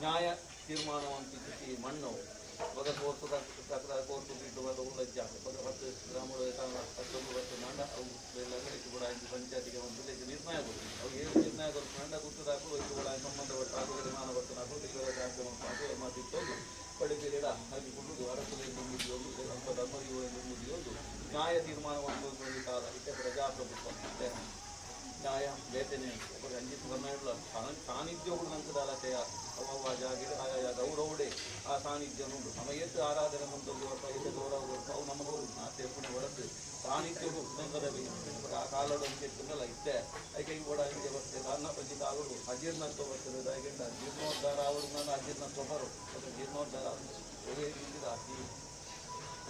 ನ್ಯಾಯ ತೀರ್ಮಾನವಂತ ಮಣ್ಣು ಬೊಕ ಕೋರ್ತು ಕೋರ್ತು ಬಿಟ್ಟು ಬೊಕ ಉಳ್ಳಜ್ಜ ಬೊಕ 10 ಗ್ರಾಮಗಳು 19 ವರ್ಷ ನಾಂಡ ಅವು ಕೂಡ ಪಂಚಾಯತಿಗೆ ಒಂದು ನಿರ್ಣಯ ಕೊಡ್ತೀವಿ. ಅವು ಏನು ನಿರ್ಣಯ ಕೊಡ್ತು ನಾಂಡ ಗುತ್ತದಾಕು ಕೂಡ ಸಂಬಂಧಪಟ್ಟ ತೀರ್ಮಾನ ಬರ್ತನಾಕು ಮಾತಿತ್ತು ಪಡಿಪೀರಿಡ ಹಾಗೆ ಕುಳ್ಳುದು ಅರಸುಲೆ ಮುಗಿಯೋದು ಅಲ್ಪ ಧರ್ಮದಿಗಳು ಮುಗಿಯೋದು ನ್ಯಾಯ ತೀರ್ಮಾನವನ್ನು ಕಾಲ ಇತ್ತೆ ಪ್ರಜಾಪ್ರಭುತ್ವ ಇತ್ತೆ ನ್ಯಾಯ ಬೇತನೆ ರಂಜಿತ್ ಕರ್ನಾಟಕ ಸಾನ್ನಿಧ್ಯಗಳು ನಂತದ ತಯಾರು ಅವ ಜಾಗ ಆಯಾ ಗೌರವಡೆ ಆ ಸಾನ್ನಿಧ್ಯ ಉಂಟು. ನಮ್ಮ ಏತು ಆರಾಧನೆ ಮುಂದೊಂದು ಏತು ಗೌರವ ಅವು ನಮ್ಮ ಆತೆ ಒಡದು ಸಾನ್ನಿಧ್ಯವು ಆ ಕಾಲೋಡ ಇತ್ತಲ್ಲ ಇತ್ತೆ ಐಕೆ ಓಡ ಹಿಂಗೆ ಬರ್ತದೆ ಅನ್ನ ಪಂಚಿ ಕಾಲೋಡು ಅಜೀರ್ಣತ್ವ ಬರ್ತದೆ. ದಯಗೆಂಡ ಜೀರ್ಣೋದ್ಧಾರ ಅವಳು ನಾನು ಅಜೀರ್ಣತ್ವ ಬರು ಜೀರ್ಣೋದ್ಧಾರ ಒಳ್ಳೆ ರೀತಿಯ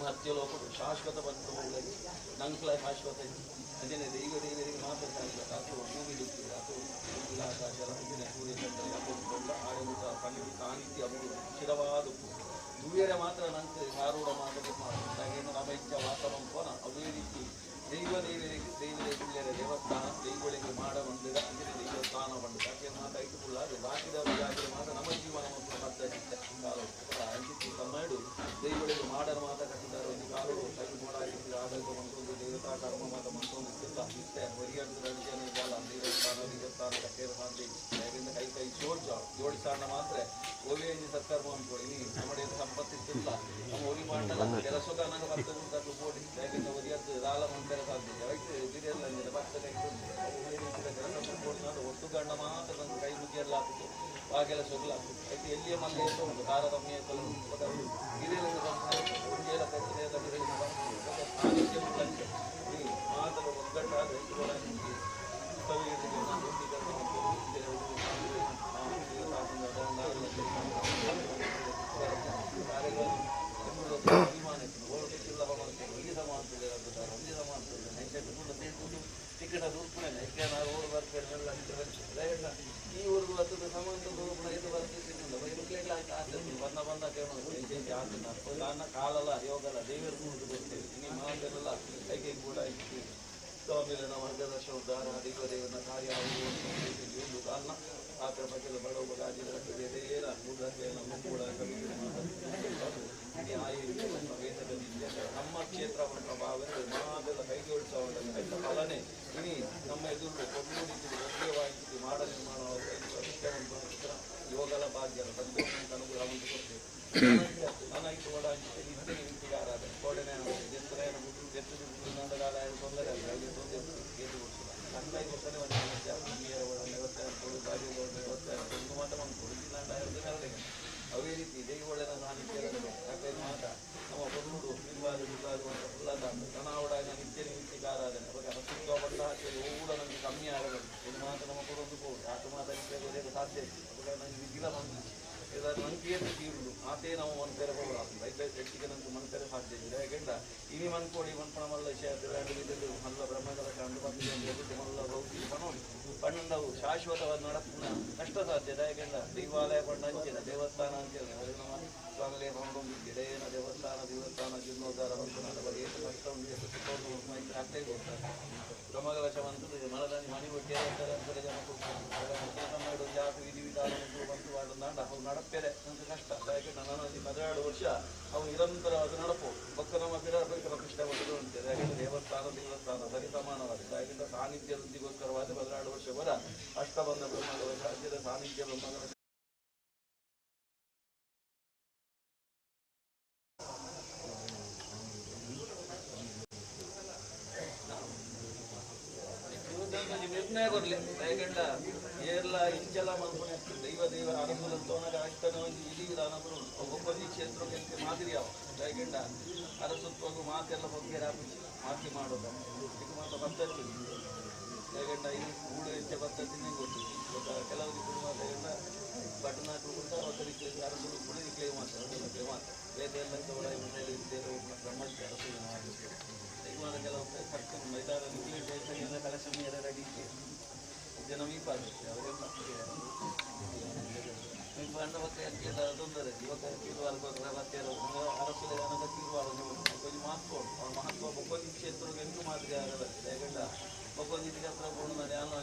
ಮರ್ತ್ಯಲೋಕಡು ಶಾಶ್ವತ ಬಂಧುಗಳಿಗೆ ನಂಕ್ಲ ಶಾಶ್ವತ ಅಂಜನೆ ದೈವ ದೇವರಿಗೆ ಮಾತ್ರ ಶಾಶ್ವತ ಅಥವಾ ಭೂಮಿ ಅಥವಾ ಆಕಾಶ ಅಂಜನೆ ಸೂರ್ಯ ಚಂದ್ರ ಯಾಕೋಲ್ಲ ಆಡಳಿತ ಸನ್ನಿಧಿ ಸಾನ್ನಿಧ್ಯ ಅವರು ಸ್ಥಿರವಾದ ದುವ್ಯರೆ ಮಾತ್ರ ನಂಗೆ ಸಾರೂಢ ಮಾತ್ರ ಹಾಗೇನು ನಮ್ಮ ಇಚ್ಛೆ ವಾಸವಂಪನ ಅದೇ ರೀತಿ ದೈವ ದೇವರಿಗೆ ದೈವ ದೇವಸ್ಥಾನ ದೈವಗಳಿಗೆ ಮಾಡ ಬಂದಿದ ಅಂಜನೆ ದೇವಸ್ಥಾನ ಬಂದು ಯಾಕೆ ಮಾತ್ರ ಇಟ್ಟುಕೊಳ್ಳ ಅದು ಬಾಕಿದವರು ಜಾಗರೆ ಮಾತ್ರ ನಮ್ಮ ಜೀವನ ಪದ್ಧತಿ ಅಂಜಿತಿ ತಮ್ಮಾಡು ದೈವಗಳಿಗೆ ಮಾಡರ ಮಾತ್ರ ಕಟ್ಟಿದ್ದಾರೆ. ಒಂದು ಕಾಲು ಕೈ ಮೋಡಾಗಿ ಆಡಳಿತ ಮಂತೊಂದು ದೇವತಾ ಕರ್ಮ ಮಾತ ಮಂತೊಂದು ಇತ್ತಿಲ್ಲ ಇತ್ತೆ ಹೊರಿಯಂತ ಜಾಲ ದೇವಸ್ಥಾನ ದೇವಸ್ಥಾನ ಕಟ್ಟೇರ ಸಾಧ್ಯ ಯಾಕಂದ್ರೆ ಕೈ ಕೈ ಜೋಡ್ಜ ಜೋಡಿಸಾಣ ಮಾತ್ರ ಓವೇಜಿ ಸತ್ಕರ್ಮ ಅಂದ್ಕೊಳ್ಳಿ ನಮ್ಮಡೆ ಸಂಪತ್ತಿತ್ತಿಲ್ಲ ನಮ್ಮ ಒರಿ ಮಾಡಲ್ಲ ಕೆಲಸಗಾನ ಬರ್ತದೆ ಉಂಟು ಪೋಡಿ ಯಾಕಂದ್ರೆ ಒರಿಯದ್ದು ದಾಲ ಮಂತರ ಸಾಧ್ಯ ಬಿರಿಯಲ್ಲ ಭಕ್ತ ಕೈ ಕೆಲಸ ಒಟ್ಟು ಗಂಡ ಮಾತ್ರ ನನ್ನ ಕೈ ಮುಗಿಯಲ್ಲ ಆಗ್ತದೆ ಆ ಕೆಲಸ ಹೋಗ್ಲಾಗ್ತದೆ. అయితే ಎಲ್ಲಿಯ ಮಲ್ಲ ಉಂಟು ತಾರತಮ್ಯ ಮಾತ್ರ ಒಗ್ಗಟ್ಟಾದ ಎಂಕಡ ರೂಪಣೆ ಐಕ್ಯ ನಾವು ಊರು ಬರ್ತಾರೆ ಈ ಊರಿಗೆ ಬರ್ತದೆ ಸಮಾಂತ ರೂಪಣ ಇದು ಬರ್ತದೆ ಆಸೆ ಬಂದ ಬಂದ ಕೇಳೋದು ಕಾಲಲ್ಲ ಯೋಗಲ್ಲ ದೇವರು ಬರ್ತೇವೆ ನಿಮ್ಮ ಮಾತೆಲ್ಲ ಐಕೆ ಕೂಡ ಐತಿ ಸ್ವಾಮಿಗಳ ಮಾರ್ಗದರ್ಶನ ಉದ್ಧಾರ ದೇವದೇವನ ಕಾರ್ಯ ಒಂದು ಕಾರಣ ಆತರ ಪಕ್ಕದ ಬಡವ ರಾಜ್ಯದ ಕೂಡ ನಮ್ಮ ಕ್ಷೇತ್ರ ಮಹಾದೆಲ್ಲ ಕೈಜೋಡಿಸುವ ಫಲನೆ ಇನಿ ನಮ್ಮ ಎದುರು ಕೊಡ್ಲೂಡಿದ್ದು ಮಾಡ ನಿರ್ಮಾಣ ಯೋಗಲ ಭಾಗ್ಯದ ಸಂತೋಷ ಅನುಗ್ರಹ ಕೊಡ್ತೇವೆ. ನಾನು ಕೂಡ ನಿತ್ಯ ನಿಂತಿಗಾರಾದ ಕೋಡನೆ ತೊಂದರೆ ಅವೇ ರೀತಿ ದೈವೊಳ್ಳೆನ ಸಾನ್ನಿಧ್ಯ ಯಾಕಂದ್ರೆ ಮಾತ ನಮ್ಮ ಕೊಲ್ಲುಡು ನಿರ್ವಾದ ತನಾವಡಾಗ ನಿತ್ಯ ನಿಮಿತ್ತಿಗಾರಾಧನೆ ಅವಾಗ ಹಸುತ್ವ ಬಟ್ಟ ಹಾಕಿದ್ರೆ ಕೂಡ ನಮಗೆ ಕಮ್ಮಿ ಆಗಬೇಕು. ಇದು ಮಾತ್ರ ನಮ್ಮ ಕೊಡೋದು ಹೋಗುದು ಆತ ಮಾತ್ರ ನಿತ್ಯ ಸಾಧ್ಯ ಇತ್ತು. ಅವಾಗ ನನಗೆ ವಿಗಿಲ ಬಂದು ಇದರ ನಂಬಿಕೆಯನ್ನು ತೀರುದು ಆತೇ ನಾವು ಮನ್ಪೆರೆ ಹೋಗಲಾಗ್ತದೆ ಐದು ಹೆಚ್ಚಿಗೆ ನಂಗೆ ಮನ್ಪೆರೆ ಸಾಧ್ಯ ಇದೆ. ಯಾಕೆಂದ್ರೆ ಇನಿ ಮನ್ಕೋಡಿ ಮನ್ಪಣ ಮಲ್ಲ ವಿಷಯ ಮಲ್ಲ ಬ್ರಹ್ಮಗಳ ಕಂಡು ಬಂದು ಮಲ್ಲ ಭೌತಿಕ ಪಣೋಡಿ ಪಣ್ಣಂಡವು ಶಾಶ್ವತವಾದ ನಡಪುನ ಕಷ್ಟ ಸಾಧ್ಯ. ಯಾಕೆಂದ್ರೆ ದೇವಾಲಯ ಪಣ್ಣ ಅಂಚಿನ ದೇವಸ್ಥಾನ ಅಂಚಿನ ನಮ್ಮ ಸ್ವಾಗಲೇ ಪಂಡೊಂದು ದೇವಸ್ಥಾನ ದೇವಸ್ಥಾನ ಜೀರ್ಣೋದ್ಧಾರ ಬಂತು ಏಟು ಕಷ್ಟ ಉಂಟು ಎಷ್ಟು ಸುಖ ಉಂಟು ಅಷ್ಟೇ ಗೊತ್ತಾರೆ. ಬ್ರಹ್ಮಕಲಶ ಅಂತದ್ದು ಮಲದಾನಿ ಮಣಿ ಬೊಟ್ಟೆ ಅಂತಾರೆ ಜನ ಕೊಡ್ತಾರೆ ಜಾತಿ ವಿಧಿ ವಿಧಾನ ಉಂಟು ಬಂತು ವಾಡಂದಾಂಡ ಅವು ನಡಪೆರೆ ಅಂತ ಕಷ್ಟ. ಯಾಕೆಂದ್ರೆ ನಾನು ಅಲ್ಲಿ 12 ವರ್ಷ ಅವು ನಿರಂತರವಾದ ನಡಪು ಬೊಕ್ಕ ನಮ್ಮ ಪ್ರತಿಷ್ಠೆ ಮಾಡೋದು ಉಂಟು. ಯಾಕೆಂದ್ರೆ ದೇವಸ್ಥಾನ ದೇವಸ್ಥಾನ ಸರಿ ಸಮಾನವಾದ ಯಾಕೆಂದ್ರೆ ಸಾನ್ನಿಧ್ಯ ವೃದ್ಧಿಗೋಸ್ಕರವಾದ 12 ವರ್ಷ ಬರ ಅಷ್ಟಬಂಧ ಬ್ರಹ್ಮಕಲಶ ರಾಜ್ಯದ ಸಾನ್ನಿಧ್ಯ ಬ್ರಹ್ಮಕಲಶ ನಿರ್ಣಯ ಕೊರ್ಲೆ. ಯಾಕೆಂಡ ಏರ್ಲ ಇಂಚಲ ಮಲ್ಪುನೆ ದೈವ ದೈವ ಅನುಕೂಲ ತೋನಗ ಅಷ್ಟನ ಒಂದು ವಿಧಿ ವಿಧಾನ ಒಬ್ಬೊಬ್ಬ ಕ್ಷೇತ್ರಕ್ಕೆ ಮಾದರಿ ಯಾವ ಯಾಕೆಂಡ ಅರಸುತ್ವಗೂ ಮಾತೆಲ್ಲ ಬಗ್ಗೆ ಮಾತಿ ಮಾಡೋದ ಇದು ಮಾತ್ರ ಪದ್ಧತಿ. ಯಾಕೆಂಡ ಈ ಗೂಡು ಹೆಚ್ಚ ಪದ್ಧತಿನೇ ಗೊತ್ತು. ಇವಾಗ ಕೆಲವು ಕುಟುಂಬ ಯಾಕೆಂಡ ಬಟನಾಟು ಕೂಡ ಒಬ್ಬರಿಗೆ ಅರಸು ಕೂಡ ನಿಕ್ಲೇವ್ ಮಾತ್ರ ಮಾತ್ರ ಬೇರೆ ಎಲ್ಲ ಬ್ರಹ್ಮಕ್ಕೆ ಅರಸು ಈಗ ಮಾತ್ರ ಕೆಲವು ಖರ್ಚು ಮೈದಾನ ನಿಕ್ಲೇವ್ ಕಲೆಕ್ಷನ್ ರೆಡಿ ಜನ ಮೀಪ ಆಗುತ್ತೆ ಅವರೆಲ್ಲ ಮೀಪ ಅಂದ್ರೆ ತೊಂದರೆ. ಇವಾಗ ತೀರ್ವಾರ ಮತ್ತೆ ಅರಸುಲೆ ತೀರ್ವಾರ ಕೊಂಚ ಮಹತ್ವ ಉಂಟು. ಅವ್ರ ಮಹತ್ವ ಬೊಕ್ಕೊಂಜಿ ಕ್ಷೇತ್ರಕ್ಕೆ ಎಂಟು ಮಾದರಿ ಆಗಲ್ಲ. ಯಾಕಂದ್ರೆ ಬೊಕ್ಕೊಂಜಿ ಹತ್ರ ಬೋಣ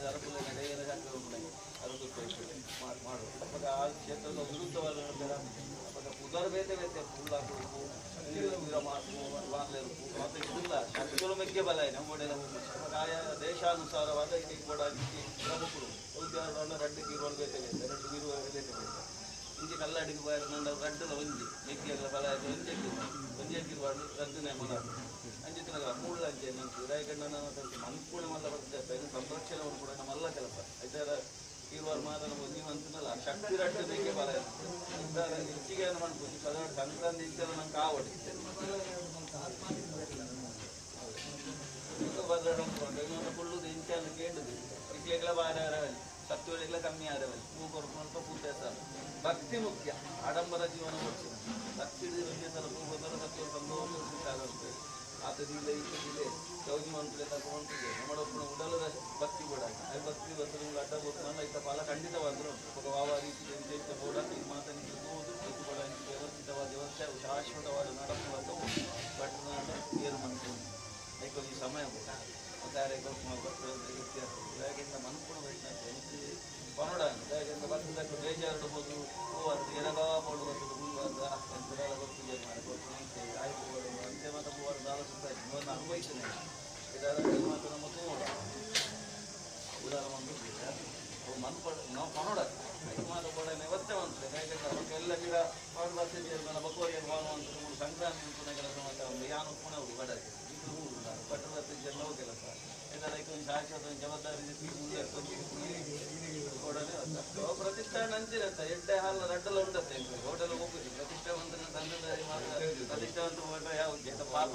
ಅರಸುಲೆ ನಡೆಯರ ಅರಸು ಮಾಡು ಅವಾಗ ಆ ಕ್ಷೇತ್ರದ ವಿರುದ್ಧವಾದ ಅವಾಗ ಉದರ ಬೇತೆ ಬೇತೆ ಹುಲ್ಲಾಕು ಇಲ್ಲ ಶಕ್ತಿಗಳು ಮೆಕ್ಕೆ ಬಲ ನಮ್ಮೊಡೆಲ್ಲ ಅವಾಗ ಆಯಾ ದೇಶಾನುಸಾರವಾದ ಇದಕ್ಕೆ ಕೂಡ ಪ್ರಮುಖರು ರಡ್ಡು ಕೀರುವಳು ಬೇತೆ ಬೇತೆ ರಡ್ಡು ಬೀರುವ ಬೇತೆ ಬೇತೆ ಇಂಚೆ ಕಲ್ಲಡಿಗೆ ಬಾರ ರಡ್ಡಲ ಒಂಜಿ ಮೆಕ್ಕೆಗಳ ಬಲ ಒಂಜೆ ಒಂಜೆ ಕಿರುವಾಡು ರದ್ದು ಮನ ಅಂಚೆ ತಿನ್ನಗ ಮೂಲ ಅಂಚೆ ನಂಗೆ ರಾಯಗಣ್ಣ ಮನ್ಪೂಣೆ ಮಲ್ಲ ಬರ್ತದೆ ಸಂರಕ್ಷಣೆ ಕೂಡ ನಮ್ಮಲ್ಲ ಕೆಲಸ ಐತಾರ ತೀರ್ವಾರ ಮಾತ್ರ ನಮ್ಮ ನೀವು ಅಂತನಲ್ಲ ಶಕ್ತಿ ರಡ್ಡು ಬೇಕೆ ಬಲ ಇದ್ದಾರೆ ಹೆಚ್ಚಿಗೆ ಮನ್ಪು ಸಂಕ್ರಾಂತಿ ಇಂಚೆಲ್ಲ ನಂಗೆ ಕಾವಡಿ ಕುಳ್ಳುದು ಇಂಚೆ ಕೇಳುದು ಇಕ್ಲೆಗಳ ಬಾರ ಸತ್ವಗಳ ಕಮ್ಮಿ ಆರವಲ್ಲಿ ಹೂ ಕೊರ್ಕೊಂಡು ಪೂಜೆ ಸರ್ ಭಕ್ತಿ ಮುಖ್ಯ ಆಡಂಬರ ಜೀವನ ಕೊಡ್ತೀನಿ ಭಕ್ತಿ ಒಂದೇ ಸಲ ಹೂ ಬಂದರೆ ಸತ್ವ ಸಂತೋಷ ಆತದಿಲ್ಲ ಈತದಿಲ್ಲ ಗೌಜಿ ಮಂತ್ರಿ ತಗೊಂಡಿದೆ ನಮ್ಮಡೊಬ್ಬನ ಉಡಲದ ಭಕ್ತಿ ಕೂಡ ಅದು ಭಕ್ತಿ ಬಂದರೆ ಅಡ್ಡ ಗೊತ್ತು ಐತ ಫಲ ಖಂಡಿತವಾದ್ರು ವಾವ ರೀತಿ ವಿಶೇಷ ಬೋಡ ಈ ಮಾತನಿಗೆ ಹೋದು ಇದು ಕೂಡ ವ್ಯವಸ್ಥಿತವಾದ ವ್ಯವಸ್ಥೆ ಶಾಶ್ವತವಾದ ನಡಪುವಂಥವು ಬಟ್ಟನಾಡ ಏನು ಮನ್ಕೊಂಡು ಈ ಸಮಯ ಒಟ್ಟಾರೆ ಯಾಕೆಂದ್ರೆ ಮನ್ಪುಣ ಪನೋಡ ಯಾಕೆಂದ್ರೆ ಬರ್ತದಕ್ಕೆ ಬೇಜಾರು ಹೋದು ಹೂವಾರ್ದು ಏನಗಾ ಪೋಡು ಬರ್ತದೆ ಹೂವಾರ್ದು ಗೊತ್ತಿದೆ ಆಯ್ತು ಅಂತೆ ಮಾತ್ರ ಹೂವಾರ್ದು ಆಲೋಚಿಸ್ತಾ ಇತ್ತು ಒಂದು ಅನುಭವಿಸ್ತೇನೆ ಇದರ ಮಾತ್ರ ನಮ್ಮ ತೋಡ ಉದಾಹರಣೆ ಒಂದು ಅವು ಮನ್ಪಡ ನಾವು ಪನೋಡ ಐದು ಮಾತ್ರ ಕೂಡ ಇವತ್ತೇ ಬಂತು. ಯಾಕೆಂದ್ರೆ ಅವಕ್ಕೆಲ್ಲ ಗಿಡ ಪಾಡು ಬರ್ತಿದ್ದೆ ನನ್ನ ಬಕೋರಿಯನ್ನು ಬಾಳುವಂತ ಸಂಕ್ರಾಂತಿ ಉಂಟು ಕೆಲಸ ಮಾತ್ರ ಒಂದು ಯಾನು ಪುಣೆ ಹೋಗಿ ಬಡಗೆ ಪಟ್ಟು ಬರ್ತಿದ್ದೆ ಕೆಲಸ ಇದರ ಶಾಶ್ವತ ಜವಾಬ್ದಾರಿ ಪ್ರತಿಷ್ಠಾನ ಅಂಚಿರತ್ತ ಎಡ್ಡೆ ಹಾಲು ರಡ್ಡಲ ಉಂಟತ್ತೆ ಹೋಟೆಲ್ ಹೋಗುದು ಪ್ರತಿಷ್ಠೆ ಬಂದ್ರೆ ತಂದೆ ಮಾತ್ರ ಪ್ರತಿಷ್ಠೆ ಅಂತ ಹೋದ್ರೆ ಯಾವ ಪಾಪ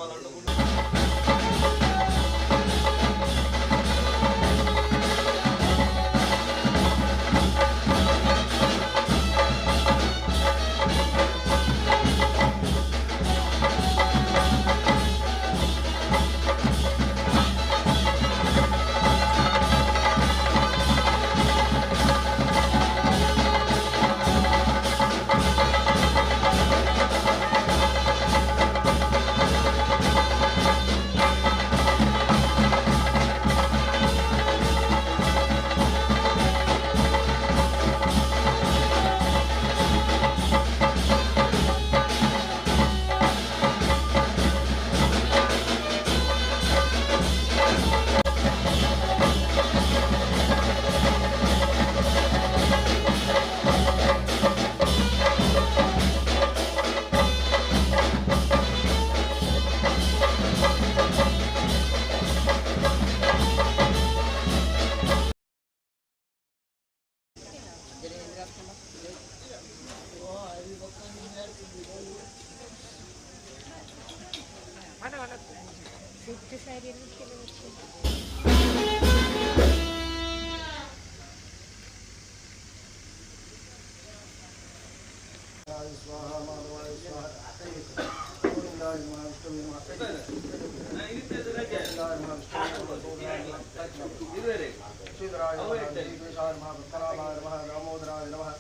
ಶ್ರೀಧರಾಯ ನಮಃ, ಶ್ರೀಕೇಶಾಯ ನಮಃ, ಪದ್ಮನಾಭಾಯ ನಮಃ, ದಾಮೋದರಾಯ ನಮಃ.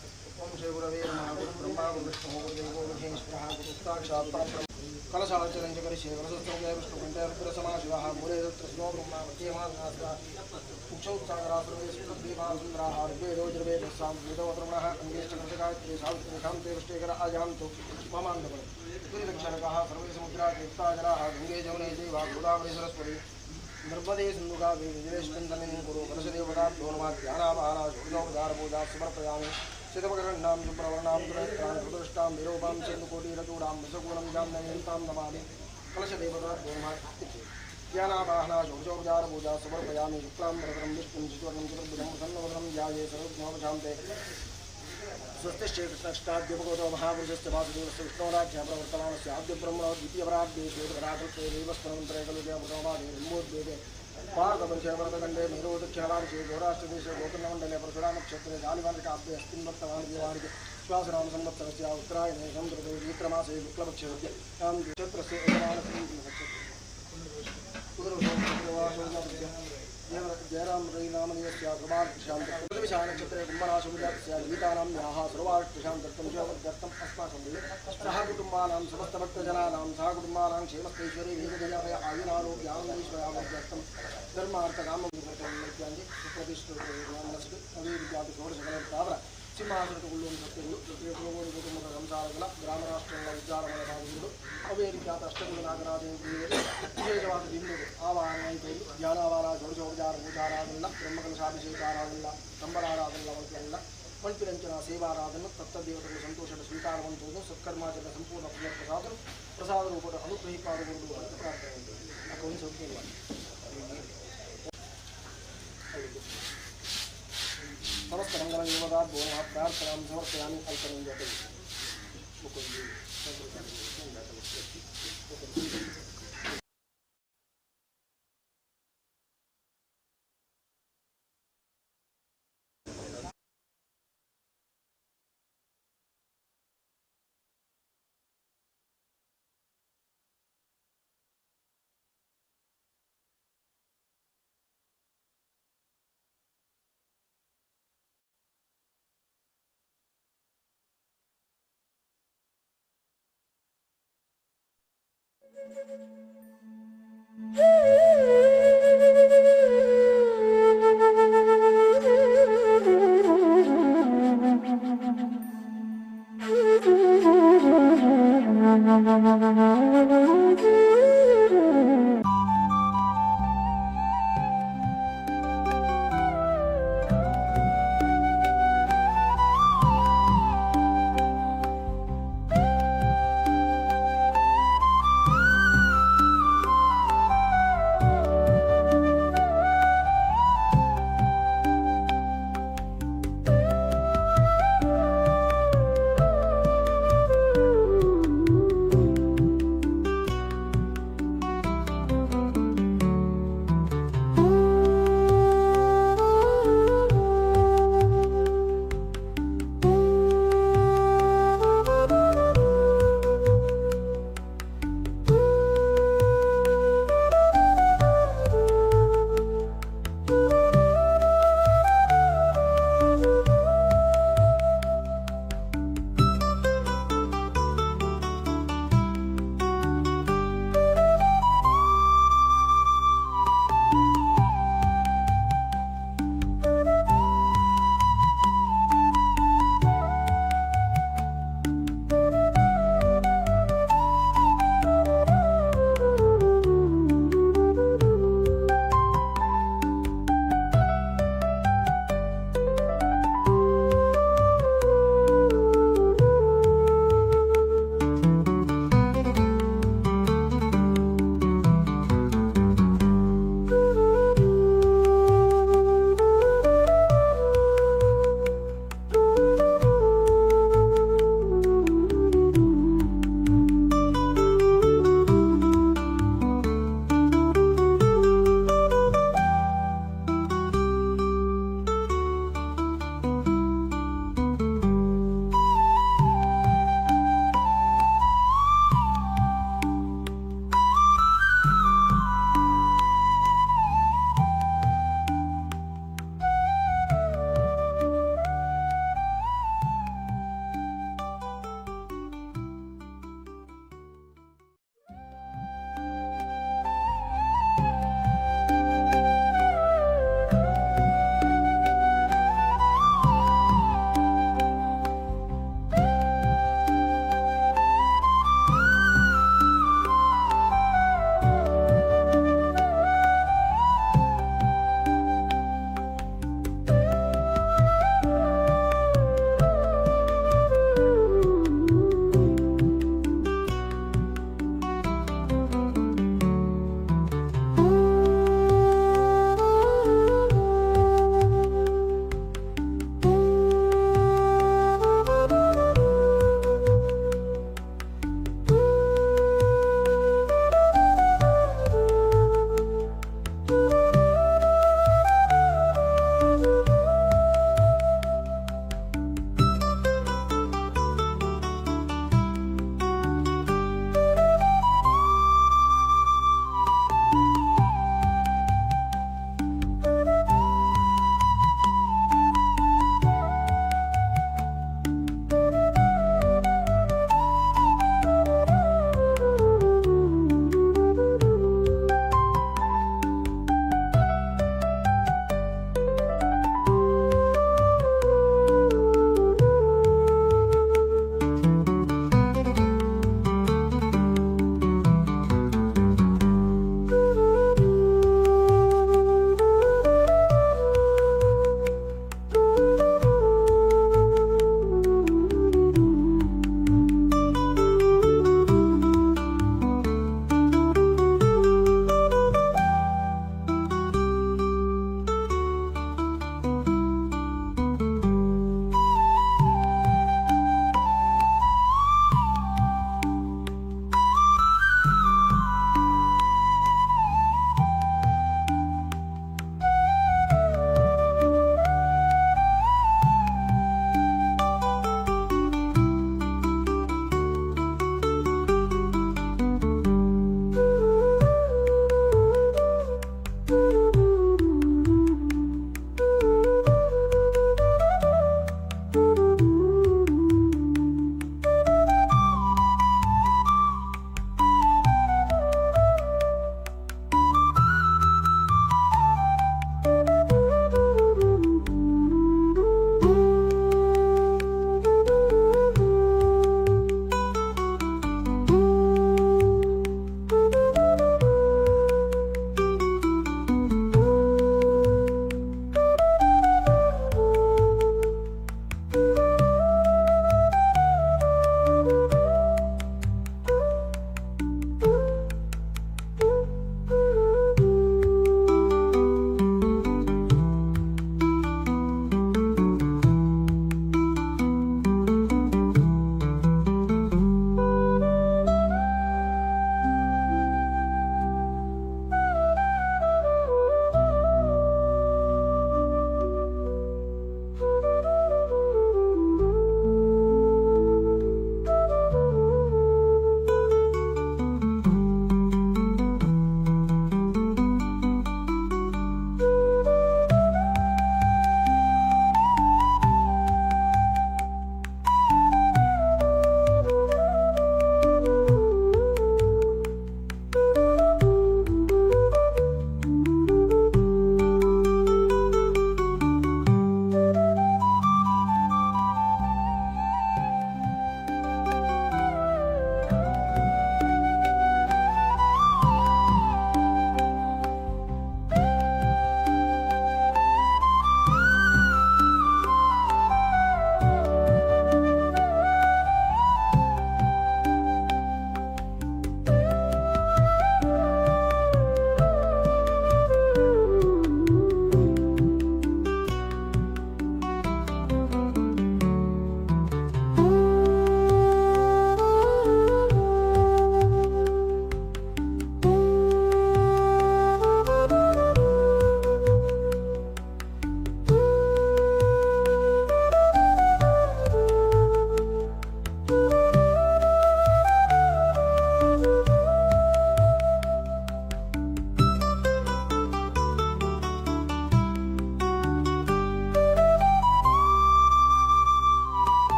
ಓಂ ಶ್ರೀ ಗುರವೇ ನಮಃ. ಗುರು ಬ್ರಹ್ಮ ಗುರು ವಿಷ್ಣು ಗುರು ದೇವೋ ಮಹೇಶ್ವರಃ ಗುರು ಸಾಕ್ಷಾತ್ ಪರಬ್ರಹ್ಮ. ಕಲಶಾಚರಂ ಚ ಕರಿಷ್ಯೆ ಕಲಶಸ್ಥಂ ವಿಷ್ಣು ಕಂಠೆ ರುದ್ರ ಸಮಾಶಿವಃ ಮೂಲೆ ತತ್ರ ಶಿವೋ ಬ್ರಹ್ಮ ಮಧ್ಯೆ ಮಾಧವಾಸುರಃ ಮುಕ್ಷೌತ್ಸಾಗರಾಸುರವೇ ಸುಪ್ರದ್ವೀಪಾಸುಂದರಾಃ ಋಗ್ವೇದೋ ಯಜುರ್ವೇದಸ್ಸಾಂ ವೇದೋತರ್ವಣಃ ಅಂಗೇಶ್ಚ ಕೃಷಿಗಾಯತ್ರಿ ಸಾವಿತ್ರಿ ಶಾಂತೆ ವೃಷ್ಟೇಕರ ಆಜಾಂತು ಮಮಾಂಧಪದ ಗಿರಿದಕ್ಷರಕಃ ಸರ್ವೇ ಸಮುದ್ರಾ ತೀರ್ಥಾಜಲಾಃ ಗಂಗೆ ಜಮುನೆ ಚೈವ ಗೋದಾವರಿ ಸರಸ್ವತಿ ನರ್ಮದೇ ಸಿಂಧುಕಾವೇರಿ ಜಲೇಶ್ವಂದನಿಂ ಕುರು ಕಲಶದೇವತಾಭ್ಯೋ ನಮಃ. ಧ್ಯಾನಾವಾಹನ ಷೋಡಶೋಪಚಾರ ಪೂಜಾ ಸಮರ್ಪಯಾಮಿ. ಸಿತಪಕರ್ಣಾಂ ಶುಭ್ರವರ್ಣಾಂ ತ್ರಿನೇತ್ರಾಂ ಸುದೃಷ್ಟಾಂ ವಿರೂಪಾಂ ಸಿಂಧುಕೋಟೀರಚೂಡಾಂ ವೃಷಕೂಲಂ ಜಾಮ್ನಯಂತಾಂ ನಮಾಮಿ. ಕಲಶದೇವತಾಭ್ಯೋ ನಮಃ. ಧ್ಯಾನಾವಾಹನ ಷೋಡಶೋಪಚಾರ ಪೂಜಾ ಸಮರ್ಪಯಾಮಿ. ಶುಕ್ಲಾಂ ವರದಂ ವಿಷ್ಣುಂ ಶಶಿವರ್ಣಂ ಚತುರ್ಭುಜಂ ಪ್ರಸನ್ನವದನಂ ಧ್ಯಾಯೇ ಸರ್ವಜ್ಞೋಪಶಾಂತೆ. ಸ್ವಸ್ತಿಶ್ಚೇ ಕೃಷ್ಣಷ್ಟಾದ್ಯಭಗವತೋ ಮಹಾಪುರುಷಸ್ಯ ವಾಸುದೇವಸ್ಯ ವಿಷ್ಣೋರಾಜ್ಯ ಪ್ರವರ್ತಮಾನಸ್ಯ ಆದ್ಯಬ್ರಹ್ಮಣೋ ದ್ವಿತೀಯಪರಾಬ್ಧೇ ಶ್ವೇತಪರಾಕಲ್ಪೇ ದೇವಸ್ಮರಂತರೆ ಖಲು ದೇವಪ್ರಥಮಾದೇ ಜಂಬೂದ್ವೀಪೆ ಭಾರತವರ್ಷೆ ಭರತಖಂಡೇ ಮೇರೋ ದಕ್ಷಿಣವಾರ್ಷೆ ಗೌರಾಷ್ಟ್ರದೇಶೆ ಗೋಕರ್ಣಮಂಡಲೆ ಪರಶುರಾಮಕ್ಷೇತ್ರೆ ಶಾಲಿವಾರ್ಷಿಕಾಬ್ಧೆ ಅಸ್ಮಿನ್ ವರ್ತಮಾನ ದೇವಾರ್ಗೆ ಶ್ವಾಸರಾಮ ಸಂವತ್ಸರಸ್ಯ ಉತ್ತರಾಯಣೆ ಸಂಸ್ಕೃತौ ಚೈತ್ರಮಾಸೆ शुक्लपक्षे ಕ್ಷೇತ್ರಸ್ಯ ಯಜಮಾನಸ್ಯ जयराम रविनामनीयस्य सर्वार्थशान्तविशालक्षत्रे कुम्भराशुजातस्य गीतानां याः सर्वार्थशान्तर्थं शिवदत्तम् अस्माकं सह कुटुम्बानां समस्तभक्तजनानां सह कुटुम्बानां क्षेमस्थैश्वर्ये वेदजयाभय आयुरारोग्यानन्दैश्वर्यावृद्ध्यर्थं धर्मार्थकामविवर्तनं ಪ್ರತಿಷ್ಠಿತ ಷೋಡಶಕಲತ್ತಾವರ ಸಿಂಹಾಸನಕ್ಕುಳ್ಳುವ ಸತ್ಯಗಳು ಪ್ರತಿಯೊಬ್ಬರು ಕುಟುಂಬದ ಸಂಸಾರಗಳ ಗ್ರಾಮ ರಾಷ್ಟ್ರಗಳ ಉದ್ಧಾರಗಳ ಸಾಧುಗಳು ಅವೇ ರೀತಿಯಾದ ಅಷ್ಟಗುಣ ನಾಗರಾಜ ವಿಶೇಷವಾದ ಬಿಂದು ಆವಾಹನ ಧ್ಯಾನಾವಾರ ಷೋಡಶೋಪಚಾರ ಪೂಜಾರಾಧನ ಬ್ರಹ್ಮಕಲಶಾಭಿಷೇಕಾರಾಧನ ಕಂಬರಾರಾಧನ ವರ್ಗಲ್ಲ ಮಲ್ಪಿರಂಚನ ಸೇವಾರಾಧನ ತತ್ತದೇವತೆಗಳ ಸಂತೋಷದ ಸ್ವೀಕಾರವಂತುವುದು ಸತ್ಕರ್ಮಾಚರಣ ಸಂಪೂರ್ಣ ಪುಣ್ಯ ಪ್ರಸಾದ ಪ್ರಸಾದ ರೂಪದ ಅನುಗ್ರಹಿಪಾಡುವುದು ಅಂತ ಪ್ರಾರ್ಥನೆ ಉಂಟು. ಅಕೌಂಟ್ ಸಮಸ್ತ ಮಂಗಲ ದೇವತಾಭ್ಯೋ ನಮಃ. ಪ್ರಾರ್ಥನಾಂ ಸಮರ್ಪಯಾಮಿ. ಅಲ್ಪನಿಂದ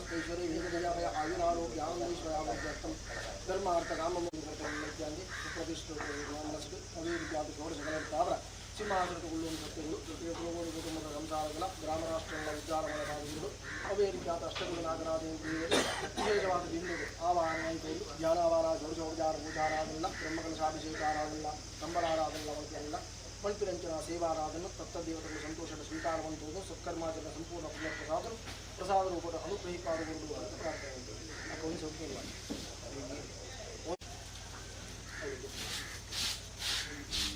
ಸಮಸ್ತೈಶ್ವರ್ಯ ವೇದದಯಾಭಯ ಆಯುರಾರೋಗ್ಯಾನಂದೈಶ್ವರ್ಯಾಭಿವೃದ್ಧ್ಯರ್ಥಂ ಧರ್ಮಾರ್ಥ ಕಾಮಮೋಕ್ಷ ಸುಪ್ರತಿಷ್ಠಿತ ಅವೇವಿದ್ಯಾತ ಷೋಡಶಕಲರ್ತಾವರ ಸಿಂಹಾಸನದ ಗುಳ್ಳುಂ ಸತ್ಯಗಳು ಕುಲಗೋಡಿ ಕುಟುಂಬದ ಸಂಸಾರಗಳ ಗ್ರಾಮ ರಾಷ್ಟ್ರಗಳ ಉದ್ಧಾರಗಳ ಸಾಧುಗಳು ಅವೇ ರೀತಿಯಾದ ಅಷ್ಟಗುರು ನಾಗರಾಜ ವಿಶೇಷವಾದ ಬಿಂದುಗಳು ಆವಾಹನ ಧ್ಯಾನಾವಾರ ಷೋಡಶೋಪಚಾರ ಪೂಜಾರಾಧನ ಬ್ರಹ್ಮಕಲಶಾಭಿಷೇಕಾರಾಧನ ಕಂಬಳಾರಾಧನ ಮಲ್ಪೆಲ್ಲ ಮಲ್ಪಿರಂಚನ ಸೇವಾರಾಧನ ತತ್ತ ದೇವತೆಗಳು ಸಂತೋಷದ ಸ್ವೀಕಾರವಂತುವುದು ಸತ್ಕರ್ಮಾಚರಣ ಸಂಪೂರ್ಣ ಪುಣ್ಯ ಪ್ರಸಾದ ಪ್ರಸಾದ ರೂಪದ ಅನುಗ್ರಹಿಪಾದುಕೊಂಡು ಅಂತ ಪ್ರಾರ್ಥನೆ ಉಂಟು. ಒಂದು ಸ್ವಲ್ಪ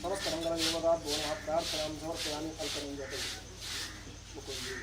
ಸಮಸ್ತ ಮಂಗಲ ದೇವತಾ ನಮಃ ಪ್ರಾರ್ಥನಾಂ ಸಮರ್ಪಯಾಮಿ ಅಲ್ಪನಂಜತೆ. ಮುಕೊಂದು.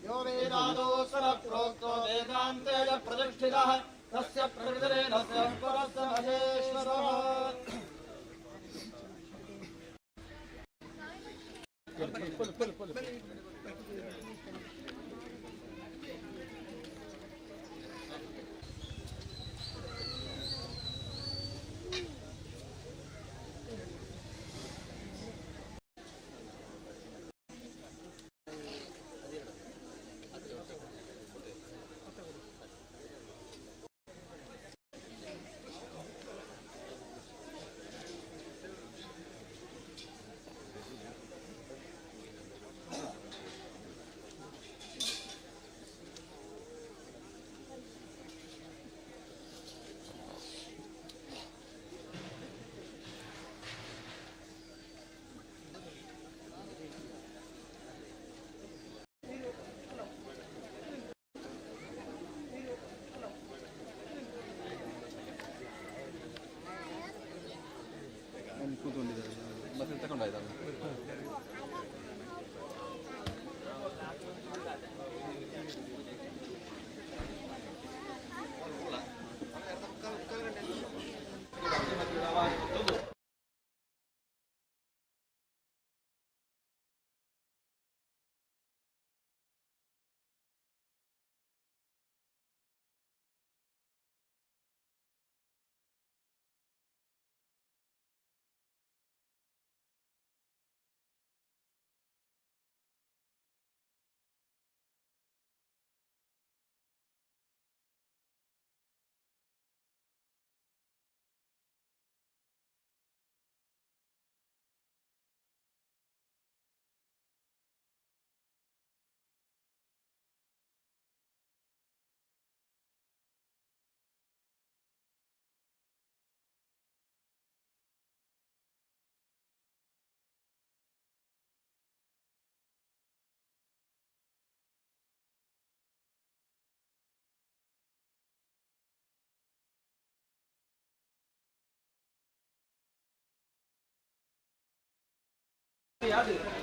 यो वेदादौ प्रोक्तो वेदान्ते च प्रतिष्ठितः तस्य प्रकृतिरेण परस्य महेश्वरः। ಮತ್ತೆ ತಗೊಂಡಾಯ್ತಲ್ಲ.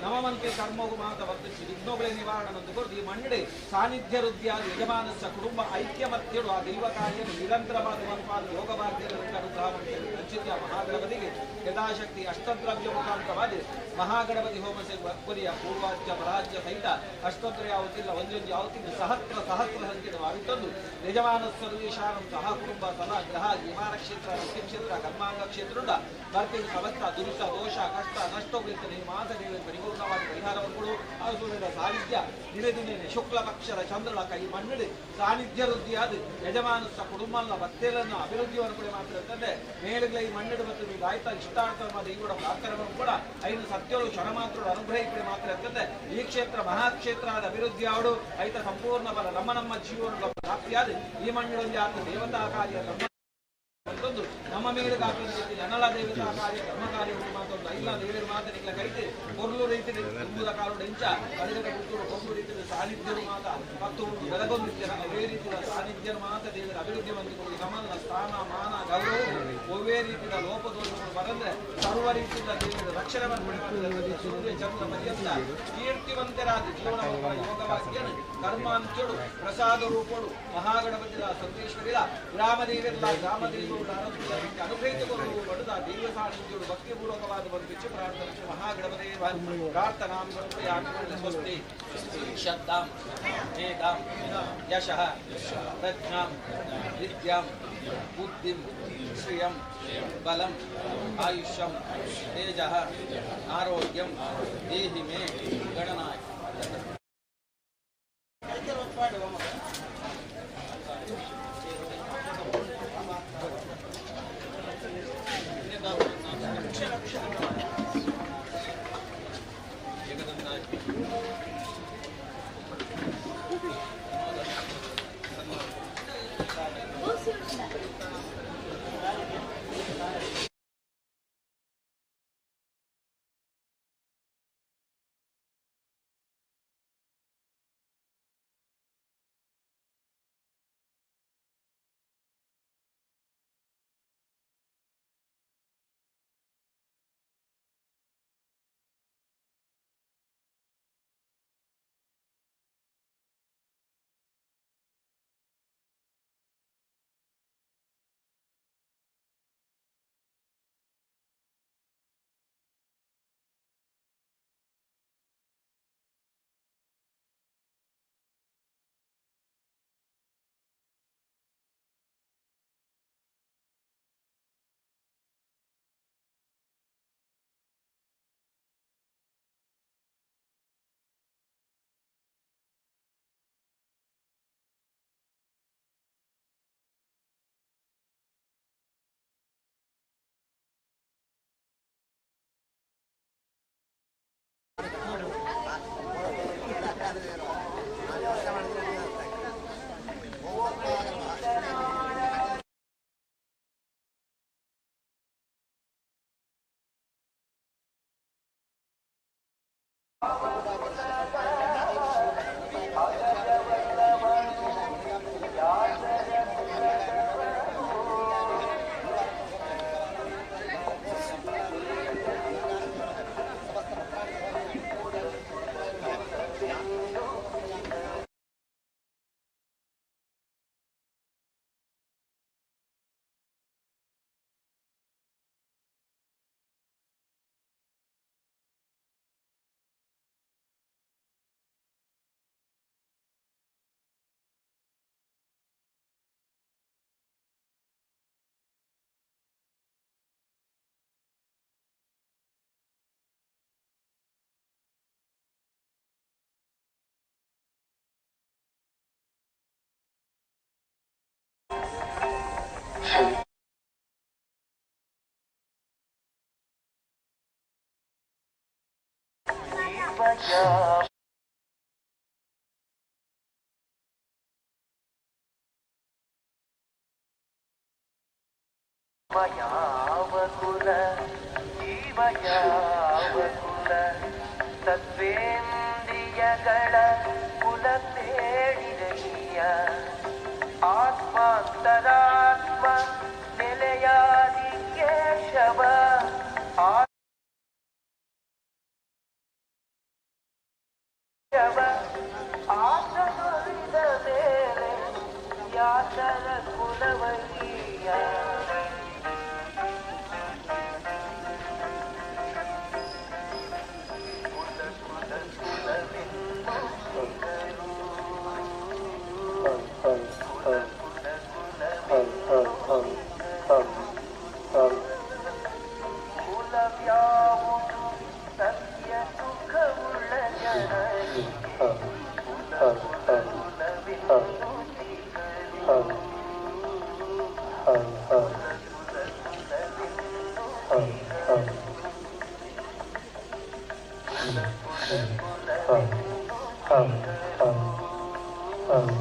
ನಮಮಂತೆ ಕರ್ಮಗು ಮಾತ ವರ್ತಿಸಿ ವಿಘ್ನೋಗಳೇ ನಿವಾರಣೆ ಕೊರ್ದು ಈ ಮಣ್ಣಡೆ ಸಾನ್ನಿಧ್ಯ ವೃದ್ಧಿಯಾದ ಯಜಮಾನಸ್ಸ ಕುಟುಂಬ ಐಕ್ಯಮತ್ಯಡು ಆ ದೈವ ಕಾರ್ಯ ನಿರಂತರವಾದ ಮನ್ಪಾದ ಯೋಗ ಭಾಗ್ಯ ಅನುಗ್ರಹ ಅಂಚಿತ್ಯ ಮಹಾಗಣಪತಿಗೆ ಯಥಾಶಕ್ತಿ ಅಷ್ಟದ್ರವ್ಯ ಮುಖಾಂತರವಾದ ಮಹಾಗಣಪತಿ ಹೋಮ ಕೊರಿಯ ಪೂರ್ವಾಜ್ಯ ಪರಾಜ್ಯ ಸಹಿತ ಅಷ್ಟೋತ್ತರ ಯಾವತ್ತಿಲ್ಲ ಒಂದೊಂದು ಯಾವತ್ತಿಲ್ಲ ಸಹಸ್ರ ಸಹಸ್ರ ಸಂಖ್ಯೆ ಆವಿತ್ತೊಂದು ಯಜಮಾನಸ್ವರ್ಗೀಶಾನಂ ಸಹ ಕುಟುಂಬ ಸಲ ಗ್ರಹ ವಿಮಾನ ಕ್ಷೇತ್ರ ಕ್ಷೇತ್ರ ಕರ್ಮಾಂಗ ಕ್ಷೇತ್ರದ ಬರ್ತಿನ ಸಮಸ್ತ ದುರಿತ ದೋಷ ಕಷ್ಟ ನಷ್ಟೋಗಿರ್ತದೆ ಈ ಮಾಸಗಳಿಗೆ ಪರಿಪೂರ್ಣವಾದ ಪರಿಹಾರವನ್ನು ಕೊಡು. ಆ ಸೂರ್ಯನ ಸಾನ್ನಿಧ್ಯ ದಿನೇ ದಿನೇ ಶುಕ್ಲ ಪಕ್ಷದ ಚಂದ್ರನ ಕೈ ಮಣ್ಣಡಿ ಸಾನ್ನಿಧ್ಯ ವೃದ್ಧಿಯಾದ ಯಜಮಾನಸ್ಸ ಕುಟುಂಬನ ಭಕ್ತಿಯನ್ನು ಅಭಿವೃದ್ಧಿಯನ್ನು ಕೂಡ ಮಾತ್ರ ಅಂತಂದ್ರೆ ಮೇಲುಗಳ ಈ ಮಣ್ಣಡು ಮತ್ತು ನೀವು ಆಯ್ತಾ ಇಷ್ಟಾರ್ಥವಾದ ಈಗೂಡ ಪ್ರಾರ್ಥನೆಯನ್ನು ಕೂಡ ಐದು ಸತ್ಯಗಳು ಕ್ಷಣ ಮಾತ್ರ ಅನುಗ್ರಹ ಈ ಕಡೆ ಮಾತ್ರ ಅಂತಂದ್ರೆ ಈ ಕ್ಷೇತ್ರ ಮಹಾಕ್ಷೇತ್ರ ಆದ ಅಭಿವೃದ್ಧಿ ಆಡು ಐತ ಸಂಪೂರ್ಣ ಬಲ ನಮ್ಮ ನಮ್ಮ ಜೀವನದ ಪ್ರಾಪ್ತಿಯಾದ ಈ ಮಣ್ಣಿನಲ್ಲಿ ಆತ ದೇವತಾ ಕಾರ್ಯ ಧರ್ಮ ಮತ್ತೊಂದು ನಮ್ಮ ಮೇಲೆ ಜನಲ ದೇವತಾ ಕಾರ್ಯ ಧರ್ಮ ಕಾರ್ಯ ಮಾತೊಂದು ಇಲ್ಲ ದೇವರ ಮಾತ ನಿಕ್ಲ ಕೈಟ್ ಪೊರ್ಲು ರೀತಿಡ್ ದುಂಬುದ ಕಾಲೊಡು ಇಂಚ ಕಲಿಗದ ಪುತ್ತೂರು ಪೊರ್ಲು ರೀತಿಡ್ ಸಾನ್ನಿಧ್ಯರು ಮಾತ ಪತ್ತು ಉಂಡು ಬೆಳಗೊಂದಿತ್ತೆರ್ ಅವೇ ರೀತಿದ ಸಾನ್ನಿಧ್ಯರು ಮಾತ ದೇವರ ಅಭಿವೃದ್ಧಿ ಮಂದಿಕೊಂಡು ಸಮಾನ ಸ್ಥಾನ ಮಾನ ಗೌರವ ಒವ್ವೇ ರೀತಿದ ಲೋಪದೋಷಗಳು ಬರಂದ್ರೆ ಸರ್ವ ರೀತಿಯ ದೇವರ ರಕ್ಷಣೆ ಮಾಡ್ಕೊಂಡು ಸೂರ್ಯ ಚಂದ್ರ ಪರ್ಯಂತ ಕೀರ್ತಿವಂತರಾದ ಜೀವನ ಯೋಗವಾಕ್ಯನ ಕರ್ಮಾಂತ್ಯಡು ಪ್ರಸಾದ ರೂಪಡು ಮಹಾಗಣಪತಿಯ ಸಂತೇಶ್ವರಿಲ ಗ್ರಾಮದೇವಿರ್ಲ ಗ್ರಾಮದೇವರು ಅನುಗ್ರಹಿತಕೊಂಡು ಬಡದ ದೇವ ಸಾನ್ನಿಧ್ಯರು ಭಕ್ತಿಪೂರ್ವಕವಾದ ಬಂದು ಪ್ರಾರ್ಥನೆ ಮಹಾಗಣಪತಿ ಪ್ರಾರ್ಥನಾಂ ಸಮರ್ಪಯಾಮಿ ಸ್ವಸ್ತಿ ಶಬ್ದಾಂ ಮೇಧಾಂ ಯಶಃ ಪ್ರಜ್ಞಾಂ ವಿದ್ಯಾಂ ಬುದ್ಧಿಂ ಶ್ರಿಯಂ ಬಲಂ ಆಯುಷ್ಯಂ ತೇಜಃ ಆರೋಗ್ಯಂ ದೇಹಿ ಮೇ ಗಣನಾಯ. ಯಾವ ಕುಲ ಜೀವ ಯಾವ ಕುಲ ತತ್ವೇಂದ್ರಿಯಗಳ ಕುಲ ಬೇಡಿದೆಯ ಆತ್ಮಾಂತರಾತ್ಮ ನೆಲೆಯಾದಿ ಕೇಶವ ಆತನೊಲಿದ ಮೇಲೆ ಯಾತರ ಕುಲವಯ್ಯ. ಕುಲ ಕುಲ ಕುಲವೆನ್ನುತ್ತಿಗರು ಕುಲ ಕುಲ ಕುಲವೆನ್ನುತ್ತಿಗರು ಕುಲವ್ಯಾವುದು ಸತ್ಯ ಸುಖವುಳ್ಳ ಜನರಿಗೆ ಕುಲ ಕುಲ ಕುಲವೆನ್ನುತ್ತಿಗರು ಕುಲ ಕುಲ ಕುಲವೆನ್ನುತ್ತಿಗರು ಕುಲ ಕುಲ ಕುಲವೆನ್ನುತ್ತಿಗರು.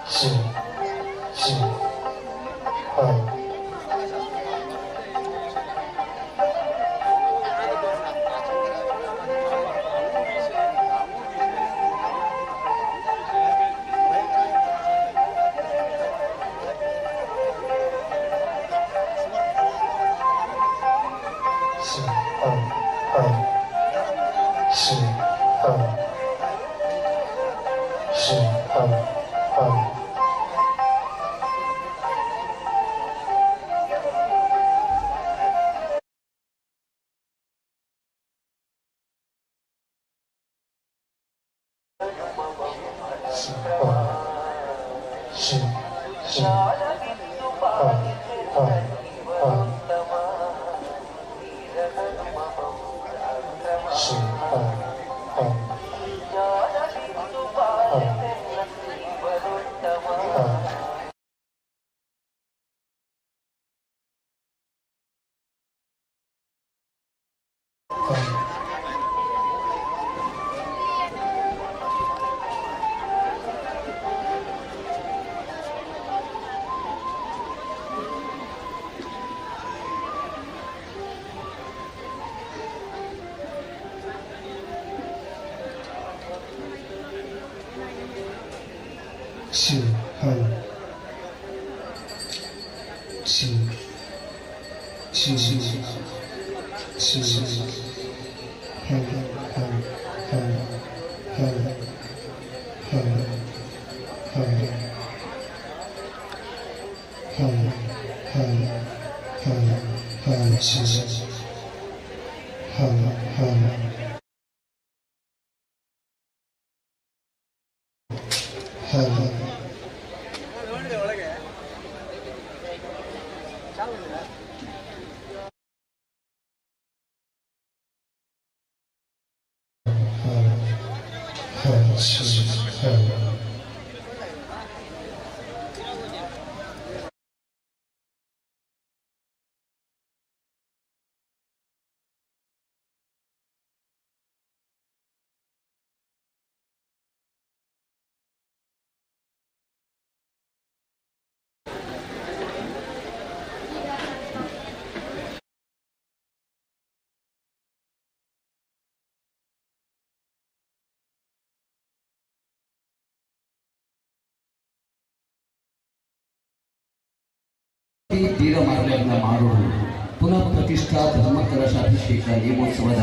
四、四、二。四、二、二、四、二、四、二、二。四、二、四、四、二、二、二。四、二、二、二、二。二。四、二、四、四、四、二、二、二、二、二、二、二、二、二、二、四、二、二。二。二、四、二。 ವೀರಮಾರ್ಲೆರ್ನ ಮಾಡೋಡು ಪುನಃ ಪ್ರತಿಷ್ಠಾ ಧರ್ಮಕಲಶಾಭಿಷೇಕ ನೇಮೋತ್ಸವದ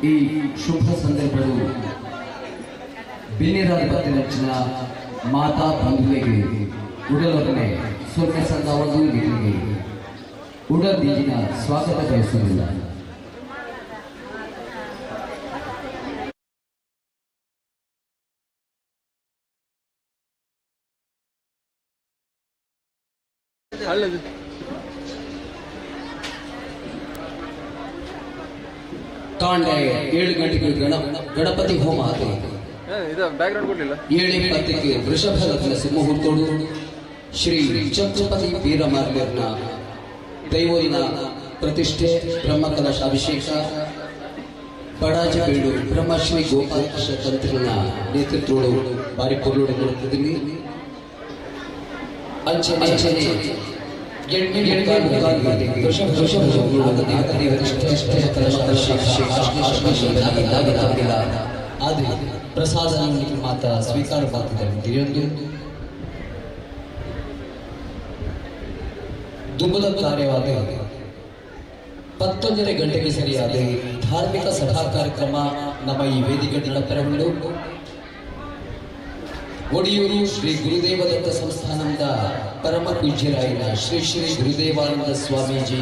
ಈ ಶುಭ ಸಂದರ್ಭವು ಬಿನ್ನಿರಾದ ಬತ್ತಿನಂಚಿನ ಮಾತಾ ಬಂಧುವಿಗೆ ಉಡಲೊಡನೆ ಸೊನ್ನೆ ಸಂದಾವದು ನಿಮಗೆ ಉಡಲ್ ಬೀಜಿನ ಸ್ವಾಗತ ಬಯಸುವುದಿಲ್ಲ. ಕಾಂಡೆ 7 ಗಂಟೆಗೆ ಗಣಪತಿ ಹೋಮ ಆದ 7:20ಕ್ಕೆ ವೃಷಭ ಲಗ್ನ ಸುಮುಹೂರ್ತೋಡು ಶ್ರೀ ಛತ್ರಪತಿ ವೀರಮಾರ್ಲೆರ್ನ ದೈವೋಲಿನ ಪ್ರತಿಷ್ಠೆ ಬ್ರಹ್ಮಕಲಶಾಭಿಷೇಕ ಬಡಾಜಬೇಡು ಬ್ರಹ್ಮಶ್ರೀ ಗೋಪಾಲಕೃಷ್ಣ ತಂತ್ರಿನ ನೇತೃತ್ವಡು ಬಾರಿ ಪೊರ್ಲುಡು ಕೊಡುತ್ತಿದ್ದೀನಿ. ಅಂಚನೆ ಆದರೆ ಪ್ರಸಾದ ಮಾತ್ರ ಸ್ವೀಕಾರ ಮಾಡ್ತಿದ್ದಾರೆ. ದುಂಬದ ಕಾರ್ಯವಾದ 19:30 ಗಂಟೆಗೆ ಸರಿಯಾದ ಧಾರ್ಮಿಕ ಸಭಾ ಕಾರ್ಯಕ್ರಮ ನಮ್ಮ ಈ ವೇದಿಕೆ ನಡಪರಗೊಂಡು ಒಡಿಯೂರು ಶ್ರೀ ಗುರುದೇವದತ್ತ ಸಂಸ್ಥಾನದ ಪರಮ ಪೂಜ್ಯರಾಯಿನ ಶ್ರೀ ಶ್ರೀ ಗುರುದೇವಾನಂದ ಸ್ವಾಮೀಜಿ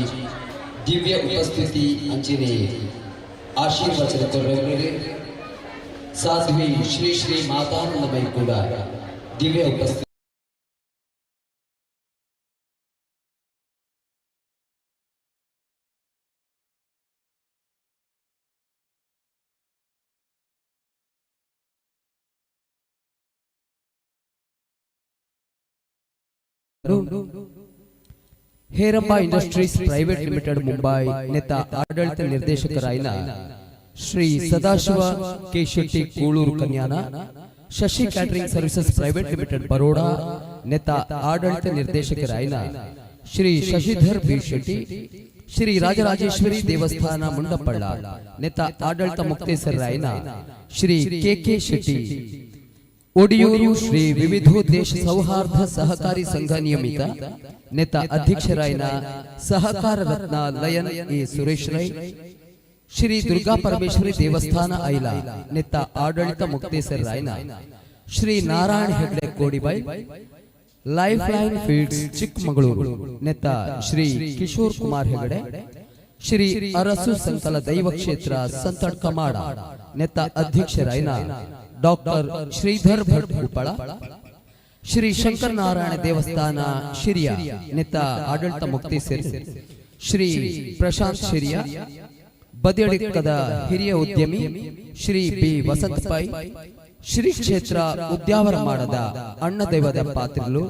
ದಿವ್ಯ ಉಪಸ್ಥಿತಿ ಅಂಚನೆ ಆಶೀರ್ವಚನ ಕೊರವರಿಗೆ ಸಾಧ್ವಿ ಶ್ರೀ ಶ್ರೀ ಮಾತಾನಂದಮಯಿ ಕೂಡ ದಿವ್ಯ ಉಪಸ್ಥಿತಿ. Heramba industries private limited Mumbai ನೆತ್ತ ಆಡಳಿತ ನಿರ್ದೇಶಕರಾಯಿನ Shri Sadashiva K Shetty Kuloor Kanyana Shashi catering services private limited Baroda ನೆತ್ತ ಆಡಳಿತ ನಿರ್ದೇಶಕರಾಯಿನ ಶ್ರೀ ಶಶಿಧರ್ ಬಿ ಶೆಟ್ಟಿ, ಶ್ರೀ ರಾಜರಾಜೇಶ್ವರಿ ದೇವಸ್ಥಾನ ಮುಂಡಪಳ್ಳ ನೆತ್ತ ಆಡಳಿತ ಮುಕ್ತೇಸರಾಯಿನ ಶ್ರೀ ಕೆ ಕೆ ಶೆಟ್ಟಿ, ಒಡಿಯೂರು ಶ್ರೀ ವಿವಿಧೋದ್ದೇಶ ಸೌಹಾರ್ದ ಸಹಕಾರಿ ಸಂಘ ನಿಯಮಿತ ನೆತ್ತ ಅಧ್ಯಕ್ಷರಾಯಿನ ಸಹಕಾರ ರತ್ನ ಲಯನ್ ಎ ಸುರೇಶ್ ರೈ, ಶ್ರೀ ದುರ್ಗಾ ಪರಮೇಶ್ವರಿ ದೇವಸ್ಥಾನ ಐಲ ನೆತ್ತ ಆಡಳಿತ ಮುಕ್ತೇಸರಾಯನ Shri Narayana Hegde Kodibail, life line feeds Chikkamagaluru ನೆತ್ತ ಶ್ರೀ ಕಿಶೋರ್ ಕುಮಾರ್ ಹೆಗಡೆ, ಶ್ರೀ ಅರಸು ಸಂಕಲ ದೈವ ಕ್ಷೇತ್ರ ಸಂತಡ್ಕಮಾಡ ನೆತ್ತ ಅಧ್ಯಕ್ಷರಾಯನ ಡಾಕ್ಟರ್ ಶ್ರೀಧರ್ ಭಟ್ ಉಪ್ಪಳ, ಶ್ರೀ ಶಂಕರ ನಾರಾಯಣ ದೇವಸ್ಥಾನ ಶಿರಿಯ ನೆತ್ತ ಆಡಳಿತ ಮುಕ್ತೇಸರ್ ಶ್ರೀ ಪ್ರಶಾಂತ್ ಶಿರಿಯ, ಬದಿಯಡಿಕ್ಕದ ಹಿರಿಯ ಉದ್ಯಮಿ ಶ್ರೀ ಬಿ ವಸಂತ ಪೈ, ಶ್ರೀ ಕ್ಷೇತ್ರ ಉದ್ಯಾವರ ಮಾಡದ ಅಣ್ಣ ದೈವದ ಪಾತ್ರಿಲು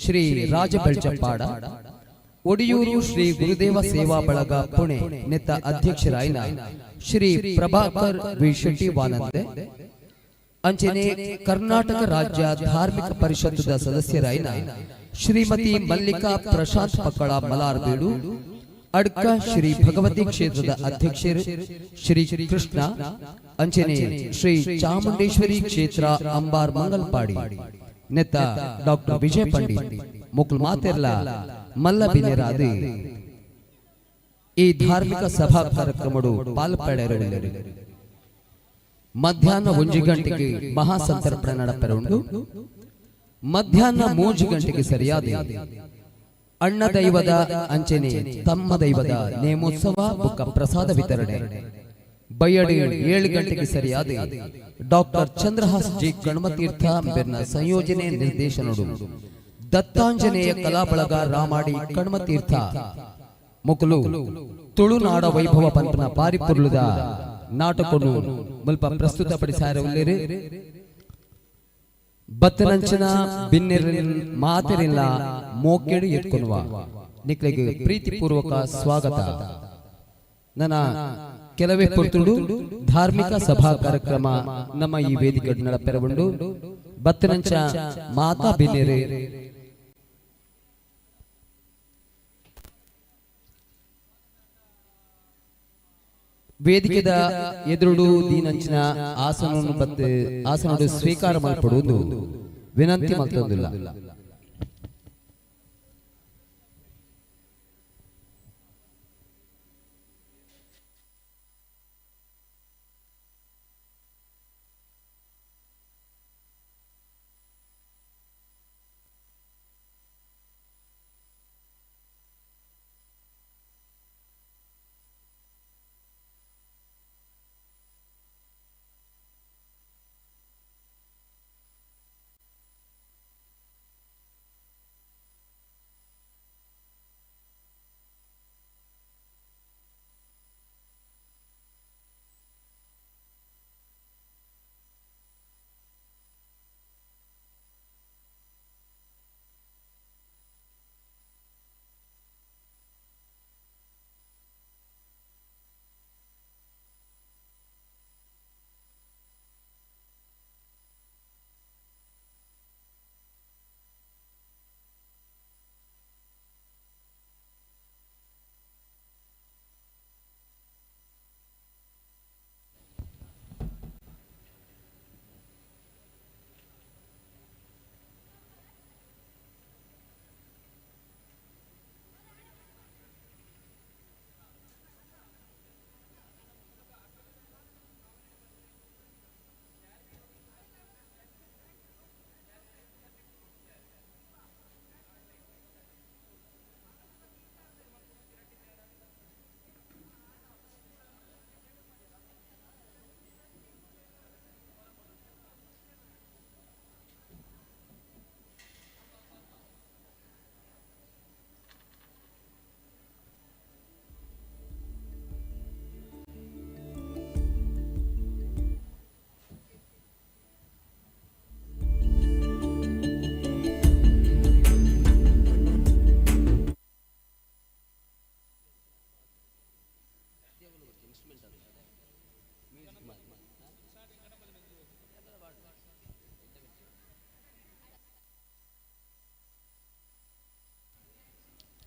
ಶ್ರೀ ರಾಜಬೆಳ್ಚಪ್ಪಾಡ, ಒಡಿಯೂರು ಶ್ರೀ ಗುರುದೇವ ಸೇವಾ ಬಳಗ ಪುಣೆ ನೆತ್ತ ಅಧ್ಯಕ್ಷರಾಯಿನ ಶ್ರೀ ಪ್ರಭಾಕರ್ ವಿ ಶೆಟ್ಟಿ ವಾನಂದೆ, ಅಂಚನೆ ಕರ್ನಾಟಕ ರಾಜ್ಯ ಧಾರ್ಮಿಕ ಪರಿಷತ್ತದ ಸದಸ್ಯರಾಯಿನ ಶ್ರೀಮತಿ ಮಲ್ಲಿಕಾ ಪ್ರಶಾಂತ್ ಪಕ್ಕಳ ಮಲಾರ್ಬೀಡು, ಅಡ್ಕ ಶ್ರೀ ಭಗವತಿ ಕ್ಷೇತ್ರದ ಅಧ್ಯಕ್ಷರು ಶ್ರೀ ಕೃಷ್ಣ, ಅಂಚನೆ ಶ್ರೀ ಚಾಮುಂಡೇಶ್ವರಿ ಕ್ಷೇತ್ರ ಅಂಬಾರ್ ಮಂಗಲ್ಪಾಡಿ ನೆತ್ತ ಡಾಕ್ಟರ್ ವಿಜಯ ಪಂಡಿತ್ ಮುಕ್ಲು ಮಾತೆರ್ಲ ಮಲ್ಲ ಬಿನೆರಾದ ಈ ಧಾರ್ಮಿಕ ಸಭಾ ಕಾರ್ಯಕ್ರಮಡು ಪಾಲ್ಪಡೆಯರು. ಮಧ್ಯಾಹ್ನ 1 ಗಂಟೆಗೆ ಮಹಾಸಂತರ್ಪಣೆ ನಡಪೆರುಂಡು. ಮಧ್ಯಾಹ್ನ 3 ಗಂಟೆಗೆ ಸರಿಯಾದ ಅಣ್ಣ ದೈವದ ಅಂಚನೆ ತಮ್ಮ ದೈವದ ನೇಮೋತ್ಸವ ಬುಕ್ಕ ಪ್ರಸಾದ ವಿತರಣೆ. ಬಯ್ಯಡಿ 7 ಗಂಟೆಗೆ ಸರಿಯಾದ ಡಾಕ್ಟರ್ ಚಂದ್ರಹಾಸ್ ಜಿ ಕಣ್ಮತೀರ್ಥ ಬೆರ್ನ ಸಂಯೋಜನೆ ನಿರ್ದೇಶನಡು ದತ್ತಾಂಜನೇಯ ಕಲಾಬಳಗ ರಾಮಾಡಿ ಕಣ್ಮತೀರ್ಥ ಮುಕುಲು ತುಳುನಾಡ ವೈಭವ ಪಂಪನ ಪಾರಿಪುರ್ಲುದ ನಾಟಕನು ಮುಲ್ಪ ಪ್ರಸ್ತುತಪಡಿಸಾರ ಉಲ್ಲೇರು. ಬತ್ತನಂಚಿನ ಬಿನ್ನೆರಿನ್ ಮಾತೆರಿಲ್ಲ ಮೋಕೆಡು ಎತ್ಕೊನುವ ನಿಕ್ಲೆಗೆ ಪ್ರೀತಿಪೂರ್ವಕ ಸ್ವಾಗತ. ನನ್ನ ಕೆಲವೇ ಪೊರ್ತುಡು ಧಾರ್ಮಿಕ ಸಭಾ ಕಾರ್ಯಕ್ರಮ ನಮ್ಮ ಈ ವೇದಿಕೆ ನಡಪೆರವುಂಡು. ಬತ್ತನಂಚ ಮಾತಾ ಬಿನ್ನೆರೆ ವೇದಿಕೆದ ಎದುರುಡು ದೀನಂಚಿನ ಆಸನವನ್ನು ಬತ್ತು ಆಸನಡು ಸ್ವೀಕಾರ ಮಲ್ಪಡುವುದು ವಿನಂತಿ ಮಲ್ತೊಂದಿಲ್ಲ.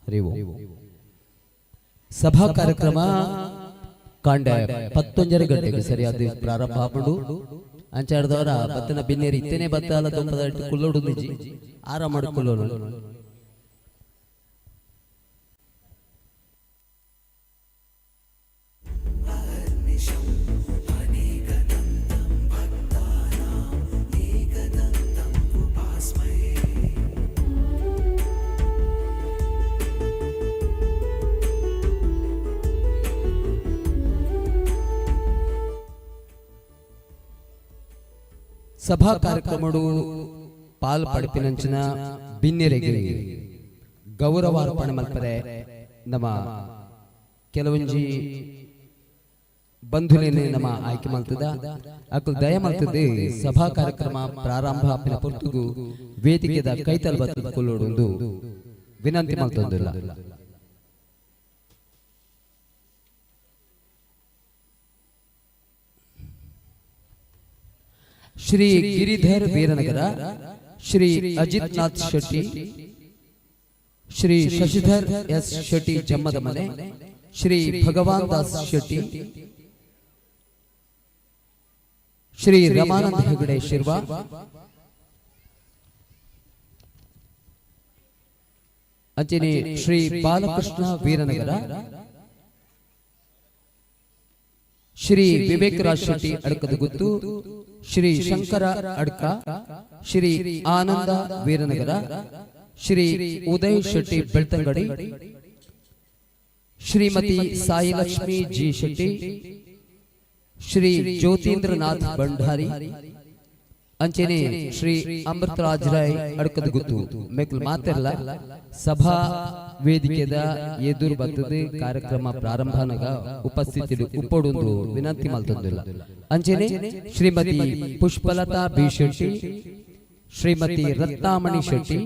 ಹರಿ ಓಂ. ಸಭಾ ಕಾರ್ಯಕ್ರಮ ಕಾಂಡ 11:30 ಗಂಟೆಗೆ ಸರಿಯಾದ ಪ್ರಾರಂಭ ಆಪುಂಡು. ಅಂಚಾಡ್ದವರ ಬತ್ತನ ಬಿನ್ನೇರಿ ಇತ್ತೇನೆ ಬತ್ತಾಲ ದೊಂಪದ ಕುಲ್ಲೋಡು ನಿಜಿ ಆರಾಮ ಕುಲ್ಲೋಡು. ಸಭಾ ಕಾರ್ಯಕ್ರಮಡು ಪಾಲ್ ಪಡಿಪಿನಂಚಿನ ಬಿನ್ನೆರೆಗೆ ಗೌರವಾರ್ಪಣೆ ಮಲ್ಪರೆ ನಮ್ಮ ಕೆಲವೊಂಜಿ ಬಂಧುಲೇನೆ ನಮ್ಮ ಆಯ್ಕೆ ಮಲ್ತದ ಅಕುಲ್ ದಯ ಮಲ್ತದೆ. ಸಭಾ ಕಾರ್ಯಕ್ರಮ ಪ್ರಾರಂಭ ಆಪಿನ ಪೊರ್ತುಗು ವೇದಿಕೆದ ಕೈತಲ್ ಬತ್ತದ ಕುಲ್ಲೋಡೊಂದು ವಿನಂತಿ ಮಲ್ತೊಂದುಲ್ಲ. ಶ್ರೀ ಗಿರಿಧರ್ ವೀರನಗರ, ಶ್ರೀ ಅಜಿತ್ನಾಥ್ ಶೆಟ್ಟಿ, ಶ್ರೀ ಶಶಿಧರ್ ಎಸ್ ಶೆಟ್ಟಿ ಜಮ್ಮದ ಮನೆ, ಶ್ರೀ ಭಗವಾನ್ ದಾಸ್ ಶೆಟ್ಟಿ, ಶ್ರೀ ರಮಾನಂದ ಹೆಗಡೆ ಶಿರ್ವಾ, ಅಂಚನೆ ಶ್ರೀ ಬಾಲಕೃಷ್ಣ ವೀರನಗರ, ಶ್ರೀ ವಿವೇಕ್ ರಾಜ್ ಶೆಟ್ಟಿ ಅಡಕದಗುತ್ತು, ಶ್ರೀ ಶಂಕರ ಅಡ್ಕ, ಶ್ರೀ ಆನಂದ ವೀರನಗರ, ಶ್ರೀ ಉದಯ್ ಶೆಟ್ಟಿ ಬೆಳ್ತಂಗಡಿ, ಶ್ರೀಮತಿ ಸಾಯಿ ಲಕ್ಷ್ಮಿ ಜಿ ಶೆಟ್ಟಿ, ಶ್ರೀ ಜ್ಯೋತೀಂದ್ರನಾಥ್ ಭಂಡಾರಿ, ಅಂಚನೆ ಶ್ರೀ ಅಮೃತರಾಜ್ ರಾಯ್ ಅಡಕದಗುತ್ತು ಮೇಕಲ್ ಮಾತೆಲ್ಲ ಸಭಾ ವೇದಿಕೆದ ಎದುರು ಬರ್ತದೆ. ಕಾರ್ಯಕ್ರಮ ಪ್ರಾರಂಭನಗ ಉಪಸ್ಥಿತಿ ಉಪ್ಪೊಡೊಂದು ವಿನಂತಿ ಮಲ್ತೊಂದಿಲ್ಲ. ಅಂಚನೆ ಶ್ರೀಮತಿ ಪುಷ್ಪಲತಾ ಬಿ ಶೆಟ್ಟಿ, ಶ್ರೀಮತಿ ರತ್ನಾಮಣಿ ಶೆಟ್ಟಿ,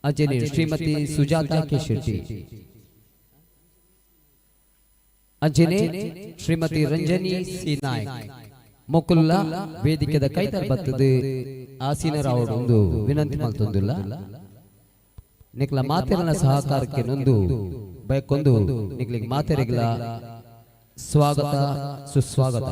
ಅಂಚನೆ ಶ್ರೀಮತಿ ಸುಜಾತಾ ಕೆ ಶೆಟ್ಟಿ, ಅಂಚನೆ ಶ್ರೀಮತಿ ರಂಜನಿ ಸಿ ನಾಯ್ಕ್ ಮೊಕುಲ್ಲ ವೇದಿಕೆದ ಕೈತಲ್ ಬರ್ತದೆ ಆಸೀನರಾವಡು ಒಂದು ವಿನಂತಿ ಮಲ್ತೊಂದಿಲ್ಲ. ನಿಕ್ಲ ಮಾತೆರನ ಸಹಕಾರಕ್ಕೆ ನೊಂದು ಬಯಕೊಂದು ನಿಕ್ಲಿಗೆ ಮಾತೆರೆಗ್ಲ ಸ್ವಾಗತ ಸುಸ್ವಾಗತ.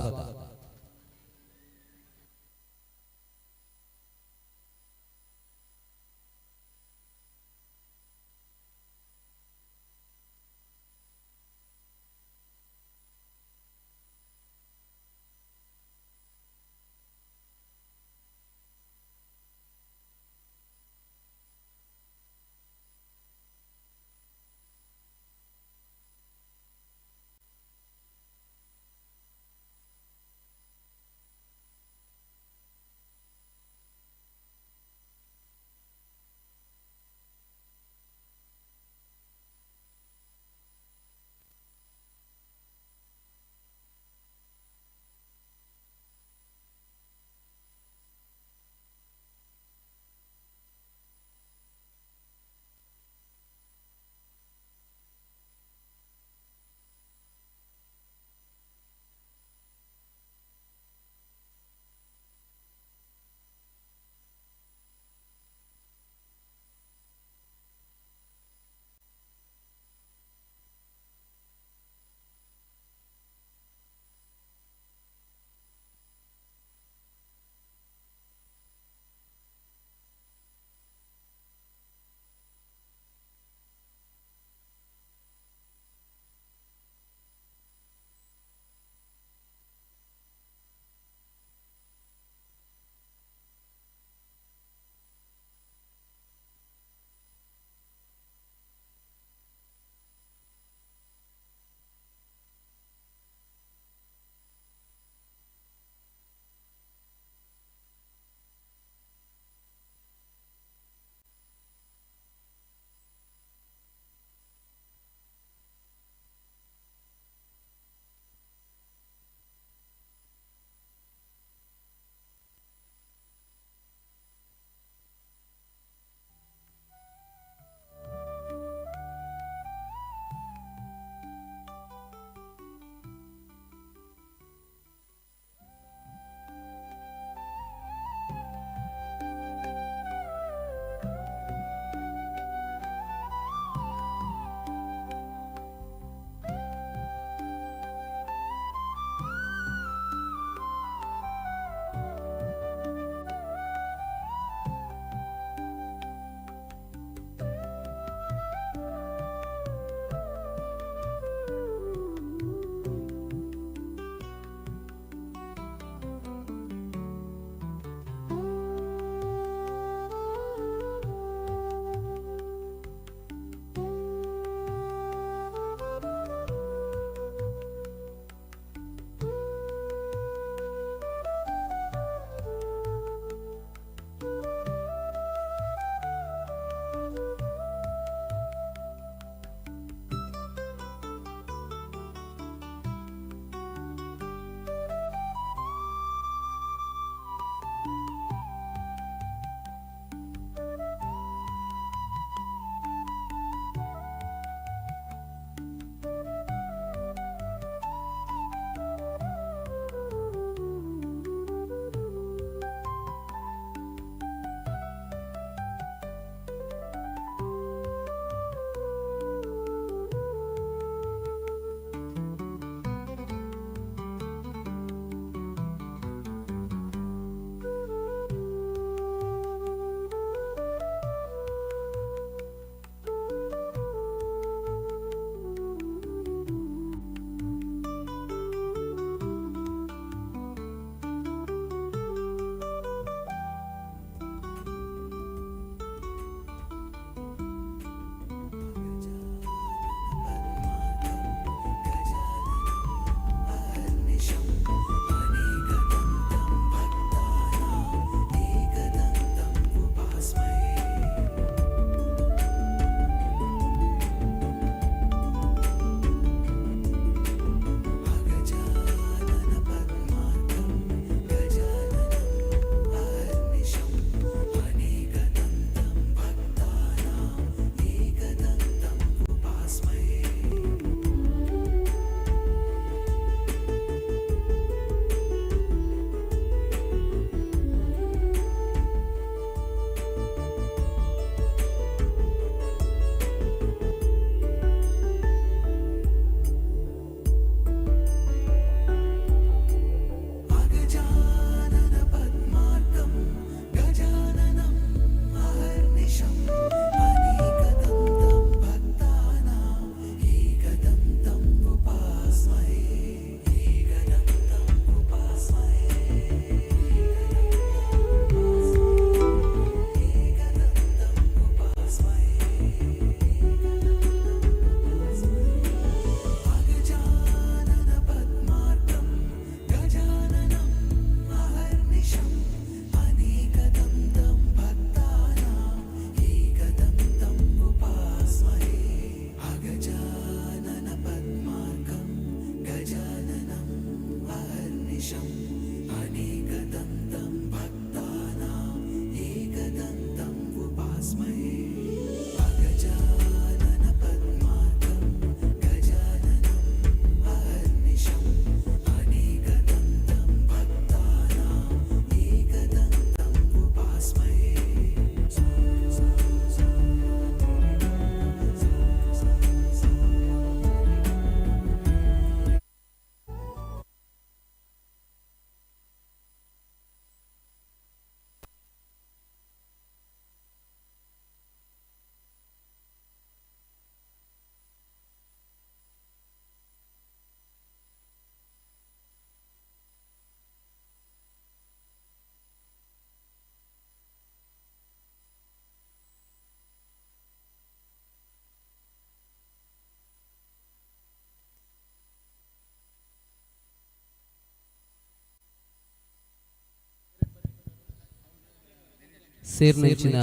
ಸೇರ್ನಂಚಿನ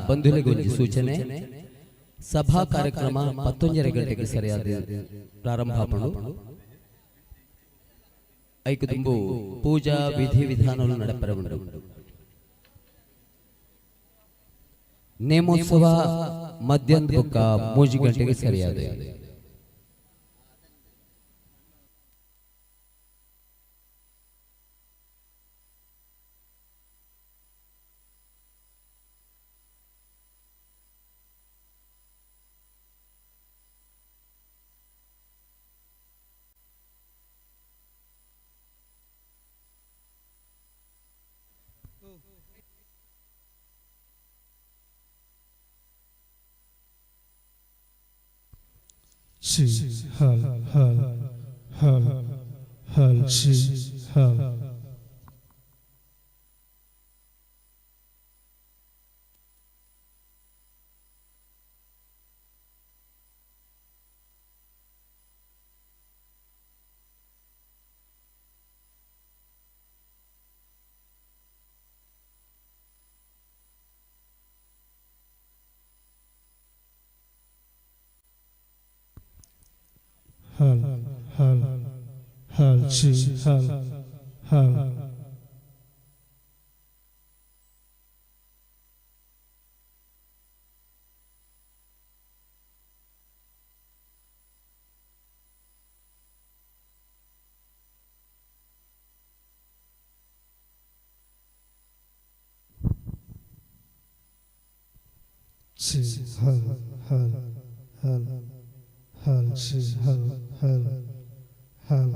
ಬಂಧುಗಳಿಗೆ ಸೂಚನೆ. ಸಭಾ ಕಾರ್ಯಕ್ರಮ 11:30 ಗಂಟೆಗೆ ಸರಿಯಾದ ಪ್ರಾರಂಭ ಆಪುಂಡು. ಐಕು ದುಂಬು ಪೂಜಾ ವಿಧಿ ವಿಧಾನಗಳು ನಡಪರೆ ಉಂಡು. ನೇಮೋತ್ಸವ ಮಧ್ಯಾಹ್ನ ಬೊಕ್ಕ 3 ಗಂಟೆಗೆ ಸರಿಯಾದ. C hal hal hal hal C hal. Hal hal hal C hal hal. C hal hal hal hal C hal hal hal.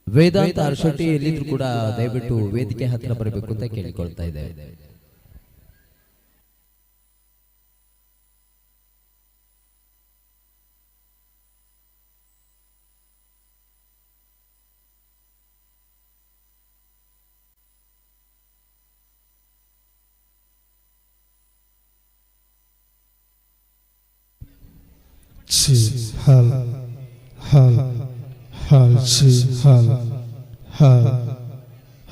Vedanta Arshetti ಎಲ್ಲಿದ್ರು ಕೂಡ ದಯವಿಟ್ಟು ವೇದಿಕೆ ಹತ್ತಿರ ಬರಬೇಕು ಅಂತ ಕೇಳಿಕೊಳ್ತಾ ಇದ್ದೇವೆ. C hal hal hal C hal hal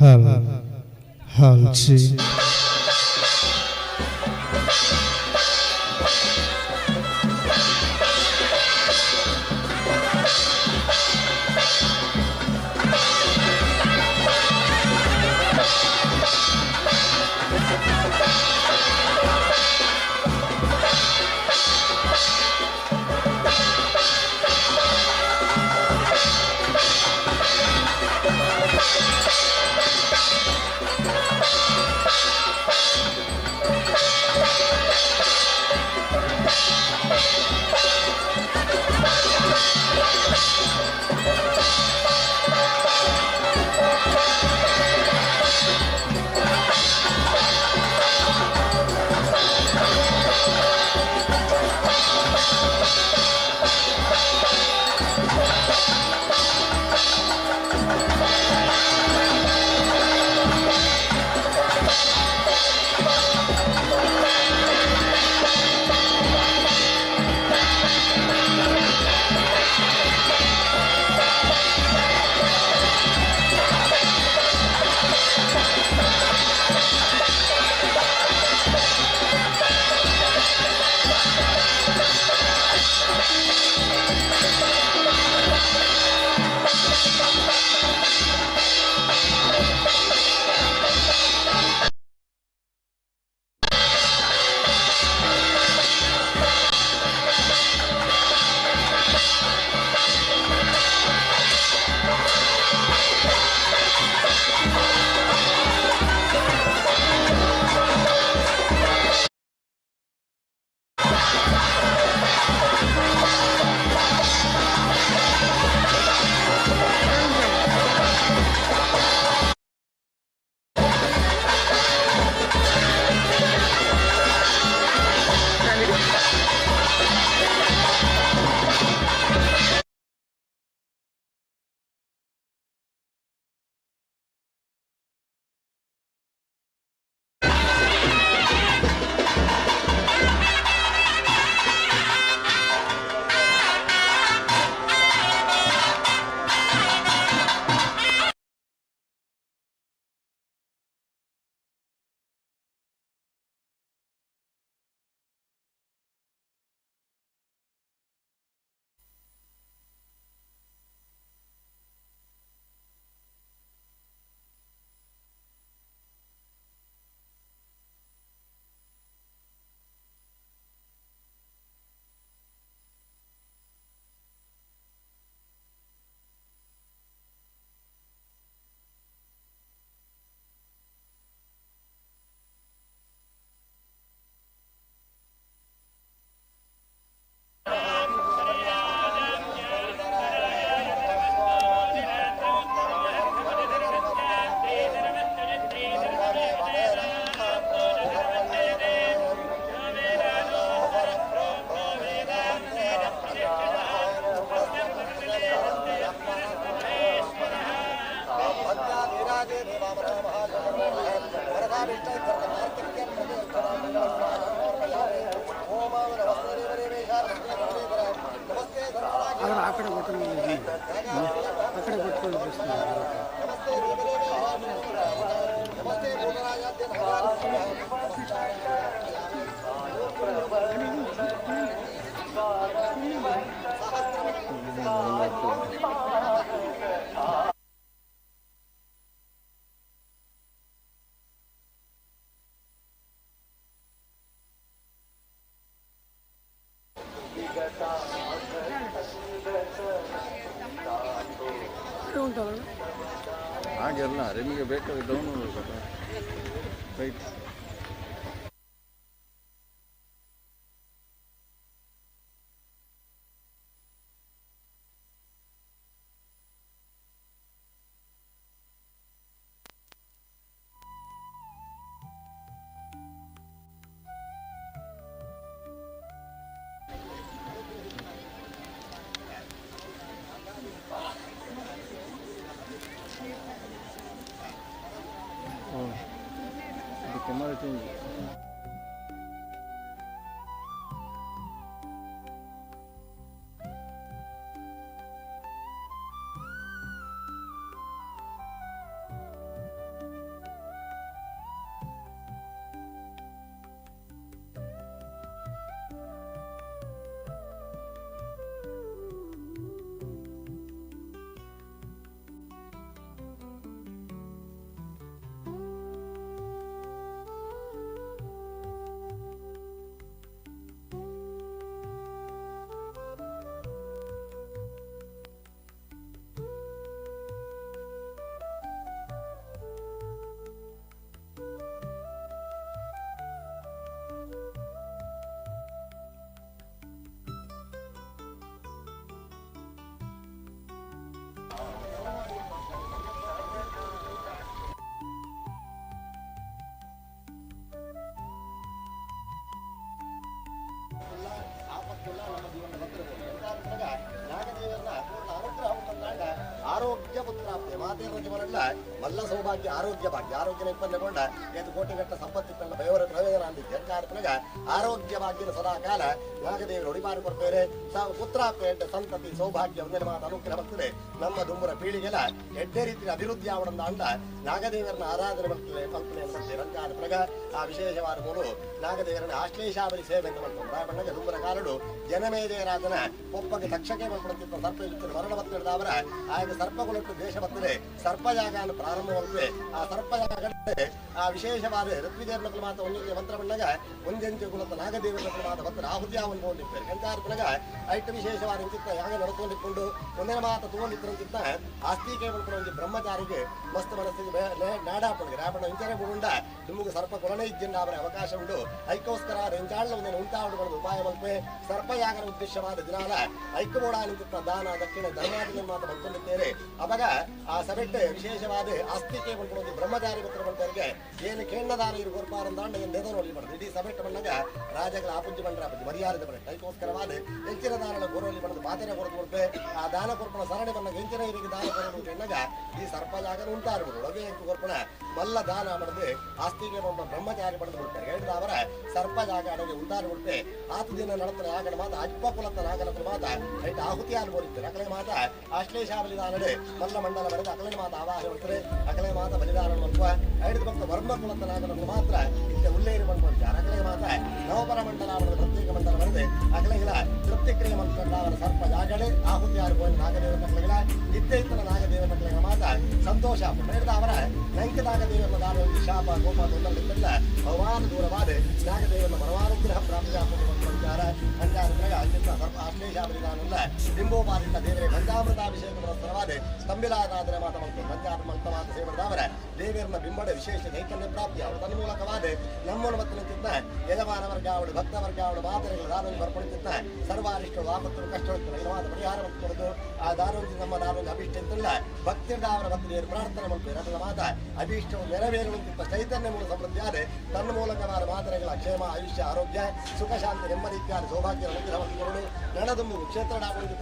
hal hal C. ಹಾಗೆಲ್ಲ ನಿಮಗೆ ಬೇಕಾದ್ರೆ ಡೌನ್ಲೋಡ್ ರೈಟ್. Camera change. ಆರೋಗ್ಯ ಪುತ್ರಾಪ್ತಿ ಮಾತೇರ ಜೀವನಲ್ಲ ಮಲ್ಲ ಸೌಭಾಗ್ಯ ಆರೋಗ್ಯ ಭಾಗ್ಯ ಆರೋಗ್ಯ ಇಪ್ಪನ್ನೆಗೊಂಡ ಏತು ಕೋಟಿಗಟ್ಟ ಸಂಪತ್ತಿಪ್ಪೆಲ್ಲ ಬಯವರ ಪ್ರಯೋಜನ ಅಂದಿದ್ದೆ ಅಂಚಾರ್ಪಣಗ ಆರೋಗ್ಯ ಭಾಗ್ಯದ ಸದಾ ಕಾಲ ನಾಗದೇವರು ಒಡಿಮಾರು ಕೊಡ್ತೇವೆ ಪುತ್ರಾಪ್ತಿ ಸಂತತಿ ಸೌಭಾಗ್ಯ ಒಂದನೇ ಮಾತು ಅನುಗ್ರಹ ಬರ್ತದೆ. ನಮ್ಮ ದುಂಬುರ ಪೀಳಿಗೆಲ್ಲ ಎಡ್ಡೆ ರೀತಿಯ ಅಭಿವೃದ್ಧಿ ಆವಡಂದ ಅಂಡ ನಾಗದೇವರನ್ನ ಆರಾಧನೆ ಬರ್ತದೆ ಕಲ್ಪನೆ ಬರ್ತದೆ. ರಂಗಾರ್ಪಣಗ ಆ ವಿಶೇಷವಾದ ಮೂರು ನಾಗದೇವರನ್ನ ಆಶ್ಲೇಷಾವರಿ ಸೇವೆ ಅಂತ ಮಾಡ್ತಾರೆ. ರಾಯಬಣ್ಣಗ ದುಂಬುರ ಕಾಲಡು ಜನಮೇಜಯರಾಜನ ಒಪ್ಪಗೆ ತಕ್ಷಕೆ ಮಾಡ್ಕೊಡುತ್ತಿದ್ದ ಸರ್ಪ ಮರಣ ಬತ್ತಿಡದವರ ಆಗ ಸರ್ಪಗುಲಟ್ಟು ದೇಶ ಬರ್ತದೆ ಸರ್ಪಯಾಗ ಪ್ರಾರಂಭವಾಗುತ್ತದೆ. ಆ ಸರ್ಪಯಾಗ ಆ ವಿಶೇಷವಾದ ಋತ್ವಿದೇವನ ಮಾತ ಒಂದೊಂದು ಮಂತ್ರ ಬಂದಾಗ ಒಂದೆಂಟು ಕುಲತ ನಾಗದೇವರ ಮಾತ ಬಂದ ಆಹುತಿಯಾವನ್ನು ಕೊಂಡಿರ್ತಾರೆ. ಕಂಚಾರ್ಪಣಗ ಐಟ ವಿಶೇಷವಾದ ಇಂಚಿತ್ತ ಯಾಗ ನಡ್ಕೊಂಡಿಟ್ಕೊಂಡು ಒಂದೇ ಮಾತ ತಗೊಂಡಿದ್ರಂತಿತ್ತ ಆಸ್ತಿಕೆ ಒಂದು ಬ್ರಹ್ಮಚಾರಿಗೆ ಮಸ್ತ್ ಮನಸ್ಸಿಗೆ ನಾಡಾಪಣಿಗೆ ರಾಪಣ ಇಂಚನೆ ಬುಡುಂಡ ನಿಮಗೆ ಸರ್ಪ ಕೊಲನೆ ಇದ್ದಿಂದ ಅವರ ಅವಕಾಶ ಉಂಟು. ಐಕೋಸ್ಕರ ರೆಂಚಾಳ ಒಂದೇನು ಉಂಟಾವಡುಗಳ ಉಪಾಯ ಮಲ್ಪೆ ಸರ್ಪಯಾಗರ ಉದ್ದೇಶವಾದ ದಿನಾಲ ಐಕ್ಯಬೋಡ ನಿಂತಿತ್ತ ದಾನ ದಕ್ಷಿಣ ಧರ್ಮಾದಿನ ಮಾತ ಬಂದ್ಕೊಂಡಿದ್ದೇನೆ. ಅವಾಗ ಆ ಸಭೆಟ್ಟೆ ವಿಶೇಷವಾದ ಆಸ್ತಿಕೆ ಒಂದು ಬ್ರಹ್ಮಚಾರಿ ಪತ್ರ ಬಂದವರಿಗೆ ಏನು ಕೇಂದ್ರದಾರ ಇರು ಕೊರ್ಪಾರಂದಾಂಡ ಏನು ನೆದನೊಲಿ ಬರ್ತದೆ. ಇಡೀ ಸಭೆಟ್ಟ ಬಂದಾಗ ರಾಜಗಳ ಆಪುಂಜಿ ಬಂಡ್ರ ಆಪುಂಜಿ ಮರ್ಯಾದೆ ಬರುತ್ತೆ. ಅದಕ್ಕೋಸ್ಕರವಾದ ಹೆಚ್ಚಿನ ದಾನಗಳ ಗೋರಲ್ಲಿ ಬಂದು ಪಾತ್ರೆ ಕೊರತು ಕೊಡ್ತೆ ಆ ದಾನ ಕೊರ್ಪಣ ಸರಣಿ ಬಂದಾಗ ಹೆಂಚಿನ ಇವರಿಗೆ ದಾನ ಕೊರಲು ಕೆಣ್ಣಗ ಈ ಸರ್ಪಯಾಗನ ಉಂಟಾರ್ಬೋದು ಒಳಗೆ ಕೊರ್ಪಣ ಮಲ್ಲ ದಾನ ಮಾಡಿದ್ರೆ ಆಸ್ತಿಗೆ ಬಂದ ಬ್ರಹ್ಮಚಾರಿ ಪಡೆದು ಬಿಡ್ತಾರೆ. ಹೇಳಿದ ಅವರ ಸರ್ಪಯಾಗ ಅಡಗೆ ಉಂಟಾರು ಬಿಡ್ತೆ ಆತ ದಿನ ನಡತನ ಆಗಣ ಮಾತ ಅಜ್ಪ ಕುಲತ ನಾಗನ ಮಾತ ಐಟ ಆಹುತಿ ಅನುಭವಿಸ್ತಾರೆ. ಅಕಲೆ ಮಾತ ಆಶ್ಲೇಷ ಬಲಿದಾನಡೆ ಮಲ್ಲ ಮಂಡಲ ಬರೆದು ಅಕಲೆ ಮಾತ ಆವಾಹನೆ ಮಾಡ್ತಾರೆ. ಅಕಲೆ ಮಾತ ಬಲಿದಾನ ಮಲ್ಪುವ ಐದು ಭಕ್ತ ವರ್ಮ ಕುಲತ ನಾಗನ ಮಾತ್ರ ಇಂತ ಉಲ್ಲೇರಿ ಬಂದ್ಕೊಳ್ತಾರೆ. ಅಕಲೆ ಮಾತ ನವಪರ ಮಂಡಲ ಅವರ ಪ್ರತ್ಯೇಕ ಮಂಡಲ ಬರೆದು ಅಕಲೆಗಳ ತೃಪ್ತಿಕ್ರಿಯೆ ಮಂತ್ರ ಅವರ ಸರ್ಪ ಜಾಗಡೆ ಆಹುತಿ ಯಾರು ಹೋಗಿ ನಾಗದೇವರ ಮಕ್ಕಳಿಗಳ ಇದ್ದೇ ಇತರ ನಾಗದೇವರ ಮಕ್ಕಳಿಗೆ ಮಾತ ಸಂತೋಷ ಹೇಳಿದ ಅವರ ನಂಕ ನಾಗದೇವರ ದಾನ ಶಾಪ ಗೋಪ ತೊಂದರೆಗಳಿಂದ ಭಗವಾನ್ ದೂರವಾದ ನಾಗದೇವರ ಪರಮಾನುಗ್ರಹ ಪ್ರಾಪ್ತಿ ಅಂಚಾರ ಸರ್ಪ ಆಶ್ಲೇಷ ಬಲಿದಾನಲ್ಲ ಬಿಂಬೋಪಾದಿತ ದೇವರೇ ಪಂಚಾಮೃತಾಭಿಷೇಕ ಪುರಸ್ಸರವಾದ ತಂಬಿಲಾದಾದರ ಮಾತ ಮಲ್ತು ಪಂಚಾಮೃತ ಮಲ್ತ ಮಾತ ಸೇವಡದವರ ದೇವರನ್ನ ಬಿಂಬಡ ವಿಶೇಷ ಚೈತನ್ಯ ಪ್ರಾಪ್ತಿ ಅವರು ತನ್ಮೂಲಕವಾದ ನಮ್ಮನ್ನು ಮತ್ತು ನಿಂತಿದ್ದ ಯಜಮಾನ ವರ್ಗಾವಣೆ ಭಕ್ತ ವರ್ಗಾವಣೆ ಮಾತರೆಗಳ ದಾನವನ್ನು ಬರ್ಪಡಿಸಿದ್ದ ಸರ್ವಾರಿಷ್ಟರು ಆಪತ್ತು ಕಷ್ಟ ಮಾತ ಪರಿಹಾರ ಕೊಡೋದು ಆ ದಾನೊಂದು ನಮ್ಮ ದಾನೊಂದು ಅಭೀಷ್ಟ ಅಂತಲ್ಲ ಭಕ್ತಿಯಿಂದ ಅವರ ಭಕ್ತಿಯರು ಪ್ರಾರ್ಥನೆ ಮಾಡ್ತಾರೆ. ಅದರ ಮಾತ ಅಭೀಷ್ಟವು ನೆರವೇರುವಂತಿದ್ದ ಚೈತನ್ಯ ಮೂಲ ಸಮೃದ್ಧಿಯಾದ ತನ್ನ ಮೂಲಕವಾದ ಮಾತರೆಗಳ ಕ್ಷೇಮ ಆಯುಷ್ಯ ಆರೋಗ್ಯ ಸುಖ ಶಾಂತಿ ನೆಮ್ಮದಿ ಇತ್ಯಾದಿ ಸೌಭಾಗ್ಯ ಅನುಗ್ರಹ ಮಾಡಿಕೊಂಡು ನಡೆದುಂಬು ಕ್ಷೇತ್ರ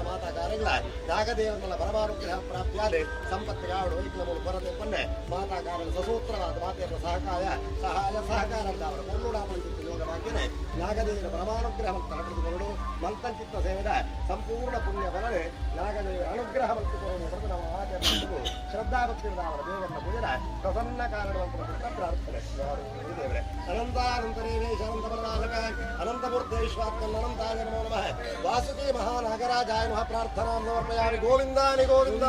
ಮಾತಾ ಕಾರ್ಯಗಳ ನಾಗದೇವನ ಪರಮಾನುಗ್ರಹ ಪ್ರಾಪ್ತಿಯಾದ ಸಂಪತ್ತಿಗಾವಡು ವೈಕ್ಲ ಮೂಲ ಕೊರತೆ ಪನ್ನೆ ಮಾತಾ ಕಾರ್ಯ ಸಸೂತ್ರವಾದ ಮಾತೆಯರ ಸಹಕಾಯ ಸಹಾಯ ಸಹಕಾರ ಅಂತ ಅವರ ಕೊಲ್ಲುಡಾಪಡಿಸಿತ್ತು ಯೋಗ ಭಾಗ್ಯನೆ ನಾಗದೇವರ ಪರಮಾನುಗ್ರಹ ತಲಪಡಿಸಿಕೊಂಡು ಮಲ್ತಂಚಿತ್ತ ಸೇವೆದ ಸಂಪೂರ್ಣ ಪುಣ್ಯ ಫಲನೆ ನಾಗದೇವರ ಅನುಗ್ರಹ ಮಲ್ತುಕೊಂಡು ನಮ್ಮ ಆಚರಣೆಗೂ ಶ್ರದ್ಧಾಭಕ್ತಿಯಿಂದ ಅವರ ದೇವರನ್ನ ಪೂಜನ ಪ್ರಸನ್ನ ಕಾರಣವಂತ ಪ್ರಾರ್ಥನೆ. ದೇವರೇ ಅನಂತಾನಂತರೇವೇಶ ಅನಂತ ಅನಂತಮೂರ್ತಿ ವಿಶ್ವಾತ್ಮನ್ ಅನಂತಾಯ ನಮೋ ನಮಃ. ವಾಸುಕಿ ಮಹಾನಾಗರಾಜಾಯ ನಮಃ. ಪ್ರಾರ್ಥನಾ ಸಮರ್ಪಯಾಮಿ. ಗೋವಿಂದಾನಿ ಗೋವಿಂದ.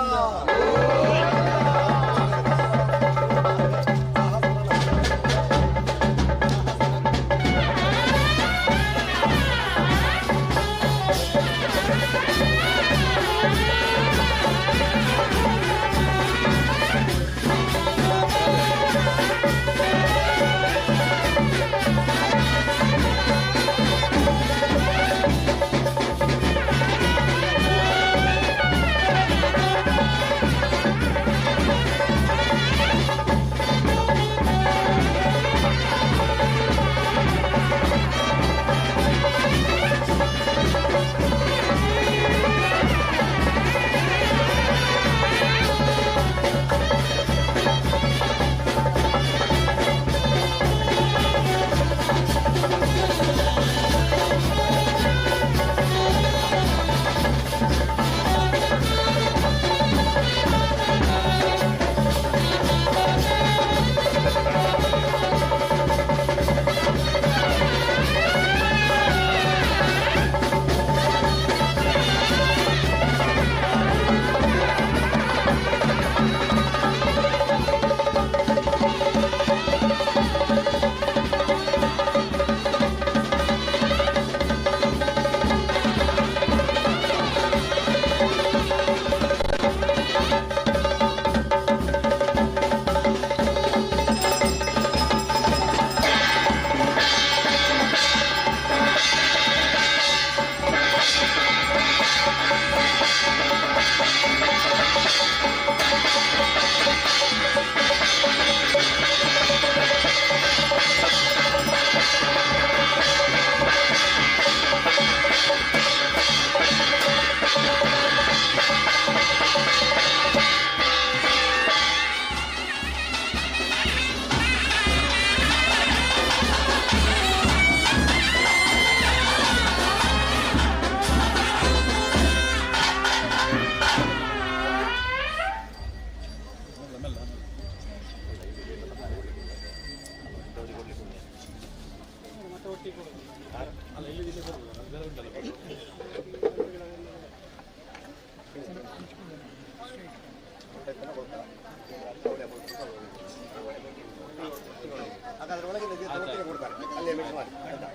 ಹಾಗಾದ್ರೆ ಒಳಗೆ ಒಟ್ಟಿಗೆ ಕೊಡ್ತಾರೆ, ಅಲ್ಲೇ ಮಿಕ್ಸ್ ಮಾಡಿ. ಆಯ್ತಾ?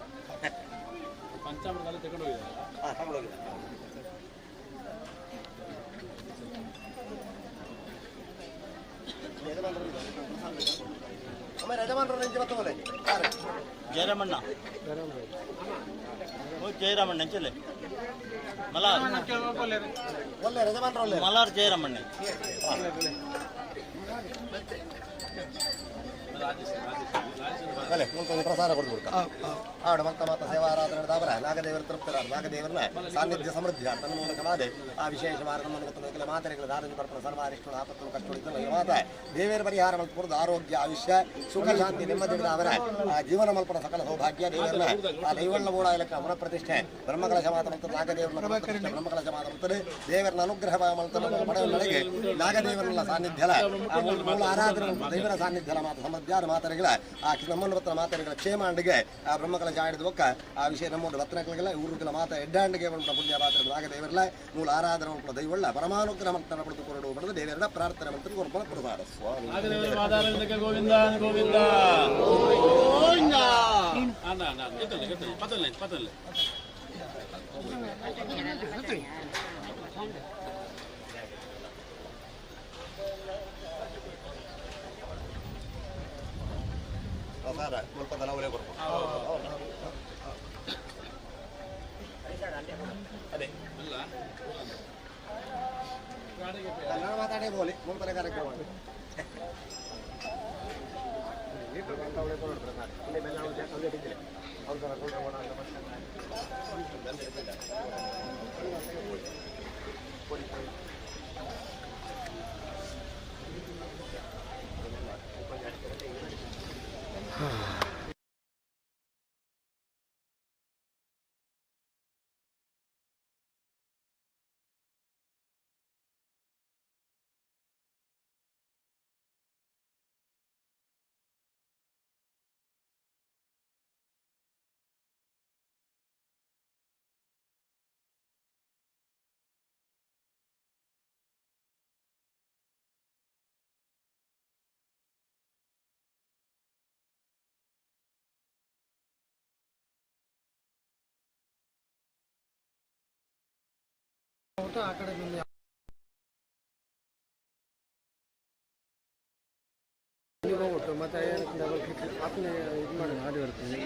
ಪಂಚಾಮೃತ ತಗೊಂಡು ಹೋಗಿದ್ದಾರೆ. ಹಾಂ, ತಗೊಂಡೋಗಿದ್ದಾರೆ. ಅಮ್ಮ, ಯಜಮಾನರು ನಿಂಚೆ ಬರ್ತವಲ್ಲ. ಜಯರಾಮಣ್ಣ, ಓ ಜಯರಾಮಣ್ಣ ಅಂಚಲೆ ಮಲಾರ್. ಒಳ್ಳೆ ಯಜಮಾನರು ಒಳ್ಳೆ. ಮಲಾರ್ ಜಯರಾಮಣ್ಣ. ಅಲ್ಲೇ ಮುಂತೊಂದು ಪ್ರಸಾದ ಕೊಡ್ದು ಬಿಡ್ತಾ ಆಡು ಮಂತ ಮಾತ ಸೇವಾರಾಧನೆ ದಾಬರ ನಾಗದೇವರ ತೃಪ್ತರಾದ ನಾಗದೇವರನ್ನ ಸಾನ್ನಿಧ್ಯ ಸಮೃದ್ಧಿ ತನ್ನ ಮೂಲಕವಾದ ಆ ವಿಶೇಷ ಮಾರ್ಗ ಕೆಲ ಮಾತರೆಗಳ ದಾರಜ ಪರ್ಪಣ ಸರ್ವಾರಿಷ್ಟಗಳು ಆಪತ್ತು ಕಷ್ಟಗಳು ಇದ್ದಲ್ಲ ಮಾತ ದೇವೇರ ಪರಿಹಾರ ಮಲ್ಪುರದ ಆರೋಗ್ಯ ಆಯುಷ್ಯ ಸುಖ ಶಾಂತಿ ನೆಮ್ಮದಿ ಅವರ ಆ ಜೀವನ ಮಲ್ಪನ ಸಕಲ ಸೌಭಾಗ್ಯ ದೇವರನ್ನ ಆ ದೈವಳ್ಳ ಮೂಡ ಇಲಕ್ಕ ಪುನಃಪ್ರತಿಷ್ಠೆ ಬ್ರಹ್ಮಕಲಶ ಮಾತ ಮತ್ತು ನಾಗದೇವರನ್ನ ಪುನಃಪ್ರತಿಷ್ಠೆ ಬ್ರಹ್ಮಕಲಶ ಮಾತ ಮತ್ತು ದೇವರನ್ನ ಅನುಗ್ರಹ ಮಲ್ತನ ಪಡೆಯುವ ನಾಗದೇವರನ್ನ ಸಾನ್ನಿಧ್ಯಲ ಆ ಮೂಲ ಆರಾಧನೆ ದೈವರ ಸಾನ್ನಿಧ್ಯಲ ಮಾತ ಸಮೃದ್ಧಿಯಾದ ಮಾತರೆಗಳ ಆ ನಮ್ಮನ್ನು ಬತ್ತನ ಮಾತರೆಗಳ ಕ್ಷೇಮಾಂಡಿಗೆ ಆ ಬ್ರಹ್ಮಕಲಶ ಆಡಿದ ಬೊಕ್ಕ ಆ ವಿಷಯ ನಮ್ಮೊಂದು ಬತ್ತನಗಳಿಗೆಲ್ಲ ಊರುಗಳ ಮಾತ ಎಡ್ಡಾಂಡಿಗೆ ಉಂಟ ಪುಣ್ಯ ಪಾತ್ರ ನಾಗದೇವರಲ್ಲ ಮೂಲ ಆರಾಧನೆ ಉಂಟು ದೈವಳ್ಳ ಪರಮಾನುಗ್ರಹ ಮಂತ್ರನ ಪಡೆದು ಕೊರಡು ಪಡೆದು ದೇವರ ಪ್ರಾರ್ಥನೆ ಮಂತ್ರ ಕೊರಪಣ ಕೊಡುತ್ತಾರೆ ಸ್ವಾಮಿ. ಗೋವಿಂದ ಗೋವಿಂದ ಗೋವಿಂದ. ಅಣ್ಣ ಅಣ್ಣ, ಎತ್ತಲ್ಲ ಎತ್ತಲ್ಲ, ಪತ್ತಲ್ಲ ಪತ್ತಲ್ಲ. ಪ್ರಸಾದ ಸ್ವಲ್ಪ ದನವಲೇ ಕೊಡ್ಬೋದು. ಅದೇ ಕನ್ನಡ ಮಾತಾಡೇ ಬೋಲಿ ಮುಂದಿನ ಕಾರ್ಯಕ್ರಮ. ಒಟ್ಟು ಆ ಕಡೆ ಬಂದು ಇಲ್ಲಿಗೆ ಹೋಗ್ಬಿಟ್ಟು ಮತ್ತೆ ಡಬಲ್ ಕ್ಲಿಕ್ ಆಪ್ನೇ ಇದು ಮಾಡಿ ಮಾಡಿ ಬರ್ತೀನಿ.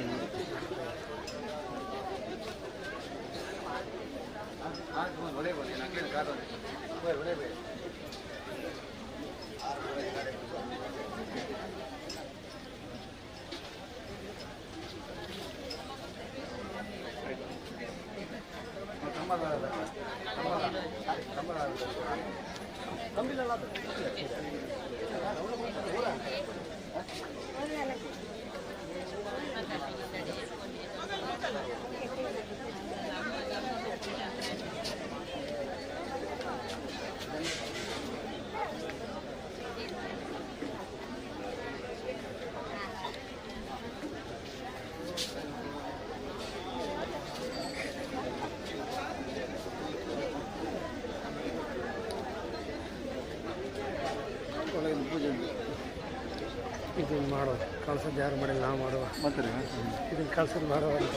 ಇದನ್ನು ಮಾಡುವ ಕಳ್ಸೋದು ಯಾರು ಮಾಡಿಲ್ಲ, ನಾವು ಮಾಡುವ. ಇದನ್ನು ಕಳ್ಸೋದು ಮಾಡುವ ಅಂತ.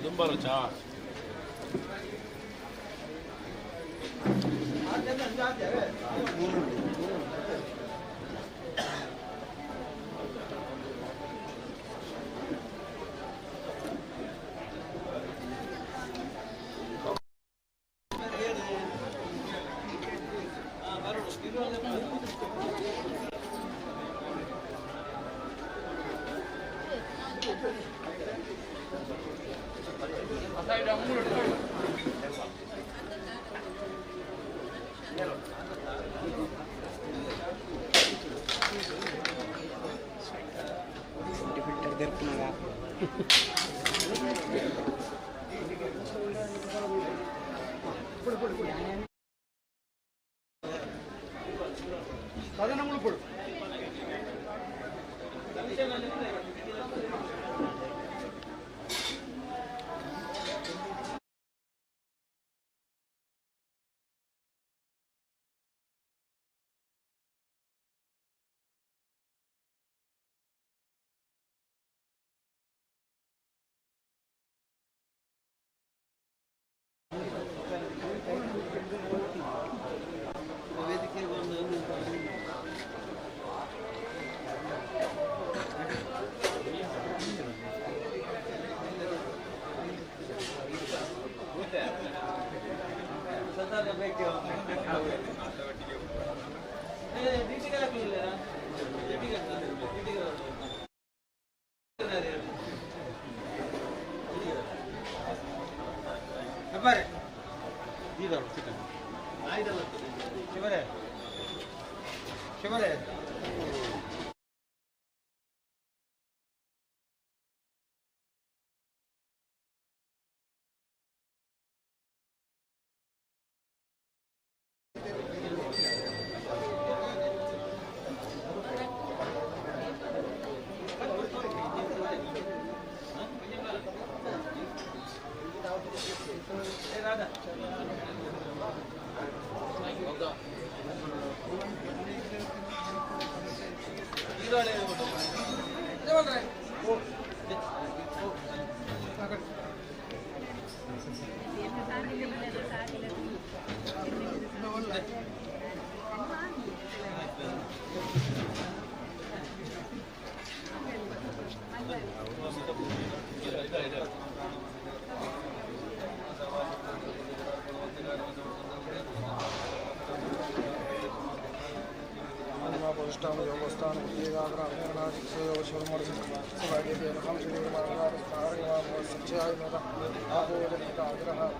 ದುಂಬಾರು.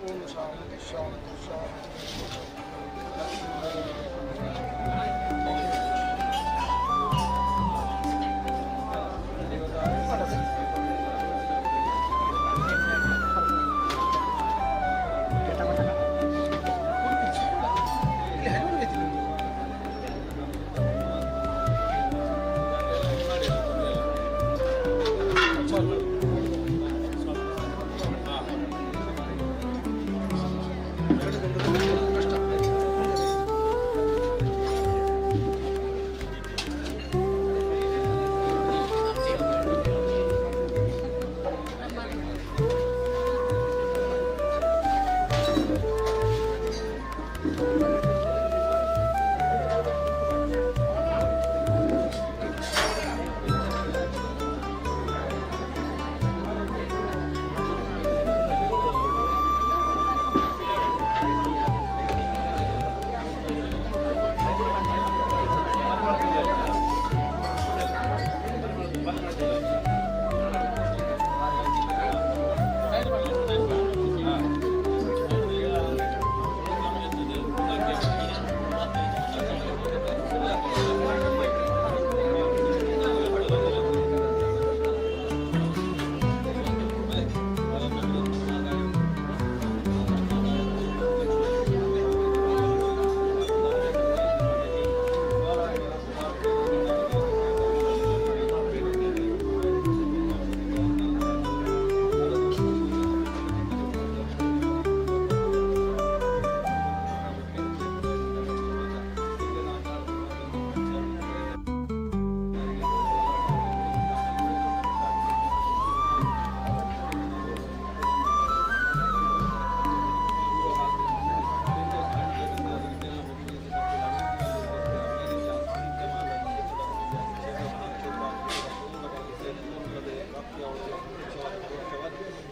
ओम शांति शांति शांति।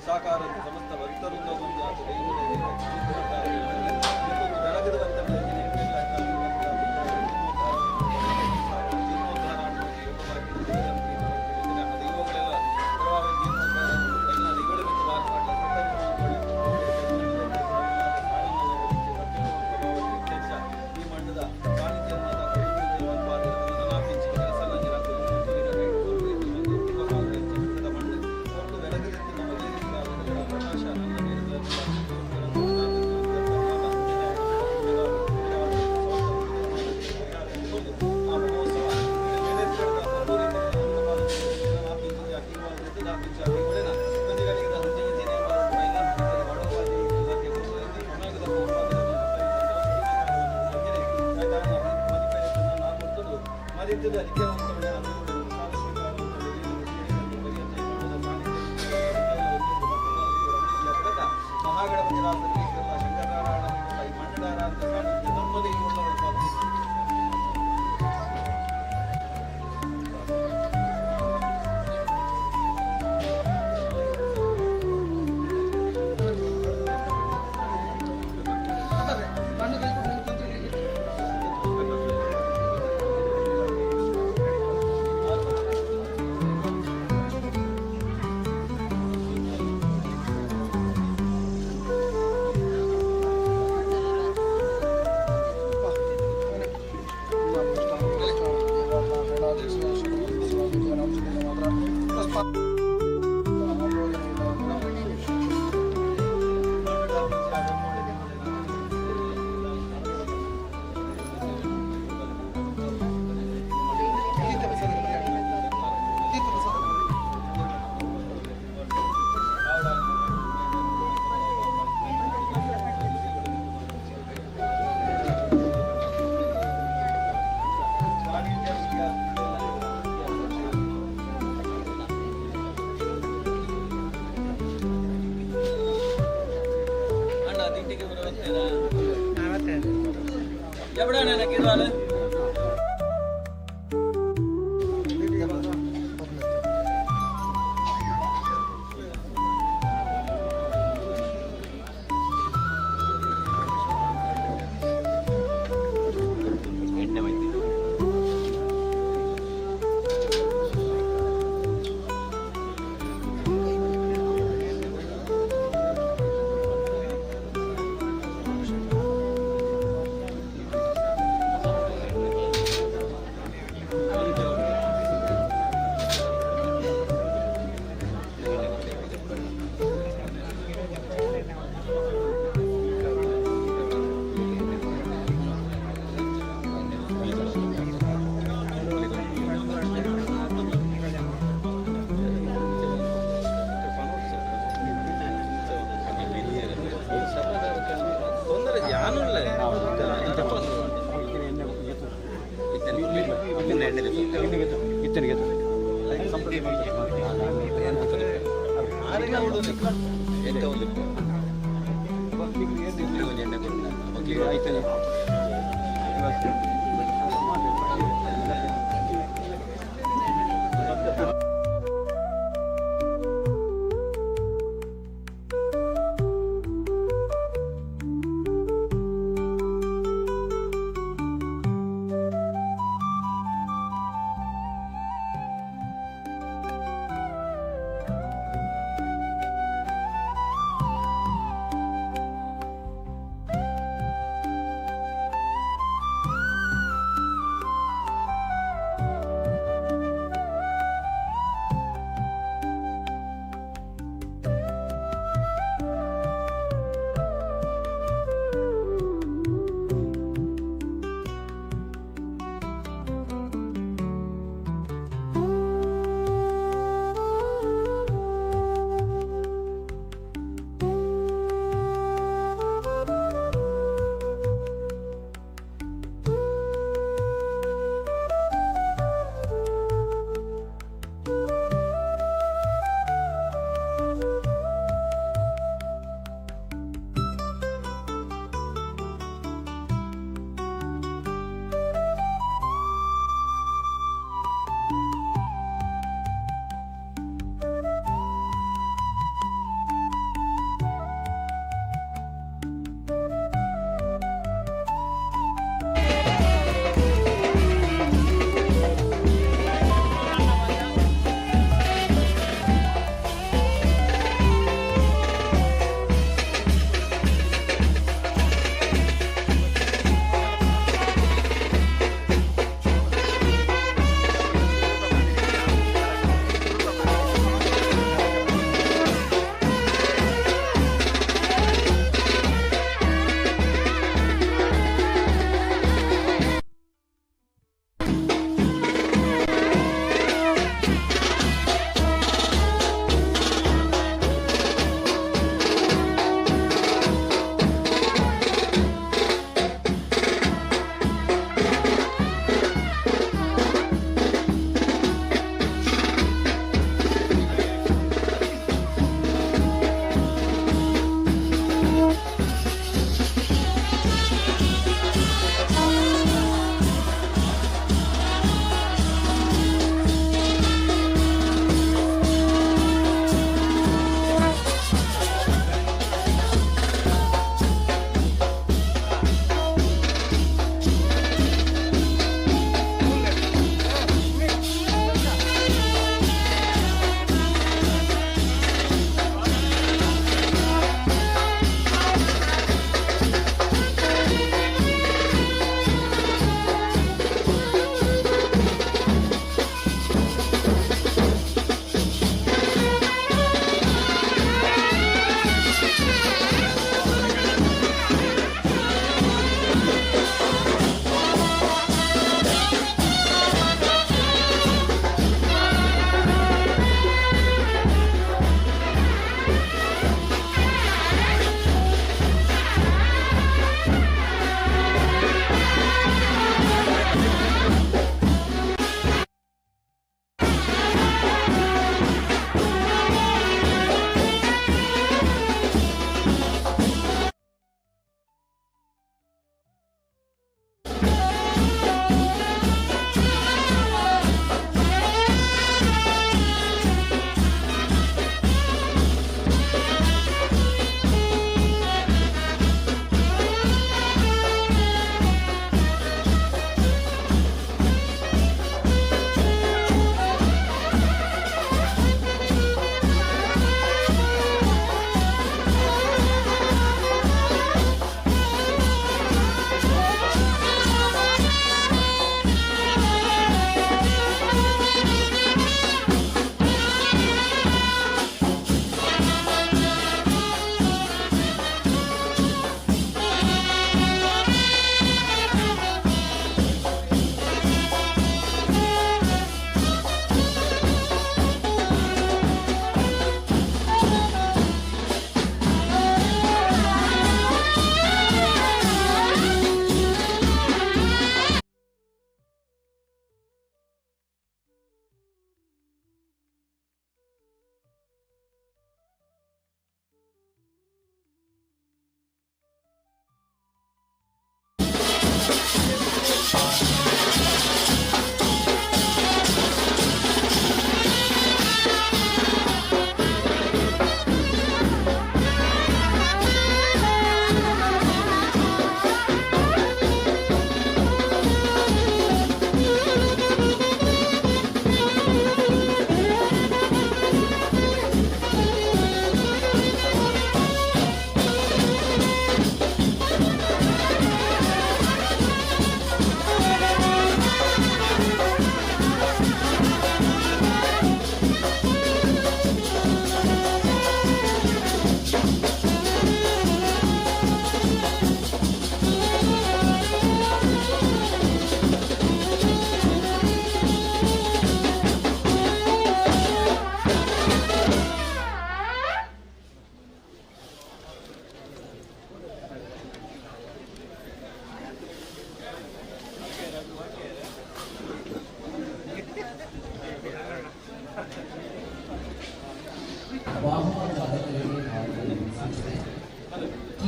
ಸಾಕಾರ ಸಮಸ್ತ ಭಕ್ತರಿಂದ ಈ ಮಂಡದ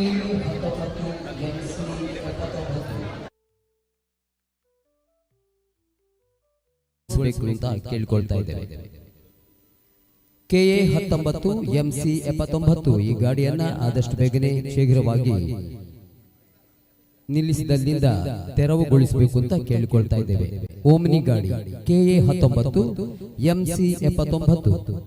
ಕೆಎ 19 ಎಂಸಿ 79 ಬೇಕು ಅಂತ ಕೇಳಿಕೊಳ್ತಾ ಇದ್ದೇವೆ. ಕೆಎ 19 ಎಂಸಿ 79 ಈ ಗಾಡಿಯನ್ನ ಆದಷ್ಟು ಬೇಗನೆ ಶೀಘ್ರವಾಗಿ ನಿಲ್ಲಿಸಿದಲ್ಲಿಂದ ತೆರವುಗೊಳಿಸಬೇಕು ಅಂತ ಕೇಳಿಕೊಳ್ತಾ ಇದ್ದೇವೆ. ಓಮ್ನಿ ಗಾಡಿ ಕೆಎ 19 ಎಂಸಿ 79.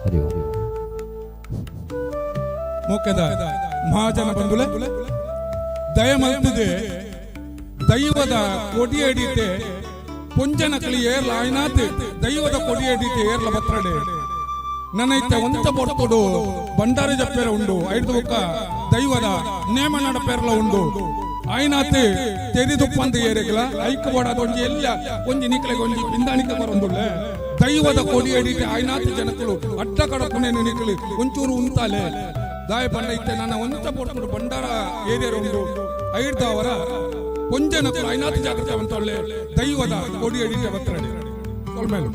ಹರಿ ಓಂ. ಮೋಕೆದ ಮಹಾಜನ ಬಂಧುಲೆ, ದಯ ಮಲ್ತದೆ ದೈವದ ಕೊಡಿಯಡಿತೆ ಪೊಂಜನ ಕಲಿ ಏರ್ಲ ಆಯ್ನಾತ್ ದೈವದ ಕೊಡಿಯಡಿತೆ ಏರ್ಲ ಬತ್ರಡೆ. ನನೈತೆ ಒಂತ ಪೊರ್ತುಡು ಭಂಡಾರ ಜಪ್ಪೆರ ಉಂಡು, ಐದು ಬೊಕ್ಕ ದೈವದ ನೇಮ ನಡಪೆರ್ಲ ಉಂಡು. ಆಯ್ನಾತ್ ತೆರಿದುಪ್ಪಂದು ಏರೆಗ್ಲ ಐಕ್ ಬೋಡಾದ ಒಂಜಿ ಎಲ್ಲ ಒಂಜಿ ನಿಕ್ಲೆಗೆ ಒಂಜಿ ಪಿಂದಾಣಿಕೆ ಬರೊಂದುಲ್ಲೆ. ದೈವದ ಕೊಡಿಯಡಿತೆ ಆಯ್ನಾತ್ ಜನಕುಲು ಅಡ್ಡ ಕಡಪುನೇನು ನಿಕ್ಲು ಒಂಚೂರು ಉಂತಾಲೆ. ದಾಯ ಪಂಡ ಇತ್ತೆ ನನ್ನ ಒಂತ ಪೊರ್ತುಡು ಭಂಡಾರ ಏರಿಯರ್ ಉಂಡು. ಐಡ್ದವರ ಪೊಂಜನಕುಲು ಐನಾತ್ ಜಾಗೃತಿ ಅಂತೊಳ್ಳೆ ದೈವದ ಕೊಡಿಯಡಿತೆ ಬತ್ತರಡೆ ಸೊಲ್ಮೇಲು.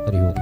ಹರಿ ಓಂ.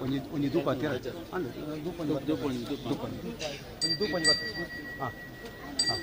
ಒಂಜಿ ಒಂಜಿ ಧೂಪ ತೀರ ಅಂದು ಧೂಪ ಧೂಪ ಧೂಪ ಒಂಜಿ ಧೂಪ ಒಂಜಿ ಬರ್ತದೆ. ಹಾಂ ಹಾಂ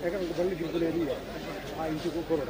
ಯಾಕಂದ್ರೆ ಬಳ್ಳಿ ಗಿರ್ಬುಲೇರಿ ಆ ಇಂಚು ಕೊರೋಡ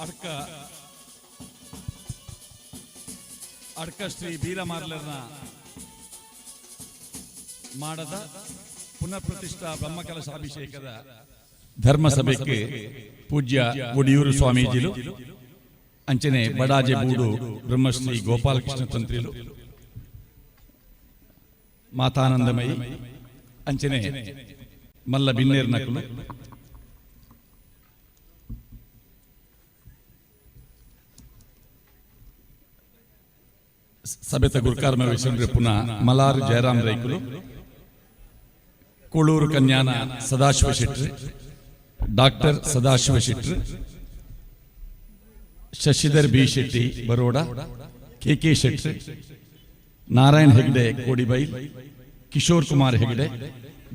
ಅಡ್ಕ ಅಡ್ಕ ಶ್ರೀ ಬೀರಮಾರ್ಲರ್ನ ಮಾಡದ ಪುನಃ ಪ್ರತಿಷ್ಠಾ ಬ್ರಹ್ಮಕಲಶಾಭಿಷೇಕದ ಧರ್ಮಸಭೆಗೆ ಪೂಜ್ಯ ಒಡಿಯೂರು ಸ್ವಾಮೀಜಿಲು, ಅಂಚನೆ ಬಡಾಜೆ ಬೂಡು ಬ್ರಹ್ಮಶ್ರೀ ಗೋಪಾಲಕೃಷ್ಣ ತಂತ್ರಿಲು, ಮಾತಾನಂದಮಯಿ, ಅಂಚನೆ ಮಲ್ಲ ಬಿನ್ನೇರ್ ನಕಲು, ಸಭೆತ ಗುರುಕಾರ್ಮ ವಿಶ್ವ ಪುನಃ ಮಲಾರ್ ಜಯರಾಮ್ ರೈಕುಲು, Koluru Kanyana Sadashiva Shetty, doctor Sadashiva Shetty, Shashidhar B Shetty Baroda, K K Shetty, Narayan Hegde Kodibail, Kishore Kumar Hegde,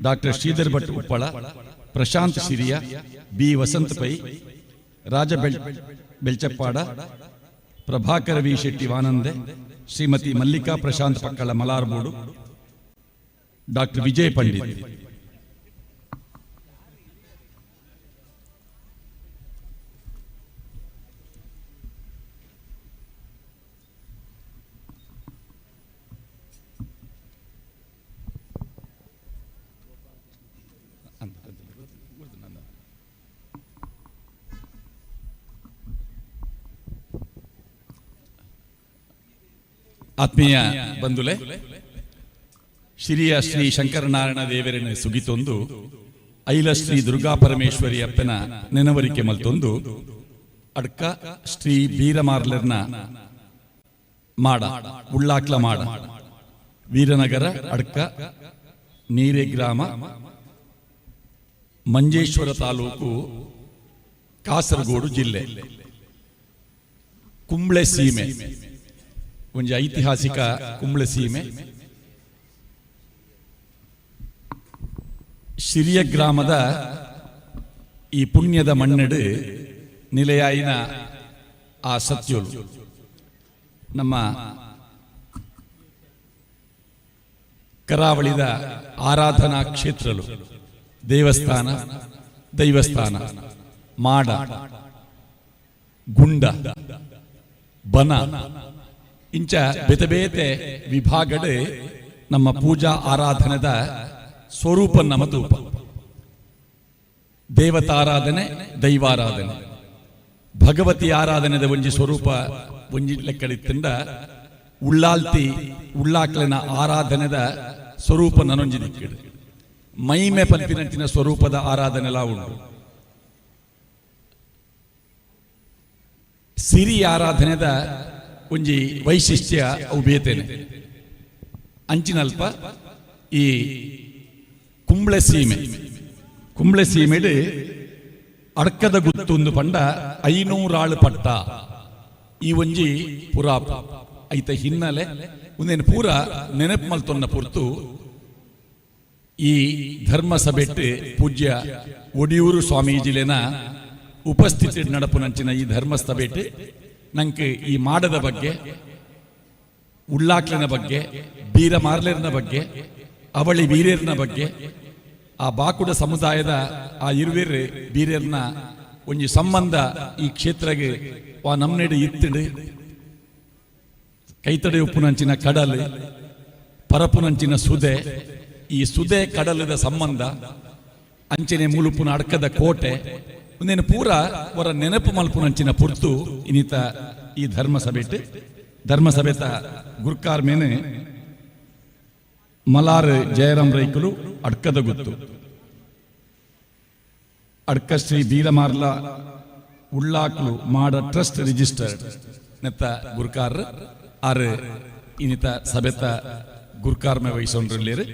doctor Sridhar Bhat Uppala, Prashant Shiriya, B Vasant Pai, Raja Belchappada, Prabhakar V Shetty Vanande, Shrimati Mallika Prashant Pakkala Malarbodu, doctor Vijay Pandit. ಆತ್ಮೀಯ ಬಂಧುಲೆ, ಶ್ರೀಯ ಶ್ರೀ ಶಂಕರನಾರಾಯಣ ದೇವರನ ಸುಗಿತೊಂದು ಐಲ ಶ್ರೀ ದುರ್ಗಾ ಪರಮೇಶ್ವರಿ ಅಪ್ಪನ ನೆನವರಿಕೆ ಮಲ್ತೊಂದು ಅಡ್ಕ ಶ್ರೀ ಬೀರಮಾರ್ಲರ್ನ ಮಾಡ ಉಳ್ಳಾಕ್ಲ ಮಾಡ ವೀರನಗರ ಅಡ್ಕ ನೀರೆ ಗ್ರಾಮ ಮಂಜೇಶ್ವರ ತಾಲೂಕು ಕಾಸರಗೋಡು ಜಿಲ್ಲೆ ಕುಂಬ್ಳೆ ಸೀಮೆ, ಒಂಜಿ ಐತಿಹಾಸಿಕ ಕುಂಬ್ಳೆ ಸೀಮೆ. ಶಿರಿಯ ಗ್ರಾಮದ ಈ ಪುಣ್ಯದ ಮಣ್ಣೆಡು ನಿಲೆಯಾಯಿನ ಆ ಸತ್ಯಲು ನಮ್ಮ ಕರಾವಳಿದ ಆರಾಧನಾ ಕ್ಷೇತ್ರಲು, ದೇವಸ್ಥಾನ, ದೈವಸ್ಥಾನ, ಮಾಡ, ಗುಂಡ, ಬನ ಇಂಚ ಬೇತೆ ಬೇತೆ ವಿಭಾಗಡೆ ನಮ್ಮ ಪೂಜಾ ಆರಾಧನೆದ ಸ್ವರೂಪ ನಮ್ಮ ತೂಪ. ದೇವತಾರಾಧನೆ, ದೈವಾರಾಧನೆ, ಭಗವತಿ ಆರಾಧನೆದ ಒಂಜಿ ಸ್ವರೂಪ ಒಂಜಿ ಲೆಕ್ಕಡಿತ್ತಿಂದ ಉಳ್ಳಾಲ್ತಿ ಉಳ್ಳಾಕ್ಲೆನ ಆರಾಧನೆದ ಸ್ವರೂಪ ನನೊಂಜಿ ದಿಕ್ಕಿಡು ಮೈಮೆ ಪನ್ಪಿನಂಚಿನ ಸ್ವರೂಪದ ಆರಾಧನೆಲಾ ಉಂಡು. ಸಿರಿ ಆರಾಧನೆದ ಒಂಜಿ ವೈಶಿಷ್ಟ್ಯ ಅವು ಬೇತೇನೆ. ಅಂಚಿನಲ್ಪ ಈ ಕುಂಬ್ಳೆ ಸೀಮೆ, ಕುಂಬ್ಳೆ ಸೀಮೆಡ್ ಅಡ್ಕದ ಗುತ್ತೊಂದು ಪಂಡ 500 ಆಳು ಪಟ್ಟ ಈ ಒಂಜಿ ಪುರಾಪ ಐತ ಹಿನ್ನೆಲೆ ಒಂದೇನು ಪೂರ ನೆನಪು ಮಲ್ತೊನ್ನ ಪುರ್ತು ಈ ಧರ್ಮ ಸಭೆಟ್ ಪೂಜ್ಯ ಒಡಿಯೂರು ಸ್ವಾಮೀಜಿಲೇನ ಉಪಸ್ಥಿತಿ ನಡಪುನಂಚಿನ ಈ ಧರ್ಮ ಸಭೆಟ್ ನಂಗೆ ಈ ಮಾಡದ ಬಗ್ಗೆ, ಉಳ್ಳಾಕ್ಲಿನ ಬಗ್ಗೆ, ಬೀರ ಮಾರ್ಲೇರ್ನ ಬಗ್ಗೆ, ಅವಳಿ ವೀರ್ಯರ್ನ ಬಗ್ಗೆ, ಆ ಬಾಕುಡ ಸಮುದಾಯದ ಆ ಇರುವೆರ್ ಬೀರ್ಯರ್ನ ಒಂಜಿ ಸಂಬಂಧ ಈ ಕ್ಷೇತ್ರಗೆ ವಾ ನಮ್ನೆಡೆ ಇತ್ತಿಡು, ಕೈತಡೆ ಉಪ್ಪುನಂಚಿನ ಕಡಲು, ಪರಪುನಂಚಿನ ಸುದೆ, ಈ ಸುದೆ ಕಡಲದ ಸಂಬಂಧ, ಅಂಚನೆ ಮುಳುಪುನ ಅಡ್ಕದ ಕೋಟೆ ಒಂದೇನು ಪೂರ ಅವರ ನೆನಪು ಮಲ್ಪುನಂಚಿನ ಪುರ್ತು ಇನ್ನಿತ ಈ ಧರ್ಮ ಸಭೆಟ್ ಧರ್ಮ ಸಭೆತ ಗುರ್ಕಾರ್ ಮೇನೆ ಮಲಾರ್ ಜಯರಾಮ್ ರೈಕುಲು ಅಡ್ಕದ ಗುತ್ತು ಅಡ್ಕ ಶ್ರೀ ಬೀರಮಾರ್ಲ ಉಳ್ಳಾಕ್ಲು ಮಾಡ ಟ್ರಸ್ಟ್ ರಿಜಿಸ್ಟರ್ಡ್ ನೆತ್ತ ಗುರ್ಕಾರ್ ಆರು ಇನ್ನಿತ ಸಭೆತ ಗುರ್ಕಾರ್ಮೆ ವಹಿಸೊಂಡ್ರಲ್ಲೇರು.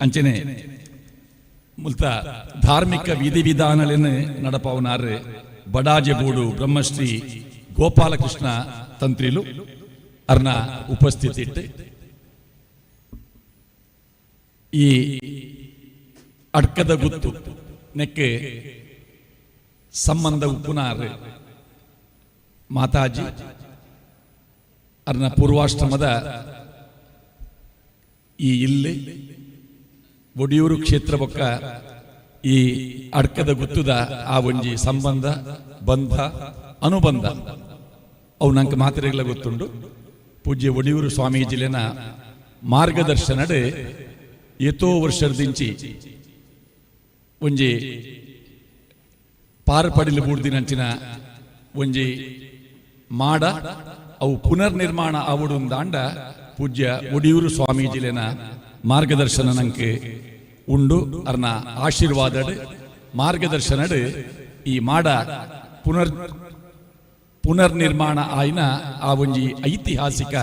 ಅಂಚನೆ ಮುಲ್ತ ಧಾರ್ಮಿಕ ವಿಧಿವಿಧಾನಗಳನ್ನು ನಡಪವನಾರು ಬಡಾಜೆ ಬೋಡು ಬ್ರಹ್ಮಶ್ರೀ ಗೋಪಾಲಕೃಷ್ಣ ತಂತ್ರಿಲು ಅರ್ನ ಉಪಸ್ಥಿತಿ ಇಟ್ಟು ಈ ಅಡ್ಕದ ಗುತ್ತು ನೆಕ್ಕೆ ಸಂಬಂಧ ಉಪ್ಪುನಾರ್ ಮಾತಾಜಿ ಅರ್ನ ಪೂರ್ವಾಶ್ರಮದ ಈ ಇಲ್ಲಿ ಒಡಿಯೂರು ಕ್ಷೇತ್ರ ಬೊಕ್ಕ ಈ ಅಡ್ಕದ ಗುತ್ತುದ ಆ ಒಂಜಿ ಸಂಬಂಧ ಬಂಧ. ಅನುಬಂಧ ಅವು ನಂಗೆ ಮಾತ್ರೆಗಳ ಗೊತ್ತುಂಡು. ಪೂಜ್ಯ ಒಡಿಯೂರು ಸ್ವಾಮೀಜಿಲೆನ ಮಾರ್ಗದರ್ಶನಡ್ ಏತೋ ವರ್ಷದಿಂಚಿ ಒಂಜಿ ಪಾರ್ಪಡಿಲು ಬೂರ್ದಿನಂಚಿನ ಒಂಜಿ ಮಾಡ ಅವು ಪುನರ್ನಿರ್ಮಾಣ ಆವಡುಂದಾಂಡ ಪೂಜ್ಯ ಒಡಿಯೂರು ಸ್ವಾಮೀಜಿಲೆನ ಮಾರ್ಗದರ್ಶನ ನಂಗೆ ಉಂಡು. ಅರ್ನ ಆಶೀರ್ವಾದಡ್ ಮಾರ್ಗದರ್ಶನಡ್ ಈ ಮಾಡ ಪುನರ್ನಿರ್ಮಾಣ ಆಯ್ನ ಆ ಒಂಜಿ ಐತಿಹಾಸಿಕ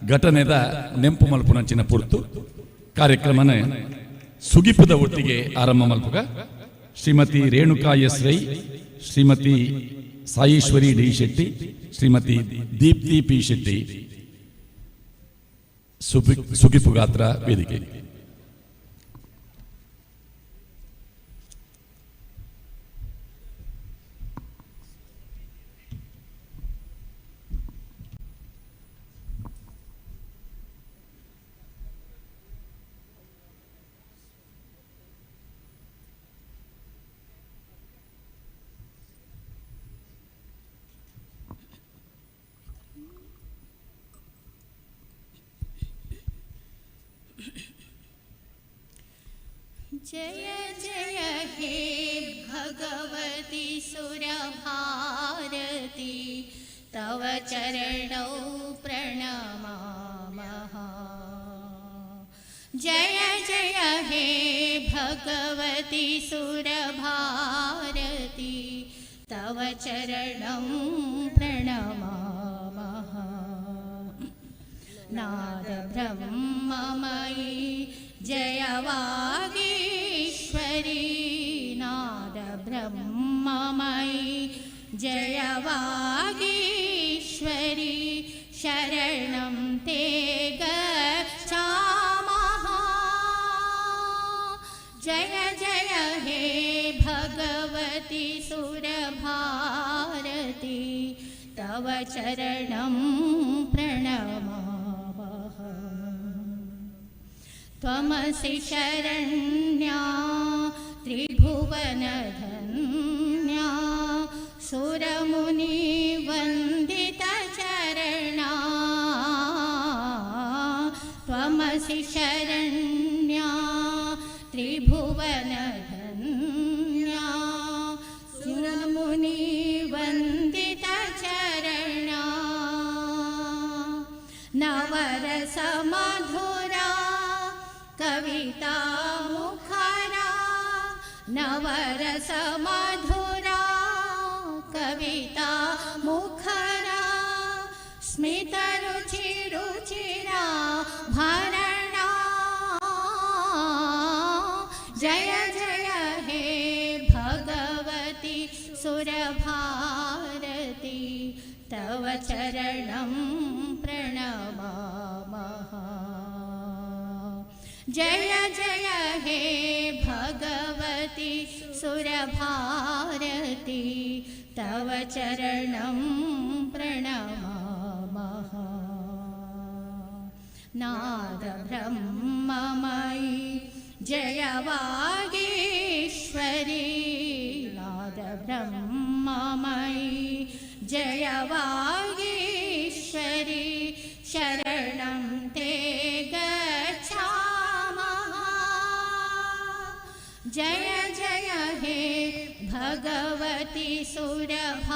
ಘಟನೆದ ನೆಂಪು ಮಲ್ಪುನಂಚಿನ ಪುರ್ತು ಕಾರ್ಯಕ್ರಮನ ಸುಗಿಪುದ ಒಟ್ಟಿಗೆ ಆರಂಭ ಮಲ್ಪುಗ. ಶ್ರೀಮತಿ ರೇಣುಕಾ ಎಸ್ ರೈ, ಶ್ರೀಮತಿ ಸಾಯೇಶ್ವರಿ ಡಿ ಶೆಟ್ಟಿ, ಶ್ರೀಮತಿ ದೀಪ್ತಿ ಪಿ ಶೆಟ್ಟಿ ಸುಗಿಪು ಗಾತ್ರ ವೇದಿಕೆ. जय जय हे भगवति सुरभारति, तव चरणौ प्रणमामः। जय जय हे भगवति सुरभारति, तव चरणौ प्रणमामः। नादब्रह्ममयि जय वागीश्वरी, नादब्रह्ममयि जय वागीश्वरी, शरणं ते गच्छामः। जय जय हे भगवति सुरभारति, तव चरणं प्रणमामः। त्वमसि शरण्या त्रिभुवनधन्या, सुरमुनिवन्दितचरणा। त्वमसि शरण्या त्रिभुवनधन्या, सुरमुनिवन्दितचरणा। नवरसमधुरा कविता मुखरा, नवरसमधुरा कविता मुखरा, स्मितरुचिरुचिरा भरणा। जय जय हे भगवति सुरभारति, तव चरणं प्रणमामः। जय जय हे भगवति सुरभारति, तव चरणं प्रणमामः। नादब्रह्ममयि जय वागीश्वरी, नादब्रह्ममयि जय वागीश्वरी, शरणं ते गच्छामः। जय जय हे भगवति सुरभारति,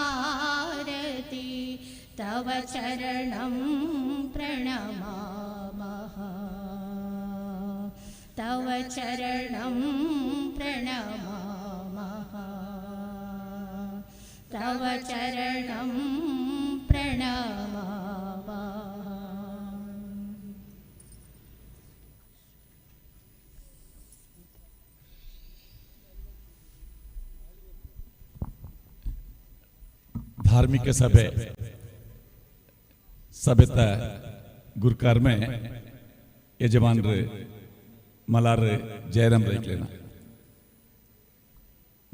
तव चरणं प्रणमामः। तव चरणं प्रणमामः। तव चरणं प्रणमामः। ಧಾರ್ಮಿಕ ಸಭೆ ಸಭೆತ ಗುರ್ಕಾರ್ಮೆ ಯಜಮಾನ್ರು ಮಲಾರ್ ಜಯರಾಮ್ ರೈಕ್ಲೇನ.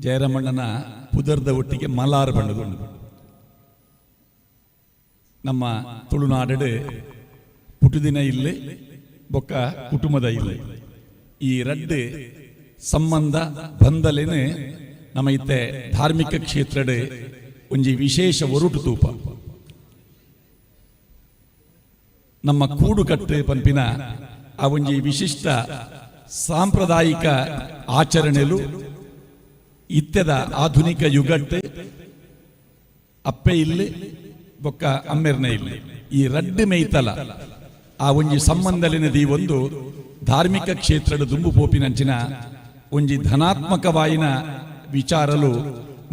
ಜಯರಾಮಣ್ಣನ ಪುದರ್ದ ಒಟ್ಟಿಗೆ ಮಲಾರ್ ಬಣ್ಣದು ಉಂಡು. ನಮ್ಮ ತುಳುನಾಡು ಪುಟುದಿನ ಇಲ್ಲಿ ಬೊಕ್ಕ ಕುಟುಂಬದ ಇಲ್ಲಿ ಈ ರಡ್ಡು ಸಂಬಂಧ ಬಂದಲೇನೆ ನಮ್ಮ ಇತ್ತೆ ಧಾರ್ಮಿಕ ಕ್ಷೇತ್ರಡ್. ಒಂಜಿ ವಿಶೇಷ ಒರುಟು ತೂಪ. ನಮ್ಮ ಕೂಡುಕಟ್ಟು ಪನ್ಪಿನ ಆ ಒಂಜಿ ವಿಶಿಷ್ಟ ಸಾಂಪ್ರದಾಯಿಕ ಆಚರಣೆಲು ಇತ್ತೆದ ಆಧುನಿಕ ಯುಗಟ್ ಅಪ್ಪೆ ಇಲ್ಲಿ ಬೊಕ್ಕ ಅಮ್ಮೆರ್ನ ಇಲ್ಲಿ ಈ ರಡ್ಡು ಮೇಯ್ತಲ ಆ ಒಂಜಿ ಸಂಬಂಧಲಿನ ಒಂದು ಧಾರ್ಮಿಕ ಕ್ಷೇತ್ರದ ದುಂಬು ಪೋಪಿನಂಚಿನ ಒಂಜಿ ಧನಾತ್ಮಕವಾಯಿನ ವಿಚಾರಲು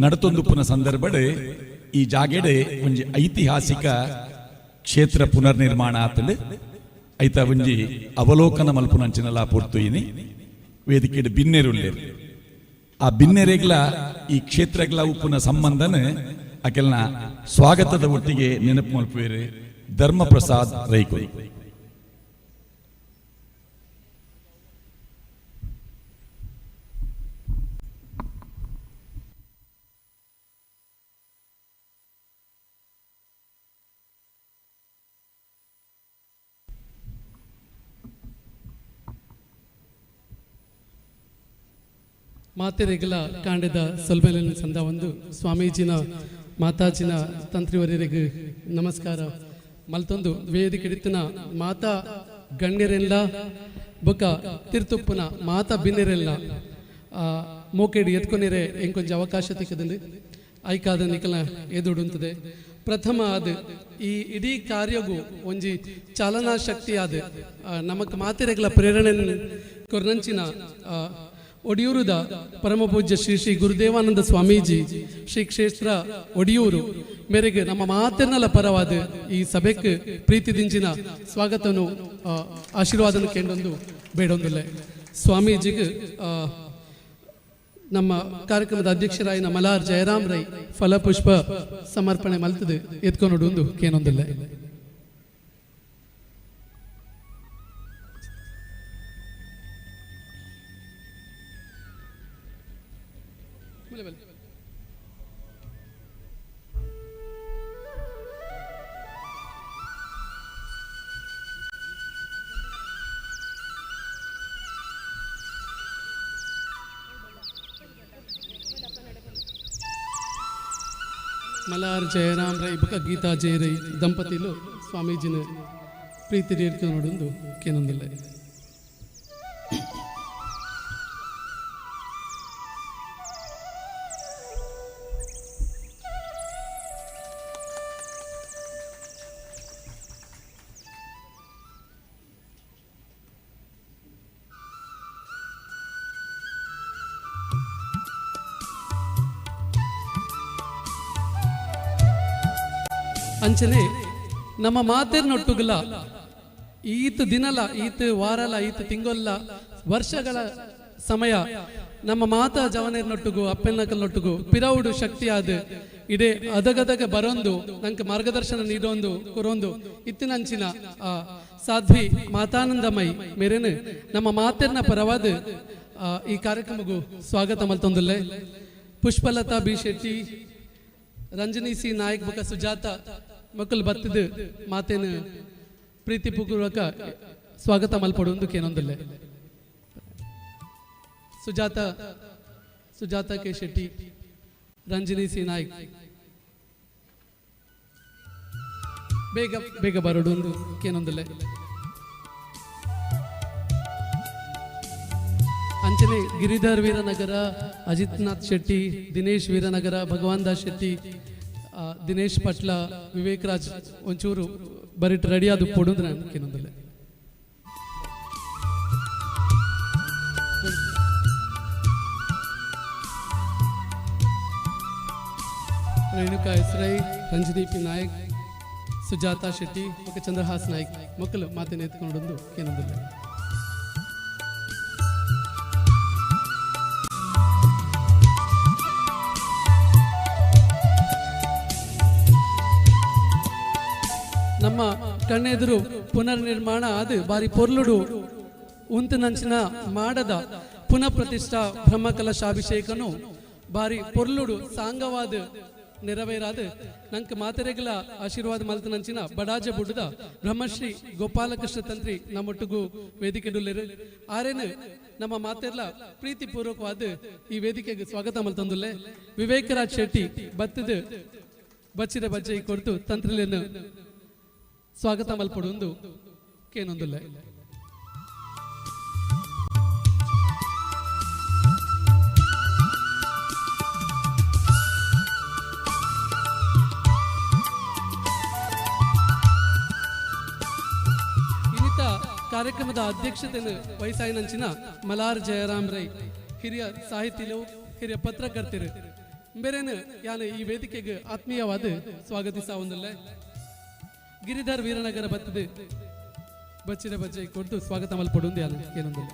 ನಡತೊಂದುಪ್ಪುನ ಸಂದರ್ಭಡ್ ಈ ಜಾಗೆಡೆ ಒಂಜಿ ಐತಿಹಾಸಿಕ ಕ್ಷೇತ್ರ ಪುನರ್ನಿರ್ಮಾಣ ಆತಂಡ್. ಐತ ಒಂಜಿ ಅವಲೋಕನ ಮಲ್ಪುನಂಚಿನಲ ಪೊರ್ತು ಇನಿ ವೇದಿಕೆಡ್ ಬಿನ್ನೆರುಲ್ಲೇರು. ಆ ಬಿನ್ನೆರೆಗ್ಲ ಈ ಕ್ಷೇತ್ರಗ್ಲ ಉಪ್ಪುನ ಸಂಬಂಧನ ಅಕೆಲ್ನ ಸ್ವಾಗತದ ಒಟ್ಟಿಗೆ ನೆನಪು ಮಲ್ಪುವೇರು ಧರ್ಮ ಪ್ರಸಾದ್ ರೈಕೊಯ್. ಮಾತೆರೆಗಲ ಕಾಂಡದ ಸೊಲ್ಮೆಲಿನ ಸಂದ ಒಂದು ಸ್ವಾಮೀಜಿನ ಮಾತಾಜಿನ ತಂತ್ರಿವರಿಗೆ ನಮಸ್ಕಾರ ಮಲ್ತೊಂದು ವೇದಿಕೆ ಮಾತಾ ಗಣ್ಯರೆಲ್ಲ ಬೊಕ ತಿರ್ತುಪ್ಪುನ ಮಾತಾ ಬಿನ್ನೆರೆಲ್ಲ ಮೋಕೆಡ್ ಎತ್ಕೊನಿರೆ ಎಂಕೊಂಚ ಅವಕಾಶ ತಿಕ್ಕದಂದು ಐಕಾದ ನಿಕಲ ಎದುಡುಂತದೆ. ಪ್ರಥಮ ಅದು ಈ ಇಡೀ ಕಾರ್ಯಗೂ ಒಂಜಿ ಚಾಲನಾ ಶಕ್ತಿ ಆದ ನಮಕ್ ಮಾತೆರೆಗಳ ಪ್ರೇರಣೆ ಕೊರ್ನಂಚಿನ ಒಡಿಯೂರುದ ಪರಮಪೂಜ್ಯ ಶ್ರೀ ಶ್ರೀ ಗುರುದೇವಾನಂದ ಸ್ವಾಮೀಜಿ, ಶ್ರೀ ಕ್ಷೇತ್ರ ಒಡಿಯೂರು ಮೇರೆಗೆ ನಮ್ಮ ಮಾತೆರ್ನಲ ಪರವಾದ ಈ ಸಭೆಗೆ ಪ್ರೀತಿ ದಿಂಜಿನ ಸ್ವಾಗತನು ಆಶೀರ್ವಾದನ ಕೇಂದೊಂದು ಬೇಡೊಂದುಲ್ಲೆ. ಸ್ವಾಮೀಜಿಗೆ ನಮ್ಮ ಕಾರ್ಯಕ್ರಮದ ಅಧ್ಯಕ್ಷರಾಯಿನ ಮಲಾರ್ ಜಯರಾಮ್ ರೈ ಫಲಪುಷ್ಪ ಸಮರ್ಪಣೆ ಮಲ್ತದೆ ಎತ್ಕೊಂಡು ಕೇನೊಂದಿಲ್ಲ. ಮಲಾರ್ ಜಯರಾಮ್ ರೈ ಬುಕ ಗೀತಾ ಜಯ ರೈ ದಂಪತಿಲು ಸ್ವಾಮೀಜಿನ ಪ್ರೀತಿ ನೋಡೊಂದು ಕೇನೊಂದಿಲ್ಲ. ಅಂಚನೆ ನಮ್ಮ ಮಾತೆರ್ನೊಟ್ಟುಗಲ ಈತ ದಿನಲ ಈತ ವಾರಲ ಈತ ತಿಂಗೊಲ್ಲ ವರ್ಷಗಳ ಸಮಯ ನಮ್ಮ ಮಾತಾ ಜವನೇರ್ನೊಟ್ಟುಗು ಅಪ್ಪೆನ್ನಕಲ್ನೊಟ್ಟುಗು ಪಿರೌಡು ಶಕ್ತಿಯಾದ ಇಡೇ ಅದಗದಗ ಬರೊಂದು ನಂಗೆ ಮಾರ್ಗದರ್ಶನ ನೀಡೊಂದು ಕೊರೊಂದು ಇತ್ತಿನಂಚಿನ ಸಾಧ್ವಿ ಮಾತಾನಂದಮಯಿ ಮೇರೇನು ನಮ್ಮ ಮಾತೆರ್ನ ಪರವಾದ ಈ ಕಾರ್ಯಕ್ರಮಗೂ ಸ್ವಾಗತ ಮಲ್ತೊಂದುಲ್ಲೆ. ಪುಷ್ಪಲತಾ ಬಿ ಶೆಟ್ಟಿ, ರಂಜನಿ ಸಿ ನಾಯಕ್ ಬೊಕ ಸುಜಾತ ಮಕ್ಕಳು ಬತ್ತಿದ್ದು ಮಾತೇನು ಪ್ರೀತಿಪೂರ್ವಕ ಸ್ವಾಗತ ಮಲ್ಪಡುವುದು ಕೇನೊಂದಿಲ್ಲ. ಸುಜಾತ ಸುಜಾತ ಕೆ ಶೆಟ್ಟಿ, ರಂಜನಿ ಸಿ ನಾಯ್ಕ್ ಬೇಗ ಬೇಗ ಬರೋಡು ಕೇನೊಂದಿಲ್ಲ. ಅಂಚನೆ ಗಿರಿಧರ್ ವೀರನಗರ, ಅಜಿತ್ನಾಥ್ ಶೆಟ್ಟಿ, ದಿನೇಶ್ ವೀರನಗರ, ಭಗವಾನ್ ದಾಸ್ ಶೆಟ್ಟಿ, ದಿನೇಶ್ ಪಟ್ಲ, ವಿವೇಕ್ ರಾಜ್ ಒಂಚೂರು ಬರಿಟ್ ರೆಡಿ ಆದ ಪೊಡು ನಾನು ಕೇನೊಂದಿಲ್ಲ. ರೇಣುಕಾ ಎಸ್ ರೈ, ರಂಜನಿ ಪಿ ನಾಯಕ್, ಸುಜಾತಾ ಶೆಟ್ಟಿ ಮತ್ತು ಚಂದ್ರಹಾಸ್ ನಾಯ್ಕ್ ಮಕ್ಕಳು ಮಾತನ್ನು ಎತ್ಕೊಂಡು ಕೇನೊಂದಿಲ್ಲ. ನಮ್ಮ ಕಣ್ಣೆದುರು ಪುನರ್ನಿರ್ಮಾಣ ಅದು ಬಾರಿ ಪೊರ್ಲುಡು ಉಂತನಂಚಿನ ಮಾಡದ ಪುನಃ ಪ್ರತಿಷ್ಠಾ ಬ್ರಹ್ಮಕಲಶಾಭಿಷೇಕನು ಬಾರಿ ಪೊರ್ಲುಡು ಸಾಂಗವಾದ ನೆರವೇರಾದ ನಂಕ ಮಾತೆರೆಗಳ ಆಶೀರ್ವಾದ ಮಲ್ತನಂಚಿನ ಬಡಾಜ ಬುಡ್ಡದ ಬ್ರಹ್ಮಶ್ರೀ ಗೋಪಾಲಕೃಷ್ಣ ತಂತ್ರಿ ನಮ್ಮೊಟ್ಟಿಗೂ ವೇದಿಕೆ ಆರೇನು ನಮ್ಮ ಮಾತೆರ್ಲ ಪ್ರೀತಿಪೂರ್ವಕವಾದ ಈ ವೇದಿಕೆಗೆ ಸ್ವಾಗತ ಮಲ್ತಂದುಲ್ಲೆ. ವಿವೇಕರಾಜ್ ಶೆಟ್ಟಿ ಬತ್ತದ ಬಚ್ಚಿರ ಬಜ್ಜೈ ಕೊರ್ದು ತಂತ್ರಿಲೆನ್ ಸ್ವಾಗತ ಮಲ್ಪೊಡು ಕೇನೊಂದುಲ್ಲೆ. ಇನ್ನಿತ ಕಾರ್ಯಕ್ರಮದ ಅಧ್ಯಕ್ಷತೆಯನ್ನು ವಹಿಸಾಯಿನಂಚಿನ ಮಲಾರ್ ಜಯರಾಮ್ ರೈ ಹಿರಿಯ ಸಾಹಿತಿಲು ಹಿರಿಯ ಪತ್ರಕರ್ತರು ಬೇರೇನು ಯಾನು ಈ ವೇದಿಕೆಗೆ ಆತ್ಮೀಯವಾದ ಸ್ವಾಗತಿಸ ಒಂದಲ್ಲೇ. ಗಿರಿಧರ್ ವೀರನಗರ ಬತ್ತದು ಬಚ್ಚಿರ ಬಜ್ಜೈ ಕೊಟ್ಟು ಸ್ವಾಗತ ಮಲ್ಪೊಡು ಯಾನು ಏನೊಂದಿಲ್ಲ.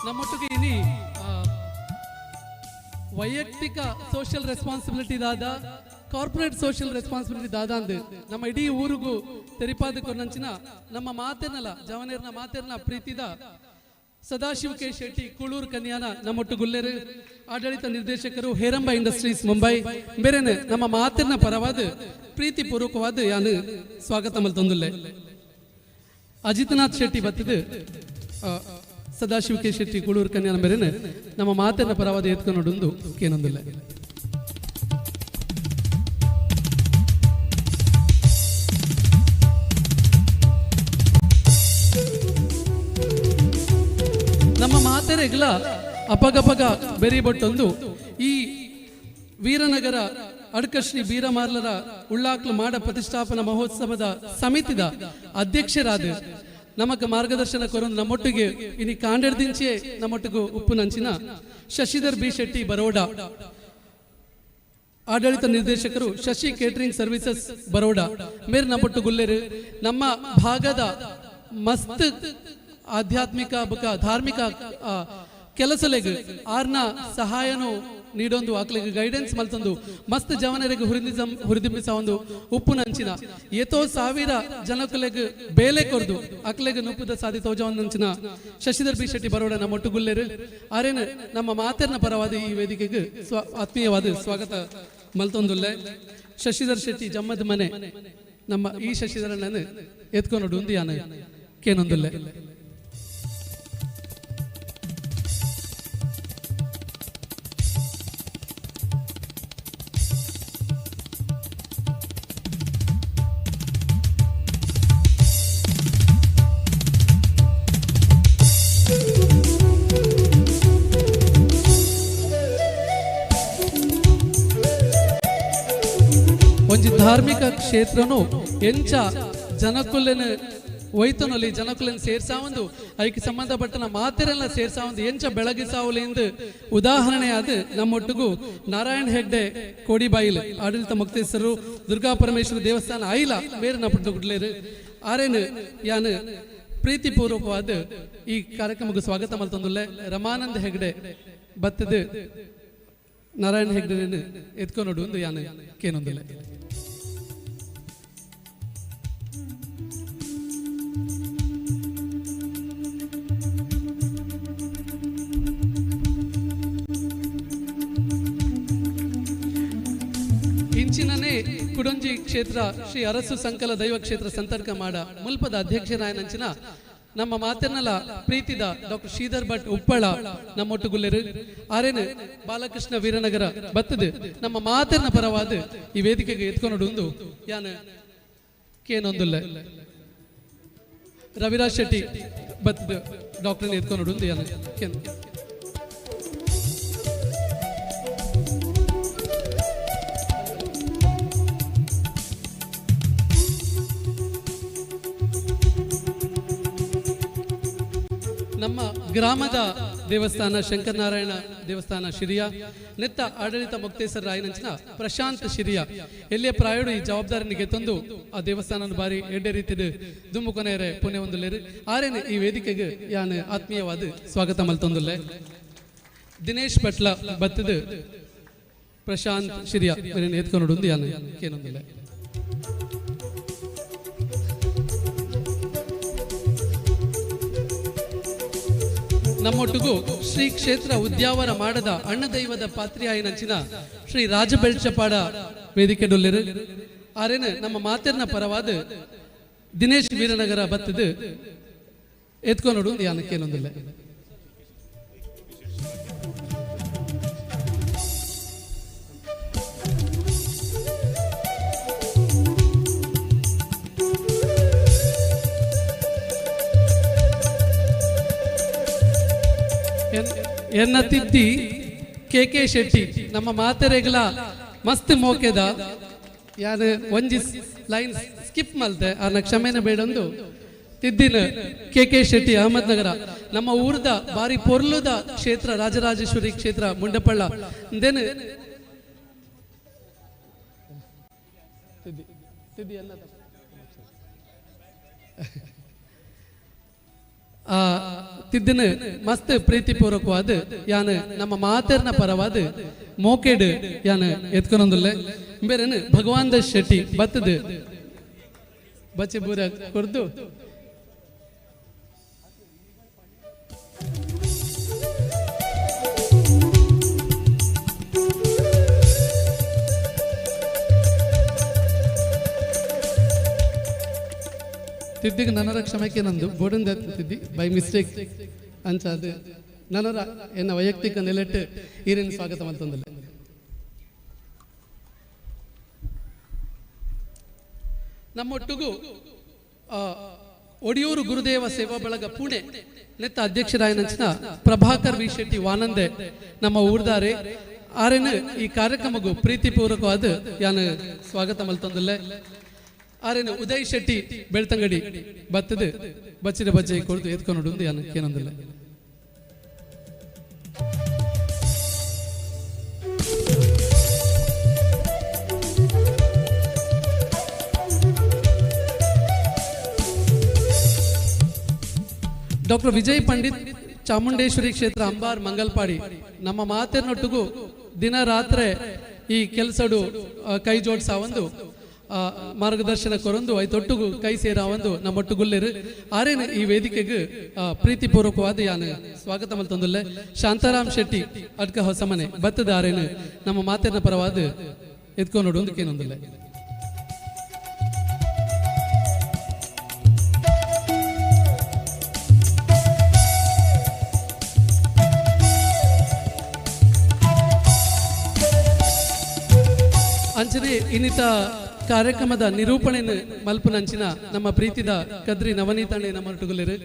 ನಮ್ಮೊಟ್ಟಿಗೆ ಇನಿ ವೈಯಕ್ತಿಕ ಸೋಷಿಯಲ್ ರೆಸ್ಪಾನ್ಸಿಬಿಲಿಟಿ ದಾದ, ಕಾರ್ಪೊರೇಟ್ ಸೋಷಿಯಲ್ ರೆಸ್ಪಾನ್ಸಿಬಿಲಿಟಿ ದಾದ ಅಂದು ನಮ್ಮ ಇಡೀ ಊರಿಗೂ ತೆರಿಪಾದ ಕೊರ್ನಂಚಿನ ನಮ್ಮ ಮಾತೇನಲ್ಲ ಜವನೇರ್ನ ಮಾತೇರ್ನ ಪ್ರೀತಿದ ಸದಾಶಿವ ಕೆ ಶೆಟ್ಟಿ ಕೂಳೂರು ಕನ್ಯಾನ ನಮ್ಮೊಟ್ಟು ಗುಲ್ಲೇರು ಆಡಳಿತ ನಿರ್ದೇಶಕರು ಹೇರಂಬ ಇಂಡಸ್ಟ್ರೀಸ್ ಮುಂಬೈ ಬೇರೆನೆ ನಮ್ಮ ಮಾತಿನ ಪರವಾದ ಪ್ರೀತಿಪೂರ್ವಕವಾದ ಯಾನು ಸ್ವಾಗತ ಮಲ್ತೊಂದುಲ್ಲೆ. ಅಜಿತ್ನಾಥ್ ಶೆಟ್ಟಿ ಬತ್ತದು ಸದಾಶಿವ ಕೆ ಶೆಟ್ಟಿ ಕೂಳೂರು ಕನ್ಯಾನ ಬೇರೆನೆ ನಮ್ಮ ಮಾತಿನ ಪರವಾದ ಎತ್ಕೊಂಡು ಕೇನೊಂದುಲ್ಲೆ. ನಮ್ಮ ಮಾತೆರೆಗ್ಲ ಅಪಗಪಗ ಬೆರಿ ಬೊಟ್ಟೊಂದು ಈ ವೀರನಗರ ಅಡ್ಕಶ್ರೀ ಬೀರಮಾರ್ಲರ ಉಳ್ಳಾಕ್ಲು ಮಾಡ ಪ್ರತಿಷ್ಠಾಪನಾ ಮಹೋತ್ಸವದ ಸಮಿತಿದ ಅಧ್ಯಕ್ಷರಾದ ನಮಕ್ ಮಾರ್ಗದರ್ಶನ ಕೊರೊಂದು ನಮ್ಮೊಟ್ಟಿಗೆ ಇನಿ ಕಾಂಡೆಡ್ದಿಂಚೆ ನಮ್ಮೊಟ್ಟಿಗೆ ಉಪ್ಪುನಂಚಿನ ಶಶಿಧರ್ ಬಿ ಶೆಟ್ಟಿ ಬರೋಡಾ ಆಡಳಿತ ನಿರ್ದೇಶಕರು ಶಶಿ ಕೇಟರಿಂಗ್ ಸರ್ವಿಸಸ್ ಬರೋಡಾ ಮೇರ್ ನಮ್ಮೊಟ್ಟು ಗುಲ್ಲೇರು ನಮ್ಮ ಭಾಗದ ಮಸ್ತ್ ಆಧ್ಯಾತ್ಮಿಕ ಬುಕ ಧಾರ್ಮಿಕ ಕೆಲಸಲೆಗ್ ಆರ್ನ ಸಹಾಯನು ನೀಡೊಂದು ಆಕ್ಲೆಗ್ ಗೈಡೆನ್ಸ್ ಮಲ್ತೊಂದು ಮಸ್ತ್ ಜವನರಿಗೆ ಹುರಿದುಂಬಿಸ ಒಂದು ಉಪ್ಪುನಂಚಿನ ಏತೋ ಸಾವಿರ ಜನಕುಲೆಗ್ ಬೇಲೆ ಕೊರ್ದು ಅಕ್ಲೆಗ್ ನುಪ್ಪುದ ಸಾಧಿ ತೋಜವಂದಂಚಿನ ಶಶಿಧರ್ ಬಿ ಶೆಟ್ಟಿ ಬರೋಡ ನಮ್ಮ ಒಟ್ಟುಗುಲ್ಲೇರು ಆರೇನು ನಮ್ಮ ಮಾತೆರ್ನ ಪರವಾದ ಈ ವೇದಿಕೆಗೆ ಆತ್ಮೀಯವಾದ ಸ್ವಾಗತ ಮಲ್ತೊಂದುಲ್ಲೆ. ಶಶಿಧರ್ ಶೆಟ್ಟಿ ಜಮ್ಮದ ಮನೆ ನಮ್ಮ ಈ ಶಶಿಧರಣ್ಣನ ಎತ್ಕೊಂಡು ಉಂದಿಯಾನ ಕೇನೊಂದುಲ್ಲೆ. ಒಂಜಿ ಧಾರ್ಮಿಕ ಕ್ಷೇತ್ರನು ಎಂಚ ಜನಕುಲೆನ ಒಯ್ತನಲ್ಲಿ ಜನಕುಲೆನ ಸೇರ್ಸಾವಂದು ಐಕ್ ಸಂಬಂಧಪಟ್ಟನ ಮಾತೆರೆಲ್ಲ ಸೇರ್ಸಾವಂದು ಎಂಚ ಬೆಳಗಿಸಾವಲು ಎಂದು ಉದಾಹರಣೆಯಾದ ನಮ್ಮೊಟ್ಟಿಗೂ ನಾರಾಯಣ್ ಹೆಗ್ಡೆ ಕೋಡಿಬಾಯಿಲ್ ಆಡಳಿತ ಮುಕ್ತೇಶ್ವರರು ದುರ್ಗಾ ಪರಮೇಶ್ವರ ದೇವಸ್ಥಾನ ಐಲ ಬೇರೆ ನಪ್ಪಟ್ಟು ಗುಡ್ಲೇರು ಆರೇನು ಯಾನು ಪ್ರೀತಿಪೂರ್ವಕವಾದ ಈ ಕಾರ್ಯಕ್ರಮಕ್ಕೆ ಸ್ವಾಗತ ಮಲ್ತೊಂದುಲ್ಲೆ. ರಮಾನಂದ್ ಹೆಗ್ಡೆ ಬತ್ತದ ನಾರಾಯಣ್ ಹೆಗ್ಡೆ ಎತ್ಕೊಂಡು ಒಂದು ಯಾನು ಕೇನೊಂದುಲ್ಲೆ. ಇಂಚಿನನೇ ಕುಡಂಜಿ ಕ್ಷೇತ್ರ ಶ್ರೀ ಅರಸು ಸಂಕಲ ದೈವ ಕ್ಷೇತ್ರ ಸಂತರ್ಕ ಮಾಡ ಮುಲ್ಪದ ಅಧ್ಯಕ್ಷರಾಯನಂಚಿನ ನಮ್ಮ ಮಾತೆನ್ನಲ ಪ್ರೀತಿದ ಡಾಕ್ಟರ್ ಶ್ರೀಧರ್ ಭಟ್ ಉಪ್ಪಳ ನಮ್ಮೊಟ್ಟುಗುಲ್ಲೆರು ಆರೇನು ಬಾಲಕೃಷ್ಣ ವೀರನಗರ ಬತ್ತದು ನಮ್ಮ ಮಾತೆರ್ನ ಪರವಾದ ಈ ವೇದಿಕೆಗೆ ಎತ್ಕೊಂಡು ಯಾನು ಕೇನೊಂದುಲ್ಲೆ. ರವಿರಾಜ್ ಶೆಟ್ಟಿ ಬತ್ತದು ಡಾಕ್ಟರ್ ಎತ್ಕೊಂಡು ಯಾನು ಕೇನ್. ನಮ್ಮ ಗ್ರಾಮದ ದೇವಸ್ಥಾನ ಶಂಕರನಾರಾಯಣ ದೇವಸ್ಥಾನ ಶಿರಿಯ ನೆತ್ತ ಆಡಳಿತ ಮೊಕ್ತೇಸರ ರಾಯನಂಚಿನ ಪ್ರಶಾಂತ್ ಶಿರಿಯ ಎಲ್ಲಿಯ ಪ್ರಾಯೋಡು ಈ ಜವಾಬ್ದಾರಿನಿಗೆ ತಂದು ಆ ದೇವಸ್ಥಾನ ಬಾರಿ ಎಡ್ಡೆ ರೀತಿದ ದುಮ್ಮುಕೊನೆಯರೆ ಪುಣ್ಯ ಒಂದುಲ್ಲೇರು ಆರೇನೆ ಈ ವೇದಿಕೆಗೆ ಯಾನ್ ಆತ್ಮೀಯವಾದ ಸ್ವಾಗತ ಮಲ್ತೊಂದುಲ್ಲೆ. ದಿನೇಶ್ ಪಟ್ಲ ಬತ್ತದ ಪ್ರಶಾಂತ್ ಶಿರಿಯ ಎತ್ಕೊಂಡು ಯಾನ್ ಕೇನೊಂದುಲ್ಲೆ. ನಮ್ಮೊಟ್ಟಿಗೂ ಶ್ರೀ ಕ್ಷೇತ್ರ ಉದ್ಯಾವರ ಮಾಡದ ಅಣ್ಣದೈವದ ಪಾತ್ರಿಯಾಯಿನಂಚಿನ ಶ್ರೀ ರಾಜಬೆಳ್ಚಪಾಡ ವೇದಿಕೆ ಡೊಲ್ಲೆರು ಆರೇನು ನಮ್ಮ ಮಾತೆರ್ನ ಪರವಾದ ದಿನೇಶ್ ವೀರನಗರ ಬತ್ತದು ಎತ್ಕೊನೋಡು ಯಾನ ಕೇನೊಂದಿಲ್ಲ. ಎನ್ನ ತಿದ್ದಿ ಕೆ ಕೆ ಶೆಟ್ಟಿ ನಮ್ಮ ಮಾತೆರೆಗಳ ಮಸ್ತ್ ಮೋಕೆದ ಯಾರು ಒಂಜಿ ಲೈನ್ ಸ್ಕಿಪ್ ಮಲ್ತೆ ಆನ ಕ್ಷಮೆನ ಬೇಡೊಂದು ತಿದ್ದಿನ ಕೆ ಕೆ ಶೆಟ್ಟಿ ಅಹಮದ್ನಗರ ನಮ್ಮ ಊರ್ದ ಬಾರಿ ಪೊರ್ಲುದ ಕ್ಷೇತ್ರ ರಾಜರಾಜೇಶ್ವರಿ ಕ್ಷೇತ್ರ ಮುಂಡಪಳ್ಳ then ತಿದ್ದಿನ ಮಸ್ತ್ ಪ್ರೀತಿಪೂರ್ವಕವಾದ ಯಾನು ನಮ್ಮ ಮಾತೆರ್ನ ಪರವಾದ ಮೋಕೆಡ್ ಯಾನು ಎತ್ಕೊನೊಂದುಲ್ಲೆ ಬೇರೇನು ಭಗವಾನ್ ದಾಸ್ ಶೆಟ್ಟಿ ಬತ್ತದು ಬಚ್ಚೆ ಬೂರ ಕೊರ್ದು ತಿದ್ದಿಗೆ ನನರ ಕ್ಷಮಕ್ಕೆ ನಂದು ಬೋಡಂದ ತಿದ್ದಿ ಬೈ ಮಿಸ್ಟೇಕ್ ಅಂಚಾದ ನನರ ಎನ್ನ ವೈಯಕ್ತಿಕ ನೆಲೆಟ್ಟು ಈರೇನು ಸ್ವಾಗತ ಮಲ್ತೊಂದಿಲ್ಲ. ನಮ್ಮೊಟ್ಟಿಗೂ ಒಡಿಯೂರು ಗುರುದೇವ ಸೇವಾ ಬಳಗ ಪುಣೆ ನೆತ್ತ ಅಧ್ಯಕ್ಷರಾಯನಂಚಿನ ಪ್ರಭಾಕರ್ ವಿ ಶೆಟ್ಟಿ ವಾನಂದೆ ನಮ್ಮ ಊರ್ದಾರೆ ಆರೇನು ಈ ಕಾರ್ಯಕ್ರಮಗೂ ಪ್ರೀತಿಪೂರ್ವಕವಾದ ಯಾನು ಸ್ವಾಗತ ಮಲ್ತೊಂದಿಲ್ಲ. ಆರೇನು ಉದಯ್ ಶೆಟ್ಟಿ ಬೆಳ್ತಂಗಡಿ ಬತ್ತದು ಬಚ್ಚಿನ ಬಜ್ಜೆ ಕೊಡ್ದು ಎತ್ಕೊಂಡು ಯಾನು ಏನೊಂದಿಲ್ಲ. ಡಾಕ್ಟರ್ ವಿಜಯ್ ಪಂಡಿತ್ ಚಾಮುಂಡೇಶ್ವರಿ ಕ್ಷೇತ್ರ ಅಂಬಾರ್ ಮಂಗಲ್ಪಾಡಿ ನಮ್ಮ ಮಾತೆರ್ನೊಟ್ಟಿಗೂ ದಿನ ರಾತ್ರಿ ಈ ಕೆಲಸಡು ಕೈ ಜೋಡಿಸಾವಂದು ಮಾರ್ಗದರ್ಶನ ಕೊರೊಂದು ಐತೊಟ್ಟುಗು ಕೈ ಸೇರಾವಂದು ನಮ್ಮೊಟ್ಟುಗುಲ್ಲೇರು ಆರೇನು ಈ ವೇದಿಕೆಗೆ ಪ್ರೀತಿಪೂರ್ವಕವಾದ ಯಾನು ಸ್ವಾಗತ ಮಲ್ತೊಂದುಲ್ಲೆ. ಶಾಂತಾರಾಮ್ ಶೆಟ್ಟಿ ಅಡ್ಕ ಹೊಸಮನೆ ಬತ್ತದ ಆರೇನು ನಮ್ಮ ಮಾತಿನ ಪರವಾದ ಎತ್ಕೊಂಡು ಒಂದಕ್ಕೇನೊಂದಿಲ್ಲ. ಅಂಚನೆ ಇನ್ನಿತ ಕಾರ್ಯಕ್ರಮದ ನಿರೂಪಣೆಯನ್ನು ಮಲ್ಪುನಂಚಿನ ನಮ್ಮ ಪ್ರೀತಿದ ಕದ್ರಿ ನವನೀತ್ ಅಣ್ಣೆ ನಮ್ಮ ಟುಗುಲಿರು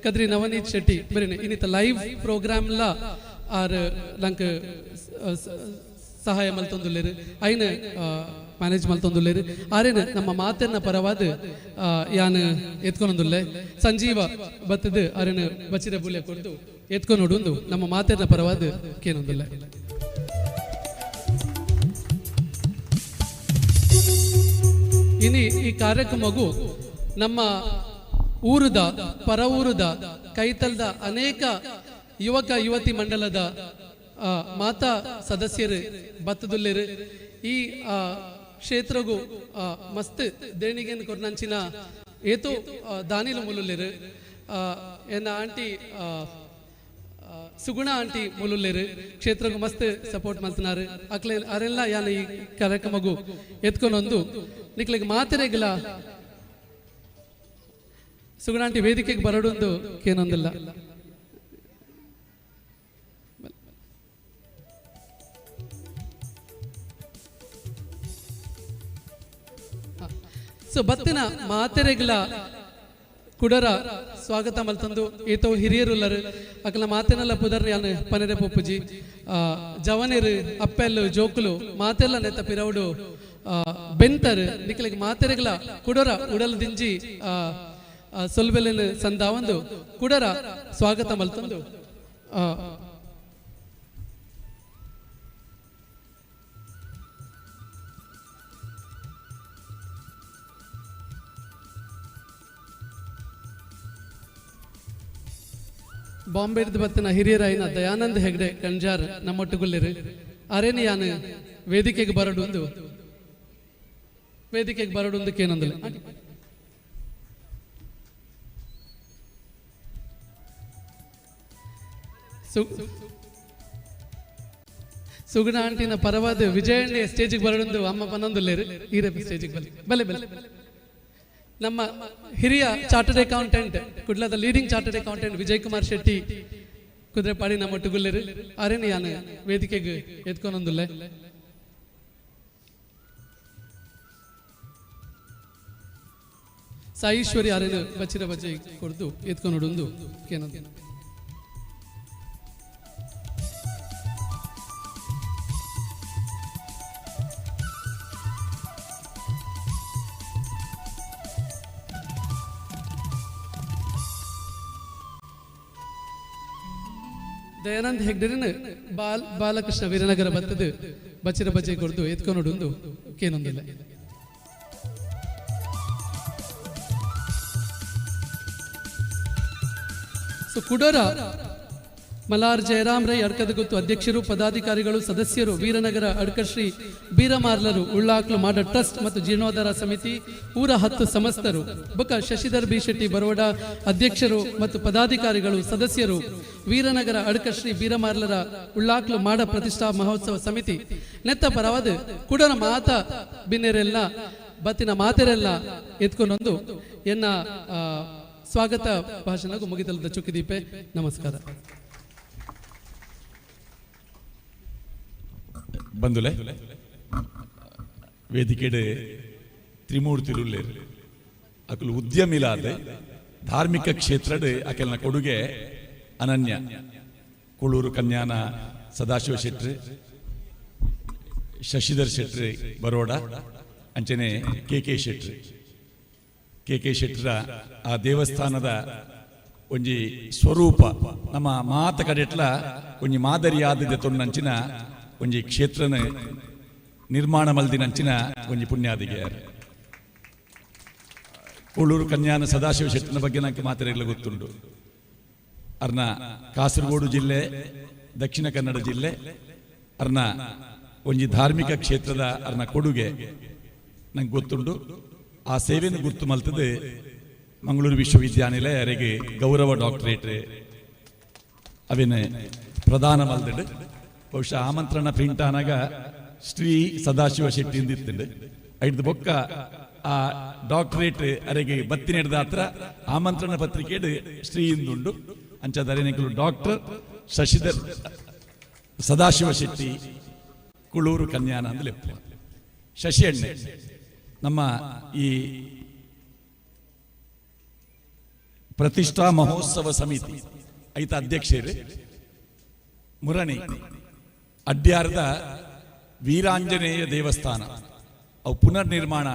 ಕದ್ರಿ ನವನೀತ್ ಶೆಟ್ಟಿ ಬರೀನೆ ಇನ್ನಿತ ಲೈವ್ ಪ್ರೋಗ್ರಾಮ್ ಲ ಆರ್ ನಂಕ್ ಸಹಾಯ ಮಲ್ತೊಂದುಲ್ಲೇರು ಐನ ಮ್ಯಾನೇಜ್ ಮಲ್ತೊಂದುಲ್ಲೇರು ಆರೇನ ನಮ್ಮ ಮಾತನ್ನ ಪರವಾದ ಯಾನ್ ಎತ್ಕೊನೊಂದುಲ್ಲೆ ಸಂಜೀವ ಬತ್ತದು ಆರೇನ ಬಚಿರ ಬುಲೆ ಕೊಡ್ದು ಎತ್ಕೊನೊಡುಂದು ನಮ್ಮ ಮಾತನ್ನ ಪರವಾದ ಕೇನೊಂದುಲ್ಲೆ. ಇನಿ ಈ ಕಾರ್ಯಕ್ರಮಗೂ ನಮ್ಮ ಊರದ ಪರ ಊರದ ಕೈತಲ್ದ ಅನೇಕ ಯುವಕ ಯುವತಿ ಮಂಡಲದ ಮಾತಾ ಸದಸ್ಯರು ಬತ್ತದುಲ್ಲೇರು ಈ ಕ್ಷೇತ್ರಗೂ ಮಸ್ತ್ ದೇಣಿಗೆಯನ್ನು ಕೊರ್ನಂಚಿನ ಏತೋ ದಾನಿಲು ಮುಲುಲ್ಲೇರು ಎನ್ನ ಆಂಟಿ ಸುಗುಣ ಆಂಟಿ ಮುಲುಲ್ಲೇರು ಕ್ಷೇತ್ರಗೂ ಮಸ್ತ್ ಸಪೋರ್ಟ್ ಮಲ್ತನಾರು ಅಕ್ಲೆ ಅರೆಲ್ಲ ಯಾನ ಈ ಕಾರ್ಯಕ್ರಮಗೂ ಎತ್ಕೊಂಡೊಂದು ನಿಕ್ಲಿಗೆ ಮಾತೆರೆಗಿಲ್ಲ ಸುಗುಣ ಆಂಟಿ ವೇದಿಕೆಗೆ ಬರಡೊಂದು ಕೇನೊಂದಿಲ್ಲ. ಸೊ ಬತ್ತಿನ ಮಾತೆರೆಗಿಲ್ಲ ಕುಡರ ಸ್ವಾಗತ ಮಲ್ತಂದು ಏತೋ ಹಿರಿಯರುಲ್ಲರು ಅಕಲ ಮಾತೆನೆಲ್ಲ ಪುದರ್ ಯಾನು ಪನೆರೆ ಪೊಪ್ಪುಜಿ ಜವನೇರು ಅಪ್ಪೆಲ್ಲು ಜೋಕುಲು ಮಾತೆಲ್ಲ ನೆತ್ತ ಪಿರವುಡು ಬೆಂತರು ನಿಕ್ಲಿಗೆ ಮಾತೆರೆಗಳ ಕುಡರ ಉಡಲ್ ದಿಂಜಿ ಸೊಲ್ಬೆಲೆನ್ ಸಂದಾವಂದು ಕುಡರ ಸ್ವಾಗತ ಮಲ್ತಂದು ಬಾಂಬೆಡ್ದು ಬತ್ತಿನ ಹಿರಿಯರಾಯಿನ ದಯಾನಂದ್ ಹೆಗ್ಡೆ ಕಣ್ಜಾರ್ ನಮ್ಮೊಟ್ಟುಗುಲ್ಲಿರು ಅರೇನಿ ಯಾನು ವೇದಿಕೆಗೆ ಬರಡುಂದು ವೇದಿಕೆಗೆ ಬರಡುಂದು ಕೇನೊಂದಿಲ್ಲ. ಸುಗುಣ ಆಂಟಿನ ಪರವಾದ ವಿಜಯಣ್ಣೆ ಸ್ಟೇಜಿಗೆ ಬರಡುಂದು ಅಮ್ಮ ಪನ್ನೊಂದುಲ್ಲೇರು ಈರೆ ಸ್ಟೇಜಿಗೆ ಬಲೆ ಬಲೆ ಬಲೆ ನಮ್ಮ ಹಿರಿಯ ಚಾರ್ಟರ್ಡ್ ಅಕೌಂಟೆಂಟ್, ಕುಡ್ಲದ leading chartered accountant Vijay Kumar Shetty Kudurepadi ನಮ್ಮ ಒಟ್ಟುಗುಲ್ಲೆರು. ಅರೇನು ಯಾನು ವೇದಿಕೆಗೆ ಎತ್ಕೊಂಡೊಂದುಲ್ಲೆ. ಸಾಯೀಶ್ವರಿ ಅರೇನು ಬಚ್ಚಿರ ಬಜ್ಜೆ ಕೊಡ್ದು ಎತ್ಕೊಂಡುಂದು ಕೇನೊಂದು. ದಯಾನಂದ್ ಹೆಗ್ಡರಿನ ಬಾಲಕೃಷ್ಣ ವೀರನಗರ ಬತ್ತದ ಬಚ್ಚಿರ ಬಜ್ಜೆ ಕೊಡ್ದು ಎತ್ಕೊಂಡುಂದು ಕೇನೊಂದಿಲ್ಲ. ಸೊ ಕುಡೋರ ಮಲಾರ್ ಜಯರಾಮ್ ರೈ ಅಡ್ಕದ ಗೊತ್ತು ಅಧ್ಯಕ್ಷರು, ಪದಾಧಿಕಾರಿಗಳು, ಸದಸ್ಯರು, ವೀರನಗರ ಅಡ್ಕಶ್ರೀ ಬೀರಮಾರ್ಲರು, ಉಳ್ಳಾಕ್ಲು ಮಾಡ ಟ್ರಸ್ಟ್ ಮತ್ತು ಜೀರ್ಣೋದ್ಧಾರ ಸಮಿತಿ, ಊರ 10 ಸಮಸ್ತರು, ಬೊಕ ಶಶಿಧರ್ ಬಿ ಶೆಟ್ಟಿ ಬರೋಡ ಅಧ್ಯಕ್ಷರು ಮತ್ತು ಪದಾಧಿಕಾರಿಗಳು, ಸದಸ್ಯರು, ವೀರನಗರ ಅಡ್ಕಶ್ರೀ ಬೀರಮಾರ್ಲರ ಉಳ್ಳಾಕ್ಲು ಮಾಡ ಪ್ರತಿಷ್ಠಾ ಮಹೋತ್ಸವ ಸಮಿತಿ ನೆತ್ತ ಪರವಾದ ಕುಡನ ಮಾತ ಬಿನ್ನೆರೆಲ್ಲ ಬತ್ತಿನ ಮಾತೆರೆಲ್ಲ ಎತ್ಕೊಂಡೊಂದು ಎನ್ನ ಸ್ವಾಗತ ಭಾಷಣಗೂ ಮುಗಿತಲದ ಚುಕ್ಕಿದೀಪೆ. ನಮಸ್ಕಾರ. ಬಂಧುಲೆ, ವೇದಿಕೆಡೆ ತ್ರಿಮೂರ್ತಿರುಲ್ಲೇರು ಅಕಲು ಉದ್ಯಮಿಲಾದ ಧಾರ್ಮಿಕ ಕ್ಷೇತ್ರದ ಅಕೆಲ್ನ ಕೊಡುಗೆ ಅನನ್ಯ. ಕುಳೂರು ಕನ್ಯಾನ ಸದಾಶಿವ ಶೆಟ್ರಿ, ಶಶಿಧರ್ ಶೆಟ್ರಿ ಬರೋಡ, ಅಂಚನೆ K K Shetty. K K ಶೆಟ್ಟರ ಆ ದೇವಸ್ಥಾನದ ಒಂಜಿ ಸ್ವರೂಪ ನಮ್ಮ ಮಾತ ಕಡೆಟ್ಲ ಒಂಜಿ ಮಾದರಿಯಾದ ತೊನ್ನಂಚಿನ ಒಂಜಿ ಕ್ಷೇತ್ರನ ನಿರ್ಮಾಣ ಮಲ್ದಿನಂಚಿನ ಒಂಜಿ ಪುಣ್ಯಾದಿಗೆ. ಕುಳೂರು ಕನ್ಯಾನ ಸದಾಶಿವ ಶೆಟ್ಟನ ಬಗ್ಗೆ ನಂಗೆ ಮಾತಾಡಲು ಗೊತ್ತುಂಟು. ಅರ್ನ ಕಾಸರಗೋಡು ಜಿಲ್ಲೆ, ದಕ್ಷಿಣ ಕನ್ನಡ ಜಿಲ್ಲೆ, ಅರ್ನ ಒಂಜಿ ಧಾರ್ಮಿಕ ಕ್ಷೇತ್ರದ ಅರ್ನ ಕೊಡುಗೆ ನಂಗೆ ಗೊತ್ತುಂಟು. ಆ ಸೇವೆಯನ್ನು ಗುರ್ತು ಮಲ್ತದೆ ಮಂಗಳೂರು ವಿಶ್ವವಿದ್ಯಾನಿಲಯ ಅರೆಗೆ ಗೌರವ ಡಾಕ್ಟರೇಟ್ ಅವೇನೆ ಪ್ರದಾನ ಮಲ್ದಡು. ಬಹುಶಃ ಆಮಂತ್ರಣ ಪ್ರಿಂಟ್ ಆನಾಗ ಶ್ರೀ ಸದಾಶಿವ ಶೆಟ್ಟಿ ಇಂದಿತ್ತುಂಡು. ಐದು ಬೊಕ್ಕ ಆ ಡಾಕ್ಟರೇಟ್ ಅರೆಗೆ ಬತ್ತಿ ಹತ್ರ ಆಮಂತ್ರಣ ಪತ್ರಿಕೆ ಶ್ರೀ ಇಂದುಂಡು. ಅಂಚದರೆನೆಕಲು ಡಾಕ್ಟರ್ ಶಶಿಧರ್ ಸದಾಶಿವ ಶೆಟ್ಟಿ ಕುಳೂರು ಕನ್ಯಾನ ಅಂದ್ ಲೆಪ್ಪು. ಶಶಿ ಅಣ್ಣೆ ನಮ್ಮ ಈ ಪ್ರತಿಷ್ಠಾ ಮಹೋತ್ಸವ ಸಮಿತಿ ಐತ ಅಧ್ಯಕ್ಷರು ಮುರಣಿ ಅಡ್ಯಾರದ ವೀರಾಂಜನೇಯ ದೇವಸ್ಥಾನ ಅವು ಪುನರ್ನಿರ್ಮಾಣ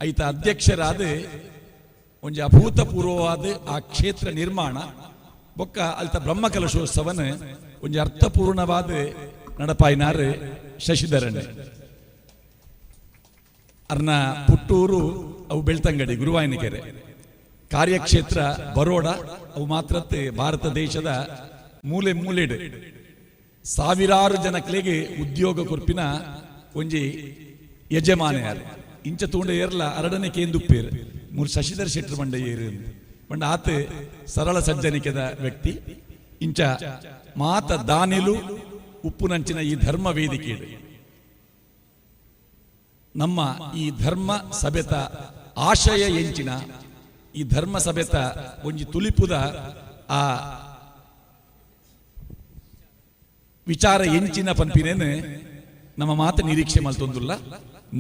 ಐತ ಅಧ್ಯಕ್ಷರಾದ ಒಂಜಿ ಅಭೂತಪೂರ್ವವಾದ ಆ ಕ್ಷೇತ್ರ ನಿರ್ಮಾಣ ಬೊಕ್ಕ ಅಲ್ತ ಬ್ರಹ್ಮಕಲಶೋತ್ಸವನ ಒಂಜಿ ಅರ್ಥಪೂರ್ಣವಾದ ನಡಪಾಯಿನಾರು ಶಶಿಧರಣ್ಣೆ. ಅರ್ನ ಪುಟ್ಟೂರು ಅವು ಬೆಳ್ತಂಗಡಿ ಗುರುವಾಯನಕೆರೆ, ಕಾರ್ಯಕ್ಷೇತ್ರ ಬರೋಡ, ಅವು ಮಾತ್ರತ್ತೆ ಭಾರತ ದೇಶದ ಮೂಲೆ ಮೂಲೆಡು ಸಾವಿರಾರು ಜನಕ್ಲೆಗೆ ಉದ್ಯೋಗ ಕೊರ್ಪಿನ ಒಂಜಿ ಯಜಮಾನೆಯಾರು. ಇಂಚ ತೂಂಡ ಏರ್ಲ ಅರಡನೆ ಕೇಂದುಪ್ಪೇರು ಮೂರು ಶಶಿಧರ್ ಶೆಟ್ಟರ್ ಬಂಡ ಏರು ಬಂಡ ಆತ ಸರಳ ಸಜ್ಜನಿಕೆದ ವ್ಯಕ್ತಿ. ಇಂಚ ಮಾತ ದಾನಿಲು ಉಪ್ಪುನಂಚಿನ ಈ ಧರ್ಮ ವೇದಿಕೆ ನಮ್ಮ ಈ ಧರ್ಮ ಸಭೆತ ಆಶಯ ಎಂಚಿನ ಈ ಧರ್ಮ ಸಭೆತ ಒಂಜಿ ತುಲಿಪುದ ಆ ವಿಚಾರ ಎಂಚಿನ ಪನ್ಪಿನೇನು ನಮ್ಮ ಮಾತ ನಿರೀಕ್ಷೆ ಮಲ್ತೊಂದುಲ್ಲ.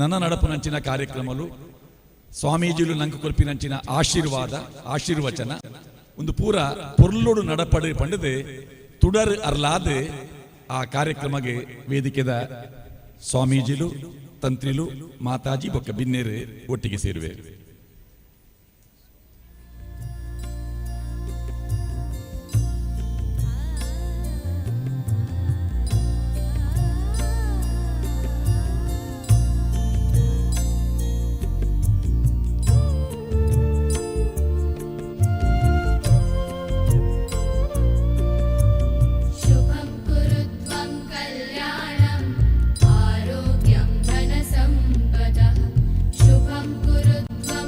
ನನ್ನ ನಡಪುನಂಚಿನ ಕಾರ್ಯಕ್ರಮಲು ಸ್ವಾಮೀಜಿಲು ನಂಕು ಕೊಲ್ಪಿನಂಚಿನ ಆಶೀರ್ವಾದ ಆಶೀರ್ವಚನ ಒಂದು ಪೂರ ಪೊರ್ಲೋಡು ನಡಪಡು ಪಂಡದು ತುಡರ್ ಅರ್ಲಾದ ಆ ಕಾರ್ಯಕ್ರಮಗೆ ವೇದಿಕೆದ ಸ್ವಾಮೀಜಿಲು ತಂತ್ರಿಲು ಮಾತಾಜಿ ಬೊಕ್ಕ ಬಿನ್ನೇರು ಒಟ್ಟಿಗೆ ಸೇರುವೆ. शुभं कुरु त्वं कल्याणम् आरोग्यं धनसम्पदः शुभं कुरु त्वं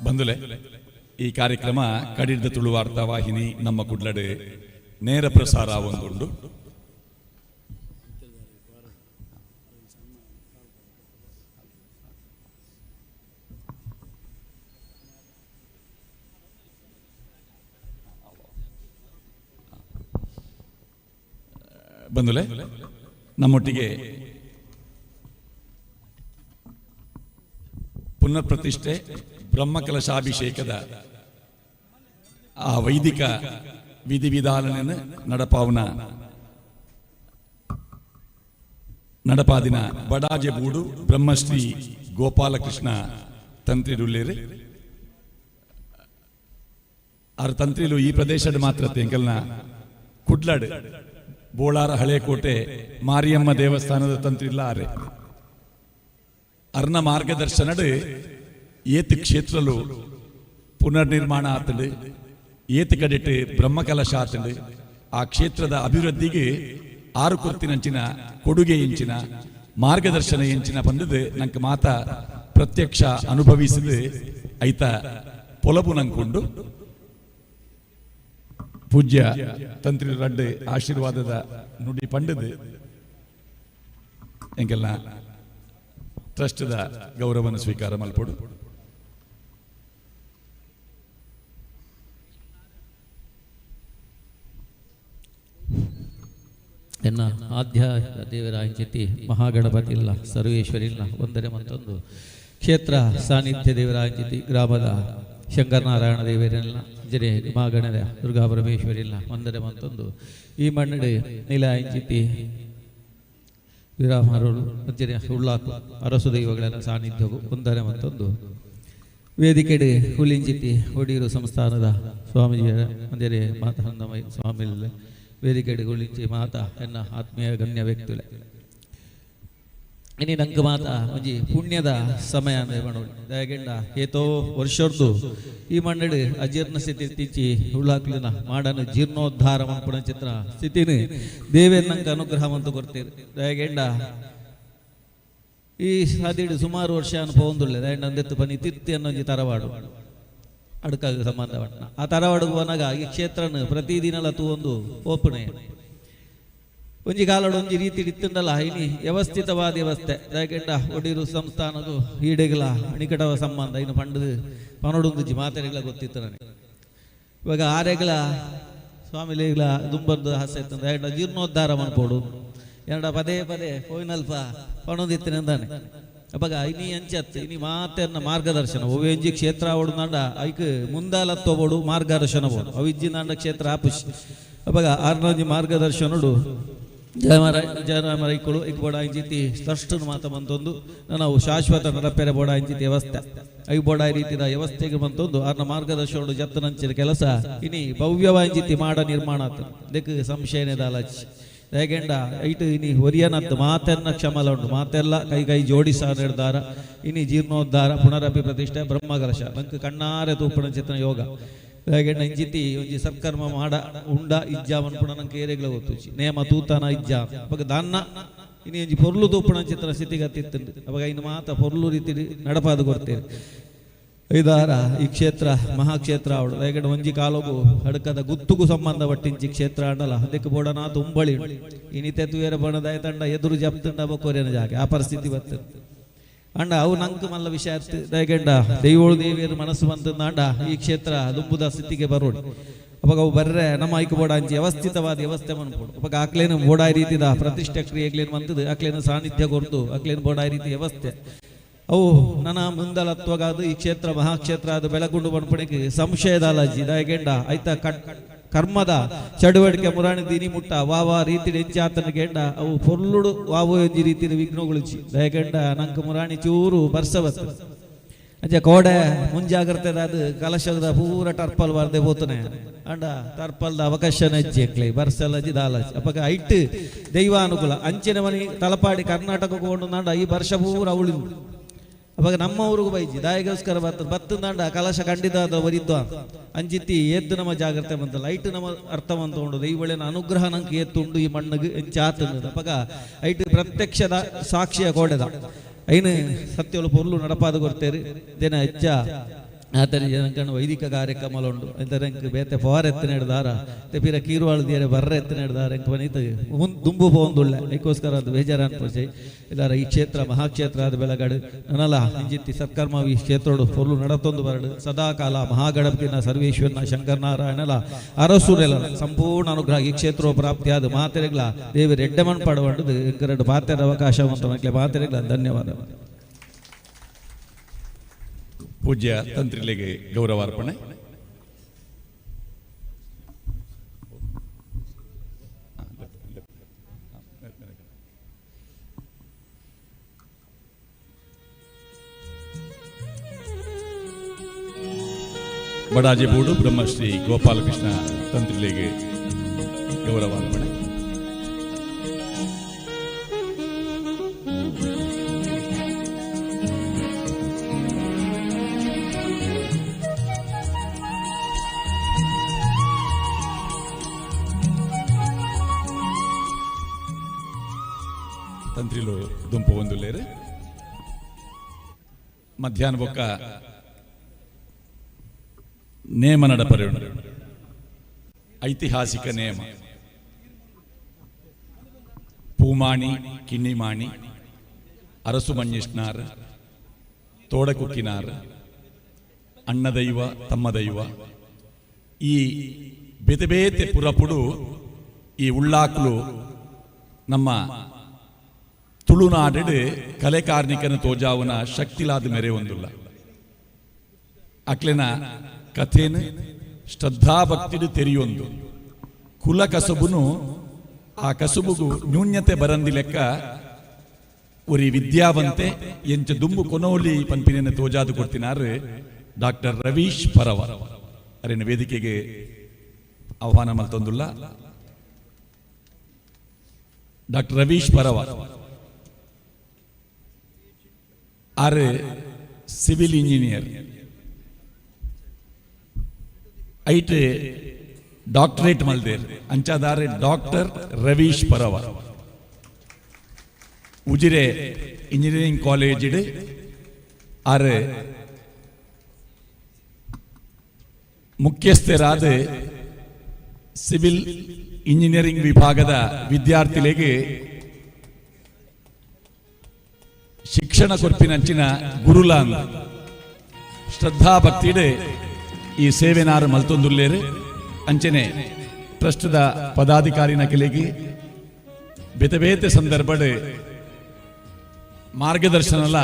ಬಂಧುಲೆ, ಈ ಕಾರ್ಯಕ್ರಮ ಕಡಿರ್ದ ತುಳು ವಾರ್ತಾ ವಾಹಿನಿ ನಮ್ಮ ಕುಡ್ಲಡು ನೇರ ಪ್ರಸಾರ ಒಂದುಂಡು. ಬಂಧುಲೆ, ನಮ್ಮೊಟ್ಟಿಗೆ ಪುನರ್ ಪ್ರತಿಷ್ಠೆ ಬ್ರಹ್ಮಕಲಶಾಭಿಷೇಕದ ಆ ವೈದಿಕ ವಿಧಿವಿಧಾನವನ್ನು ನಡಪಾವನ ನಡಪಾದಿನ ಬಡಾಜೆ ಬೂಡು ಬ್ರಹ್ಮಶ್ರೀ ಗೋಪಾಲಕೃಷ್ಣ ತಂತ್ರಿರುಳ್ಳೇರು. ಆರು ತಂತ್ರಿಲು ಈ ಪ್ರದೇಶದ ಮಾತ್ರ ಎಂಕಲ್ನ ಕುಡ್ಲಾಡ್ ಬೋಳಾರ ಹಳೇಕೋಟೆ ಮಾರಿಯಮ್ಮ ದೇವಸ್ಥಾನದ ತಂತ್ರಿಲ್ಲ ಆರೆ. ಅರ್ನ ಮಾರ್ಗದರ್ಶನಡು ಏತ್ ಕ್ಷೇತ್ರಲು ಪುನರ್ನಿರ್ಮಾಣ ಆತಂಡು, ಏತ್ ಕಡೆಟ್ ಬ್ರಹ್ಮಕಲಶ ಆತಂಡು, ಆ ಕ್ಷೇತ್ರದ ಅಭಿವೃದ್ಧಿಗೆ ಆರು ಕುರ್ತಿನಂಚಿನ ಕೊಡುಗೆ ಎಂಚಿನ ಮಾರ್ಗದರ್ಶನ ಎಂಚಿನ ಬಂದದ್ದು ನಂಗೆ ಮಾತ ಪ್ರತ್ಯಕ್ಷ ಅನುಭವಿಸಿದ ಐತ ಪೊಲಬು ನಂಕೊಂಡು ಪೂಜ್ಯ ತಂತ್ರಿ ರಡ್ಡೆ ಆಶೀರ್ವಾದದ ನುಡಿ ಪಂಡದು ಎಂಕೆಲ್ಲ ಟ್ರಸ್ಟ್ದ ಗೌರವನ ಸ್ವೀಕಾರ ಮಲ್ಪೊಡು. ಎನ್ನ ಆದ್ಯ ದೇವರಾಯಂಚಿತಿ ಮಹಾಗಣಪತಿ ಇಲ್ಲ ಸರ್ವೇಶ್ವರಿ ಇಲ್ಲ ಒಂದರೆ ಮತ್ತೊಂದು ಕ್ಷೇತ್ರ ಸಾನ್ನಿಧ್ಯ ದೇವರಾಯಂಚಿತಿ ಗ್ರಾಮದ ಶಂಕರನಾರಾಯಣ ದೇವರೆಲ್ಲ ಜರೆ ಮಹಾಗಣದ ದುರ್ಗಾ ಪರಮೇಶ್ವರಿ ಇಲ್ಲ ಒಂದರೆ ಮತ್ತೊಂದು ಈ ಮಣ್ಣಡಿ ನೀಲಾಯಂಚಿತಿ ವಿರಾಮರುಳು ಜರೆ ಉಳ್ಳಾಕು ಅರಸು ದೈವಗಳ ಸಾನ್ನಿಧ್ಯವು ಒಂದರೆ ಮತ್ತೊಂದು ವೇದಿಕೆಡೆ ಹುಲಿಂಚಿತಿ ಒಡೀರು ಸಂಸ್ಥಾನದ ಸ್ವಾಮೀಜಿಯ ಅಂದರೆ ಮಾತಾನಂದಮಯ ಸ್ವಾಮಿ ವೇದಿಕೆಡೆ ಹುಲಿಂಚಿ ಮಾತಾ ಎನ್ನ ಆತ್ಮೀಯ ಗಣ್ಯ ವ್ಯಕ್ತಿಗಳೇ, ಇನಿ ನಂಗೆ ಮಾತ ಒಂಜಿ ಪುಣ್ಯದ ಸಮಯ ಅಂದ್ರೆ ಮಣ್ಣು ದಯಗೆಂಡ ಏತೋ ವರ್ಷರ್ದು ಈ ಮಣ್ಣಡು ಅಜೀರ್ಣ ಸ್ಥಿತಿ ತಿಂಚಿ ಉಳ್ಳಾಕ್ಲಿನ ಮಾಡನು ಜೀರ್ಣೋದ್ಧಾರ ಮನ್ಪುಣ ಚಿತ್ರ ಸ್ಥಿತಿನ ದೇವೇರ್ ನಂಗೆ ಅನುಗ್ರಹ ಅಂತ ಕೊಡ್ತೀರಿ. ದಯಗೆಂಡ ಈ ಸಾದಿಡು ಸುಮಾರು ವರ್ಷ ಅನುಭವ ದಯಂಡ ಅಂದೆತ್ತು ಬನ್ನಿ ತಿತ್ತಿ ಅನ್ನೊಂಜಿ ತರವಾಡು ಅಡ್ಕಾಗ ಸಂಬಂಧಪಟ್ಟ ಆ ತರವಾಡು ಹೋನಾಗ ಈ ಕ್ಷೇತ್ರನ ಪ್ರತಿದಿನಲ ತೂ ಒಂದು ಓಪನೆ ಒಂಜಿ ಕಾಲಡು ಒಂಜಿ ರೀತಿ ಇತ್ತಂಡಲ್ಲ ಇನಿ ವ್ಯವಸ್ಥಿತವಾದ ವ್ಯವಸ್ಥೆ. ದಯಗೆಂಡ ಒಡೀರು ಸಂಸ್ಥಾನದು ಈಡೆಗಲ ಅಣಿಕಟವ ಸಂಬಂಧ ಇನ್ನು ಪಂಡದು ಪನೊಡೊಂದುಜಿ ಮಾತೆರೆಗಳ ಗೊತ್ತಿತ್ತು ನನಗೆ. ಇವಾಗ ಆರೆಗಳ ಸ್ವಾಮಿಲೇಗಳ ದುಂಬರ್ದು ಆಸೆ ಇತ್ತು ದಯಗೆಂಡ ಜೀರ್ಣೋದ್ಧಾರ ಮನ್ಪೋಡು ಎರಡ ಪದೇ ಪದೇ ಪೋಯಿನಲ್ಪ ಪಣೊಂದಿತ್ತಿನ ಅಂದಾನೆ. ಅವಾಗ ಇನಿ ಅಂಚತ್ ಇನಿ ಮಾತೆರ್ನ ಮಾರ್ಗದರ್ಶನ ಒವ್ವೆಂಜಿ ಕ್ಷೇತ್ರ ಓಡುನಾಂಡ ಐಕ್ ಮುಂದಾಲತ್ವಬೋಡು ಮಾರ್ಗದರ್ಶನ ಬೋಡು ಅವಿಜ್ಜಿನಾಂಡ ಕ್ಷೇತ್ರ ಆಪುಷ್. ಅವಾಗ ಆರ್ನೊಂಜಿ ಮಾರ್ಗದರ್ಶನಡು ಜಯಮರ ಜಯರಾಮರೈಕುಳು ಇಕ್ ಬೋಡ ಇಂಚಿತಿ ಸ್ಪಷ್ಟ ಮಾತ ಬಂತೊಂದು ನಾವು ಶಾಶ್ವತ ನಡಪೆರೆ ಬೋಡ ಇಂಚಿತಿ ವ್ಯವಸ್ಥೆ I ಬೋಡ ರೀತಿಯ ವ್ಯವಸ್ಥೆಗೆ ಬಂತೊಂದು ಆರ್ನ ಮಾರ್ಗದರ್ಶನಡು ಜತ್ತನಂಚಿನ ಕೆಲಸ ಇನಿ ಭವ್ಯವಾಂಚಿತಿ ಮಾಡ ನಿರ್ಮಾಣ ಆತ ದೆಕ್ ಸಂಶಯನೇ ದಾಲಚ್. ಹೇಗೆಂಡ ಐಟು ಇನಿ ಹೊರಿಯನತ್ತು ಮಾತೆನ್ನ ಕ್ಷಮಲ ಉಂಟು ಮಾತೆಲ್ಲ ಕೈ ಕೈ ಜೋಡಿಸ ನಿರ್ಧಾರ ಇನಿ ಜೀರ್ಣೋದ್ಧಾರ ಪುನರಪಿ ಪ್ರತಿಷ್ಠೆ ಬ್ರಹ್ಮಕಲಶ ನಂಗೆ ಕಣ್ಣಾರೆ ತೂಪಣ ಚಿತ್ರ ಯೋಗ. ಹೇಗೆಂಡ ಇಂಚಿತಿ ಒಂಜಿ ಸತ್ಕರ್ಮ ಮಾಡ ಉಂಡ ಇಜ್ಜಾ ಮನ್ಪುಣ ನಂಗೆ ಏರೆಗ್ಲ ಗೊತ್ತುಚಿ ನೇಮ ತೂತನ ಇಜ್ಜಾ ಅವಾಗ ದಾನ್ನ ಇನಿ ಒಂಜಿ ಪೊರ್ಲು ತೂಪಣ ಚಿತ್ರ ಸ್ಥಿತಿಗತಿತ್ತು ಅವಾಗ ಇನ್ನು ಮಾತ ಪೊರ್ಲು ರೀತಿ ನಡಪಾದು ಕೊಡ್ತೇವೆ. ಐದಾರ ಈ ಕ್ಷೇತ್ರ ಮಹಾಕ್ಷೇತ್ರ ಅವಳು ಹೇಗಂಡ ಒಂಜಿ ಕಾಲಗು ಹಡಕದ ಗುತ್ತುಗು ಸಂಬಂಧ ಪಟ್ಟಿಂಚಿ ಕ್ಷೇತ್ರ ಅಂಡಲ ಅದಕ್ಕೆ ಬೋಡನಾ ತುಂಬಳಿ ಇನಿತೆ ತುಯರ ಬಣದಾಯ ತಂಡ ಎದುರು ಜಪ್ತಂಡ ಬಕೋರೇನ ಜಾಗೆ ಆ ಪರಿಸ್ಥಿತಿ ಬರ್ತದೆ. ಅಂಡ ಅವು ನಂಕ್ ಮಲ್ಲ ವಿಷಯ ದಯಗಂಡ ದೈವೋಳು ದೇವಿಯರು ಮನಸ್ಸು ಬಂತಂದ ಈ ಕ್ಷೇತ್ರ ದುಂಬುದ ಸ್ಥಿತಿಗೆ ಬರೋಡಿ. ಅವಾಗ ಅವು ಬರ್ರೆ ನಮ್ಮ ಐಕು ಬೋಡ ಅಂಚಿ ವ್ಯವಸ್ಥಿತವಾದ ವ್ಯವಸ್ಥೆ ಮನ್ಪೋಡು. ಅವಾಗ ಆಕ್ಲೇನು ಬೋಡಾಯ ರೀತಿದ ಪ್ರತಿಷ್ಠೆ ಕ್ರಿಯೆಗಳೇನು ಬಂತದ್ದು ಆಕ್ಲೇನು ಸಾನ್ನಿಧ್ಯ ಕೊರ್ದು ಆಕ್ಲೇನು ಬೋಡಾಯ ರೀತಿ ವ್ಯವಸ್ಥೆ ಅವು ನನ್ನ ಮುಂದಲತ್ವಗಾದು ಈ ಕ್ಷೇತ್ರ ಮಹಾಕ್ಷೇತ್ರ ಅದು ಬೆಳಗುಂಡು ಬಣ್ಪಣಿಗೆ ಸಂಶಯದ ಅಲಜಿ ದಯಗೆಂಡ ಐತ ಕರ್ಮದ ಚಟುವಟಿಕೆ ಮುರಾಣಿ ದಿನಿ ಮುಟ್ಟ ವಾ ವಾ ರೀತಿ ಹೆಂಚಾತನ ಗೆಂಡ ಅವು ಪೊರ್ಲುಡು ವಾವು ಎಂಜಿ ರೀತಿಯ ವಿಘ್ನಗಳು ದಯಗೆಂಡ ನಂಗೆ ಮುರಾಣಿ ಚೂರು ಬರ್ಸವತ್ತು ಅಂಚೆ ಕೋಡೆ ಮುಂಜಾಗ್ರತೆ ಅದು ಕಲಶದ ಪೂರ ಟರ್ಪಲ್ ಬಾರ್ದೆ ಪೋತನೆ ಅಂಡ ಟರ್ಪಲ್ದ ಅವಕಾಶ ನಜ್ಜಿ ಎಂಕ್ಲೆ ಬರ್ಸಲಜ್ಜಿ ದಾಲಜ್ಜಿ ಅಪ್ಪಗ ಐಟ್ ದೈವಾನುಕೂಲ ಅಂಚಿನ ಮನಿ ತಲಪಾಡಿ ಕರ್ನಾಟಕಕ್ಕೆ ಕೊಂಡು ಈ ವರ್ಷ ಪೂರ ಅವಳು ಅವಾಗ ನಮ್ಮ ಊರಿಗೂ ಬೈಜಿ ದಾಯಿಗೋಸ್ಕರ ಬತ್ತ ಬತ್ತಂದಾಂಡ ಕಲಶ ಖಂಡಿತ ಒರಿದ್ದ ಅಂಚಿತ್ತಿ ಎದ್ದು ನಮ್ಮ ಜಾಗ್ರತೆ ಬಂತ ಲೈಟ್ ನಮ್ಮ ಅರ್ಥ ಬಂತ ದೈವಳಿನ ಅನುಗ್ರಹ ನಂಗೆ ಎತ್ತುಂಡು ಈ ಮಣ್ಣಿಗೆ ಎಂಚಾತಂದ ಅಪಗ ಐಟ್ ಪ್ರತ್ಯಕ್ಷದ ಸಾಕ್ಷಿಯ ಕೋಡೆದ ಐನು ಸತ್ಯಗಳು ಪೊರ್ಲು ನಡಪಾದ ಕೊರ್ತೇರಿ ದಿನ ಹೆಚ್ಚ ಆತನ ಜನಕಣ ವೈದಿಕ ಕಾರ್ಯಕ್ರಮ ಉಂಡು ಎಂತರಂಕ್ ಬೇತೆ ಫೋರ್ ಎತ್ತಿನ ದಾರ ಪಿರ ಕೀರುವಾಳ ದಿಯರೆ ಬರ್ರೆ ಎತ್ತಿನ ದಾರ ಎಂಕ್ ಪನೀತ ದುಂಬು ಪೋಂದುಳ್ಳೆ ಐಕೋಸ್ಕರ ಅದು ಬೇಜಾರ ಅನ್ಪೋಚೆ ಇದಾರ ಈ ಕ್ಷೇತ್ರ ಮಹಾಕ್ಷೇತ್ರ ಆದ ಬೆಳಗಾಡು ನನಲ ಇಂಜಿತ್ತಿ ಸತ್ಕರ್ಮ ಈ ಕ್ಷೇತ್ರೋಡು ಪೊರ್ಲು ನಡತೊಂದು ಬರಡು ಸದಾಕಾಲ ಮಹಾಗಣಪತಿನ ಸರ್ವೇಶ್ವರನ ಶಂಕರನಾರಾಯಣಲ ಅರಸುರೆಲ ಸಂಪೂರ್ಣ ಅನುಗ್ರಹ ಈ ಕ್ಷೇತ್ರ ಪ್ರಾಪ್ತಿಯಾದ ಮಾತೆರೆಗ್ಲ ದೇವರು ಎಡ್ಡೆಮನ್ ಪಡವಂಡದು ಎಂಕರಡು ಪಾತ್ರದ ಅವಕಾಶ ಅಂತ ಮಾತೆರೆಗ್ಲ ಧನ್ಯವಾದ. ಪೂಜ್ಯ ತಂತ್ರಿಲೆಗೆ ಗೌರವಾರ್ಪಣೆ. ಬಡಾಜೆಬೂಡು ಬ್ರಹ್ಮಶ್ರೀ ಗೋಪಾಲಕೃಷ್ಣ ತಂತ್ರಿಲೆಗೆ ಗೌರವಾರ್ಪಣೆ. ತಂತ್ರಿಲು ದುಂಪು ಒಂದುಲ್ಲೇರು ಮಧ್ಯಾಹ್ನ ಬೊಕ್ಕ ನೇಮ ನಡಪರೆಯುಂಡು ಐತಿಹಾಸಿಕ ನೇಮ ಪೂಮಾಣಿ ಕಿನ್ನಿಮಾಣಿ ಅರಸು ಮಂಜಿಷ್ನಾರ್ ತೋಡಕುಕ್ಕಿನಾರ್ ಅಣ್ಣದೈವ ತಮ್ಮದೈವ ಈ ಬೇತೆ ಬೇತೆ ಪುರಪುಡು ಈ ಉಳ್ಳಾಕ್ಲು ನಮ್ಮ ತುಳುನಾಡು ಕಲೆ ಕಾರ್ಣಿಕನ ತೋಜಾವನ ಶಕ್ತಿಲಾದ ಮೆರೆ ಒಂದುಲ್ಲ. ಅಕ್ಲೆನ ಕಥೆನು ಶ್ರದ್ಧಾಭಕ್ತಿಡು ತೆರೆಯೊಂದು ಕುಲ ಕಸುಬುನು ಆ ಕಸುಬುಗು ನ್ಯೂನ್ಯತೆ ಬರಂದಿ ಲೆಕ್ಕ ಒರಿ ವಿದ್ಯಾವಂತೆ ಎಂಚ ದುಂಬು ಕೊನೋಲಿ ಪನ್ಪಿನ ತೋಜಾದು ಕೊಡ್ತಿನಾರು ಡಾಕ್ಟರ್ ರವೀಶ್ ಪರವ. ಅರಿನ ವೇದಿಕೆಗೆ ಆಹ್ವಾನ ಮಲ್ತೊಂದುಲ್ಲ doctor Ravish Parava. R civil engineer, ಐಟ್ ಡಾಕ್ಟರೇಟ್ ಮಲ್ದೇರ್ ಅಂಚಾದಾರೆ doctor Ravish Parava. Ujire engineering college R ಮುಖ್ಯಸ್ಥರಾದ ಸಿವಿಲ್ ಇಂಜಿನಿಯರಿಂಗ್ ವಿಭಾಗದ ವಿದ್ಯಾರ್ಥಿಗಳಿಗೆ ಶಿಕ್ಷಣ ಕೊರ್ಪಿನಂಚಿನ ಗುರುಲಾಂಗ್ ಶ್ರದ್ಧಾಭಕ್ತಿಡೆ ಈ ಸೇವೆನಾರು ಮಲ್ತೊಂದುಲ್ಲೇರು. ಅಂಚನೆ ಟ್ರಸ್ಟ್ದ ಪದಾಧಿಕಾರಿನ ಕೆಲೆಗಿ ಬೇತೆ ಬೇತೆ ಸಂದರ್ಭಡ್ ಮಾರ್ಗದರ್ಶನಲ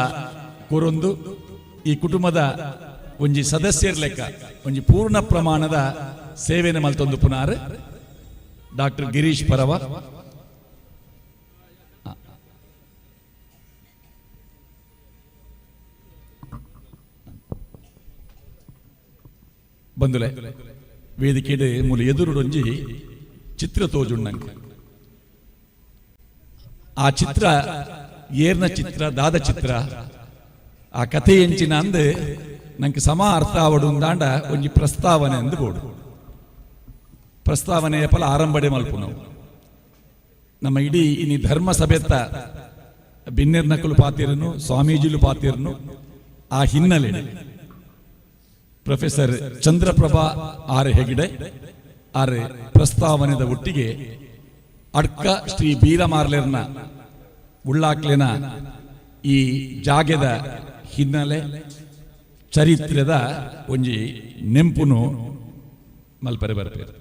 ಕೊರೊಂದು ಈ ಕುಟುಂಬದ ಒಂಜಿ ಸದಸ್ಯರ ಲೆಕ್ಕ ಒಂಜಿ ಪೂರ್ಣ ಪ್ರಮಾಣದ ಸೇವೆನ ಮಲ್ತೊಂದು ಪುನಾರ್ ಡಾಕ್ಟರ್ ಗಿರೀಶ್ ಪರವ. ಬಂದುಲೆ ವೇದಿಕೆಡೆ ಮೂಲ ಎದುರುಡೊಂಜಿ ಚಿತ್ರ ತೋಜುಣ್ಣಂಕ. ಆ ಚಿತ್ರ ಏರ್ನ ಚಿತ್ರ, ದಾದ ಚಿತ್ರ, ಆ ಕಥೆ ಎಂಚಿನ ಅಂದ್ ನಂಗೆ ಸಮ ಅರ್ಥ ಆವಡು ಅಂದಾಂಡ ಒಂಜಿ ಪ್ರಸ್ತಾವನೆ ಅಂದ್ ಬೋಡು. ಪ್ರಸ್ತಾವನೆಯ ಫಲ ಆರಂಭಡೆ ಮಲ್ಪು ನಾವು ನಮ್ಮ ಇಡೀ ಇನಿ ಧರ್ಮ ಸಭೆತ್ತ ಬಿನ್ನೆರ್ನಕುಲು ಪಾತಿರನು, ಸ್ವಾಮೀಜಿಲು ಪಾತಿರನು. ಆ ಹಿನ್ನೆಲೆ ಪ್ರೊಫೆಸರ್ ಚಂದ್ರಪ್ರಭಾ ಆರ್ ಹೆಗ್ಡೆ ಆರ್ ಪ್ರಸ್ತಾವನೆದ ಒಟ್ಟಿಗೆ ಅಡ್ಕ ಶ್ರೀ ಬೀರಮಾರ್ಲೆರ್ನ ಉಳ್ಳಾಕ್ಲೆನ ಈ ಜಾಗೆದ ಹಿನ್ನೆಲೆ ಚರಿತ್ರೆದ ಒಂಜಿ ನೆಂಪುನು ಮಲ್ಪರೆ ಬರ್ಪೇರು.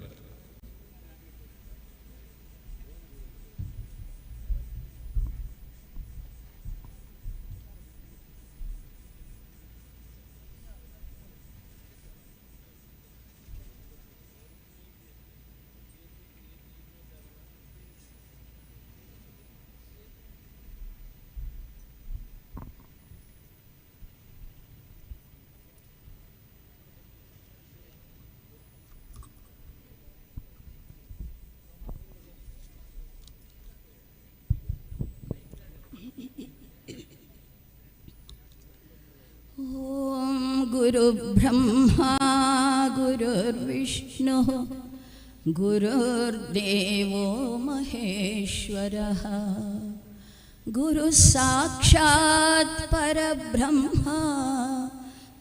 ॐ गुरुब्रह्मा गुरुर्विष्णुः गुरुर्देवो महेश्वरः गुरुः साक्षात् परब्रह्मा।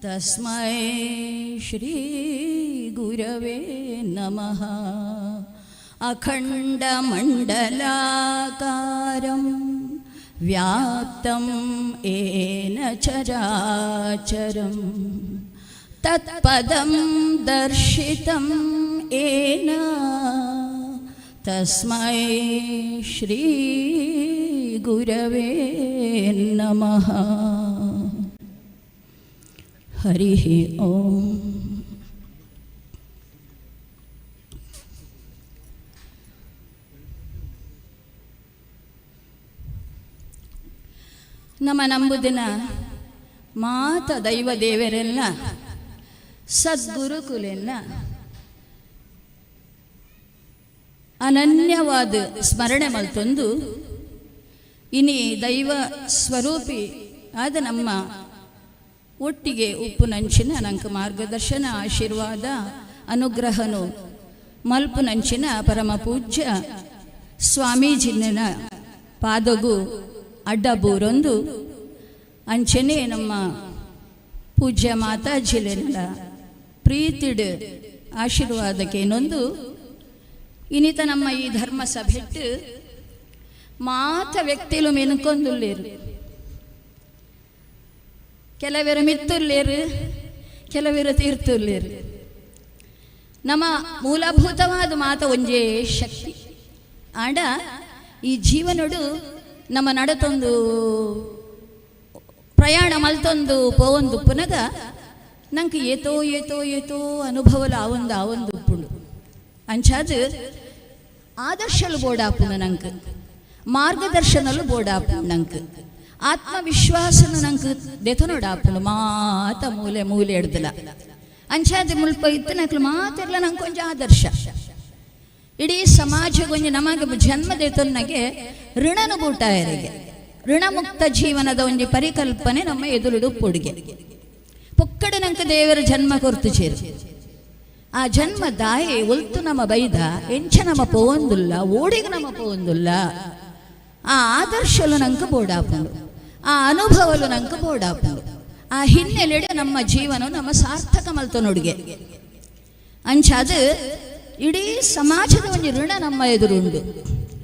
तस्मै श्रीगुरवे नमः। अखण्डमण्डलाकारं व्याप्तं येन चराचरं तत्पदं दर्शितं येन तस्मै श्रीगुरवे नमः। हरिः ॐ। ನಮ್ಮ ನಂಬುದಿನ ಮಾತ ದೈವ ದೇವರೆಲ್ಲ ಸದ್ಗುರುಕುಲೆಲ್ಲ ಅನನ್ಯವಾದ ಸ್ಮರಣೆ ಮಲ್ತೊಂದು ಇನಿ ದೈವ ಸ್ವರೂಪಿ ಆದ ನಮ್ಮ ಒಟ್ಟಿಗೆ ಉಪ್ಪುನಂಚಿನ ನಂಕ ಮಾರ್ಗದರ್ಶನ ಆಶೀರ್ವಾದ ಅನುಗ್ರಹನು ಮಲ್ಪುನಂಚಿನ ಪರಮ ಪೂಜ್ಯ ಸ್ವಾಮೀಜಿನ ಪಾದಗು ಅಡ್ಡಬೂರೊಂದು ಅಂಚನೆ ನಮ್ಮ ಪೂಜ್ಯ ಮಾತಾಜಿಲೆಲ್ಲ ಪ್ರೀತಿಡ್ ಆಶೀರ್ವಾದಕ್ಕೇನೊಂದು ಇನಿತ ನಮ್ಮ ಈ ಧರ್ಮ ಸಭೆಟ್ಟು ಮಾತ ವ್ಯಕ್ತಿಲು ಮೆನ್ಕೊಂದುಲ್ಲೇರು, ಕೆಲವರು ಮಿತ್ತುಲ್ಲೇರು, ಕೆಲವರು ತೀರ್ತುಲ್ಲೇರು. ನಮ್ಮ ಮೂಲಭೂತವಾದ ಮಾತ ಒಂಜೇ ಶಕ್ತಿ ಆಂಡ ಈ ಜೀವನಡು ನಮ್ಮ ನಡತೊಂದು ಪ್ರಯಾಣ ಮಲ್ತೊಂದು ಪೋವೊಂದು ಪುನಗ ನಂಗೆ ಏತೋ ಏತೋ ಏತೋ ಅನುಭವಲ ಆವೊಂದು ಆವೊಂದು ಉಪ್ಪುಂಡು. ಅಂಚಾದ ಆದರ್ಶಲು ಬೋಡಾಪುಂಡು ನಂಗೆ, ಮಾರ್ಗದರ್ಶನಲು ಬೋಡಾಪುಂಡು ನಂಗೆ, ಆತ್ಮವಿಶ್ವಾಸನು ನಂಗೆ ದೆತನೋಡಾಪುಂಡು ಮಾತ ಮೂಲೆ ಮೂಲೆ ಎಡ್ದಲ. ಅಂಚಾದ ಮುಲ್ಪ ಇತ್ತು ನಕ್ಲು ಮಾತಿರ್ಲ ನಂಗೆ ಕೊಂಚ ಆದರ್ಶ. ಇಡೀ ಸಮಾಜಗೊಂಜಿ ನಮಗೆ ಜನ್ಮ ದೇತೊನ್ನಗೆ ಋಣನು ಬೂಟಾಯರಿಗೆ ಋಣಮುಕ್ತ ಜೀವನದ ಒಂಜಿ ಪರಿಕಲ್ಪನೆ ನಮ್ಮ ಎದುರುಡು ಪೊಡುಗೆ ಪೊಕ್ಕಡು ನಂಕ ದೇವರ ಜನ್ಮ ಕೊರ್ತು ಚೇರು. ಆ ಜನ್ಮ ದಾಯಿ ಒಲ್ತು ನಮ್ಮ ಬೈದ ಎಂಚ ನಮ್ಮ ಪೋವೊಂದುಲ್ಲ, ಓಡಿಗೆ ನಮ್ಮ ಪೋವೊಂದುಲ್ಲ. ಆ ಆದರ್ಶಲು ನಂಕ ಬೋಡಾಪುಂಡು, ಆ ಅನುಭವಲು ನಂಕ ಬೋಡಾಪುಂಡು. ಆ ಹಿನ್ನೆಲೆಡೆ ನಮ್ಮ ಜೀವನ ನಮ್ಮ ಸಾರ್ಥಕ ಮಲ್ತೊನೊಡುಗೆ. ಅಂಚಾದ ಇಡೀ ಸಮಾಜದ ಒಂದು ಋಣ ನಮ್ಮ ಎದುರುಂಡು.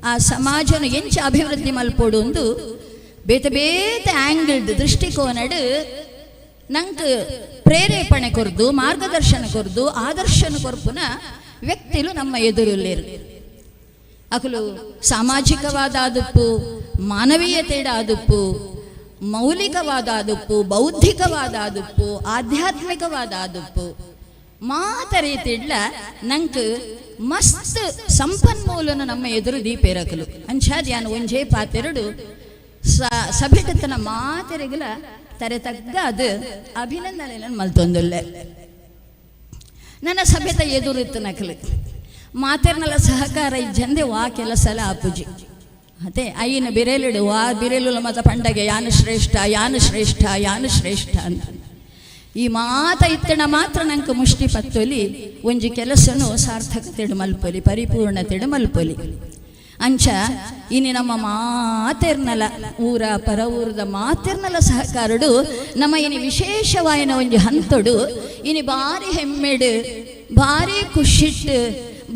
ಆ ಸಮಾಜನ ಎಂಚ ಅಭಿವೃದ್ಧಿ ಮಲ್ಪೊಡು ಒಂದು ಬೇತೆ ಬೇತೆ ಆ್ಯಂಗಲ್ಡ್ ದೃಷ್ಟಿಕೋನಡು ನಂಗೆ ಪ್ರೇರೇಪಣೆ ಕೊರ್ದು ಮಾರ್ಗದರ್ಶನ ಕೊರ್ದು ಆದರ್ಶನ ಕೊರ್ಪುನ ವ್ಯಕ್ತಿಲು ನಮ್ಮ ಎದುರುಲ್ಲೇರು. ಅಕಲು ಸಾಮಾಜಿಕವಾದ ಆದುಪ್ಪು, ಮಾನವೀಯತೆಡ ಆದುಪ್ಪು, ಮೌಲಿಕವಾದ ಆದುಪ್ಪು, ಬೌದ್ಧಿಕವಾದ ಆದುಪ್ಪು, ಆಧ್ಯಾತ್ಮಿಕವಾದ ಆದುಪ್ಪು, ಮಾತ ರೀತಿಡ್ಲ ನಂಕ್ ಮಸ್ತ್ ಸಂಪನ್ಮೂಲನ ನಮ್ಮ ಎದುರು ದೀಪೇರಕಲು. ಅಂಚಾದ್ಯಾನ ಒಂಜೇ ಪಾತೆರಡು ಸಭೆಟತನ ಮಾತೆರೆಗಲ ತರೆ ತಗ್ಗ ಅದು ಅಭಿನಂದನೆ ಮಲ್ತೊಂದುಲ್ಲೆ. ನನ್ನ ಸಭೆತ ಎದುರು ಇತ್ತು ನಕಲು ಮಾತೆರ್ನಲ ಸಹಕಾರ ಇಜ್ಜಂದೆ ವಾ ಕೆಲಸಲ ಆಪುಜಿ. ಅದೇ ಐನ ಬಿರೇಲಿಡು ವಾ ಬಿರೇಲು ಮತ ಪಂಡಗೆ ಯಾನು ಶ್ರೇಷ್ಠ ಯಾನು ಶ್ರೇಷ್ಠ ಯಾನು ಶ್ರೇಷ್ಠ ಅಂತ ಈ ಮಾತ ಇತ್ತಣ ಮಾತ್ರ ನಂಗೆ ಮುಷ್ಟಿ ಪತ್ತೊಲಿ ಒಂಜಿ ಕೆಲಸನು ಸಾರ್ಥಕತೆಡು ಮಲ್ಪೊಲಿ, ಪರಿಪೂರ್ಣತೆಡು ಮಲ್ಪೊಲಿ. ಅಂಚ ಇನಿ ನಮ್ಮ ಮಾತೆರ್ನಲ ಊರ ಪರ ಊರದ ಮಾತೆರ್ನಲ ಸಹಕಾರಡು ನಮ್ಮ ಇನಿ ವಿಶೇಷವಾಯಿನ ಒಂಜಿ ಹಂತೊಡು ಇನಿ ಭಾರಿ ಹೆಮ್ಮೆಡು ಭಾರಿ ಖುಷಿಟ್ಟು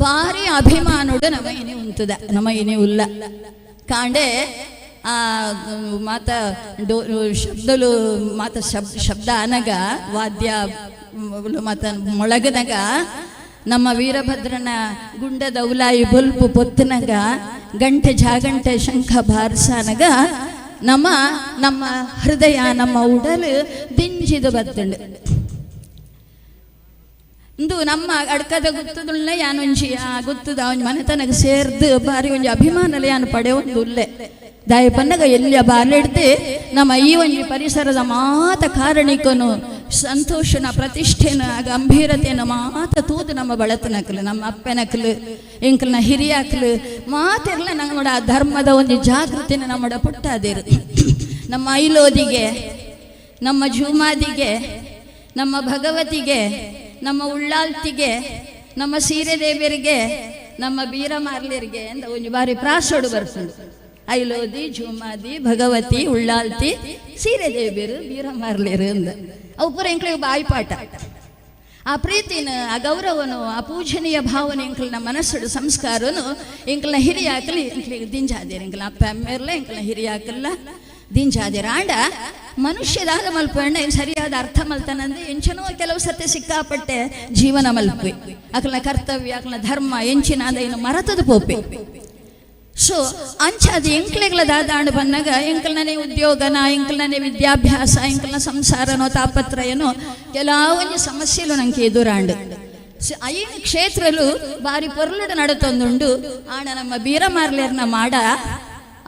ಭಾರಿ ಅಭಿಮಾನುಡು ನಮ್ಮ ಇನಿ ಉಂತದ ನಮ್ಮ ಇನಿ ಉಲ್ಲ ಕಾಂಡೆ. ಆ ಮಾತ ಡೋ ಶಬ್ದಲು ಮಾತ ಶಬ್ದ ಅನಗ ವಾದ್ಯ ಮಾತ ಮೊಳಗನಗ ನಮ್ಮ ವೀರಭದ್ರನ ಗುಂಡದ ಉಲಾಯಿ ಬೊಲ್ಪು ಪೊತ್ತನಗ ಗಂಟೆ ಜಾಗಂಟೆ ಶಂಖ ಬಾರಿಸನಗ ನಮ್ಮ ನಮ್ಮ ಹೃದಯ ನಮ್ಮ ಉಡಲು ದಿಂಜಿದು ಬತ್ತಂಡು. ಇಂದು ನಮ್ಮ ಅಡ್ಕದ ಗುತ್ತದುಳ್ಳೆ ಯಾನೊಂಜಿ ಆ ಗುತ್ತದ ಒಂಜಿ ಮನೆತನಗ ಸೇರ್ದು ಬಾರಿ ಒಂಜಿ ಅಭಿಮಾನಲೆ ಯಾನು ಪಡೆ ಒಂದು ಉಲ್ಲೆ ದಾಯ ಪನ್ನಗ ಎಲ್ಲಿಯ ಬಾಲೆಡ್ದು ನಮ್ಮ ಈ ಒಂಜಿ ಪರಿಸರದ ಮಾತ ಕಾರಣಿಕನು ಸಂತೋಷನ ಪ್ರತಿಷ್ಠೆನ ಗಂಭೀರತೆನ ಮಾತ ತೂದು ನಮ್ಮ ಬಳತನಕಲು ನಮ್ಮ ಅಪ್ಪನಕಲು ಎಂಕಲ್ನ ಹಿರಿಯಾಕಲು ಮಾತೆಲ್ಲ ನಮ್ಮ ಧರ್ಮದ ಒಂದು ಜಾಗೃತಿನ ನಮ್ಮಡ ಪುಟ್ಟಾದಿರು. ನಮ್ಮ ಐಲೋದಿಗೆ, ನಮ್ಮ ಜೂಮಾದಿಗೆ, ನಮ್ಮ ಭಗವತಿಗೆ, ನಮ್ಮ ಉಳ್ಳಾಲ್ತಿಗೆ, ನಮ್ಮ ಸೀರೆದೇವಿಯರಿಗೆ, ನಮ್ಮ ಬೀರಮಾರ್ಲಿರಿಗೆ ಅಂತ ಒಂದು ಬಾರಿ ಪ್ರಾಸೋಡು ಬರ್ತದೆ. ಐಲೋದಿ, ಜೂಮಾದಿ, ಭಗವತಿ, ಉಳ್ಳಾಲ್ತಿ, ಸೀರೆ ದೇಬೇರು ಬೀರಮಾರ್ಲೇರು ಅಂದ. ಅವು ಪೂರ ಎಂಕ್ಲೆಗ್ ಬಾಯಿಪಾಠ. ಆ ಪ್ರೀತಿನ, ಆ ಗೌರವನು, ಆ ಪೂಜನೀಯ ಭಾವನೆ ಎಂಕಲ್ನ ಮನಸ್ಸುಡು ಸಂಸ್ಕಾರನು ಎಂಕಲ್ನ ಹಿರಿಯಾಕಲಿ ಎಂಕ್ಲಿಗೆ ದಿಂಜಾದೇರು. ಎಂಕಲ್ನ ಅಪ್ಪ ಅಮ್ಮೇರ್ಲ ಎಂಕಲ್ನ ಹಿರಿಯಾಕಲ್ಲ ದಿಂಜಾದೇರು. ಆಂಡ ಮನುಷ್ಯದಾದ ಮಲ್ಪಣ್ಣ ಏನು ಸರಿಯಾದ ಅರ್ಥ ಮಲ್ತಾನಂದ್ರೆ ಎಂಚನೋ ಕೆಲವು ಸತ್ಯ ಸಿಕ್ಕಾಪಟ್ಟೆ ಜೀವನ ಮಲ್ಪೆ, ಅಕಲ್ನ ಕರ್ತವ್ಯ ಅಕಲ್ನ ಧರ್ಮ ಎಂಚಿನ ಏನು ಮರತದ ಪೋಪೆ. ಸೊ ಅಂಚಾದ ಎಂಕ್ಲೆಗಳ ದಾದಾಂಡು ಬಂದಾಗ ಎಂಕಲ್ನೇ ಉದ್ಯೋಗನ, ಎಂಕಲ್ನೇ ವಿದ್ಯಾಭ್ಯಾಸ, ಎಂಕಲ್ನ ಸಂಸಾರನೋ ತಾಪತ್ರಯನೋ ಕೆಲವೊಂದು ಸಮಸ್ಯೆಲು ನಂಗೆ ಎದುರಾಂಡು. ಸೊ ಐನು ಕ್ಷೇತ್ರಲು ಬಾರಿ ಪೊರ್ಲುಡು ನಡತೊಂದುಂಡು. ಆಣ ನಮ್ಮ ಬೀರಮಾರ್ಲೇರ್ನ ಮಾಡ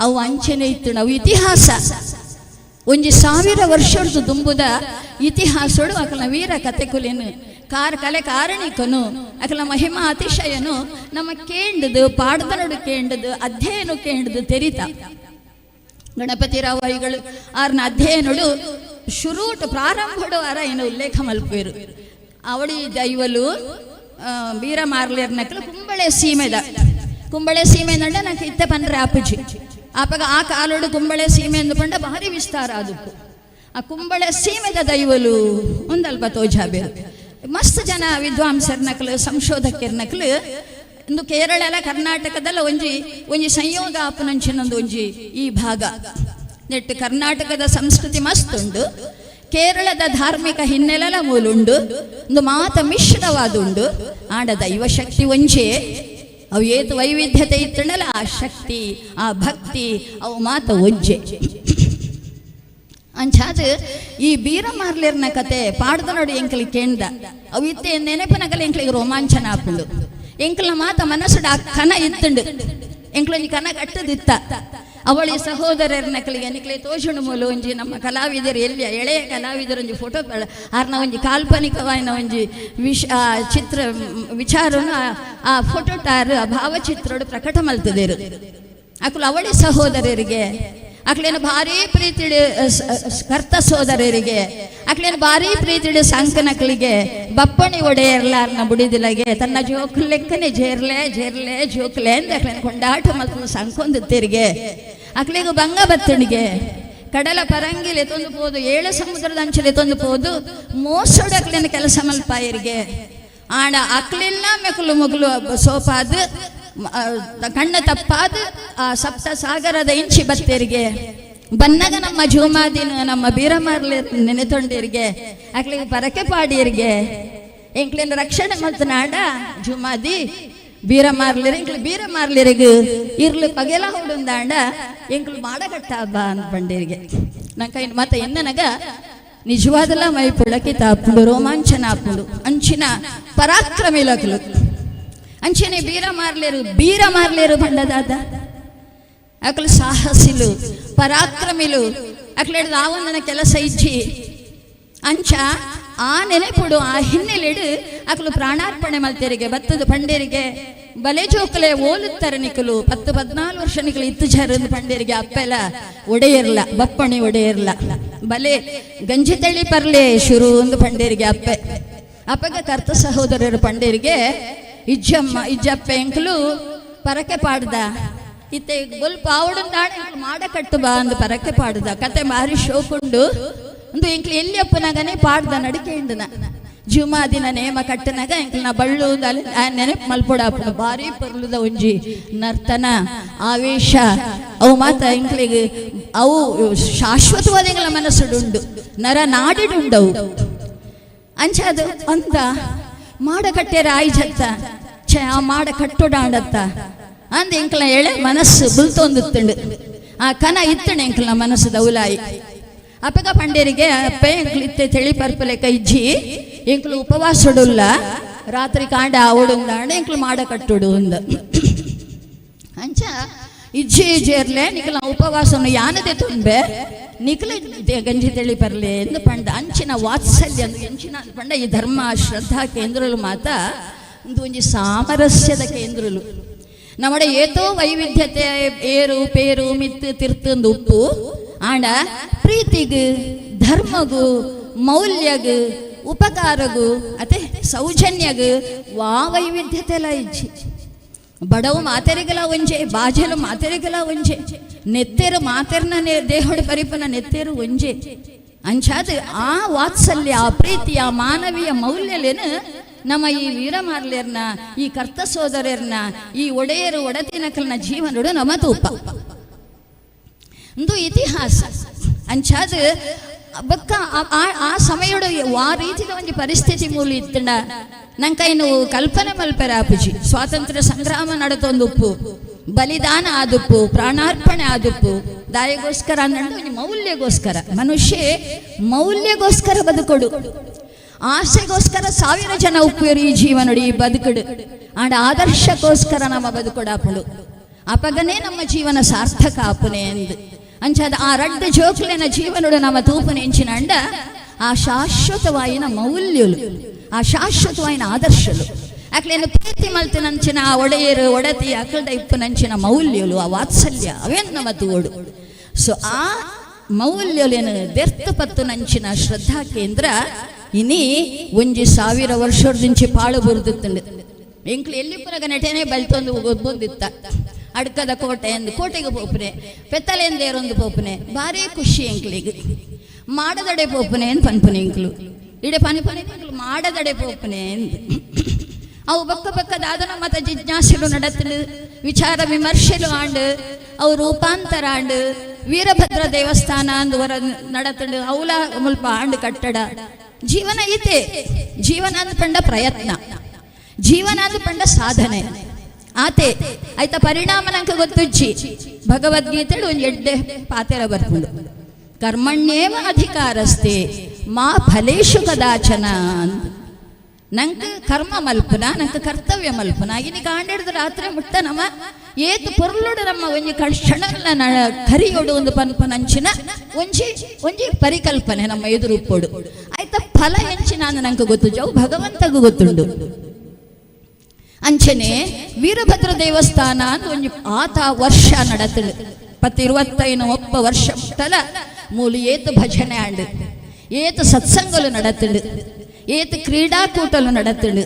ಅವು ಅಂಚನೆ ಇತ್ತು. ನಾವು ಇತಿಹಾಸ ಒಂಜಿ 1000 ವರ್ಷದ ದುಂಬುದ ಇತಿಹಾಸಡು ಅಕಲ ವೀರ ಕತೆಕುಲೇನು ಕಾರ್ ಕಲೆ ಕಾರಣಿಕನು ಅಕಲ ಮಹಿಮಾ ಅತಿಶಯನು ನಮ್ಮ ಕೇಂಡದು ಪಾಡ್ದನಡು ಕೇಂಡದು ಅಧ್ಯಯನ ಕೇಂಡದು ತೆರಿತ. ಗಣಪತಿ ರಾವಾಯಿಗಳು ಆರ್ನ ಅಧ್ಯಯನಡು ಶುರೂಟ್ ಪ್ರಾರಂಭಡು ಆರ ಏನು ಉಲ್ಲೇಖ ಮಲ್ಪೇರು. ಅವಳಿ ದೈವಲು ಬೀರ ಮಾರ್ಲೇರ್ನಕಲು ಕುಂಬಳೆ ಸೀಮೆದ, ಕುಂಬಳೆ ಸೀಮೆ ನಂಡ ನಂಗೆ ಇತ್ತೆ ಪನ್ರೆ ಆಪುಜಿ. ಆಪಗ ಆ ಕಾಲೋಡು ಕುಂಬಳೆ ಸೀಮೆ ಅಂದುಕೊಂಡ ಭಾರಿ ವಿಸ್ತಾರ ಅದಕ್ಕೂ. ಆ ಕುಂಬಳೆ ಸೀಮೆದ ದೈವಲು ಒಂದಲ್ಪ ತೋಜಾಬೇರು. ಮಸ್ತ್ ಜನ ವಿದ್ವಾಂಸರ್ನಕಲು ಸಂಶೋಧಕರ್ನಕಲು ಇಂದು ಕೇರಳ ಕರ್ನಾಟಕದಲ್ಲ ಒಂಜಿ ಒಂಜಿ ಸಂಯೋಗ ಆಪನಂಚಿನೊಂದು ಒಂಜಿ ಈ ಭಾಗ ನೆಟ್ಟು ಕರ್ನಾಟಕದ ಸಂಸ್ಕೃತಿ ಮಸ್ತ್ ಉಂಡು, ಕೇರಳದ ಧಾರ್ಮಿಕ ಹಿನ್ನೆಲೆಲ ಮೂಲುಂಡು, ಒಂದು ಮಾತ ಮಿಶ್ರವಾದುಂಡು. ಆಡ ದೈವಶಕ್ತಿ ಒಂಜೆ, ಅವು ಏತು ವೈವಿಧ್ಯತೆ ಇತ್ತಂಡಲ್ಲ ಆ ಶಕ್ತಿ ಆ ಭಕ್ತಿ ಅವು ಮಾತ ಒಂಜೆ. ಅಂಚಾದ ಈ ಬೀರಮಾರ್ಲೇರ್ನ ಕತೆ ಪಾಡ್ದ ನೋಡಿ ಎಂಕಲಿ ಕೇಂದ ಅವು ಇತ್ತೆ ನೆನಪಿನಗಲ ಎಂಕ್ಲಿಗೆ ರೋಮಾಂಚನ ಆಪುಂಡು. ಎಂಕಲ್ನ ಮಾತ ಮನಸ್ಸುಡು ಆ ಕನ ಇತ್ತುಂಡು, ಎಂಕ್ಲೊಂಜಿ ಕನ ಕಟ್ಟದಿತ್ತ. ಅವಳಿ ಸಹೋದರರ ನಕಲಿಗೆ ನಿಕ್ಲೆ ತೋಷಣು ಮೂಲ ಒಂಜಿ ನಮ್ಮ ಕಲಾವಿದರು ಎಲ್ಲಿಯ ಎಳೆಯ ಕಲಾವಿದರು ಒಂಜಿ ಫೋಟೋ ಆರ್ನ ಒಂಜಿ ಕಾಲ್ಪನಿಕವಾಯಿನ ಒಂಜಿ ವಿಶ್ ಚಿತ್ರ ವಿಚಾರನು ಆ ಫೋಟೋ ಟಾರ್ ಆ ಭಾವಚಿತ್ರಡು ಪ್ರಕಟ ಮಲ್ತದೇರು. ಅಕುಲು ಅವಳಿ ಸಹೋದರರಿಗೆ ಅಕ್ಲೇನು ಭಾರಿ ಪ್ರೀತಿಡು ಕರ್ತ ಸೋದರರಿಗೆ ಅಕ್ಲೇನು ಭಾರಿ ಪ್ರೀತಿಡು ಸಂಕನಕ್ಲಿಗೆ ಬಪ್ಪಣಿ ಒಡೆಯರ್ಲಾರ್ನ ಬುಡಿದಿಲಗೆ ತನ್ನ ಜೋಕ್ಲೆಕ್ಕನೆ ಜೇರ್ಲೆ ಜೇರ್ಲೆ ಜೋಕ್ಲೆ ಅಂದ ಅಕ್ಲೇನು ಕೊಂಡಾಟ ಮಲ್ತನ ಸಂಕೊಂದು ತಿರುಗೆ ಅಕ್ಲಿಗೂ ಬಂಗ ಬತ್ತಣಿಗೆ ಕಡಲ ಪರಂಗಿಲೆ ತೊಂದು ಪೋದು ಏಳು ಸಮುದ್ರದ ಅಂಚಲೆ ತೊಂದು ಪೋದು ಮೋಸಡು ಅಕ್ಲೇನು ಕೆಲಸ ಮಲ್ಪಾಯರಿಗೆ. ಆಣ ಅಕ್ಲಿಲ್ಲ ಮೆಕಲು ಮುಗುಲು ಸೋಪಾದು ಕಣ್ಣ ತಪ್ಪಾದ ಆ ಸಪ್ತ ಸಾಗರದ ಇಂಚಿ ಬತ್ತೇರಿಗೆ ಬನ್ನಗ ನಮ್ಮ ಜೂಮಾದಿನ ನಮ್ಮ ಬೀರಮಾರ್ಲೆ ನೆನೆತೊಂಡಿರಿಗೆ ಅಕ್ಲಿಗೆ ಪರಕೆ ಪಾಡಿಯರಿಗೆ ಎಂಕ್ಲಿನ ರಕ್ಷಣೆ ಮತ್ತು ನಾಡ ಜುಮಾದಿ ಬೀರಮಾರ್ಲಿರ ಎಂಕ್ಲು ಬೀರಮಾರ್ಲಿರಿಗು ಇರ್ಲು ಪಗೆಲ ಹೊಡುಂದಾಂಡ ಎಂಕ್ಲು ಮಾಡಗಟ್ಟ ಹಬ್ಬ ಅನ್ಪಂಡಿರಿಗೆ. ನನ್ನ ಕೈ ಮತ್ತೆ ಎನ್ನನಗ ನಿಜವಾದಲ ಮೈ ಪುಳಕಿತ ಆಪುಂಡು, ರೋಮಾಂಚನ ಆಪುಂಡು. ಅಂಚಿನ ಪರಾಕ್ರಮಿಲಕ್ಲು ಅಂಚನೆ ಬೀರ ಮಾರ್ಲೇರು ಬೀರ ಮಾರ್ಲೇರು ಬಂಡದಾದ ಅಕಲು ಸಾಹಸಿಲು ಪರಾಕ್ರಮಿಲು ಅಕ್ಲೇಡು ಆವಂದನ ಕೆಲಸ ಇಜ್ಜಿ ಅಂಚ ಆ ನೆನೆಪುಡು ಆ ಹಿನ್ನೆಲೆಡು ಅಕಲು ಪ್ರಾಣಾರ್ಪಣೆ ಮಲ್ತೆರಿಗೆ ಬತ್ತದ ಪಂಡೇರಿಗೆ ಬಲೆ ಜೋಕಲೆ ಓಲುತ್ತಾರೆ ನಿಕಲು 10 14 ವರ್ಷ ನಿಕಲು ಇತ್ತು ಜರಂದು ಪಂಡೇರಿಗೆ ಅಪ್ಪೆಲ ಒಡೆಯರ್ಲ ಬಪ್ಪಣಿ ಒಡೆಯರ್ಲ ಬಲೆ ಗಂಜಿ ತಳಿ ಪರ್ಲೆ ಶುರು ಒಂದು ಪಂಡೇರಿಗೆ ಅಪ್ಪೆ. ಅಪ್ಪಗ ಕರ್ತ ಸಹೋದರರು ಪಂಡೇರಿಗೆ ಇಜ್ಜಮ್ಮ ಇಜ್ಜಪ್ಪ ಎಂಕಲು ಪರಕೆ ಪಾಡ್ದ ಇತ್ತೆ ಬೊಲ್ಪ ಆವಡುಂದಾಣ ಎಂಕ್ಲು ಮಾಡ ಕಟ್ಟು ಬಾ ಅಂದು ಪರಕೆ ಪಾಡ್ದ ಕತೆ ಮಾರಿ ಶೋಕುಂಡು ಅಂದು ಎಂಕ್ಲು ಎಲ್ಲಿ ಅಪ್ಪನಾಗನೆ ಪಾಡ್ದ ನಡಿಕೆಂಡನ ಜುಮಾದಿನ ನೇಮ ಕಟ್ಟನಾಗ ಎಂಕ್ಲು ನಾ ಬಳ್ಳು ನೆನಪು ಮಲ್ಪೊಡ ಭಾರಿ ಪರ್ಲುದ ಒಂಜಿ ನರ್ತನ ಆವೇಶ ಅವು ಮಾತ ಎಂಕ್ಲಿಗೆ ಅವು ಶಾಶ್ವತವಾದ ಎಂಗ್ಲ ಮನಸ್ಸುಡುಂಡು ನರ ನಾಡಿಡುಂಡವು. ಅಂಚಾದ ಅಂತ ಮಾಡ ಕಟ್ಟೆರ ಆಯ್ಜತ್ತ ಛೆ ಆ ಮಾಡ ಕಟ್ಟೋಡಾಂಡತ್ತ ಅಂದ ಎಂಕ್ಲ ಎಳೆ ಮನಸ್ಸು ಬುಲ್ತೊಂದಿತ್ತಂಡು ಆ ಕನ ಇತ್ತಣ ಎಂಕ್ಲ ಮನಸ್ಸು ದೌಲಾಯಿ. ಅಪ್ಪಗ ಪಂಡೇರಿಗೆ ಅಪ್ಪೆ ಎಂಕ್ಲು ಇತ್ತೆ ತಿಳಿ ಪರ್ಪಲೆ ಕೈಜ್ಜಿ ಎಂಕ್ಲು ಉಪವಾಸಡುಲ್ಲ ರಾತ್ರಿ ಕಾಂಡ ಆವಡುಂದಾಂಡ ಎಂಕ್ಲು ಮಾಡ ಕಟ್ಟುಡು ಅಂದ. ಅಂಚ ಇಜ್ಜಿ ಜೇರ್ಲೆ ನಿಕಲ ಉಪವಾಸನು ಯಾನದೆ ತುಂಬೆ ನಿಕಲ ಗಂಜಿ ತಿಳಿ ಪರ್ಲೆ ಎಂದು ಪಂಡ ಅಂಚಿನ ವಾತ್ಸಲ್ಯ ಎಂಚಿನ ಪಂಡ ಈ ಧರ್ಮ ಶ್ರದ್ಧಾ ಕೇಂದ್ರಲು ಮಾತ ಒಂದು ಒಂಜಿ ಸಾಮರಸ್ಯದ ಕೇಂದ್ರಲು. ನಮ್ಮಡೆ ಏತೋ ವೈವಿಧ್ಯತೆ ಏರು ಪೇರು ಮಿತ್ತು ತಿರ್ತಂದು ಉಪ್ಪು ಆಂಡ ಪ್ರೀತಿಗು ಧರ್ಮಗು ಮೌಲ್ಯಗು ಉಪಕಾರಗು ಅತೆ ಸೌಜನ್ಯಗು ವಾ ವೈವಿಧ್ಯತೆ ಎಲ್ಲ ಇಜ್ಜಿ. ಬಡವು ಮಾತೆರಿಗಲ ಒಂಜೆ, ಬಾಜಲು ಮಾತೆರಿಗಲ ಒಂಜೆ, ನೆತ್ತೆರು ಮಾತೆರ್ನ ದೇಹೋಡು ಪರಿಪುನ ನೆತ್ತೆರು ಒಂಜೆ. ಅಂಚಾದ ಆ ವಾತ್ಸಲ್ಯ, ಆ ಪ್ರೀತಿ, ಆ ಮಾನವೀಯ ಮೌಲ್ಯಲೇನು ನಮ್ಮ ಈ ವೀರಮಾರ್ಲೇರ್ನ, ಈ ಕರ್ತ ಸೋದರರ್ನ, ಈ ಒಡೆಯರು ಒಡತಿನಕಲ್ನ ಜೀವನಡು ನಮ್ಮ ತೂಪ ಒಂದು ಇತಿಹಾಸ. ಅಂಚಾದ ಬಕ್ಕ ಆ ಸಮಯಡು ಆ ರೀತಿದ ಒಂಜಿ ಪರಿಸ್ಥಿತಿ ಮೂಲ ಇತ್ತಂಡ ನಂಕೈನು ಕಲ್ಪನೆ ಮಲ್ಪೆರ ಆಪುಜಿ. ಸ್ವಾತಂತ್ರ್ಯ ಸಂಗ್ರಾಮ ನಡೆತೊಂದುಪ್ಪು, ಬಲಿದಾನ ಆದುಪ್ಪು, ಪ್ರಾಣಾರ್ಪಣೆ ಆದುಪ್ಪು, ದಾಯಗೋಸ್ಕರ ಅನ್ನಂಡು ಒಂಜಿ ಮೌಲ್ಯಗೋಸ್ಕರ. ಮನುಷ್ಯ ಮೌಲ್ಯಗೋಸ್ಕರ ಬದುಕೊಡು, ಆಸೆಗೋಸ್ಕರ ಸಾವಿರ ಜನ ಉಪ್ಪೇರು ಈ ಜೀವನಡಿ ಈ ಬದುಕಡು. ಆಂಡ ಆದರ್ಶಕ್ಕೋಸ್ಕರ ನಮ್ಮ ಬದುಕೊಡಾಪುಂಡು, ಅಪಗನೇ ನಮ್ಮ ಜೀವನ ಸಾರ್ಥಕ ಆಪುನೆ ಎಂದು. ಅಂಚಾದ ಆ ರಡ್ಡ ಜೋಕ್ಲೆನ ಜೀವನಡು ನಮ್ಮ ತೂಪುನ ಎಂಚಿನ ಅಂಡ ಆ ಶಾಶ್ವತವಾಯಿನ ಮೌಲ್ಯಲು, ಆ ಶಾಶ್ವತವಾಯಿನ ಆದರ್ಶಲು, ಅಕ್ಲೇನು ಪ್ರೀತಿ ಮಲ್ತಿನಂಚಿನ ಆ ಒಡೆಯರು ಒಡತಿ ಅಕಲ್ದ ಇಪ್ಪುನಂಚಿನ ಮೌಲ್ಯಲು, ಆ ವಾತ್ಸಲ್ಯ ಅವೇನು ನಮ್ಮ ತೂಡು. ಸೊ ಆ ಮೌಲ್ಯಲೇನು ದೆರ್ತು ಪತ್ತು ನಂಚಿನ ಶ್ರದ್ಧಾ ಕೇಂದ್ರ ಇನಿ ಒಂಜಿ 1000 ವರ್ಷದಿಂಚಿ ಪಾಳು ಬುರ್ದುತ್ತಂಡು. ಎಂಕ್ಲು ಎಲ್ಲಿ ಪುರಗ ನೆಟೆನೆ ಬಲ್ತೊಂದು ಗೊಬ್ಬೊಂದಿತ್ತ ಅಡ್ಕದ ಕೋಟೆ ಎಂದು ಕೋಟೆಗೆ ಪೋಪುನೆ, ಪೆತ್ತಲೆಂದೇರೊಂದು ಪೋಪುನೆ, ಭಾರಿ ಖುಷಿ ಎಂಕ್ಲಿಗೆ. ಮಾಡದಡೆ ಪೋಪುನೆ ಎಂದು ಪನ್ಪುನೆ ಎಂಕ್ಲು, ಇಡೆ ಪನಿ ಪನಿ ಎಂಕ್ಲು ಮಾಡದಡೆ ಪೋಪುನೆ ಎಂದು. ಅವು ಬಕ್ಕ ಬಕ್ಕದಾದ ಮತ ಜಿಜ್ಞಾಸೆಲು ನಡತಲು, ವಿಚಾರ ವಿಮರ್ಶೆಲು ಆಂಡು, ಅವು ರೂಪಾಂತರ ಆಂಡು. ವೀರಭದ್ರ ದೇವಸ್ಥಾನ ಅಂದು ವರ ನಡತಲು, ಅವಲ ಮುಲ್ಪ ಆಂಡು ಕಟ್ಟಡ. ಜೀವನ ಐತೆ, ಜೀವನ ಅಂದ್ ಪಂಡ ಪ್ರಯತ್ನ, ಜೀವನ ಅಂದ್ ಪಂಡ ಸಾಧನೆ ಆತೆ. ಆಯ್ತ ಪರಿಣಾಮ ನಂಗೆ ಗೊತ್ತುಜ್ಜಿ. ಭಗವದ್ಗೀತೆ ಒಂದು ಎಡ್ಡೆ ಪಾತೆರ ಬರ್ಪುಂಡು, ಕರ್ಮಣ್ಯೇವ ಅಧಿಕಾರಸ್ತೆ ಮಾ ಫಲೇಶು ಕದಾಚನ ಅಂತ. ನಂಗೆ ಕರ್ಮ ಮಲ್ಪುನ, ನಂಗೆ ಕರ್ತವ್ಯ ಮಲ್ಪುನ. ಇನಿ ಕಾಂಡಿಡ್ದು ರಾತ್ರಿ ಮುಟ್ಟ ನಮ್ಮ ಏತು ಪೊರ್ಲುಡು ನಮ್ಮ ಒಂಜಿ ಕ್ಷಣಗಳ ಕರಿಯೋಡು ಒಂದು ಪನ್ಪನಂಚಿನ ಒಂಜಿ ಒಂಜಿ ಪರಿಕಲ್ಪನೆ ನಮ್ಮ ಎದುರುಪ್ಪೋಡು. ಆಯ್ತ ಫಲ ಎಂಚಿನ ನಂಗೆ ಗೊತ್ತು, ಅವು ಭಗವಂತಗೂ ಗೊತ್ತುಂಡು. ಅಂಚನೆ ವೀರಭದ್ರ ದೇವಸ್ಥಾನ ಅಂದ್ ಒಂಜಿ ಆತ ವರ್ಷ ನಡತಳು 25 ಒಪ್ಪ ವರ್ಷ ತಲ ಮೂಲು ಏತು ಭಜನೆ ಆಂಡು, ಏತು ಸತ್ಸಂಗಲು ನಡತಳು, ಏತು ಕ್ರೀಡಾಕೂಟಲು ನಡತಳು,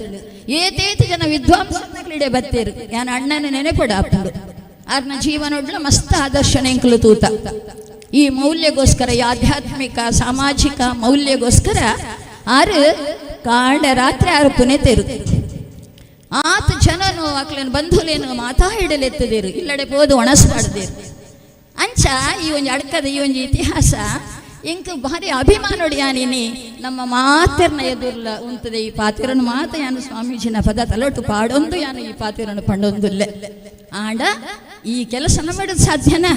ಏತೇತು ಜನ ವಿದ್ವಾಂಸನ ಕ್ರೀಡೆ ಬತ್ತೇರು. ಯಾನ ಅಣ್ಣನ ನೆನೆಪಡ ಆಪುಂಡು, ಆರ್ನ ಜೀವನೊಡ್ಲ ಮಸ್ತ್ ಆದರ್ಶನ ಎಂಕಲು ತೂತ. ಈ ಮೌಲ್ಯಗೋಸ್ಕರ, ಈ ಆಧ್ಯಾತ್ಮಿಕ ಸಾಮಾಜಿಕ ಮೌಲ್ಯಗೋಸ್ಕರ ಆರು ಕಾಂಡ ರಾತ್ರಿ ಆರು ಪುನೆತೇರು. ಆತ ಜನನು ಅಕ್ಲೇನು ಬಂಧುಲೇನು ಮಾತಾ ಹಿಡಲೆತ್ತದೇರು, ಇಲ್ಲಡೆ ಪೋದು ಒಣಸ್ ಮಾಡ್ದೇರು. ಅಂಚ ಈ ಒಂಜಿ ಅಡ್ಕದ ಈ ಒಂಜಿ ಇತಿಹಾಸ ಎಂಕ್ ಭಾರಿ ಅಭಿಮಾನೊಡಿ. ಯಾನಿನಿ ನಮ್ಮ ಮಾತೆರ್ನ ಎದುರ್ಲ ಉಂತದೆ ಈ ಪಾತಿರನು ಮಾತ ಯಾನು ಸ್ವಾಮೀಜಿನ ಪದ ತಲೊಟ್ಟು ಪಾಡೊಂದು ಯಾನು ಈ ಪಾತಿರನು ಪಂಡೊಂದುಲ್ಲೆ. ಆಂಡ ಈ ಕೆಲಸ ನಮ್ಮಡದು ಸಾಧ್ಯನಾ?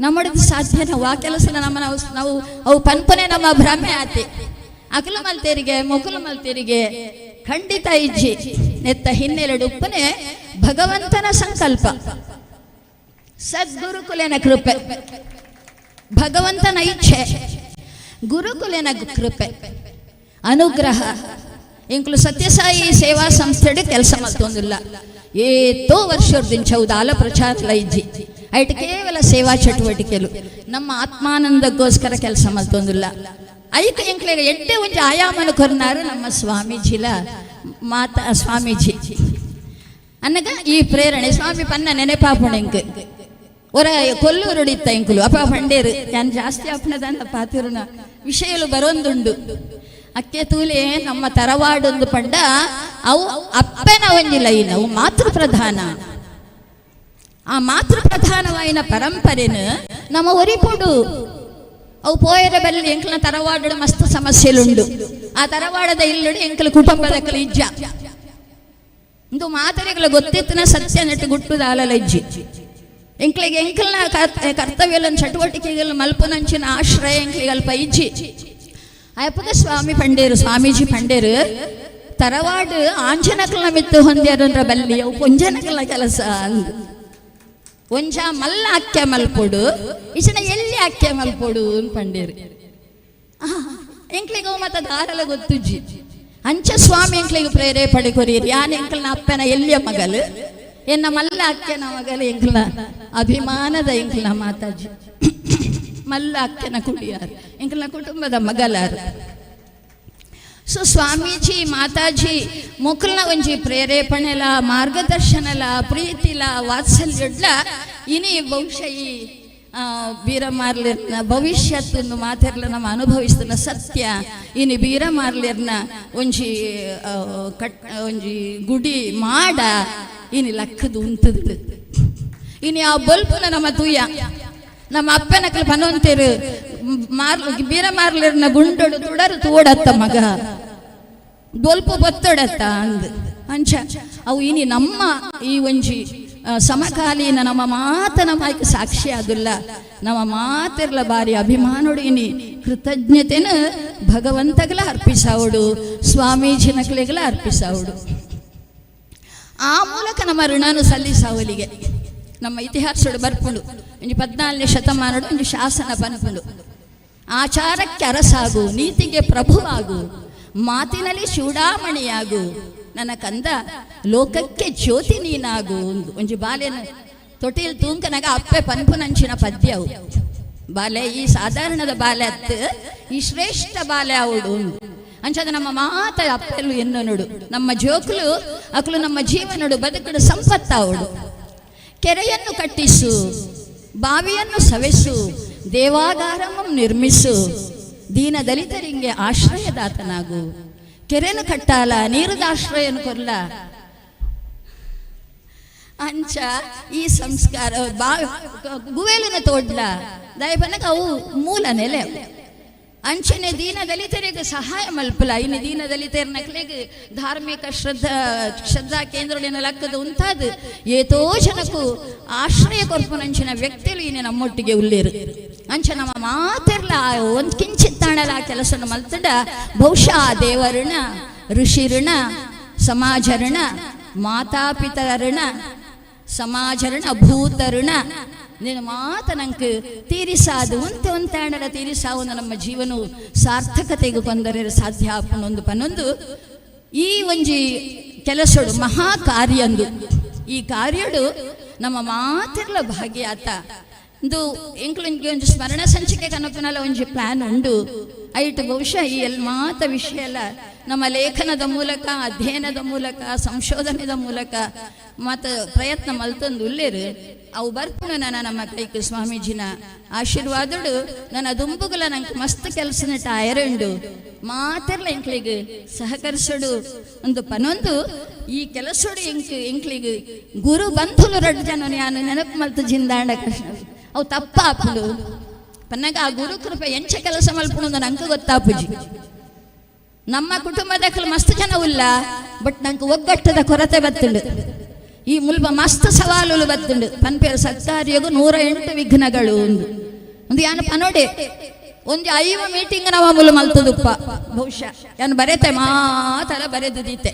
ನಮ್ಮಡದು ಸಾಧ್ಯನಾ? ವಾ ಕೆಲಸ ನಮ್ಮ ನಾವು ನಾವು ಅವು ಪನ್ಪನೆ ನಮ್ಮ ಭ್ರಮೆ ಆತೆ. ಅಕಲು ಮಲ್ತೇರಿಗೆ ಮೊಕಲು ಮಲ್ತೇರಿಗೆ ಖಂಡಿತ ಇಜ್ಜಿ. ನೆತ್ತ ಹಿನ್ನೆಲೆಡುಪ್ಪನೆ ಭಗವಂತನ ಸಂಕಲ್ಪ, ಸದ್ಗುರುಕುಲೇನ ಕೃಪೆ, ಭಗವಂತನ ಇಚ್ಛೆ, ಗುರುಕುಲೇನ ಕೃಪೆ, ಅನುಗ್ರಹ. ಎಂಕುಲು ಸತ್ಯಸಾಯಿ ಸೇವಾ ಸಂಸ್ಥೆಡ್ ಕೆಲಸ ಮಲ್ತೊಂದಿಲ್ಲ ಏತೋ ವರ್ಷದಿಂಚ ದಾಲ ಪ್ರಚಾರ ಇಜ್ಜಿ. ಐಟ್ ಕೇವಲ ಸೇವಾ ಚಟುವಟಿಕೆಲು, ನಮ್ಮ ಆತ್ಮಾನಂದಕ್ಕೋಸ್ಕರ ಕೆಲಸ ಮಲ್ತೊಂದಿಲ್ಲ. ಐಕ ಎಂಕ್ಲೆಗ ಎಡ್ಡೆ ಒಂಜಿ ಆಯಾಮನ ಕೊರ್ನಾರು ನಮ್ಮ ಸ್ವಾಮೀಜಿಲ ಮಾತಾ ಸ್ವಾಮೀಜಿ ಅನ್ನಗ ಈ ಪ್ರೇರಣೆ ಸ್ವಾಮಿ ಪನ್ನ ನೆನೆಪಾಪುಣ ಎಂಕ್ ಒರ ಕೊಲ್ಲೂರುಡಿತ್ತ ಎಂಕುಲು ಅಪ್ಪ ಪಂಡೇರು ಯಾನ್ ಜಾಸ್ತಿ ಅಪ್ಪನದಂತ ಪಾತಿರುನ ವಿಷಯಲು ಬರೋಂದುಂಡು. ಅಕ್ಕೆ ತೂಲೆ ನಮ್ಮ ತರವಾಡೊಂದು ಪಂಡ ಅವು ಅಪ್ಪನ ಒಂಜಿ ಲೈನ್, ಅವು ಮಾತೃ ಪ್ರಧಾನ. ಆ ಮಾತೃ ಪ್ರಧಾನವಾಯಿನ ಪರಂಪರೆನು ನಮ್ಮ ಒರಿಪುಡು. ಅವು ಪೋಯರ ಬಲ್ಲಿ ಎಂಕ್ಲನ ತರವಾಡು ಮಸ್ತ್ ಸಮಸ್ಯೆಲುಂಡು. ಆ ತರವಾಡದ ಇಲ್ಲುಡು ಎಂಕಲ ಕುಟುಂಬದ ಇಜ್ಜ ಇಂದು ಮಾತರೆಗಳ ಗೊತ್ತಿತ್ತನ ಸತ್ಯ ನೆಟ್ಟು ಗುಟ್ಟುದ ಅಲಲ ಇಜ್ಜಿ. ಎಂಕ್ಲಿಗೆ ಎಂಕಲ್ನ ಕರ್ತವ್ಯ ಚಟುವಟಿಕೆಗಳ ಮಲ್ಪನಂಚಿನ ಆಶ್ರಯ ಎಂಕ್ಲಿಗೆ ಅಲ್ಪ ಇಜ್ಜಿ. ಅಯ್ಯಪ್ಪಗ ಸ್ವಾಮಿ ಪಂಡೇರು ಸ್ವಾಮೀಜಿ ಪಂಡೇರು ತರವಾಡು ಆಂಜನಕಲ್ನ ಮಿತ್ತು ಹೊಂದ್ಯಾರಂದ್ರ ಬಲ್ಲಿ ಅವು ಪೊಂಜನಕಲ್ನ ಕೆಲಸ ಅಂದು. ಒಂಜ ಮಲ್ಲ ಅಕ್ಕೆ ಮಲ್ಪೊಡು ಇಚನ ಎಲ್ಲಿ ಅಕ್ಕೆ ಮಲ್ಪೊಡು ಅಂತ ಪಂಡೇರು. ಎಂಕ್ಲಿಗೆ ಮತ್ತ ದಾರಲ ಗೊತ್ತುಜ್ಜಿ. ಅಂಚ ಸ್ವಾಮಿ ಎಂಕ್ಲಿಗೆ ಪ್ರೇರೇಪಣೆ ಕೊರಿಯರು. ಯಾನ್ ಎಂಕಲ್ನ ಅಪ್ಪನ ಎಲ್ಲಿಯ ಮಗಲು, ಎನ್ನ ಮಲ್ಲ ಅಕ್ಕೆನ ಮಗಲು, ಎಂಕ್ಲ ಅಭಿಮಾನದ ಎಂಕ್ಲ ಮಾತಾಜಿ ಮಲ್ಲ ಅಕ್ಕೆನ ಕುಡಿಯಾರು, ಎಂಕ್ಲ ಕುಟುಂಬದ ಮಗಲಾರು. ಸೊ ಸ್ವಾಮೀಜಿ ಮಾತಾಜಿ ಮೊಕ್ಕಲ್ನ ಒಂಜಿ ಪ್ರೇರೇಪಣೆಲ ಮಾರ್ಗದರ್ಶನಲ ಪ್ರೀತಿಲ ವಾತ್ಸಲ್ಯಡ್ಲ ಇನಿ ಬಹುಶಃ ಈ ಬೀರಮಾರ್ಲಿರ್ನ ಭವಿಷ್ಯತ್ತನ್ನು ಮಾತೆರ್ಲ ನಮ್ಮ ಅನುಭವಿಸ್ತನ ಸತ್ಯ. ಇನಿ ಬೀರಮಾರ್ಲಿರ್ನ ಒಂಜಿ ಕಟ್ ಒಂಜಿ ಗುಡಿ ಮಾಡ ಇನಿ ಲಕ್ಕದು ಉಂತದು. ಇನಿ ಆ ಬೊಲ್ಪುನ ನಮ್ಮ ತೂಯ ನಮ್ಮ ಅಪ್ಪನಕಲು ಪನೊಂತೇರು ಮಾರ್ ಬೀರಮಾರ್ಲಿರ್ನ ಗುಂಡೊಡು ತುಡರು ತೋಡತ್ತ ಮಗ ಬೊಲ್ಪು ಬತ್ತೊಡತ್ತ ಅಂದ್. ಅಂಚ ಅವು ಇನಿ ನಮ್ಮ ಈ ಒಂಜಿ ಸಮಕಾಲೀನ ನಮ್ಮ ಮಾತನ ಮಾಯ್ಕ ಸಾಕ್ಷಿ ಆದುಲ್ಲ. ನಮ್ಮ ಮಾತಿರ್ಲ ಬಾರಿ ಅಭಿಮಾನುಡು. ಇನಿ ಕೃತಜ್ಞತೆನ ಭಗವಂತಗಲ ಅರ್ಪಿಸಾವುಡು, ಸ್ವಾಮೀಜಿ ನಕಲಿಗಲ ಅರ್ಪಿಸಾವುಡು. ಆ ಮೂಲಕ ನಮ್ಮ ಋಣನು ಸಲ್ಲಿಸಾವಲಿಗೆ ನಮ್ಮ ಇತಿಹಾಸಡು ಬರ್ಪುಂಡು. ಒಂಜಿ 14ನೇ ಶತಮಾನಡು ಒಂಜಿ ಶಾಸನ ಪನ್ಪುಂಡು, ಆಚಾರಕ್ಕೆ ಅರಸಾಗು, ನೀತಿಗೆ ಪ್ರಭುವಾಗು, ಮಾತಿನಲ್ಲಿ ಚೂಡಾಮಣಿಯಾಗು, ನನ್ನ ಕಂದ ಲೋಕಕ್ಕೆ ಜ್ಯೋತಿ ನೀನಾಗು. ಒಂದು ಒಂಜಿ ಬಾಲೆನ ತೊಟಿಲ್ ತೂಂಕನಾಗ ಅಪ್ಪೆ ಪನ್ಪುನಂಚಿನ ಪದ್ಯವು. ಬಾಲೆ ಈ ಸಾಧಾರಣದ ಬಾಲೆ ಅತ್ತು, ಈ ಶ್ರೇಷ್ಠ ಬಾಲೆ ಅವಡು. ಅಂಚದ ನಮ್ಮ ಮಾತ ಅಪ್ಪೆಲು ಎನ್ನನುಡು ನಮ್ಮ ಜೋಕುಲು ಅಕಲು ನಮ್ಮ ಜೀವನಡು ಬದುಕುಡು ಸಂಪತ್ತಾವಡು. ಕೆರೆಯನ್ನು ಕಟ್ಟಿಸು, ಬಾವಿಯನ್ನು ಸವೆಸು, ದೇವಾಗಾರಮಂ ನಿರ್ಮಿಸು, ದೀನ ದಲಿತರಿಂಗೆ ಆಶ್ರಯದಾತನಾಗು. ಕೆರೆನು ಕಟ್ಟಾಲ, ನೀರುದಾಶ್ರಯನು ಕೊರ್ಲ. ಅಂಚ ಈ ಸಂಸ್ಕಾರ ಬಾ ಗುವೇಲಿನ ತೋಡ್ಲ ದಯಪನಕ ಅವು ಮೂಲ ನೆಲೆ. ಅಂಚನೆ ದೀನ ದಲಿತರಿಗೆ ಸಹಾಯ ಮಲ್ಪಲ. ಇನ್ನು ದೀನ ದಲಿತರ ನಕ್ಲೆಗ್ ಧಾರ್ಮಿಕ ಶ್ರದ್ಧಾ ಶ್ರದ್ಧಾ ಕೇಂದ್ರಗಳಿನ ಲಕ್ಕದ ಉಂತಾದ ಏತೋ ಜನಕ್ಕೂ ಆಶ್ರಯ ಕೊರ್ಪುನಂಚಿನ ವ್ಯಕ್ತಿಲು ಇನ್ನು ನಮ್ಮೊಟ್ಟಿಗೆ ಉಲ್ಲೇರು. ಅಂಚ ನಮ್ಮ ಮಾತಿರ್ಲ ಒಂದು ಕಿಂಚಿತ್ತಾಣಲ ಆ ಕೆಲಸನ ಮಲ್ತಂಡ ಬಹುಶಃ ದೇವರುಣ, ಋಷಿಋಣ, ಸಮಾಜಋಣ, ಮಾತಾಪಿತರಋಣ, ಸಮಾಜಋಣ, ಭೂತಋಣ ನಿನ್ನ ಮಾತ ನಂಗೆ ತೀರಿಸಾದು ಉಂತೆ ಉಂತಾಣಲ ತೀರಿಸಾವನು ನಮ್ಮ ಜೀವನ ಸಾರ್ಥಕತೆಗೆ ಕೊಂದರೆ ಸಾಧ್ಯ ಆಪುನೊಂದು ಪನ್ನೊಂದು ಈ ಒಂಜಿ ಕೆಲಸಡು ಮಹಾ ಕಾರ್ಯಂದು. ಈ ಕಾರ್ಯಡು ನಮ್ಮ ಮಾತಿರ್ಲ ಭಾಗ್ಯಾತ ಇಂದು ಎಂಕ್ಲೊಂಜಿ ಒಂಜಿ ಸ್ಮರಣ ಸಂಚಿಕೆ ಕನಪುನಲ ಒಂಜಿ ಪ್ಲಾನ್ ಉಂಡು. ಐಟ್ ಬಹುಶಃ ಈ ಎಲ್ ಮಾತ ವಿಷಯ ಎಲ್ಲ ನಮ್ಮ ಲೇಖನದ ಮೂಲಕ, ಅಧ್ಯಯನದ ಮೂಲಕ, ಸಂಶೋಧನೆದ ಮೂಲಕ ಮತ ಪ್ರಯತ್ನ ಮಲ್ತೊಂದು ಉಲ್ಲೇರು. ಅವು ಬರ್ಪುನ ನನ್ನ ನಮ್ಮ ಕೈಕ್ ಸ್ವಾಮೀಜಿನ ಆಶೀರ್ವಾದಡು ನನ್ನ ದುಂಬುಗುಲ ನಂಗೆ ಮಸ್ತ್ ಕೆಲಸನ ಟಯರ್ ಉಂಡು. ಮಾತಿರ್ಲ ಎಂಕ್ಲಿಗ್ ಸಹಕರಿಸಡು ಒಂದು ಪನೊಂದು ಈ ಕೆಲಸಡು ಎಂಕ್ ಎಂಕ್ಲಿಗ್ ಗುರು ಬಂಧುಲು ರಡ್ಡು ಜನ ನಾನು ನೆನಪು ಮಲ್ತು ಜಿಂದಾಂಡ ಕೃಷ್ಣ ಅವು ತಪ್ಪಾಪುಲು ಪನ್ನಾಗ ಆ ಗುರು ಕೃಪೆ ಎಂಚ ಕೆಲಸ ಮಲ್ಪುಣು ನಂಗೆ ಗೊತ್ತಾಪುಜಿ. ನಮ್ಮ ಕುಟುಂಬದ ಮಸ್ತ್ ಜನ ಉಲ್ಲ, ಬಟ್ ನಂಗೆ ಒಗ್ಗಟ್ಟದ ಕೊರತೆ ಬತ್ತುಂಡು. ಈ ಮುಲ್ಪ ಮಸ್ತ್ ಸವಾಲುಲು ಬತ್ತುಂಡು. ಪನ್ಪೇರು ಸತ್ಕಾರ್ಯಗು 108 ವಿಘ್ನಗಳು ಒಂದು ಒಂದು ಯಾನು ಪನೋಡೆ ಒಂದು ಐವ ಮೀಟಿಂಗ್ ನಾವು ಮುಲು ಮಲ್ತದುಪ್ಪ. ಬಹುಶಃ ಯಾನು ಬರೆತೆ ಮಾತರ ಬರೆದು ದೀತೆ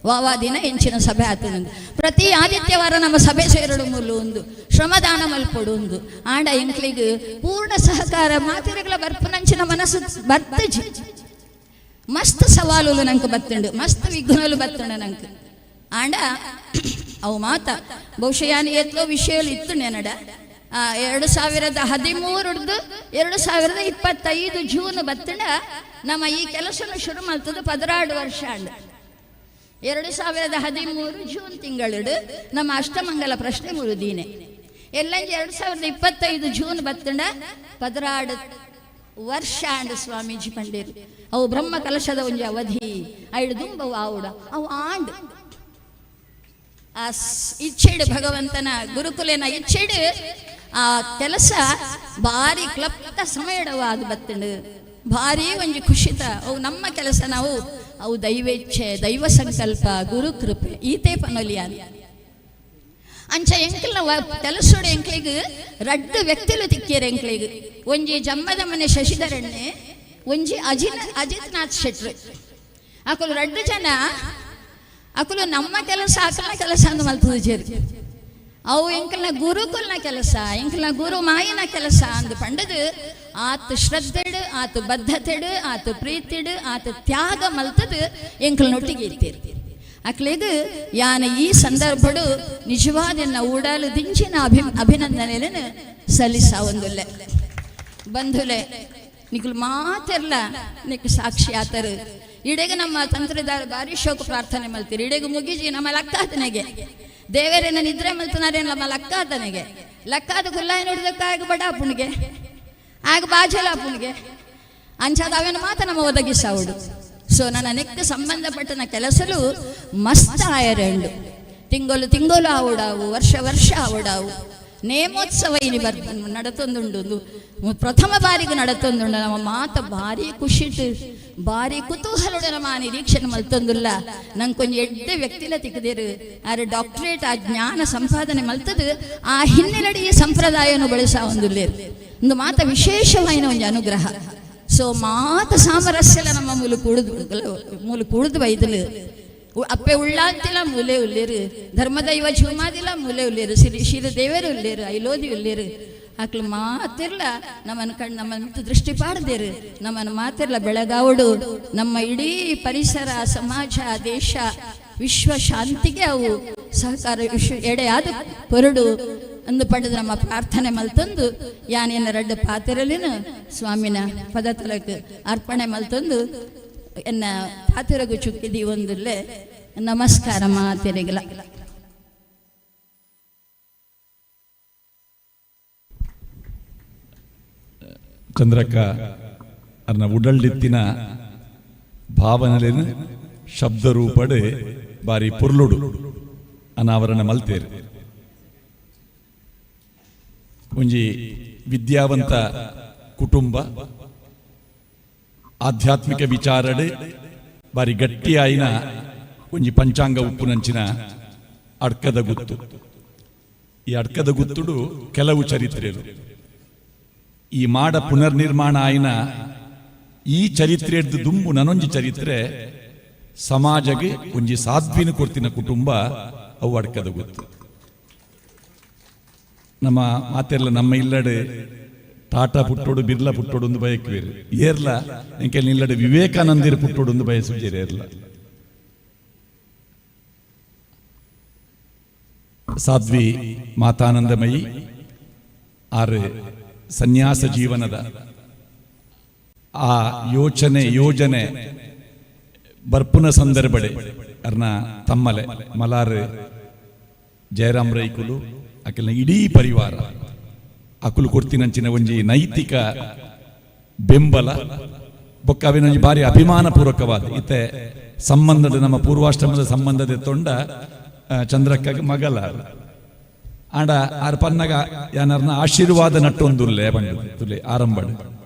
ವಾವಾ ದಿನ ಎಂಚಿನ ಸಭೆ ಆತನಂದು. ಪ್ರತಿ ಆದಿತ್ಯವಾರ ನಮ್ಮ ಸಭೆ ಸೇರಡು ಮುಲ್ಲು ಒಂದು ಶ್ರಮದಾನ ಮಲ್ಪೊಡು ಒಂದು ಆಂಡ ಎಂಕ್ಲಿಗ್ ಪೂರ್ಣ ಸಹಕಾರ ಮಾತಿರಗಳ ಬರ್ಪುನಂಚಿನ ಮನಸ್ಸು ಬರ್ತಜಿ. ಮಸ್ತ್ ಸವಾಲುಲು ನಂಗೆ ಬತ್ತುಂಡು, ಮಸ್ತ್ ವಿಘ್ನಲು ಬತ್ತುಂಡು ನಂಗೆ. ಆಂಡ ಅವು ಮಾತ ಬಹುಶಃ ಯಾನು ಏತ್ಲೋ ವಿಷಯలు ಇತ್ತು ನೆನಡ. 2013 2025 ಜೂನ್ ಬತ್ತಂಡ ನಮ್ಮ ಈ ಕೆಲಸನ ಶುರು ಮಾಡ್ತದೆ 16 ವರ್ಷ ಅಂಡ. 2013 ಜೂನ್ ತಿಂಗಳು ನಮ್ಮ ಅಷ್ಟಮಂಗಲ ಪ್ರಶ್ನೆ ಮುರುದೀನೆ ಎಲ್ಲಂಜಿ 2025 ಜೂನ್ ಬತ್ತಂಡ 16 ವರ್ಷ ಅಂಡ ಸ್ವಾಮೀಜಿ ಪಂಡೇರು. ಅವು ಬ್ರಹ್ಮ ಕಲಶದ ಒಂಜಿ ಅವಧಿ ಐಡು ದುಂಬವು ಆವುಡ ಅವು ಆಂಡ್ ಆ ಇಚ್ಛೆಡು ಭಗವಂತನ ಗುರುಕುಲೇನ ಇಚ್ಛೆಡು ಆ ಕೆಲಸ ಭಾರಿ ಕ್ಲಪ್ತ ಸಮಯಡವಾದ ಬತ್ತಂಡು ಭಾರಿ ಒಂಜಿ ಖುಷಿತ. ಅವು ನಮ್ಮ ಕೆಲಸ ನಾವು ಅವು ದೈವೇಚ್ಛೆ, ದೈವ ಸಂಕಲ್ಪ, ಗುರು ಕೃಪೆ ಈತೇ ಪನೊಲಿಯಾನ. ಅಂಚ ಎಂಕಲ್ನ ಕೆಲಸೋಡು ಎಂಕ್ಲಿಗ್ ರಡ್ಡು ವ್ಯಕ್ತಿಲು ತಿಕ್ಕಿಯರ್ ಎಂಕ್ಲಿಗ್. ಒಂಜಿ ಜಮ್ಮದ ಮನೆ ಶಶಿಧರಣ್ಣೆ, ಒಂಜಿ ಅಜಿತ್ನಾಥ್ ಶೆಟ್ರು. ಅಕುಲು ರಡ್ಡು ಜನ ಅಕುಲು ನಮ್ಮ ಕೆಲಸ ಅಕಲ್ನ ಕೆಲಸ ಅಂದ್ ಮಲ್ತದ ಜೇರು. ಅವು ಎಂಕಲ್ನ ಗುರುಕುಲ್ನ ಕೆಲಸ, ಎಂಕಲ್ನ ಗುರು ಮಾಯಿನ ಕೆಲಸ ಅಂದ್ ಪಂಡದು ಆತ ಶ್ರದ್ಧೆಡು, ಆತ ಬದ್ಧತೆಡು, ಆತ ಪ್ರೀತಿಡು, ಆತ ತ್ಯಾಗ ಮಲ್ತದು ಎಂಕಲ್ನೊಟ್ಟಿಗೆ ಇತ್ತೀರಿ. ಅಕ್ಲೇದು ಯಾನ ಈ ಸಂದರ್ಭಡು ನಿಜವಾದ ಉಡಲು ದಿಂಚಿನ ಅಭಿನಂದನೆಯನ್ನು ಸಲ್ಲಿಸ ಒಂದುಲ್ಲೆ. ಬಂಧುಲೆ ನಿಕುಲು ಮಾತೆರ್ಲ ನಿಕ್ ಸಾಕ್ಷಿ ಆತರು. ಇಡೆಗೆ ನಮ್ಮ ತಂತ್ರದಾರ ಬಾರಿ ಶೋಕ ಪ್ರಾರ್ಥನೆ ಮಲ್ತೀರಿ. ಇಡೆಗೆ ಮುಗಿಜಿ ನಮ್ಮ ಲಕ್ಕಾತನೆಗೆ ದೇವರೇನ ನಿದ್ರೆ ಮಲ್ತನಾರೇ ನಮ್ಮ ಲಕ್ಕಾತನೆಗೆ ಲಕ್ಕಾದ ಕುಲ್ಲಾಯಿ ನೋಡಿದಕ್ಕ ಆಗ ಬಡಾಪುಣಿಗೆ ಆಗ ಬಾಜಲಾಪುಣಿಗೆ ಅಂಚಾದ ಅವೇನು ಮಾತ ನಮ್ಮ ಒದಗಿಸಾವುಡು. ಸೊ ನನ್ನ ನೆಕ್ ಸಂಬಂಧಪಟ್ಟನ ಕೆಲಸಲು ಮಸ್ತ್ ಆಯರೆಂಡು ತಿಂಗಳು ತಿಂಗಳು ಆವುಡಾವು, ವರ್ಷ ವರ್ಷ ಆವುಡಾವು. ನೇಮೋತ್ಸವ ಇನಿ ಬರ್ ನಡತೊಂದುಂಡು, ಪ್ರಥಮ ಬಾರಿಗೆ ನಡತೊಂದುಂಡು. ನಮ್ಮ ಮಾತ ಭಾರಿ ಖುಷಿಟ್ ಭಾರಿ ಕುತೂಹಲುಡ ನಮ್ಮ ನಿರೀಕ್ಷಣೆ ಮಲ್ತೊಂದುಲ್ಲ. ನಂಗೆ ಕೊಂಚ ಎಡ್ಡೆ ವ್ಯಕ್ತಿಲ ತಿಕ್ಕದಿರು ಆರೆ ಡಾಕ್ಟರೇಟ್ ಆ ಜ್ಞಾನ ಸಂಪಾದನೆ ಮಲ್ತದು ಆ ಹಿನ್ನೆಲೆಡಿ ಈ ಸಂಪ್ರದಾಯವನ್ನು ಬೆಳೆಸ ಒಂದುಲ್ಲೇರು ಒಂದು ಮಾತ ವಿಶೇಷವಾಯಿನ ಒಂದು ಅನುಗ್ರಹ. ಸೊ ಮಾತ ಸಾಮರಸ್ಯಲ ನಮ್ಮ ಮೂಲು ಕೂಡುದು ಮೂಲು ಕೂಡುದು ಬೈದಲು ಅಪ್ಪೆ ಉಳ್ಳಾಂತಿಲ್ಲ ಮೂಲೆ ಉಲ್ಲೇರು, ಧರ್ಮದೈವ ಝೂಮಾದಿಲ್ಲ ಮೂಲೆ ಉಲ್ಲೇರು, ಸಿರಿ ಶಿರ ದೇವರು ಉಲ್ಲೇರು, ಐಲೋದಿ ಉಲ್ಲೇರು. ಆಕ್ಲು ಮಾತಿರ್ಲ ನಮ್ಮನ್ನು ಕಣ್ ನಮ್ಮ ದೃಷ್ಟಿ ಪಾಡ್ದೇರು ನಮ್ಮನ್ನು ಮಾತಿರ್ಲ ಬೆಳಗಾವಡು ನಮ್ಮ ಇಡೀ ಪರಿಸರ ಸಮಾಜ ದೇಶ ವಿಶ್ವ ಶಾಂತಿಗೆ ಅವು ಸಹಕಾರ ವಿಶ್ವ ಎಡೆಯಾದ ಕೊರಡು ಅಂದು ಪಡೆದು ನಮ್ಮ ಪ್ರಾರ್ಥನೆ ಮಲ್ತಂದು ಯಾನೇನ ರಡ್ಡ ಪಾತಿರಲಿನ ಸ್ವಾಮಿನ ಪದ ತಲಕ್ ಅರ್ಪಣೆ ಮಲ್ತಂದು ಎನ್ನ ಪಾತಿರಗು ಚುಕ್ಕಿದಿ ಒಂದುಲ್ಲೆ. ನಮಸ್ಕಾರ ಮಾತಿರಿಗಲ. ಚಂದ್ರಕ್ಕ ಅರ್ನ ಉಡಲ್ಡಿತ್ತಿನ ಭಾವನೆಲೇನು ಶಬ್ದ ರೂಪಡೆ ಬಾರಿ ಪೊರ್ಲುಡು ಅನಾವರಣ ಮಲ್ತೇರು. ಒಂಜಿ ವಿದ್ಯಾವಂತ ಕುಟುಂಬ ಆಧ್ಯಾತ್ಮಿಕ ವಿಚಾರಡೆ ಬಾರಿ ಗಟ್ಟಿಯಾಯಿನ ಒಂಜಿ ಪಂಚಾಂಗ ಉಪ್ಪುನಂಚಿನ ಅಡ್ಕದ ಗುತ್ತು. ಈ ಅಡ್ಕದ ಗುತ್ತುಡು ಕೆಲವು ಚರಿತ್ರೆರು ಈ ಮಾಡ ಪುನರ್ನಿರ್ಮಾಣ ಆಯಿನ ಈ ಚರಿತ್ರೆಡ್ದು ದುಂಬು ನನೊಂಜಿ ಚರಿತ್ರೆ ಸಮಾಜಗೆ ಒಂಜಿ ಸಾಧ್ವಿನ ಕೊರ್ತಿನ ಕುಟುಂಬ ಅವು ಅಡ್ಕದ ಗುತ್ತು. ನಮ್ಮ ಮಾತೆಲ್ಲ ನಮ್ಮ ಇಲ್ಲಡೆ ಟಾಟಾ ಪುಟ್ಟೋಡು ಬಿರ್ಲಾ ಪುಟ್ಟೋಡು ಒಂದು ಬಯಕುವೇರು ಏರ್ಲ ಎಂಕೆ ಇಲ್ಲಡೆ ವಿವೇಕಾನಂದಿರು ಪುಟ್ಟೋಡು ಒಂದು ಬಯಸುಜೇರು ಏರ್ಲ. ಸಾಧ್ವಿ ಮಾತಾನಂದಮಯಿ ಆರು ಸನ್ಯಾಸ ಜೀವನದ ಆ ಯೋಚನೆ ಯೋಜನೆ ಬರ್ಪುನ ಸಂದರ್ಭಡೆ ಅರ್ನ ತಮ್ಮಲೆ ಮಲಾರು ಜಯರಾಮ್ ರೈಕುಲು ಅಕಲ್ನ ಇಡೀ ಪರಿವಾರ ಅಕುಲು ಕೊಡ್ತಿನಂಚಿನ ಒಂಜಿ ನೈತಿಕ ಬೆಂಬಲ ಬೊಕ್ಕ ಅವಿನೊಂಜಿ ಭಾರಿ ಅಭಿಮಾನ ಪೂರ್ವಕವಾದ ಇತ್ತೆ ಸಂಬಂಧದ ನಮ್ಮ ಪೂರ್ವಾಶ್ರಮದ ಸಂಬಂಧದ ತೊಂಡ ಚಂದ್ರಕ್ಕ ಮಗಲ ಆಂಡ ಆರ್ ಪನ್ನಗ ಯಾನರ್ನ ಆಶೀರ್ವಾದ ನಟ್ಟೊಂದುಲ್ಲೆ ಬಂಡು ತುಲೆ ಆರಂಭ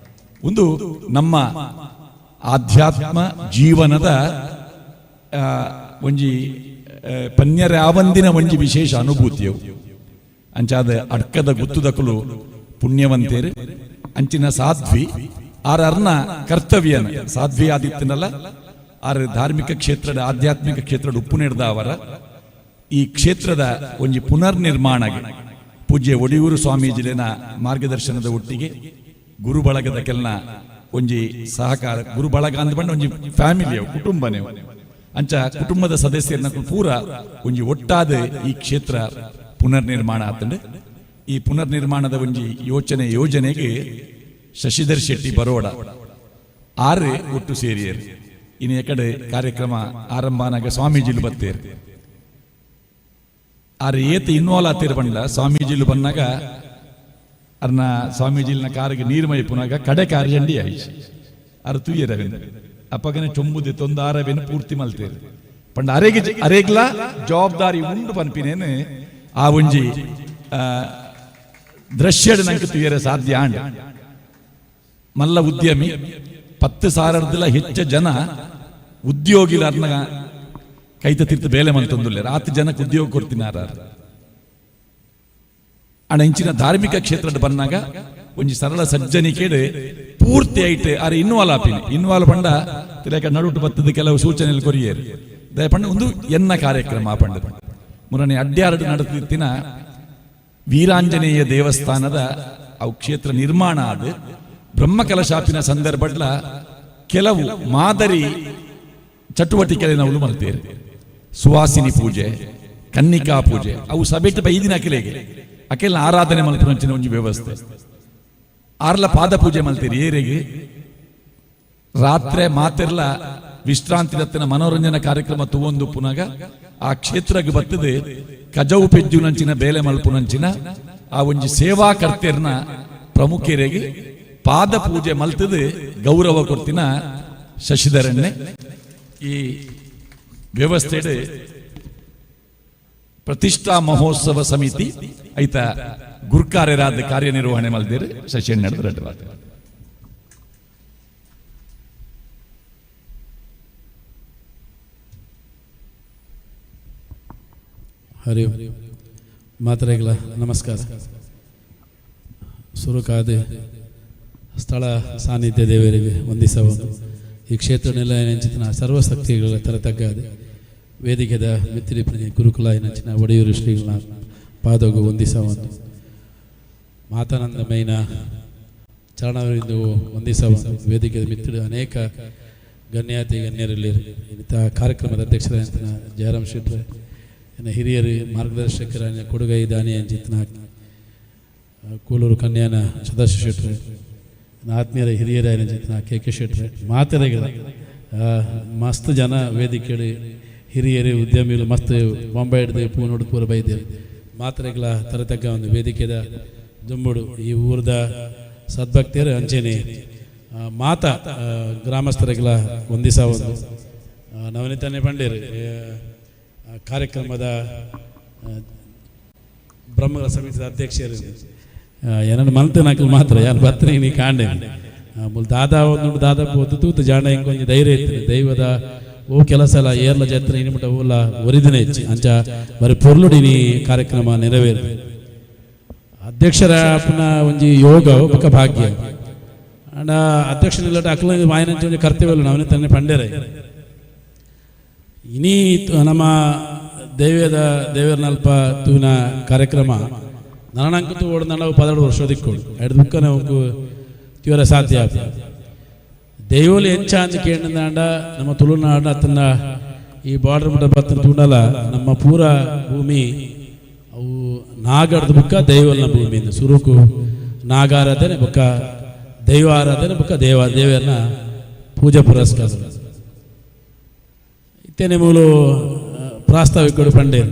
ಒಂದು ನಮ್ಮ ಆಧ್ಯಾತ್ಮ ಜೀವನದ ಒಂಜಿ ಪನ್ಯರ ಆವಂದಿನ ಒಂಜಿ ವಿಶೇಷ ಅನುಭೂತಿಯವು. ಅಂಚಾದ ಅಡ್ಕದ ಗುತ್ತುದಕುಲು ಪುಣ್ಯವಂತೇರು ಅಂಚಿನ ಸಾಧ್ವಿ ಆರ್ ಅರ್ನ ಕರ್ತವ್ಯನ ಸಾಧ್ವಿ ಆದಿತ್ತನಲ್ಲ ಆರ್ ಧಾರ್ಮಿಕ ಕ್ಷೇತ್ರದ ಆಧ್ಯಾತ್ಮಿಕ ಕ್ಷೇತ್ರದ ಉಪ್ಪು ನೀಡ್ದ ಅವರ ಈ ಕ್ಷೇತ್ರದ ಒಂಜಿ ಪುನರ್ನಿರ್ಮಾಣಗೆ ಪೂಜ್ಯ ಒಡಿಯೂರು ಸ್ವಾಮೀಜಿಲಿನ ಮಾರ್ಗದರ್ಶನದ ಒಟ್ಟಿಗೆ ಗುರುಬಳಗದ ಕೆಲ್ನ ಒಂಜಿ ಸಹಕಾರ, ಗುರುಬಳಗ ಅಂದ ಬಂಡ ಒಂಜಿ ಫ್ಯಾಮಿಲಿ ಕುಟುಂಬನೇ ಅಂಚ ಕುಟುಂಬದ ಸದಸ್ಯರನ್ನ ಪೂರ ಒಂಜಿ ಒಟ್ಟಾದ ಈ ಕ್ಷೇತ್ರ ಪುನರ್ನಿರ್ಮಾಣ ಆತಂಡು. ಈ ಪುನರ್ನಿರ್ಮಾಣದ ಒಂಜಿ ಯೋಚನೆ ಯೋಜನೆಗೆ ಶಶಿಧರ್ ಶೆಟ್ಟಿ ಬರೋಡ ಆರು ಒಟ್ಟು ಸೇರಿಯರು. ಇನ್ನು ಎಕಡೆ ಕಾರ್ಯಕ್ರಮ ಆರಂಭನಾಗ ಸ್ವಾಮೀಜಿಲು ಬತ್ತೇರು ಆರು ಏತ ಇನ್ವಾಲ್ವ್ ಆತಿರ್ ಬಂಡ ಸ್ವಾಮೀಜಿಲು ಬಂದಾಗ ಅರ್ನ ಸ್ವಾಮೀಜಿಲಿನ ಕಾರಿಗೆ ನೀರ್ಮೈ ಪುನಾಗ ಕಡೆ ಕಾರ್ಯಂಡಿ ಆಯಿಷ್ ಅರ್ ತುಯ್ಯರವೇನು ಅಪ್ಪಗನೆ ಚೊಂಬುದೆ ತೊಂದಾರವೇನು ಪೂರ್ತಿ ಮಲ್ತೇರು ಪಂಡ ಅರೆಗೆ ಅರೆಗ್ಲ ಜವಾಬ್ದಾರಿ ಉಂಡು ಪನ್ಪಿನೇನು ಆ ಒಂಜಿ ದೃಶ್ಯಡ್ ನಂಗೆ ತುಯ್ಯರೆ ಸಾಧ್ಯ ಆಂಡ್. ಮಲ್ಲ ಉದ್ಯಮಿ 10,000 ಹೆಚ್ಚ ಜನ ಉದ್ಯೋಗಿಲ ಕೈತ ತೀರ್ಥ ಬೇಲೆ ಮಂತೊಂದುಲ್ಲೆ ಆತ ಜನಕ್ಕೆ ಉದ್ಯೋಗ ಕೊಡ್ತಿನಾರ. ಅಣ್ಣ ಇಂಚಿನ ಧಾರ್ಮಿಕ ಕ್ಷೇತ್ರದ ಬಂದಾಗ ಒಂಜಿ ಸರಳ ಸಜ್ಜನಿಕೆಡು ಪೂರ್ತಿ ಐಟ್ ಆರೆ ಇನ್ವಾಲ್ವ್ ಆಪಿನಿ ಇನ್ವಾಲ್ವ್ ಪಂಡ ತಿಲಕ ನಡುಟು ಬತ್ತದ ಕೆಲವು ಸೂಚನೆಯಲ್ಲಿ ಕೊರಿಯೇರು ದಯ ಪಂಡ ಒಂದು ಎನ್ನ ಕಾರ್ಯಕ್ರಮ ಪಂಡ ಮುರನೆ ಅಡ್ಯಾರಡು ನಡೆದಿತ್ತಿನ ವೀರಾಂಜನೇಯ ದೇವಸ್ಥಾನದ ಅವು ಕ್ಷೇತ್ರ ನಿರ್ಮಾಣ ಆದ ಬ್ರಹ್ಮಕಲಶಾಪಿನ ಸಂದರ್ಭಡ್ಲ ಕೆಲವು ಮಾದರಿ ಚಟುವಟಿಕೆகளை ನಾವು ಮಲ್ತೇವೆ. ಸುವಾಸಿನಿ ಪೂಜೆ, ಕನ್ನಿಕಾ ಪೂಜೆ ಅವು ಸಭೆಟ್ ಬೈದಿನ ಅಖಿಲೆಗೆ ಅಖಿಲ ಆರಾಧನೆ ಮಲ್ಪುನಂಚಿನ ಒಂಜಿ ವ್ಯವಸ್ಥೆ. ಆರ್ಲ ಪಾದ ಪೂಜೆ ಮಲ್ತೀರಿ ಏರಿಗೆ ರಾತ್ರೆ ಮಾತೆರ್ಲ ವಿಶ್ರಾಂತಿ ದತ್ತನ ಮನೋರಂಜನಾ ಕಾರ್ಯಕ್ರಮ ತುವೊಂದು ಪುನಗ ಆ ಕ್ಷೇತ್ರಕ್ಕೆ ಬರ್ತದೆ ಕಜವು ಪೆಜ್ಜುನಂಚಿನ ಬೇಲೆ ಮಲ್ಪುನಂಚಿನ ಆ ಒಂಜಿ ಸೇವಾಕರ್ತೆರ್ನ ಪ್ರಮುಖರಿಗೆ ಪಾದ ಪೂಜೆ ಮಲ್ತದು ಗೌರವ ಕೊಡ್ತಿನ ಶಶಿಧರಣ್ಣೆ. ಈ ವ್ಯವಸ್ಥೆಡ್ ಪ್ರತಿಷ್ಠಾ ಮಹೋತ್ಸವ ಸಮಿತಿ ಐತ ಗುರ್ಕಾರ್ಯರಾದ ಕಾರ್ಯನಿರ್ವಹಣೆ ಮಲ್ದೇರು ಶಶಿ ನಡೆದು ರಡ್ಡು. ಹರಿ ಮಾತ್ರೆಗಳ ನಮಸ್ಕಾರ. ಸುರುಕಾದ ಸ್ಥಳ ಸಾನ್ನಿಧ್ಯ ದೇವರಿಗೆ ವಂದಿಸಬಹುದು. ಈ ಕ್ಷೇತ್ರ ನೆಲ ನೆಂಚಿನ ಸರ್ವಶಕ್ತಿಗಳ ತರತಗ್ಗಾದೆ ವೇದಿಕೆದ ಮಿತ್ತಿರಿಪನಿ ಗುರುಕುಲ ನೆಂಚಿನ ಒಡೆಯೂರು ಶ್ರೀಗಳ ಪಾದೋಗು ವಂದಿಸಬಹುದು. ಮಾತಾನಂದ ಮೈನ ಚರಣವರಿಂದು ವಂದಿಸಬಹುದು. ವೇದಿಕೆದ ಮಿತ್ತಿಡು ಅನೇಕ ಗಣ್ಯಾತಿ ಗಣ್ಯರಲ್ಲಿ ಇಂಥ ಕಾರ್ಯಕ್ರಮದ ಅಧ್ಯಕ್ಷರಾದಂಥ ಜಯರಾಮ್ ಶೆಟ್ಟರ್, ಹಿರಿಯರು ಮಾರ್ಗದರ್ಶಕರ ಕೊಡುಗೈ ದಾನಿ ಅಂಚಿತ್ನ ಕೂಲೂರು ಕನ್ಯಾನ ಸದಾಶಿವ ಶೆಟ್ಟರೆ, ಆತ್ಮೀಯರ ಹಿರಿಯರ ಚಿತ್ನ ಕೆ ಕೆ ಶೆಟ್ಟರೆ, ಮಾತೆರೆಗಳ ಮಸ್ತ್ ಜನ ವೇದಿಕೆ ಹಿರಿಯರು ಉದ್ಯಮಿಗಳು ಮಸ್ತ್ ಬಾಂಬೆ ಹಿಡ್ದು ಪೂನೋಡು ಪೂರ ಬೈದೇರು ಮಾತ್ರೆಗಳ ತರತಕ್ಕ ಒಂದು ವೇದಿಕೆದ ದುಂಬುಡು ಈ ಊರದ ಸದ್ಭಕ್ತಿಯರು ಅಂಚೆನೆ ಮಾತ ಗ್ರಾಮಸ್ಥರಿಗಳ ಒಂದಿಸ ಒಂದು ನವನಿತಾನೆ ಪಂಡೇರು ಕಾರ್ಯಕ್ರಮದ ಬ್ರಹ್ಮಗಳ ಸಮಿತಿಯ ಅಧ್ಯಕ್ಷರು ಏನನ್ನು ಮಲ್ತನಾಕಲು ಮಾತ್ರ ಯಾರು ಬರ್ತನೆ ನೀ ಕಾಂಡೆ ಮುಲ್ ದಾದಾ ಒಂದು ದಾದಾ ಪೋತು ತೂತು ಜಾಣ ಇಂಕೊಂಜಿ ಧೈರ್ಯ ಇತ್ತು ದೈವದ ಓ ಕೆಲಸ ಎಲ್ಲ ಏರ್ಲ ಜತ್ರ ಇನಿಮುಟ ಓಲ ಒರಿದಿನ ಹೆಚ್ಚು ಅಂಚ ಬರೀ ಪೊರ್ಲುಡಿನಿ ಕಾರ್ಯಕ್ರಮ ನೆರವೇರು. ಅಧ್ಯಕ್ಷರ ಪುನಃ ಒಂಜಿ ಯೋಗ ಬೊಕ ಭಾಗ್ಯ ಅಂಡ ಅಧ್ಯಕ್ಷನಿಲ್ಲಟ ಅಕ್ಲ ವಾಯನಂಚ ಒಂಜಿ ಕರ್ತವ್ಯ ನಾವೇ ತನ್ನೆ ಪಂಡೇರೆ. ಇನಿ ನಮ್ಮ ದೈವದ ದೇವರನಲ್ಪ ತೂನ ಕಾರ್ಯಕ್ರಮ ನನನಂಕತು ಓಡಂದ 12 ವರ್ಷ ದಿಕ್ಕೋಡು ಎರಡು ಬುಕ್ಕನೆ ತೀವ್ರ ಸಾಧ್ಯ. ದೈವಲು ಎಂಚ ಅಂತ ಕೇಳಿದಂಡ ನಮ್ಮ ತುಳುನಾಡ ಅತ್ತನ್ನ ಈ ಬಾರ್ಡರ್ ಮುಟ್ಟ ಬತ್ತನ ತೂಂಡಲ ನಮ್ಮ ಪೂರ ಭೂಮಿ ಅವು ನಾಗರದ ಬುಕ್ಕ ದೈವಲ್ನ ಭೂಮಿ ಸುರುಕು ನಾಗಾರಾಧನೆ ಬುಕ್ಕ ದೈವ ಆರಾಧನೆ ಬುಕ್ಕ ದೇವರನ್ನ ಪೂಜೆ ಪುರಸ್ಕಾರ. ಇತ್ತೇನೆ ಮೂಲು ಪ್ರಾಸ್ತಾವಿಕರು ಪಂಡೇರು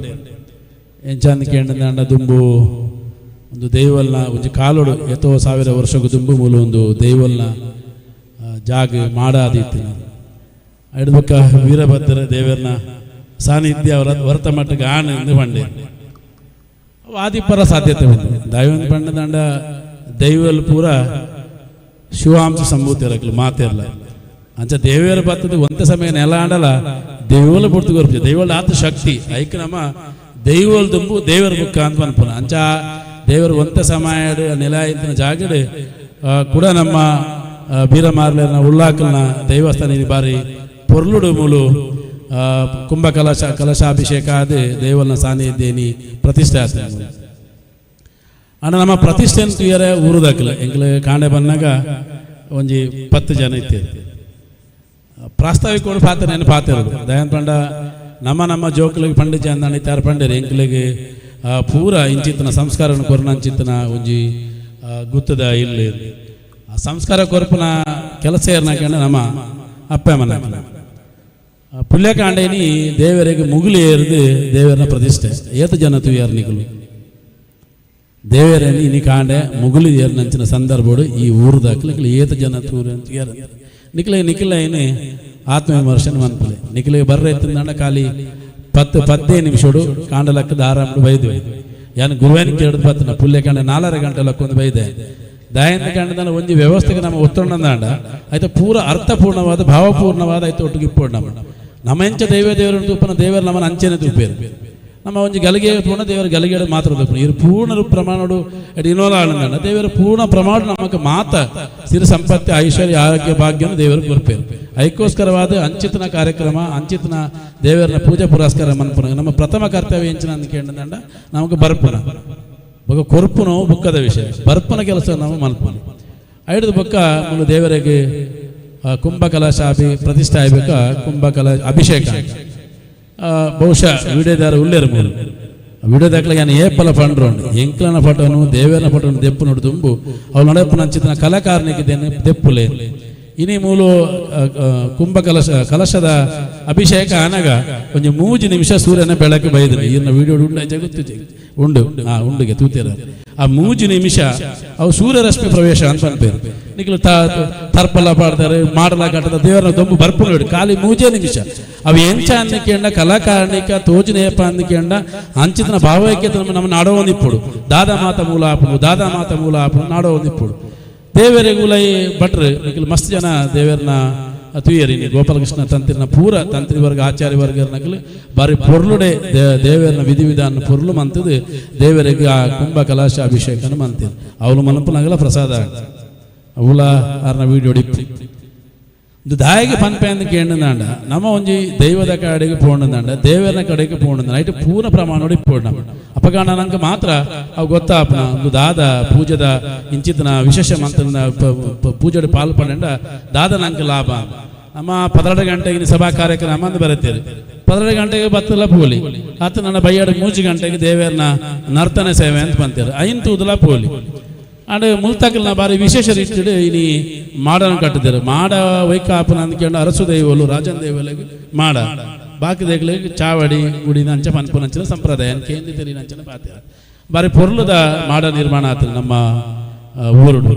ಎಂಚಂದ ಕೇಂದ್ರ ದುಂಬು ಒಂದು ದೈವಲ್ನ ಒಂಜಿ ಕಾಲೋಡು ಎತ್ತೋ ಸಾವಿರ ವರ್ಷಕ್ಕೂ ದುಂಬು ಮೂಲು ಒಂದು ದೈವಲ್ನ ಜಾಗ ಮಾಡಾದಿತ್ತು. ಬೊಕ್ಕ ವೀರಭದ್ರ ದೇವರನ್ನ ಸಾನ್ನಿಧ್ಯ ಅವರ ಹೊರತ ಮಟ್ಟಕ್ಕೆ ಆಣ ಎಂದು ಪಂಡೆ ಆದಿಪರ ಸಾಧ್ಯತೆ ಉಂಟು. ದೈವಂತ ಪಂಡದಂಡ ದೈವಲ್ ಪೂರ ಶಿವಾಂಶ ಸಂಭೂತಿ ಇರಕ್ಲು ಮಾತಿರಲ್ಲ ಅಂಚ ದೇವಿಯರ ಬರ್ತದೆ ಒಂತ ಸಮಯ ನೆಲ ಆಡಲ್ಲ ದೈವಲ ಪುರ್ತು ಕೊರ್ಪು ದೈವಲ ಆತ ಶಕ್ತಿ ಐಕ್ ನಮ್ಮ ದೈವಲ್ ದುಂಬು ದೇವರ ಬುಕ್ಕ ಅಂತ ಪನ್ಪುನ ಅಂಚ ದೇವರು ಒಂತ ಸಮಯ ನೆಲ ಇತ್ತಿನ ಜಾಗಡೆ ಕೂಡ ನಮ್ಮ ಬೀರಮಾರ್ಲನ ಉಳ್ಳಾಕಲ್ನ ದೈವಸ್ಥಾನ ಬಾರಿ ಪೊರ್ಲುಡು ಮೂಲು ಕುಂಭ ಕಲಶ ಕಲಶಾಭಿಷೇಕ ಆದ ದೇವಲ್ನ ಸಾನ್ನಿಧ್ಯನಿ ಪ್ರತಿಷ್ಠೆ ಆಗ್ತದೆ. ಅಣ್ಣ ನಮ್ಮ ಪ್ರತಿಷ್ಠೆ ಅಂತ ಊರುದಾಕಲ ಎಂಗ್ಲ ಕಾಂಡೆ ಬಂದಾಗ ಒಂಜಿ 10 ಜನ ಇತ್ತು ಪ್ರಾಸ್ತಾವಿಕ ಪಾತ್ರ ನೆನಪು ಪಾತ್ರ ದಯಾನ್ ಪಂಡ ನಮ್ಮ ನಮ್ಮ ಜೋಕುಲಿಗೆ ಪಂಡಿತ ಅಂದಾಣಿ ತಾರ ಪಂಡೇರು ಎಂಕ್ಲಿಗೆ ಪೂರ ಇಂಚಿತ್ತನ ಸಂಸ್ಕಾರ ಕೊರನಂಚಿತ್ತನ ಒಂಜಿ ಗುತ್ತದ ಇಲ್ಲಿ ಆ ಸಂಸ್ಕಾರ ಕೊರಪುನ ಕೆಲಸ ಏರ್ನಾಕಂಡ ನಮ್ಮ ಅಪ್ಪ ಮನ ಪುಲ್ಯಕಾಂಡೇನಿ ದೇವರಿಗೆ ಮುಗುಲಿ ಏರಿದು ದೇವರನ್ನ ಪ್ರತಿಷ್ಠೆ ಏತ ಜನ ತುಯಾರ್ ನಿಕಲು ದೇವರನಿ ಇನಿ ಕಾಂಡೆ ಮುಗುಲಿ ಏರ್ನಂಚಿನ ಸಂದರ್ಭಡು ಈ ಊರುದಾಕಲಿ ಏತ ಜನ ತೂರು ತುಯಾರ ನಿಖಲ ನಿಖಲ ಏನೇ ಆತ್ಮವಿಮರ್ಶನ ಮನ್ಪಲೆ ನಿಖಲ ಬರ್ರೆ ಎತ್ತಿಂದಾಂಡ ಖಾಲಿ 10 15 ನಿಮಿಷಡು ಕಾಂಡಲಕ್ಕದ ಆರಾಮಡು ಬೈದು ಯಾನು ಗುರುವೇನ ಕೇಳಿದ್ ಬತ್ತನ ಪುಲ್ಯ ಕಾಂಡ 4.5 ಗಂಟೆ ಲಕ್ಕೊಂದು ಬೈದೆ ದಯಂದ ಕಾಂಡದ ಒಂಜಿ ವ್ಯವಸ್ಥೆಗೆ ನಮ್ಮ ಒತ್ತೊಂಡಂದಾಂಡ ಆಯ್ತು ಪೂರ ಅರ್ಥಪೂರ್ಣವಾದ ಭಾವಪೂರ್ಣವಾದ ಆಯ್ತು ಒಟ್ಟಿಗೆ ಇಪ್ಪೋಡು ನಮ್ಮ ನಮ್ಮ ಎಂಚ ದೈವ ದೇವರನ್ನು ತೂಪನ ದೇವರು ನಮ್ಮನ್ನು ಅಂಚೆನೆ ತೂಪೇರು ನಮ್ಮ ಒಂಜಿ ಗಲಿಗೆ ಪೂರ್ಣ ದೇವರ ಗಲಿಗೆ ಮಾತ್ರ ತೂಪನ ಇರು ಪೂರ್ಣ ಪ್ರಮಾಣಡು ಇನ್ನೋಲ ಆಳಂದಾಂಡ ದೇವರ ಪೂರ್ಣ ಪ್ರಮಾಣ ನಮಗೆ ಮಾತ ಸಿರಿ ಸಂಪತ್ತಿ ಐಶ್ವರ್ಯ ಆರೋಗ್ಯ ಭಾಗ್ಯವನ್ನು ದೇವರು ಕೊರ್ಪೇರು. ಐಕ್ಕೋಸ್ಕರವಾದ ಅಂಚಿತನ ಕಾರ್ಯಕ್ರಮ ಅಂಚಿತನ ದೇವರನ್ನ ಪೂಜೆ ಪುರಸ್ಕಾರ ಮನ್ಪುನ ನಮ್ಮ ಪ್ರಥಮ ಕರ್ತವ್ಯ ಎಂಚಿನ ಅಂತ ಕೇಳಿದಂಡ ನಮಗೆ ಬರ್ಪುನ ಬೊಕ್ಕ ಕೊರ್ಪುನು ಬುಕ್ಕದ ವಿಷಯ ಬರ್ಪನ ಕೆಲಸ ನಾವು ಮನ್ಪುನ ಐದು ಬೊಕ್ಕ ಮುಳು ದೇವರಿಗೆ ಕುಂಭ ಕಲಶ ಪ್ರತಿಷ್ಠೆ ಆಗಬೇಕ ಕುಂಭ ಕಲಶ ಅಭಿಷೇಕ ಬಹುಶಃ ವಿಡಿಯೋದಾರ ಉಳ್ಳೇರು ಮೂರು ವಿಡಿಯೋದಾಕ್ಲ ಏನು ಏಪಲ ಫಂಡ್ರು ಎಂಕ್ಲನ ಫೋಟೋನು ದೇವರನ ಫೋಟೋನು ದೆಪ್ಪು ನೋಡು ತುಂಬು ಅವ್ಳು ನಡೆಪುನ ಅಂಚಿತನ ಕಲಾಕಾರನಿಗೆ ದೆಪ್ಪುಲೆ ಇನಿ ಮೂಲು ಕುಂಭ ಕಲಶ ಕಲಶದ ಅಭಿಷೇಕ ಆನಾಗ ಒಂಜಿ 3 ನಿಮಿಷ ಸೂರ್ಯನ ಬೆಳಕು ಬೈದ್ರು. ಈರ್ನ ವಿಡಿಯೋ ಉಂಡು ಜಗತ್ತು ಉಂಡು ಉಂಡುಗೆ ತೂತಿರ ಆ ಮೂಜಿ ನಿಮಿಷ ಅವು ಸೂರ್ಯರಶ್ಮಿ ಪ್ರವೇಶ ಅಂತ ಅನ್ಪೇರು. ನಿಕ್ಲು ತರ್ಪಲ ಪಾಡ್ತಾರೆ, ಮಾಡಲ ಕಟ್ಟದ ದೇವರನ್ನ ದೊಂಬು ಬರ್ಪುಂಡು. ಖಾಲಿ ಮೂಜೇ ನಿಮಿಷ ಅವು ಎಂಚ ಅಂದಕೇಂಡ ಕಲಾಕಾರಣಿಕ ತೋಜಿನೇಪ ಅಂದಕೇಂಡ ಅಂಚಿತನ ಭಾವೈಕ್ಯತೆ ನಮ್ಮ ನಮ್ಮ ನಾಡೋ ಒಂದಿಪ್ಪುಡು. ದಾದಾ ಮಾತ ಮೂಲ ಆಪುಡು, ದಾದಾ ಮಾತ ಮೂಲ ಆಪುಡು, ನಾಡೋ ಒಂದಿಪ್ಪುಡು. ದೇವರಿಗೆ ಉಲೈ ಭಟ್ರು ನಿಕ್ಲು ಮಸ್ತ್ ಜನ ದೇವರನ್ನ ತುಯರಿ. ಗೋಪಾಲಕೃಷ್ಣ ತಂತ್ರಿನ ಪೂರ ತಂತ್ರಿ ವರ್ಗ, ಆಚಾರ್ಯ ವರ್ಗ ನಕಲು ಬಾರಿ ಪೊರ್ಲುಡೆ ದೇವರನ ವಿಧಿವಿಧಾನ ಪೊರ್ಲು ಮಂತದು. ದೇವರಿಗೆ ಆ ಕುಂಭ ಕಲಾಶ ಅಭಿಷೇಕನ ಮಂತಿರು. ಅವಳು ಮನಪುನಗಲ ಪ್ರಸಾದ ಅವಳ ಅರ್ನ ವೀಡಿಯೋ ಡಿಪ್ಪು. ಇದು ದಾಯಿಗೆ ಪನ್ಪೆ ಅಂದ್ ಕೇಂಡಂದಾಂಡ ನಮ್ಮ ಒಂಜಿ ದೈವದ ಕಡೆಗೆ ಪೋಂಡಂದಾಂಡ, ದೇವರನ ಕಡೆಗೆ ಪೋಂಡಂದಾಂಡ ಐಟ್ ಪೂರ್ಣ ಪ್ರಮಾಣ ಇಪ್ಪೋಡು ನಮ್ಮ ಅಪಗಾಣ ನಂಗೆ ಮಾತ್ರ ಅವು ಗೊತ್ತಾಪನ. ಒಂದು ದಾದ ಪೂಜೆದ ಇಂಚಿತನ ವಿಶೇಷ ಮಂತ್ರನ ಪೂಜೆ ಪಾಲು ಪಡೆಂಡ ದಾದ ನಂಗೆ ಲಾಭ. ನಮ್ಮ 12 ಗಂಟೆಗೆ ಸಭಾ ಕಾರ್ಯಕ್ರಮ ಅಂತ ಬರುತ್ತೀರಿ. 12 ಗಂಟೆಗೆ ಬತ್ತಲ ಪೋಲಿ ಆತ ನನ್ನ ಬೈಯಾಡ 3 ಗಂಟೆಗೆ ದೇವರನ ನರ್ತನ ಸೇವೆ ಅಂತ ಬಂತೀರಿ. ಐನ್ ತೂದಲ ಪೋಲಿ ಅಂಡ್ ಮುಲ್ತಕಲ್ನ ಬಾರಿ ವಿಶೇಷ ರೀತಿಯಲ್ಲಿ ಇನಿ ಮಾಡನ ಕಟ್ಟಿದ್ದಾರೆ. ಮಾಡ ವೈಕಾಪನ ಅಂದ್ಕೊಂಡು ಅರಸು ದೈವಲು, ರಾಜನ್ ದೈವಲಿಗೆ ಮಾಡ, ಬಾಕಿ ದೇಗ್ಲಿಗೆ ಚಾವಡಿ ಗುಡಿನ ಅಂಚ ಪನ್ಪುನಂಚಿನ ಸಂಪ್ರದಾಯ ಕೇಂದ್ರ ತೆರಿನಂಚನ ಪಾತ್ರ. ಬಾರಿ ಪೊರ್ಲುದ ಮಾಡ ನಿರ್ಮಾಣ ಆತ ನಮ್ಮ ಊರುಡು.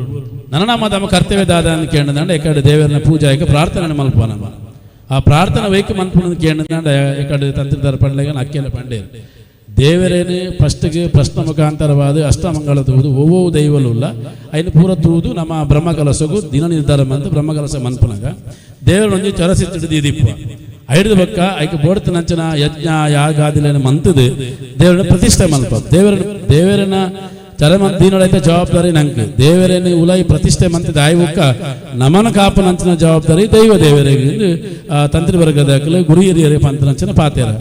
ನನ್ನ ನಮ್ಮ ತಮ್ಮ ಕರ್ತವ್ಯ ದಾದ ಅಂತ ಕೇಂದ್ರ ಎಕಡೆ ದೇವರನ ಪೂಜಾಯಕ ಪ್ರಾರ್ಥನೆ ಮಲ್ಪ. ನಮ್ಮ ಆ ಪ್ರಾರ್ಥನೆ ವೈಕ ಮನ್ಪುನ ಕೇಂದ್ರ ಎಕಡೆ ತಂತ್ರಿದಾರ ಪಂಡ್ಲೆಗ ಅಕ್ಕೆಲ್ಲ ಪಂಡೇರು. ದೇವರೇನೆ ಫಸ್ಟ್ಗೆ ಪ್ರಶ್ನ ಮುಖಾಂತರವಾದ ಅಷ್ಟಮಂಗಳ ತೂದು ಒವ್ವೋ ದೈವಲುಲ್ಲ ಐನು ಪೂರ ತೂದು ನಮ್ಮ ಬ್ರಹ್ಮಕಲಸಗು ದಿನ ನಿರ್ಧಾರ ಮಂತು ಬ್ರಹ್ಮಕಲಸ ಮನ್ಪುನಗ ದೇವರೊಂಜಿ ಚರಸಿತ್ತಿಡು ದೀದಿಪ್ಪ ಐದು ಬಕ್ಕ ಐಕೆ ಬೋಡ್ತ ನಂಚನ ಯಜ್ಞ ಯಾಗಾದಿಲೇನ ಮಂತದು ದೇವರನ್ನ ಪ್ರತಿಷ್ಠೆ ಮಲ್ಪ. ದೇವರನ್ನ ಚರಮ ದೀನೊಳೈತೆ ಜವಾಬ್ದಾರಿ ನಂಗೆ. ದೇವರೇನೆ ಉಲಾಯಿ ಪ್ರತಿಷ್ಠೆ ಮಂತದ ಆಯ್ವುಕ್ಕ ನಮನ ಕಾಪು ನಂಚಿನ ಜವಾಬ್ದಾರಿ ದೈವ ದೇವರಿಗೆ. ತಂತ್ರಿ ವರ್ಗದ ಗುರು ಹಿರಿಯರೇ ಪಂತನಂಚಿನ ಪಾತೇರ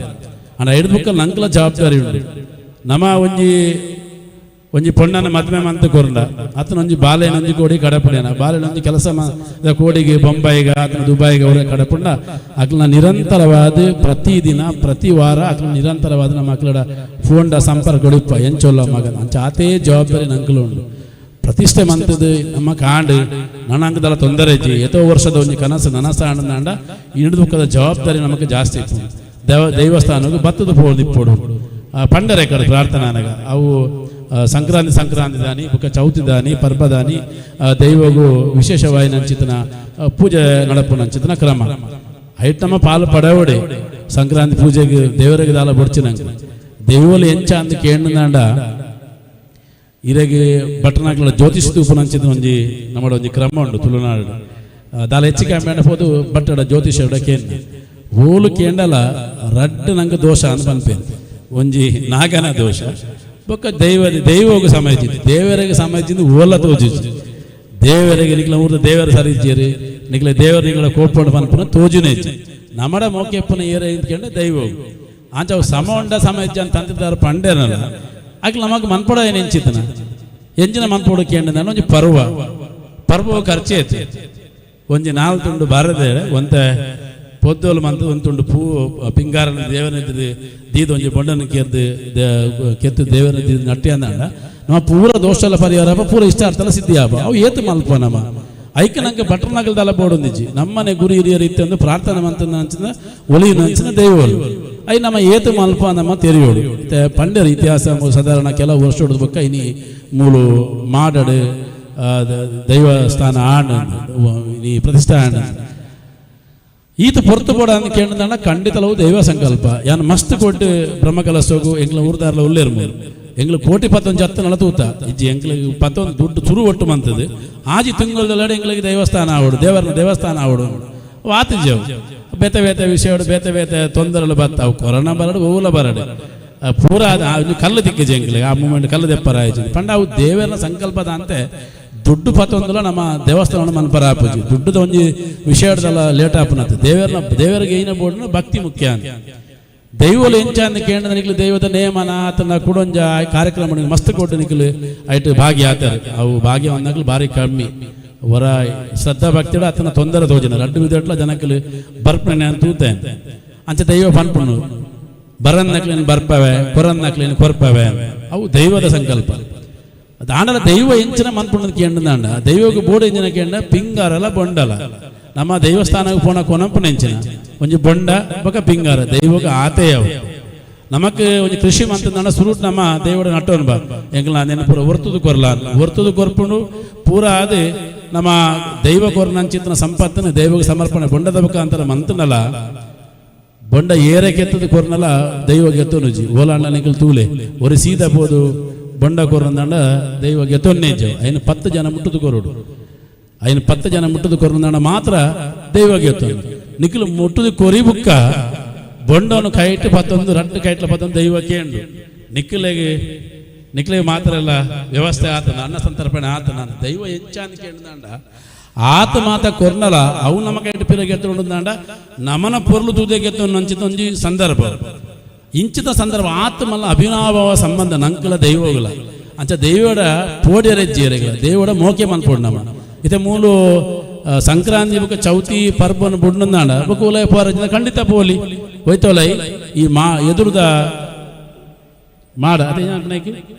ಅಂಡ ಐದು ಬುಕ್ಕ ನಂಕಲ ಜವಾಬ್ದಾರಿ ಉಂಟು. ನಮ ಒಂಜಿ ಒಂಜಿ ಪೊಣ್ಣನ ಮದ್ಮೆ ಮಂತ ಕೊರಂಡ ಆತನ ಒಂಜಿ ಬಾಲೆನೊಂಜಿ ಕೋಡಿ ಕಡಪುಡೇನ ಬಾಲೆನೊಂಜಿ ಕೆಲಸ ಕೋಡಿಗೆ ಬೊಂಬಾಯಿಗ ಆತನ ದುಬಾಯಿಗೆ ಅವರ ಕಡಪುಂಡ ಅಕ್ಲನ ನಿರಂತರವಾದ ಪ್ರತಿದಿನ ಪ್ರತಿ ವಾರ ಅಕ್ಲ ನಿರಂತರವಾದ ನಮ್ಮ ಮಕ್ಕಳ ಫೋನ್ಡ ಸಂಪರ್ಕ ಉಡಿಪ್ಪ ಎಂಚೊಲ್ಲ ಮಗನ ಅಂಚ ಆತೇ ಜವಾಬ್ದಾರಿ ನಂಕಲು ಉಂಡು. ಪ್ರತಿಷ್ಠೆ ಮಂತದ್ದು ನಮ್ಮ ಕಾಂಡು ನನ್ನ ತೊಂದರೆ ಇಜ್ಜಿ. ಎತೋ ವರ್ಷದ ಒಂಜಿ ಕನಸು ನನಸ ಆಂಡ ಹಿಡಿದು ಜವಾಬ್ದಾರಿ ನಮಗೆ ಜಾಸ್ತಿ ಇತ್ತು. ದೈವಸ್ಥಾನಕ್ಕೆ ಬತ್ತದ ಪೋದು ಇಪ್ಪೋಡು ಪಂಡರೆ ಕಡೆ ಪ್ರಾರ್ಥನಾ ಅನಗ ಅವು ಸಂಕ್ರಾಂತಿ ಸಂಕ್ರಾಂತಿ ದಾನಿ ಬೊಕ್ಕ ಚೌತಿ ದಾನಿ ಪರ್ಬದಾನಿ ದೈವಗೂ ವಿಶೇಷವಾಗಿ ನಂಚಿತನ ಪೂಜೆ ನಡಪು ನಂಚಿತನ ಕ್ರಮ ಐಟ್ ನಮ್ಮ ಪಾಲು ಪಡವಡೆ. ಸಂಕ್ರಾಂತಿ ಪೂಜೆಗೆ ದೇವರಿಗೆ ದಾಲ ಬೊಡ್ಚಿನಂಗೆ ದೈವಲು ಎಂಚ ಅಂದ್ ಕೇಂಡಂದಾಂಡ ಇರೆಗೆ ಭಟ್ರನಾಕ್ಲ ಜ್ಯೋತಿಷ್ ತೂಪುನಂಚಿನ ಒಂಜಿ ನಮ್ಮಡ ಒಂಜಿ ಕ್ರಮ ಉಂಡು ತುಳುನಾಡು. ದಾಲ ಹೆಚ್ಚಿಗೆ ಕಮ್ಮಿ ಪೋದು ಭಟ್ಟಡ ಜ್ಯೋತಿಷ ಕೇಂದ್ರ ಓಲು ಕೇಂಡಲ ರಡ್ಡ್ ನಂಗೆ ದೋಷ ಅಂತ ಪನ್ಪೇನು. ಒಂಜಿ ನಾಗನ ದೋಷ ಬೊಕ್ಕ ದೈವ ದೈವೋಗ ಸಮಯಜಿದ್ದು ದೇವರಿಗೆ ಸಮಯಜಿದ್ದು ಓಲ ತೋಜಿದ್ದು ದೇವರಿಗೆ ನಿಕ್ಲ ಊರ್ದ ದೇವರ ಸರಿ ಇಜ್ಜೇರಿ ನಿಕ್ಲ ದೇವರ ನಿಕ್ಲ ಕೋಪೊಂಡು ಪನ್ಪುನ ತೋಜುನೇ ಇಜ್ಜಿ. ನಮಡ ಮೋಕೆಪ್ಪನ ಏರ ಇಂದ್ಕೊಂಡೆ ದೈವ ಆಂಚ ಅವು ಸಮ ಉಂಡ ಸಮಯಜ್ಜ ಅಂತ ತಂತಿದ್ದಾರೆ ಪಂಡೇನಲ್ಲ ಅಕ್ಲ ನಮಗ್ ಮನ್ಪೊಡ ಏನು ಎಂಚಿತನ ಎಂಚಿನ ಮನ್ಪೊಡು ಕೇಂದ್ರ ಒಂಜಿ ಪರ್ವ ಪರ್ವ ಖರ್ಚು ಐತಿ. ಒಂಜಿ ನಾಲ್ ತುಂಡು ಬಾರದೆ ಒಂತೆ ಪೊದ್ದೋಲು ಮಂತ್ ಒಂದು ತುಂಡು ಪೂ ಪಿಂಗಾರನ ದೇವನ ದೀದ ಒಂಜಿ ಬೊಂಡನ ಕೆರ್ದು ಕೆತ್ತು ದೇವನ ದೀದ ನಟ್ಟಿ ಅಂದಾಂಡ ನಮ್ಮ ಪೂರ ದೋಷಲ ಪರಿಹಾರ ಪೂರ ಇಷ್ಟಾರ್ಥಲ ಸಿದ್ಧಿ ಆಪ. ಅವು ಏತು ಮಲ್ಪ ನಮ್ಮ ಐಕ ನಂಗೆ ಭಟ್ರನಗಲ್ದಲ್ಲ ಬೋಡೊಂದಿಜ್ಜಿ. ನಮ್ಮನೆ ಗುರು ಹಿರಿಯರು ಇತ್ತಂದು ಪ್ರಾರ್ಥನೆ ಮಂತಂದ ಅಂಚಿನ ಒಲಿಯುನ ಅಂಚಿನ ದೈವಲು I ನಮ್ಮ ಏತು ಮಲ್ಪ ನಮ್ಮ ತೆರಿಯೋಳು. ಪಂಡ್ಯರ ಇತಿಹಾಸ ಸಾಧಾರಣ ಕೆಲವು ವರ್ಷ ಬೊಕ್ಕ ಇನಿ ಮೂಲು ಮಾಡಡು ದೈವಸ್ಥಾನ ಆಂಡ್ ಈ ಪ್ರತಿಷ್ಠಾ ಆಂಡ್. ಈತ ಪೊರ್ತು ಬೋಡ ಅಂತ ಕೇಳಿದ ಖಂಡಿತಲವು ದೈವ ಸಂಕಲ್ಪ. ಯಾನ್ ಮಸ್ತ್ ಕೊಟ್ಟು ಬ್ರಹ್ಮಕಲಸೋಗು ಎಂಗ್ಲ ಊರ್ದಾರ್ಲ ಉಲ್ಲೇರು ಮೂರು ಎಂಗ್ಲ ಕೋಟಿ ಪತ್ತೊಂದು ಜತ್ತ ನಳತೂತ ಇಜ್ಜಿ. ಎಂಗ್ಲಿಗೆ ಪತ್ತೊಂದು ದುಡ್ಡು ತುರು ಒಟ್ಟು ಮಂತದ್ದು ಆಜಿ ತಿಂಗಳದೊಳಗಡೆ ಎಂಗ್ಲಿಗೆ ದೇವಸ್ಥಾನ ಆವಡು, ದೇವರನ ದೇವಸ್ಥಾನ ಆವಡು ವಾತಿಜವು. ಬೇತೆ ಬೇತೆ ವಿಷಯಡು ಬೇತೆ ಬೇತೆ ತೊಂದರೆలు ಬತ್ತಾವು. ಕೊರೋನಾ ಬರಡು, ಓಲ ಬರಡು, ಪೂರ ಅದು ಕಲ್ಲು ದಿಕ್ಕಜಿ ಎಂಗ್ಲಿಗೆ ಆ ಮೂಮೆಂಟ್ ಕಲ್ಲು ದೆಪ್ಪರ ಆಯ್ತು ಪಂಡ. ಅವು ದೇವರನ ಸಂಕಲ್ಪದ ಅಂತೆ. ದುಡ್ಡು ಪತ್ತೊಂದಲ ನಮ್ಮ ದೇವಸ್ಥಾನ ಮನ್ಪರ ಆಪುಜಿ. ದುಡ್ಡುದ ಒಂಜಿ ವಿಷಯದಲ್ಲ ಲೇಟ್ ಆಪುನತ್ತೆ. ದೇವರನ ದೇವರಿಗೆ ಏನ ಬೋರ್ಡ್ನ ಭಕ್ತಿ ಮುಖ್ಯ ಅಂತ. ದೈವಲು ಎಂಚ ಅಂದ್ ಕೇಂದ್ರ ನಿಕ್ಲು ದೈವದ ನೇಮನ ಆತನ ಕುಡೊಂಜ ಕಾರ್ಯಕ್ರಮ ಮಸ್ತ್ ಕೊಟ್ಟು ನಿಕ್ಲು ಐಟ್ ಭಾಗ್ಯ ಆತಾರೆ. ಅವು ಭಾಗ್ಯ ಒಂದಾಗ್ಲು ಭಾರಿ ಕಮ್ಮಿ. ವರ ಶ್ರದ್ಧಾ ಭಕ್ತಿಡು ಆತನ ತೊಂದರೆ ತೋಜನ ರಡ್ಡು ವಿಧಟ್ಲ ಜನಕ್ಕಲು ಬರ್ಪಣೆ ಅಂತ ತೂತೆ ಅಂಚ ದೈವ ಪನ್ಪುನು ಬರನ್ ನಕ್ಲಿನ ಬರ್ಪವೆ, ಕೊರನ್ ನಕ್ಲಿನ ಕೊರ್ಪವೆ. ಅವು ದೈವದ ಸಂಕಲ್ಪ. ದಾಂಡಲ ದೈವ ಎಂಚಿನ ಮನ್ಪುಣದ ಕೇಂದ್ರ ದೈವಕ್ಕೆ ಬೋರ್ಡ್ ಎಂಚಿನ ಕೇಂದ್ರ ಪಿಂಗಾರಲ ಬೊಂಡಲ. ನಮ್ಮ ದೇವಸ್ಥಾನಕ್ಕೆ ಪೋಣ ಕೊನಂಪು ನೆಂಚಿನ ಒಂಜಿ ಬೊಂಡ ಬೊಕ ಪಿಂಗಾರ ದೈವಕ್ಕೆ ಆತೆಯವು. ನಮಕ್ ಒಂಜಿ ಕೃಷಿ ಮಂತಂದಾಂಡ ಸುರುಟ್ ನಮ್ಮ ದೇವಡ ನಟ್ಟೋನ್ ಬಾ ಎಂಕಲ್ನ ನೆನ ಪೂರ ಒರ್ತುದು ಕೊರ್ಲ ಒರ್ತುದು ಕೊರ್ಪುಂಡು ಪೂರ ಆದ್ ನಮ್ಮ ದೈವ ಕೊರ್ನಂಚಿತ್ತಿನ ಸಂಪತ್ತನ್ನು ದೈವಕ್ಕೆ ಸಮರ್ಪಣೆ ಬೊಂಡದ ಮುಖಾಂತರ ಮಂತನಲ ಬೊಂಡ ಏರೆ ಕೆತ್ತದ ಕೊರ್ನಲ ದೈವ ಗೆತ್ತೊನುಜಿ ಓಲಾಂಡ ನಿಕಲ್ ತೂಲೆ ಒರಿ ಸೀದಾ ಪೋದು ಬೊಂಡ ಕೊರ್ನಂದಾಂಡ ದೈವ ಗೆತ್ತೊನ್ನೇಜು ಐನ 10 ಜನ ಮುಟ್ಟುದು ಕೊರಡು ಐನ 10 ಜನ ಮುಟ್ಟುದು ಕೊರ್ನಂದಾಂಡ ಮಾತ್ರ ದೈವ ಗೆತ್ತೊನು ನಿಕಲ್ ಮುಟ್ಟುದು ಕೊರಿ ಬುಕ್ಕ ಬೊಂಡನು ಕೈಟ್ ಪತ್ತೊಂದು ರಟ್ಟು ಕೈಟ್ಲ ಪತ್ತೊಂದು ದೈವ ಕೇಂಡು ನಿಕ್ಕಲೆಗೆ ನಿಕ್ಲೆಗೆ ಮಾತ್ರ ಅಲ್ಲ ವ್ಯವಸ್ಥೆ ಆತನ ಅನ್ನ ಸಂತರ್ಪಣೆ ಆತನ ದೈವ ಎಂಚಾನ್ ಕೇಂದಾಂಡ ಆತ ಮಾತ ಕೊರ್ನಲ ಅವು ನಮ್ಮ ಕೈಟ್ ಪಿರಗೆತ್ತುಂಡಾಂಡ ನಮನ ಪೊರ್ಲು ತೂದೆಗೆತ್ತು ನಂಚಿತ ಒಂಜಿ ಸಂದರ್ಭ ಇಂಚಿತ ಸಂದರ್ಭ ಆತ್ಮಲ್ಲ ಅಭಿನಾಭಾವ ಸಂಬಂಧ ನಂಕಲ ದೈವಗಳ ಅಂಚ ದೈವಡ ಪೋಡ್ಯರೆಜ್ಜಿಯರೆಗಳ ದೇವಡ ಮೋಕೆ ಮನ್ಪೊಡು ನಮ ಇತ್ತೆ ಮೂಲು ಸಂಕ್ರಾಂತಿ ಬೊಕ ಚೌತಿ ಪರ್ಬನ್ ಬುಡ್ನಂದಾಂಡ ಬೊಕ ಉಲಯ ಪೋರಜಿನ ಖಂಡಿತ ಪೋಲಿ ಹೋಯ್ತೋಲೈ ಈ ಮಾ ಎದುರುದ ಮಾಡ ಅದೇ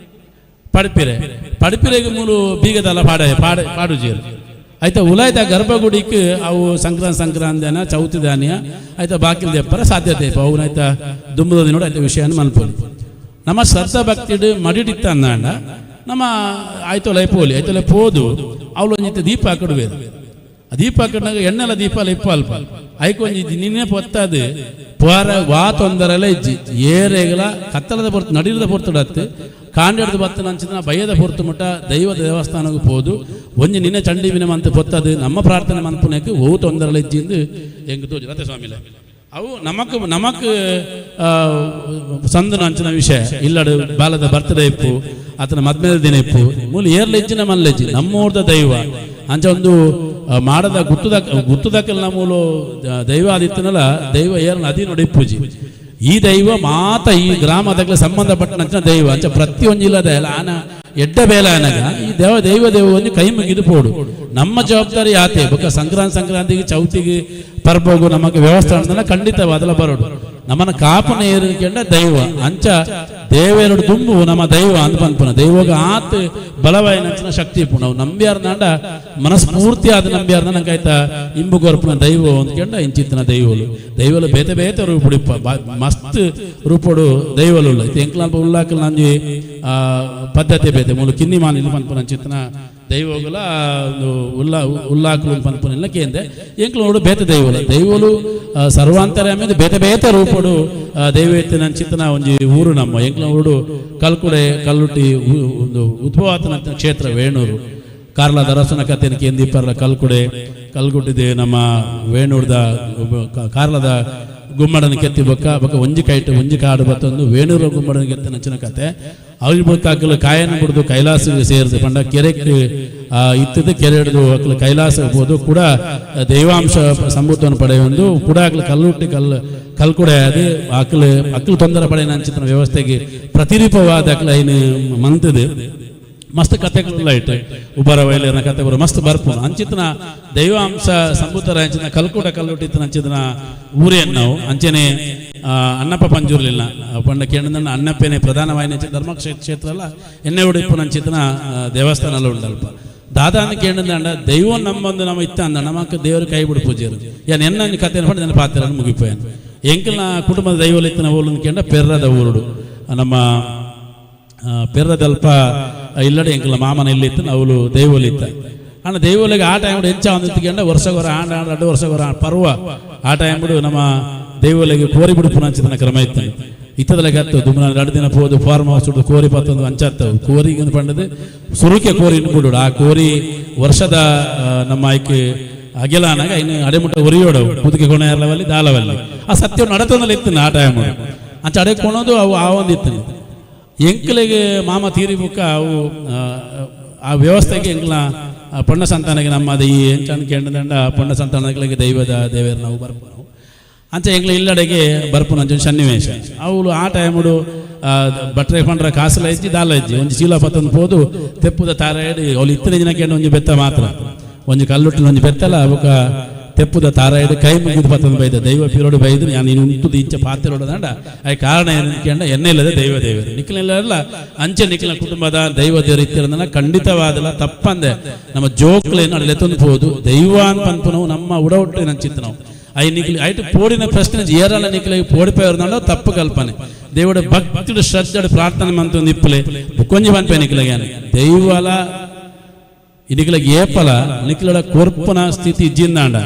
ಪಡಿಪಿರೆ ಪಡಿಪಿರೆಗೆ ಮೂಲು ಬೀಗದಲ್ಲ ಪಾಡ ಪಾಡ ಪಾಡುಜೀರು ಆಯ್ತಾ ಉಲಾಯ್ತ ಗರ್ಭಗುಡಿಕ್ ಅವು ಸಂಕ್ರಾಂತಿ ಸಂಕ್ರಾಂತಿನ ಚೌತಿ ದಾನಿಯ ಆಯ್ತಾ ಬಾಕಿಲ್ ದೆಪ್ಪರ ಸಾಧ್ಯತೆ ಇಪ್ಪ ಅವು ಆಯ್ತಾ ದುಂಬುದ ನೋಡಿ ಆಯ್ತಾ ವಿಷಯನ ಮನ್ಪೊಲಿ ನಮ್ಮ ಶ್ರದ್ಧಾ ಭಕ್ತಿಡು ಮಡಿಡಿತ್ತ ಅಂದಾಂಡ ನಮ್ಮ ಆಯ್ತೋಲೈ ಪೋಲಿ ಆಯ್ತೋಲೈ ಪೋದು ಅವಳು ಒಂಜಿತ್ತ ದೀಪ ಹಾಕಿಡುವೇರು ಆ ದೀಪ ಹಾಕಿಡ್ನಾಗ ಎಣ್ಣೆಲ್ಲ ದೀಪ ಅಲ್ಲ ಇಪ್ಪ ಅಲ್ಪ ಐಕೊಂಜಿ ನಿನ್ನೆ ಪೊತ್ತದು ಪೋರ ವಾ ತೊಂದರೆಲ್ಲ ಇಜ್ಜಿ ಏರೆಗಳ ಕತ್ತಲದ ಪೊರ್ತು ನಡಿರದ ಪೊರ್ತುಡತ್ತು ಕಾಂಡೆಡ್ದು ಬತ್ತ ನಂಚಿನ ಭಯದ ಪೊರ್ತು ಮುಟ್ಟ ದೈವ ದೇವಸ್ಥಾನಕ್ಕೆ ಪೋದು ಒಂಜಿ ನಿನ್ನೆ ಚಂಡಿ ವಿನ ಮಂತ್ ಪೊತ್ತದು ನಮ್ಮ ಪ್ರಾರ್ಥನೆ ಮನ್ಪುನಕ್ಕೆ ಓ ತೊಂದರೆಲ್ಲ ಇಜ್ಜಿಂದು ಎಂಗ್ ತೋಜು ರತೆ ಸ್ವಾಮಿಲೆ ಅವು ನಮಕ್ ನಮಕ್ ಸಂದನ ಅಂಚಿನ ವಿಷಯ ಇಲ್ಲಡು ಬಾಲದ ಬರ್ತ್ಡೇ ಇಪ್ಪು ಆತನ ಮದ್ಮೇದ ದಿನ ಇಪ್ಪು ಮೂಲ ಏರ್ಲ ಇಜ್ಜಿನ ಮಲ್ಲೆಜ್ಜಿ ನಮ್ಮೂರ್ದ ದೈವ ಅಂಚ ಒಂದು ಮಾಡದ ಗುತ್ತುದ ಗುತ್ತುದಕ್ಕಲ್ ನಮ್ಮೂಲು ದೈವ ಆದಿತ್ತನಲ್ಲ ದೈವ ಏರ್ನ ಅದಿ ನೋಡಿ ಪೂಜಿ ಈ ದೈವ ಮಾತ ಈ ಗ್ರಾಮದಾಗಲೇ ಸಂಬಂಧಪಟ್ಟಂಚಿನ ದೈವ ಅಂಚ ಪ್ರತಿಯೊಂದು ಇಲ್ಲದ ಆನ ಎಡ್ಡ ಬೇಲ ಅನಗ ಈ ದೇವ ದೈವ ದೇವ ಒಂದು ಕೈ ಮುಗಿದು ಪೋಡು ನಮ್ಮ ಜವಾಬ್ದಾರಿ ಆತೆ ಬೊಕ್ಕ ಸಂಕ್ರಾಂತಿ ಸಂಕ್ರಾಂತಿಗೆ ಚೌತಿಗೆ ಪರ್ಬೋಗು ನಮಗೆ ವ್ಯವಸ್ಥೆ ಅಂದ್ರೆ ಖಂಡಿತವಾದಲ ಬರೋಡು ನಮ್ಮನ್ನ ಕಾಪನ ಏರಿಕೆಂಡ ದೈವ ಅಂಚ ದೇವೆರಡು ದುಂಬು ನಮ್ಮ ದೈವ ಅಂದ್ ಪನ್ಪುನ ದೈವಗ ಆತ್ ಬಲವಾಯಿನಂಚಿನ ಶಕ್ತಿ ಇಪ್ಪು ನಾವು ನಂಬಿಯಾರ್ನಾಂಡ ಮನಸ್ಫೂರ್ತಿ ಆದ ನಂಬಿಯಾರ್ನ ನಂಗಾಯ್ತಾ ಇಂಬು ಗೊರ್ಪುನ ದೈವ ಅಂದ್ಕೊಂಡ ಇಂಚಿತ್ತಿನ ದೈವಲು ದೈವಲು ಬೇತೆ ಬೇತೆ ರೂಪುಡಿಪ್ಪ ಮಸ್ತ್ ರೂಪುಡು ದೈವಲು ಇತ್ತೆ ಎಂಕ್ಲಲ್ಪ ಉಲ್ಲಾಕಲ್ ನಂಜಿ ಪದ್ಧತಿ ಬೇತೆ ಮೂಲು ಕಿನ್ನಿ ಮಾನಿಲ್ ಪನ್ಪುನ ಅಂಚಿತ್ತಿನ ದೈವಗಳ ಉಲ್ಲಾ ಉಲ್ಲಾಕಲು ಪನ್ಪುನ ಕೇಂದ್ರ ಎಂಕ್ಲು ನೋಡು ಬೇತೆ ದೈವಲು ದೈವಲು ಸರ್ವಾಂತರ ಆಮೇಲೆ ಬೇತೆ ಬೇತೆ ರೂಪಡು ದೈವ ಅಂಚಿತ್ತಿನ ಒಂಜಿ ಊರು ನಮ್ಮ ಎಂಕ್ಲ ಊರು ಕಲ್ಕುಡೆ ಕಲ್ಲುಟ್ಟಿ ಒಂದು ಉದ್ಭವಾತನ ಕ್ಷೇತ್ರ ವೇಣೂರು ಕಾರ್ಲ ದರಸನ ಕಥೆನ ಕೇಂದಿಪ್ಪರ್ಲ ಕಲ್ಕುಡೆ ಕಲ್ಗುಟ್ಟಿದೆ ನಮ್ಮ ವೇಣೂರ್ದ ಕಾರ್ಲದ ಗುಮ್ಮಡನ ಕೆತ್ತಿ ಬೊಕ್ಕ ಬೊಕ್ಕ ಒಂಜಿ ಕೈಟ್ ಒಂಜಿ ಕಾಡು ಬತ್ತೊಂದು ವೇಣೂರ ಗುಮ್ಮಡನ ಕೆತ್ತ ನಂಚಿನ ಕತೆ ಅವ್ರಿಗೆ ಬೊಕ್ಕ ಅಕ್ಕಲು ಕಾಯನ ಬಿಡ್ದು ಕೈಲಾಸ ಸೇರಿದು ಪಂಡ ಕೆರೆಕ್ ಇತ್ತದ ಕೆರೆ ಹಿಡಿದು ಅಕ್ಕಲು ಕೈಲಾಸ ಹೋಗ್ಬೋದು ಕೂಡ ದೈವಾಂಶ ಸಂಭೂತವನ್ನು ಪಡೆಯೊಂದು ಕೂಡ ಅಕ್ಕಲು ಕಲ್ಲುಟ್ಟಿ ಕಲ್ಲು ಕಲ್ಕುಡೆ ಅದು ಅಕ್ಕಲು ಅಕ್ಕಲು ತೊಂದರೆ ಪಡೆಯ ನಂಚಿನ ವ್ಯವಸ್ಥೆಗೆ ಪ್ರತಿರೂಪವಾದ ಅಕ್ಕಲು ಐನು ಮಂತದೆ ಮಸ್ತ್ ಕಥೆಗಳೆಲ್ಲ ಇಟ್ಟು ಉಬ್ಬರ ವೈಲೇನ ಕತೆ ಬರೋ ಮಸ್ತ್ ಬರ್ಪುನು ಅಂಚಿತನ ದೈವಾಂಶ ಸಂಭೂತರ ಅಂಚಿನ ಕಲ್ಕುಟ ಕಲ್ಲುಟ್ಟಿತ್ತನ ಅಂಚಿತನ ಊರೇ ನಾವು ಅಂಚನೆ ಅಣ್ಣಪ್ಪ ಪಂಜೂರ್ಲಿಲ್ಲ ಪಂಡ ಕೇಂದ್ರ ಅಣ್ಣಪ್ಪನೇ ಪ್ರಧಾನವಾಯಿನ ಧರ್ಮಕ್ಷೇತ್ರ ಅಲ್ಲ ಎಣ್ಣೆ ಉಡಿಪ್ಪು ಅಂಚಿತನ ದೇವಸ್ಥಾನ ಎಲ್ಲ ಉಂಡಲ್ಪ ದಾದಾನ ಕೇಂದ್ರ ದೈವ ನಮ್ಮೊಂದು ನಮ್ಮ ಇತ್ತ ಅಂದ ನಮ್ಮಕ್ಕ ದೇವರು ಕೈ ಬಿಡು ಪೂಜೆರು ಏನ್ ಎನ್ನ ಕಥೆಯನ್ನು ಪಂಡ ನನ್ನ ಪಾತ್ರ ಮುಗಿಪೋಯನು ಎಂಕಲ್ನ ಕುಟುಂಬದ ದೈವಲಿತ್ತನ ಊರು ಕೇಂದ್ರ ಪೆರ್ರದ ಊರುಡು ನಮ್ಮ ಪೆರ್ರದಲ್ಪ ಇಲ್ಲಡೆ ಎಂಕಲ್ನ ಮಾಮನ ಇಲ್ಲಿತ್ತು ಅವಳು ದೈವಲಿತ್ತ ಅಣ್ಣ ದೈವಲಿಗೆ ಆ ಟೈಮ್ ಹೆಚ್ಚ ಒಂದು ವರ್ಷಗೊರ ಆಂಡ ಆಂಡ 2 ವರ್ಷಗೊರ ಪರ್ವ ಆ ಟೈಮ್ ನಮ್ಮ ದೈವಲಿಗೆ ಕೋರಿ ಬಿಡು ಪುನಂಚಿತನ ಕ್ರಮ ಇತ್ತು ಇತ್ತದಲ್ಲ ಗತ್ತು ದುಮ್ಮನ 2 ದಿನ ಪೋದು ಫಾರ್ಮ್ ಹೌಸ್ ಕೋರಿ ಪತ್ತೊಂದು ಅಂಚತ್ತವು ಕೋರಿಗೆ ಪಂಡದು ಸುರುಕೆ ಕೋರಿ ಬಿಡು ಆ ಕೋರಿ ವರ್ಷದ ನಮ್ಮ ಆಯ್ಕೆ ಅಗೆಲಾನಾಗ ಇನ್ನು ಅಡೆಮುಟ್ಟ ಒರಿಯೋಡವು ಕುದುಕೆ ಕೊಣ ಇರಲವಲ್ಲಿ ದಾಲವಲ್ಲಿ ಆ ಸತ್ಯ ನಡತೊಂದಲ್ಲಿ ಇತ್ತು ಆ ಟೈಮ್ ಅಂಚ ಅಡೆ ಕೊಣೋದು ಅವು ಆ ಒಂದು ಇತ್ತು ಎಂಕಲಿಗೆ ಮಾಮ ತೀರಿ ಬುಕ್ಕ ಅವು ಆ ವ್ಯವಸ್ಥೆಗೆ ಎಂಕ್ಲ ಪೊಣ್ಣ ಸಂತಾನಕ್ಕೆ ನಮ್ಮ ಅದು ಈ ಎಂಚನ್ ಕೇಂದ್ರದಂಡ ಪೊಣ್ಣ ಸಂತಾನಗಳಿಗೆ ದೈವದ ದೇವರು ನಾವು ಬರ್ಪು ಅಂಚ ಎಂಕ್ಲ ಇಲ್ಲಡೆಗೆ ಬರ್ಪುನ ಅಂಚ ಸನ್ನಿವೇಶ ಅವಳು ಆ ಟೈಮುಡು ಬಟ್ರೆ ಪಂಡ್ರ ಕಾಸಲ ಇಜ್ಜಿ ದಾಲ ಇಜ್ಜಿ ಒಂಜಿ ಚೀಲ ಪತ್ತೊಂದು ಪೋದು ತೆಪ್ಪುದ ತಾರಾಯಡು ಅವಳು ಇತ್ತನೆ ದಿನಕ್ಕೆ ಒಂಜಿ ಬೆತ್ತ ಮಾತ್ರ ಒಂಜಿ ಕಲ್ಲುಟ್ಟಿನ ಒಂಜಿ ಬೆತ್ತಲ ಅವಕ ತೆಪ್ಪುದ ತಾರಾಯಡು ಕೈ ಮುಗಿದು ಪತ್ತೊಂದು ಬೈದ ದೈವ ಪಿರೋಡು ಬೈದು ನಾನು ಇನ್ನು ಉಂಟುದು ಇಂಚ ಪಾತಿರೋಡದಂಡ ಅಯ್ಯ ಕಾರಣ ಏನಂಡ ಎಣ್ಣೆ ಇಲ್ಲದೆ ದೈವ ದೇವರು ನಿಖಿಲ ಅಂಚೆ ನಿಖಿಲ ಕುಟುಂಬದ ದೈವ ದೇವರು ಇತ್ತಿರೋದನ್ನ ಖಂಡಿತವಾದಲ್ಲ ತಪ್ಪಂದೆ ನಮ್ಮ ಜೋಕ್ಲೇನು ಅಲ್ಲಿ ಎತ್ತೊಂದು ಹೋದು ದೈವ ಅಂತ ಪನ್ಪುನವು ನಮ್ಮ ಉಡ ಹುಟ್ಟಿನ ಅಂಚಿತ್ತು ನಾವು I ನಿಖಿಲ್ ಐಟು ಪೋಡಿನ ಪ್ರಶ್ನೆ ಏರಲ್ಲ ನಿಖಿಲ ಪೋಡಿಪೋயிருந்தாலும் ತಪ್ಪು ಕಲ್ಪನೆ. ದೇವಡ ಭಕ್ತಿಡು ಶ್ರದ್ಧೆಡ್ ಪ್ರಾರ್ಥನೆ ಮಂತೊಂದು ಇಪ್ಪುಲೆ. ಬುಕ್ಕೊಂಜಿ ಪನ್ಪೆ ನಿಕ್ಲೆಗ್ ದೈವಲ ನಿಕ್ಲೆಗ್ ಏಪಲ ನಿಕ್ಲೆಡ ಕೊರ್ಪುನ ಸ್ಥಿತಿ ಇಜ್ಜಿಂದಾಂಡ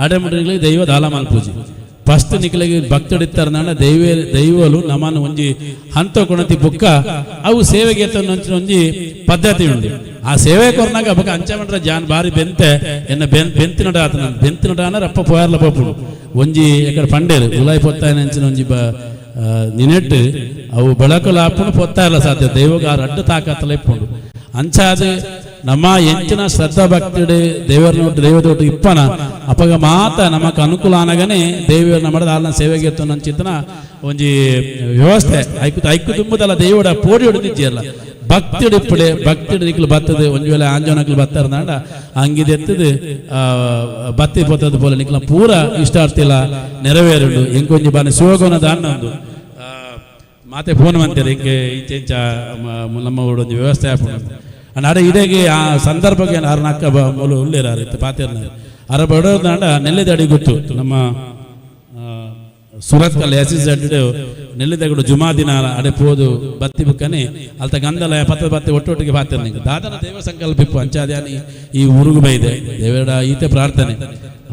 ಅಡೆ ಮುಟ್ಟ ದೈವ ದಾಲ ಮಲ್ಪುಜಿ. ಫಸ್ಟ್ ನಿಕ್ಲೆಗ್ ಭಕ್ತಡಿತ್ತಾರಂದಾಂಡ ದೈವ ದೈವಲು ನಮನ್ ಒಂಜಿ ಹಂತ ಕೊಣತಿ ಬುಕ್ಕ ಅವು ಸೇವೆಗೆ ಎತ್ತೊಂದು ಒಂಜಿ ಪದ್ಧತಿ ಉಂಡು. ಆ ಸೇವೆ ಕೊರ್ನಾಗ ಬೊಕ ಅಂಚ ಮಂಡ್ರ ಜಾನ್ ಬಾರಿ ಬೆಂತೆ ಎನ್ನ ಬೆಂತಿನಡ ಆತನ ಬೆಂತಿನಡ ರಪ್ಪ ಪೋಯಾರ್ಲ ಪೋಪುಡು ಒಂಜಿ ಎಕಡೆ ಪಂಡೇರು ಉಲಾಯಿ ಪೊತ್ತಾಯನ ಅಂಚಿನ ಒಂಜಿ ನಿನೆಟ್ಟು ಅವು ಬೆಳಕಲು ಆಪುಂಡು ಪೊತ್ತಾಯಲ ಸಾಧ್ಯ ದೈವಗ ಆ ರಡ್ಡು ತಾಕತ್ತಲ ಇಪ್ಪುಂಡು. ಅಂಚಾದ ನಮ್ಮ ಎಂಚಿನ ಶ್ರದ್ಧಾ ಭಕ್ತಿಡು ದೇವರನೊಟ್ಟು ದೈವದೊಟ್ಟು ಇಪ್ಪನ ಅಪಗ ಮಾತ ನಮಕ್ ಅನುಕೂಲ ಆನಗನೆ ದೇವರ ನಮ್ಮ ಆಲ್ನ ಸೇವೆಗೆ ಎತ್ತೊಂದು ಒಂಜಿ ವ್ಯವಸ್ಥೆ ಐಕು ಐಕು ತುಂಬುದಲ್ಲ ದೈವಡ ಪೋಡಿ ಹೊಡೆದಿಜ್ಜಿಯಲ್ಲ. ಭಕ್ತಿಡು ಇಪ್ಪಡೆ ಭಕ್ತಿಡು ನಿಕ್ಲು ಬತ್ತದು ಒಂಜಿ ವೇಳೆ ಆಂಜೋನಕ್ಲು ಬತ್ತಾರನಾಂಡ ಅಂಗಿದೆತ್ತದು ಬತ್ತಿ ಪೊತ್ತದು ಪೋಲೆ ನಿಕ್ಲ ಪೂರ ಇಷ್ಟಾರ್ತಿಲ್ಲ ನೆರವೇರುಂಡು. ಎಂಕೊಂಜಿ ಬಾನಿ ಶಿವಗೋನ ದಾನ್ನ ಒಂದು ಮಾತೆ ಫೋನ್ ಮಂತೀರಿ ಇಂಕೆ ಇಂಚ ಇಂಚ ನಮ್ಮ ಒಂಜಿ ವ್ಯವಸ್ಥೆ ಆಪುಂಡು. ಅಂಡ್ ಅಡೆ ಇಡೆಗೆ ಆ ಸಂದರ್ಭಕ್ಕೆ ಆರು ನಾಲ್ಕು ಮೂಲು ಉಳ್ಳೇರಾರು ಇತ್ತು ಪಾತೇರ್ನ ಅರ ಬಡೋದಾಂಡ ನೆಲ್ಲಿದಡಿ ಗೊತ್ತು ನಮ್ಮ ಸುರತ್ಕಲ್ ಎಸ್ ಎಸ್ ಜಡ್ ನೆಲ್ಲಿದಗಡು ಜುಮಾ ದಿನ ಅಡೆ ಪೋದು ಬತ್ತಿ ಬುಕ್ಕನೆ ಅಲ್ತ ಗಂಧಲ ಪತ್ತ ಬತ್ತಿ ಒಟ್ಟೊಟ್ಟಿಗೆ ಪಾತೇರ್ನ ದಾದನ ದೇವ ಸಂಕಲ್ಪ ಇಪ್ಪು ಅಂಚಾದ್ಯಾನಿ ಈ ಊರುಗು ಬೈದೆ ದೇವರ ಈತೆ ಪ್ರಾರ್ಥನೆ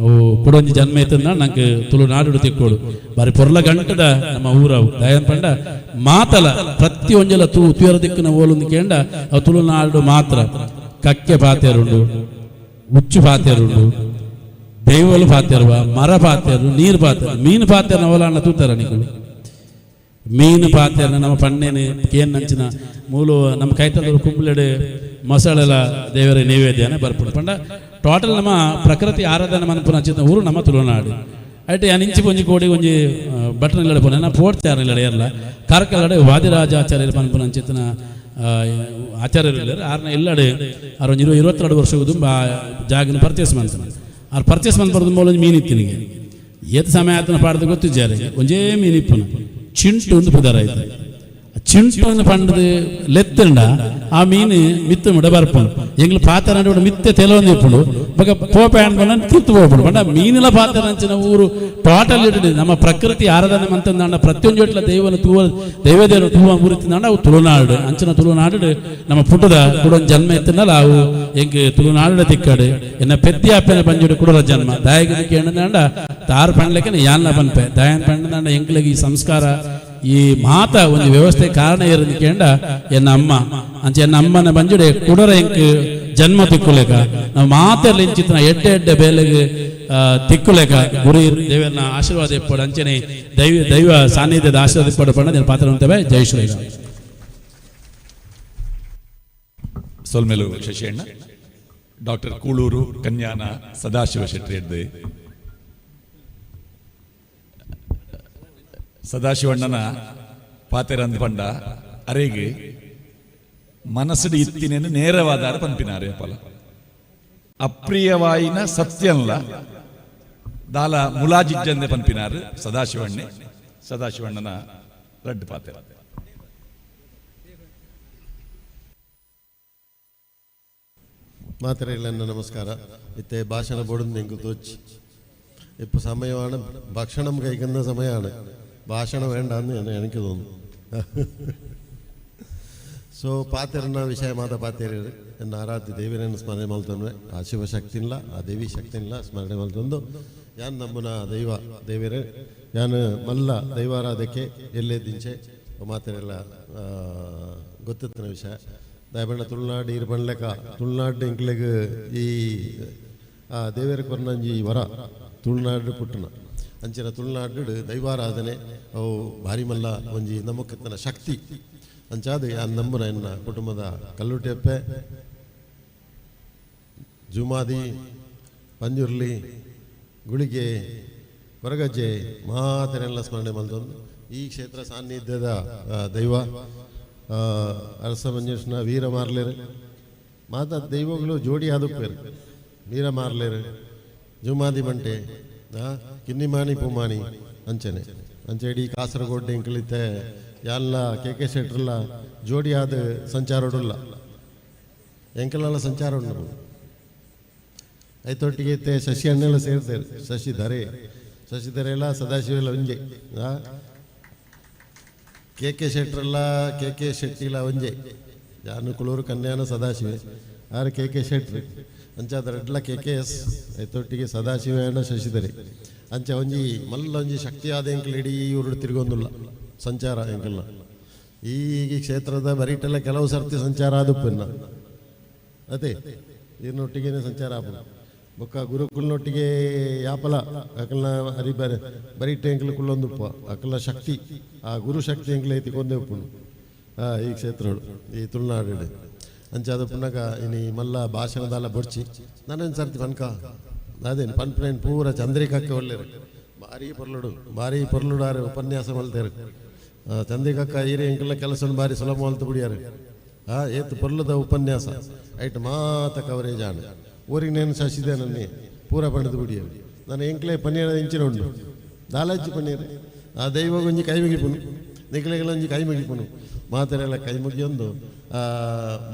ಅವು ಕೊಡೊಂಜಿ ಜನ್ಮ ಇತ್ತಂದ ನಂಗೆ ತುಳುನಾಡು ತಿಕ್ಕೋಡು ಬಾರಿ ಪೊರ್ಲ ಗಂಟದ ನಮ್ಮ ಊರವು ದಯನ್ ಪಂಡ ಮಾತಲ ಪ್ರತಿಯೊಂಜಲ ತೂ ತುಯರ ದಿಕ್ಕಿನ ಓಲೊಂದು ಕೇಂಡ ಅವು ತುಳುನಾಡು ಮಾತ್ರ. ಕಕ್ಕೆ ಪಾತೇರುಂಡು, ಉಚ್ಚು ಪಾತೇರುಂಡು, ದೈವಲು ಪಾತೇರುವ, ಮರ ಪಾತೇರು, ನೀರು ಪಾತೇರು, ಮೀನು ಪಾತೇರ್ನ ಓಲಾಂಡ ತೂತಾರ ನಿಕುಲು ಮೀನು ಪಾತೇರ್ನ ನಮ್ಮ ಪಣ್ಣೆನೆ ಕೇನ್ ನಂಚಿನ ಮೂಲು ನಮ್ಮ ಕೈತಲ್ದವರು ಕುಂಬ್ಲೆಡು ಮಸಾಲೆಲ ದೇವರ ನೈವೇದ್ಯನ ಬರ್ಪುಂಡು. ಪಂಡ ಟೋಟಲ್ ನಮ್ಮ ಪ್ರಕೃತಿ ಆರಾಧನೆ ಮನ್ಪುನ ಅಂಚಿನ ಊರು ನಮ್ಮ ತುಳುನಾಡು. ಐಟ್ ಯಾನ್ ಇಂಚಿ ಒಂಜಿ ಕೋಡಿ ಒಂಜಿ ಬಟನ್ ಇಲ್ಲಡೆ ಪೋನೆ ನಾ ಪೋಡ್ಚಾರ ಇಲ್ಲಡೆ ಏರ್ಲ ಕಾರ್ಕಳಡೆ ವಾದಿರಾಜಾಚಾರ್ಯರು ಪನ್ಪುನ ಅಂಚಿತ್ತಿನ ಆಚಾರ್ಯರು ಇಲ್ಲರು ಆರ್ನ ಇಲ್ಲಡೆ ಆರ್ ಒಂಜಿ 22 ವರ್ಷ ದುಂಬ ಜಾಗನ ಪರ್ಚೇಸ್ ಮಂತನ ಆರ್ ಪರ್ಚೇಸ್ ಮಂತ್ ಬರೋದು ಮೂಲ ಒಂಜಿ ಮೀನು ಇತ್ತಿನಿಗೆ ಏತ್ ಸಮಯ ಆತನ ಪಾಡ್ದು ಗೊತ್ತಿದ್ದಾರೆ ಒಂಜೇ ಮೀನು ಇಪ್ಪುನ ಚಿಂಟು ಒಂದು ಪುದರ್ ಆಯ್ತು. ಚಿಂಟು ಒಂದು ಪಂಡದು ಲೆತ್ತಂಡ ಆ ಮೀನು ಮಿತ್ತು ಮುಡ ಬರ್ಪುಂಡು. ಎಂಗ್ಲು ಪಾತ್ರ ಮಿತ್ತೆ ತೆಲೊಂದು ಇಪ್ಪುಂಡು ಬೊಕ ಪೋಪೆ ಅನ್ಕೊಂಡ ತಿತ್ತು ಪೋಪುಂಡು. ಪಂಡ ಮೀನಿನ ಪಾತ್ರ ಅಂಚಿನ ಊರು ಟೋಟಲ್ ಇಟ್ಟು ನಮ್ಮ ಪ್ರಕೃತಿ ಆರಾಧನೆ ಮಂತಂದಾಂಡ ಪ್ರತಿಯೊಂದು ಜೊಟ್ಲ ದೈವನ ತೂವ ದೈವದೇವರು ತೂವ ಊರಿತ್ತಿಂದಾಂಡ ಅವು ತುಳುನಾಡು ಅಂಚಿನ ತುಳುನಾಡು ನಮ್ಮ ಪುಟ್ಟದ ಕುಡೊಂದು ಜನ್ಮ ಎತ್ತಿನಲ್ಲ ಅವು ಎಂಕ್ ತುಳುನಾಡು ತಿಕ್ಕಾಡು ಎನ್ನ ಪೆದ್ದಿ ಅಪ್ಪನ ಪಂಜುಡು ಕುಡಲ ಜನ್ಮ ದಾಯಕ ಕೇಂದ್ರ ತಾರು ಪಂಡ್ಲೆಕ್ಕೆ ಯಾನ್ಲ ಪನ್ಪೆ ದಾಯನ್ ಪಂಡದಾಂಡ ಎಂಕ್ಲೆಗ್ ಈ ಸಂಸ್ಕಾರ ಈ ಮಾತ ಒಂದು ವ್ಯವಸ್ಥೆ ಕಾರಣ ಇರೋದು ಕೇಂಡ ಎನ್ನ ಅಮ್ಮ ಅಂಚ ಎನ್ನ ಅಮ್ಮನ ಬಂಜುಡೆ ಕುಡರ ಎಂಕ್ ಜನ್ಮ ತಿಕ್ಕುಲೇಕ ನಾವು ಮಾತೆಲ್ಲ ಇಂಚಿತ್ತಿನ ಎಡ್ಡೆ ಎಡ್ಡೆ ಬೇಲೆಗೆ ತಿಕ್ಕುಲೇಕ ಗುರು ದೇವರನ್ನ ಆಶೀರ್ವಾದ ಇಪ್ಪಡು ಅಂಚನೆ ದೈವ ದೈವ ಸಾನ್ನಿಧ್ಯದ ಆಶೀರ್ವಾದ ಇಪ್ಪಡು ಪಂಡ ಪಾತ್ರ ಉಂಟವೆ. ಜೈ ಶ್ರೀರಾಮ್. ಸೊಲ್ಮೆಲು ಶಶಿಯಣ್ಣ. ಡಾಕ್ಟರ್ ಕೂಳೂರು ಕನ್ಯಾನ ಸದಾಶಿವ ಶೆಟ್ಟಿ ಎಡ್ದೆ ಸದಾಶಿವಣ್ಣನ ಪಾತೆರಂದ್ ಪಂಡ ಅರೆಗೆ ಮನಸ್ಸುಡು ಇತ್ತಿನೇನು ನೇರವಾದಾರ ಪನ್ಪಿನಾರೆ ಪಲ ಅಪ್ರಿಯವಾಯಿನ ಸತ್ಯಂಲ ದಾಲ ಮುಲಾಜಿಜ್ಜಂದೆ ಪನ್ಪಿನಾರು ಸದಾಶಿವಣ್ಣೆ ಸದಾಶಿವಣ್ಣನ ರಡ್ಡು ಪಾತೆರ. ಮಾತ್ರೆಗಳನ್ನು ನಮಸ್ಕಾರ. ಇತ್ತೆ ಭಾಷಣ ಬೋರ್ಡ್ ಎಂಕು ತೋಚಿ ഇപ്പം സമയമാണ്, ഭക്ഷണം കഴിക്കുന്ന സമയമാണ്, ഭാഷണം വേണ്ടെന്ന് എനിക്ക് തോന്നുന്നു. ಸೊ ಪಾತೆರನ ವಿಷಯ ಮಾತ ಪಾತೆರ ಎನ್ನ ಆರಾಧ್ಯ ದೇವರನ್ನು ಸ್ಮರಣೆ ಮಲ್ತೊಂದು ಆ ಶಿವಶಕ್ತಿನ್ಲ ಆ ದೇವಿ ಶಕ್ತಿನ್ಲ ಸ್ಮರಣೆ ಮಲ್ತೊಂದು ಯಾನ್ ನಮ್ಮನ ದೈವ ದೇವರೇ ಯಾನ್ ಮಲ್ಲ ದೈವಾರಾಧಕ್ಕೆ ಎಲ್ಲೇ ದಿಂಚೆ ಮಾತೆರೆಲ್ಲ ಗೊತ್ತಿತ್ತಿನ ವಿಷಯ. ದಯಬಣ್ಣ ತುಳುನಾಡು ಇರು ಪಣ್ಲೆಕ ತುಳುನಾಡು ಎಂಕ್ಲೆಗ್ ಈ ಆ ದೇವರ ಕೊರ್ನಂಜಿ ವರ ತುಳುನಾಡು ಪುಟ್ಟನ ಅಂಚಿನ ತುಳುನಾಡು ದೈವಾರಾಧನೆ ಅವು ಭಾರಿ ಮಲ್ಲ ಒಂಜಿ ನಮಕ್ಕಿತ್ತನ ಶಕ್ತಿ ಅಂಚಾದ ಆ ನಂಬುನ ಎನ್ನ ಕುಟುಂಬದ ಕಲ್ಲುಟೆಪ್ಪೆ ಜುಮಾದಿ ಪಂಜುರ್ಲಿ ಗುಳಿಗೆ ಕೊರಗಜ್ಜೆ ಮಾತರೆಲ್ಲ ಸ್ಮರಣೆ ಮಲ್ತೊಂದು ಈ ಕ್ಷೇತ್ರ ಸಾನ್ನಿಧ್ಯದ ದೈವ ಅರಸ ಮಂಜೇಶ್ನ ವೀರ ಮಾರ್ಲೇರು ಮಾತ ದೈವಗಳು ಜೋಡಿ ಆದುಪ್ಪೇರು ವೀರ ಮಾರ್ಲೇರು ಜುಮಾದಿ ಬಂಟೆ ಕಿನ್ನಿಮಾಣಿ ಪೂಮಾಣಿ ಅಂಚನೆ ಅಂಚೆ ಇಡೀ ಕಾಸರಗೋಡು ಎಂಕಲಿತ್ತೆ ಎಲ್ಲ ಕೆ ಕೆ ಶೆಟ್ರಲ್ಲ ಜೋಡಿ ಆದ ಸಂಚಾರೋಡುಲ್ಲ ಎಂಕಲೆಲ್ಲ ಸಂಚಾರ ಉಂಡು ಐತೊಟ್ಟಿಗೆ ಇತ್ತೆ ಶಶಿ ಅಣ್ಣೆಲ್ಲ ಸೇರ್ತಾರೆ ಶಶಿಧರೆ ಶಶಿಧರೆ ಎಲ್ಲ ಸದಾಶಿವ ಎಲ್ಲ ಒಂಜೆ. ಕೆ ಕೆ ಶೆಟ್ರಲ್ಲ ಕೆ ಕೆ ಶೆಟ್ಟಿಲ ಒಂಜೆ ಯಾನು ಕುಳೂರು ಕನ್ಯಾನ ಸದಾಶಿವೆ ಆರು ಕೆ ಕೆ ಶೆಟ್ರು ಅಂಚ ರಡ್ಲ ಕೆ ಕೆ ಎಸ್ ಐತೊಟ್ಟಿಗೆ ಸದಾಶಿವೆ ಅಣ್ಣ ಶಶಿಧರೆ. ಅಂಚ ಒಂಜಿ ಮಲ್ಲ ಒಂಜಿ ಶಕ್ತಿಯಾದ ಎಂಕಲ್ ಇಡೀ ಊರು ತಿರುಗೊಂದುಲ್ಲ ಸಂಚಾರ ಎಂಕಲ್ನ. ಈ ಕ್ಷೇತ್ರದ ಬರೀಟೆಲ್ಲ ಕೆಲವು ಸರ್ತಿ ಸಂಚಾರ ಆದುಪ್ಪನ್ನ ಅದೇ ಈರ್ನೊಟ್ಟಿಗೆನೆ ಸಂಚಾರ ಆಪುಂಡು. ಬೊಕ್ಕ ಗುರುಕುಲ್ನೊಟ್ಟಿಗೆ ಯಾಪಲ ಅಕಲ್ನ ಅರಿ ಬರಿ ಬರೀಟೆ ಎಂಕಲ್ ಕುಲ್ಲೊಂದುಪ್ಪ ಅಕಲ್ನ ಶಕ್ತಿ ಆ ಗುರು ಶಕ್ತಿ ಎಂಕಲ್ ಐತಿ ಕೊಂದೆ ಉಪ್ಪುಂಡು ಈ ಕ್ಷೇತ್ರಗಳು ಈ ತುಳುನಾಡು. ಅಂಚ ಅದು ಪುನಗ ಇನಿ ಮಲ್ಲ ಭಾಷಣದಾಲ ಬೊಡ್ಚಿ ನಾನೇನು ಸರ್ತಿ ಪನ್ಕ ಅದೇನು ಪನ್ಪನೇನು ಪೂರ ಚಂದ್ರಿಕಕ್ಕೆ ಒಳ್ಳೆರು ಭಾರಿ ಪೊರ್ಲುಡು ಭಾರಿ ಪೊರ್ಲುಡಾರು ಉಪನ್ಯಾಸ ಮಲ್ತೇರು. ಚಂದ್ರಿಕಕ್ಕ ಈರೆ ಎಂಕಲ್ನ ಕೆಲಸ ಭಾರಿ ಸುಲಭ ಮಲ್ತು ಬಿಡಿಯಾರು. ಏತ್ ಪೊರ್ಲುದ ಉಪನ್ಯಾಸ ಐಟ್ ಮಾತ ಕವರೇಜ್ ಆಂಡ್. ಊರಿಗೆ ನೇನು ಶಶಿದೆ ನನ್ನೆ ಪೂರ ಪಂಡದು ಬಿಡಿಯಾರು. ನಾನು ಎಂಕ್ಲೆ ಪನ್ನೀರ್ ಇಂಚಿನ ಉಂಡು ದಾಲಜ್ಜಿ ಪನ್ನೀರ್ ಆ ದೈವ ಒಂಜಿ ಕೈ ಮುಗಿಪುನು ನಿಕ್ಲೆಗಳ ಒಂಜಿ ಕೈ ಮುಗಿಪುನು ಮಾತೆರೆಲ್ಲ ಕೈ ಮುಗಿಯೊಂದು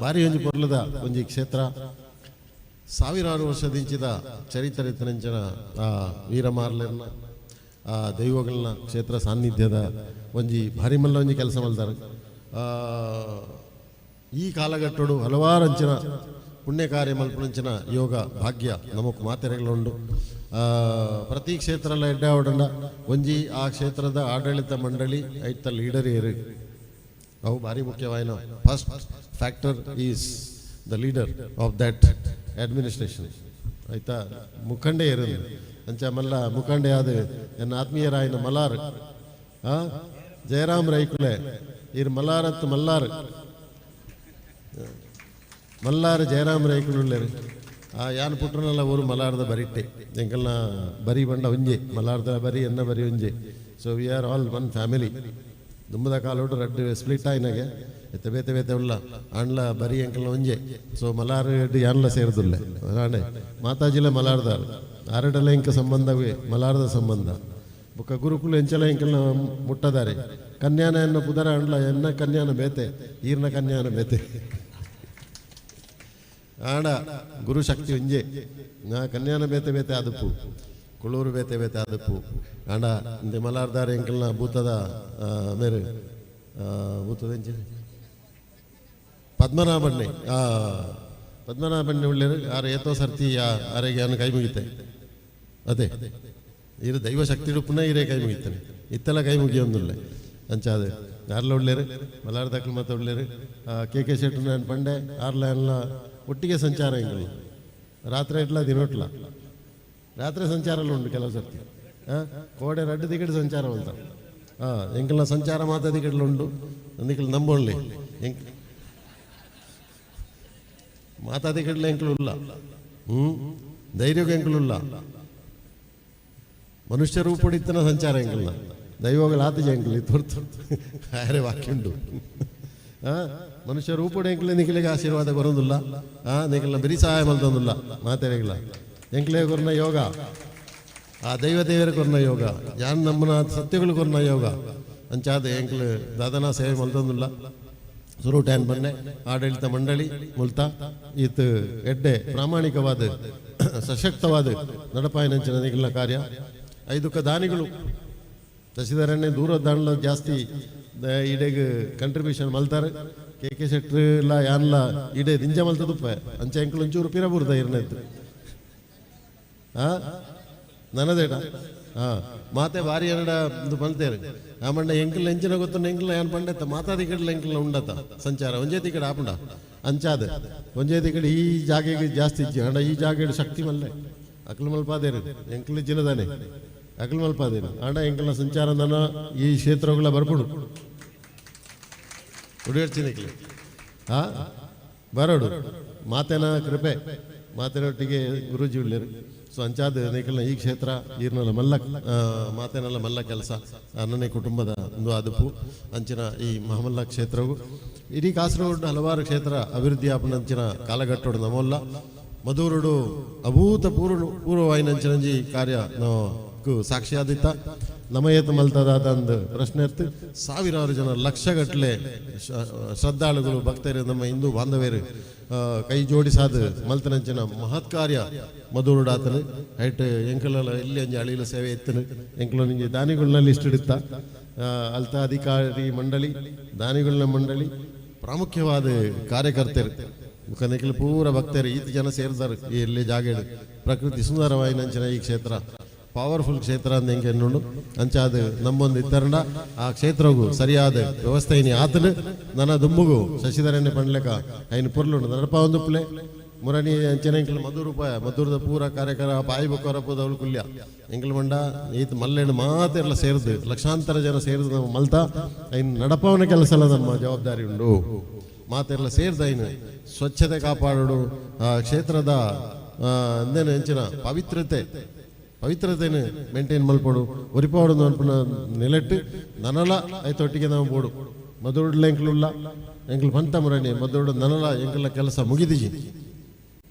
ಭಾರಿ ಒಂಜಿ ಪೊರ್ಲುದ ಒಂಜಿ ಕ್ಷೇತ್ರ. ಸಾವಿರಾರು ವರ್ಷದಿಂಚಿದ ಚರಿತ್ರೆಂಚಿನ ಆ ವೀರಮಾರ್ಲೆರ್ನ ಆ ದೈವಗಳನ್ನ ಕ್ಷೇತ್ರ ಸಾನ್ನಿಧ್ಯದ ಒಂಜಿ ಭಾರಿ ಮಲ್ಲ ಒಂಜಿ ಕೆಲಸ ಮಲ್ತಾರೆ. ಈ ಕಾಲಘಟ್ಟಡು ಹಲವಾರು ಅಂಚಿನ ಪುಣ್ಯ ಕಾರ್ಯ ಮಲ್ಪುನಂಚಿನ ಯೋಗ ಭಾಗ್ಯ ನಮಕ್ ಮಾತೆರೆಗಳುಂಡು. ಪ್ರತಿ ಕ್ಷೇತ್ರಲ ಎಡ್ಡೆ ಆವಡಂಡ ಒಂಜಿ ಆ ಕ್ಷೇತ್ರದ ಆಡಳಿತ ಮಂಡಳಿ ಐತ ಲೀಡರ್ ಏರು ಅವು ಭಾರಿ ಮುಖ್ಯವಾಯಿನ. First factor is the leader of that administration ಆಯ್ತಾ ಮುಖಂಡೆ ಇರೋದು. ಅಂಚ ಮಲ್ಲ ಮುಖಂಡೆ ಆದ ಎನ್ನ ಆತ್ಮೀಯರಾಯಿನ ಮಲಾರ್ ಜಯರಾಮ್ ರೈಕುಲೆ ಇರ್ ಮಲಾರತ್ ಮಲ್ಲಾರ್ ಮಲ್ಲಾರ್ ಜಯರಾಮ್ ರೈಕುಲು ಆ ಯಾನ್ ಪುಟ್ಟನಲ್ಲ ಊರು ಮಲಾರ್ದ ಬರಿಟ್ಟೆ ಎಂಕಲ್ನ ಬರಿ ಬಂಡ ಒಂಜೆ ಮಲಾರ್ದ ಬರಿ ಎನ್ನ ಬರಿ ಒಂಜೆ. So we are all one family. ದುಮ್ಮದ ಕಾಲೋಡು ರಡ್ಡು ಸ್ಪ್ಲಿಟ್ ಆಯ್ನಾಗೆ ಎತ್ತ ಬೇತೆ ಬೇತೆ ಉಲ್ಲ ಆಂಡ್ಲ ಬರಿ ಎಂಕಲ್ನ ಒಂಜೆ. ಸೊ ಮಲಾರ್ ಯಾನ್ಲ ಸೇರ್ದುಲ್ಲೆ ಆಣೆ ಮಾತಾಜಿಲ ಮಲಾರ್ದಾರ್ ಆರಡಲ ಎಂಕ ಸಂಬಂಧವೇ ಮಲಾರ್ದ ಸಂಬಂಧ. ಬೊಕ್ಕ ಗುರುಕುಲು ಎಂಚಲ ಎಂಕಲ್ನ ಮುಟ್ಟದಾರೆ ಕನ್ಯಾನ ಎನ್ನ ಪುದರ ಅಂಡ್ಲ ಎನ್ನ ಕನ್ಯಾನ ಬೇತೆ ಈರ್ನ ಕನ್ಯಾನ ಬೇತೆ ಆಡ ಗುರುಶಕ್ತಿ ಒಂಜೆ ನಾ ಕನ್ಯಾನ ಬೇತೆ ಬೇತೆ ಆದಪ್ಪು ಕುಳೂರು ಬೇತೆ ಬೇತೆ ಆದಪ್ಪು ಆಂಡ ಇಂದೆ ಮಲಾರ್ದಾರ ಎಂಕಲ್ನ ಭೂತದ ಮೇರೆ ಭೂತದ ಎಂಚ ಪದ್ಮನಾಭಣ್ಣೆ ಪದ್ಮನಾಭಣ್ಣೆ ಉಳ್ಳೇರು ಆರು ಏತೋ ಸರ್ತಿ ಆರೆಗೆ ಅನ್ನು ಕೈ ಮುಗಿತೆ ಅದೇ ಇರು ದೈವ ಶಕ್ತಿ ಪುನಃ ಇರೇ ಕೈ ಮುಗಿತಾನೆ ಇತ್ತೆಲ್ಲ ಕೈ ಮುಗಿಯೊಂದುಲ್ಲೆ ಅಂಚಾದೆ ಆರ್ಲ ಉಳ್ಳೇರು ಮಲಾರ್ ದಕ್ಲು ಮತ್ತೆ ಉಳ್ಳೇರು ಕೆ ಕೆ ಶೆಟ್ರು ನಾನು ಪಂಡೆ ಆರ್ಲ ಎಲ್ಲ ಒಟ್ಟಿಗೆ ಸಂಚಾರ ಎಂಕಲ್ನ ರಾತ್ರಿ ಇಟ್ಲ ದಿನೊಟ್ಲ ರಾತ್ರಿ ಸಂಚಾರ ಎಲ್ಲ ಉಂಟು ಕೆಲವು ಸರ್ತಿ ಕೋಡೆ ರಡ್ಡು ದಿಗಡ್ ಸಂಚಾರ ಅಂತ ಎಂಕಲ್ನ ಸಂಚಾರ ಮಾತ ದಿಗಡ್ಲು ಉಂಡು ನಿಕಲ್ ನಂಬೋಣ್ಲಿ ಎಂಕ್ ಮಾತಾ ದಿಗಡ್ಲ ಎಂಕಲು ಉಲ್ಲ ಧೈರ್ಯಕ್ಕೆ ಎಂಕಲು ಉಲ್ಲ ಮನುಷ್ಯ ರೂಪಡಿತ್ತನ ಸಂಚಾರ ಎಂಕಲ್ನ ದೈವಗಳ ಆತಜ ಎಂಕಲ್ ಇತ್ತು ಆರೆ ವಾಕ್ಯ ಉಂಡು ಮನುಷ್ಯ ರೂಪುಡು ಎಂಕ್ಲೆ ನಿಖಲಿಗೆ ಆಶೀರ್ವಾದ ಬರೋದಿಲ್ಲ ನಿಖಲ್ನ ಬರೀ ಸಹಾಯ ಮಲ್ತೊಂದಿಲ್ಲ ಮಾತೆರೆಗಿಲ್ಲ ಎಂಕ್ಲೆ ಕೊರ್ನ ಯೋಗ ಆ ದೈವ ದೇವರ ಕೊರ್ನ ಯೋಗ ಯಾನ್ ನಮ್ಮನ ಸತ್ಯಗಳು ಕೊರ್ನ ಯೋಗ ಅಂಚಾದ ಎಂಕ್ಲು ದಾದನ ಸೇವೆ ಮಲ್ತೊಂದಿಲ್ಲ ಸುರು ಟ್ಯಾನ್ ಬನ್ನೆ ಆಡಳಿತ ಮಂಡಳಿ ಮುಲ್ತಾ ಈತ್ ಎಡ್ಡೆ ಪ್ರಾಮಾಣಿಕವಾದ ಸಶಕ್ತವಾದ ನಡಪಾಯಿನಂಚಿನ ನಿಖಲ್ನ ಕಾರ್ಯ. ಐದುಕ್ಕ ದಾನಿಗಳು ಶಶಿಧರಣ್ಣೆ ದೂರ ದಾಂಡ್ಲ ಜಾಸ್ತಿ ಇಡೆಗ್ ಕಂಟ್ರಿಬ್ಯೂಷನ್ ಮಲ್ತಾರೆ. ಕೆ ಕೆ ಶೆಟ್ರು ಇಲ್ಲ ಯಾನ್ಲ ಇಡೆ ದಿಂಜ ಮಲ್ತದುಪ್ಪ ಅಂಚೆ ಎಂಕಲ್ ಒಂಚೂರು ಪಿರಬುರ್ದ ಇರ್ನೆದ್ದು ನನ್ನದೇಟ ಮಾತೆ ಭಾರಿ ಎನ್ನಡ ಒಂದು ಮಲ್ತೇರು ಆಮಂಡ ಎಂಕಲ್ ಎಂಚಿನ ಗೊತ್ತುಂಡು ಎಂಕಲ್ ಯಾನ್ ಪಂಡೆತ್ತ ಮಾತಾದಿ ಕಡಲ ಎಂಕಲ್ನ ಉಂಡತ ಸಂಚಾರ ಒಂಜೇ ತಿಕಡೆ ಆಪುಂಡ ಅಂಚಾದ ಒಂಜೇ ತಿಕಡೆ ಈ ಜಾಗೆಗೆ ಜಾಸ್ತಿ ಇಜ್ಜಿ ಅಂಡ ಈ ಜಾಗೆಡ್ ಶಕ್ತಿ ಮಲ್ಲೆ ಅಕ್ಲು ಮಲ್ಪಾದೇರು ಎಂಕಲ್ ಜಿನದಾನೆ ಅಕ್ಲು ಮಲ್ಪಾದೇರು ಅಂಡ ಎಂಕಲ್ನ ಸಂಚಾರ ನನ ಈ ಕ್ಷೇತ್ರಗಳ ಬರ್ಪುಡು ಉಡಿಯರ್ಚಿನಿಕ್ಲೆ ಬರೋಡು ಮಾತೇನ ಕೃಪೆ ಮಾತೇನೊಟ್ಟಿಗೆ ಗುರೂಜಿ ಉಳ್ಳೇರು. ಸೊ ಅಂಚಾದ ನಿಖಲ್ನ ಈ ಕ್ಷೇತ್ರ ಈರ್ನಲ್ಲ ಮಲ್ಲ ಮಾತೇನಲ್ಲ ಮಲ್ಲ ಕೆಲಸ ಅನ್ನನೇ ಕುಟುಂಬದ ಒಂದು ಅದುಪು ಅಂಚಿನ ಈ ಮಹಮಲ್ಲ ಕ್ಷೇತ್ರವು ಇಡೀ ಕಾಸರಗೋಡು ಹಲವಾರು ಕ್ಷೇತ್ರ ಅಭಿವೃದ್ಧಿ ಆಪನಂಚಿನ ಕಾಲಘಟ್ಟೋಡು ನಮಲ್ಲ ಮಧುರುಡು ಅಭೂತ ಪೂರ್ವವಾಯಿನಂಚಿನಂಜಿ ಕಾರ್ಯ ನಾವು ಸಾಕ್ಷಿಯಾದಿತ್ತ. ನಮ ಏತ್ ಮಲ್ತದಾದ ಅಂದ್ ಪ್ರಶ್ನೆ ಇತ್ತು. ಸಾವಿರಾರು ಜನ, ಲಕ್ಷಗಟ್ಟಲೆ ಶ್ರದ್ಧಾಳುಗಳು, ಭಕ್ತರು, ನಮ್ಮ ಹಿಂದೂ ಬಾಂಧವ್ಯರು ಕೈ ಜೋಡಿಸಾದ ಮಲ್ತನಂಚಿನ ಮಹತ್ ಕಾರ್ಯ ಮಧುರುಡಾತನು. ಹೈಟ್ ಎಂಕಲ ಇಲ್ಲಿ ಅಂಜಿ ಅಳಿಲ ಸೇವೆ ಎತ್ತನು. ಎಂಕಲ ನಿಂಜಿ ದಾನಿಗಳನ್ನ ಲಿಸ್ಟ್ ಇಡುತ್ತ ಅಲ್ತ ಅಧಿಕಾರಿ ಮಂಡಳಿ, ದಾನಿಗಳನ್ನ ಮಂಡಳಿ, ಪ್ರಾಮುಖ್ಯವಾದ ಕಾರ್ಯಕರ್ತರು ಮುಖನಿಕಲು ಪೂರ ಭಕ್ತರು ಈತ ಜನ ಸೇರ್ದಾರೆ. ಈ ಎಲ್ಲಿ ಜಾಗ ಪ್ರಕೃತಿ ಸುಂದರವಾಯಿನಂಚಿನ ಈ ಕ್ಷೇತ್ರ ಪವರ್ಫುಲ್ ಕ್ಷೇತ್ರ ಅಂದ ಹೆಂಗೆ ಎನ್ನುಂಡು. ಅಂಚಾದ ನಮ್ಮೊಂದು ಇತ್ತರಂಡ ಆ ಕ್ಷೇತ್ರಗೂ ಸರಿಯಾದ ವ್ಯವಸ್ಥೆ ಇನಿ ಆತನು. ನನ್ನ ದುಂಬುಗು ಶಶಿಧರಣ್ಣೆ ಪಂಡ್ಲೆಕ ಐನು ಪೊರ್ಲುಂಡು ನಡಪ ಒಂದು ಪ್ಲೆ ಮುರಣಿ ಅಂಚನೆ ಎಂಕಲ್ ಮಧುರ ರೂಪಾಯ ಮಧುರದ ಪೂರ ಕಾರ್ಯಕ್ರಮ ಬಾಯಿ ಬೊಕ್ಕರಪದವಳು ಕುಲ್ಯ ಎಂಕಲ್ ಮಂಡ ಈತ ಮಲ್ಲೆಣ್ಣು ಮಾತೆಲ್ಲ ಸೇರ್ದು ಲಕ್ಷಾಂತರ ಜನ ಸೇರ್ದು ನಮ್ಮ ಮಲ್ತ ಐನು ನಡಪವನ ಕೆಲಸ ಎಲ್ಲ ನಮ್ಮ ಜವಾಬ್ದಾರಿ ಉಂಡು. ಮಾತೆಲ್ಲ ಸೇರ್ದ ಐನು ಸ್ವಚ್ಛತೆ ಕಾಪಾಡೋಡು, ಆ ಕ್ಷೇತ್ರದ ಅಂದೇನು ಹೆಂಚಿನ ಪವಿತ್ರತೆ ಪವಿತ್ರತೆಯನ್ನು ಮೇಂಟೈನ್ ಮಲ್ಪಡು ಒರಿಪಾಡು ಅನ್ಪುನ ನೆಲೆಟ್ಟು ನನಲ ಐತೊಟ್ಟಿಗೆ ನಾವು ಬೋಡು. ಮಧುರುಡ್ಲ ಎಂಕ್ಲುಲ್ಲ ಎಂಕ್ಲು ಪಂತ ಮುರಣಿ ಮಧುರುಡು ನನಲ ಎಂಕಲ ಕೆಲಸ ಮುಗಿದಿಜಿ.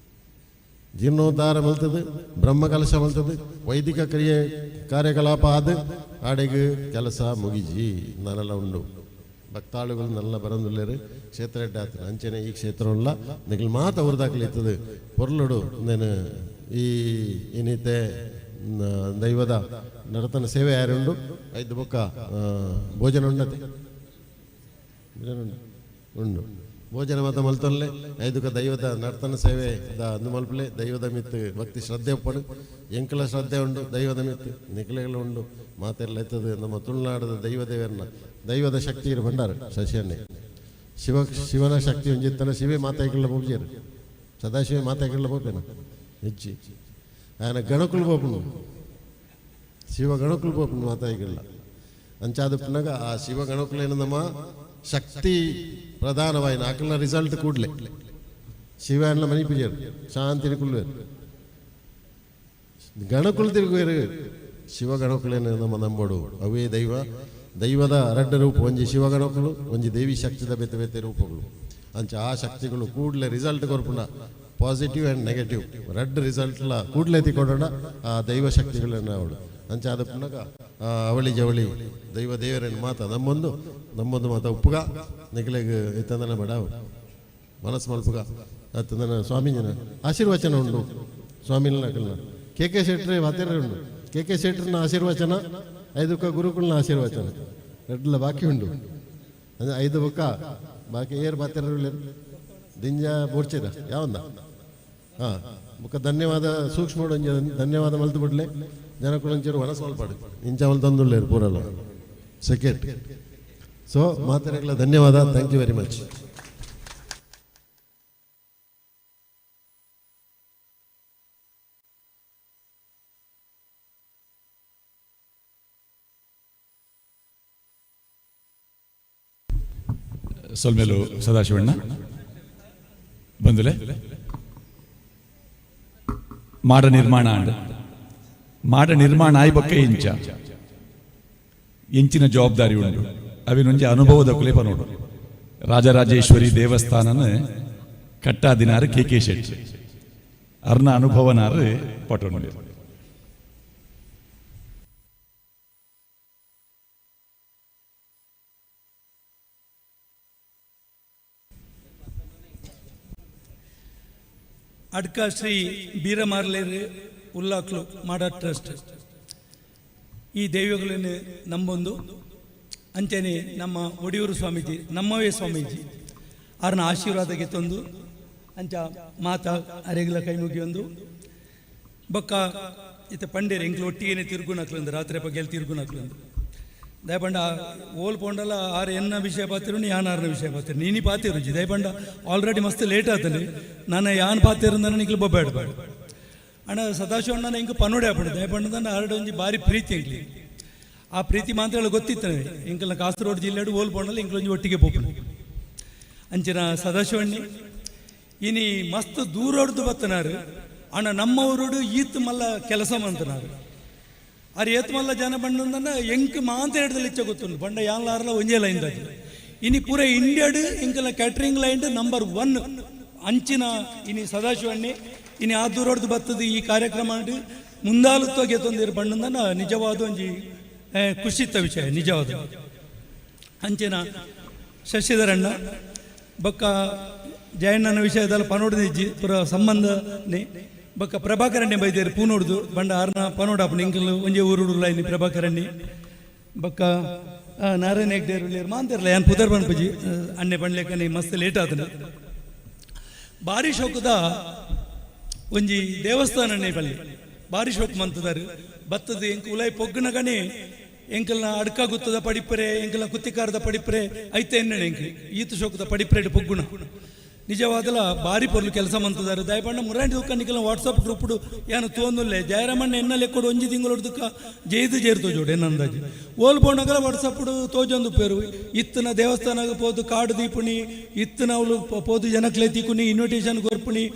ಜೀರ್ಣೋದ್ಧಾರ ಮಲ್ತದು, ಬ್ರಹ್ಮ ಕಲಶ ಮಲ್ತದು, ವೈದಿಕ ಕ್ರಿಯೆ ಕಾರ್ಯಕಲಾಪ ಆದ ಆಡೆಗೆ ಕೆಲಸ ಮುಗಿಜಿ. ನನಲ ಉಂಡು ಭಕ್ತಾಳುಗಳು ನಲ್ಲ ಬರಂದುಲ್ಲೇರು ಕ್ಷೇತ್ರ ಎಡ್ಡಾತನ ಅಂಚನೆ ಈ ಕ್ಷೇತ್ರ ಉಲ್ಲ ನಿಗಲ್ ಮಾತ ಉರ್ದಾಕ್ಲಿತ್ತದು ಪೊರ್ಲುಡು. నేను ಈ ಇನ್ನಿತೆ ದೈವದ ನಡತನ ಸೇವೆ ಯಾರುಂಡು ಐದು ಬೊಕ್ಕ ಭೋಜನ ಉಂಡತೆ ಭೋಜನ ಉಂಡು ಉಂಡು ಭೋಜನ ಮಾತ ಮಲ್ತೊನ್ಲೆ. ಐದುಕ ದೈವದ ನರ್ತನ ಸೇವೆ the ಅಂದು ಮಲ್ಪಲೆ. ದೈವದ ಮಿತ್ತು ಭಕ್ತಿ ಶ್ರದ್ಧೆ ಒಪ್ಪಡು. ಎಂಕಲ ಶ್ರದ್ಧೆ ಉಂಡು ದೈವದ ಮಿತ್ತು ನಿಕಲೆಗಳು ಉಂಡು ಮಾತೆಲ್ಲ ಎತ್ತದು. ನಮ್ಮ ತುಳುನಾಡದ ದೈವ ದೇವರನ್ನ ದೈವದ ಶಕ್ತಿ ಇರು ಭಂಡಾರ ಶಶಿಯನ್ನೇ ಶಿವ ಶಿವನ ಶಕ್ತಿ ಒಂಜಿತ್ತನ ಶಿವೆ ಮಾತಾಯಿಕಳ್ಳ ಪೂಜೆರು ಸದಾಶಿವೆ ಮಾತಾಯಿಕಳ್ಳ ಪೋಪೇನ ಹೆಚ್ಚಿ ఆయన ಗಣಕುಲು ಪೋಪುನು ಶಿವ ಗಣಕುಲು ಪೋಪುನು ಮಾತಾಯಿಕಳ್ಳ ಅಂಚಾದ ಪುನಗ ಆ ಶಿವ ಗಣಕುಲೇನದಮ್ಮ ಶಕ್ತಿ ಪ್ರಧಾನವಾಯಿನ ಅಕಲ್ನ ರಿಸಲ್ಟ್ ಕೂಡಲೇ ಶಿವನ ಮನಿ ಪೂಜೆರು ಶಾಂತಿ ಕುಲ್ವೇರು ಗಣಕುಲು ತಿರುಗುವೇರು ಶಿವ ಗಣಕುಲೇನ ನಮ್ಮ ನಂಬೋಡು ಅವೇ ದೈವ ದೈವದ ರಡ್ಡ ರೂಪ ಒಂಜಿ ಶಿವಗಣಕುಲು ಒಂಜಿ ದೇವಿ ಶಕ್ತಿದ ಬೇತೆ ಬೇತೆ ರೂಪಗಳು. ಅಂಚ ಆ ಶಕ್ತಿಗಳು ಕೂಡಲೇ ರಿಸಲ್ಟ್ ಕೊರ್ಪುಂಡ ಪಾಸಿಟಿವ್ ಆ್ಯಂಡ್ ನೆಗೆಟಿವ್ ರಡ್ಡ್ ರಿಸಲ್ಟ್ಲ ಕೂಡಲೇ ತಿಕೊಡೋಣ ಆ ದೈವ ಶಕ್ತಿಗಳನ್ನ ಅವಳು. ಅಂಚ ಆದ ಪುನಗ ಅವಳಿ ಜವಳಿ ದೈವ ದೇವರನ್ನು ಮಾತ ನಮ್ಮೊಂದು ನಮ್ಮೊಂದು ಮಾತ ಉಪ್ಪುಗ ನಿಕಲೆಗ್ ಇತ್ತಂದನ ಬೇಡ ಮನಸ್ಸು ಮಲ್ಪುಗ ಅತ್ತಂದನ ಸ್ವಾಮೀಜಿನ ಆಶೀರ್ವಚನ ಉಂಡು ಸ್ವಾಮಿನ ಕೆ ಕೆ ಶೆಟ್ರೆ ವಾತೇರ ಉಂಡು ಕೆ ಕೆ ಶೆಟ್ರನ ಆಶೀರ್ವಚನ ಐದುಕ್ಕ ಗುರುಕುಲ್ನ ಆಶೀರ್ವಚನ ರಡ್ಲ ಬಾಕಿ ಉಂಡು. ಅಂದ್ರೆ ಐದು ಬೊಕ್ಕ ಬಾಕಿ ಏರ್ ಬಾತೆರ ದಿಂಜ ಬೋಡ್ಚಿರ ಯಾವಂದ ಹಾಂ ಬೊಕ್ಕ ಧನ್ಯವಾದ ಸೂಕ್ಷ್ಮ ಒಂಜಿ ಧನ್ಯವಾದ ಮಲ್ತು ಬಿಡ್ಲೆ ಜನಕುಲು ಒಂಚೂರು ವನಸ್ ಮಲ್ಪಾಡು ಇಂಚ ಮಲ್ತಂದುಳ್ಳೇರು ಪೂರಲ್ಲ ಸೆಕೆಂಡ್ ಸೊ ಮಾತಾಡಲ್ಲ. ಧನ್ಯವಾದ. Thank you very much. ಸೊಲ್ಮೆಲು ಸದಾಶಿವಣ್ಣ ಬಂದುಲೆ. ಮಾಡ ನಿರ್ಮಾಣ ಅಂಡ್ ಮಾಡ ನಿರ್ಮಾಣ ಆಯ್ಬಕ್ಕ ಇಂಚ ಎಂಚಿನ ಜವಾಬ್ದಾರಿ ಉಂಟು ಅವಿನೊಂಜಿ ಅನುಭವದ ಕುಲೇಪ ನೋಡು. ರಾಜರಾಜೇಶ್ವರಿ ದೇವಸ್ಥಾನನ ಕಟ್ಟಾದಿನಾರು ಕೆ ಕೆ ಶೆಟ್ಟಿ ಅರ್ನ ಅನುಭವನಾರು ಪಟೊಂಡು. ಅಡ್ಕ ಶ್ರೀ ಬೀರಮಾರ್ಲೇರು ಉಲ್ಲಾಕ್ಲು ಮಾಡ ಟ್ರಸ್ಟ್ ಈ ದೈವಗಳನ್ನು ನಂಬೊಂದು ಅಂಚನೆ ನಮ್ಮ ಒಡಿಯೂರು ಸ್ವಾಮೀಜಿ ನಮ್ಮವೇ ಸ್ವಾಮೀಜಿ ಆರ್ನ ಆಶೀರ್ವಾದಕ್ಕೆ ತಂದು ಅಂಚ ಮಾತ ಅರೆಗಲ ಕೈ ಮುಗಿಯೊಂದು ಬೊಕ್ಕ ಇತ್ತ ಪಂಡೇರು ಎಂಕ್ಲು ಒಟ್ಟಿಗೆನೆ ತಿರುಗುನಕ್ಲಂದು ರಾತ್ರಿ ಪಗೆಲ್ ತಿರುಗುನಕ್ಲಂದು ದಯಪಂಡ ಓಲ್ ಪೋಂಡಲ ಆರು ಎನ್ನ ವಿಷಯ ಪಾತಿರು ಯಾನ್ ಆರ್ನ ವಿಷಯ ಪಾತಿರು ನೀನಿ ಪಾತಿರು ದಯಪಂಡ ಆಲ್ರೆಡಿ ಮಸ್ತ್ ಲೇಟ್ ಆತನೆ ನಾನು ಯಾನ್ ಪಾತಿರು ನಿಕ್ಲು ಬೊಬ್ಬಾಡ ಬೇಡ ಅಣ್ಣ ಸದಾಶಿವಣ್ಣನ ಹಿಂಗೆ ಪನುಡೆ ಆಪಡು ದಯಪಂಡ ಆರಡು ಒಂಜಿ ಬಾರಿ ಪ್ರೀತಿ ಎಂಕ್ಲಿ ಆ ಪ್ರೀತಿ ಮಾತ್ರ ಗೊತ್ತಿತ್ತು ಎಂಕಲ್ನ ಕಾಸರಗೋಡು ಜಿಲ್ಲೆಡು ಓಲ್ ಪೋಂಡಲ ಎಂಕ್ಲೊಂಜಿ ಒಟ್ಟಿಗೆ ಪೋಪುನು ಅಂಚಿನ ಸದಾಶಿವಣ್ಣಿ ಇನಿ ಮಸ್ತ್ ದೂರೊಡ್ದು ಬತ್ತನಾರು ಅಣ್ಣ ನಮ್ಮ ಊರುಡು ಈತ್ ಮಲ್ಲ ಕೆಲಸ ಮಂತನಾರು ಆರ್ ಏತ್ ಮಲ್ಲ ಜನ ಬಂಡಂದನ್ನ ಎಂಕ್ ಮಾಂತ ಹಿಡ್ದಲ್ಲಿ ಇಚ್ಚ ಗೊತ್ತುಂಡು ಬಂಡ ಯಾನ್ಲಾರ್ಲ ಒಂಜೇ ಲೈನ್ ದಾಜಿ ಇನಿ ಪೂರ ಇಂಡಿಯಾಡು ಎಂಕಲ್ನ ಕ್ಯಾಟ್ರಿಂಗ್ ಲೈನ್ ನಂಬರ್ 1 ಅಂಚಿನ ಇನಿ ಸದಾಶಿವಣ್ಣಿ ಇನಿ ಆ ದೂರೊಡ್ದು ಬತ್ತದ ಈ ಕಾರ್ಯಕ್ರಮ ಮುಂದಾಲುತ್ವ ಗೆತ್ತೊಂದಿರು ಬಂಡಂದನ್ನ ನಿಜವಾದ ಒಂಜಿ ಖುಷಿತ ವಿಷಯ ನಿಜವಾದ. ಅಂಚಿನ ಶಶಿಧರಣ್ಣ ಬೊಕ್ಕ ಜಯಣ್ಣನ ವಿಷಯದಲ್ಲಿ ಪನೋಡ್ದಿಜ್ಜಿ ಪುರ ಸಂಬಂಧನೆ ಬೊಕ್ಕ ಪ್ರಭಾಕರಣ್ಣೆ ಬೈದೇರು ಪೂನೋಡ್ದು ಬಂಡ ಆರ್ನ ಪನೋಡಾಪುಂಡು ಇಂಕಲ್ ಒಂಜಿ ಊರುಡು ಲೈನ್ ಪ್ರಭಾಕರಣ್ಣೆ ಬೊಕ್ಕ ನಾರಾಯಣ ಹೆಗ್ಡೇರು ಮಾಂತಿರಲ್ಲ ಯಾನ್ ಪುದರ್ ಪನ್ಪುಜಿ ಅಣ್ಣೆ ಪಣ್ಲೆಕ್ಕನೆ ಮಸ್ತ್ ಲೇಟ್ ಆತನ. ಬಾರಿ ಶೋಕದ ಒಂಜಿ ದೇವಸ್ಥಾನನೇ ಪಲ್ಲಿ ಬಾರಿ ಶೋಕ ಮಂತದಾರು ಬತ್ತದ ಎಂಕ್ ಉಲೈ ಪೊಗ್ಗುನಗನೆ ಎಂಕಲ್ನ ಅಡ್ಕ ಗುತ್ತದ ಪಡಿಪರೆ ಎಂಕಲ್ನ ಕುತ್ತಿಕಾರದ ಪಡಿಪರೆ ಐತೆ ಎನ್ನಣೆ ಎಂಕ್ ಈತ ಶೋಕದ ಪಡಿಪರೆ ಪೊಗ್ಗುಣ ನಿಜವಾದಲ ಬಾರಿ ಪೊರ್ಲು ಕೆಲಸ ಮಂತದಾರು. ದಯಪಂಡ ಮುರಾಂಡಿ ದುಕ್ಕ ನಿಕಲ್ನ ವಾಟ್ಸಪ್ ಗ್ರೂಪ್ ಯಾನು ತೋಂದುಲ್ಲೆ ಜಯರಾಮಣ್ಣ ಎನ್ನ ಲೆಕ್ಕೊಡು ಒಂಜಿ ತಿಂಗಳು ದುಕ್ಕ ಜೈದು ಜೇರು ತೋಜೋಡು ಎನ್ನ ಅಂದಾಜು ಓಲ್ ಪೋಣಗಲ ವಾಟ್ಸಪ್ ತೋಜೊಂದು ಪೇರು ಇತ್ತನ ದೇವಸ್ಥಾನಕ್ಕೆ ಪೋದು ಕಾಡು ದೀಪುಣಿ ಇತ್ತನ ಅವಳು ಪೋದು ಜನಕ್ಲೆ ತಿಕ್ಕುನಿ ಇನ್ವಿಟೇಷನ್ ಕೊರ್ಪುಣಿ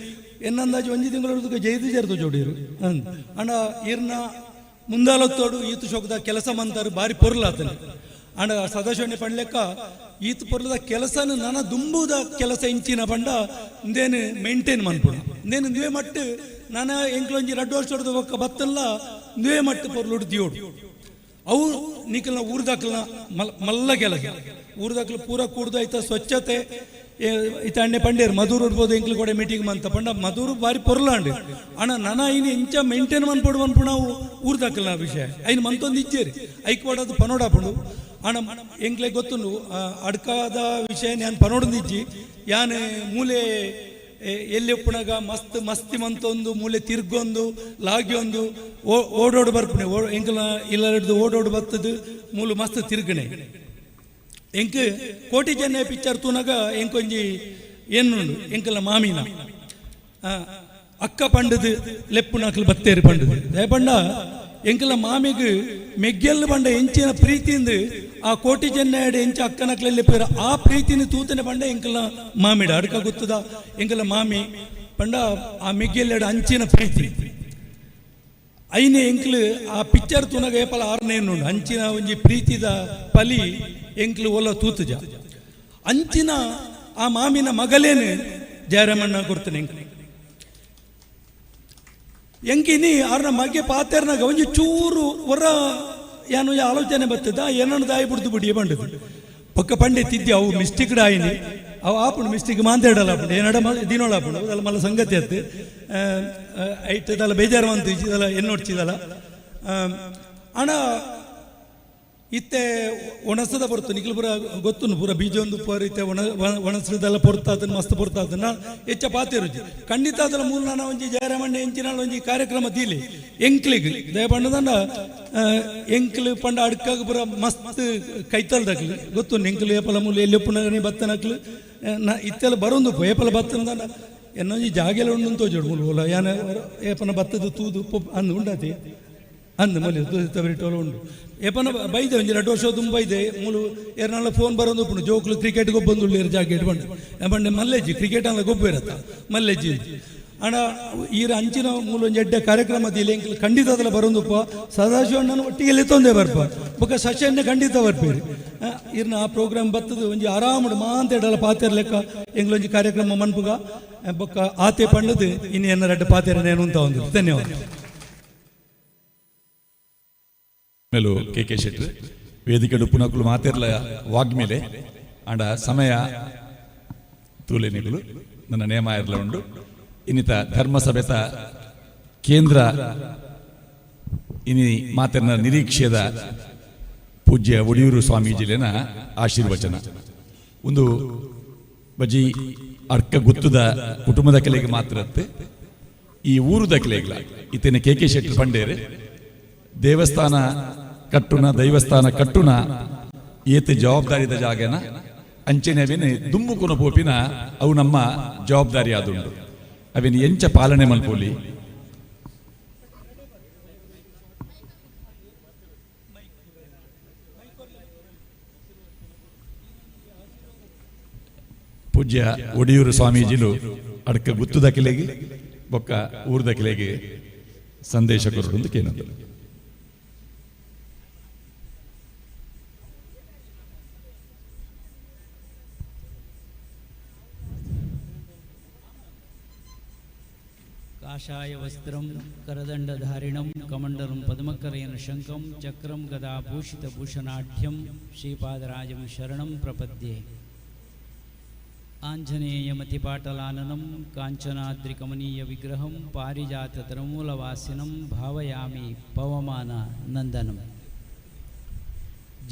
ಎನ್ನ ಅಂದಾಜು ಒಂಜಿ ತಿಂಗಳು ದುಕ್ಕ ಜೈದು ಜೇರು ತೋಜೋಡಿರು ಅಂದ್ ಅಣ್ಣ ಇರ್ನ ಮುಂದಾಲತ್ತೋಡು ಈತ ಶೋಕದ ಕೆಲಸ ಮಂತಾರು ಬಾರಿ ಪೊರ್ಲಾತನೆ. ಅಂಡ ಸದಾಶಿವಣ್ಣೆ ಪಂಡ್ಲೆಕ್ಕ ಈತ ಪೊರ್ಲದ ಕೆಲಸನ ನನ ದುಂಬುದ ಕೆಲಸ ಇಂಚಿನ ಪಂಡ ಇಂದೇನು ಮೇಂಟೈನ್ ಮನ್ಪುಣ ಇಂದೇನು ಇಂದುವೆ ಮಟ್ಟು ನನ ಎಂಕ್ಲೊಂಜಿ ರಡ್ಡು ವರ್ಷದ ಒಕ್ಕ ಬತ್ತಲ್ಲ ಇಂದುವೆ ಮಟ್ಟು ಪೊರ್ಲುಡು ದಿಯೋಡು ಅವು ನಿಕಲ್ನ ಊರ್ದಾಕ್ಲನ ಮಲ್ಲ ಕೆಲಸ ಊರ್ದಾಕ್ಲು ಪೂರ ಕೂಡ್ದು ಐತ ಸ್ವಚ್ಛತೆ ಇತ್ತ ಅಣ್ಣೆ ಪಂಡೇರು ಮಧುರು ಇರ್ಬೋದು ಎಂಕ್ಲು ಕೂಡ ಮೀಟಿಂಗ್ ಮಂತ ಪಂಡ ಮಧುರು ಬಾರಿ ಪೊರ್ಲಾಂಡು ಅಣ್ಣ ನನ ಐನು ಇಂಚ ಮೇಂಟೈನ್ ಮನ್ಪೊಡು ಮನ್ಪು ನಾವು ಊರ್ದಾಕಲ್ನ ವಿಷಯ ಐನು ಮಂತೊಂದು ಇಚ್ಚೇರಿ ಐಕ್ ಪಡೋದು ಪನೋಡಾಪುಂಡು ಅಣ್ಣ ಎಂಕ್ಲೆ ಗೊತ್ತುಂಡು ಅಡ್ಕಾದ ವಿಷಯ ನಾನು ಪನೋಡಂದಿಜ್ಜಿ ಯಾನ್ ಮೂಲೆ ಎಲ್ಲಿ ಉಪ್ಪುನಗ ಮಸ್ತ್ ಮಸ್ತಿ ಮಂತೊಂದು ಮೂಲೆ ತಿರ್ಗೊಂದು ಲಾಗಿಯೊಂದು ಓಡೋಡು ಬರ್ಪುಣೆ ಎಂಕಲ್ನ ಇಲ್ಲ ಓಡೋಡು ಬರ್ತದು ಮೂಲು ಮಸ್ತ್ ತಿರ್ಗಣೆ ಎಂಕ್ ಕೋಟಿ ಜನ ಪಿಕ್ಚರ್ ತೂನಗ ಎಂಕೊಂಜಿ ಎನ್ನುಂಡು ಎಂಕಲ್ನ ಮಾಮಿನ ಅಕ್ಕ ಪಂಡದು ಲೆಪ್ಪುನಕ್ಲು ಬತ್ತೇರು ಪಂಡದು ದಯಪಂಡ ಎಂಕಲ ಮಾಮಿಗ್ ಮೆಗ್ಗೆಲ್ ಬಂಡ ಎಂಚಿನ ಪ್ರೀತಿಯಿಂದ ಆ ಕೋಟಿ ಜನ ಎಂಚ ಅಕ್ಕನಕ್ಲೆಲ್ಲಿ ಪೇರು ಆ ಪ್ರೀತಿನ ತೂತನೆ ಪಂಡ ಎಂಕಲ್ನ ಮಾಮಿಡ ಅಡ್ಕ ಗೊತ್ತದ ಎಂಕಲ ಮಾಮಿ ಪಂಡ ಆ ಮೆಗ್ಗೆಲ್ಲೆಡ ಅಂಚಿನ ಪ್ರೀತಿ ಐನೆ ಎಂಕ್ಲು ಆ ಪಿಕ್ಚರ್ ತೂನಗ ಏಪಲ ಆರನೇ ಉಂಡು ಅಂಚಿನ ಒಂಜಿ ಪ್ರೀತಿದ ಪಲಿ ಎಂಕ್ಲು ಒಲ್ಲ ತೂತುಜ ಅಂಚಿನ ಆ ಮಾಮಿನ ಮಗಲೇನು ಜಯರಾಮಣ್ಣ ಕೊಡ್ತಾನೆ ಎಂಕ್ಲು ಎಂಕಿನಿ ಆರ್ನ ಮಗೆ ಪಾತೆರ್ನಾಗ ಒಂಜಿ ಚೂರು ಹೊರ ಏನು ಆಲೋಚನೆ ಬರ್ತದ ಏನನ್ನು ದಾಯಿ ಬಿಡ್ದು ಬಿಡಿ ಬಂಡದು ಪಕ್ಕ ಪಂಡೆ ತಿದ್ದಿ ಅವು ಮಿಸ್ಟೇಕ್ ಆಯಿನಿ ಅವು ಆಪುಂಡು ಮಿಸ್ಟೇಕ್ ಮಾಂತೇಡಲ್ಲ ಆಪುಂಡು ಏನಡ ದಿನೋಳ ಆಪುಂಡು ಅದೆಲ್ಲ ಮಲ್ಲ ಸಂಗತಿ ಅತ್ತು ಐಟ್ ಇದೆಲ್ಲ ಬೇಜಾರು ಅಂತ ಇದೆಲ್ಲ ಎನ್ನೋಡ್ಚಿದಲ್ಲ ಅಣ ಇತ್ತೆ ಒಣಸದ ಪೊರ್ತು ನಿಖಿಲ್ ಪೂರ ಗೊತ್ತುಂಡು ಪೂರ ಬೀಜ ಒಂದು ಪೂರ ಇತ್ತೆ ಒಣ ಒಣಸದೆಲ್ಲ ಪೊರ್ತಾತನ ಮಸ್ತ್ ಪೊರ್ತಾತನ ಹೆಚ್ಚ ಪಾತಿರುಜಿ ಖಂಡಿತ ಅದರ ಮೂಲ ನಾನು ಒಂಜಿ ಜಯರಾಮಣ್ಣ ಎಂಚಿನಾಳ ಒಂಜಿ ಕಾರ್ಯಕ್ರಮ ದೀಲಿ ಎಂಕ್ಲಿಗ್ ದಯಪಂಡದಂಡ ಎಂಕ್ಲು ಪಂಡ ಅಡ್ಕಾಗ ಪೂರ ಮಸ್ತ್ ಕೈತಲ್ದಕ್ಲು ಗೊತ್ತುಂಡು ಎಂಕ್ಲು ಏಪಲ ಮೂಲ ಎಲ್ಲಿ ಉಪ್ಪುನಗನೆ ಬತ್ತನಕ್ಲು ನಾ ಇತ್ತೆಲ್ಲ ಬರೋದು ಏಪಲ ಬತ್ತನದಂಡ ಎನ್ನೊಂಜಿ ಜಾಗೆಲ್ಲ ಉಂಡು ತೋಜೋಡು ಮೂಲ ಯಾನ ಏಪನ ಬತ್ತದ ತೂದು ಅಂದು ಉಂಡತಿ ಅಂದು ಮೊಲಿ ತವರಿಟೋಲ ಉಂಡು ಏಪನ ಬೈದೆ ಒಂಜಿ ರಡ್ಡು ವರ್ಷ ತುಂಬ ಬೈದೆ ಮೂಲು ಏರ್ನಾಳ ಫೋನ್ ಬರೋದು ಉಪ್ಪುಂಡು ಜೋಕ್ಲು ಕ್ರಿಕೆಟ್ ಗೊಬ್ಬಂದುಳ್ಳಿರು ಜಾಕೆಟ್ ಬಂಡು ಬಂಡೆ ಮಲ್ಲೆಜ್ಜಿ ಕ್ರಿಕೆಟ್ ಅಲ್ಲ ಗೊಬ್ಬ ಇರತ್ತ ಮಲ್ಲೆಜ್ಜಿ ಅಣ್ಣ ಈರ ಅಂಚಿನ ಮೂಲ ಒಂಜಿ ಎಡ್ಡೆ ಕಾರ್ಯಕ್ರಮ ದೀಲಿ ಎಂಕ್ಲು ಖಂಡಿತ ಅದಲ್ಲ ಬರೋದುಪ್ಪ ಸದಾಶಿವಣ್ಣನ ಒಟ್ಟಿಗೆ ತೊಂದೆ ಬರ್ಪ ಬೊಕ್ಕ ಸಶನ್ನೇ ಖಂಡಿತ ಬರ್ಪೇರಿ ಇರ್ನ ಆ ಪ್ರೋಗ್ರಾಮ್ ಬತ್ತದು ಒಂಜಿ ಆರಾಮಡು ಮಾಂತ ಎಡಲ ಪಾತೆರ್ ಲೆಕ್ಕ ಎಂಗ್ಲೊಂಜಿ ಕಾರ್ಯಕ್ರಮ ಮನ್ಪುಗ ಬೊಕ್ಕ ಆತೆ ಪಂಡದು ಇನ್ನು ಎನ್ನ ರಡ್ಡು ಪಾತೆರನೇನು ಅಂತ ಒಂದು ಧನ್ಯವಾದ. ಮೇಲು ಕೆ ಕೆ ಶೆಟ್ಟಿ ವೇದಿಕೆ ಪುನಕುಲು ಮಾತಿರ್ಲ ವಾಗ್ಮೇಲೆ ಅಂಡ ಸಮಯ ತೂಲೆ ನಿಗುಲು ನನ್ನ ನೇಮ ಇರಲ ಉಂಡು ಇನ್ನಿತ ಧರ್ಮಸಭೆತ ಕೇಂದ್ರ ಇನಿ ಮಾತಿನ ನಿರೀಕ್ಷೆದ ಪೂಜ್ಯ ಒಡಿಯೂರು ಸ್ವಾಮೀಜಿಲೇನ ಆಶೀರ್ವಚನ ಒಂದು ಬಜಿ ಅರ್ಕ ಗುತ್ತದ ಕುಟುಂಬದ ಕಲೆಗೆ ಮಾತ್ರ ಈ ಊರುದ ಕಲೆಗ್ಲ ಇತನೆ ಕೆ ಕೆ ಶೆಟ್ಟಿ ಪಂಡೇರು ದೇವಸ್ಥಾನ ಕಟ್ಟುನ ದೈವಸ್ಥಾನ ಕಟ್ಟುನ ಏತ ಜವಾಬ್ದಾರಿದ ಜಾಗನ ಅಂಚನೆ ಅವೇನು ದುಮ್ಮುಕುನ ಪೋಪಿನ ಅವು ನಮ್ಮ ಜವಾಬ್ದಾರಿ ಆದುಂಡು ಅವೇನು ಎಂಚ ಪಾಲನೆ ಮಲ್ಪೋಲಿ ಪೂಜ್ಯ ಒಡಿಯೂರು ಸ್ವಾಮೀಜಿಲು ಅಡ್ಕ ಗುತ್ತುದ ಕಿಲೆಗೆ ಬೊಕ್ಕ ಊರ್ದ ಕಿಲೆಗೆ ಸಂದೇಶ ಕೊರಡು ಕೇನದು. ಕಾಷಾಯ ವಸ್ತ್ರಂ ಕರದಂಡಧಾರಿಣಂ ಕಮಂಡಲಂ ಪದ್ಮಕರೇಣ ಶಂಖಂ ಚಕ್ರಂ ಗದಾಭೂಷಿತ ಭೂಷಣಾಢ್ಯಂ ಶ್ರೀಪಾದರಾಜಂ ಶರಣಂ ಪ್ರಪದ್ಯೆ. ಆಂಜನೇಯಮತಿಪಾಟಲಾನನಂ ಕಾಂಚನಾದ್ರಿಕಮನೀಯ ವಿಗ್ರಹಂ ಪಾರಿಜಾತತರುಮೂಲವಾಸಿನಂ ಭಾವಯಾಮಿ ಪವಮಾನ ನಂದನಂ.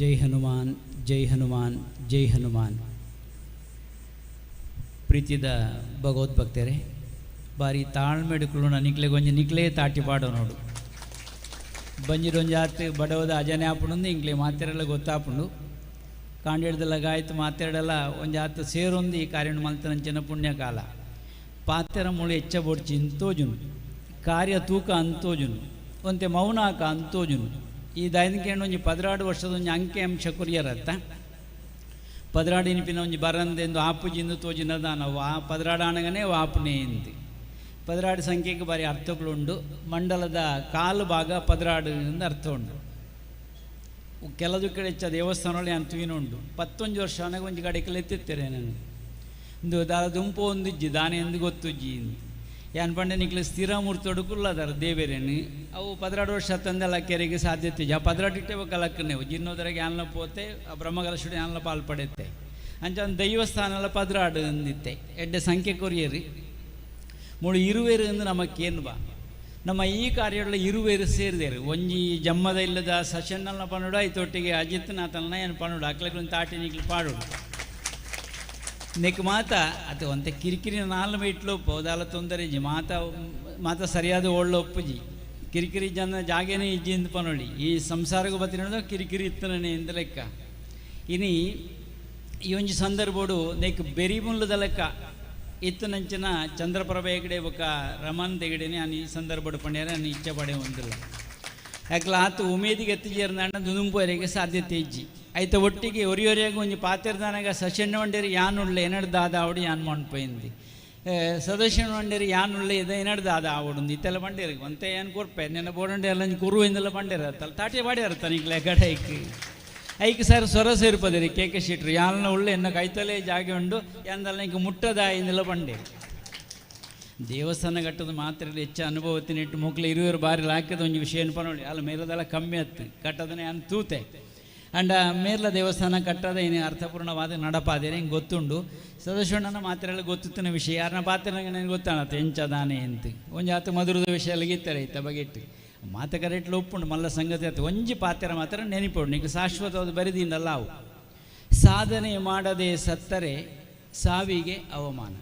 ಜೈ ಹನುಮಾನ್, ಜೈ ಹನುಮಾನ್, ಜೈ ಹನುಮಾನ್. ಪ್ರೀತಿದ ಭಗವದ್ಭಕ್ತರೇ, ಬಾರಿ ತಾಳ್ಮೆಡುಕುಲು ನಿಕ್ಲೆಗೊಂಜಿ ನಿಕ್ಲೇ ತಾಟಿ ಪಾಡೋ ನೋಡು. ಬಂಜಿರೊಂಜಾತ್ ಬಡವದ ಅಜನೆ ಆಪುಂಡು, ಇಂಕ್ಲೆ ಮಾತೆರೆಲ್ಲ ಗೊತ್ತಾಪುಂಡು. ಕಾಂಡೇಡ್ದೆಲ್ಲ ಗಾಯ್ತು ಮಾತೆರಡೆಲ್ಲ ಒಂಜಾತ್ ಸೇರೊಂದು ಈ ಕಾರ್ಯವನ್ನು ಮಲ್ತನಂಚಿನ ಪುಣ್ಯಕಾಲ. ಪಾತೆರ ಮುಳು ಹೆಚ್ಚ ಬೊಡ್ಚಿ ಅಂತೋಜುನು, ಕಾರ್ಯ ತೂಕ ಅಂತೋಜುನು, ಒಂತೆ ಮೌನಾಕ ಅಂತೋಜುನು. ಈ ದೈನಿಕೇಂಡು ಒಂಜಿ 12 ವರ್ಷದ ಒಂಜಿ ಅಂಕೆ ಅಂಶ ಕುರಿಯರತ್ತ 12 ಇನ್ಪಿನ ಒಂಜಿ ಬರಂದೆಂದು ಆಪುಜಿಂದು ತೋಜಿನದ ನಾವು ಆ 12 ಆಣಗನೇ ವಾಪುನೆ ಎಂದು. 12 ಸಂಖ್ಯೆಗೆ ಬಾರಿ ಅರ್ಥಗಳುಂಡು. ಮಂಡಲದ ಕಾಲು ಭಾಗ 12 ಎಂದು ಅರ್ಥ ಉಂಟು. ಕೆಲವು ಕಡೆ ಹೆಚ್ಚ ದೇವಸ್ಥಾನದಲ್ಲಿ ಅಂತುವಿನ ಉಂಟು. 11 ವರ್ಷ ಆನಾಗ ಒಂಜಿ ಕಡೆಕೆಲ್ಲ ಎತ್ತಿತ್ತಾರೆ ನಾನು ಇಂದು ದಾದ ದುಂಪು ಒಂದಿಜ್ಜಿ ದಾನೆ ಎಂದು ಗೊತ್ತುಜ್ಜಿ ಯಾನ್ ಪಂಡೆ ನಿಕ್ಲೆ ಸ್ಥಿರ ಮೂರ್ತೊಡು ಕುಲ್ಲದಾರ ದೇವೇರೇನು ಅವು 12 ವರ್ಷ ತಂದೆಲ್ಲ ಕೆರೆಗೆ ಸಾಧ್ಯತೆ ಆ 12 ಇಟ್ಟೆ ಕಲಕ್ಕನೆ ಜಿನ್ನೋದರಾಗ ಯಾನ್ಲ ಪೋತೆ ಆ ಬ್ರಹ್ಮಕಲಶುಡು ಯಾನ್ಲ ಪಾಲ್ ಪಡೆತ್ತೆ ಅಂಚ ಒಂದು ದೈವಸ್ಥಾನ ಎಲ್ಲ 12 ಅಂದಿತ್ತೆ. ಎಡ್ಡೆ ಸಂಖ್ಯೆ ಕೊರಿಯರಿ ಮೂಳು ಇರುವೇರು ಎಂದು ನಮಕ್ಕೇನು ಬಾ ನಮ್ಮ ಈ ಕಾರ್ಯಗಳ ಇರುವೇರು ಸೇರಿದೇರು ಒಂಜಿ ಜಮ್ಮದ ಇಲ್ಲದ ಸಶನ್ನಲ್ನ ಪನ್ನುಡು ಐತೊಟ್ಟಿಗೆ ಅಜಿತ್ನಾಥಲ್ನ ಏನು ಪನ್ನುಡು ಅಕ್ಲಕ್ಕೆ ಒಂದು ತಾಟಿ ನಿಕ್ಲು ಪಾಡುಡು ನೆಕ್ ಮಾತ ಅದು ಒಂತೆ ಕಿರಿಕಿರಿ 4 ಮೀಟ್ಲು ಪೋದಾಲ ತೊಂದರೆ ಇಜ್ಜಿ ಮಾತ ಮಾತ ಸರಿಯಾದ ಓಳ್ಳು ಒಪ್ಪುಜಿ ಕಿರಿಕಿರಿ ಜನ ಜಾಗೇನೇ ಇಜ್ಜಿ ಎಂದು ಪನೊಳಿ ಈ ಸಂಸಾರಕ್ಕೆ ಬತ್ತಿನ ಕಿರಿಕಿರಿ ಇತ್ತನೇ ಎಂದ ಲೆಕ್ಕ. ಇನಿ ಈ ಒಂಜಿ ಸಂದರ್ಭೋಡು ನೆಕ್ ಬೆರಿ ಮುಲ್ಲದ ಲೆಕ್ಕ ಇತ್ತನಂಚಿನ ಚಂದ್ರಪ್ರಭ ಹೆಗಡೆ ಬೊಕ್ಕ ರಮನ್ ತೆಗಡೆನೆ ನಾನು ಈ ಸಂದರ್ಭಡು ಪಂಡ್ಯಾರ ನಾನು ಇಚ್ಛೆ ಪಡೆ ಹೊಂದಿಲ್ಲ. ಯಾಕಲ ಆತು ಉಮೇದಿಗೆ ಎತ್ತಿಜೇರ್ನಾಂಡ ದುಂಪುವರೆಗೆ ಸಾಧ್ಯತೆ ಇಜ್ಜಿ ಐತ ಒಟ್ಟಿಗೆ ಒರಿಯೊರಿಯಾಗ ಒಂಜಿ ಪಾತೆರ್ದಾನಾಗ ಸಶಣ್ಣ ವಂಡೇರಿ ಯಾನುಳ್ಳೆ ಎನಡ್ ದಾದ ಆವಡು ಯಾನ್ ಮಣ್ಪೋಯಿಂದಿ ಸದಸ್ಯನ ವಂಡೇರಿ ಯಾನುಳ್ಳೆ ಇದೆ ಎನಡ್ ದಾದ ಆವಡು ಇತ್ತೆಲ್ಲ ಬಂಡೇರಿ ಒಂತೆ ಏನು ಕೊರ್ಪೆ ನೆನ್ನ ಬೋಡಂಡೆ ಎಲ್ಲ ಕುರು ಇಂದೆಲ್ಲ ಬಂಡೇರ ತಲೆ ತಾಟಿ ಬಾಡ್ಯಾರ ತನಿಗ್ಲೆ ಗಡ ಐಕ್ ಐಕ್ ಸರ್ ಸೊರ ಸೇರ್ಪದಿರಿ ಕೇಕೆ ಶೀಟ್ರು ಯಾಲ್ನ ಉಳ್ಳೆ ಎನ್ನ ಕೈತಲೇ ಜಾಗೆ ಉಂಡು ಎಂದಲ್ಲ ಇಂಕ ಮುಟ್ಟದ ಇಂದೆಲ್ಲ ಬಂಡೆ. ದೇವಸ್ಥಾನ ಕಟ್ಟೋದು ಮಾತ್ರ ಹೆಚ್ಚು ಅನುಭವ ತಿನ್ನಿಟ್ಟು ಮಕ್ಕಳು ಇರುವರು ಬಾರಿ ಲಾಕದ ಒಂಜಿ ವಿಷಯ ಪನೋಳಿ ಅಲ್ಲ ಮೇಲದೆಲ್ಲ ಕಮ್ಮಿ ಆತ್ತು ಕಟ್ಟದನೆ ಅನ್ ತೂತೆ ಅಂಡ ಮೇರ್ಲ ದೇವಸ್ಥಾನ ಕಟ್ಟದ ಏನು ಅರ್ಥಪೂರ್ಣವಾದ ನಡಪಾದೇನೆ ಹಿಂಗೆ ಗೊತ್ತುಂಡು. ಸದಸ್ಯಣ್ಣನ ಮಾತ್ರೆಲ್ಲ ಗೊತ್ತಿತ್ತಿನ ವಿಷಯ ಯಾರನ್ನ ಪಾತ್ರೆ ನನಗೆ ಗೊತ್ತಾಣತ್ತೆ ಎಂಚದಾನೆ ಅಂತ ಒಂಜಿ ಆತ ಮಧುರದ ವಿಷಯ ಎಲ್ಲ ಗೀತಾರೆ ಐತ ಬಗೆಟ್ಟು ಮಾತ ಕರೆಟ್ಲು ಒಪ್ಪುಂಡು ಮಲ್ಲ ಸಂಗತಿ ಆಯ್ತು. ಒಂಜಿ ಪಾತ್ರೆ ಮಾತ್ರ ನೆನಪುಂಡು ಈಗ ಶಾಶ್ವತವಾದ ಬರಿದಿಂದಲ್ಲ ಅವು. ಸಾಧನೆ ಮಾಡದೆ ಸತ್ತರೆ ಸಾವಿಗೆ ಅವಮಾನ,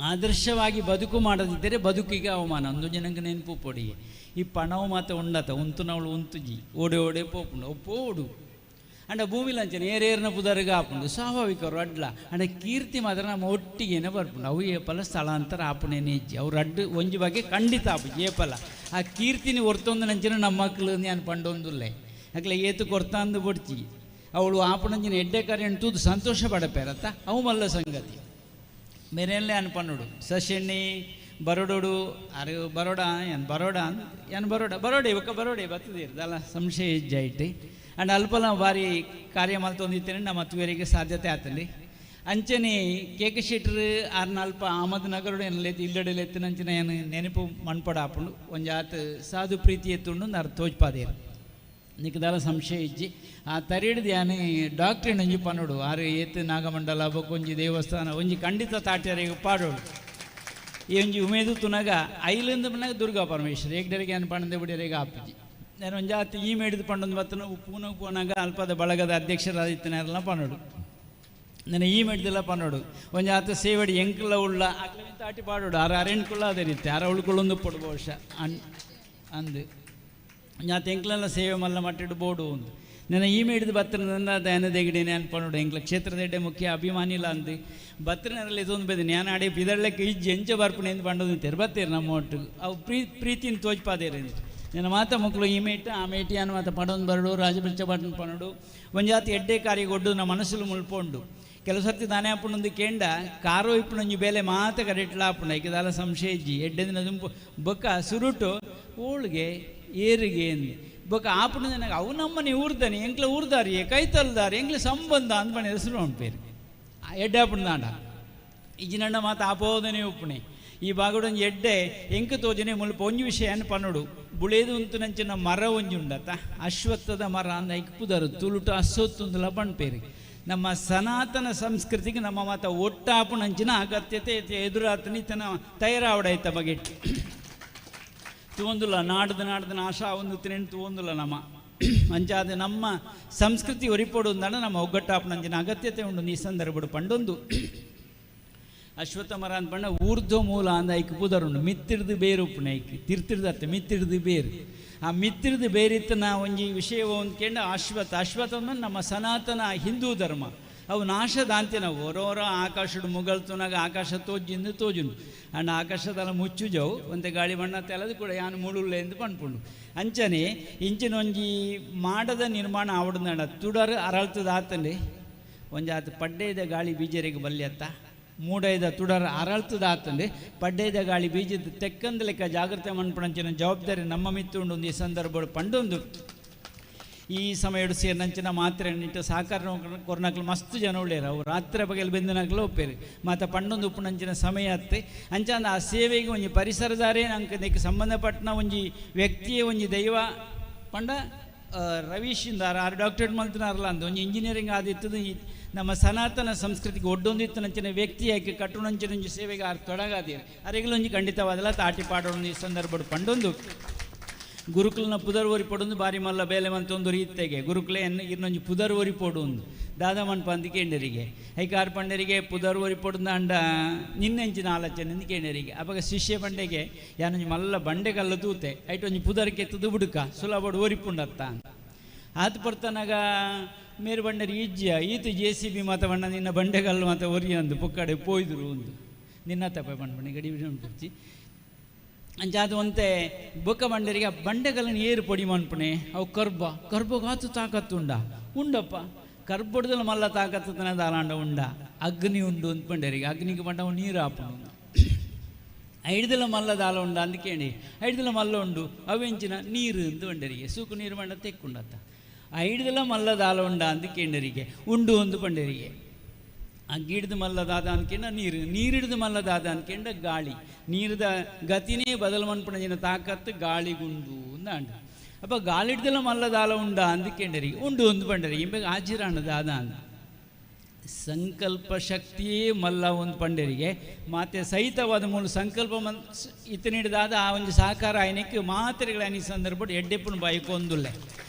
ಆದರ್ಶವಾಗಿ ಬದುಕು ಮಾಡದಿದ್ದರೆ ಬದುಕಿಗೆ ಅವಮಾನ. ಒಂದು ಜನಕ್ಕೆ ನೆನಪು ಪೊಡಿಗೆ ಈ ಪಣವು ಮಾತ ಉಂಡತ ಉಂತುನವಳು ಉಂತುಜಿ ಓಡೆ ಓಡೆ ಪೋಪುಂಡು ಪೋಡು ಅಂಡ ಭೂಮಿ ಲಂಚನ ಏರೇರ್ನ ಪುದರ್ಗ ಆಪುಂಡು ಸ್ವಾಭಾವಿಕ ರಡ್ಲ ಅಂಡ ಕೀರ್ತಿ ಮಾತ್ರ ನಮ್ಮ ಒಟ್ಟಿಗೇನೆ ಬರ್ಪುಂಡು. ಅವು ಏಪಲ ಸ್ಥಳಾಂತರ ಆಪುಣೇನೆ ಇಜ್ಜಿ ಅವು ರಡ್ಡು ಒಂಜಿ ಬಗ್ಗೆ ಖಂಡಿತ ಆಪುಜಿ ಏಪಲ ಆ ಕೀರ್ತಿನಿ ಒರ್ತೊಂದು ನಂಚಿನ ನಮ್ಮ ಮಕ್ಕಳು ನಾನು ಪಂಡೊಂದುಲ್ಲೆ ಅಕ್ಲೆ ಏತು ಕೊರ್ತಾಂದು ಬೊಡ್ಚಿ ಅವಳು ಆಪುಣಂಚಿನ ಎಡ್ಡೆ ಕಾರ್ಯ ತೂದು ಸಂತೋಷ ಪಡಪೇರತ್ತ ಅವು ಮಲ್ಲ ಸಂಗತಿ. ಮೇರೆಲ್ಲೇ ಅನ್ಪನ್ನುಡು ಸಶೆಣ್ಣಿ ಬರೋಡೋಡು ಅರೆ ಬರೋಡ ಏನು ಬರೋಡ ಏನು ಬರೋಡ ಬರೋಡೆ ಇವಕ್ಕ ಬರೋಡೆ ಬರ್ತದಿರ್ದಲ್ಲ ಸಂಶಯ ಇಜ್ಜಾಯಿಟ್ಟು ಅಂಡ್ ಅಲ್ಪಲ ಭಾರಿ ಕಾರ್ಯ ಮಲ್ತೊಂದಿತ್ತೇನೆ ನಮ್ಮ ತುವೇರಿಗೆ ಸಾಧ್ಯತೆ ಆತಲ್ಲಿ. ಅಂಚನೆ ಕೇಕ ಶೆಟ್ರು ಆರ್ನಲ್ಪ ಅಹಮದ್ ನಗರಡು ಏನಲ್ಲಿ ಇಲ್ಲಡೆಲ್ಲ ಎತ್ತಿನಂಚಿನ ಏನು ನೆನಪು ಮಣ್ಪಡ ಆಪುಂಡು ಒಂಜಾತ್ ಸಾಧು ಪ್ರೀತಿ ಎತ್ತುಂಡು ನಾರು ತೋಜ್ಪಾದೇರು ನಿಕ್ಕದಾಲ ಸಂಶಯ ಇಜ್ಜಿ ಆ ತರಿಡ್ದು ಯಾನೆ ಡಾಕ್ಟ್ರ್ ಒಂಜಿ ಪನೋಡು ಆರು ಏತ್ ನಾಗಮಂಡಲ ಬೊಕ್ಕೊಂಜಿ ದೇವಸ್ಥಾನ ಒಂಜಿ ಖಂಡಿತ ತಾಟ್ಯರಿಗೆ ಪಾಡೋಡು. ಈ ಒಂಜಿ ಉಮೇದು ತುನಗ ಐಲಿಂದ ಪನ್ನಾಗ ದುರ್ಗಾ ಪರಮೇಶ್ವರಿ ಏಕ್ಡರಿಗೆ ಏನು ಪಣಂದೆ ಬಿಡಿಯರಿಗೆ ಆಪುಜಿ ನಾನು ಒಂಜಾತಿ ಈ ಮೇಡಿದ ಪಂಡೊಂದು ಬತ್ತನ ಪೂನ ಪೋನಾಗ ಅಲ್ಪದ ಬಳಗದ ಅಧ್ಯಕ್ಷರಾದಿತ್ತನೆಲ್ಲ ಪನೋಡು ನಾನು ಈ ಮೇಡ್ದೆಲ್ಲ ಪನೋಡು ಒಂಜಾತ ಸೇವಡಿ ಎಂಕುಲ ಉಳ್ಳ ಅಕ್ಲೆ ತಾಟಿ ಪಾಡೋಡು ಆರು ಅರೆಣ್ಕುള്ള ಅದೇ ರೀತಿ ಆರ ಉಳ್ಕೊಳ್ಳೊಂದು ಪೊಡು ಬಹುಶಃ ಅನ್ ಅಂದು ಒಂಜಾತ ಎಂಕ್ಲೆಲ್ಲ ಸೇವೆ ಮಲ್ಲ ಮಟ್ಟಿಡು ಬೋಡು ಒಂದು ನನ್ನ ಈ ಮೇಡಿದ ಬತ್ತನ ದಯನದೆಗಡೆ ನಾನು ಪನೋಡು ಎಂಕ್ಲ ಕ್ಷೇತ್ರದ ಎಡ್ಡೆ ಮುಖ್ಯ ಅಭಿಮಾನಿಲ್ಲ ಅಂದು ಬತ್ತನಲ್ಲಿ ಇದೊಂದು ಬೇದ ನಾನು ಆಡಿ ಬಿದಳ್ಳಕ್ಕೆ ಇಜ್ಜಿ ಎಂಚ ಬರ್ಪಣೆ ಎಂದು ಪಂಡೋದು ಅಂತಾರೆ ಬತ್ತೀರಿ ನಮ್ಮ ಒಟ್ಟು ಅವು ಪ್ರೀತಿನ ತೋಜ್ಪಾದೇರಿ ನನ್ನ ಮಾತ ಮಕ್ಕಳು ಈ ಮೇಟ ಆ ಮೇಟಿ ಅನ್ನ ಮಾತ ಪಡೊಂದು ಬರಡು ರಾಜಬೃಚ್ಚ ಬಟನ್ ಪನೋಡು ಒಂಜಾತಿ ಎಡ್ಡೆ ಕಾರ್ಯಗೊಡ್ಡು ನಮ್ಮ ಮನಸ್ಸು ಮುಳ್ಪೊಂಡು ಕೆಲವು ಸರ್ತಿ ದಾನೆ ಆಪುಣೊಂದು ಕೇಂಡ ಕಾರೋ ಇಪ್ಪುಣೊಂಜಿ ಬೇಲೆ ಮಾತ ಕರೆಟ್ಲ ಆಪುಂಡು ಐಕೆದಾಲ ಸಂಶಯ ಇಜ್ಜಿ ಎಡ್ಡೆದಿನ ದುಂಪು ಬೊಕ್ಕ ಸುರುಟು ಓಳಿಗೆ ಏರಿಗೆ ಅಂದು ಬೊಕ್ಕ ಆಪುಣ ನನಗೆ ಅವು ನಮ್ಮನೆ ಊರ್ದಾನೆ ಎಂಕ್ಲ ಊರ್ದಾರಿ ಕೈತಲ್ದಾರಿ ಎಂಕ್ಲ ಸಂಬಂಧ ಅಂದ್ ಬಣ್ಣ ಹೆಸರು ಉಂಪೇರು ಎಡ್ಡೆ ಆಪುಣ ದಾಂಡ ಇಜ್ಜಿನಣ್ಣ ಮಾತ ಆಪೋದನೆ ಉಪ್ಪುಣೆ ಈ ಭಾಗಡೊಂಜಿ ಎಡ್ಡೆ ಎಂಕ್ ತೋಜನೆ ಮುಲ್ಪ ಒಂಜಿ ವಿಷಯನ್ ಪನೊಡು. ಬುಳೇದು ಉಂತುನಂಚಿನ ಮರ ಒಂಜಿ ಉಂಡತ, ಅಶ್ವತ್ಥದ ಮರ ಅಂದ ಐಕ್ ಪುದರು, ತುಳುಟು ಅಶ್ವತ್ಥುಂದುಲ ಪನ್ಪೇರು. ನಮ್ಮ ಸನಾತನ ಸಂಸ್ಕೃತಿಗೆ ನಮ್ಮ ಮಾತ ಒಟ್ಟಾಪುನಂಚಿನ ಅಗತ್ಯತೆ ಎದುರಾತನಿ ತನ್ನ ತಯಾರಾವಡೈತ ಬಗೆಟ್ ತೂವೊಂದುಲ್ಲ. ನಾಡ್ದು ನಾಡ್ದು ನಾಶ ಒಂದು ತಿನ್ನೆಂಡು ತೂವೊಂದುಲ್ಲ ನಮ್ಮ. ಅಂಚಾದ ನಮ್ಮ ಸಂಸ್ಕೃತಿ ಒರಿಪೊಡು ಅಂದಾಂಡ ನಮ್ಮ ಒಗ್ಗಟ್ಟಾಪುನಂಚಿನ ಅಗತ್ಯತೆ ಉಂಡು. ಈ ಸಂದರ್ಭಡು ಪಂಡೊಂದು ಅಶ್ವತ್ಥ ಮರ ಅಂದ್ ಪಂಡ ಊರ್ಧ್ವ ಮೂಲ ಅಂದ ಐಕ್ ಪುದರುಂಡು. ಮಿತ್ತಿರ್ದು ಬೇರು ಉಪ್ಪುನ ಐಕ್ ತಿರ್ತಿರ್ದತ್ತೆ ಮಿತ್ತಿರ್ದು ಬೇರು. ಆ ಮಿತ್ತಿರ್ದು ಬೇರಿತ್ತನ ಒಂಜಿ ವಿಷಯ ಒಂದು ಕೇಂಡ ಅಶ್ವತ್ಥ. ಅಶ್ವತ್ಥ ಅಂದ್ರೆ ನಮ್ಮ ಸನಾತನ ಹಿಂದೂ ಧರ್ಮ. ಅವು ನಾಶದಾಂತಿನ ಓರೋರ ಆಕಾಶಡು ಮುಗಲ್ತುನಾಗ ಆಕಾಶ ತೋಜಿಂದು ತೋಜುಂಡು. ಅಂಡ್ ಆಕಾಶದಲ್ಲ ಮುಚ್ಚು ಜವು ಒಂತೆ ಗಾಳಿ ಬಣ್ಣ ತೆಲದು ಕೂಡ ಯಾನು ಮುಳುಲ್ಲೆ ಎಂದು ಪನ್ಪುಂಡು. ಅಂಚನೆ ಇಂಚಿನ ಒಂಜಿ ಮಾಡದ ನಿರ್ಮಾಣ ಆವಡ್ದಂಡ ತುಡರು ಅರಳ್ತದ ಆತಂಡೆ ಒಂಜಾತ ಪಡ್ಡೇದ ಗಾಳಿ ಬೀಜರಿಗೆ ಬಲ್ಯತ್ತ ಮೂಡೈದ ತುಡರ ಅರಳ್ತದ ಆತಂಡೆ ಪಡ್ಡೇದ ಗಾಳಿ ಬೀಜದ ತೆಕ್ಕಂದ ಲೆಕ್ಕ ಜಾಗ್ರತೆ ಮನ್ಪುಣಂಚಿನ ಜವಾಬ್ದಾರಿ ನಮ್ಮ ಮಿತ್ತುಂಡು. ಈ ಸಂದರ್ಭ ಪಂಡೊಂದು ಈ ಸಮಯಡು ಸೇರಿನಂಚಿನ ಮಾತ್ರೆ ನಿಟ್ಟು ಸಹಕಾರ ಕೊರ್ನಕ್ಲು ಮಸ್ತ್ ಜನ ಉಳ್ಳೇರು. ಅವು ರಾತ್ರಿ ಬಗೆಲ್ ಬೆಂದಿನಕ್ಲು ಒಪ್ಪೇರು ಮಾತ ಪಂಡೊಂದು ಉಪ್ಪುನಂಚಿನ ಸಮಯ ಅತ್ತೆ. ಅಂಚಾಂದ ಆ ಸೇವೆಗೆ ಒಂಜಿ ಪರಿಸರದಾರೇ ನಂಗೆ ಇದಕ್ಕೆ ಸಂಬಂಧಪಟ್ಟನ ಒಂಜಿ ವ್ಯಕ್ತಿಯೇ ಒಂಜಿ ದೈವ ಪಂಡ ರವೀಶಿಂದ ಆರು ಡಾಕ್ಟರೇಟ್ ಮಲ್ತಿನಾರಲ್ಲ ಅಂದ ಒಂಜಿ ಇಂಜಿನಿಯರಿಂಗ್ ಆದಿತ್ತದು. ಈ ನಮ್ಮ ಸನಾತನ ಸಂಸ್ಕೃತಿಗೆ ಒಡ್ಡೊಂದಿತ್ತು ನಂಚಿನ ವ್ಯಕ್ತಿಯಾಗಿ ಕಟ್ಟುನಂಚಿನ ಒಂಜಿ ಸೇವೆಗೆ ಆರು ತೊಡಗಾದೀರಿ ಅರೆಗಲೊಂಜಿ ಖಂಡಿತವಾದಲ್ಲ ತಾಟಿ ಪಾಡೋಣ ಈ ಸಂದರ್ಭಡು ಪಂಡೊಂದು ಗುರುಕುಲನ ಪುದರ್ ಒರಿ ಪಡೊಂದು ಬಾರಿ ಮಲ್ಲ ಬೇಲೆ ಮಂತೊಂದು ರೀತೆಗೆ ಗುರುಕುಲೆ ಇನ್ನೊಂಜಿ ಪುದರ್ ಒರಿ ಪೊಡು ಒಂದು ದಾದಮನ್ ಪಂದು ಕೇಂಡರಿಗೆ ಐಕಾರ್ ಪಂಡರಿಗೆ ಪುದರ್ ಒರಿ ಪೊಡು ಅಂಡ ನಿನ್ನೆಂಚಿನ ಆಲೋಚನೆ ಕೇಂಡರಿಗೆ. ಅವಾಗ ಶಿಷ್ಯ ಪಂಡೆಗೆ ಯಾನೊಂಜಿ ಮಲ್ಲ ಬಂಡೆ ಕಲ್ಲು ತೂತೆ ಐಟ್ ಒಂಜಿ ಪುದರ್ ಕೆತ್ತದು ಬುಡುಕ ಸುಲಭಡು ಒರಿಪುಂಡತ್ತ ಆತು ಪರ್ತನಾಗ ಮೇರು ಬಂಡರಿ ಇಜ್ಜಿಯ ಈತು ಜೆ ಸಿ ಬಿ ಮಾತ ಬಣ್ಣ ನಿನ್ನ ಬಂಡೆಗಲ್ಲು ಮಾತ ಒರಿ ಅಂದು ಪುಕ್ಕಡೆ ಪೋಯ್ದರು ಒಂದು ನಿನ್ನ ತಪ್ಪ ಬಂಡ ಗಡಿ ಕುರ್ಚಿ ಅಂಚಾದ ಒಂತೆ ಬೊಕ್ಕ ಬಂಡರಿಗೆ ಆ ಬಂಡೆಗಲ್ಲನ್ನು ಏರು ಪೊಡಿ ಮನ್ಪುಣೆ ಅವು ಕರ್ಬ ಕರ್ಬಗಾತು ತಾಕತ್ತು ಉಂಡ ಉಂಡಪ್ಪ ಕರ್ಬೊಡ್ದಲ್ಲ ಮಲ್ಲ ತಾಕತ್ತು ದಾಲಾಂಡ ಉಂಡ ಅಗ್ನಿ ಉಂಡು ಅಂತ ಬಂಡರಿಗೆ ಅಗ್ನಿಗೆ ಬಂಡ ಅವು ನೀರು ಹಾಪುಂಡು ಐಡ್ದಲ ಮಲ್ಲ ದಾಲ ಉಂಡ ಅಂದಕೇಳಿ ಐಡ್ದಲ ಮಲ್ಲ ಉಂಡು ಅವೆಂಚಿನ ನೀರು ಅಂತ ಬಂಡರಿಗೆ ಸೂಕು ನೀರು ಬಂಡ ತೆಕ್ಕುಂಡತ್ತ ಐಡ್ದಲ ಮಲ್ಲ ದಾಲ ಉಂಡ ಅಂತ ಕೇಂಡರಿಗೆ ಉಂಡು ಒಂದು ಪಂಡರಿಗೆ ಆ ಗಿಡದ ಮಲ್ಲದಾದ ಅನ್ಕೆಂಡ ನೀರು ನೀರಿಡ್ದು ಮಲ್ಲದಾದ ಅನ್ಕೆಂಡ ಗಾಳಿ ನೀರದ ಗತಿನೇ ಬದಲು ಮನ್ಪುಣ ತಾಕತ್ತು ಗಾಳಿಗುಂಡು ಅಂದ ಅಪ್ಪ ಗಾಳಿಡ್ದಲ ಮಲ್ಲದಾಲ ಉಂಡ ಅಂದಕೆಂಡರಿಗೆ ಉಂಡು ಒಂದು ಪಂಡರಿಗೆ ಇಂಬೆಗೆ ಆಚಿರಾಣ ದಾದ ಅಂದ ಸಂಕಲ್ಪ ಶಕ್ತಿಯೇ ಮಲ್ಲ ಒಂದು ಪಂಡರಿಗೆ ಮಾತೆ ಸಹಿತವಾದ ಮೂಲ ಸಂಕಲ್ಪ ಮನ್ ಇತ್ತ ನೀಡಿದಾದ ಆ ಒಂದು ಸಹಕಾರ ಆಯ್ನಕ್ಕೆ ಮಾತ್ರೆಗಳ ಈ ಸಂದರ್ಭ ಎಡ್ಡೆಪ್ಪನ ಬಾಯಿಕೊಂದುಲ್ಲೆ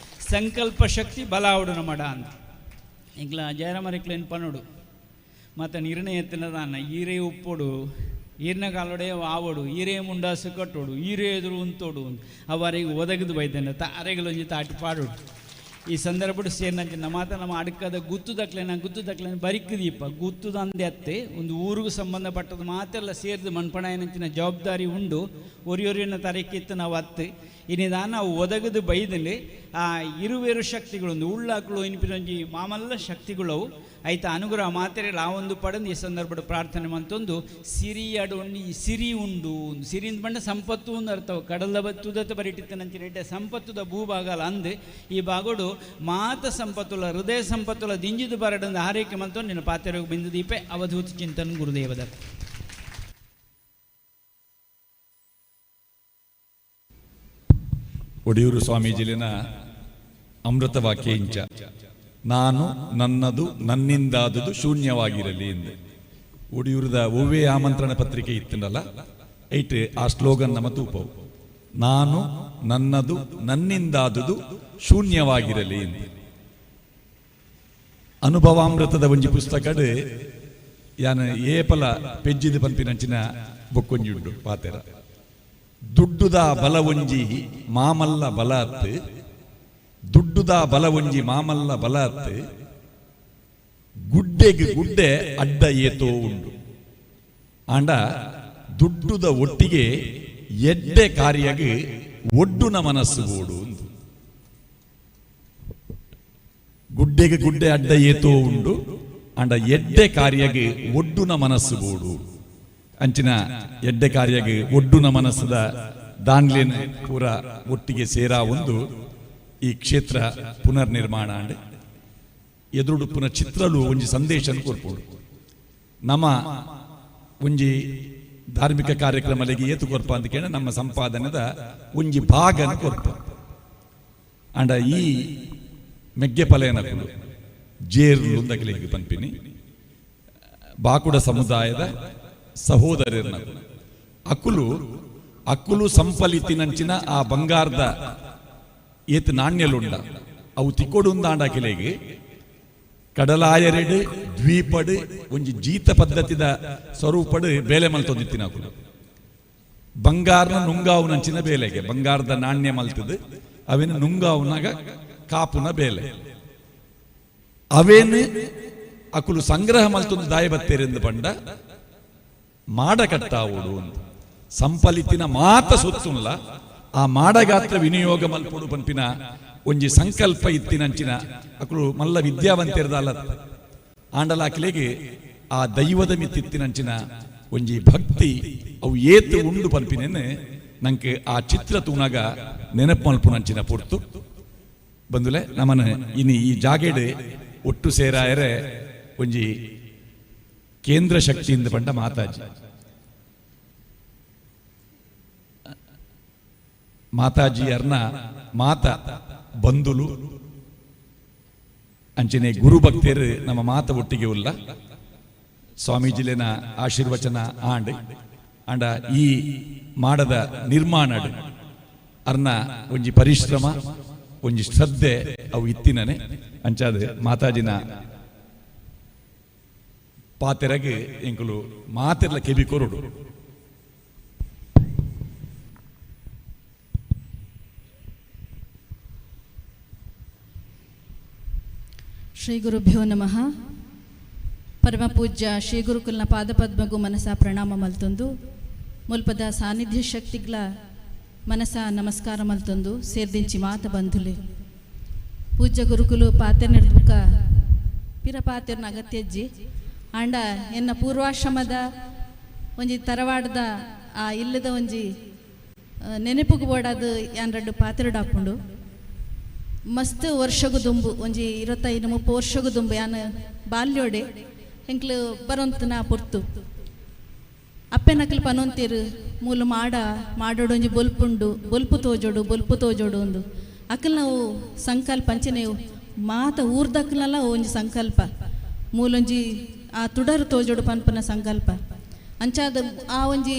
ಸಂಕಲ್ಪ ಶಕ್ತಿ ಬಲ ಅವಡುನ ಮಡ ಅಂತ ಇಂಗ್ಲ ಜಯರಾಮರಿಕ್ಲೇನು ಪನುಡು ಮತ್ತು ನಿರ್ಣಯ ತಿನ್ನದಾನ ಈರೇ ಉಪ್ಪೊಡು ಈರ್ನ ಕಾಲೊಡೆ ಆವಡು ಈರೇ ಮುಂಡಾಸು ಕಟ್ಟೋಡು ಈರೇ ಎದುರು ಉಂತೋಡು ಅವರಿಗೆ ಒದಗಿದು ಬೈದಾನೆ ತ ಅರೆಗಳೊಂಜಿ ತಾಟಿ ಪಾಡೋಡು. ಈ ಸಂದರ್ಭಡು ಸೇರಿನಂಚೆ ಮಾತ ನಮ್ಮ ಅಡ್ಕದ ಗುತ್ತು ದಕ್ಲೆನ ಗುತ್ತು ದಕ್ಲೆನ ಬರಿಕ್ ದೀಪ ಗುತ್ತುದ ಅಂದೆ ಅತ್ತೆ ಒಂದು ಊರಿಗೂ ಸಂಬಂಧಪಟ್ಟದ್ದು ಮಾತೆಲ್ಲ ಸೇರಿದು ಮನ್ಪಣಾಯನಂಚಿನ ಜವಾಬ್ದಾರಿ ಉಂಡು ಒರಿಯೊರಿಯನ್ನ ತರಕಿತ್ತು ನಾವು ಅತ್ತು ಇನ್ನಿದಾನ ನಾವು ಒದಗದು ಬೈದಲ್ಲಿ ಆ ಇರುವೇರು ಶಕ್ತಿಗಳೊಂದು ಉಳ್ಳಾಕ್ಳು ಇನ್ಪಿನೊಂಜಿ ಮಾಮಲ್ಲ ಶಕ್ತಿಗಳವು ಐತ ಅನುಗ್ರಹ ಮಾತ್ರೆ ಆ ಒಂದು ಪಡೆದು ಈ ಸಂದರ್ಭದ ಪ್ರಾರ್ಥನೆ ಮಂತೊಂದು ಸಿರಿಯಡು ಸಿರಿ ಉಂಡು ಸಿರಿ ಬಂಡ ಸಂಪತ್ತು ಒಂದು ಅರ್ಥವು ಕಡಲ ತುದತ ಬರಿಟಿತ್ತನಂಚಿನ ಇಡ್ಡೆ ಸಂಪತ್ತುದ ಭೂಭಾಗಲ ಅಂದು ಈ ಭಾಗೋಡು ಮಾತ ಸಂಪತ್ತುಲ ಹೃದಯ ಸಂಪತ್ತುಲ ದಿಂಜಿದು ಬರಡಂದು ಆರೈಕೆ ಮಂತೊಂದು ನಿನ್ನ ಪಾತ್ರೆ ಬಿಂದು ದೀಪೆ ಅವಧೂತ ಚಿಂತನ ಗುರುದೇವದತ್ತ. ಒಡಿಯೂರು ಸ್ವಾಮೀಜಿಲಿನ ಅಮೃತವಾಕ್ಯ ಇಂಚ ನಾನು ನನ್ನದು ನನ್ನಿಂದಾದುದು ಶೂನ್ಯವಾಗಿರಲಿ ಎಂದು ಒಡಿಯೂರದ ಒವ್ವೇ ಆಮಂತ್ರಣ ಪತ್ರಿಕೆ ಇತ್ತನಲ್ಲ ಐಟ್ ಆ ಸ್ಲೋಗನ್ ನಮ್ಮ ತೂಪವು ನಾನು ನನ್ನದು ನನ್ನಿಂದಾದುದು ಶೂನ್ಯವಾಗಿರಲಿ ಎಂದು. ಅನುಭವಾಮೃತದ ಒಂಜಿ ಪುಸ್ತಕಡು ಯಾನ ಏಪಲ ಪೆಜ್ಜಿದ ಪಂಪಿನಂಚಿನ ಬೊಕ್ಕೊಂಜಿ ಪಾತೆರ ದುಡ್ಡುದ ಬಲ ಒಂಜಿ ಮಾಮಲ್ಲ ಬಲ ಅತ್ತು ದುಡ್ಡುದ ಬಲ ಒಂಜಿ ಮಾಮಲ್ಲ ಬಲ ಅತ್ತು ಗುಡ್ಡೆಗೆ ಗುಡ್ಡೆ ಅಡ್ಡ ಏತೋ ಉಂಡು ಆಂಡ ದುಡ್ಡುದ ಒಟ್ಟಿಗೆ ಎಡ್ಡೆ ಕಾರ್ಯಗೆ ಒಡ್ಡುನ ಮನಸ್ಸು ಬೋಡು ಉಂದು. ಗುಡ್ಡೆಗೆ ಗುಡ್ಡೆ ಅಡ್ಡ ಏತೋ ಉಂಡು ಆಂಡ ಎಡ್ಡೆ ಕಾರ್ಯಗೆ ಒಡ್ಡುನ ಮನಸ್ಸು ಬೋಡು ಅಂಚಿನ ಎಡ್ಡೆ ಕಾರ್ಯಗೆ ಒಡ್ಡುನ ಮನಸ್ಸದ ದಾನ್ಲೇನ ಪೂರ ಒಟ್ಟಿಗೆ ಸೇರಾ ಒಂದು ಈ ಕ್ಷೇತ್ರ ಪುನರ್ನಿರ್ಮಾಣ ಅಂಡ್ ಎದುರುಡು ಪುನಃ ಚಿತ್ರಲು ಒಂಜಿ ಸಂದೇಶ ಕೊರ್ಪೋಡು. ನಮ್ಮ ಒಂಜಿ ಧಾರ್ಮಿಕ ಕಾರ್ಯಕ್ರಮಗಳಿಗೆ ಏತು ಕೊರ್ಪ ಅಂತ ಕೇಳ ನಮ್ಮ ಸಂಪಾದನೆದ ಒಂಜಿ ಭಾಗನ ಕೊರ್ಪ. ಅಂಡ ಈ ಮೆಗ್ಗೆ ಪಲೆಯನಕುಲು ಜೇರ್ಲು ದಗಿಲಿಗೆ ಪನ್ಪಿನಿ ಬಾಕುಡ ಸಮುದಾಯದ ಸಹೋದರರ್ನಕುಲು ಅಕುಲು ಅಕುಲು ಸಂಪಲಿತಿನಂಚಿನ ಆ ಬಂಗಾರದ ಏತ್ ನಾಣ್ಯಲುಂಡ ಅವು ತಿಕ್ಕೊಡುಂದಾಂಡ ಅಕಿಲೆಗೆ ಕಡಲಾಯರೆಡು ದ್ವೀಪಡು ಒಂಜಿ ಜೀತ ಪದ್ಧತಿದ ಸ್ವರೂಪಡು ಬೇಲೆ ಮಲ್ತೊಂದಿತ್ತಿನ ಅಕುಲು. ಬಂಗಾರನ ನುಂಗಾವುನಂಚಿನ ಬೇಲೆಗೆ ಬಂಗಾರದ ನಾಣ್ಯ ಮಲ್ತದು ಅವೇನು ನುಂಗಾವುನಾಗ ಕಾಪುನ ಬೇಲೆ ಅವೇನು ಅಕುಲು ಸಂಗ್ರಹ ಮಲ್ತೊಂದು ದಾಯ ಬತ್ತೇರೆಂದು ಪಂಡ ಮಾಡ ಕಟ್ಟಾವುಡು ಅಂತ ಸಂಪಲಿತಿನ ಮಾತ ಸೊತ್ತುಲ್ಲ ಆ ಮಾಡಗಾತ್ರ ವಿನಿಯೋಗ ಮಲ್ಪೊಡು ಪನ್ಪಿನ ಒಂಜಿ ಸಂಕಲ್ಪ ಇತ್ತಿನಂಚಿನ ಅಕುಲು ಮಲ್ಲ ವಿದ್ಯಾವಂತಿರ್ದಲ್ಲ ಆಂಡಲಾಕಿಲೆಗೆ ಆ ದೈವದ ಮಿತ್ತಿತ್ತಿನಂಚಿನ ಒಂಜಿ ಭಕ್ತಿ ಅವು ಏತು ಉಂಡು ಪನ್ಪಿನೇನೆ ನಂಗೆ ಆ ಚಿತ್ರ ತೂನಾಗ ನೆನಪು ಮಲ್ಪುನಂಚಿನ ಪೊರ್ತು ಬಂದುಲೆ ನಮನ ಇನಿ ಈ ಜಾಗೆಡ್ ಒಟ್ಟು ಸೇರಾಯರೆ ಒಂಜಿ ಕೇಂದ್ರ ಶಕ್ತಿಯಿಂದ ಪಂಡ ಮಾತಾಜಿ ಮಾತಾಜಿ ಅರ್ನ ಮಾತ ಬಂಧುಲು ಅಂಚನೆ ಗುರು ಭಕ್ತರು ನಮ್ಮ ಮಾತ ಒಟ್ಟಿಗೆ ಉಲ್ಲ ಸ್ವಾಮೀಜಿಲೇನ ಆಶೀರ್ವಚನ ಆಂಡ್ ಆಂಡ ಈ ಮಾಡದ ನಿರ್ಮಾಣ ಅರ್ನ ಒಂಜಿ ಪರಿಶ್ರಮ ಒಂಜಿ ಶ್ರದ್ಧೆ ಅವು ಇತ್ತಿನನೆ ಅಂಚಾದ ಮಾತಾಜಿನ ಪಾತೆರಗೆ ಎಂಕುಲು ಮಾತೆರ್ಲ ಕೆಬಿ ಕೊರಡು. ಶ್ರೀ ಗುರುಭ್ಯೋ ನಮಃ. ಪರಮ ಪೂಜ್ಯ ಶ್ರೀ ಗುರುಕುಲ್ನ ಪಾದಪದ್ಮಗು ಮನಸ ಪ್ರಣಾಮ ಮಲ್ತೊಂದು ಮುಲ್ಪದ ಸಾನ್ನಿಧ್ಯ ಶಕ್ತಿಗ್ಲ ಮನಸ ನಮಸ್ಕಾರ ಮಲ್ತೊಂದು ಸೇರ್ದಿಂಚಿ ಮಾತ ಬಂಧುಲೆ ಪೂಜ್ಯ ಗುರುಕುಲು ಪಾತೆರ್ನೆಡ್ದುಕ ಪಿರ ಪಾತೆರ್ನ ಅಗತ್ಯಜ್ಜಿ ಆಂಡ ಎನ್ನ ಪೂರ್ವಾಶ್ರಮದ ಒಂಜಿ ತರವಾಡದ ಆ ಇಲ್ಲದ ಒಂಜಿ ನೆನಪುಗು ಬೋಡಾದ ಯಾನ್ ರಡ್ಡು ಪಾತೆರಡಾಪುಂಡು ಮಸ್ತ್ ವರ್ಷಗು ದುಂಬು ಒಂಜಿ 25 30 ವರ್ಷಗು ದುಂಬು ಯಾನ್ ಬಾಲ್ಯೋಡೆ ಎಂಕ್ಲು ಬರೋಂತ ನಾ ಪೊರ್ತು ಅಪ್ಪೆನಕ್ಲು ಪನೊಂತೀರು ಮೂಲು ಮಾಡ ಮಾಡೋಡು ಒಂಜಿ ಬೊಲ್ಪುಂಡು ಬೊಲ್ಪು ತೋಜೋಡು ಬೊಲ್ಪು ತೋಜೋಡು ಒಂದು ಅಕ್ಕಲ್ ನಾವು ಸಂಕಲ್ಪ ಅಂಚನೆ ಮಾತ ಊರ್ದಕ್ಕಲಲ್ಲ ಒಂಜಿ ಸಂಕಲ್ಪ ಮೂಲೊಂಜಿ ಆ ತುಡರು ತೋಜೋಡು ಪನ್ಪನ ಸಂಕಲ್ಪ ಅಂಚಾದ ಆ ಒಂಜಿ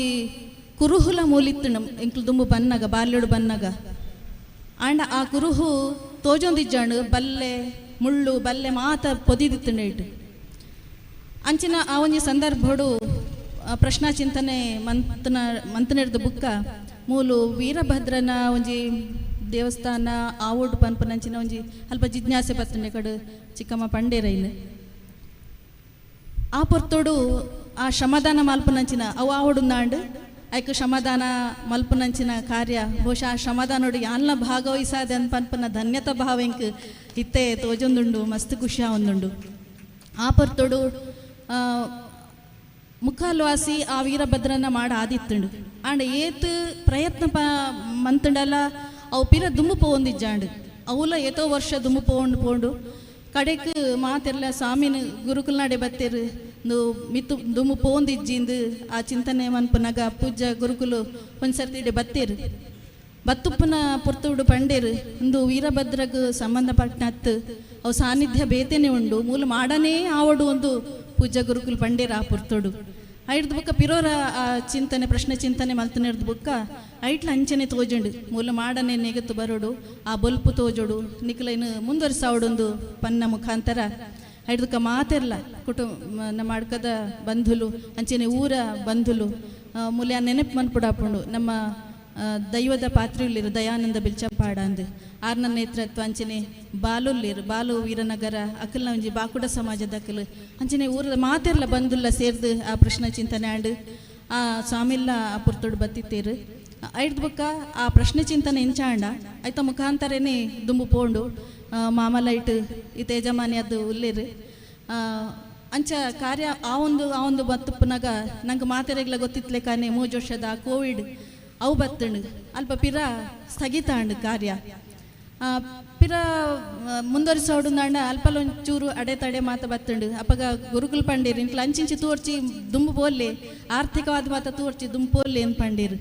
ಕುರುಹುಲ ಮೂಲಿತ್ತು ಎಂಕ್ಲು ದುಂಬು ಬನ್ನಾಗ ಬಾಲ್ಯೋಡು ಬನ್ನಾಗ ಆಂಡ ಆ ಕುರುಹು ತೋಜೊಂದಿಜ್ಜಾಂಡು ಬಲ್ಲೆ ಮುಳ್ಳು ಬಲ್ಲೆ ಮಾತ ಪೊದಿದಿತ್ತಂಡೆ ಇಟ್ಟು ಅಂಚಿನ ಆ ಒಂಜಿ ಸಂದರ್ಭಡು ಪ್ರಶ್ನಾ ಚಿಂತನೆ ಮಂತನೆಡ್ದು ಬುಕ್ಕ ಮೂಲು ವೀರಭದ್ರನ ಒಂಜಿ ದೇವಸ್ಥಾನ ಆವೋಡು ಪನ್ಪನಂಚಿನ ಒಂಜಿ ಅಲ್ಪ ಜಿಜ್ಞಾಸೆ ಬತ್ತಂಡೆ ಕಡು ಚಿಕ್ಕಮ್ಮ ಪಂಡೇರೈನ್ ಆ ಪೊರ್ತೋಡು ಆ ಶ್ರಮದಾನ ಮಲ್ಪನಂಚಿನ ಅವು ಆವೋಡು ಐಕ್ ಶ್ರಮದಾನ ಮಲ್ಪನಂಚಿನ ಕಾರ್ಯ ಬಹುಶಃ ಆ ಶ್ರಮದಾನೋಡು ಯಾನ್ಲ ಭಾಗವಹಿಸಾದೆ ಪನ್ಪನ ಧನ್ಯತಾ ಭಾವ ಎಂಕ್ ಇತ್ತೆ ತೋಜೊಂದುಂಡು ಮಸ್ತ್ ಖುಷಿ ಒಂದುಂಡು. ಆ ಪೊರ್ತೋಡು ಮುಖಾಲ್ವಾಸಿ ಆ ವೀರಭದ್ರನ ಮಾಡ ಆದಿತ್ತುಂಡು ಆಂಡ ಏತ್ ಪ್ರಯತ್ನ ಪ ಮಂತುಂಡಲ ಅವು ಪಿರ ದುಂಬು ಪೋವೊಂದಿಜ್ಜಾಂಡು ಅವುಲ ಏತೋ ವರ್ಷ ದುಂಬು ಪೋಂಡು ಪೋಂಡು ಕಡೆಕ್ ಮಾತೆಲ್ಲ ಸ್ವಾಮಿನ ಗುರುಕುಲ್ನಾಡೆ ಬತ್ತೇರು ಮಿತ್ತು ದುಂಬು ಪೋಂದಿಜ್ಜಿಂದು ಆ ಚಿಂತನೆ ಮನ್ಪುನಗ ಪೂಜ್ಯ ಗುರುಕುಲು ಒಂದ್ಸರ್ತಿ ಇಡೆ ಬತ್ತೇರು ಬತ್ತುಪ್ಪನ ಪೊರ್ತುಡು ಪಂಡೇರು ಒಂದು ವೀರಭದ್ರಗ್ ಸಂಬಂಧಪಟ್ಟನತ್ತು ಅವು ಸಾನ್ನಿಧ್ಯ ಬೇತೇನೆ ಉಂಡು ಮೂಲ ಮಾಡನೇ ಆವಡು ಒಂದು ಪೂಜ್ಯ ಗುರುಕುಲ್ ಪಂಡೇರು ಆ ಪೊರ್ತುಡು ಐಡ್ದು ಬುಕ್ಕ ಪಿರೋರ ಆ ಚಿಂತನೆ ಪ್ರಶ್ನೆ ಚಿಂತನೆ ಮಲ್ತನೆಡ್ದು ಬುಕ್ಕ ಐಟ್ಲ ಅಂಚನೆ ತೋಜುಂಡು ಮೂಲ ಮಾಡನೆ ನೆಗತ್ತು ಬರೋಡು ಆ ಬೊಲ್ಪು ತೋಜೋಡು ನಿಕ್ಲೈನು ಮುಂದುವರಿಸಾವಡೊಂದು ಪನ್ನ ಮುಖಾಂತರ ಐಡ್ದಕ್ಕ ಮಾತೆರ್ಲ ಕುಟುಂಬ ನಮ್ಮ ಅಡ್ಕದ ಬಂಧುಲು ಅಂಚನೆ ಊರ ಬಂಧುಲು ಮೂಲ ನೆನಪು ಮನ್ಪುಡಾಪುಂಡು ನಮ್ಮ ದೈವದ ಪಾತ್ರೆಯುಳ್ಳಿರು ದಯಾನಂದ ಬಿಲ್ಚಪ್ಪಾಡ ಅಂದು ಆರ್ನ ನೇತೃತ್ವ ಅಂಚನೆ ಬಾಲುಲ್ಲಿರು ಬಾಲು ವೀರನಗರ ಅಕಲ್ನ ಒಂಜಿ ಬಾಕುಡ ಸಮಾಜದ ಅಕಲು ಅಂಚನೆ ಊರದ ಮಾತೆರ್ಲ ಬಂದುಲ್ಲ ಸೇರ್ದು ಆ ಪ್ರಶ್ನೆ ಚಿಂತನೆ ಆಂಡು ಆ ಸ್ವಾಮಿಲ್ಲ ಆ ಪುರ್ತುಡು ಬತ್ತಿತ್ತೇರು ಐಡ್ದು ಬೊಕ್ಕ ಆ ಪ್ರಶ್ನೆ ಚಿಂತನೆ ಇಂಚಾಂಡ ಐತ ಮುಖಾಂತರನೇ ದುಂಬು ಪೋಂಡು ಮಾಮಲೈಟ್ ಈ ತೇಜಮಾನಿ ಅದು ಉಲ್ಲೇರು ಅಂಚ ಕಾರ್ಯ ಆ ಒಂದು ಬತ್ತುಪ್ಪನಾಗ ನಂಗೆ ಮಾತೆರೆಗ್ಲ ಗೊತ್ತಿತ್ಲೆ ಕಾನೆ ಮೂಜು ವರ್ಷದ ಕೋವಿಡ್ ಅವು ಬತ್ತಂಡು ಅಲ್ಪ ಪಿರ ಸ್ಥಗಿತ ಅಂಡು ಕಾರ್ಯ. ಪಿರ ಮುಂದುವರಿಸೋಡು ಅಲ್ಪಲ ಒಂಚೂರು ಅಡೆತಡೆ ಮಾತ ಬತ್ತುಂಡು. ಅಪಗ ಗುರುಕುಲ್ ಪಂಡೀರ್ ಇಂಕ್ಲ ಅಂಚಿಂಚಿ ತೋರ್ಚಿ ದುಂಬು ಪೋಲೆ, ಆರ್ಥಿಕವಾದ ಮಾತ ತೋರ್ಚಿ ದುಂಬು ಪೋಲೆ ಅಂತ ಪಂಡೀರ್.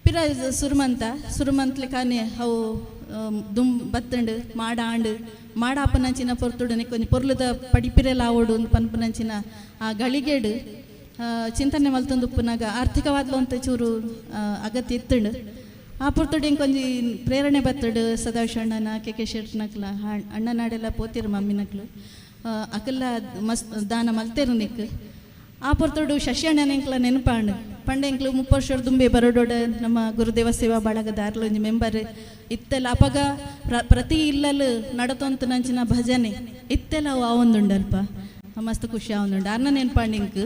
ಪಿರ ಸುರುಮಂತ ಸುರುಮಂತ್ಲೆ ಕಾನೆ ಅವು ದುಂಬು ಬತ್ತುಂಡು ಮಾಡ ಆಂಡು ಮಾಡ ಆಪನಂಚಿನ ಪೊರ್ತುಡು ಒಂಜಿ ಪೊರ್ಲುದ ಪಡಿಪಿರೆಲ ಆವೊಡು ಪನ್ಪುನಂಚಿನ ಆ ಗಳಿಗೆಡು ಚಿಂತನೆ ಮಲ್ತೊಂದು ಉಪ್ಪುನಾಗ ಆರ್ಥಿಕವಾದ್ಲ ಒಂತೆ ಚೂರು ಅಗತ್ಯ ಇತ್ತುಂಡು. ಆ ಪೊರ್ತುಡು ಇಂಕೊಂಜಿ ಪ್ರೇರಣೆ ಬತ್ತುಡು ಸದಾಶಿವಣ್ಣನ ಕೆ ಕೆ ಶೆಟ್ನಕ್ಲ ಅಣ್ಣನಾಡೆಲ್ಲ ಪೋತಿರು ಮಮ್ಮಿನಕ್ಲು ಅಕಲ್ಲ ಮಸ್ತ್ ದಾನ ಮಲ್ತೇರು ನಿಕ್. ಆ ಪೊರ್ತುಡು ಶಶಿ ಅಣ್ಣನ ಎಂಕ್ಲ ನೆನಪಾಂಡು ಪಂಡ ಎಂಕ್ಲು 30 ವರ್ಷದ ದುಂಬೆ ಬರೋಡೋಡ ನಮ್ಮ ಗುರುದೇವ ಸೇವಾ ಬಳಗದ ಒಂಜಿ ಮೆಂಬರ್ ಇತ್ತೆಲ್ಲ. ಅಪಗ ಪ್ರತಿ ಇಲ್ಲಲು ನಡತೊಂತ ನಂಚಿನ ಭಜನೆ ಇತ್ತೆಲ್ಲ ಅವು ಆವೊಂದುಂಡು ಅಲ್ಪ ಮಸ್ತ್ ಖುಷಿ ಆವೊಂದುಂಡು. ಅರ್ನ ನೆನಪಾಂಡು ಇಂಕ್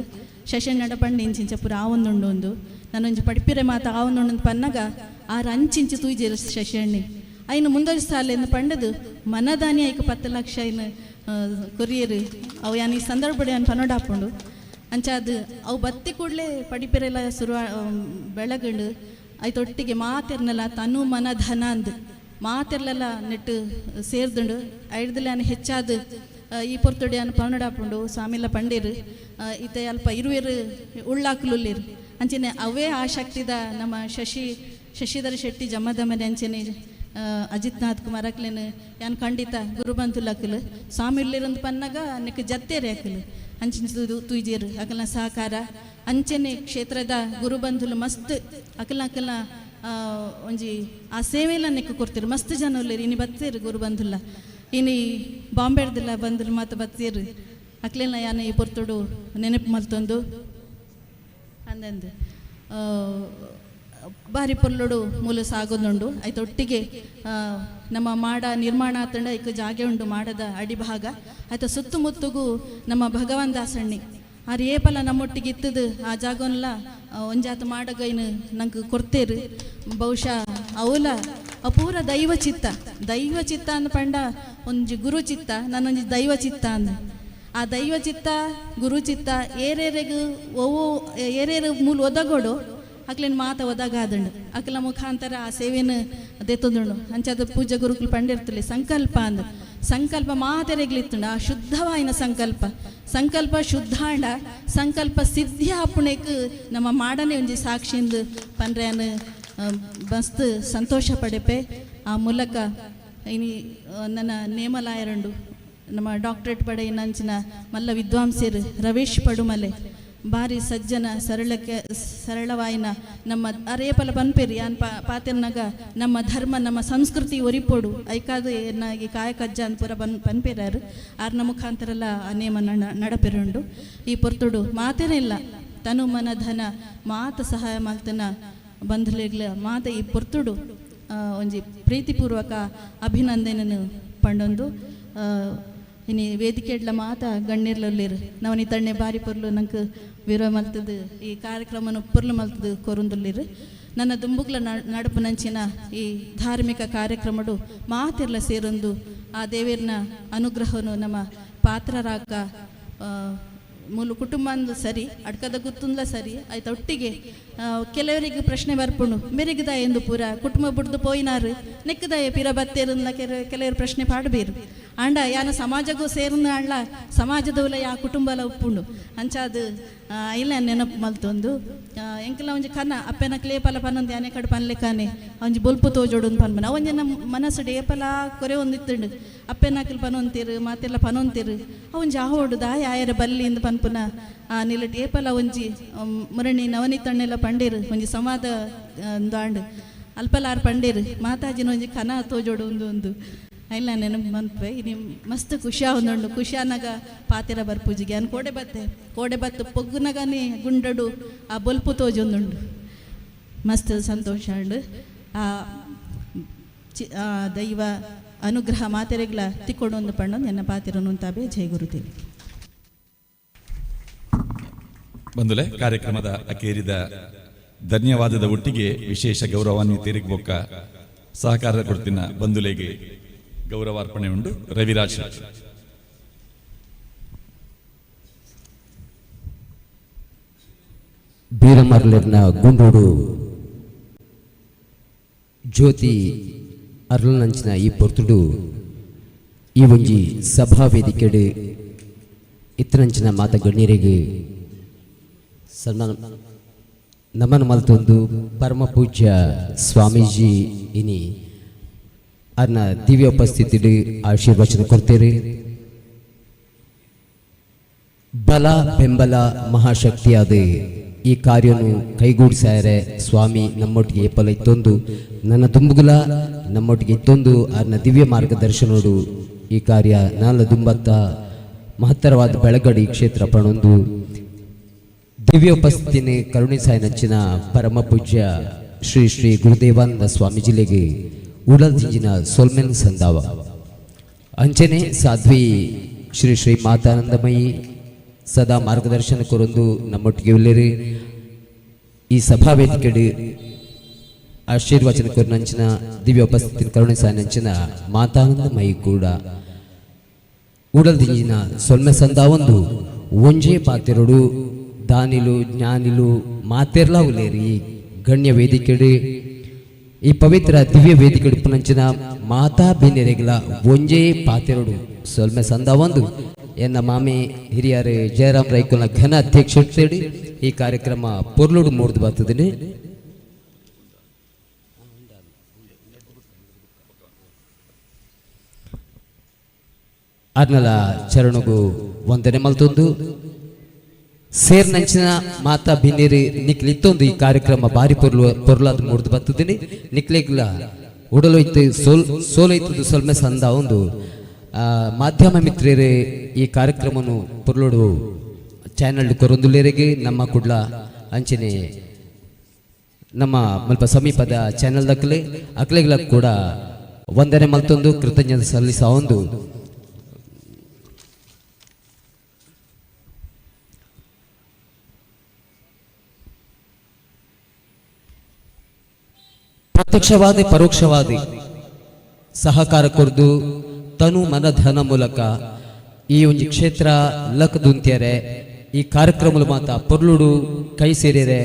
ಶಶಿ ಪಂಡ ಇಂಚಿಂಚ ಪೂರ ಆವೊಂದುಂಡು ಒಂದು ನಾನೊಂಜಿ ಪಡಿಪಿರೆ ಮಾತ ಆವೊಂದುಂಡು ಪನ್ನಗ ಆರು ಅಂಚಿಂಚು ತೂಜೆರ್ ಶಶಿ ಅಣ್ಣೆ ಐನು ಮುಂದುವರಿಸಾಲೆಂದು ಪಂಡದು ಮನದಾನಿ ಐಕ್ 10 ಲಕ್ಷ ಐನು ಕೊರಿಯರ್ ಅವು ಯಾನ್ ಈ ಸಂದರ್ಭ ಯಾನ್ ಪನೋಡಾಪುಂಡು. ಅಂಚಾದ್ ಅವು ಬತ್ತಿ ಕೂಡಲೇ ಪಡಿಪಿರೆಲ್ಲ ಸುರು ಬೆಳಗುಂಡು ಐತೊಟ್ಟಿಗೆ ಮಾತೆರ್ನೆಲ್ಲ ತನು ಮನ ಧನ ಅಂದ್ ಮಾತೆರ್ಲೆಲ್ಲ ನೆಟ್ಟು ಸೇರ್ದುಂಡು. ಐಡ್ದಲೆ ಯಾನ್ ಹೆಚ್ಚಾದ್ ಈ ಪೊರ್ತುಡು ಯಾನ್ ಪನೋಡಾಪುಂಡು. ಸ್ವಾಮಿಲ ಪಂಡೀರ್ ಇತ್ತೆ ಅಲ್ಪ ಇರುವೆರು ಉಳ್ಳಾಕ್ಲುಲ್ಲೇರು ಅಂಚನೆ ಅವೇ ಆ ಶಕ್ತಿದ ನಮ್ಮ ಶಶಿಧರ ಶೆಟ್ಟಿ ಜಮ್ಮದಮನೆ ಅಂಚನೆ ಅಜಿತ್ನಾಥ್ ಕುಮಾರ್ ಅಕ್ಲೇನು ಯಾನ್ ಖಂಡಿತ ಗುರುಬಂತುಲಕ್ಲು ಸ್ವಾಮಿ ಉಲ್ಲೇರಂದು ಪನ್ನಗ ನೆಕ್ ಜತ್ತೇರೆ ಅಕ್ಲು ಅಂಚಿನ ತೂಜೇರು ಅಕಲ್ನ ಸಹಕಾರ ಅಂಚನೆ ಕ್ಷೇತ್ರದ ಗುರುಬಂಧುಲು ಮಸ್ತ್ ಅಕಲ್ನ ಅಕಲ್ನ ಒಂಜಿ ಆ ಸೇವೆಲ್ಲ ನೆಕ್ ಕೊಡ್ತೀರು. ಮಸ್ತ್ ಜನ ಉಲ್ಲೇರು ಇನಿ ಬತ್ತೇರು ಗುರುಬಂಧುಲ ಇನಿ ಬಾಂಬೆಡ್ದಿಲ್ಲ ಬಂಧುಲು ಮಾತ ಬತ್ತೇರು ಅಕ್ಲೆನ ಯಾನ್ ಈ ಪೊರ್ತುಡು ನೆನಪು ಮಲ್ತೊಂದು ಅಂದಂದು ಬಾರಿ ಪೊರ್ಲುಡು ಮೂಲ ಸಾಗೋದುಂಡು. ಐತೊಟ್ಟಿಗೆ ನಮ್ಮ ಮಾಡ ನಿರ್ಮಾಣ ಆತಂಡ ಐಕ್ ಜಾಗೆ ಉಂಡು ಮಾಡದ ಅಡಿಭಾಗ ಆಯ್ತ ಸುತ್ತಮುತ್ತಗೂ ನಮ್ಮ ಭಗವಾನ್ ದಾಸಣ್ಣಿ ಆರ್ ಏಪಲ ನಮ್ಮೊಟ್ಟಿಗೆ ಇತ್ತದು ಆ ಜಾಗನ್ಲ ಒಂಜಾತ ಮಾಡಗೈನು ನಂಗೆ ಕೊಡ್ತೇರು. ಬಹುಶಃ ಅವಲ ಅಪೂರ ದೈವ ಚಿತ್ತ ದೈವ ಚಿತ್ತ ಅಂದ ಪಂಡ ಒಂಜಿ ಗುರು ಚಿತ್ತ ನನ್ನೊಂಜಿ ದೈವ ಚಿತ್ತ ಅಂದ ಆ ದೈವ ಚಿತ್ತ ಗುರು ಚಿತ್ತ ಏರೇರೆಗು ಒವು ಏರೇರು ಮೂಲ ಒದಗೋಡು ಅಕ್ಲೇನು ಮಾತ ಒದಗಾದಂಡು ಅಕ್ಲ ಮುಖಾಂತರ ಆ ಸೇವೆನು ದೆತ್ತೊಂದುಂಡು. ಅಂಚಾದ ಪೂಜಾ ಗುರುಕುಲು ಪಂಡಿರ್ತಲೆ ಸಂಕಲ್ಪ ಅಂದ ಸಂಕಲ್ಪ ಮಾತೆರೆಗ್ಲಿತ್ತುಂಡು. ಆ ಶುದ್ಧವಾಯಿನ ಸಂಕಲ್ಪ ಸಂಕಲ್ಪ ಶುದ್ಧಾಂಡ ಸಂಕಲ್ಪ ಸಿದ್ಧಿ ಆಪುಣೆಕ್ ನಮ್ಮ ಮಾಡನೆ ಒಂಜಿ ಸಾಕ್ಷಿಂದು ಪಂಡ್ರೆನ್ ಮಸ್ತ್ ಸಂತೋಷ ಪಡೆಪೆ. ಆ ಮೂಲಕ ಇನಿ ನನ್ನ ನೇಮಲಾಯರಂಡು ನಮ್ಮ ಡಾಕ್ಟರೇಟ್ ಪಡೆಯಿನಂಚಿನ ಮಲ್ಲ ವಿದ್ವಾಂಸರು ರವೇಶ್ ಪಡುಮಲೆ ಬಾರಿ ಸಜ್ಜನ ಸರಳಕ್ಕೆ ಸರಳವಾಯಿನ ನಮ್ಮ ಅರೇಪಲ ಪನ್ಪೇರಿ ಯಾನ್ ಪಾತೆರ್ನಗ ನಮ್ಮ ಧರ್ಮ ನಮ್ಮ ಸಂಸ್ಕೃತಿ ಒರಿಪೋಡು ಐಕಾದು ಎನ್ನಾಗಿ ಕಾಯಕಜ್ಜ ಅಂತ ಪೂರ ಪನ್ಪೇರಾರು ಆರ್ನ ಮುಖಾಂತರೆಲ್ಲ ಆ ನೇಮ ನಡಪೆರುಂಡು. ಈ ಪೊರ್ತುಡು ಮಾತೇನೇ ಇಲ್ಲ ತನು ಮನ ಧನ ಮಾತ ಸಹಾಯ ಮಲ್ತನ ಬಂಧುಲೆಗ್ಲ ಮಾತ ಈ ಪೊರ್ತುಡು ಒಂಜಿ ಪ್ರೀತಿಪೂರ್ವಕ ಅಭಿನಂದನೆನು ಪಂಡೊಂದು ಇನಿ ವೇದಿಕೆಡ್ಲ ಮಾತ ಗಣ್ಯರ್ಲಲ್ಲಿರು ನವನಿ ತಣ್ಣೆ ಬಾರಿ ಪೊರ್ಲು ನಂಗೆ ವಿರೋ ಮಲ್ತದು ಈ ಕಾರ್ಯಕ್ರಮನ ಪೊರ್ಲು ಮಲ್ತದು ಕೊರುಂದುಲ್ಲಿರು. ನನ್ನ ದುಂಬುಗ್ಲ ನಡಪುನಂಚಿನ ಈ ಧಾರ್ಮಿಕ ಕಾರ್ಯಕ್ರಮಡು ಮಾತಿರ್ಲ ಸೇರೊಂದು ಆ ದೇವಿರ್ನ ಅನುಗ್ರಹನು ನಮ್ಮ ಪಾತ್ರರಾಕ ಮೂಲು ಕುಟುಂಬ ಅಂದ್ಲು ಸರಿ ಅಡ್ಕದ ಗುತ್ತುಂದ್ಲ ಸರಿ ಆಯ್ತು ಒಟ್ಟಿಗೆ ಕೆಲವರಿಗೆ ಪ್ರಶ್ನೆ ಬರ್ಪುಂಡು ಮೆರಿಗದ ಎಂದು ಪೂರ ಕುಟುಂಬ ಬುಡ್ದು ಪೋಯಿನಾರು ನೆಕ್ಕದಾಯ ಪಿರ ಬತ್ತೇರುಂದ್ಲ ಕೆಲವರು ಪ್ರಶ್ನೆ ಪಾಡಬೇರು ಆಂಡ ಯಾನ ಸಮಾಜಗೂ ಸೇರುಂದ ಆಂಡ್ಲ ಸಮಾಜದವಲ ಯಾ ಕುಟುಂಬಲ ಉಪ್ಪುಂಡು ಅಂಚಾದು ಇಲ್ಲ ನೆನಪು ಮಲ್ತೊಂದು ಎಂಕಲ ಒಂಜಿ ಕನ ಅಪ್ಪೆನ ಕ್ಲೇಪಲ ಪನ್ನೊಂದು ಯಾನೆ ಕಡೆ ಪನ್ಲೆಕಾನೆ ಒಂಜಿ ಬೊಲ್ಪು ತೋಜೋಡು ಪನ್ಪನ ಒಂಜಿ ನಮ್ಮ ಮನಸ್ಸುಡು ಏಪಲ ಕೊರೆ ಒಂದಿತ್ತುಂಡು ಅಪ್ಪೆನಕಲ್ ಪನೊಂತೀರು ಮಾತೆಲ್ಲ ಪನೊಂತೀರು ಒಂಜಿ ಆಹೋಡು ದಾಯ ಆಯರ ಬಲ್ಲಿ ಇಂದು ಪನ್ಪುನ ಆ ನಿಲಟ್ ಏಪಲ ಒಂಜಿ ಮುರಣಿ ನವನಿತಣ್ಣೆಲ್ಲ ಪಂಡೇರು ಒಂಜಿ ಸಂವಾದ ಒಂದು ಆಂಡು ಅಲ್ಪಲಾರ್ ಪಂಡೇರು ಮಾತಾಜಿನ ಒಂಜಿ ಕನ ತೋಜೋಡು ಒಂದು ಒಂದು ಇಲ್ಲ ನೆನಪು ಮನ್ಪೆ ಇನಿ ಮಸ್ತ್ ಖುಷಿ ಆವೊಂದುಂಡು. ಖುಷಿ ಆನಗ ಪಾತೆರ ಬರ್ಪೂಜಿಗೆ ಅನ್ ಕೋಡೆ ಬತ್ತೆ ಕೋಡೆ ಬತ್ತು ಪೊಗ್ಗುನಗನೆ ಗುಂಡಡು ಆ ಬೊಲ್ಪು ತೋಜೊಂದುಂಡು ಮಸ್ತ್ ಸಂತೋಷ ಉಂಡು. ಆ ದೈವ ಅನುಗ್ರಹ ಮಾತೆರೆಗ್ಲ ತಿಕ್ಕೊಡೊಂದು ಪಂಡೊಂದು ಎನ್ನ ಪಾತೆರನು ತಾಬೆ. ಜೈ ಗುರುದೇವಿ. ಬಂದುಲೆ ಕಾರ್ಯಕ್ರಮದ ಅಕೇರಿದ ಧನ್ಯವಾದದ ಒಟ್ಟಿಗೆ ವಿಶೇಷ ಗೌರವಾನ್ವಿತರಿಗೆ ಬೊಕ್ಕ ಸಹಕಾರ ಕೊಡ್ತಿನ ಬಂಧುಲೆಗೆ ಗೌರವಾರ್ಪಣೆ ಉಂಟು. ರವಿರಾಜ್ ಬೀರಮರ್ಲೆರ್ನ ಗುಂಡೋಡು ಜ್ಯೋತಿ ಅರುಳನಂಚಿನ ಈ ಪೊರ್ತುಡು ಈ ಒಂಜಿ ಸಭಾ ವೇದಿಕೆಡು ಇತ್ತನಂಚಿನ ಮಾತ ಗಣ್ಯರಿಗೆ ಸನ್ಮಾನ ನಮನ ಮಲ್ತೊಂದು ಪರಮ ಪೂಜ್ಯ ಸ್ವಾಮೀಜಿ ಇನಿ ಅರ್ನ ದಿವ್ಯ ಉಪಸ್ಥಿತಿಡು ಆಶೀರ್ವಚನ ಕೊಡ್ತೀರಿ. ಬಲ ಬೆಂಬಲ ಮಹಾಶಕ್ತಿಯಾದ ಈ ಕಾರ್ಯನು ಕೈಗೂಡಿಸಾಯರೆ ಸ್ವಾಮಿ ನಮ್ಮೊಟ್ಟಿಗೆ ಏಪಲ ಇತ್ತೊಂದು ನನ್ನ ದುಂಬುಗುಲ ನಮ್ಮೊಟ್ಟಿಗೆ ಇತ್ತೊಂದು ಅರ್ನ ದಿವ್ಯ ಮಾರ್ಗದರ್ಶನೋಡು ಈ ಕಾರ್ಯ ನಾಲ ದುಂಬತ್ತ ಮಹತ್ತರವಾದ ಬೆಳಗಡಿ ಕ್ಷೇತ್ರ ಪಣೊಂದು ದಿವ್ಯ ಉಪಸ್ಥಿತಿನಿ ಕರುಣಿಸಾಯನಂಚಿನ ಪರಮ ಪೂಜ್ಯ ಶ್ರೀ ಶ್ರೀ ಗುರುದೇವಾನಂದ ಸ್ವಾಮೀಜಿಲೆಗೆ ಉಡಲ್ ದಿಂಜಿನ ಸೊಲ್ಮೆನ್ ಸಂದಾವ. ಅಂಚನೆ ಸಾಧ್ವಿ ಶ್ರೀ ಶ್ರೀ ಮಾತಾನಂದಮಯಿ ಸದಾ ಮಾರ್ಗದರ್ಶನ ಕೊರೊಂದು ನಮ್ಮೊಟ್ಟಿಗೆ ಉಲ್ಲೇರಿ. ಈ ಸಭಾ ವೇದಿಕೆಡು ಆಶೀರ್ವಚನ ಕೊರನಂಚಿನ ದಿವ್ಯ ಉಪಸ್ಥಿತಿ ಕರುಣಿಸಾಯನಂಚಿನ ಮಾತಾನಂದಮಯಿ ಕೂಡ ಉಡಲ್ ದಿಂಜಿನ ಸೊಲ್ಮೆ ಸಂದಾವೊಂದು ಒಂಜೇ ಪಾತೆರೊಡು ದಾನಿಲು ಜ್ಞಾನಿಲು ಮಾತೆರ್ಲಾ ಉಲ್ಲೇರಿ. ಈ ಗಣ್ಯ ವೇದಿಕೆಡು ಈ ಪವಿತ್ರ ದಿವ್ಯ ವೇದಿಕೆ ಪುನಂಚಿನ ಮಾತಾ ಬಿನ್ನೆರೆಗ್ಲ ಒಂಜೇ ಪಾತೆರೊಡು ಸೊಲ್ಮೆ ಸಂದಾವೊಂದು ಎನ್ನ ಮಾಮಿ ಹಿರಿಯರು ಜಯರಾಮ್ ರೈಕುಲ್ನ ಘನ ಅಧ್ಯಕ್ಷತೆಡು ಈ ಕಾರ್ಯಕ್ರಮ ಪೊರ್ಲುಡು ಮೂಡ್ದು ಬರ್ತದೆ. ಅರ್ನಲ ಚರಣಗು ವಂದನೆ ಮಲ್ತೊಂದು ಸೇರ್ನಂಚಿನ ಮಾತಾ ಬಿನ್ನೇರಿ ನಿಕ್ಲಿತ್ತೊಂದು ಈ ಕಾರ್ಯಕ್ರಮ ಬಾರಿ ಪೊರ್ಲು ಪೊರ್ಲಾದ ಮೂಡ್ದು ಬರ್ತದಿನಿ. ನಿಕ್ಲೆಗ್ಲ ಉಡಲೊಯ್ತು ಸೋಲ್ ಸೋಲೈತದ್ದು ಸೊಲ್ಮೆ ಸಂದ ಒಂದು ಮಾಧ್ಯಮ ಮಿತ್ರರೇ ಈ ಕಾರ್ಯಕ್ರಮನು ಪೊರ್ಲುಡು ಚಾನೆಲ್ ಕೊರೊಂದುಲ್ಲೇರಿಗೆ ನಮ್ಮ ಕುಡ್ಲ ಅಂಚನೆ ನಮ್ಮ ಮಲ್ಪ ಸಮೀಪದ ಚಾನೆಲ್ ದಕ್ಕಲೆ ಅಕ್ಲೆಗ್ಲ ಕೂಡ ವಂದನೆ ಮಲ್ತೊಂದು ಕೃತಜ್ಞತೆ ಸಲ್ಲಿಸ ಒಂದು. ಪ್ರತ್ಯಕ್ಷವಾದಿ ಪರೋಕ್ಷವಾದಿ ಸಹಕಾರ ಕೊರ್ದು ತನು ಮನ ಧನ ಮೂಲಕ ಈ ಒಂದು ಕ್ಷೇತ್ರ ಲಕ್ಕದುಂತ್ಯರೆ ಈ ಕಾರ್ಯಕ್ರಮಲು ಮಾತ ಪೊರ್ಲುಡು ಕೈ ಸೇರಿರೆ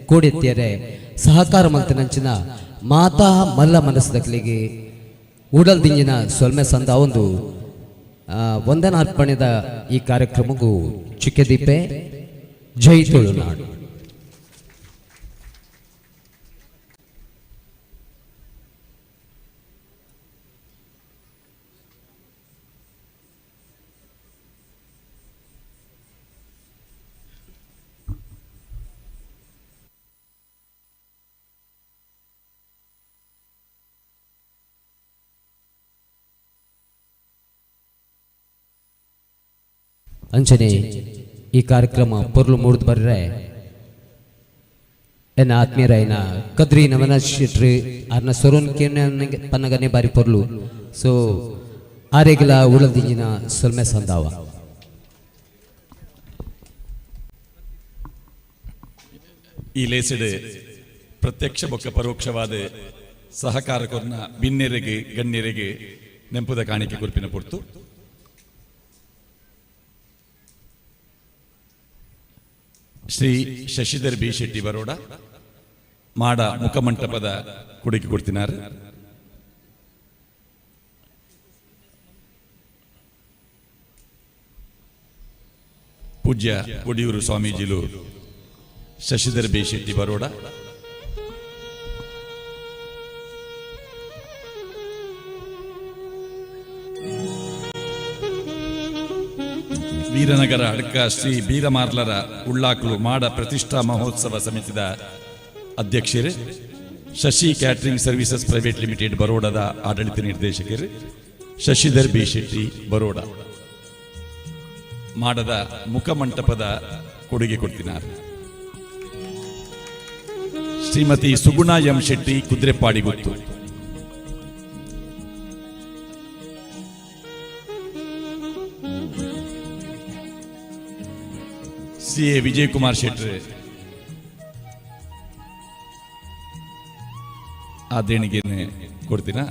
ಕೂಡೆತ್ತಿಯರೆ ಸಹಕಾರ ಮಲ್ತನಂಚಿನ ಮಾತಾ ಮಲ್ಲ ಮನಸ್ಸದಕ್ಲಿಗೆ ಉಡಲ್ ದಿಂಜಿನ ಸೊಲ್ಮೆ ಸಂದ ಒಂದು ವಂದನಾರ್ಪಣೆದ ಈ ಕಾರ್ಯಕ್ರಮಕ್ಕೂ ಚಿಕ್ಕದೀಪೆ. ಜೈ ತುಳುನಾಡು. ಅಂಚನೆ ಈ ಕಾರ್ಯಕ್ರಮ ಪೊರ್ಲು ಮೂಡ್ದು ಬರ್ರೆ ಎನ್ನ ಆತ್ಮೀಯರಾಯಿನ ಕದ್ರಿ ನಮನ ಶೆಟ್ರಿ ಅರ್ನ ಸೊರೋನ್ ಪನ್ನಗನೆ ಬಾರಿ ಪೊರ್ಲು ಸೊ ಆರೆಗಿಲ ಉಳದಿಂಜಿನ ಸೊಲ್ಮೆ ಸಂದಾವ. ಈ ಲೇಸಿಡ್ ಪ್ರತ್ಯಕ್ಷ ಬೊಕ್ಕ ಪರೋಕ್ಷವಾದ ಸಹಕಾರ ಕೊರ್ನ ಬಿನ್ನೆರೆಗೆ ಗಣ್ಯರಿಗೆ ನೆಂಪುದ ಕಾಣಿಕೆ ಕುರಿಪಿನ ಪೊರ್ತು. ಶ್ರೀ ಶಶಿಧರ್ ಬಿ ಶೆಟ್ಟಿ ಬರೋಡ ಮಾಡ ಮುಖಮಂಟಪದ ಕೊಡುಗೆ ಕೊಡ್ತಿನಾರು. ಪೂಜ್ಯ ಒಡಿಯೂರು ಸ್ವಾಮೀಜಿಲು ಶಶಿಧರ್ ಬಿ ಶೆಟ್ಟಿ ಬರೋಡ. ವೀರನಗರ ಅಡ್ಕ ಶ್ರೀ ಬೀರಮಾರ್ಲರ ಉಳ್ಳಾಕ್ಲು ಮಾಡ ಪ್ರತಿಷ್ಠಾ ಮಹೋತ್ಸವ ಸಮಿತಿದ ಅಧ್ಯಕ್ಷರು, Shashi catering services private limited ಬರೋಡದ ಆಡಳಿತ ನಿರ್ದೇಶಕರು ಶಶಿಧರ್ ಬಿ ಶೆಟ್ಟಿ ಬರೋಡ ಮಾಡದ ಮುಖಮಂಟಪದ ಕೊಡುಗೆ ಕೊಡ್ತಿನಾರ್. ಶ್ರೀಮತಿ ಸುಗುಣ ಎಂ ಶೆಟ್ಟಿ ಕುದ್ರೆಪಾಡಿ ಗುತ್ತು. ಸಿ ಎ ವಿಜಯಕುಮಾರ್ ಶೆಟ್ರ್ ಆ ದೇಣಿಗೆಯನ್ನು ಕೊಡ್ತೀನ.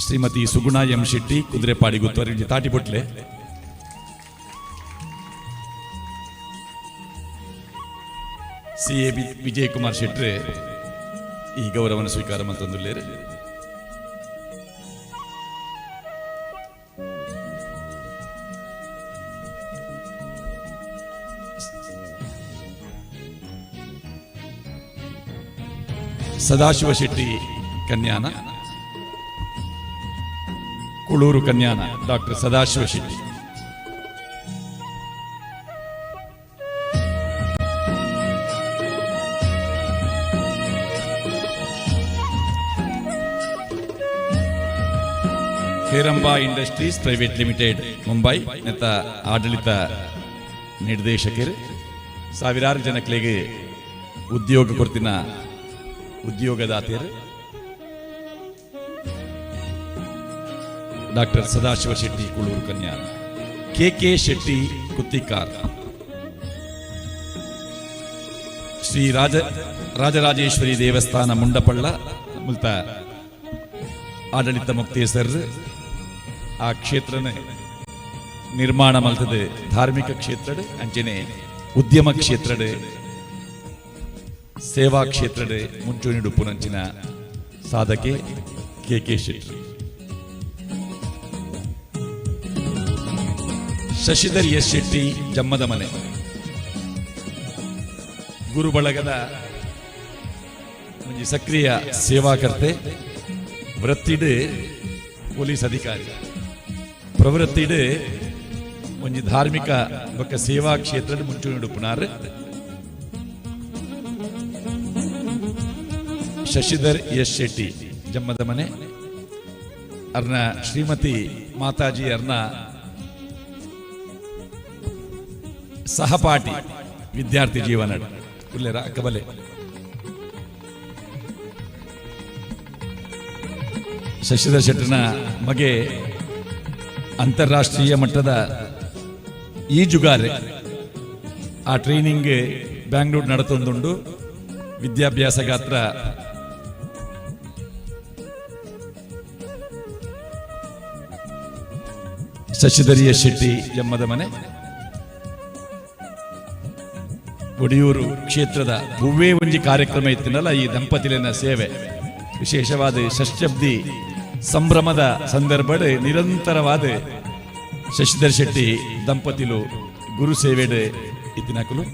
ಶ್ರೀಮತಿ ಸುಗುಣ ಎಂ ಶೆಟ್ಟಿ ಕುದುರೆಪಾಡಿ ಗುತ್ತು ತಾಟಿಬೊಟ್ಲೆ. ಸಿ ಎ ವಿಜಯಕುಮಾರ್ ಶೆಟ್ರೆ ಈ ಗೌರವನ ಸ್ವೀಕಾರ ಮಂತೊಂದುಲ್ಲೇರು. Sadashiva Shetty Kanyana, Kulur Kanyana doctor Sadashiva Shetty. Heramba industries private limited Mumbai ನೆತ್ತ ಆಡಳಿತ ನಿರ್ದೇಶಕರು. ಸಾವಿರಾರು ಜನಕ್ಲೆಗ್ ಉದ್ಯೋಗ ಕೊರ್ತಿನ ಉದ್ಯೋಗದಾತೆರು doctor Sadashiva Shetty Kulur Kanyana. K K Shetty Kuttikar, Shri Raja Rajarajeshwari ದೇವಸ್ಥಾನ ಮುಂಡಪಳ್ಳ ಮುಲ್ತ ಆಡಳಿತ ಮುಕ್ತೇಸರ್. ಆ ಕ್ಷೇತ್ರನ ನಿರ್ಮಾಣ ಮಲ್ತದೆ ಧಾರ್ಮಿಕ ಕ್ಷೇತ್ರಡ್ ಅಂಚನೆ ಉದ್ಯಮ ಕ್ಷೇತ್ರಡ್ ಸೇವಾ ಕ್ಷೇತ್ರಡ್ ಮುಂಚೂಣಿಡುಪ್ಪುನಂಚಿನ ಸಾಧಕೆ K K Shetty. Shashidhar S Shetty ಜಮ್ಮದ ಮನೆ, ಗುರುಬಳಗದ ಒಂಜಿ ಸಕ್ರಿಯ ಸೇವಾಕರ್ತೆ, ವೃತ್ತಿಡ್ ಪೊಲೀಸ್ ಅಧಿಕಾರಿ, ಪ್ರವೃತ್ತಿಡ್ ಒಂಜಿ ಧಾರ್ಮಿಕ ಬೊಕ್ಕ ಸೇವಾ ಕ್ಷೇತ್ರದ ಮುಂಚೂಣಿಡುಪ್ಪುನಾರ್ ಶಶಿಧರ್ ಎಸ್ ಶೆಟ್ಟಿ ಜಮ್ಮದ ಮನೆ. ಅರ್ನ ಶ್ರೀಮತಿ ಮಾತಾಜಿ ಅರ್ನ ಸಹಪಾಠಿ ವಿದ್ಯಾರ್ಥಿ ಜೀವನ ಉಲ್ಲೇರ ಅಕ್ಕಬಲೆ. ಶಶಿಧರ್ ಶೆಟ್ಟರ್ನ ಮಗೆ ಅಂತಾರಾಷ್ಟ್ರೀಯ ಮಟ್ಟದ ಈಜುಗಾರೆ. ಆ ಟ್ರೈನಿಂಗ್ ಬ್ಯಾಂಗ್ಳೂರ್ ನಡತೊಂದುಂಡು. ವಿದ್ಯಾಭ್ಯಾಸ ಗಾತ್ರ ಶಶಿಧರಿಯ ಶೆಟ್ಟಿ ಜಮ್ಮದ ಮನೆ. ಒಡಿಯೂರು ಕ್ಷೇತ್ರದ ಹೂವೇ ಒಂಜಿ ಕಾರ್ಯಕ್ರಮ ಇತ್ತಿನಲ್ಲ ಈ ದಂಪತಿಲಿನ ಸೇವೆ, ವಿಶೇಷವಾದ ಷಷ್ಠಬ್ದಿ ಸಂಭ್ರಮದ ಸಂದರ್ಭಡ್ ನಿರಂತರವಾದ ಶಶಿಧರ್ ಶೆಟ್ಟಿ ದಂಪತಿಲು ಗುರು ಸೇವೆಡ್ ಇತ್ತಿನಕುಲು.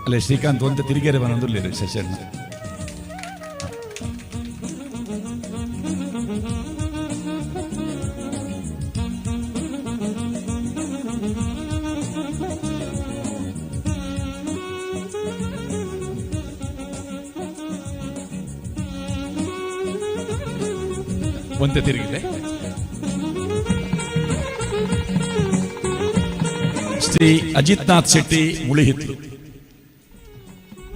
ಅಲ್ಲೇ ಶ್ರೀಕಾಂತ್ ಒಂತ ತಿರುಗೇರೆ ಬಂದುಲ್ಲೇರು ಶಶಣ್ಣ. ಒಂತೆ ತಿರುಗಿದೆ. ಶ್ರೀ ಅಜಿತ್ನಾಥ್ ಶೆಟ್ಟಿ ಮುಳಿಹಿತ್ಲು.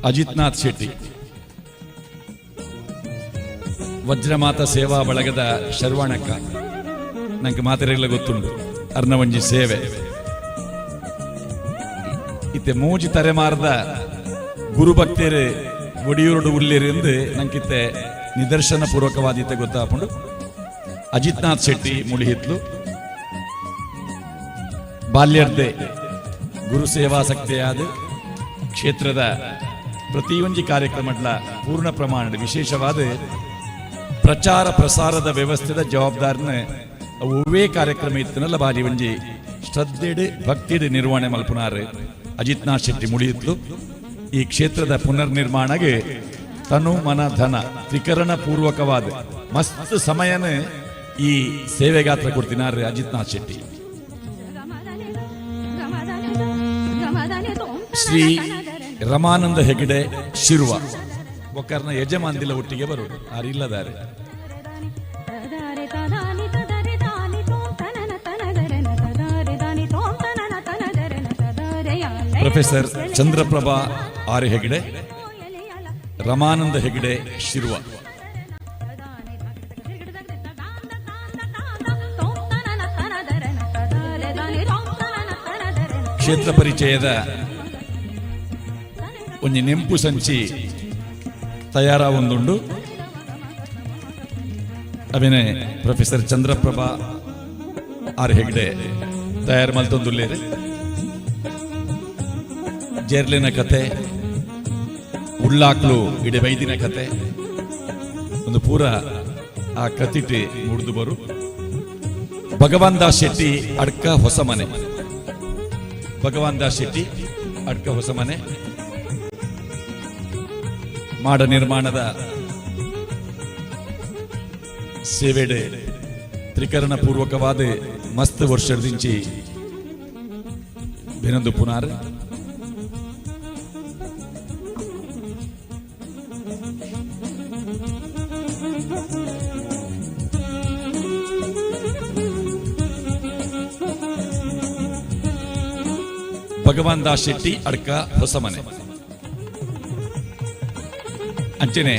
ಅಜಿತ್ನಾಥ್ ಶೆಟ್ಟಿ ವಜ್ರಮಾತ ಸೇವಾ ಬಳಗದ ಶರ್ವಾಣಕ್ಕ, ನಂಗೆ ಮಾತೆರೆಲ್ಲ ಗೊತ್ತುಂಟು ಅರ್ಣವಂಜಿ ಸೇವೆ. ಇತ್ತೆ ಮೂಜಿ ತರೆಮಾರ್ದ ಗುರುಭಕ್ತರು ಒಡಿಯೂರುಡು ಉಲ್ಲೇರು ಎಂದು ನಂಕಿತ್ತೆ ನಿದರ್ಶನ ಪೂರ್ವಕವಾದಿತ್ತೆ ಗೊತ್ತಾಪುಂಡು. ಅಜಿತ್ನಾಥ್ ಶೆಟ್ಟಿ ಮುಳಿಹಿತ್ಲು ಬಾಲ್ಯರ್ದೆ ಗುರು ಸೇವಾಸಕ್ತಿಯಾದ ಕ್ಷೇತ್ರದ ಪ್ರತಿಯೊಂಜಿ ಕಾರ್ಯಕ್ರಮಗಳ ಪೂರ್ಣ ಪ್ರಮಾಣ, ವಿಶೇಷವಾದ ಪ್ರಚಾರ ಪ್ರಸಾರದ ವ್ಯವಸ್ಥೆದ ಜವಾಬ್ದಾರಿನ ಒವ್ವೇ ಕಾರ್ಯಕ್ರಮ ಇತ್ತನಲ್ಲ ಬಾರಿ ಒಂಜಿ ಶ್ರದ್ಧೆಡ್ ಭಕ್ತಿಡ್ ನಿರ್ವಹಣೆ ಮಲ್ಪುನಾರು ಅಜಿತ್ನಾಥ್ ಶೆಟ್ಟಿ ಮುಳಿಯಿತ್ಲು. ಈ ಕ್ಷೇತ್ರದ ಪುನರ್ನಿರ್ಮಾಣಗೆ ತನು ಮನ ಧನ ತ್ರಿಕರಣ ಪೂರ್ವಕವಾದ ಮಸ್ತ್ ಸಮಯನ ಈ ಸೇವೆಗಾತ್ರ ಕೊಡ್ತಿನಾರು ಅಜಿತ್ನಾಥ್ ಶೆಟ್ಟಿ. ಶ್ರೀ ರಮಾನಂದ ಹೆಗಡೆ ಶಿರ್ವ ಬೊಕ್ಕರ್ನ ಯಜಮಾನ್ದಿಲ್ಲ ಒಟ್ಟಿಗೆ ಬರೋದು ಆರಿಲ್ಲದಾರೆ. ಪ್ರೊಫೆಸರ್ ಚಂದ್ರಪ್ರಭಾ ಆರ್ ಹೆಗಡೆ, ರಮಾನಂದ ಹೆಗಡೆ ಶಿರ್ವ. ಕ್ಷೇತ್ರ ಪರಿಚಯದ ಒಂಜಿ ನೆಂಪು ಸಂಚಿ ತಯಾರಾವೊಂದುಂಡು. ಅವಿನೆ ಪ್ರೊಫೆಸರ್ ಚಂದ್ರಪ್ರಭಾ ಆರ್ ಹೆಗ್ಡೆ ತಯಾರು ಮಲ್ತೊಂದುಲ್ಲೇರು. ಜೇರ್ಲಿನ ಕತೆ, ಉಳ್ಳಾಕ್ಲು ಇಡೆ ಬೈದಿನ ಕತೆ ಒಂದು ಪೂರ ಆ ಕತಿಟಿ ಮುಡಿದು ಬರು. ಭಗವಾನ್ ದಾಸ್ ಶೆಟ್ಟಿ ಅಡ್ಕ ಹೊಸ ಮನೆ. ಭಗವಾನ್ ದಾಸ್ ಶೆಟ್ಟಿ ಅಡ್ಕ ಹೊಸ ಮನೆ ಮಾಡ ನಿರ್ಮಾಣದ ಸೇವೆಡೆ ತ್ರಿಕರಣ ಪೂರ್ವಕವಾದ ಮಸ್ತ್ ವರ್ಷದಿಂಚಿ ಬೆನೊಂದು ಪುನಾರ್. ಭಗವಾನ್ ದಾಸ್ ಶೆಟ್ಟಿ ಅಡ್ಕ ಹೊಸಮನೆ. ಅಂಚನೆ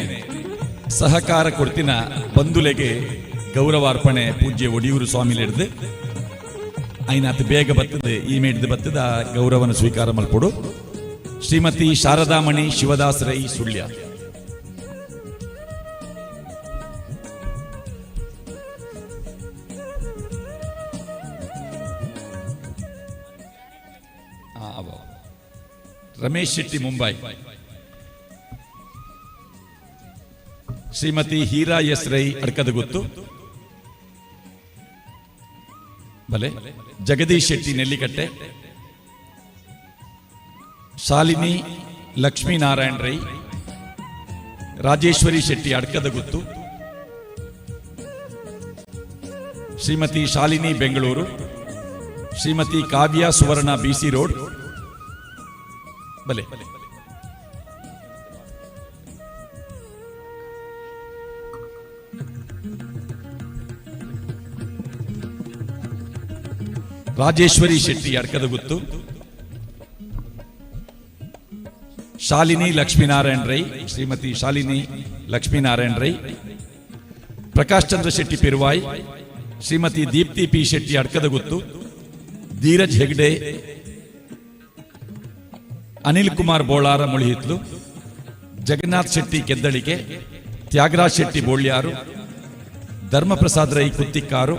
ಸಹಕಾರ ಕೊಡ್ತಿನ ಬಂಧುಲೆಗೆ ಗೌರವಾರ್ಪಣೆ ಪೂಜ್ಯ ಒಡಿಯೂರು ಸ್ವಾಮಿಲಿಡ್ದು ಐನಾತ್ ಬೇಗ ಬರ್ತದೆ, ಈ ಮೇಡ್ದು ಬರ್ತದ ಗೌರವನ ಸ್ವೀಕಾರ ಮಲ್ಪೊಡು. ಶ್ರೀಮತಿ ಶಾರದಾಮಣಿ ಶಿವದಾಸ್ ರೈ ಸುಳ್ಯ. ರಮೇಶ್ ಶೆಟ್ಟಿ ಮುಂಬೈ. ಶ್ರೀಮತಿ ಹೀರಾ ಎಸ್ ರೈ ಅಡ್ಕದಗುತ್ತು. ಬಲೆ ಜಗದೀಶ್ ಶೆಟ್ಟಿ ನೆಲ್ಲಿಕಟ್ಟೆ. ಶಾಲಿನಿ ಲಕ್ಷ್ಮೀನಾರಾಯಣ್ ರೈ. ರಾಜೇಶ್ವರಿ ಶೆಟ್ಟಿ ಅಡ್ಕದಗುತ್ತು. ಶ್ರೀಮತಿ ಶಾಲಿನಿ ಬೆಂಗಳೂರು. ಶ್ರೀಮತಿ ಕಾವ್ಯ ಸುವರ್ಣ ಬಿಸಿ ರೋಡ್. ಬಲೆ ರಾಜೇಶ್ವರಿ ಶೆಟ್ಟಿ ಅಡ್ಕದಗುತ್ತು. ಶಾಲಿನಿ ಲಕ್ಷ್ಮೀನಾರಾಯಣ್ ರೈ. ಶ್ರೀಮತಿ ಶಾಲಿನಿ ಲಕ್ಷ್ಮೀನಾರಾಯಣ್ ರೈ. ಪ್ರಕಾಶ್ ಚಂದ್ರ ಶೆಟ್ಟಿ ಪಿರುವಾಯ್. ಶ್ರೀಮತಿ ದೀಪ್ತಿ ಪಿ ಶೆಟ್ಟಿ ಅಡ್ಕದಗುತ್ತು. ಧೀರಜ್ ಹೆಗ್ಡೆ. ಅನಿಲ್ ಕುಮಾರ್ ಬೋಳಾರ ಮುಳಿಹಿತ್ಲು. ಜಗನ್ನಾಥ್ ಶೆಟ್ಟಿ ಕೆದ್ದಳಿಕೆ. ತ್ಯಾಗರಾಜ್ ಶೆಟ್ಟಿ ಬೋಳ್ಯಾರು. ಧರ್ಮಪ್ರಸಾದ್ ರೈ ಕುತ್ತಿಕ್ಕಾರು.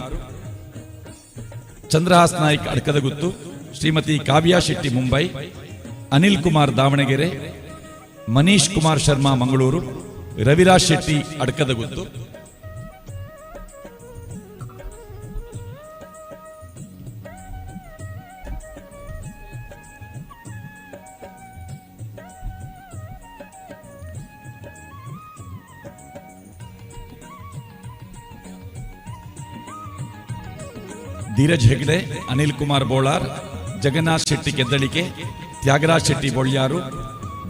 ಚಂದ್ರಹಾಸ್ ನಾಯ್ಕ್ ಅಡ್ಕದಗುತ್ತು. ಶ್ರೀಮತಿ ಕಾವ್ಯಾ ಶೆಟ್ಟಿ ಮುಂಬೈ. ಅನಿಲ್ ಕುಮಾರ್ ದಾವಣಗೆರೆ. ಮನೀಶ್ ಕುಮಾರ್ ಶರ್ಮಾ ಮಂಗಳೂರು. ರವಿರಾಜ್ ಶೆಟ್ಟಿ ಅಡ್ಕದಗುತ್ತು. ಧೀರಜ್ ಹೆಗ್ಡೆ, ಅನಿಲ್ ಕುಮಾರ್ ಬೋಳಾರ್, ಜಗನ್ನಾಥ್ ಶೆಟ್ಟಿ ಕೆದ್ದಳಿಕೆ, ತ್ಯಾಗರಾಜ್ ಶೆಟ್ಟಿ ಬೊಳ್ಯಾರು,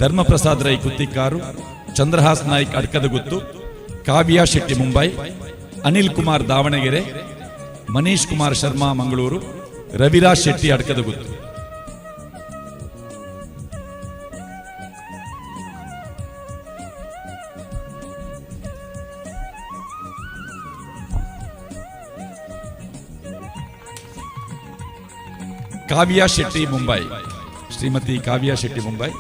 ಧರ್ಮಪ್ರಸಾದ್ ರೈ ಕುತ್ತಿಕ್ಕಾರು, ಚಂದ್ರಹಾಸ್ ನಾಯ್ಕ್ ಅಡ್ಕದಗುತ್ತು, ಕಾವ್ಯಾ ಶೆಟ್ಟಿ ಮುಂಬೈ, ಅನಿಲ್ ಕುಮಾರ್ ದಾವಣಗೆರೆ, ಮನೀಶ್ ಕುಮಾರ್ ಶರ್ಮಾ ಮಂಗಳೂರು, ರವಿರಾಜ್ ಶೆಟ್ಟಿ ಅಡ್ಕದಗುತ್ತು. ಕಾವ್ಯಾ ಶೆಟ್ಟಿ ಮುಂಬೈ. ಶ್ರೀಮತಿ ಕಾವ್ಯಾ ಶೆಟ್ಟಿ ಮುಂಬೈ.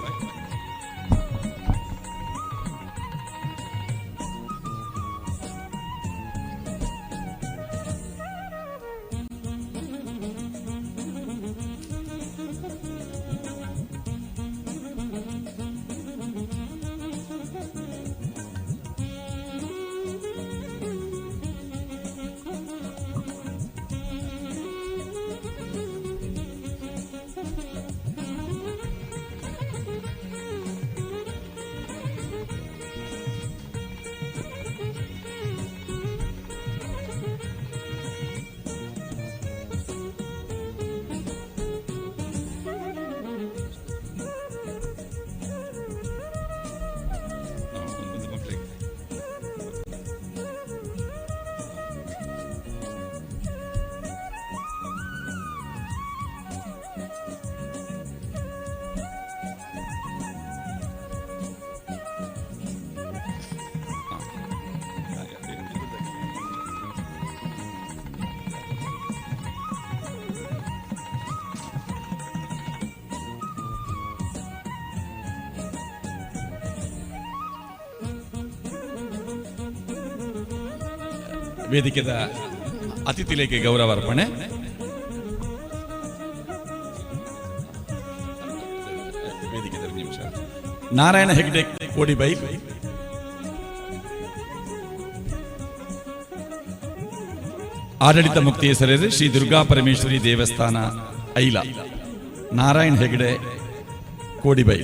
ವೇದಿಕೆದ ಅತಿಥಿಲೇಖೆ ಗೌರವಾರ್ಪಣೆ. ವೇದಿಕೆದ ನಿಮಿಷ. ನಾರಾಯಣ ಹೆಗ್ಡೆ ಕೋಡಿಬೈ. ಆಡಳಿತ ಮುಕ್ತಿ ಹೆಸರು ಶ್ರೀ ದುರ್ಗಾ ಪರಮೇಶ್ವರಿ ದೇವಸ್ಥಾನ ಐಲ. ನಾರಾಯಣ ಹೆಗ್ಡೆ ಕೋಡಿಬೈ.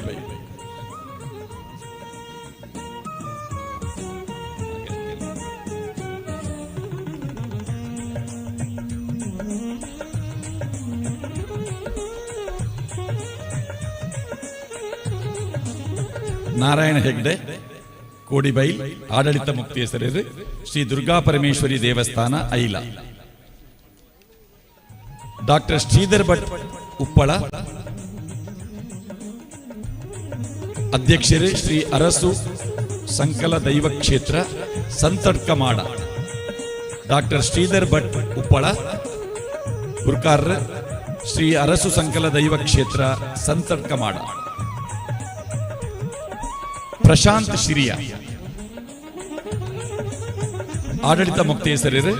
ನಾರಾಯಣ ಹೆಗ್ಡೆ ಕೋಡಿಬೈಲ್ ಆಡಳಿತ ಮುಕ್ತೇಸರರು ಶ್ರೀ ದುರ್ಗಾ ಪರಮೇಶ್ವರಿ ದೇವಸ್ಥಾನ ಐಲ. ಡಾಕ್ಟರ್ ಶ್ರೀಧರ್ ಭಟ್ ಉಪ್ಪಳ ಅಧ್ಯಕ್ಷರು ಶ್ರೀ ಅರಸು ಸಂಕಲ ದೈವ ಕ್ಷೇತ್ರ ಸಂತಡ್ಕಮಾಡ. ಡಾಕ್ಟರ್ ಶ್ರೀಧರ್ ಭಟ್ ಉಪ್ಪಳ ಗುರ್ಕಾರ್ರ ಶ್ರೀ ಅರಸು ಸಂಕಲ ದೈವ ಕ್ಷೇತ್ರ ಸಂತಡ್ಕಮಾಡ. ಪ್ರಶಾಂತ್ ಶಿರಿಯ ಆಡಳಿತ ಮುಕ್ತೇಸರರು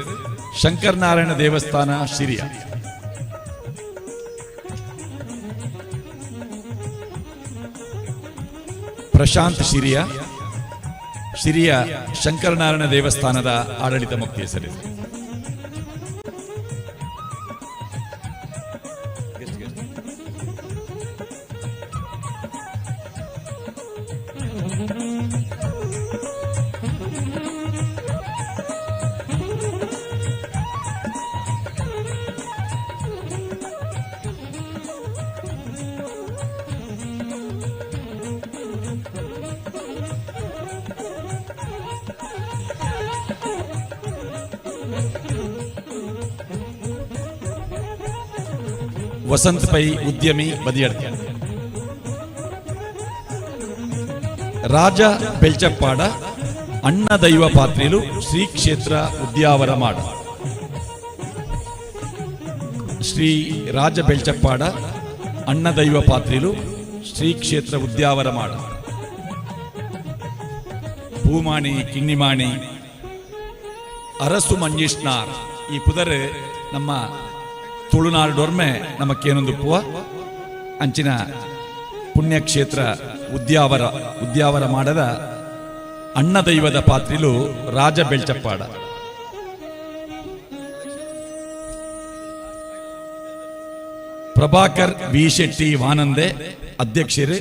ಶಂಕರನಾರಾಯಣ ದೇವಸ್ಥಾನ ಶಿರಿಯ. ಪ್ರಶಾಂತ್ ಶಿರಿಯ ಶಿರಿಯ ಶಂಕರನಾರಾಯಣ ದೇವಸ್ಥಾನದ ಆಡಳಿತ ಮುಕ್ತೇಸರರು. ವಸಂತ ಪೈ ಉದ್ಯಮಿ ಬದಿಯಡ್ಕ. ರಾಜ ಬೆಲ್ಚಪ್ಪಾಡ ಅಣ್ಣ ದೈವ ಪಾತ್ರಿಲು ಶ್ರೀ ಕ್ಷೇತ್ರ ಉದ್ಯಾವರ ಮಾಡ. ಶ್ರೀ ರಾಜ ಬೆಲ್ಚಪ್ಪಾಡ ಅಣ್ಣ ದೈವ ಪಾತ್ರಿಲು ಶ್ರೀ ಕ್ಷೇತ್ರ ಉದ್ಯಾವರ ಮಾಡ. ಪೂಮಾಣಿ ಕಿನ್ನಿಮಾಣಿ ಅರಸು ಮಂಜಿಷ್ನಾರ್ ಈ ಪುದರೆ ನಮ್ಮ ತುಳುನಾಡೊರ್ಮೆ ನಮಕ್ಕೇನೊಂದು ಪುವ ಅಂಚಿನ ಪುಣ್ಯಕ್ಷೇತ್ರ ಉದ್ಯಾವರ ಉದ್ಯಾವರ ಮಾಡದ ಅಣ್ಣ ದೈವದ ಪಾತ್ರಿಲು ರಾಜ ಬೆಳ್ಚಪ್ಪಾಡ. ಪ್ರಭಾಕರ್ ವಿ ಶೆಟ್ಟಿ ವಾನಂದೆ ಅಧ್ಯಕ್ಷರು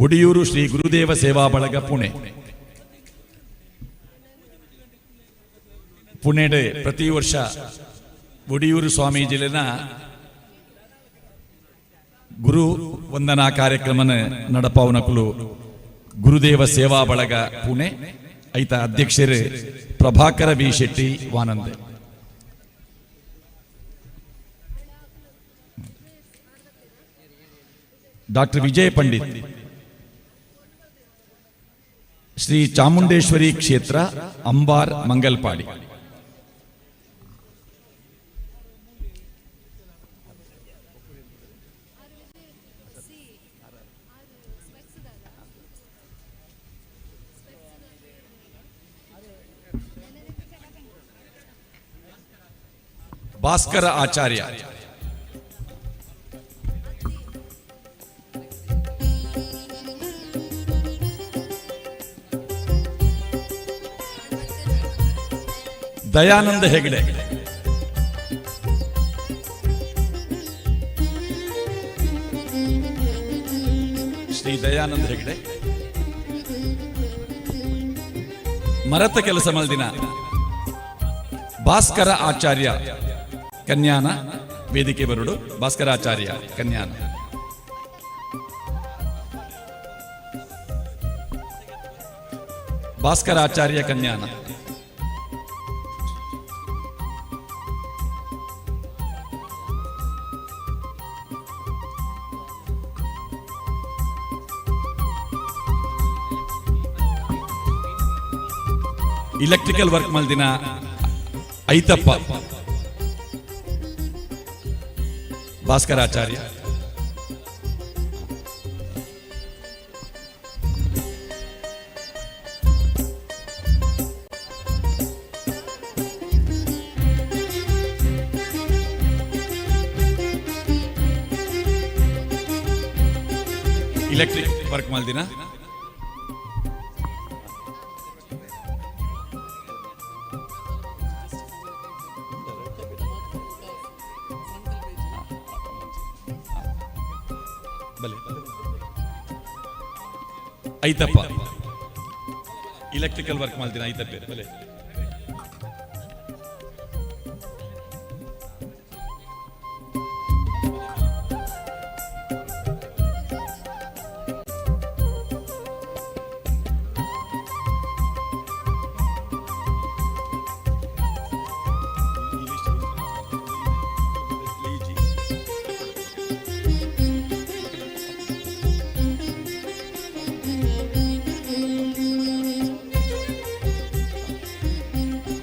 ಒಡಿಯೂರು ಶ್ರೀ ಗುರುದೇವ ಸೇವಾ ಬಳಗ ಪುಣೆ. ಪುಣೆಡೆ ಪ್ರತಿ ವರ್ಷ ಒಡಿಯೂರು ಸ್ವಾಮೀಜಿಲಿನ ಗುರು ವಂದನಾ ಕಾರ್ಯಕ್ರಮನ ನಡಪಾವನಕುಲು ಗುರುದೇವ ಸೇವಾ ಬಳಗ ಪುಣೆ ಐತ ಅಧ್ಯಕ್ಷರು ಪ್ರಭಾಕರ ವಿ ಶೆಟ್ಟಿ ವಾನಂದೆ. ಡಾಕ್ಟರ್ ವಿಜಯ ಪಂಡಿತ್ ಶ್ರೀ ಚಾಮುಂಡೇಶ್ವರಿ ಕ್ಷೇತ್ರ ಅಂಬಾರ್ ಮಂಗಲ್ಪಾಡಿ. ಭಾಸ್ಕರ ಆಚಾರ್ಯ ದಯಾನಂದ ಹೆಗಡೆ ಶ್ರೀ ದಯಾನಂದ ಹೆಗಡೆ ಮರತ ಕೆಲಸ ಮಲ್ದಿನ ಭಾಸ್ಕರ ಆಚಾರ್ಯ ಕನ್ಯಾನ ವೇದಿಕೆ ಬರುಡು. ಭಾಸ್ಕರಾಚಾರ್ಯ ಕನ್ಯಾನ. ಭಾಸ್ಕರಾಚಾರ್ಯ ಕನ್ಯಾನ. ಇಲೆಕ್ಟ್ರಿಕಲ್ ವರ್ಕ್ ಮಲ್ದಿನ ಐತಪ್ಪ ಭಾಸ್ಕರಾಚಾರ್ಯ. ಇಲೆಕ್ಟ್ರಿಕ್ ವರ್ಕ್ ಮಲ್ದಿನ ಬಲೆ ಐತಪ್ಪ ಇಲೆಕ್ಟ್ರಿಕಲ್ ವರ್ಕ್ ಮಾಡ್ತೀನಿ ಐತಪ್ಪ ಬಲೆ.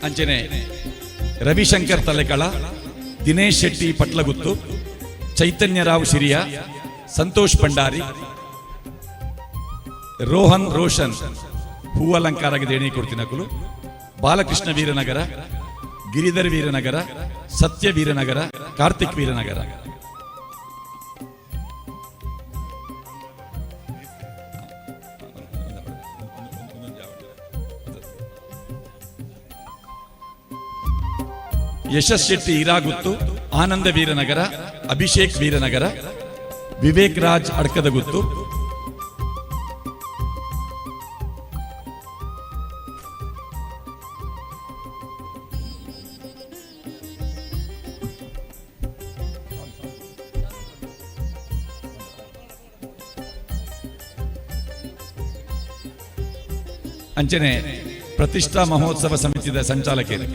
ಅಂಚನೆ ರವಿಶಂಕರ್ ತಲೆಕಳ, ದಿನೇಶ್ ಶೆಟ್ಟಿ ಪಟ್ಲಗುತ್ತು, ಚೈತನ್ಯರಾವ್ ಶಿರಿಯಾ, ಸಂತೋಷ್ ಭಂಡಾರಿ, ರೋಹನ್ ರೋಷನ್ ಹೂ ಅಲಂಕಾರಕ್ಕೆ ದೇಣಿ ಕೊಡ್ತಿನಕುಲು, ಬಾಲಕೃಷ್ಣ ವೀರನಗರ, ಗಿರಿಧರ್ ವೀರನಗರ, ಸತ್ಯ ವೀರನಗರ, ಕಾರ್ತಿಕ್ ವೀರನಗರ. ಯಶಸ್ ಶೆಟ್ಟಿ ಇರಾಗುತ್ತು, ಆನಂದ ವೀರನಗರ, ಅಭಿಷೇಕ್ ವೀರನಗರ, ವಿವೇಕ್ ರಾಜ್ ಅಡ್ಕದಗುತ್ತು, ಅಂಚನೆ ಪ್ರತಿಷ್ಠಾ ಮಹೋತ್ಸವ ಸಮಿತಿಯ ಸಂಚಾಲಕರು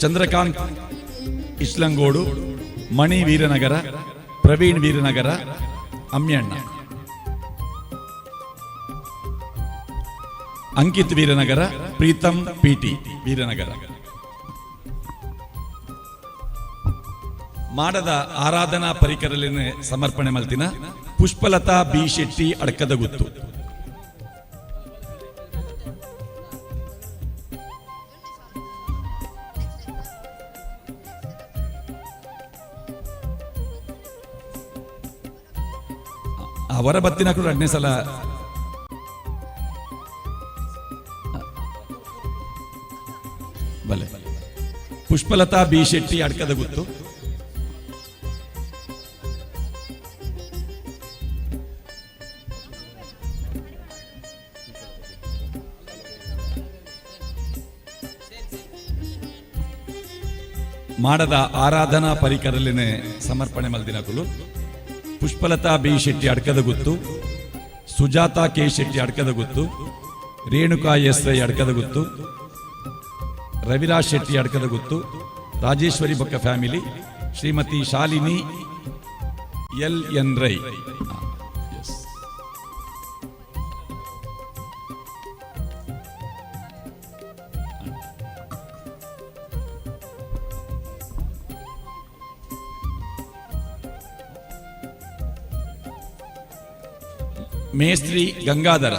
ಚಂದ್ರಕಾಂತ್ ಇಸ್ಲಂಗೋಡು, ಮಣಿ ವೀರನಗರ, ಪ್ರವೀಣ್ ವೀರನಗರ, ಅಮ್ಯಣ್ಣ, ಅಂಕಿತ್ ವೀರನಗರ, ಪ್ರೀತಂ ಪಿಟಿ ವೀರನಗರ. ಮಾಡದ ಆರಾಧನಾ ಪರಿಕರಲಿನ ಸಮರ್ಪಣೆ ಮಲ್ತಿನ ಪುಷ್ಪಲತಾ ಬಿ ಶೆಟ್ಟಿ ಅಡ್ಕದಗುತ್ತು. ಅವರ ಬತ್ತಿನ ಕೂಡ ಎರಡನೇ ಸಲ ಬಲೆ. ಪುಷ್ಪಲತಾ ಬಿ ಶೆಟ್ಟಿ ಅಡ್ಕದ ಗುತ್ತು. ಮಾಡದ ಆರಾಧನಾ ಪರಿಕರಲಿನ ಸಮರ್ಪಣೆ ಮಲ್ದಿನಕುಲು Pushpalatha B Shetty Adkadaguttu, Sujatha K Shetty Adkadaguttu, Renuka S Rai Adkadaguttu, Raviraj Shetty Adkadaguttu, Rajeshwari ಬೊಕ್ಕ family, Shrimati Shalini L N Rai. ಮೇಸ್ತ್ರಿ ಗಂಗಾಧರ,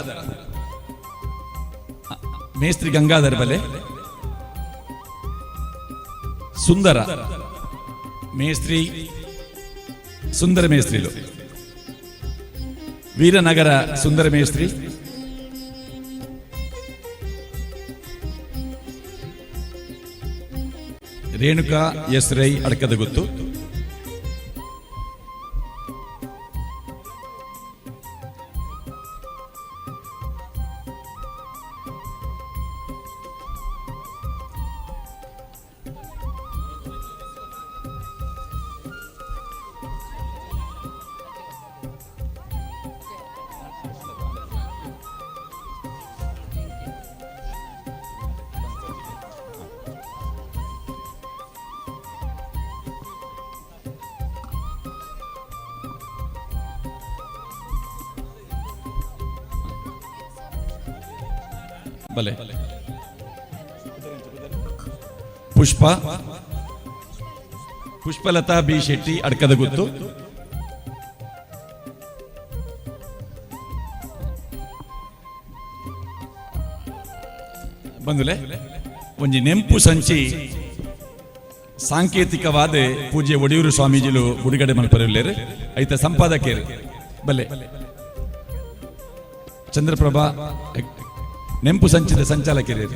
ಮೇಸ್ತ್ರಿ ಗಂಗಾಧರ ಬಲೆ, ಸುಂದರ ಮೇಸ್ತ್ರಿ, ಸುಂದರ ಮೇಸ್ತ್ರಿಲು, ವೀರನಗರ ಸುಂದರ ಮೇಸ್ತ್ರಿ, ರೇಣುಕಾ ಎಸ್ ರೈ ಅಡ್ಕದಗುತ್ತು. ಬಲೆ. ಪುಷ್ಪ, ಪುಷ್ಪಲತಾ ಬಿ ಶೆಟ್ಟಿ ಅಡ್ಕದಗುತ್ತು. ಬಂದುಲೆ ಒಂಜಿ ನೆಂಪು ಸಂಚಿ ಸಾಂಕೇತಿಕವಾದ ಪೂಜೆ ಒಡಿಯೂರು ಸ್ವಾಮೀಜಿಲು ಬುಡುಗಡೆ ಮಲ್ಪರಿಲ್ಲೇರು ಐತ ಸಂಪಾದಕರು ಬಲೆ ಚಂದ್ರಪ್ರಭಾ ನೆಂಪು ಸಂಚಿದ ಸಂಚಾಲಕರು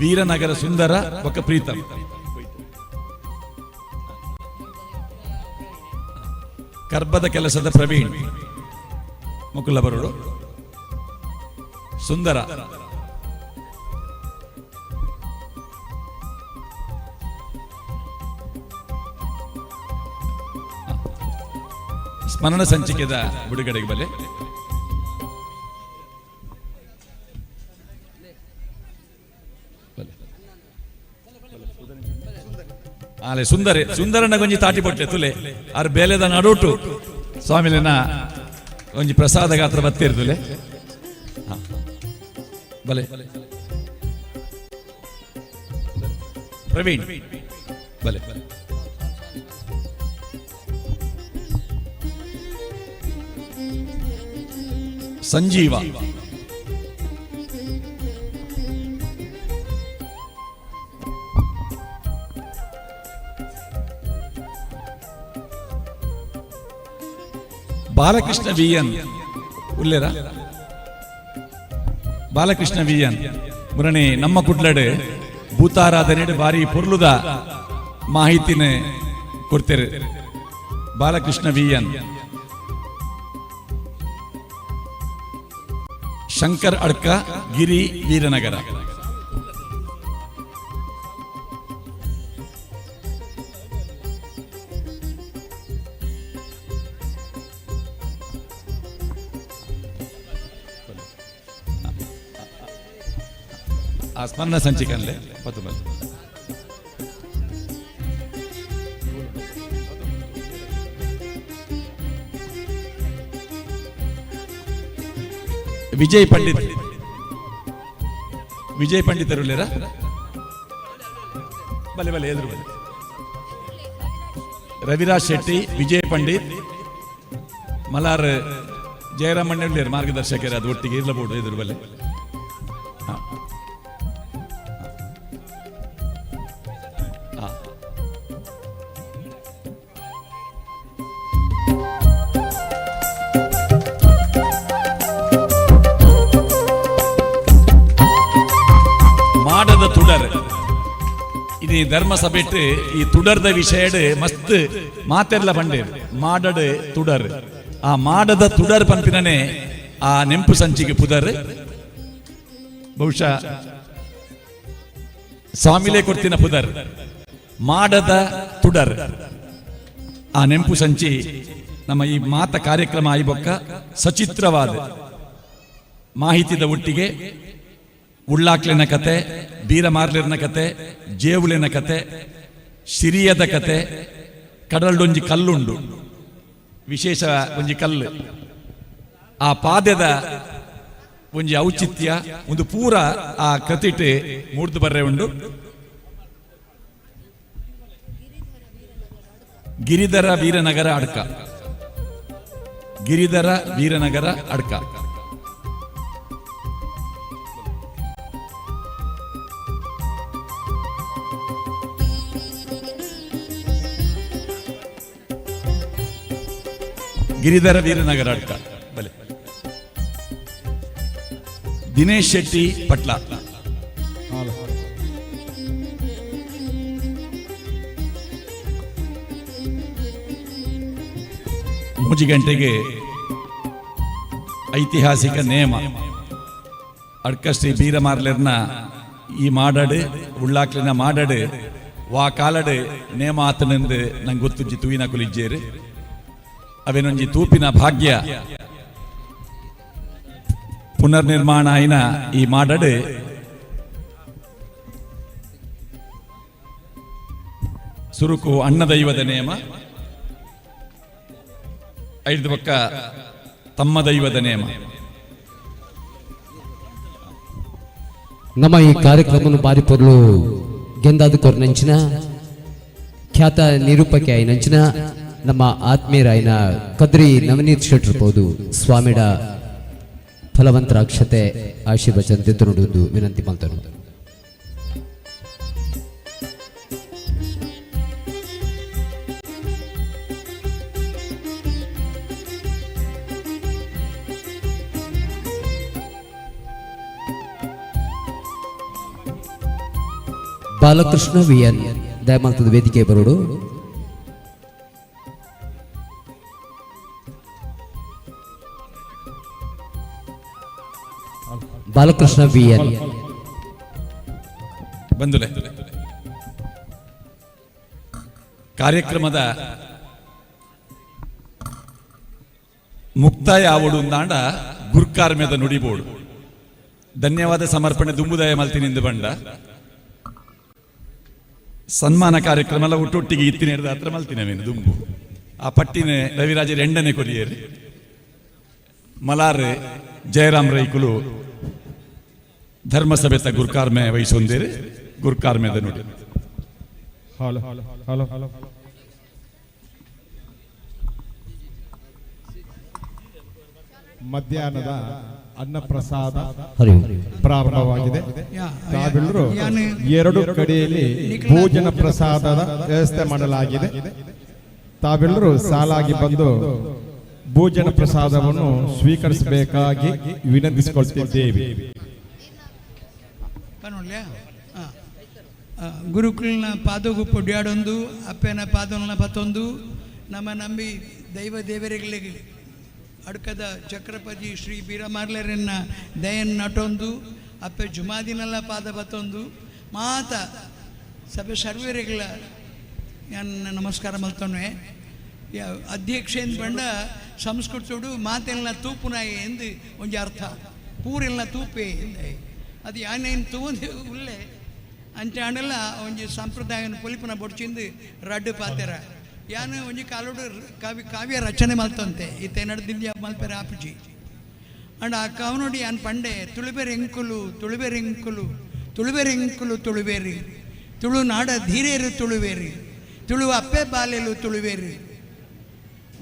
ವೀರನಗರ ಸುಂದರ ಬೊಕ್ಕ ಪ್ರೀತಂ. ಕರ್ಬದ ಕೆಲಸದ ಪ್ರವೀಣ್ ಮುಕುಲ ಬರುಡು ಸುಂದರ. ಸ್ಮರಣ ಸಂಚಿಕೆದ ಬಿಡುಗಡೆಗೆ ಬಲೆ. ಆಲೆ ಸುಂದರಿ ಸುಂದರನ ಗೊಂಜಿ ತಾಟಿ ಪೊಟ್ಟೆ ತುಲೆ ಆರ್ ಬೇಲೆದ ನಡುಟು ಸ್ವಾಮಿಲೆನ ಒಂಜಿ ಪ್ರಸಾದ ಗಾತ್ರ ಬತ್ತಿರ್ತುಲೆ. ಬಲೆ ಪ್ರವೀಣ್ ಬಲೆ. ಸಂಜೀವ. ಬಾಲಕೃಷ್ಣ ವಿ ಎನ್ ಉಲ್ಲೇರ? ಬಾಲಕೃಷ್ಣ ವಿ ಎನ್ ಮುರಣಿ ನಮ್ಮ ಕುಡ್ಲಡೆ ಭೂತಾರಾಧನೆ ಬಾರಿ ಪೊರ್ಲುದ ಮಾಹಿತಿನ ಕೊಡ್ತೇವೆ. ಬಾಲಕೃಷ್ಣ ವಿ ಎನ್. ಶಂಕರ್ ಅಡ್ಕ, ಗಿರಿ ವೀರನಗರ. ಆ ಸ್ಮರಣ ಸಂಚಿಕನ್ಲೆ ಪತ್ತು ಬಲೆ. ವಿಜಯ್ ಪಂಡಿತ್, ವಿಜಯ್ ಪಂಡಿತರುಲ್ಲೇರ? ಬಲೆ ಬಲೆ, ಎದುರು ಬಲೆ. ರವಿರಾಜ್ ಶೆಟ್ಟಿ, ವಿಜಯ್ ಪಂಡಿತ್, ಮಲಾರ್ ಜಯರಾಮಣ್ಣ ಮಾರ್ಗದರ್ಶಕರು, ಅದು ಒಟ್ಟಿಗೆ ಇರಲಬಹುದು. ಎದುರು ಬಲೆ. ಹಾ. ಹಾ. ಮಾಡದ ತುಡರ್ ಇದು ಧರ್ಮ ಸಭೆಟ್ ಈ ತುಡರ್ದ ವಿಷಯಡ್ ಮಸ್ತ್ ಮಾತೆರ್ಲ ಬಂಡೇರು. ಮಾಡಡ್ ತುಡರ್, ಆ ಮಾಡದ ತುಡರ್ ಪನ್ಪಿನನೆ ಆ ನೆಂಪು ಸಂಚಿಗೆ ಪುದರ್. ಬಹುಶಃ ಸ್ವಾಮಿಲೇ ಕೊಡ್ತಿನ ಪುದರ್ ಮಾಡದ ತುಡರ್. ಆ ನೆಂಪು ಸಂಚಿ ನಮ್ಮ ಈ ಮಾತ ಕಾರ್ಯಕ್ರಮ ಆಯ್ಬೊಕ್ಕ ಸಚಿತ್ರವಾದ ಮಾಹಿತಿದ ಒಟ್ಟಿಗೆ ಉಳ್ಳಾಕ್ಲಿನ ಕತೆ, ಬೀರಮಾರ್ಲಿರ್ನ ಕತೆ, ಜೇವುಲಿನ ಕತೆ, ಸಿರಿಯದ ಕತೆ, ಕಡಲ್ಡೊಂಜಿ ಕಲ್ಲುಂಡು, ವಿಶೇಷ ಒಂಜಿ ಕಲ್ಲು, ಆ ಪಾದೆದ ಒಂಜಿ ಔಚಿತ್ಯ, ಒಂದು ಪೂರ ಆ ಕತಿಟ್ ಮೂರ್ದು ಬರ್ರೆ ಉಂಡು. ಗಿರಿಧರ ವೀರನಗರ ಅಡ್ಕ, ಗಿರಿಧರ ವೀರನಗರ ಅಡ್ಕ. ಗಿರಿಧರ ವೀರನಗರ ಅಡ್ಕ ಬಲೆ. ದಿನೇಶ್ ಶೆಟ್ಟಿ ಪಟ್ಲ. 3 ಗಂಟೆಗೆ ಐತಿಹಾಸಿಕ ನೇಮ ಅಡ್ಕಶ್ರೀ ಬೀರಮಾರ್ಲೆರ್ನ ಈ ಮಾಡಡು ಉಳ್ಳಾಕ್ಲಿನ ಮಾಡಡು ವಾ ಕಾಲಡು ನೇಮ ಆತನೆಂದು ನಂಗೆ ಗೊತ್ತುಂಜಿ ತೂಯಿನ ಕುಲಿಜ್ಜೇರು. ಅವೇನೊಂಜಿ ತೂಪಿನ ಭಾಗ್ಯ. ಪುನರ್ನಿರ್ಮಾಣ ಆಯಿನ ಈ ಮಾಡಡು ಸುರುಕು ಅಣ್ಣ ದೈವದ ನೇಮ, ಐದು ಪಕ್ಕ ತಮ್ಮ ದೈವದ ನೇಮ. ನಮ್ಮ ಈ ಕಾರ್ಯಕ್ರಮನು ಬಾರಿ ಪೊರ್ಲು ಗೆಂದಾದ ಕೊರ್ನಂಚಿನ ಖ್ಯಾತ ನಿರೂಪಕಿ ಆಯಿನಂಚಿನ ನಮ್ಮ ಆತ್ಮೀಯರಾಯಿನ ಕದ್ರಿ ನವನೀತ್ ಶೆಟ್ರ್ ಪೋದು ಸ್ವಾಮಿಡ ಫಲವಂತರ ಅಕ್ಷತೆ ಆಶೀರ್ವಚನ ತೆತ್ತುನುಂಡು ವಿನಂತಿ ಮಲ್ತನು. ಬಾಲಕೃಷ್ಣ ವಿ ಎನ್ ದಯಮಾಲ್ತದ ವೇದಿಕೆ ಬರೋಡು. ಬಾಲಕೃಷ್ಣ ವಿ ಎನ್. ಬಂದುಲೆ, ಕಾರ್ಯಕ್ರಮದ ಮುಕ್ತಾಯ ಆವಡು ಅಂದಾಂಡ ಗುರ್ಕಾರ್ಮ್ಯದ ನುಡಿಬೋಡು. ಧನ್ಯವಾದ ಸಮರ್ಪಣೆ ದುಂಬುದಾಯ ಮಲ್ತಿನಿಂದ ಬಂಡ ಸನ್ಮಾನ ಕಾರ್ಯಕ್ರಮ ಎಲ್ಲ ಒಟ್ಟೊಟ್ಟಿಗೆ ಇತ್ತಿನ ಹಿಡ್ದು ಹತ್ರ ಮಲ್ತಿನವೇನು ದುಂಬು. ಆ ಪಟ್ಟಿನ ರವಿರಾಜರ ಎಂಡನೆ ಕೊರಿಯರು ಮಲಾರ್ ಜಯರಾಮ್ ರೈಕುಲು. ಧರ್ಮಸಭೆತ ಗುರ್ಕಾರ್ಮೆ ವಹಿಸೊಂದೇರು ಗುರ್ಕಾರ್ಮೆದ ನುಡಿ. Hello hello hello. ಮಧ್ಯಾಹ್ನದ ಅನ್ನಪ್ರಸಾದ ಪ್ರಾರಂಭವಾಗಿದೆ. ತಾವೆಲ್ಲರೂ ಎರಡು ಕಡೆಯಲ್ಲಿ ಭೋಜನ ಪ್ರಸಾದದ ವ್ಯವಸ್ಥೆ ಮಾಡಲಾಗಿದೆ. ತಾವೆಲ್ಲರೂ ಸಾಲಾಗಿ ಬಂದು ಭೋಜನ ಪ್ರಸಾದವನ್ನು ಸ್ವೀಕರಿಸಬೇಕಾಗಿ ವಿನಂತಿಸಿಕೊಳ್ತಿದ್ದೇವೆ. ಪನೊಳ್ಳೆ ಗುರುಕುಲ್ನ ಪಾದಗು ಪೊಡ್ಯಾಡೊಂದು, ಅಪ್ಪನ ಪಾದೊಲ್ನ ಪತ್ತೊಂದು, ನಮ್ಮ ನಂಬಿ ದೈವ ದೇವರುಗಳಿಗೆ ಅಡ್ಕದ ಚಕ್ರಪತಿ ಶ್ರೀ ಬೀರಮಾರ್ಲರನ್ನ ದಯನ್ ನಟೊಂದು, ಅಪ್ಪೆ ಜುಮಾದಿನೆಲ್ಲ ಪಾದ ಬತ್ತೊಂದು, ಮಾತ ಸಭೆ ಸರ್ವೇರಿಗಳ ನನ್ನ ನಮಸ್ಕಾರ ಮಲ್ತೊನ್ವೆ. ಅಧ್ಯಕ್ಷ ಬಂಡ ಸಂಸ್ಕೃತೋಡು ಮಾತೆಲ್ಲ ತೂಪುನಾಯಿ ಎಂದು ಒಂಜಿ ಅರ್ಥ, ಪೂರೆಲ್ಲ ತೂಪೆ ಎಂದೆ. ಅದು ಯಾನೇನು ತೂಂದು ಉಲ್ಲೆ ಅಂಚಾಂಡಲ ಒಂಜಿ ಸಂಪ್ರದಾಯನ ಪೊಲಿಪುನ ಬೊಡ್ಚಿಂದು ರಡ್ಡು ಪಾತೆರ. ಯಾನು ಒಂಜಿ ಕಾಲೋಡು ಕಾವ್ಯ ಕಾವ್ಯ ರಚನೆ ಮಲ್ತಂತೆ ಇತ್ತೆ ನಡೆದಿಂದ್ಯ ಮಲ್ಪೆರೆ ಆಪುಜಿ. ಅಂಡ್ ಆ ಕವನೋಡಿ ಯಾನ್ ಪಂಡೆ, ತುಳುಬೆರೆ ಎಂಕುಲು ತುಳುಬೆರೆ ಎಂಕುಲು ತುಳುಬೆರೆ ಎಂಕುಲು ತುಳುವೇರಿ, ತುಳುನಾಡ ಧೀರೇರು ತುಳುವೇರಿ, ತುಳು ಅಪ್ಪೆ ಬಾಲೆಲು ತುಳುವೇರಿ,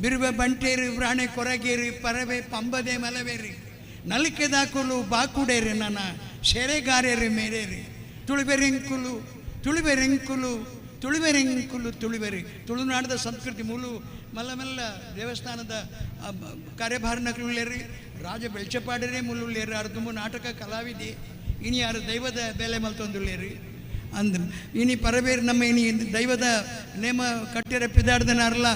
ಬಿರುವೆ ಬಂಟೇರು ಪ್ರಾಣೆ ಕೊರಗೇರಿ ಪರವೆ ಪಂಬದೆ ಮಲವೇರಿ, ನಲಿಕೆದಾಕುಲು ಬಾಕುಡೇರಿ ನನ್ನ ಶೆರೆಗಾರೇರಿ ಮೇರೇರಿ, ತುಳುಬೆರೆಂಕುಲು ತುಳುಬೆರೆಂಕುಲು ತುಳುವೆರೆಂಕುಲು ತುಳುವೆರಿ. ತುಳುನಾಡದ ಸಂಸ್ಕೃತಿ ಮೂಲು ಮಲ್ಲ ಮೆಲ್ಲ ದೇವಸ್ಥಾನದ ಕಾರ್ಯಭಾರನಕುಲ್ಲೇರಿ, ರಾಜ ಬೆಳ್ಚಪಾಡರೇ ಮುಲ್ಲುಳ್ಳೇರಿ, ಅರ್ಧಮು ನಾಟಕ ಕಲಾವಿದೆ ಇನಿ ಯಾರು ದೈವದ ಬೆಲೆ ಮಲ್ತೊಂದುಳ್ಳೇರಿ ಅಂದ್ರು. ಇನಿ ಪರಬೇರು ನಮ್ಮ ಇನಿ ದೈವದ ನೇಮ ಕಟ್ಟಿರ ಪಿದಾಡ್ದನಾರಲ್ಲ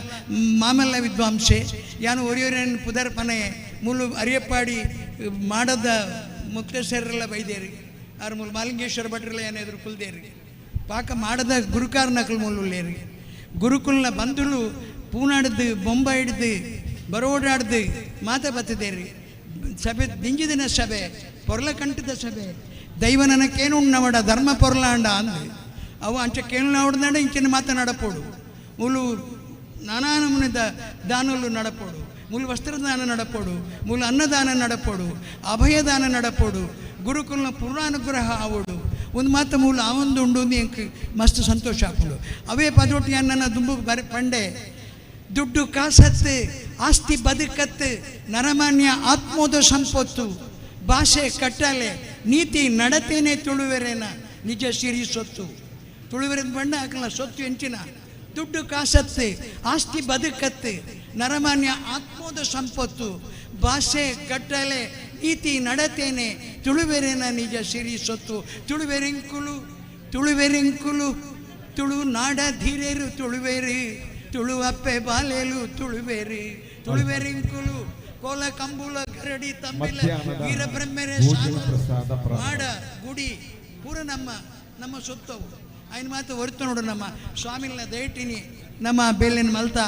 ಮಾಮಲ್ಲ ವಿದ್ವಾಂಸೆ ಯಾನು ಒರಿಯೋರೇನು ಪುದರ್ ಪನೆ ಮೂಲು ಅರಿಯಪ್ಪಾಡಿ ಮಾಡದ ಮುಕ್ತೇಶ್ವರರೆಲ್ಲ ಬೈದೇರಿ, ಆರು ಮೂಲು ಮಾಲಿಂಗೇಶ್ವರ ಭಟ್ರೆಲ್ಲ ಏನಾದ್ರು ಕುಲ್ದೇರಿ, ಪಾಕ ಮಾಡದ ಗುರುಕಾರ ನಕಲು ಮೂಲುಳ್ಳೇರಿ. ಗುರುಕುಲ್ನ ಬಂಧುಲು ಪೂನಾಡ್ದು ಬೊಂಬಾಯಿಡ್ದು ಬರೋಡಾಡ್ದು ಮಾತ ಬತ್ತದೇರಿ. ಸಭೆ ದಿಂಜಿದಿನ ಸಭೆ ಪೊರ್ಲ ಕಂಠದ ಸಭೆ ದೈವ ನನಕೇನು ಉಣ್ಣವಡ ಧರ್ಮ ಪೊರ್ಲಾಂಡ ಅಂದು ಅವು ಅಂಚ ಕೇನು ನವಡ್ದಾಂಡ ಇಂಚಿನ ಮಾತ ನಡಪೋಡು. ಮೂಲು ನಾನಾ ನಮೂನೆದ ದಾನಲು ನಡಪೋಡು, ಮೂಲು ವಸ್ತ್ರದಾನ ನಡಪೋಡು, ಮೂಲು ಅನ್ನದಾನ ನಡಪೋಡು, ಅಭಯದಾನ ನಡಪೋಡು, ಗುರುಕುಲ್ನ ಪೂರ್ಣಾನುಗ್ರಹ ಆವೋಡು. ಒಂದು ಮಾತು ಮೂಲ ಆವೊಂದು ಉಂಡು ಎಂಕ್ ಮಸ್ತ್ ಸಂತೋಷ ಆಪುಂಡು. ಅವೇ ಪದೊಟ್ಟಿ ನನ್ನ ದುಂಬು ಬರೆ ಪಂಡೆ, ದುಡ್ಡು ಕಾಸತ್ತು ಆಸ್ತಿ ಬದುಕತ್ತು ನರಮಾನ್ಯ ಆತ್ಮೋದ ಸಂಪತ್ತು ಭಾಷೆ ಕಟ್ಟಲೆ ನೀತಿ ನಡತೇನೆ ತುಳುವೆರೇನ ನಿಜ ಸಿರಿ ಸೊತ್ತು. ತುಳುವೆರೆದ ಬಣ್ಣ ಹಾಕಲ್ಲ ಸೊತ್ತು ಎಂಚಿನ ದುಡ್ಡು ಕಾಸತ್ತು ಆಸ್ತಿ ಬದುಕತ್ತು ನರಮಾನ್ಯ ಆತ್ಮೋದ ಸಂಪತ್ತು ಭಾಷೆ ಕಟ್ಟಲೆ ನೀತಿ ನಡತೇನೆ ತುಳುವೆರೇನ ನಿಜ ಸಿರಿ ಸೊತ್ತು. ತುಳುವೆರೆಂಕುಲು ತುಳುವೆರೆಂಕುಲು ತುಳು ನಾಡ ಧೀರೇರು ತುಳುವೇರಿ, ತುಳು ಅಪ್ಪೆ ಬಾಲೇಲು ತುಳುವೇರಿ, ತುಳುವೆರೆಂಕುಲು ಕೋಲ ಕಂಬುಲ ಕರಡಿ ತಂಬಿಲ ವೀರಬ್ರಹ್ಮರೇ ಮಾಡ ಗುಡಿ ಪೂರ ನಮ್ಮ ನಮ್ಮ ಸೊತ್ತವು. ಆಯ್ನ ಮಾತು ಹೊರತು ನೋಡು ನಮ್ಮ ಸ್ವಾಮಿನ ದಯಟಿನಿ ನಮ್ಮ ಬೇಲಿನ ಮಲ್ತ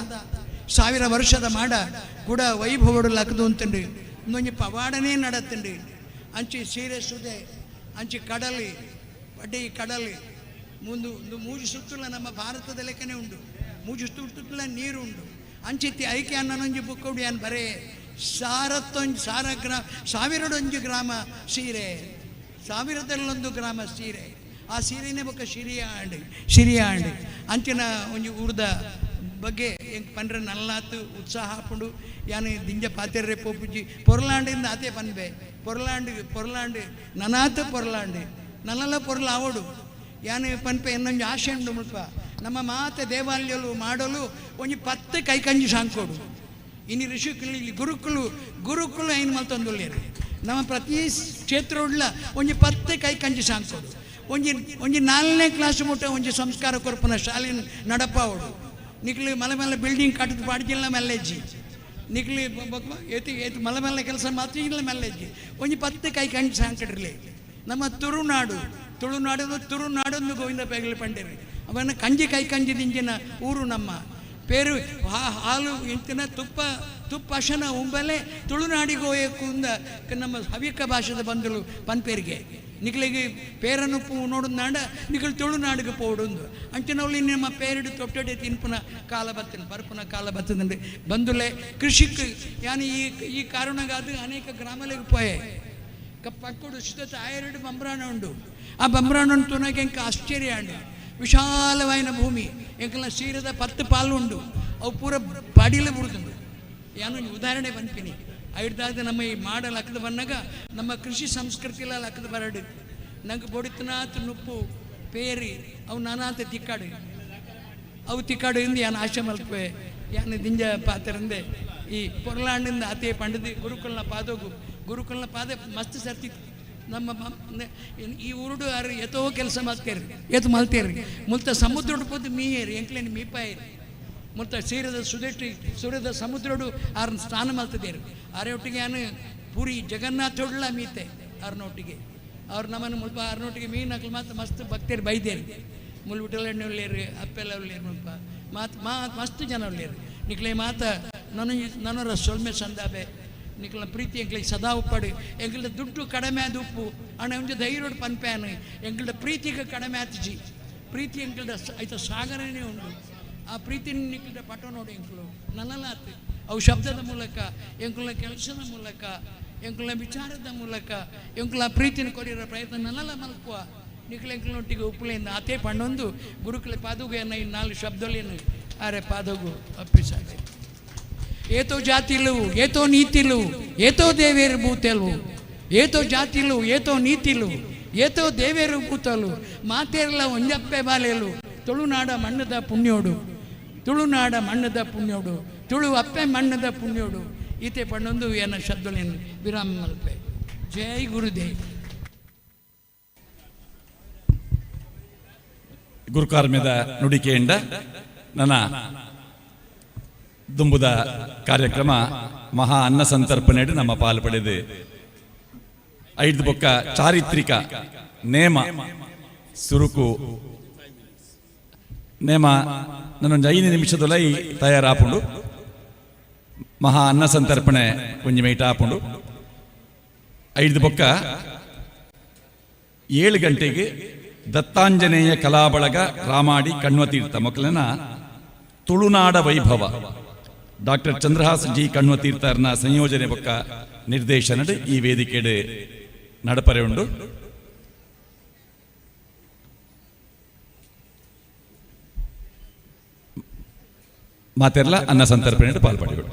1000 ವರ್ಷದ ಮಾಡ ಕೂಡ ವೈಭವಡು ಲಕ್ಕದು ಅಂತಂಡು ಇನ್ನೊಂಜಿ ಪವಾಡನೇ ನಡತ್ತಂಡು. ಅಂಚಿ ಸೀರೆ ಸುದೆ ಅಂಚಿ ಕಡಲಿ ಪಡ್ಡಿ ಕಡಲಿ ಮುಂದು ಒಂದು ಮೂಜು ಸುತ್ತಲ ನಮ್ಮ ಭಾರತದ ಲೆಕ್ಕನೇ ಉಂಡು, ಮೂಜು ಸುತ್ತಲ ನೀರು ಉಂಡು. ಅಂಚಿತ್ತಿ ಐಕೆ ಅನ್ನೊಂಜಿ ಬುಕ್ಕುಡು ಯಾನ್ ಬರೇ ಸಾರತ್ತೊಂಜಿ ಸಾರ ಗ್ರಾಮ ಸಾವಿರಡೊಂಜಿ ಗ್ರಾಮ ಸೀರೆ, ಸಾವಿರದಲ್ಲೊಂದು ಗ್ರಾಮ ಸೀರೆ. ಆ ಸೀರೆನೇ ಬೊಕ್ಕ ಸಿರಿಯಾಂಡ್ ಸಿರಿಯಾಂಡ್ ಅಂಚಿನ ಒಂಜಿ ಊರ್ದ ಬಗ್ಗೆ ಎಂಕ್ ಪಂಡ್ರೆ ನಲ್ಲಾತು ಉತ್ಸಾಹ ಆಪುಂಡು. ಯಾನು ದಿಂಜ ಪಾತೆರ್ರೆ ಪೋಪುಜಿ ಪೊರ್ಲಾಂಡಿಂದ ಆತೆ ಪನ್ಬೆ, ಪೊರ್ಲಾಂಡ್ ಪೊರ್ಲಾಂಡ್ ನನಾತ ಪೊರ್ಲಾಂಡ್ ನನ್ನಲ್ಲ ಪೊರ್ಲ ಆವಡು. ಯಾನು ಪನ್ಪೆ ಎನ್ನೊಂಜಿ ಆಶೆ ಉಂಡು ಮುಲ್ಪ ನಮ್ಮ ಮಾತ ದೇವಾಲಯಲು ಮಾಡಲು ಒಂಜಿ 10 ಕೈಕಂಜಿ ಸಾಂಕೋಡು. ಇನಿ ಋಷಿಕುಲು ಇಲ್ಲಿ ಗುರುಕುಲು ಗುರುಕುಲು ಐನು ಮಲ್ತೊಂದುಲ್ಲೇರು ನಮ್ಮ ಪ್ರತಿ ಕ್ಷೇತ್ರ ಉಳ್ಳ ಒಂಜಿ 10 ಕೈಕಂಜಿ ಸಾಂಕೋಡು. ಒಂಜಿ ಒಂಜಿ 4ನೇ ಕ್ಲಾಸ್ ಮುಟ್ಟ ಒಂಜಿ ಸಂಸ್ಕಾರ ಕೊರ್ಪುನ ಶಾಲೆ ನಡಪಾವಡು. ನಿಕ್ಲು ಮಲೆ ಮಲ್ಲ ಬಿಲ್ಡಿಂಗ್ ಕಟ್ಟದ ಪಾಡ್ಜಿಲ್ಲ ಮೆಲ್ಲೆಜ್ಜಿ, ನಿಕ್ಲು ಏತಿ ಏತಿ ಮಲೆ ಮಲ್ಲ ಕೆಲಸ ಮಾತ್ರ ಇಲ್ಲ ಮೆಲ್ಲೆಜ್ಜಿ. ಒಂಜಿ 10 ಕೈ ಕಂಡು ಸಾಂಕಡಿರಲಿ. ನಮ್ಮ ತುಳುನಾಡು ತುಳುನಾಡು ತುಳುನಾಡೊಂದು ಗೋವಿಂದ ಪೈಗಲಿ ಪಂಡೇರಿ ಅವನ ಕಂಜಿ ಕೈ ಕಂಜಿ ದಿಂಜಿನ ಊರು ನಮ್ಮ ಪೇರು ಹಾಲು ಇಂತಿನ ತುಪ್ಪ ತುಪ್ಪ ಅಶನ ಉಂಬಲೆ ತುಳುನಾಡಿಗೋಯಕ್ಕುಂದ ನಮ್ಮ ಹವ್ಯಕ ಭಾಷೆದ ಬಂಧುಲು ಪನ್ಪೇರಿಗೆ. ನಿಕ್ಲಿಗೆ ಪೇರನ್ನು ಪೂ ನೋಡುದಾಂಡ ನಿಕಲ್ ತುಳುನಾಡಿಗೆ ಪೋಡುಂದು ಅಂಚಿನವ್ಲಿ ನಿಮ್ಮ ಪೇರಿಡು ತೊಟ್ಟಡೆ ತಿನ್ಪುನ ಕಾಲ ಬತ್ತಿನ ಬರ್ಪುನ ಕಾಲ ಬತ್ತದಂಡೆ ಬಂಧುಲೆ ಕೃಷಿಕ್ ಯಾನು ಈ ಈ ಕಾರಣಗಾದ ಅನೇಕ ಗ್ರಾಮಗಳಿಗೆ ಪೋಯೆ. ಪಕ್ಕಡು ಸುತ್ತ ಆಯರೆಡು ಬಂಬ್ರಾಣ ಉಂಡು. ಆ ಬಂಬ್ರಾಣ ತುನಗೆ ಎಂಕ ಆಶ್ಚರ್ಯ ಅಂಡು. ವಿಶಾಲವಾಯಿನ ಭೂಮಿ, ಎಂಕಲ್ನ ಸೀರದ 10 ಪಾಲು ಉಂಡು, ಅವು ಪೂರ ಪಾಡಿಲೆ ಬುಡ್ದುಂಡು. ಯಾನು ಉದಾಹರಣೆ ಬಂದ್ಪಿನಿ. ಐಡ್ದಾದ ನಮ್ಮ ಈ ಮಾಡ ಲಕ್ಕದ ಬಂದಾಗ ನಮ್ಮ ಕೃಷಿ ಸಂಸ್ಕೃತಿ ಎಲ್ಲ ಲಕ್ಕದ ಬರಡು. ನಂಗೆ ಬೊಡಿತನಾತ್ ನುಪ್ಪು ಪೇರಿ ಅವು ನಾನಾತ ತಿಕ್ಕಾಡು, ಅವು ತಿಕ್ಕಾಡು ಇಂದು ಯಾನು ಆಶೆ ಮಲ್ಪೆ. ಯಾನು ದಿಂಜ ಪಾತ್ರಂದೆ ಈ ಪೊರ್ಲಾಂಡಿಂದ ಆತೆ ಪಂಡದಿ ಗುರುಕುಲ್ನ ಪಾದೋಗು, ಗುರುಕುಲ್ನ ಪಾದ ಮಸ್ತ್ ಸರ್ತಿ ನಮ್ಮ ಈ ಊರುಡು ಆರು ಎತೋ ಕೆಲಸ ಮಲ್ತೇರಿ, ಏತು ಮಲ್ತೇರಿ. ಮುಲ್ತ ಸಮುದ್ರಡು ಪೋದು ಮೀಯೇರಿ, ಎಂಕ್ಲೇನು ಮೀಪಾಯೇರಿ. ಮುಲ್ತ ಸೀರದ ಸುದೆಟ್ಟಿ ಸೂರ್ಯದ ಸಮುದ್ರಡು ಆರನ್ನ ಸ್ನಾನ ಮಲ್ತದೇರು. ಆರೆ ಒಟ್ಟಿಗೆ ಯಾನು ಪುರಿ ಜಗನ್ನಾಥೊಡ್ಲ ಮೀತೆ ಆರ್ನೊಟ್ಟಿಗೆ. ಅವ್ರು ನಮ್ಮನ್ನು ಮುಲ್ಪ ಆರ್ನೊಟ್ಟಿಗೆ ಮೀನು ಹಾಕಲು ಮಾತ್ರ ಮಸ್ತ್ ಭಕ್ತರು ಬೈದೇರು. ಮುಲ್ ವಿಠಲಣ್ಣ ಉಳ್ಳೇರು, ಅಪ್ಪೆಲ್ಲ ಉಳ್ಳೇರು, ಮುಲ್ಪ ಮಾತು ಮಸ್ತ್ ಜನ ಉಳ್ಳೇರು. ನಿಕ್ಲೆ ಮಾತ ನನ ನನರ ಸೊಲ್ಮೆ ಸಂದಾಬೆ. ನಿಕ್ಲ ಪ್ರೀತಿ ಎಂಕ್ಲೆ ಸದಾ ಉಪ್ಪಾಡು. ಎಂಕಲ್ದ ದುಡ್ಡು ಕಡಿಮೆ ಆದ ಉಪ್ಪು ಅಣ್ಣ ಒಂಜಿ ಧೈರ್ಯಡು ಪನ್ಪ್ಯಾನು. ಎಂಕಲ್ದ ಪ್ರೀತಿಗೆ ಕಡಿಮೆ ಆತಿಜಿ. ಪ್ರೀತಿ ಎಂಕಲ್ದ ಐತ ಸಾಗರನೇ ಉಂಡು. ಆ ಪ್ರೀತಿ ನಿಕ್ಲ್ದ ಪಟ ನೋಡಿ ಎಂಕುಲು ನನ್ನಲಾತು. ಅವು ಶಬ್ದದ ಮೂಲಕ, ಎಂಕುಲ ಕೆಲಸದ ಮೂಲಕ, ಎಂಕುಲ ವಿಚಾರದ ಮೂಲಕ ಎಂಕುಲ ಪ್ರೀತಿನ ಕೊರಿಯರ ಪ್ರಯತ್ನ ನನ್ನಲ್ಲ ಮಲ್ಪುವ. ನಿಕ್ಲ ಎಂಕುಲೊಟ್ಟಿಗೆ ಉಪ್ಪುಲೆಯಿಂದ ಆತೇ ಪಣ್ಣೊಂದು ಗುರುಕುಲ ಪಾದುಗೆಯನ್ನು ಈ 4 ಶಬ್ದಲೇನು ಆರೆ ಪಾದಗು ಅಪ್ಪಿಸಾದೆ. ಏತೋ ಜಾತಿಲು ಏತೋ ನೀತಿಲು ಏತೋ ದೇವೇರು ಭೂತಲು, ಏತೋ ಜಾತಿಲು ಏತೋ ನೀತಿಲು ಏತೋ ದೇವೇರು ಭೂತಲು, ಮಾತೇರ್ಲ ಒಂಜಪ್ಪೆ ಬಾಲೇಲು. ತುಳುನಾಡ ಮಣ್ಣದ ಪುಣ್ಯೋಡು, ತುಳುನಾಡ ಮಣ್ಣದ ಪುಣ್ಯೋಡು, ತುಳು ಅಪ್ಪೆ ಮಣ್ಣದ ಪುಣ್ಯೋಡು. ಈತೆ ಪಣ್ಣೊಂದು ಏನ ಶಬ್ದಲೇನು ವಿರಾಮ ಮಲ್ಪೆ. ಜೈ ಗುರುದೇವ್. ಗುರುಕಾರ್ಮ್ಯದ ನುಡಿಕೆಯಿಂದ ನನ್ನ ದುಂಬುದ ಕಾರ್ಯಕ್ರಮ ಮಹಾ ಅನ್ನ ಸಂತರ್ಪಣೆ ನಮ್ಮ ಪಾಲು ಪಡೆದು ಐದು ಬೊಕ್ಕ ಚಾರಿತ್ರಿಕ ನೇಮ ಸುರುಕು ನೇಮ ನನ್ನೊಂದು 5 ನಿಮಿಷದೊಲ ಈ ತಯಾರಾಪುಂಡು. ಮಹಾ ಅನ್ನ ಸಂತರ್ಪಣೆ ಒಂಜಿ ಮೈಟ ಆಪುಂಡು. 5 ಬೊಕ್ಕ 7 ಗಂಟೆಗೆ ದತ್ತಾಂಜನೇಯ ಕಲಾಬಳಗ ರಾಮಾಡಿ ಕಣ್ವತೀರ್ಥ ಮೊಕ್ಕಲಿನ ತುಳುನಾಡ ವೈಭವ ಡಾಕ್ಟರ್ ಚಂದ್ರಹಾಸ್ ಜಿ ಕಣ್ವತೀರ್ಥರ್ನ ಸಂಯೋಜನೆ ಬೊಕ್ಕ ನಿರ್ದೇಶನಡ್ ಈ ವೇದಿಕೆಡ್ ನಡಪರೆ ಉಂಡು. ಮಾತೆರ್ಲ ಅನ್ನ ಸಂತರ್ಪಣೆ ಪಾಲ್ಪಡೆಗಳು.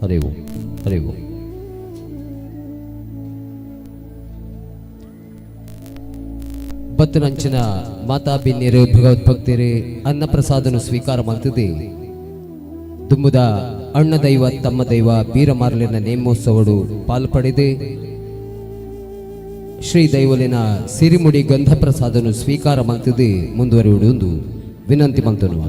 ಹರಿ ಓಂ ಹರಿ ಓಂ. ಬತ್ತನಂಚಿನ ಮಾತಾ ಬಿನ್ನಿರು ಭಗವದ್ಭಕ್ತರು ಅನ್ನಪ್ರಸಾದನು ಸ್ವೀಕಾರ ಮಾಡ್ತಿದೆ. ದುಂಬುದ ಅಣ್ಣ ದೈವ ತಮ್ಮ ದೈವ ಬೀರಮಾರ್ಲಿನ ನೇಮೋತ್ಸವಡು ಪಾಲು ಪಡೆದು ಶ್ರೀ ದೈವಲಿನ ಸಿರಿಮುಡಿ ಗಂಧ ಪ್ರಸಾದನು ಸ್ವೀಕಾರ ಮಾಡ್ತಿದೆ ಮುಂದುವರಿಯುವುದು ವಿನಂತಿ ಮಂತನುವ.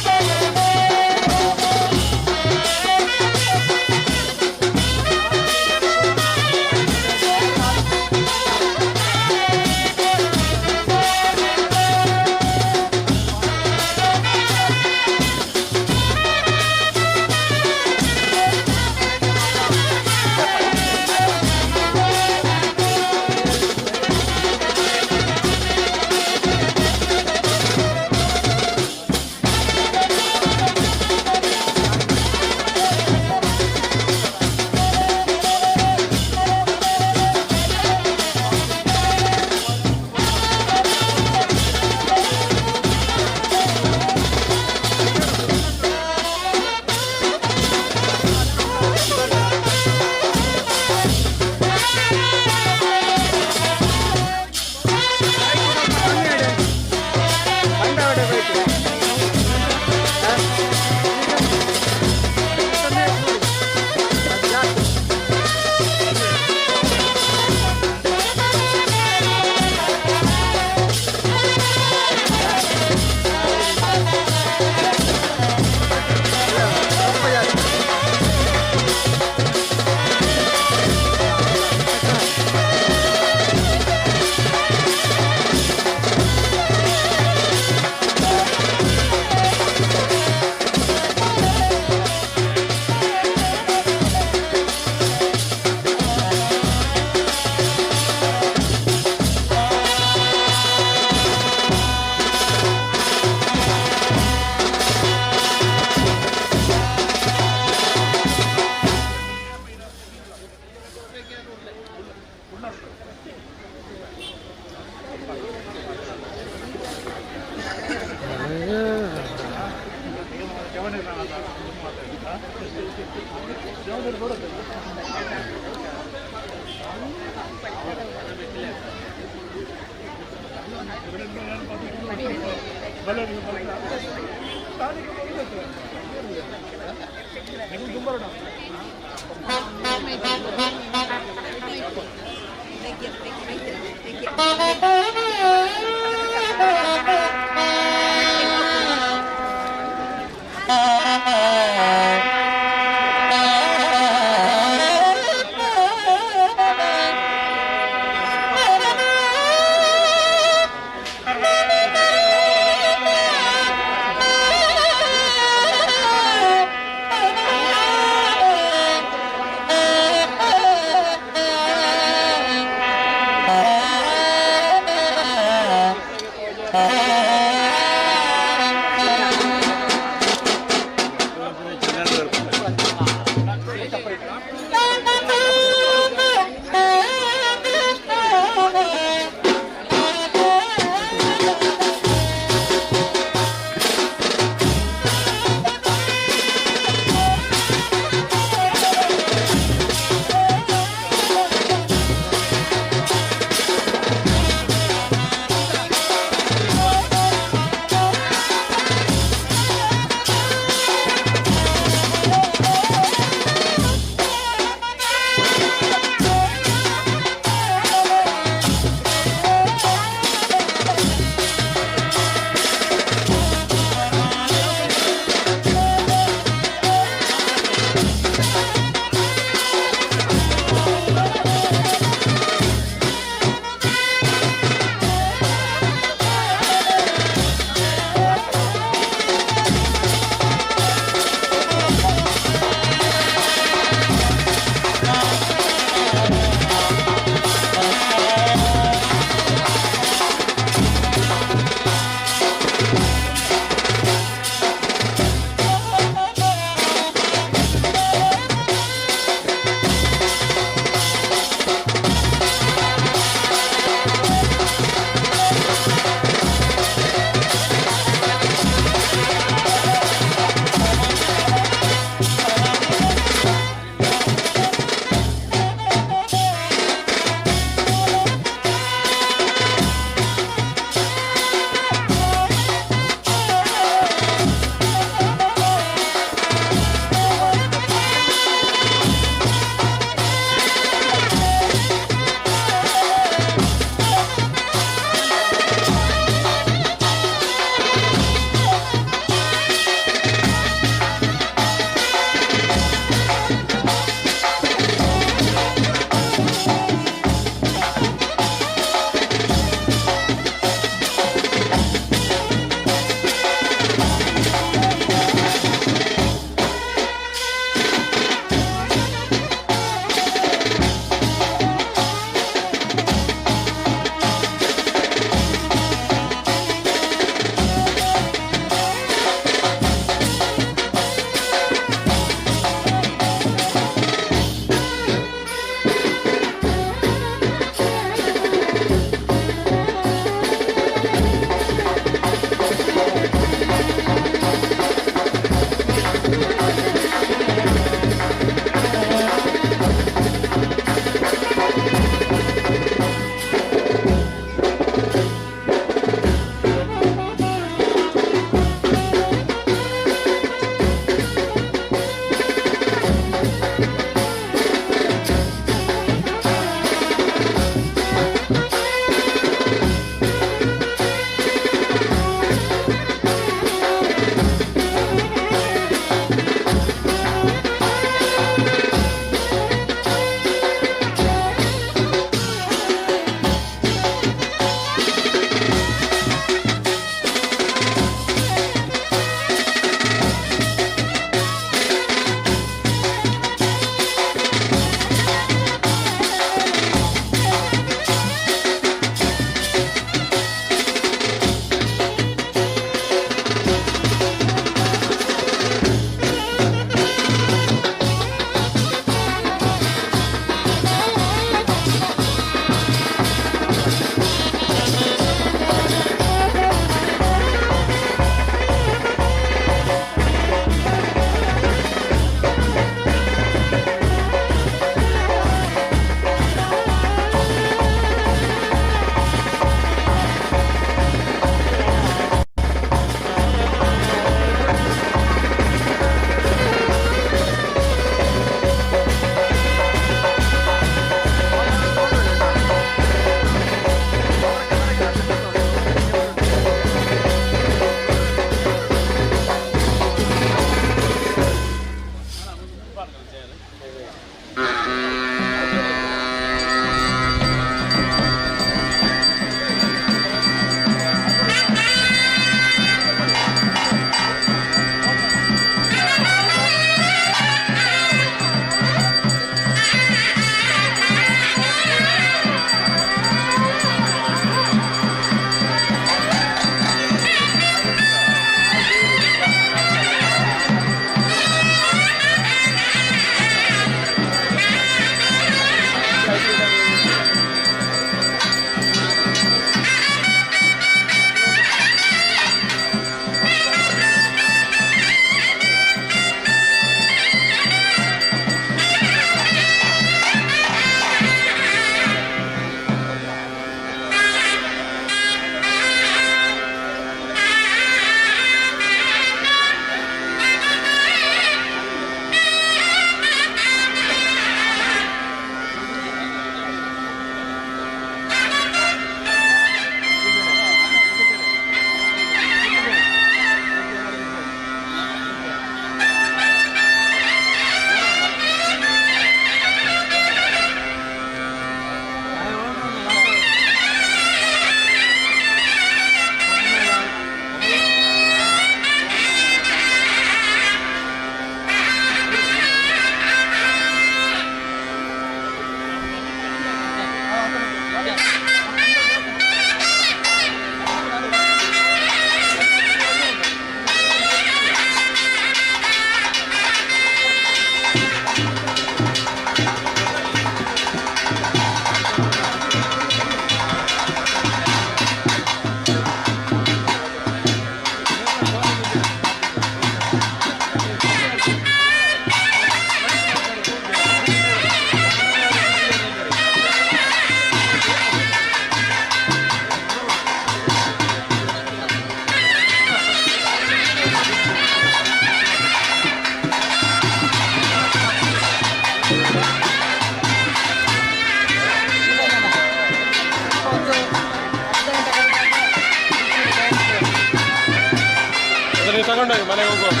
ತಗೊಂಡೋಗಿ ಮನೆಗೆ ಹೋಗುವಾಗ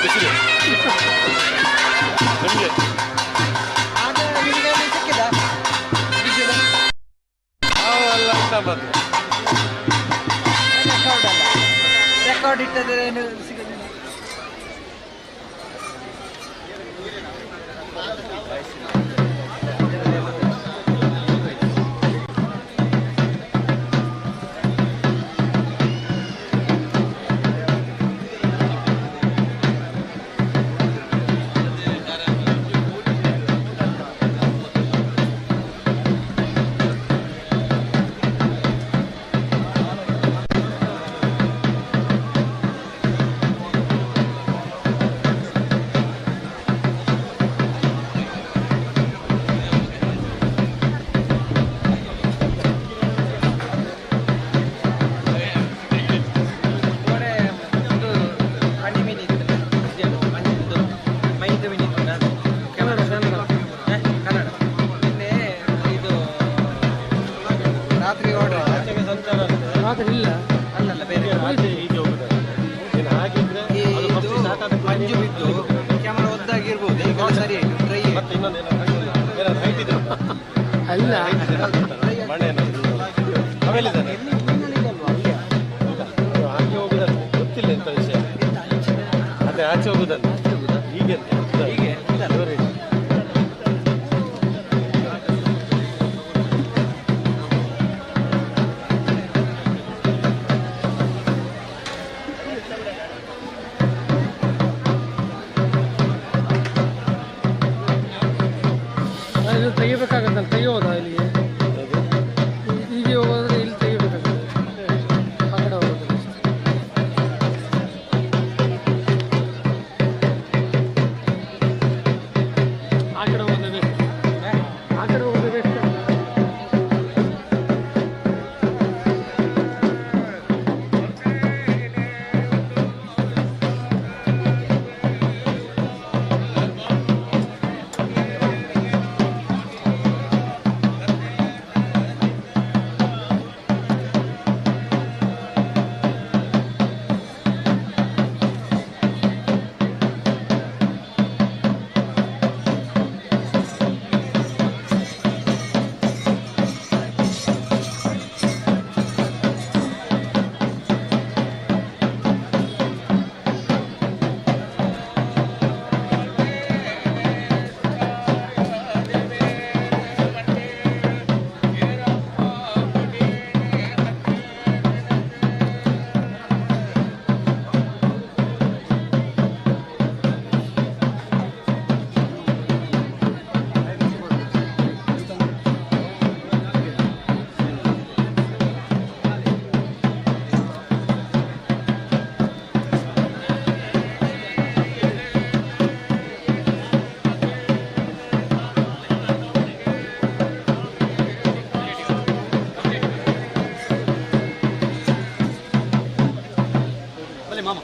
ಬಿಸಿಲು ನಿಮಗೆ. ಅಲ್ಲ ಬಂದು ರೆಕಾರ್ಡ್ ಇಟ್ಟದ್ರೆ ಏನು ಸಿಗೋದಿಲ್ಲ. ರಾತ್ರಿ ಇಲ್ಲ. ಅಲ್ಲಲ್ಲ, ಬೇರೆ. ಹೀಗೆ ಹೋಗುದು ಏನು ಹಾಗಿದ್ರೆ ಅದು ಪಕ್ಷಿ ಸ್ಟಾರ್ಟ್ ಆದ ಮಂಜು ಬಿದ್ದು ಕ್ಯಾಮರಾ ಒದ್ದಾಗಿರ್ಬೋದು. ಈಗ ಸರಿ ಆಯ್ತು, ಡ್ರೈ. ಮತ್ತೆ ಇನ್ನೊಂದು ಏನಾದ್ರು ಏನಾದ್ರು ಹೈಟ್ ಇದೆ. ಅಲ್ಲ, ಮಳೆ ಏನಾದ್ರು ಆಮೇಲೆ ಹಾಗೆ ಹೋಗುದಲ್ಲ, ಗೊತ್ತಿಲ್ಲ ಎಂತ ವಿಷಯ. ಅದೇ ಆಚೆ ಹೋಗುದಲ್ಲ, ಹೀಗೆ ಹೀಗೆ. ಇದು ತೆಗಿಬೇಕಾಗತ್ತಲ್ಲ, ತೆಗಿಯೋದಾ ಇಲ್ಲಿಗೆ? ಹೀಗೆ ಹೋಗೋದ್ರೆ ಇಲ್ಲಿ ತೆಗಿಬೇಕಾಗತ್ತೆ, ಆ ಕಡೆ ಹೋಗೋದು. ಆ ಕಡೆ ಹೋಗೋದು ಬೆಸ್ಟ್, ಆ ಕಡೆ ಹೋಗೋದು ಬೆಸ್ಟ್. ಮಾಮ.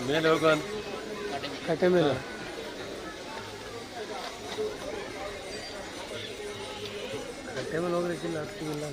ಮೇಲೆ ಹೋಗುವ. ಕಟ್ಟೆ ಮೇಲೆ. ಕಟ್ಟೆ ಮೇಲೆ ಹೋಗ್ಲಿಕ್ಕಿಲ್ಲ, ಆಗ್ತಿಲ್ಲ.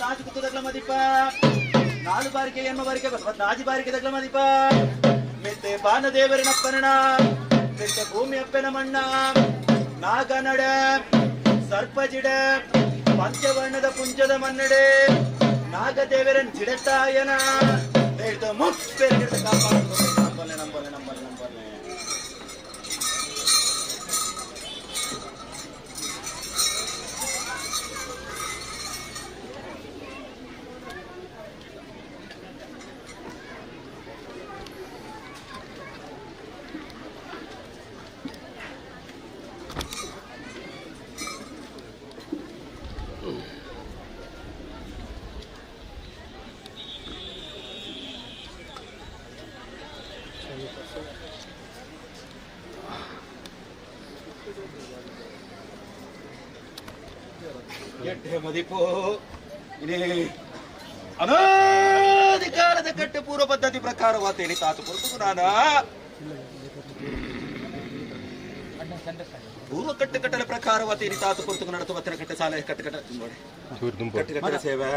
ಪದ್ನಾಜಿ ಗುತ್ತದಗ್ಲ ಮದಿಪ ನಾಲು ಬಾರಿಕೆ ಎನ್ಮ ಬಾರಿಕೆ ಪದ್ನಾಜಿ ಬಾರಿಕೆ ದಗ್ಲ ಮದಿಪ ಮೆತ್ತೆ ಬಾನದೇವರಿನಪ್ಪನಣ ಮೆತ್ತೆ ಭೂಮಿ ಅಪ್ಪನ ಮಣ್ಣ ನಾಗನಡ ಸರ್ಪಜಿಡ ಪಂಚವರ್ಣದ ಪುಂಜದ ಮನ್ನಡೆ ನಾಗದೇವರನ್ ಜಿಡತಾಯನ ಹೇಳ್ತ ಮುಪ್ಪೆರಗಿಡ ಕಾಪಾಡು ನಂಬಲ್ಲೆ ನಂಬಲ್ಲೆ ನಂಬಲ್ಲೆ ನಂಬಲ್ಲೆ. ಮದಿಪು ಅನಾದಿಕಾಲದ ಕಟ್ಟೆ ಪೂರ್ವ ಪದ್ಧತಿ ಪ್ರಕಾರವಾತೇನಿ ತಾತು ಪುರ್ತುಕು ನಾನ ಪೂರ್ವ ಕಟ್ಟೆ ಕಟ್ಟಲೆ ಪ್ರಕಾರವಾತೇನಿ ತಾತು ಪುರ್ತುಕು ನಡತು ಮತ್ತಿನ ಕಟ್ಟೆ ಸಾಲ ಕಟ್ಟೆ ಕಟ್ಟ ಕಟ್ಟೆ ಕಟ್ಟೆ ಸೇವೆ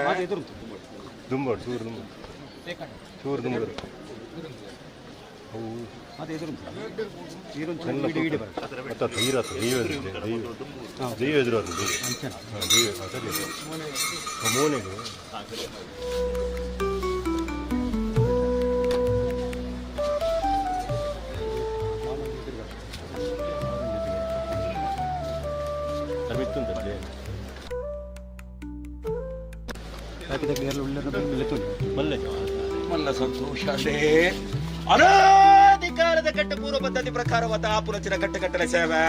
ಮಲ್ಲ ಸಂತೋಷ ಅನಾಧಿಕಾರದ ಕಟ್ಟ ಪೂರ್ವ ಪದ್ಧತಿ ಪ್ರಕಾರವಾದ ಆಪುರಚಿನ ಕಟ್ಟ ಕಟ್ಟಲೆ ಸೇವೆ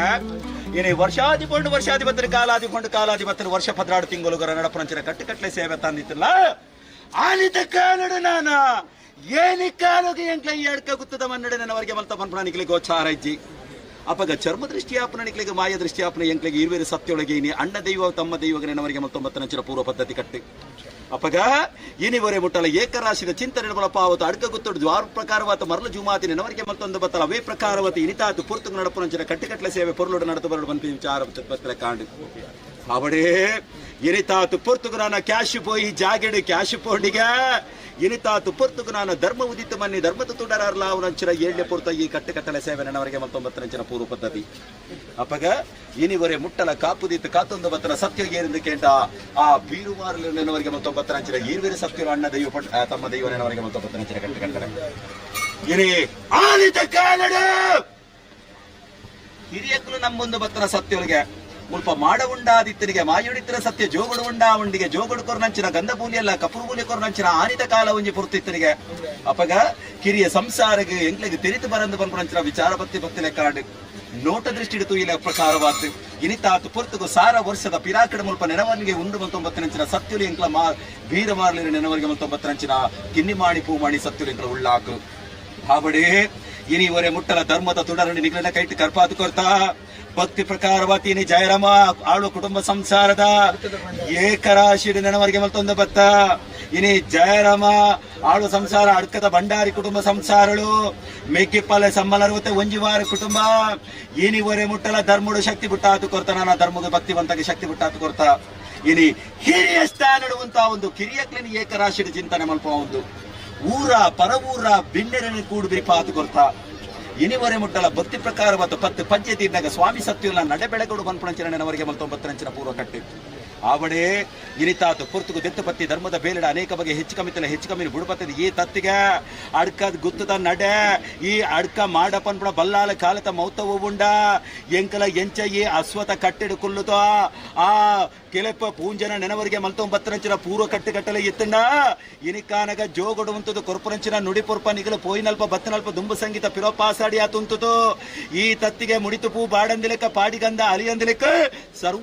ಏನೇ ವರ್ಷಾಧಿಪಂಡು ವರ್ಷಾಧಿಪತ್ರಿ ಕಾಲಾಧಿಪಂಡು ಕಾಲಾಧಿಪತ್ರಿ ವರ್ಷ 12 ತಿಂಗಳುಗರ ನಡಪುರಂಚಿನ ಕಟ್ಟು ಕಟ್ಟಲೆ ಸೇವೆ ತಂದಿತ್ತಲ್ಲ ಆನಿತ ಕಾಲಡು ನಾನ ಏನಿ ಕಾಲುಗೆ ಎಂಕ್ಲ ಎಡ್ಕ ಗುತ್ತದ ಮನ್ನಡೆ ನನ್ನವರಿಗೆ ಮಲ್ತ ಪನ್ಪುಣ ಗೋಚಾರ ಇಜ್ಜಿ ಅಪಗ ಚರ್ಮ ದೃಷ್ಟಿಯಾಪನ ನಿಕ್ಲಿಗೆ ಮಾಯ ದೃಷ್ಟಿಯಾಪನ ಎಂಕ್ಲಿಗೆ ಇರುವೇರು ಸತ್ಯೊಳಗೆ ಇನಿ ಅಣ್ಣ ದೈವ ತಮ್ಮ ದೈವಗೆ ನನ್ನವರಿಗೆ ಮಲ್ತೊಂಬತ್ತನಂಚಿನ ಪೂರ್ವ ಪದ್ಧತಿ ಕಟ್ಟೆ ಅಪಗ ಏನಿವರೆ ಮುಟ್ಟಲ ಏಕರಾಶಿದ ಚಿಂತನೆ ಪಾವತು ಅಡ್ಕ ಗುತ್ತಡು ದ್ವಾರ ಪ್ರಕಾರವಾತ ಮರಳು ಜುಮಾತಿ ನೆನವರಿಗೆ ಮತ್ತೊಂದು ಬತ್ತಲ ಅವೇ ಪ್ರಕಾರವತಿ ಇನಿತಾತು ಪುರ್ತು ನಡಪುನಂಚಿನ ಕಟ್ಟಿಕಟ್ಟಲೆ ಸೇವೆ ಪೊರುಳುಡು ನಡತು ಬರಡು ಬಂಪಿ ವಿಚಾರ ಬತ್ತಲ ಕಾಂಡು ಅವಡೇ ಇನಿತಾತು ಪುರ್ತುಗು ನಾನು ಕ್ಯಾಶ್ ಪೋಯಿ ಜಾಗೆಡು ಕ್ಯಾಶ್ ಪೋಂಡಿಗ ಇನಿತಾತು ಪುರ್ತುಗು ನಾನು ಧರ್ಮ ಉದಿತ ಮನ್ನಿ ಧರ್ಮದ ತುಡರಾರ್ಲಾವನಂಚಿನ ಏಳ್ಯ ಪುರ್ತ ಈ ಕಟ್ಟಕಟ್ಟಲೆ ಸೇವೆ ನನ್ನವರಿಗೆ ಮತ್ತೊಂಬತ್ತನಂಚಿನ ಪೂರ್ವ ಪದ್ಧತಿ ಅಪಗ ಇನಿವರೆ ಮುಟ್ಟಲ ಕಾಪುದಿತ್ತು ಕಾತೊಂದು ಬತ್ತನ ಸತ್ಯ ಏರಿಂದ ಕೇಂಟ ಆ ಬೀರುಮಾರಲು ನೆನವರಿಗೆ ಮತ್ತೊಂಬತ್ತನಂಚಿನ ಈರ್ವೇರು ಸತ್ಯರು ಅಣ್ಣ ದೈವ ತಮ್ಮ ದೈವ ನೆನವರಿಗೆ ಮತ್ತೊಂಬತ್ತನಂಚಿನ ಕಟ್ಟು ಕಟ್ಟಲೆ ಇನಿ ಆನಿತ ಕಾಲಡು ಹಿರಿಯಕ್ಕಲು ನಮ್ಮೊಂದು ಬತ್ತನ ಸತ್ಯೊಳಗೆ ಮುಲ್ಪ ಮಾಡ ಉಂಡಾದಿತ್ತನಿಗೆ ಮಾಯುಡಿತ್ತರ ಸತ್ಯ ಜೋಗಡು ಉಂಡಾ ಉಂಡಿಗೆ ಜೋಗಡು ಕೊರ್ನಂಚಿನ ಗಂಧ ಬೂಲಿಯಲ್ಲ ಕಪುರು ಬೂಲಿ ಕೊರ್ನಂಚಿನ ಆನಿತ ಕಾಲ ಒಂಜಿ ಪುರ್ತಿತ್ತನಿಗೆ ಅಪಗ ಕಿರಿಯ ಸಂಸಾರಗೆ ಎಂಕ್ಲೆಗೆ ತೆರಿತು ಬರಂದು ಪನ್ಪುನಂಚಿನ ವಿಚಾರ ಪತ್ತಿ ಪತ್ತಿನ ಕಾಡು ನೋಟ ದೃಷ್ಟಿ ತುಯಿಲ ಪ್ರಕಾರವಾತು ಇನಿತಾತು ಪೊರ್ತುಗು ಸಾರ ವರ್ಷದ ಪಿರಾಕಡ ಮುಲ್ಪ ನೆನವನಿಗೆ ಉಂಡು ಮತ್ತೊಂಬತ್ತನಂಚಿನ ಸತ್ಯುಲಿ ಎಂಕ್ಲ ಮಾ ಬೀರ ಮಾರ್ಲಿನ ನೆನವರಿಗೆ ಮತ್ತೊಂಬತ್ತನಂಚಿನ ಕಿನ್ನಿಮಾಣಿ ಪೂಮಾಣಿ ಸತ್ಯುಲಿ ಎಂಕ್ಲ ಉಳ್ಳಾಕು ಹಾಬಡಿ ಇನಿ ಒರೆ ಮುಟ್ಟಲ ಧರ್ಮದ ತುಡರಣಿ ನಿಗ್ಲನ ಕೈಟ್ ಕರ್ಪಾತು ಕೊರ್ತಾ ಭಕ್ತಿ ಪ್ರಕಾರವಾತಿ ಇನಿ ಜಯರಾಮ ಆಳು ಕುಟುಂಬ ಸಂಸಾರದ ಏಕರಾಶಿ ನೆನವರಿಗೆ ಮತ್ತೊಂದು ಬತ್ತ ಇನಿ ಜಯರಾಮ ಆಳು ಸಂಸಾರ ಅಡ್ಕದ ಭಂಡಾರಿ ಕುಟುಂಬ ಸಂಸಾರಳು ಮೆಗ್ಗಿಪಾಲೆ ಸಮ್ಮಲರುವತ್ತೆ ಒಂಜಿವಾರ ಕುಟುಂಬ ಇನಿ ಒರೆ ಮುಟ್ಟಲ ಧರ್ಮಡು ಶಕ್ತಿ ಬಿಟ್ಟಾತು ಕೊರ್ತ ನನ್ನ ಧರ್ಮದ ಭಕ್ತಿವಂತಗೆ ಶಕ್ತಿ ಬಿಟ್ಟಾತು ಕೊರ್ತ ಇನಿ ಹಿರಿಯ ಸ್ಥಾನಡುವಂತ ಒಂದು ಕಿರಿಯಕ್ಲಿನಿ ಏಕರಾಶಿ ಚಿಂತನೆ ಮಲ್ಪ ಒಂದು ಊರ ಪರವೂರ ಬಿನ್ನೆರನೆ ಕೂಡು ಪಾತು ಕೊರ್ತ ಇನಿವರೆ ಮುಟ್ಟಲ ಭಕ್ತಿ ಪ್ರಕಾರ ಮತ್ತು ಪತ್ತು ಪಂಚೆ ತೀರ್ನಾಗ ಸ್ವಾಮಿ ಸತ್ಯುಲ್ಲ ನಡೆ ಬೆಳಗೋಡು ಬನ್ಪುಣಂಚಿನವರಿಗೆ ಮತ್ತೊಂಬತ್ತರಂಚಿನ ಪೂರ್ವ ಕಟ್ಟೆ ಆವಡೆ ಇನಿತಾತು ಪುರ್ತುಗು ದೆತ್ತು ಪತ್ತಿ ಧರ್ಮದ ಬೇಲಿಡ ಅನೇಕ ಬಗೆ ಹೆಚ್ಚು ಕಮ್ಮಿತಲ್ಲ ಹೆಚ್ಚು ಕಮ್ಮಿ ಬುಡಪತ್ತದ ಈ ತತ್ತಿಗೆ ಅಡ್ಕದ ಗುತ್ತದ ನಡೆ ಈ ಅಡ್ಕ ಮಾಡಪನ್ಪುಣ ಬಲ್ಲಾಲ ಕಾಲತ ಮೌತವು ಉಂಡ ಎಂಕಲ ಎಂಚ ಈ ಅಶ್ವತ ಕಟ್ಟೆಡು ಕುಲ್ಲುತ ಆ ಕೆಲೆಪ್ಪ ಪೂಂಜನ ನೆನವರಿಗೆ ಮಲ್ತೊಂಬತ್ತರಂಚಿನ ಪೂರ್ವ ಕಟ್ಟು ಕಟ್ಟಲೆ ಎತ್ತಂಡ ಇನಿಕಾನಗ ಜೋಗಡು ಉಂತದು ಕೊರ್ಪುರಂಚಿನ ನುಡಿ ಪೊರ್ಪ ನಿಗಲು ಪೋಯಿನಲ್ಪ ಬತ್ತನಲ್ಪ ದುಂಬು ಸಂಗೀತ ಪಿರೋಪಾಸಾಡಿ ಆತುಂತುತು ಈ ತತ್ತಿಗೆ ಮುಡಿತುಪು ಬಾಡಂದಿಲೆಕ್ಕ ಪಾಡಿಗಂದ ಅಲಿಯಂದಿಲೆಕ್ಕ ಸರ್ವ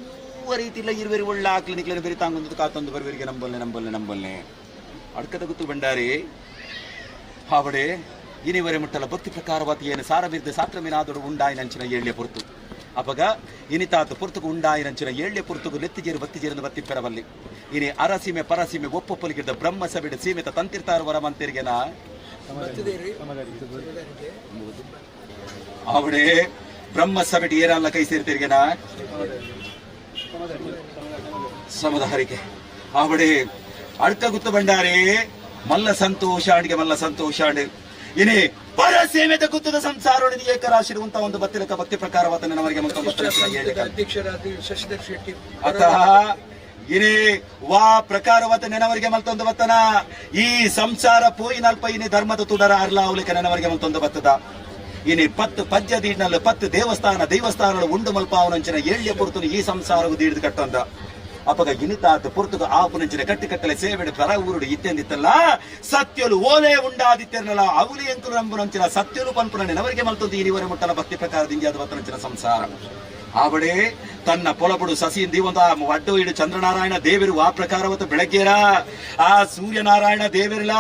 ರೀತಿಲ್ಲ ಇರುವೆರಿ ಒಳ್ಳೆ ಆಕ್ಲಿ ನಿಕ್ಲಿನ ಬೇರೆ ತಾಂಗೊಂದು ಕಾತೊಂದು ಬರುವರಿಗೆ ನಂಬಲ್ನೆ ನಂಬಲ್ನೆ ನಂಬಲ್ನೆ ಅಡ್ಕದ ಗುತ್ತು ಬಂಡಾರಿ ಹಾವಡೆ ಇನಿವರೆ ಮುಟ್ಟಲ ಭಕ್ತಿ ಪ್ರಕಾರವಾತಿ ಏನು ಸಾರವಿರ್ದ ಸಾತ್ರಮಿನಾದೊಡು ಉಂಡಾಯಿನಂಚಿನ ಏಳ್ಯ ಪೊರ್ತು ಅಪಗ ಇನಿತಾತು ಪೊರ್ತುಗು ಉಂಡಾಯಿನಂಚಿನ ಏಳ್ಯ ಪೊರ್ತುಗು ಲೆತ್ತಿಜೇರು ಬತ್ತಿಜೇರು ಬತ್ತಿ ಪೆರವಲ್ಲಿ ಇನಿ ಅರಸೀಮೆ ಪರಸೀಮೆ ಒಪ್ಪೊಪ್ಪಲಿಗಿದ್ದ ಬ್ರಹ್ಮ ಸಬಿಡ ಸೀಮಿತ ತಂತಿರ್ತಾರು ವರ ಮಂತಿರಿಗೆನಾ ಅವಡೇ ಬ್ರಹ್ಮ ಸಬಿಡಿ ಏರಲ್ಲ ಕೈ ಸೇರ್ತಿರಿಗೆನಾ ಸಮದ ಹರಿಕೆ ಆವಡೆ ಅಡ್ಕ ಗುತ್ತು ಬಂಡಾರೆ ಮಲ್ಲ ಸಂತೋಷ ಅಡಿಗೆ ಮಲ್ಲ ಸಂತೋಷ ಇನಿ ಪರಸೇಮೆದ ಗುತ್ತದ ಸಂಸಾರ ಏಕರಾಶಿರುವಂತ ಒಂದು ಬತ್ತಿಲಕ ಭಕ್ತಿ ಪ್ರಕಾರವಾದ ನವರಿಗೆ ಅಧ್ಯಕ್ಷರಾದ ಶಶಿಧರ್ ಶೆಟ್ಟಿ ಅತಃ ಇನಿ ವಾ ಪ್ರಕಾರವಾದ ನೆನವರಿಗೆ ಮಲ್ತೊಂದು ಬತ್ತನ ಈ ಸಂಸಾರ ಪೋಯಿನಲ್ಪ ಇನಿ ಧರ್ಮದ ತುಡರ ಅರ್ಲಾವುಲಿಕ ನೆನವರಿಗೆ ಮಲ್ತೊಂದು ಬತ್ತದ ಇನಿ ಪತ್ತು ಪಜ್ಜ ದೀಡ್ನಲ್ಲ ಪತ್ತು ದೇವಸ್ಥಾನ ದೇವಸ್ಥಾನಗಳು ಉಂಡು ಮಲ್ಪಾವನಂಚಿನ ಏಳ್ಯ ಪುರ್ತುನು ಈ ಸಂಸಾರವು ದೀಡ್ದು ಕಟ್ಟೊಂದ ಅಪಗ ಇನಿತಾತ ಪುರ್ತುಗ ಆಪುನಂಚಿನ ಕಟ್ಟಿ ಕಟ್ಟಲೆ ಸೇವೆಡು ಪರ ಊರುಡು ಇತ್ತೆಂದಿತ್ತಲ್ಲ ಸತ್ಯಲು ಓಲೆ ಉಂಡಾದಿತ್ತೆರ್ನಲ ಅವಲಿ ಎಂಕುಲು ನಂಬುನಂಚಿನ ಸತ್ಯಲು ಪನ್ಪುನ ನೆನವರಿಗೆ ಮಲ್ತೊಂದು ಇನಿವರೆ ಮುಟ್ಟಲ ಭಕ್ತಿ ಪ್ರಕಾರದಿಂದ ಅದು ಬತ್ತನಂಚಿನ ಸಂಸಾರ. ಆವಡೆ ತನ್ನ ಪೊಲಪುಡು ಸಸಿ ಒಂದು ವಡ್ಡು ಇಡು ಚಂದ್ರನಾರಾಯಣ ದೇವರು ಆ ಪ್ರಕಾರವತ್ತು ಬೆಳಗ್ಗೆರ ಆ ಸೂರ್ಯನಾರಾಯಣ ದೇವಿರಲ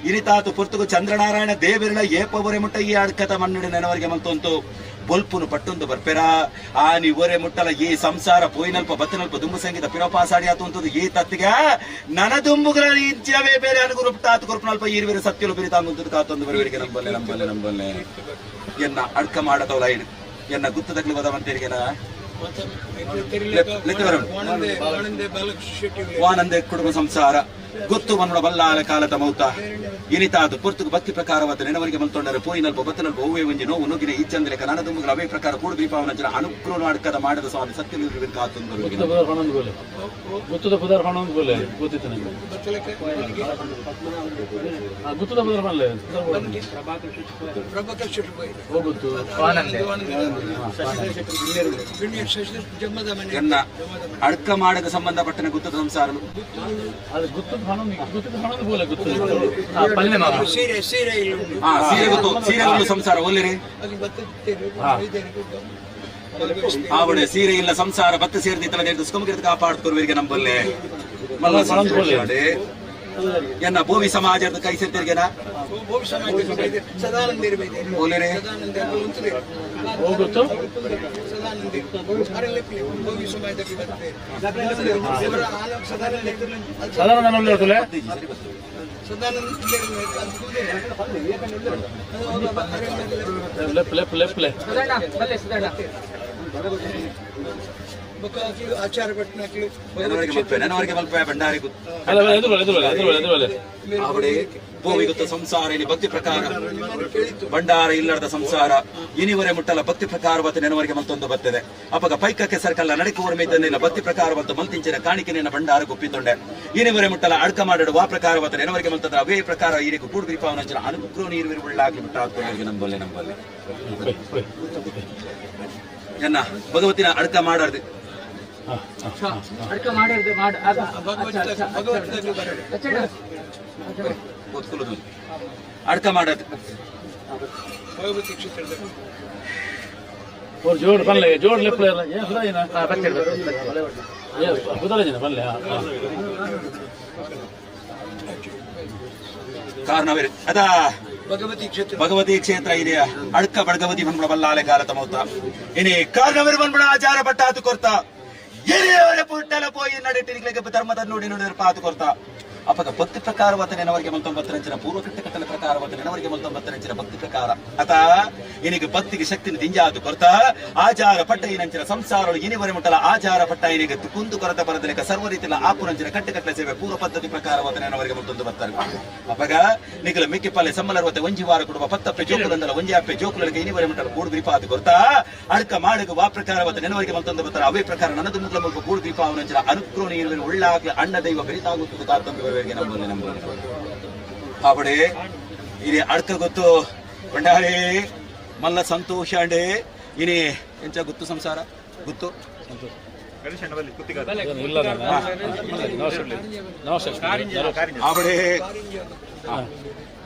ಇನಿತಾತು ಪುರ್ತುಗು ಚಂದ್ರನಾರಾಯಣ ದೇವಿರಲ ಏಪವರೆ ಮುಟ್ಟ ಈ ಅಡ್ಕತ ಮಣ್ಣಿಡು ನೆನವರಿಗೆ ಮಲ್ತೊಂತು ಬೊಲ್ಪುನು ಪಟ್ಟೊಂದು ಬರ್ಪೆರ ಆ ನೀವರೆ ಮುಟ್ಟಲ ಈ ಸಂಸಾರ ಪೋಯಿನಲ್ಪ ಬತ್ತನಲ್ಪ ದುಂಬು ಸಂಗೀತ ಪಿರೋಪಾಸಾಡಿ ಆತು ಈ ತತ್ತಿಗೆ ನನ ದುಂಬುಗಳ ಇಂಚಿನವೇ ಬೇರೆ ಅನುಗುರು ತಾತು ಕೊರ್ಪನಲ್ಪ ಈರುವೆರೆ ಸತ್ಯಲು ಬಿರಿತಾಂಗುಂತದ್ದು ಕಾತೊಂದು ಬರುವರಿಗೆ ನಂಬಲ್ಲೆ ನಂಬಲ್ಲೆ ನಂಬಲ್ಲೆ ಎನ್ನ ಅಡ್ಕ ಮಾಡತವಲ ಇಡು ಎನ್ನ ಗುತ್ತದಗ್ಲು ಬದ ವಾನಂದೆ ಕುಟುಂಬ ಸಂಸಾರ ಗೊತ್ತು ಮನ್ನಡ ಬಲ್ಲಾಲ ಕಾಲದ ಮೌತ ಇನಿತಾದು ಪುರ್ತುಗು ಭಕ್ತಿ ಪ್ರಕಾರವಾದ ನೆನವರಿಗೆ ಮಲ್ತೊಂಡರೆ ಪೋಯಿನಲ್ಪ ಬತ್ತನಲ್ಪ ಒವ್ವೇ ಒಂಜಿ ನೋವು ನುಗ್ಗಿನ ಈಚಂದ್ರೆ ಕನ್ನಡ ಅವೇ ಪ್ರಕಾರ ಕೂಡು ದೀಪಾವನ ಜನ ಅನುಗ್ರಹ ಅಡ್ಕದ ಮಾಡಿದ ಸ್ವಾಮಿ ಸತ್ಯ ಕಾತೊಂದು ಗುತ್ತದ ಪುದರ್ ಹಣೊಂದು ಬೋಲೆ ಗೊತ್ತಿತ್ತು ನಂಗೆ. ಗುತ್ತದ ಪುದರ್ ಪನ್ಲೆ ಪ್ರಭಾಕರ್ ಶೆಟ್ಟಿ ಹೋಗುತ್ತು. ಎನ್ನ ಅಡ್ಕ ಮಾಡಕ ಸಂಬಂಧಪಟ್ಟನ ಗುತ್ತದ ಸಂಸಾರ ಅದು ಗುತ್ತದ ಹಣೊಂದು ಗುತ್ತದ ಹಣೊಂದು ಬೋಲೆ ಗುತ್ತದ ಸೀರೆ ಸೀರೆ ಇಲ್ಲ. ಸೀರೆ ಗೊತ್ತು ಸೀರೆ ಒಂದು ಸಂಸಾರ ಒಲ್ಲಿರಿ ಆವಡೆ ಸೀರೆ ಇಲ್ಲ ಸಂಸಾರ ಬತ್ತ ಸೇರಿದ ಸುಖಮಗಿರಿದ ಕಾಪಾಡ್ಕೊರ್ವರಿಗೆ ನಂಬಲ್ಲೆ ಮಲ್ಲ ಸಂತೋಷ ಎನ್ನ ಭೂಮಿ ಸಮಾಜದ ಕೈ ಸೇರ್ತಿರ್ಗೆನ ಒಲ್ಲಿರಿ ಹೋಗುತ್ತು. ಸದಾನಂದ ಲೆಪ್ ಲೆಪ್ ಲೆಪ್ ಲೆ ಆಚಾರ ಭಂಡಾರಿ ಭೂಮಿ ಗೊತ್ತ ಸಂಸಾರ ಇನಿ ಭಕ್ತಿ ಪ್ರಕಾರ ಭಂಡಾರ ಇಲ್ಲದ ಸಂಸಾರ ಇನಿವರೆ ಮುಟ್ಟಲ ಭಕ್ತಿ ಪ್ರಕಾರ ನೆನವರಿಗೆ ಮಲ್ತೊಂದು ಬರ್ತದೆ ಅಪಗ ಪೈಕಕ್ಕೆ ಸರ್ಕಲ್ಲ ನಡಿಕುವರ ಮೇದನ್ನಿಲ್ಲ ಭಕ್ತಿ ಪ್ರಕಾರ ಬಂತು ಮಲ್ತಿಂಚಿನ ಕಾಣಿಕೆನ ಭಂಡಾರ ಗುಪ್ಪಿತೊಂಡೆ ಇನಿವರೆ ಮುಟ್ಟಲ ಅಡ್ಕ ಮಾಡಡು ವಾ ಪ್ರಕಾರ ಬತ್ತ ನೆನವರಿಗೆ ಮಲ್ತದ್ರ ಅವೇ ಪ್ರಕಾರ ಇರಿಗೂ ಕೂಡು ದೀಪಾವನ ಅನುಗ್ರಹ ನೀರು ಉಳ್ಳಾಗ್ಲಿ ಬಿಟ್ಟಾದ್ಕೊಂಡು ನಂಬಲ್ಲೆ ನಂಬಲ್ಲೆ ಎನ್ನ ಭಗವತಿನ ಅಡ್ಕ ಮಾಡಾರ್ದು ಅಡ್ಕ ಮಾಡೋದು ಜೋಡ್ ಪನ್ಲೆ ಜೋಡ್ ಲೆಪ್ಲೆ ಏನ್ ಸುಧಾಜಿನ ಸುಧಾಜಿನ ಪನ್ಲೆ ಕಾರಣವೇ ಅದಾ ಭಗವತಿ ಕ್ಷೇತ್ರ ಭಗವತಿ ಕ್ಷೇತ್ರ ಇದೆಯಾ ಅಡ್ಕ ಬಡ್ಗವತಿ ಬಂದ್ಬಿಡ ಬಲ್ಲಾಲೆ ಕಾಲತ ಮೌತ ಇನಿ ಕಾರಣವರು ಬಂದ್ಬಿಡ ಆಚಾರ ಪಟ್ಟಾತು ಕೊರ್ತ ಎರಿಯವರ ಪುಟ್ಟಲ ಪೋಯಿ ನಡಿಟಿನಿಗೆ ಧರ್ಮದ ನೋಡಿ ನೋಡಿ ಪಾತು ಕೊರ್ತ ಅಪಗ ಭಕ್ತಿ ಪ್ರಕಾರವಾದ ನೆನವರಿಗೆ ಮಲ್ತೊಂಬತ್ತರಂಚಿನ ಪೂರ್ವ ಕಟ್ಟಕಟ್ಟಲ ಪ್ರಕಾರವಾದ ನೆನವರಿಗೆ ಮಲ್ತೊಂಬತ್ತರಂಚಿನ ಭಕ್ತಿ ಪ್ರಕಾರ ಅತ ಇನಿಗೆ ಭಕ್ತಿಗೆ ಶಕ್ತಿನ ದಿಂಜಾದು ಕೊರ್ತ ಆಚಾರ ಪಟ್ಟ ಇನಂಚಿನ ಸಂಸಾರಗಳು ಇನಿವರೆ ಮುಟ್ಟಲ ಆಚಾರ ಪಟ್ಟ ಇನಿಗೆ ಕುಂದು ಕೊರತ ಬರದಲೆಕ ಸರ್ವ ರೀತಿಯ ಆಪುರಂಚಿನ ಕಟ್ಟಕಟ್ಟಲ ಸೇವೆ ಪೂರ್ವ ಪದ್ಧತಿ ಪ್ರಕಾರವಾದ ನೆನವರಿಗೆ ಮಲ್ತೊಂದು ಬರ್ತಾರೆ ಅಪಗ ನಿಗಲ ಮಿಕ್ಕಿಪಾಲೆ ಸಮ್ಮಲರ್ವತೆ ಒಂಜಿ ವಾರ ಕುಟುಂಬ ಪತ್ತಪ್ಪೆ ಜೋಕುಲಂದಲ ಒಂಜಿ ಅಪ್ಪೆ ಜೋಕುಲಕ್ಕೆ ಇನಿವರೆ ಮುಟ್ಟಲ ಕೂಡು ಗ್ರೀಪಾದು ಕೊರ್ತ ಅಡ್ಕ ಮಾಡಗ ವಾ ಪ್ರಕಾರವಾದ ನೆನವರಿಗೆ ಮಲ್ತೊಂದು ಬರ್ತಾರೆ ಅವೇ ಪ್ರಕಾರ ನನ್ನದು ಮುಗ್ಲ ಮುಲ್ಪ ಕೂಡು ಗ್ರೀಪಾವನಂಚಿನ ಅನುಗ್ರಹ ನೀರುವಿನ ಉಳ್ಳಾಗ್ಲಿ ಅಣ್ಣ ದೈವ ಬೆರಿತಾಗುತ್ತದೆ ಕಾತಂದು ಬರುವವರಿಗೆ ನಂಬಲ್ಲೆ ನಂಬಲ್ಲೆ ಆವಡೆ ಇನಿ ಅಡ್ಕ ಗೊತ್ತು ಭಂಡಾರಿ ಮಲ್ಲ ಸಂತೋಷ ಅಂಡೆ ಇನಿ ಎಂಚ ಗೊತ್ತು ಸಂಸಾರ ಗೊತ್ತು ಆವಡೆ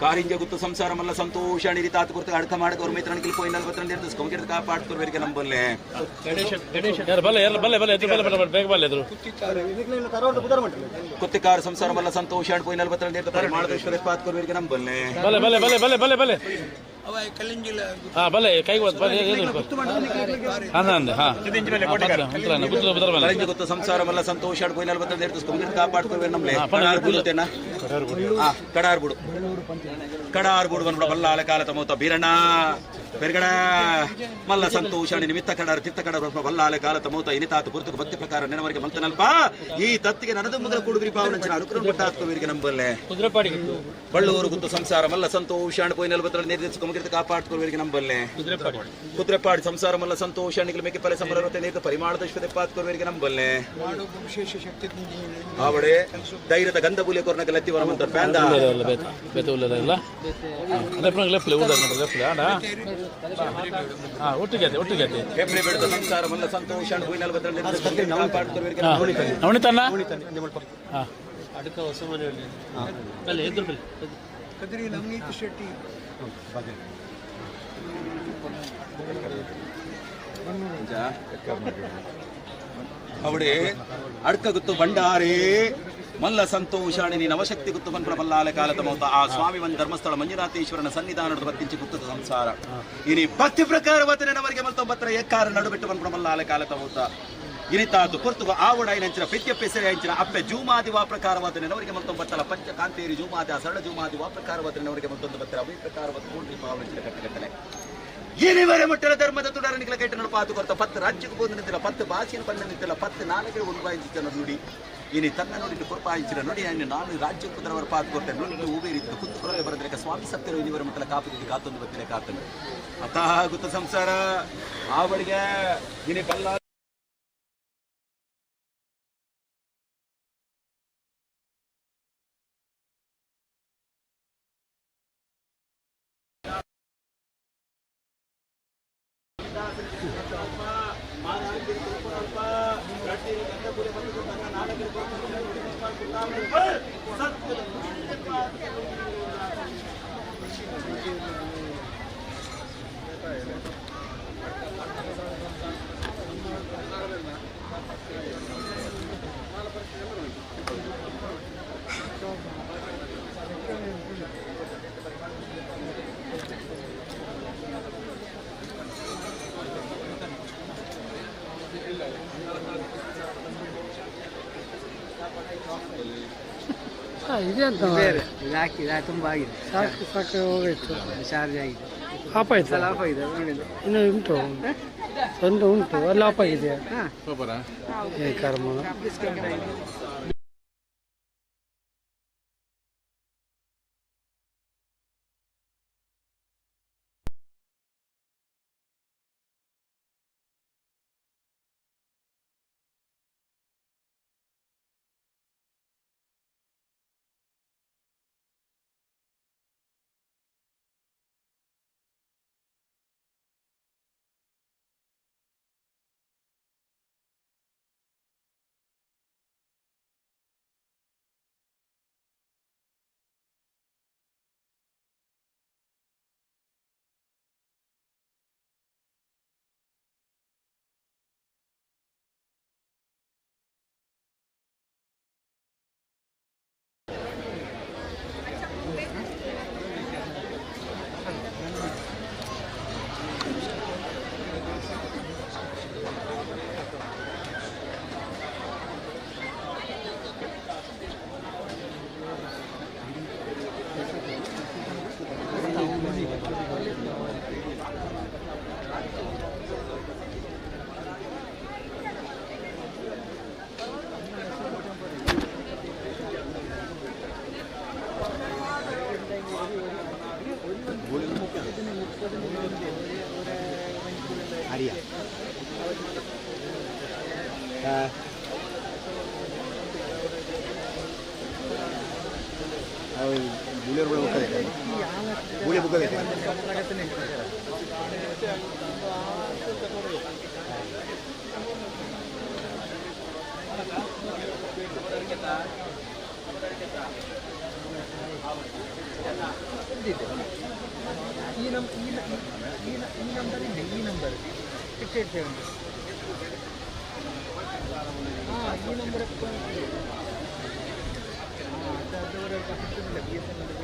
ಕಾರಿಂಜ ಗುತ್ತು ಸಂಸಾರ ಮಲ್ಲ ಸಂತೋಷ ಅಣಿರಿ ತಾತು ಕೊರ್ತು ಅಡ್ಕ ಮಾಡಕ ಅವ್ರ ಮೈತ್ರಣ ಪೋಯಿ ನಲ್ವತ್ತರಂಡು ಇರ್ತದೆ ಸ್ಕೊಂಗಿರ್ದು ಕಾಪಾಡ್ಕೊರ್ವರಿಗೆ ನಂಬಲ್ಲೆ ಬಲ್ಲೆ ಬಲ್ಲೆ ಬಲ್ಲೆ ಎದ್ರು ಬಲ್ಲೆ ಬಲ್ಲೆ ಬೇಗ ಬಲ್ಲೆ ಎದ್ರು ಕುತ್ತಿಕಾರ ಸಂಸಾರ ಮಲ್ಲ ಸಂತೋಷ ಅಣ್ ಪೋಯಿ ನಲ್ವತ್ತರಂಡು ಇರ್ತದೆ ಮಾಡದೇಶ್ವರ ಪಾತ್ಕೊರ್ವರಿಗೆ ನಂಬಲ್ಲೆ ಬಲ್ಲೆ ಬಲ್ಲೆ ಬಲ್ಲೆ ಬಲ್ಲೆ ಬಲ್ಲೆ ಬಲ್ಲೆ ಅವ ಕಲ್ಲಿಂಜಿಲ ಹಾ ಬಲ್ಲೆ ಕೈಗೆ ಬಲ್ಲೆ ಎದ್ರು ಹಾ ಅಂದೆ ಹಾ ಕಾರಿಂಜ ಗುತ್ತು ಸಂಸಾರ ಮಲ್ಲ ಸಂತೋಷ ಅಣ್ ಪೋಯಿ ನಲ್ವತ್ತರಂಡು ಇರ್ತದೆ ಸ್ಕೊಂಗಿರ್ದು ಕಾಪಾಡ್ಕೊರ್ವರಿಗೆ ನಂಬಲ್ಲೆ ಕಡಾರ್ಬುಡು ಕಡಾರ್ಬುಡು ಬಂದ್ಬಿಡ ಬಲ್ಲಾಲ ಕಾಲ ತಮೋತ ಬೀರಣ್ಣ ಬೆರ್ಗಡ ಮಲ್ಲ ಸಂತೋಷಾಣಿ ನಿಮಿತ್ತ ಕಡಾರ ತಿತ್ತ ಕಡಾರ ಬಲ್ಲಾಲ ಕಾಲ ತಮೋತ ಇನಿತಾತ ಪುರ್ತಕ ಭಕ್ತಿ ಪ್ರಕಾರ ನೆನವರಿಗೆ ಮಲ್ತನಲ್ಪ ಈ ತತ್ತಿಗೆ ನನದು ಮೊದಲ ಕೂಡುಗಿರಿ ಪಾವನಂಚಿನ ಅನುಗ್ರಹ ಕೊಟ್ಟಾತ್ಕೋವರಿಗೆ ನಂಬಲ್ಲೆ ಬಳ್ಳೂರು ಗುತ್ತು ಸಂಸಾರ ಮಲ್ಲ ಸಂತೋಷಾಣ ಪೋಯಿ ನಲವತ್ತರ ನಿರ್ದೇಶಕ ಕಾಪಾಡ್ಕೋವರಿಗೆ ನಂಬಲ್ಲೆ ಕುದ್ರೆಪಾಡಿ ಸಂಸಾರ ಮಲ್ಲ ಸಂತೋಷಾಣಿಗಳ ಮೇಕೆ ಪಲೆ ಸಮರತೆ ನೀರು ಪರಿಮಾಣದ ಪಾತ್ಕೋವರಿಗೆ ನಂಬಲ್ಲೆ ಆವಡೆ ಧೈರ್ಯದ ಗಂಧ ಬುಲಿಯ ಕೊರ್ನಕ ಲತ್ತಿ ವರಮಂತ ಪ್ಯಾಂದ ಬೇತೆ ಉಲ್ಲಲ್ಲ ಲೆಫ್ಟ್ ಲೆಫ್ಟ್ ಒಟ್ಟಿಗೆ ಒಟ್ಟಿಗೆ ಹೆಬ್ರಿ ಬೆಳೆದ ಸಂಸಾರ ಮಲ್ಲ ಸಂತೋಷ ನವನಿತಣ್ಣ ಅಡಕ ಹೊಸ ಮನೆಯಲ್ಲಿ ಅಲ್ಲ ಎದುರು ಬಲ್ಲಿ ಕದ್ರಿ ನವನೀತ್ ಶೆಟ್ಟಿ ಅವಡೆ ಅಡ್ಕ ಗುತ್ತು ಭಂಡಾರೇ ಮಲ್ಲ ಸಂತೋಷಾಣಿನಿ ನವಶಕ್ತಿ ಗುತ್ತು ಮನ್ಪುರ ಮಲ್ಲಾಲ ಕಾಲ ತಮೌತ ಆ ಸ್ವಾಮಿ ಒಂದು ಧರ್ಮಸ್ಥಳ ಮಂಜುನಾಥೇಶ್ವರನ ಸನ್ನಿಧಾನದ ಬತ್ತಿಂಚಿ ಗುತ್ತದ ಸಂಸಾರ ಇನಿ ಭಕ್ತಿ ಪ್ರಕಾರ ವತನವರಿಗೆ ಮಲ್ತೊಂಬತ್ತರ ಎಕ್ಕಾರ ನಡುಬಿಟ್ಟು ಮನ್ಪುರ ಮಲ್ಲಾಲ ಕಾಲ ತಮೌತ ಇನಿತಾತು ಪೊರ್ತುಗು ಆವಡಾಯಿನಂಚಿನ ಪೆತ್ಯಪ್ಪೆಸರೆ ಅಂಚಿನ ಅಪ್ಪೆ ಜೂಮಾದಿ ವಾ ಪ್ರಕಾರವಾದನೆನವರಿಗೆ ಮಲ್ತೊಂಬತ್ತಲ ಪಂಚ ಕಾಂತೇರಿ ಜೂಮಾದಿ ಆ ಸರಳ ಜೂಮಾದಿ ವಾ ಪ್ರಕಾರವಾದನೆನವರಿಗೆ ಮಲ್ತೊಂದು ಬತ್ತರ ಅವೇ ಪ್ರಕಾರವಾದ ಪೂರ್ಣಿ ಪಾವನಂಚಿನ ಕಟ್ಟಗಟ್ಟಲೆ ಏನಿವರೆ ಮುಟ್ಟಲ ಧರ್ಮದ ತುಡರನಿಗಳ ಕೈಟ ನಡಪಾತು ಕೊರತ ಪತ್ತು ರಾಜ್ಯಕ್ಕೆ ಬಂದು ನಿಂತಿಲ್ಲ ಪತ್ತು ಭಾಷೆಯನ್ನು ಬಂದು ನಿಂತಿಲ್ಲ ಪತ್ತು ನಾಲ್ಕೇ ಒಂದು ಬಾಯಿನ ನುಡಿ ಇನಿ ತನ್ನ ನುಡಿ ಕೊರಪಾಯಿಸಿರ ನೋಡಿ ನಾನು ರಾಜ್ಯಕ್ಕೆ ಕುದರವರ ಪಾತು ಕೊಡ್ತೇನೆ ನುಡಿ ಊಬೇರಿತ್ತು ಕುತ್ತು ಕೊರಲೆ ಬರದ್ರೆ ಸ್ವಾಮಿ ಸತ್ಯರು ಇನ್ನಿವರ ಮುಟ್ಟಲ ಕಾಪುತ್ತಿದ್ದು ಕಾತೊಂದು ಬತ್ತಿನ ಕಾತನು ಅತಃ ಗುತ್ತ ಸಂಸಾರ ಆವಳಿಗೆ ಇನಿ ಬಲ್ಲ ಇದೆ ಅಂತ ಬೇರೆ ಇದು ಹಾಕಿದೆ ತುಂಬ ಆಗಿದೆ ಸಾಕು ಸಾಕು ಹೋಗಾಯ್ತು ಚಾರ್ಜ್ ಆಗಿದೆ ಆಫ್ ಆಯ್ತು ಸಲ ಆಫ್ ಆಗಿದೆ ನೋಡಿದ್ದು ಇನ್ನು ಉಂಟು ಒಂದು ಉಂಟು ಅಲ್ಲಿ ಆಫ್ ಆಗಿದೆಯಾ ಏ ಕರ್ಮ ಡಿಸ್ಕೌಂಟ್ ಆಗಿದೆ. ಈ ನಮ್ ಈ ಈ ನಂಬರ್ ಇದೆ, ಈ ನಂಬರ್ 687. ಹಾಂ, ಈ ನಂಬರ್ ಬಿ ಎಸ್ ಎನ್ ಎಲ್.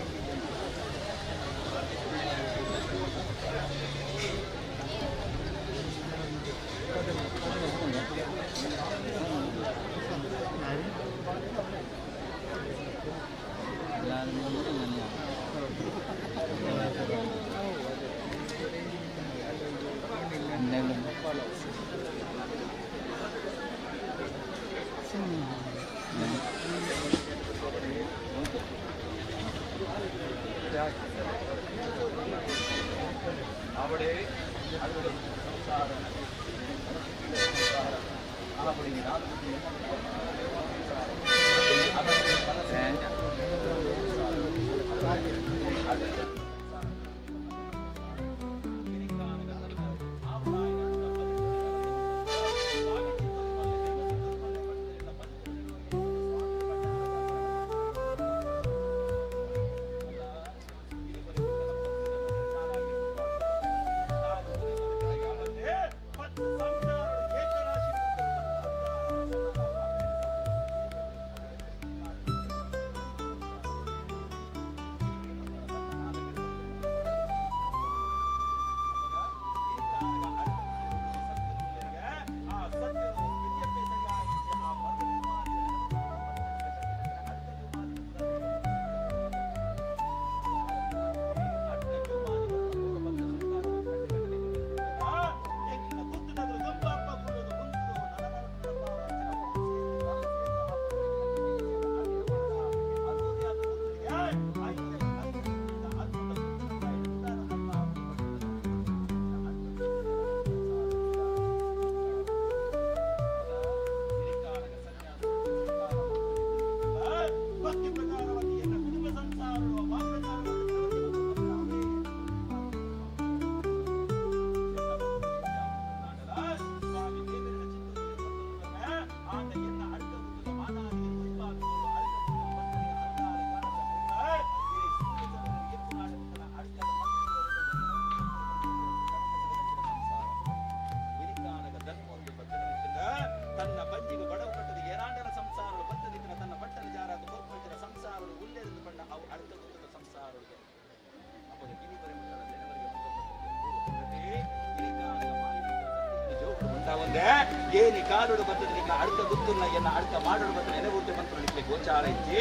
ಏನಿ ಕಾಲುಡು ಬತ್ತದ ಅಡ್ಕ ಗುತ್ತುಲ್ಲ ಎನ್ನ ಅಡ್ಕ ಮಾಡೋಡು ಬತ್ತ ನೆನಗುರ್ತೆ ಮಂತ್ರ ಗೋಚಾರ ಇಚ್ಚಿ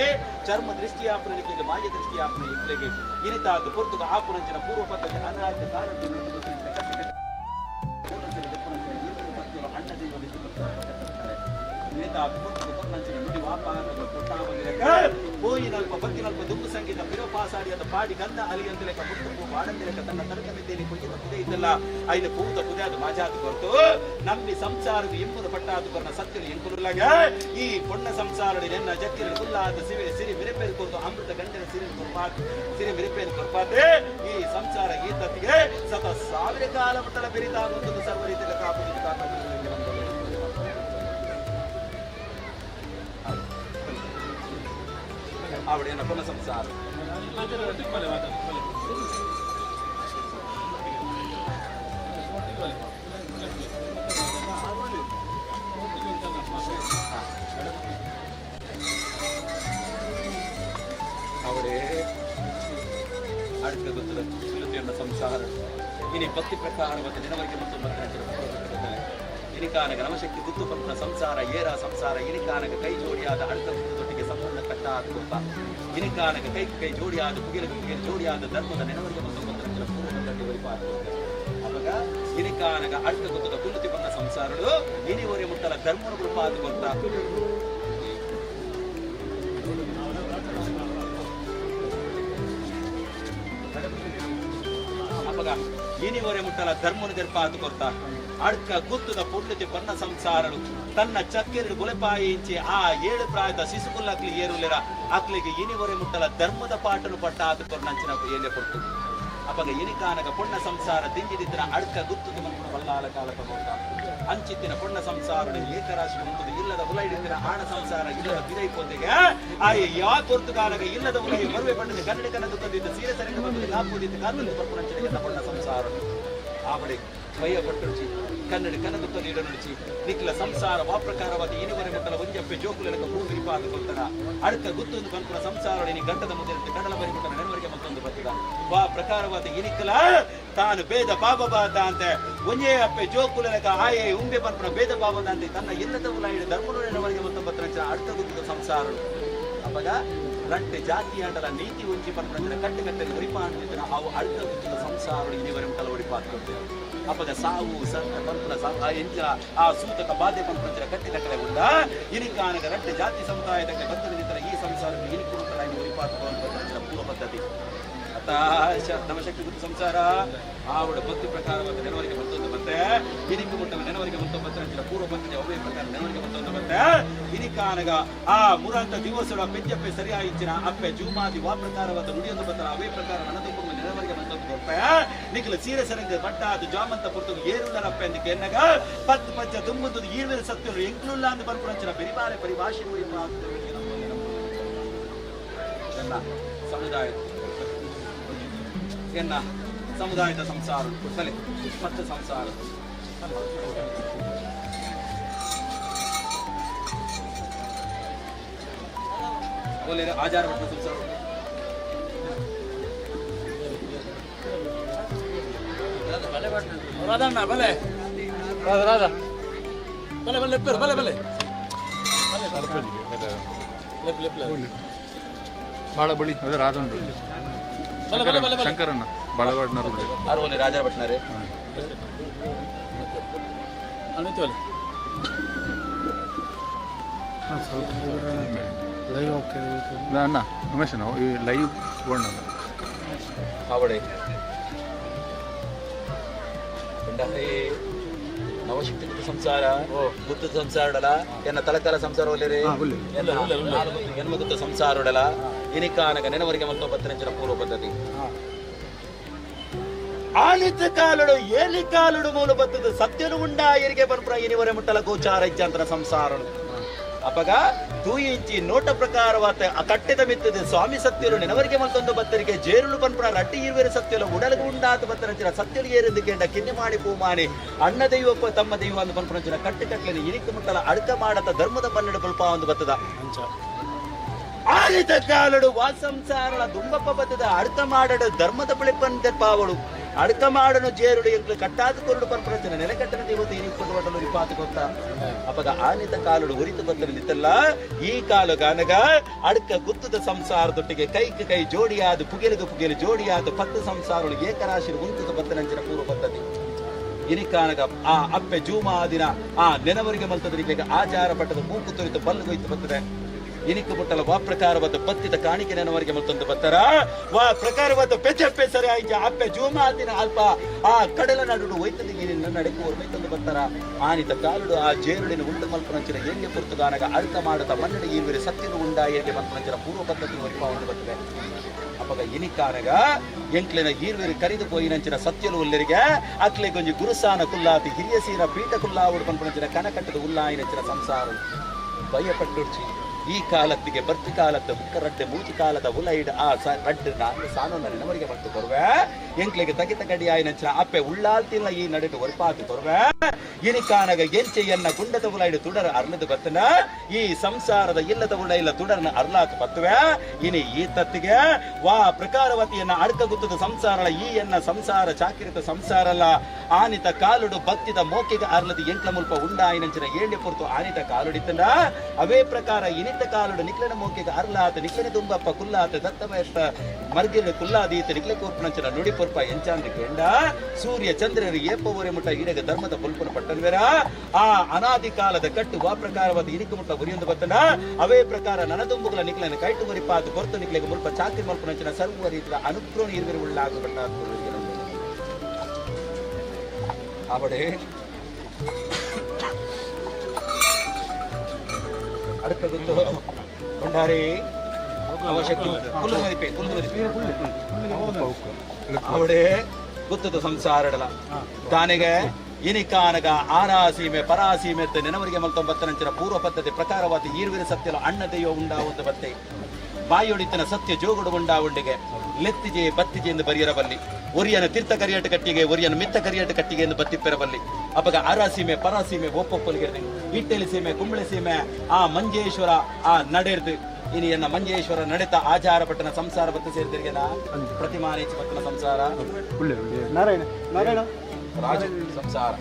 ಚರ್ಮ ದೃಷ್ಟಿ ಆಪನ ನಿಕ್ಲಿಗೆ ಮಾಯ ದೃಷ್ಟಿ ಆಪನ ಇಕ್ಲಿಗೆ ಇನಿತಾದ ಪೊರ್ತುಗ ಆಪುರಂಚಿನ ಪೂರ್ವ ಪದ್ಧತಿ ಅನಾದ್ಯ ಕಾಲುಡು ಅಣ್ಣ ದೈವ ಪೋಯಿನಲ್ಪ ಬತ್ತಿನಲ್ಪ ದುಂಬು ಸಂಗೀತ ಪಿರೋಪಾಸಾಡಿಯದ ಪಾಡಿ ಗಂಧ ಅಲಿಯಂತಲೆಕ ಪುಟ್ಟು ಬಾಡಂದಿಲೆಕ ತನ್ನ ತಡಕವಿದ್ದೇನೆ ಕೊಯ್ಯದ ಪುದೆ ಇದ್ದಲ್ಲ ಐನ ಪೂತ ಪುದೆ ಅದು ಮಾಜಾದು ಕೊರ್ತು ನಂಬಿ ಸಂಸಾರದ ಎಂಬುದು ಪಟ್ಟಾದು ಕೊರ್ನ ಸತ್ಯಲು ಎಂಕುರುಲಾಗ ಈ ಪೊಣ್ಣ ಸಂಸಾರಡಿ ನೆನ್ನ ಜಕ್ಕಿರ ಕುಲ್ಲಾದ ಸಿರಿ ಸಿರಿ ಮಿರೆಪೇರು ಕೊರ್ತು ಅಮೃತ ಗಂಡಿನ ಸಿರಿ ಕೊರ್ಪಾತ್ ಸಿರಿ ಮಿರೆಪೇರು ಕೊರ್ಪಾತೆ ಈ ಸಂಸಾರ ಗೀತತಿಗೆ ಸತ ಸಾವಿರ ಕಾಲ ಮಟ್ಟಲ ಬೆರಿತಾಗುವಂಥದ್ದು ಸರ್ವ ರೀತಿಯಲ್ಲಿ ಕಾಪುದು ಕಾಪಾಡು. ಅವಡೇನ ಪುನಃ ಸಂಸಾರ ಅವಡೇ അടുത്ത ಗೊತ್ತಿಲ್ಲ ಸಂಸಾರ ಇನಿ ಭಕ್ತಿ ಪ್ರಕಾರ ಮತ್ತು ದಿನವರೆಗೆ ಮತ್ತು ಮತ್ತೆ ಇನಿಕಾನಗ ನವಶಕ್ತಿ ಗುತ್ತು ಪಂಪನ ಸಂಸಾರ ಏರ ಸಂಸಾರ ಇನಿಕಾನಗ ಕೈ ಜೋಡಿಯಾದ ಅಡ್ಕ ಗುತ್ತದೊಟ್ಟಿಗೆ ಸಂಬಂಧ ಕಟ್ಟಾದ ಗೊತ್ತ ಇನಿಕಾನಗ ಕೈ ಕೈ ಜೋಡಿಯಾದ ಪುಗಿಲಗ ಪುಗಿಲ ಜೋಡಿಯಾದ ಧರ್ಮದ ನೆನವರಿಗೆ ಮತ್ತು ಪೂರ್ವ ಪದ್ಧತಿ ಅವಾಗ ಇನಿಕಾನಗ ಅಡ್ಕ ಗುತ್ತದ ಕುಲ್ಲುತಿ ಬಂದ ಸಂಸಾರಗಳು ಇನಿವರೆ ಮುಟ್ಟಲ ಧರ್ಮನ ಕೃಪಾದ ಗೊತ್ತ ಅವಾಗ ಇನಿವರೆ ಮುಟ್ಟಲ ಧರ್ಮನ ಗರ್ಪಾತು ಕೊರ್ತ ಅಡ್ಕ ಗುತ್ತದ ಪುಟ್ಟತಿ ಬನ್ನ ಸಂಸಾರಳು ತನ್ನ ಚಕ್ಕೆರಡು ಗುಲೆಪಾಯಿಂಚಿ ಆ ಏಳು ಪ್ರಾಯದ ಶಿಶುಕುಲ್ಲಕ್ಲಿ ಏರುಲೆರ ಅಕ್ಲಿಗೆ ಇನಿವರೆ ಮುಟ್ಟಲ ಧರ್ಮದ ಪಾಟನು ಪಟ್ಟ ಆತು ಕೊರ್ನಂಚಿನ ಏಲೆ ಕೊಡ್ತು. ಅಪಗ ಎನಿಕಾನಗ ಪೊಣ್ಣ ಸಂಸಾರ ದಿಂಜಿದಿದ್ದ ಅಡ್ಕ ಗುತ್ತದ ಮನ್ಪುನ ಬಲ್ಲಾಲ ಕಾಲ ತಗೊಂಡ ಅಂಚಿತ್ತಿನ ಪೊಣ್ಣ ಸಂಸಾರ ಏಕರಾಶಿ ಮುಂತದು ಇಲ್ಲದ ಉಲ ಹಿಡಿದಿನ ಆಣ ಸಂಸಾರ ಇಲ್ಲದ ಬಿದೈಪೋತೆಗೆ ಆ ಯಾ ಕೊರ್ತುಗಾನಗ ಇಲ್ಲದ ಉಲೈ ಮರುವೆ ಬಣ್ಣದ ಕನ್ನಡ ಕನ್ನಡ ತಂದಿದ್ದ ಸೀರೆ ಸರಿಗ ಬಂದು ಕಾಪುದಿದ್ದ ಕಾತಲ್ಲಿ ಬರ್ಪುನಂಚಿನ ಪೊಣ್ಣ ಸಂಸಾರ ಆವಡೆ ಭಯ ಪಟ್ಟುಚಿ ಕನ್ನಡ ಕನ್ನಡ ನೀಡನುಚಿ ನಿಕ್ಲ ಸಂಸಾರ ವಾಪ್ರಕಾರವಾದ ಇನಿವರೆ ಮಕ್ಕಳ ಒಂಜಪ್ಪೆ ಜೋಕುಲನಕ ಭೂಮಿ ಪಾದ ಕೊಡ್ತಾರ ಅಡ್ಕ ಗುತ್ತೊಂದು ಕನ್ಪುನ ಸಂಸಾರ ನೀ ಗಂಟದ ಮುಂದೆ ಕಡಲ ಬರಿ ಮುಟ್ಟನ ನೆನವರಿಗೆ ಮತ್ತೊಂದು ಬರ್ತದ ವಾ ಪ್ರಕಾರವಾದ ಇನಿಕ್ಲ ತಾನು ಭೇದ ಪಾಪ ಬಾದ ಅಂತೆ ಒಂಜೇ ಅಪ್ಪೆ ಜೋಕುಲನಕ ಆಯೆ ಉಂಬೆ ಪನ್ಪುನ ಭೇದ ಭಾವ ಅಂತೆ ತನ್ನ ಇಲ್ಲದ ಉಲಾಯಿಡ ಧರ್ಮನು ನೆನವರಿಗೆ ಮತ್ತೊಂಬತ್ತರ ಅಡ್ಕ ಗುತ್ತದ ಸಂಸಾರ ಅಪ್ಪಗ ರಂಟೆ ಜಾತಿ ಆಟಲ ನೀತಿ ಉಂಚಿ ಪನ್ಪುನ ಕಟ್ಟು ಕಟ್ಟಲಿ ಒರಿಪ ಅಂತಿದ್ದನ ಅವು ಅಡ್ಕ ಗುತ್ತದ ಸಂಸಾರ ಇನಿವರೆ ಮುಟ್ಟಲ ಒಡಿಪಾತ್ಕೊಳ್ತೇವೆ ಅಪ್ಪಗ ಸಾವು ಸಂತ ಪನ್ಪುನ ಎಂಚಿನ ಆ ಸೂತಕ ಬಾಧೆ ಪನ್ಪುನ ಕಟ್ಟಿ ಕಟ್ಟಲೆ ಉಂಡ ಇನಿಕಾನಗ ರಂಟೆ ಜಾತಿ ಸಮುದಾಯದ ಬತ್ತಲಿದ್ದರೆ ಈ ಸಂಸಾರಕ್ಕೆ ಇನಿಕುರುತ್ತಲ ಒರಿಪಾತ್ಕೊಳ್ಳುವಂತ ಪೂರ್ವ ಪದ್ಧತಿ ಅತ್ತ ನವಶಕ್ತಿ ಗುತ್ತು ಸಂಸಾರ ಆವಡ ಭಕ್ತಿ ಪ್ರಕಾರವಾದ ನೆನವರಿಗೆ ಇನಿಕ್ ಮುಟ್ಟಲ ನೆನವರಿಗೆ ಮಂತೊಂಬತ್ತರ ಪೂರ್ವ ಪದ್ಧತಿ ಅವೇ ಪ್ರಕಾರ ನೆನವರಿಗೆ ಮಂತೊಂಬತ್ತ ಇನಿಕಾನಗ ಆ ಮುರಾಂತ ದಿವಸಡ ಪೆಜ್ಜಪ್ಪೆ ಸರಿಯಾಯಿಚ್ಚಿನ ಅಪ್ಪೆ ಜೂಮಾದಿ ವಾ ಪ್ರಕಾರವಾದ ನುಡಿಯೊಂದು ಬತ್ತರ ಅವೇ ಪ್ರಕಾರ ನನದುಂಬು ನೆನವರಿಗೆ ಮಂತೊಂದು ನಿಖಲ ಸೀರೆ ಸರಂಗ ಬಟ್ಟ ಅದು ಜಾಮಂತ ಪುರ್ತುಗು ಏರುಳ್ಳರಪ್ಪೆ ಅಂದ ಕೆನ್ನಗ ಪತ್ತು ಪಂಚ ದುಮ್ಮುದು ಈರ್ವೇರ ಸತ್ಯರು ಎಂಕ್ಲುಲ್ಲ ಅಂದ ಬರ್ಪುರಂಚಿನ ಬೆರಿಬಾರೆ ಪರಿಭಾಷೆ ಎನ್ನ ಸಮುದಾಯ ಎನ್ನ ಸಮುದಾಯದ ಸಂಸಾರ ಸಲೆ ಪತ್ತು ಸಂಸಾರ ಬೋಲೆ ಆಚಾರ ಭಟ್ಟ ಸಂಸಾರ ರಾಧಣ್ಣ ಬಲೆ ರಾಧಾ ರಾಧಾ ಬಲೆ ಬಲೆ ಲೆಪ್ಪರು ಬಲೆ ಬಲೆ ಲೆಪ್ ಲೆಪ್ ಬಾಳ ಬಳಿ ಅದೇ ರಾಜಂಡು ಬಲೆ ಬಲೆ ಬಲೆ ಬಲೆ ಶಂಕರಣ್ಣ ಬಾಳವಾಡ್ನವರು ಆರು ಒಲೆ ರಾಜಾ ಭಟ್ನರೇ ಅನಿತು ಲೈವ್ ಹೋಗ್ತಿದೆ. ಅಣ್ಣ ಉಮೇಶ್ ನಾವು ಈ ಲೈವ್ ಬೋರ್ಡ್ ಕಾವಡೆ ನವಶಕ್ತಿ ಗುತ್ತ ಸಂಸಾರ ಗುತ್ತ ಸಂಸಾರಡಲ ಎನ್ನ ತಲಕಾಲ ಸಂಸಾರ ಒಲ್ಲೆರೆ ಎನ್ಮ ಗುತ್ತ ಸಂಸಾರಡಲ ಇನಿಕಾನಗ ನೆನವರಿಗೆ ಮತ್ತು ಪತ್ತನೆಂಚಿನ ಪೂರ್ವ ಪದ್ಧತಿ ಆಲಿತ ಕಾಲುಡು ಏಲಿ ಕಾಲುಡು ಮೂಲ ಬತ್ತದ ಸತ್ಯನು ಉಂಡ ಎರಿಗೆ ಪನ್ಪುರ ಇನಿವರೆ ಮುಟ್ಟಲ ಗೋಚಾರ ಇಜ್ಜಂತರ ಸಂಸಾರನು. ಅಪಗ ತೂಯಿಂಚಿ ನೋಟ ಪ್ರಕಾರವಾತ ಕಟ್ಟಿದ ಮಿತ್ತದ ಸ್ವಾಮಿ ಸತ್ಯಲು ನೆನವರಿಗೆ ಮಲ್ತೊಂದು ಬತ್ತರಿಗೆ ಜೇರುಳು ಪನ್ಪುರ ರಟ್ಟಿ ಇರುವೆರೆ ಸತ್ಯಲು ಉಡಲಗು ಉಂಡಾತ ಬತ್ತರಂಚಿನ ಸತ್ಯಲು ಏರೆಂದು ಕೇಂಡ ಕಿನ್ನಿ ಮಾಡಿ ಪೂಮಾನಿ ಅಣ್ಣ ದೈವಪ್ಪ ತಮ್ಮ ದೈವ ಅಂದು ಪನ್ಪುರಂಚಿನ ಕಟ್ಟು ಕಟ್లని ಇನಿಕು ಮುಟ್ಟಲ ಅಡ್ಕ ಮಾಡತ ಧರ್ಮದ ಪನ್ನೆಡು ಪಲ್ಪ ಒಂದು ಬತ್ತದ ಆಲಿತ ಕಾಲಡು ವಾಸಂಸಾರಳ ದುಂಬಪ್ಪ ಬತ್ತದ ಅಡ್ಕ ಮಾಡಡು ಧರ್ಮದ ಪುಳಿಪನ್ ಪಾವಳು ಅಡ್ಕ ಮಾಡನು ಜೇರುಡು ಎಂಕ್ಲು ಕಟ್ಟಾದ ಕೊರಡು ಪನ್ಪುರಂಚಿನ ನೆಲೆಕಟ್ಟನ ದೇವತೆ ಇನಿಕೊಂಡು ಒಡಲು ರಿಪಾತು ಗೊತ್ತ ಅಪಗ ಆನಿತ ಕಾಲುಡು ಉರಿತು ಬತ್ತಲಿತ್ತಲ್ಲ ಈ ಕಾಲು ಗಾನಗ ಅಡ್ಕ ಗುತ್ತದ ಸಂಸಾರದೊಟ್ಟಿಗೆ ಕೈಗೆ ಕೈ ಜೋಡಿಯಾದ ಪುಗೆಲಿಗೆ ಪುಗೆಲು ಜೋಡಿಯಾದ ಪತ್ತು ಸಂಸಾರಗಳು ಏಕರಾಶಿ ಉಂತದ ಬತ್ತನಂಚಿನ ಪೂರ್ವ ಪದ್ಧತಿ. ಇನಿಕಾನಗ ಆ ಅಪ್ಪೆ ಜೂಮಾದಿನ ಆ ನೆನವರಿಗೆ ಮಲ್ತದರಿಗೆ ಆಚಾರ ಪಟ್ಟದ ಮೂಕು ತುರಿತು ಬಲ್ಲುಗೊಯ್ತು ಬರ್ತದೆ. ಇನಿಕು ಮುಟ್ಟಲ ವಾ ಪ್ರಕಾರವಾದ ಬತ್ತಿದ ಕಾಣಿಕೆ ನೆನವರಿಗೆ ಮತ್ತೊಂದು ಬತ್ತರ ವಾ ಪ್ರಕಾರವಾದ ಪೆಚ್ಚಪ್ಪೆ ಸರಿ ಆಯ್ತು ಅಪ್ಪೆ ಜೂಮಾದಿನ ಅಲ್ಪ ಆ ಕಡಲ ನಡುಡು ಒಯ್ತದಿಗೆ ನಿನ್ನ ನಡೆಕು ಒಯ್ತಂದು ಬತ್ತರ ಆನಿತ ಕಾಲುಡು ಆ ಜೇರುಡಿನ ಉಂಡು ಮಲ್ಪನಂಚಿನ ಎಣ್ಣೆ ಪುರ್ತುಗಾನಗ ಅಳ್ಕ ಮಾಡದ ಮನ್ನಡಿ ಈರುವಿರಿ ಸತ್ಯನು ಉಂಡ ಎಣ್ಣೆ ಮಲ್ಪನಂಚಿನ ಪೂರ್ವ ಪದ್ಧತಿ ಒರಿಪ ಒಂದು ಬರ್ತದೆ. ಅಪಗ ಇನಿಕಾನಗ ಎಂಕ್ಲಿನ ಈರ್ವಿರಿ ಕರಿದು ಪೋಯಿನಂಚಿನ ಸತ್ಯಲು ಉಲ್ಲರಿಗೆ ಅಕ್ಲೆ ಗೊಂಜಿ ಗುರುಸಾನ ಕುಲ್ಲಾತಿ ಹಿರಿಯ ಸೀನ ಪೀಠ ಕುಲ್ಲಾವುಡು ಪನ್ಪನಂಚಿನ ಕನಕಟ್ಟದ ಉಲ್ಲಾಯಿನಂಚಿನ ಸಂಸಾರ ಭಯಪಟ್ಟುಡ್ಚಿ. ಈ ಕಾಲತ್ತಿಗೆ ಬರ್ತಿ ಕಾಲದ ಮುಕ್ಕ ರಡ್ಡೆ ಮೂಜಿ ಕಾಲದ ಉಲೈಡ್ ಆ ರಡ್ಡು ಸಾನು ನೆನವರಿಗೆ ಬಂತು ಕೊರ್ವೆ ಎಂಕ್ಲಿಗೆ ತಗಿತ ಕಡಿಯಾಯಿನಂಚಿನ ಅಪ್ಪೆ ಉಳ್ಳಾಲ್ತಿಲ್ಲ ಈ ನಡುಟು ಒರ್ಪಾತು ಕೊರ್ವೆ ಇನಿಕಾನಗ ಎಂಚೆಯನ್ನ ಗುಂಡದ ಉಲೈಡು ತುಡರ ಅರ್ಲದು ಬತ್ತನ ಈ ಸಂಸಾರದ ಇಲ್ಲದ ಉಲೈಲ ತುಡರನ ಅರ್ಲಾತು ಬತ್ತುವೆ ಇನಿ ಈ ತತ್ತಿಗೆ ವಾ ಪ್ರಕಾರವತಿಯನ್ನ ಅಡ್ಕ ಗುತ್ತದ ಸಂಸಾರಳ ಈ ಎನ್ನ ಸಂಸಾರ ಚಾಕಿರಿತ ಸಂಸಾರಲ್ಲ ಆನಿತ ಕಾಲುಡು ಭಕ್ತಿದ ಮೋಕಿಗ ಅರ್ಲದ ಎಂಕ್ಲ ಮುಲ್ಪ ಉಂಡಾಯಿನಂಚಿನ ಏಳ್ಯ ಪೊರ್ತು ಆನಿತ ಕಾಲುಡಿತ್ತನ ಅವೇ ಪ್ರಕಾರ ಇನಿತ ಕಾಲುಡು ನಿಕ್ಲನ ಮೋಕಿಗ ಅರ್ಲಾತ ನಿಕ್ಲನ ದುಂಬಪ್ಪ ಕುಲ್ಲಾತ ದತ್ತಮಯತ್ತ ಮರ್ಗಿನ ಕುಲ್ಲಾದೀತ ನಿಕ್ಲೆ ಕೂರ್ಪನಂಚಿನ ನುಡಿ ಪೊರ್ಪ ಎಂಚಾಂದ್ರ ಕೆಂಡ ಸೂರ್ಯ ಚಂದ್ರರು ಏಪವರೆ ಮುಟ್ಟ ಈಡಗ ಧರ್ಮದ ಪುಲ್ಪನ ಪಟ್ಟನ್ವೇರ ಆ ಅನಾದಿ ಕಾಲದ ಕಟ್ಟು ವಾ ಪ್ರಕಾರವಾದ ಇನಿಕು ಮುಟ್ಟ ಉರಿಯೊಂದು ಬತ್ತನ ಅವೇ ಪ್ರಕಾರ ನನದುಂಬುಗಳ ನಿಕ್ಲನ ಕೈಟು ಮುರಿಪಾತು ಕೊರ್ತು ನಿಕ್ಲೆಗೆ ಮುಲ್ಪ ಚಾಕ್ರಿ ಮಲ್ಪನಂಚಿನ ಸರ್ವ ರೀತಿಯ ಅನುಗ್ರಹ ಇರುವಿರು ಉಳ್ಳಾಗು ಬಟ್ಟ ಅವಡೆ அடுத்த குத்து கொண்டாரி ಅವಡೆ ಗುತ್ತದ ಸಂಸಾರಡಲ ತಾನಿಗೆ ಇನಿಕಾನಗ ಆರಾಸೀಮೆ ಪರಾಸೀಮೆ ನೆನವರಿಗೆ ಮಲ್ತೊಂಬತ್ತನಂಚಿನ ಪೂರ್ವ ಪದ್ಧತಿ ಪ್ರಕಾರವಾದ ಈರ್ವಿನ ಸತ್ಯಲ ಅಣ್ಣ ದೈವ ಉಂಡಾವಂತ ಬತ್ತೆ ಬಾಯೊಡಿತನ ಸತ್ಯ ಜೋಗುಡು ಉಂಡಾವುಂಡಿಗೆ ಲೆತ್ತಿಜೆ ಬತ್ತಿಜೆ ಎಂದು ಬರಿಯರಬಲ್ಲಿ ಒರಿಯನ ತೀರ್ಥ ಕರಿಯಟ ಕಟ್ಟಿಗೆ ಒರಿಯನ ಮಿತ್ತ ಕರಿಯಟ ಕಟ್ಟಿಗೆ ಎಂದು ಬತ್ತಿಪ್ಪೆರಬಲ್ಲಿ ಅಪಗ ಆರಾಸೀಮೆ ಪರಾಸೀಮೆ ಒಪ್ಪೊಪ್ಪಲಿಗೆ ಇಟ್ಟೆಲಿ ಸೀಮೆ ಕುಂಬಳೆ ಸೀಮೆ ಆ ಮಂಜೇಶ್ವರ ಆ ನಡೆರ್ದು ಇನಿ ಎನ್ನ ಮಂಜೇಶ್ವರ ನಡೆತ ಆಚಾರ ಪಟ್ಟಣ ಸಂಸಾರ ಬತ್ತ ಸೇರಿದಿರಿಗೆನ ಪ್ರತಿಮಾನೇಚಿ ಪಟ್ಟಣ ಸಂಸಾರ ನಾರಾಯಣ ನಾರಾಯಣ ರಾಜ ಸಂಸಾರ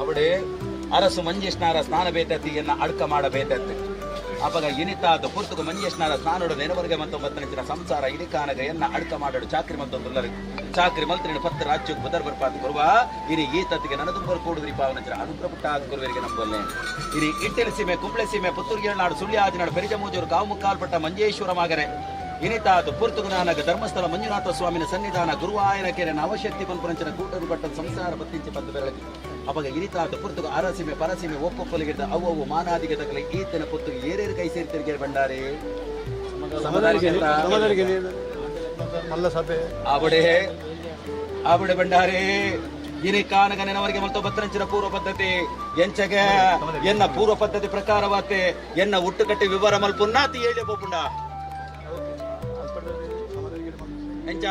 ಅವಡೆ ಅರಸು ಮಂಜೇಶ್ನಾರ ಸ್ನಾನ ಬೇತತ್ತಿ ಎನ್ನ ಅಡ್ಕ ಮಾಡಬೇತತ್ತಿ ಅಪಗ ಇನಿತಾದ ಪುರ್ತುಗು ಮಂಜೇಶ್ನಾರ ಸ್ನಾನೋಡು ನೆನವರ್ಗೆ ಮತ್ತು ಬತ್ತನಂಚಿನ ಸಂಸಾರ ಇನಿಕಾನಗ ಎನ್ನ ಅಡ್ಕ ಮಾಡಡು ಚಾಕ್ರಿ ಮತ್ತೊಂದು ಚಾಕ್ರಿ ಮಲ್ತ್ರಿನ ಪತ್ತು ರಾಜ್ಯಕ್ಕೆ ಬದರ್ ಬರ್ಪಾದ ಕೊರುವ ಇನಿ ಈ ತತ್ತಿಗೆ ನನದುಂಬರ್ ಕೂಡುದ್ರಿ ಪಾವನಂಚರ ಅನುಗ್ರಹ ಪುಟ್ಟ ಕೊರುವರಿಗೆ ನಂಬಲ್ಲೆ ಇನಿ ಇಟ್ಟೆಲ ಸೀಮೆ ಕುಂಬ್ಳೆ ಸೀಮೆ ಪುತ್ತೂರು ನಾಡು ಸುಳ್ಯ ಆಜಿನಾಡು ಪೆರಿಜಮೂಜೂರು ಕಾವು ಮಂಜೇಶ್ವರ ಮಾಗರೆ ಇನಿತಾತು ಪುರ್ತುಗುನಾನಗ ಧರ್ಮಸ್ಥಳ ಮಂಜುನಾಥ ಸ್ವಾಮಿನ ಸನ್ನಿಧಾನ ಗುರುವಾಯನ ಕೆರೆ ನವಶಕ್ತಿ ಪನ್ಪುರಂಚನ ಕೂಟರು ಪಟ್ಟ ಸಂಸಾರ ಪತ್ತಿಂಚಿ ಪತ್ತು ಬೆರಳಗಿ ಅವಾಗ ಇನಿತಾತು ಪುರ್ತುಗು ಅರಸೀಮೆ ಪರಸೀಮೆ ಒಪ್ಪೊಪ್ಪಲಿಗಿದ್ದ ಅವ್ವವು ಮಾನಾದಿಗೆ ತಕಲೆ ಈತನ ಪುತ್ತುಗು ಏರೇರು ಕೈ ಸೇರ್ತಿರಿಗೆ ಬಂಡಾರೆ ಆವಡೆ ಆವಡೆ ಬಂಡಾರೆ ಇನಿ ಕಾನಗ ನೆನವರಿಗೆ ಮಲ್ತೋ ಬತ್ತರಂಚಿನ ಪೂರ್ವ ಪದ್ಧತಿ ಎಂಚಗೆ ಎನ್ನ ಪೂರ್ವ ಪದ್ಧತಿ ಪ್ರಕಾರವಾತೆ ಎನ್ನ ಹುಟ್ಟುಕಟ್ಟಿ ವಿವರ ಮಲ್ಪುನ್ನಾತಿ ಹೇಳಿ ಪೋಪುಂಡ ಎಂಚ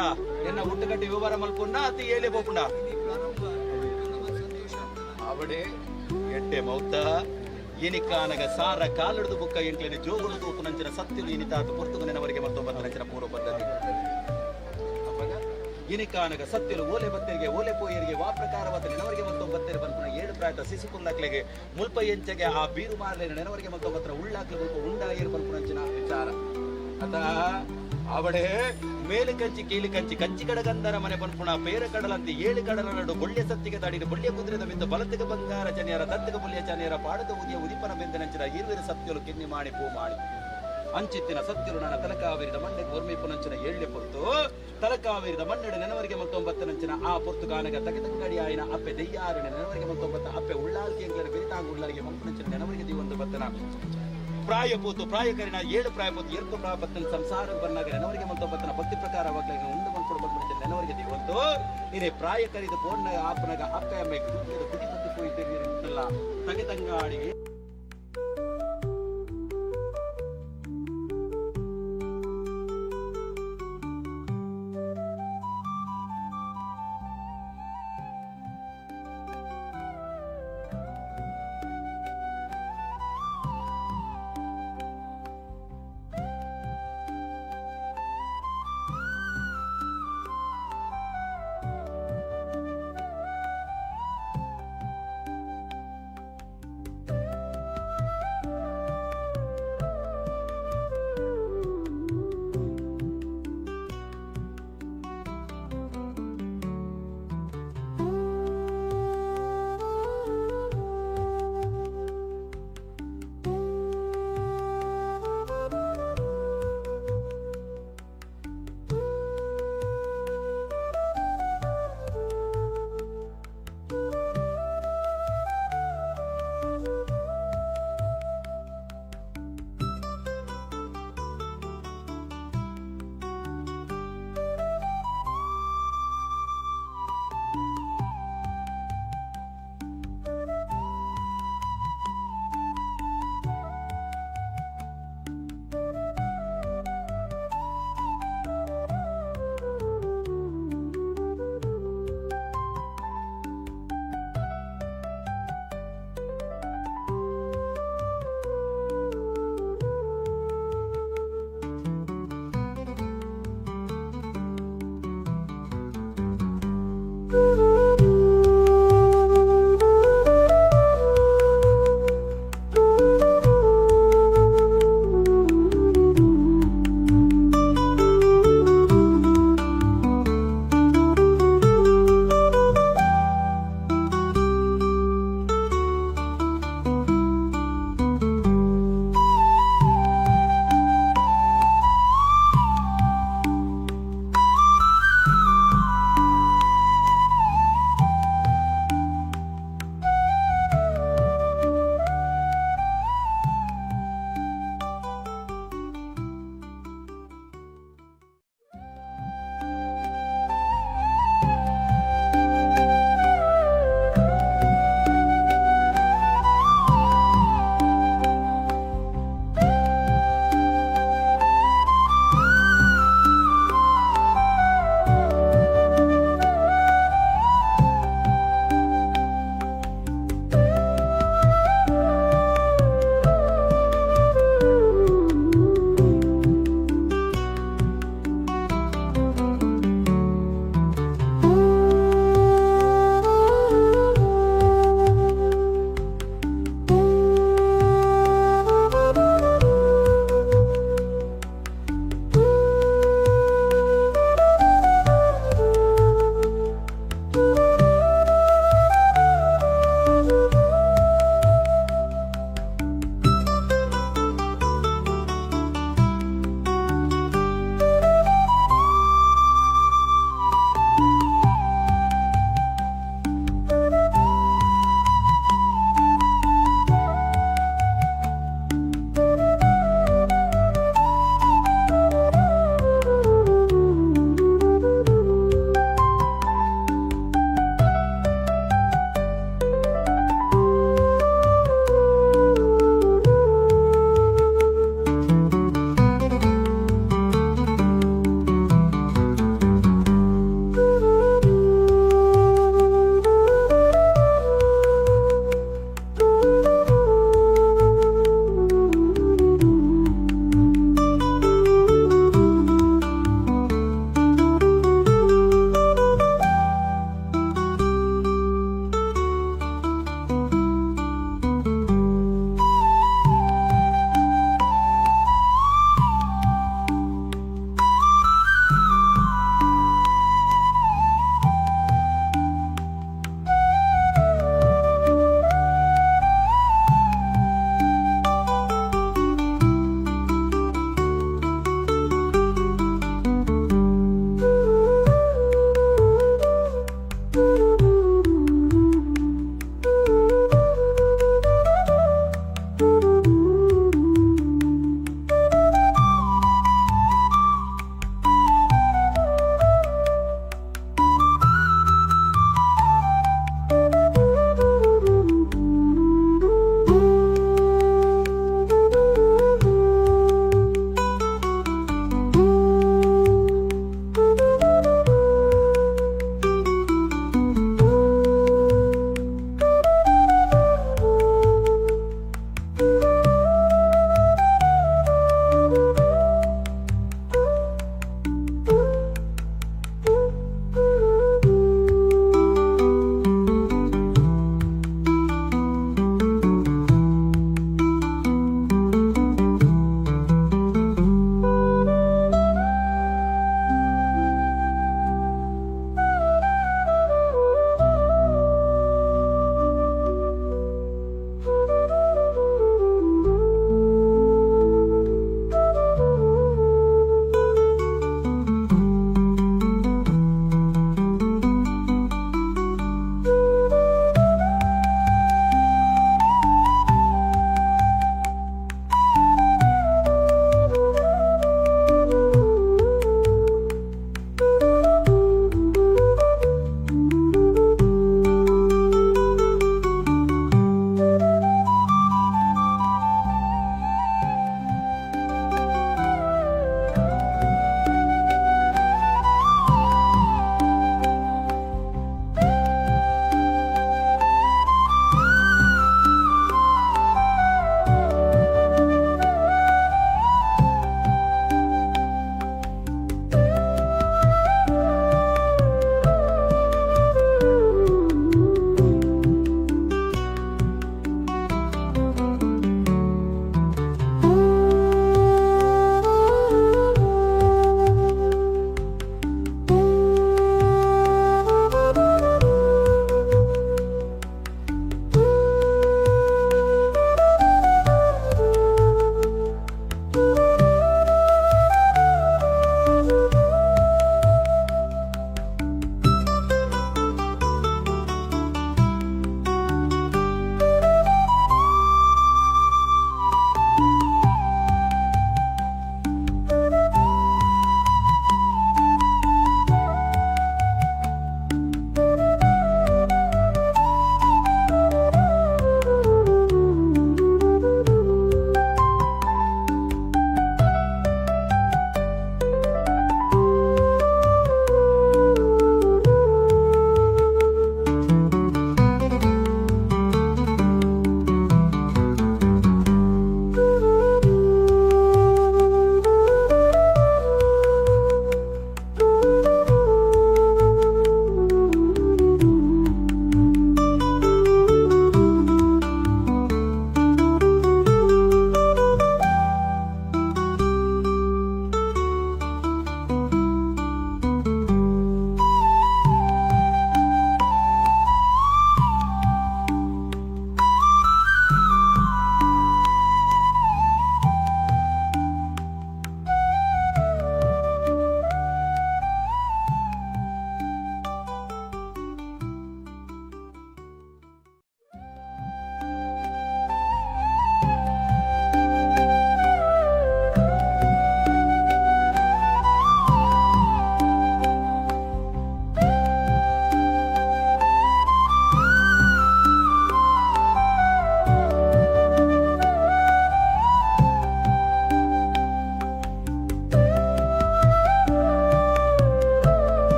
ಎನ್ನ ಹುಟ್ಟುಕಟ್ಟಿ ವಿವರ ಮಲ್ಪುನ್ನ ಅತಿ ಹೇಳಿ ಪೋಪುಂಡ ಆವಡೆ ಎಡ್ಡೆ ಮೌತ ಇನಿಕಾನಗ ಸಾರ ಕಾಲುಡ್ದು ಬುಕ್ಕ ಎಂಕ್ಲೆನೆ ಜೋಗುಡು ತೂಪುನಂಚಿನ ಸತ್ಯಲು ಇನಿತಾತು ಪುರ್ತುಗು ನೆನವರಿಗೆ ಮಲ್ತೋ ಬತ್ತರಂಚಿನ ಪೂರ್ವ ಪದ್ಧತಿ. ಅಪಗ ಇನಿಕಾನಗ ಸತ್ಯಲು ಓಲೆ ಬತ್ತರಿಗೆ ಓಲೆ ಪೋಯರಿಗೆ ವಾ ಪ್ರಕಾರವಾದ ನೆನವರಿಗೆ ಮಲ್ತೋ ಬತ್ತೇರು ಬನ್ಪುನ ಏಳು ಪ್ರಾಯದ ಸಿಸುಕುಲ್ಲಕ್ಲೆಗೆ ಮುಲ್ಪ ಎಂಚಗೆ ಆ ಬೀರು ಮಾರ್ಲೆ ನೆನವರಿಗೆ ಮಲ್ತೋ ಬತ್ತರ ಉಳ್ಳಾಕ್ಲೆ ಮುಲ್ಪ ಉಂಡಾಯರು ಬನ್ಪುನಂಚಿನ ವಿಚಾರ. ಅತ ಅವಡೆ ಮೇಲು ಕಂಚಿ ಕೀಳು ಕಂಚಿ ಕಂಚಿ ಕಡಗಂದರ ಮನೆ ಪನ್ಪುಣ ಪೇರ ಕಡಲಂತಿ ಏಳು ಕಡಲ ನಡು ಬೊಳ್ಳೆ ಸತ್ತಿಗೆ ದಾಡಿನ ಬೊಳ್ಳೆ ಕುದುರೆದ ಮಿಂದ ಬಲತಿಗೆ ಬಂಗಾರ ಚನಿಯರ ದತ್ತಗ ಬುಲ್ಯ ಚನಿಯರ ಪಾಡದ ಉದಿಯ ಉದಿಪನ ಬೆಂದನಂಚಿನ ಇರುವಿರ ಸತ್ಯಲು ಕಿನ್ನಿ ಮಾಡಿ ಪೂ ಮಾಡಿ ಅಂಚಿತ್ತಿನ ಸತ್ಯಲು ನನ್ನ ತಲಕಾವೇರಿದ ಮಂಡೆಗೆ ಒರ್ಮೆ ಏಳ್ಳೆ ಪೊರ್ತು ತಲಕಾವೇರಿದ ಮಣ್ಣೆಡೆ ನೆನವರಿಗೆ ಮತ್ತೊಂಬತ್ತನಂಚಿನ ಆ ಪೊರ್ತು ಗಾನಗ ತಗತಂಗಡಿ ಆಯಿನ ಅಪ್ಪೆ ದೆಯ್ಯಾರಿನ ನೆನವರಿಗೆ ಮತ್ತೊಂಬತ್ತ ಅಪ್ಪೆ ಉಳ್ಳಾಲ್ಕೆ ಎಂಗ್ಲರ ಬಿರಿತಾಂಗ ಉಳ್ಳಾರಿಗೆ ಮಂಪುನಂಚಿನ ನೆನವರಿಗೆ ದೀವೊಂದು ಬತ್ತನ ಪ್ರಾಯ ಪೋತು ಪ್ರಾಯಕರಿನ ಏಳು ಪ್ರಾಯ ಪೋತು ಏರ್ಕು ಪ್ರಾಯ ಬತ್ತನ ಸಂಸಾರ ಬನ್ನಾಗ ನೆನವರಿಗೆ ಮತ್ತೊಬ್ಬತ್ತನ ಭಕ್ತಿ ಪ್ರಕಾರವಾಗ್ಲಾಗ ಉಂಡು ಮನ್ಕೊಡು ಬಂದ ನೆನವರಿಗೆ ದೀವಂತು ಇನೇ ಪ್ರಾಯ ಕರಿದ ಪೋಣ್ಣ ಆಪನಗ ಅಪ್ಪೆ ಅಮ್ಮೆ ಕುದಿ ಪತ್ತಿ ಪೋಯಿ ತಗೆ ತಂಗಾಡಿ.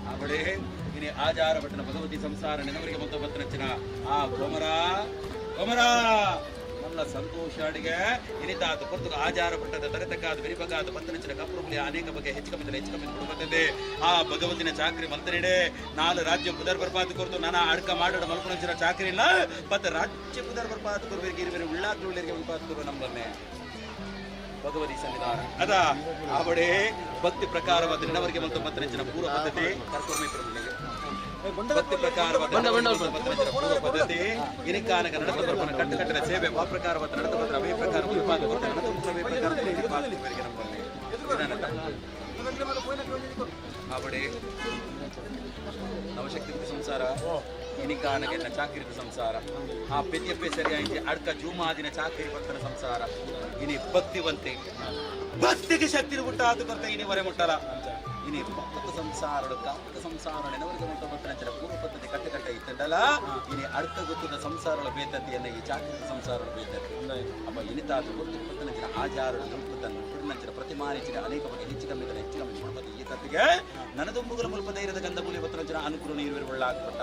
ಅವಳೇ ಇನಿ ಆಜಾರ ಭಟ್ಟನ ಭಗವತಿ ಸಂಸಾರ ನೆನವರಿಗೆ ಮತ್ತು ಬತ್ತನಚ್ಚಿನ ಆ ಕೋಮರ ಕೋಮರ ಮಲ್ಲ ಸಂತೋಷ ಅಡಿಗೆ ಇನಿತಾದ ಪೊರ್ತುಗ ಆಜಾರ ಭಟ್ಟದ ತರೆತಕ್ಕಾದ ಬೆರಿಬಗಾದ ಬತ್ತನಚ್ಚಿನ ಕಪ್ರುಗುಲಿ ಅನೇಕ ಬಗೆ ಹೆಚ್ಚು ಕಮ್ಮಿ ಹೆಚ್ಚು ಕಮ್ಮಿ ಕುಡುಬತ್ತದೆ ಆ ಭಗವತಿನ ಚಾಕ್ರಿ ಮಲ್ತನಿಡೆ ನಾಲು ರಾಜ್ಯ ಪುದರ್ ಬರ್ಪಾದ ಕೊರ್ತು ನಾನಾ ಅಡ್ಕ ಮಾಡೋಡ ಮಲ್ಪನಂಚಿನ ಚಾಕ್ರಿ ಇಲ್ಲ ಪತ್ತ ರಾಜ್ಯ ಪುದರ್ ಬರ್ಪಾದ ಕೊರ್ಬೇರಿಗೆ ಇರುವೆರು ಉಳ್ಳಾಕ್ಲು ಉಳ್ಪಾದ ಕೊರು ನಮ್ಮನ್ನೇ ಭಗವತಿ ಸನ್ನಿಧಾನ ಅದ ಆವಡೆ ಭಕ್ತಿ ಪ್ರಕಾರವಾದ ನಿನ್ನವರಿಗೆ ಮತ್ತು ಮತ್ತನೆಂಚಿನ ಪೂರ್ವ ಪದ್ಧತಿ ಭಕ್ತಿ ಪ್ರಕಾರವಾದ ಪೂರ್ವ ಪದ್ಧತಿ ಇನಿಕಾನಕ ನಡೆದ ಬರ್ಪನ ಕಟ್ಟುಕಟ್ಟಿನ ಸೇವೆ ವಾ ಪ್ರಕಾರವಾದ ನಡೆದ ಬರ್ಪನ ಅವೇ ಪ್ರಕಾರ ಆವಡೆ ನವಶಕ್ತಿ ಸಂಸಾರ ಇನಿಕಾನಗೆನ್ನ ಚಾಕಿರಿದ ಸಂಸಾರ ಆ ಪೆದ್ಯಪ್ಪೆ ಸರಿಯಾಗಿ ಅಡ್ಕ ಜೂಮಾದಿನ ಚಾಕಿರಿ ಭಕ್ತನ ಸಂಸಾರ ಇನಿ ಭಕ್ತಿವಂತೆ ಭಕ್ತಿಗೆ ಶಕ್ತಿ ಮುಟ್ಟ ಅದು ಬರ್ತ ಇನಿ ವರೆ ಮುಟ್ಟಲ ಇನಿ ಭಕ್ತ ಸಂಸಾರ ಕಾಪಕ ಸಂಸಾರ ನೆನವರಿಗೆ ಮುಟ್ಟ ಭಕ್ತನ ಪೂರ್ವ ಪದ್ಧತಿ ಕಟ್ಟೆ ಕಟ್ಟೆ ಇತ್ತಂಡಲ ಇನಿ ಅಡ್ಕ ಗೊತ್ತದ ಸಂಸಾರಗಳ ಬೇತತಿಯನ್ನ ಈ ಚಾಕಿರಿದ ಸಂಸಾರಗಳ ಬೇತತಿ ಅಪ್ಪ ಇನಿತಾದ ಗೊತ್ತು ಭಕ್ತನಂಚಿನ ಆಚಾರ ನುಡ್ಪುತ್ತನ್ನು ಪುಡಿನಂಚಿನ ಪ್ರತಿಮಾನಿಚಿನ ಅನೇಕ ಬಗೆ ಹೆಚ್ಚು ಕಮ್ಮಿ ಹೆಚ್ಚು ಕಮ್ಮಿ ಮುಟ್ಪತಿ ಈ ತತ್ತಿಗೆ ನನದೊಂಬುಗಳ ಮುಲ್ಪ ಧೈರ್ಯದ ಗಂಧ ಮೂಲಿ ಭಕ್ತನಂಚಿನ ಅನುಕೂಲ ನೀರು ಒಳ್ಳಾಗಪಟ್ಟ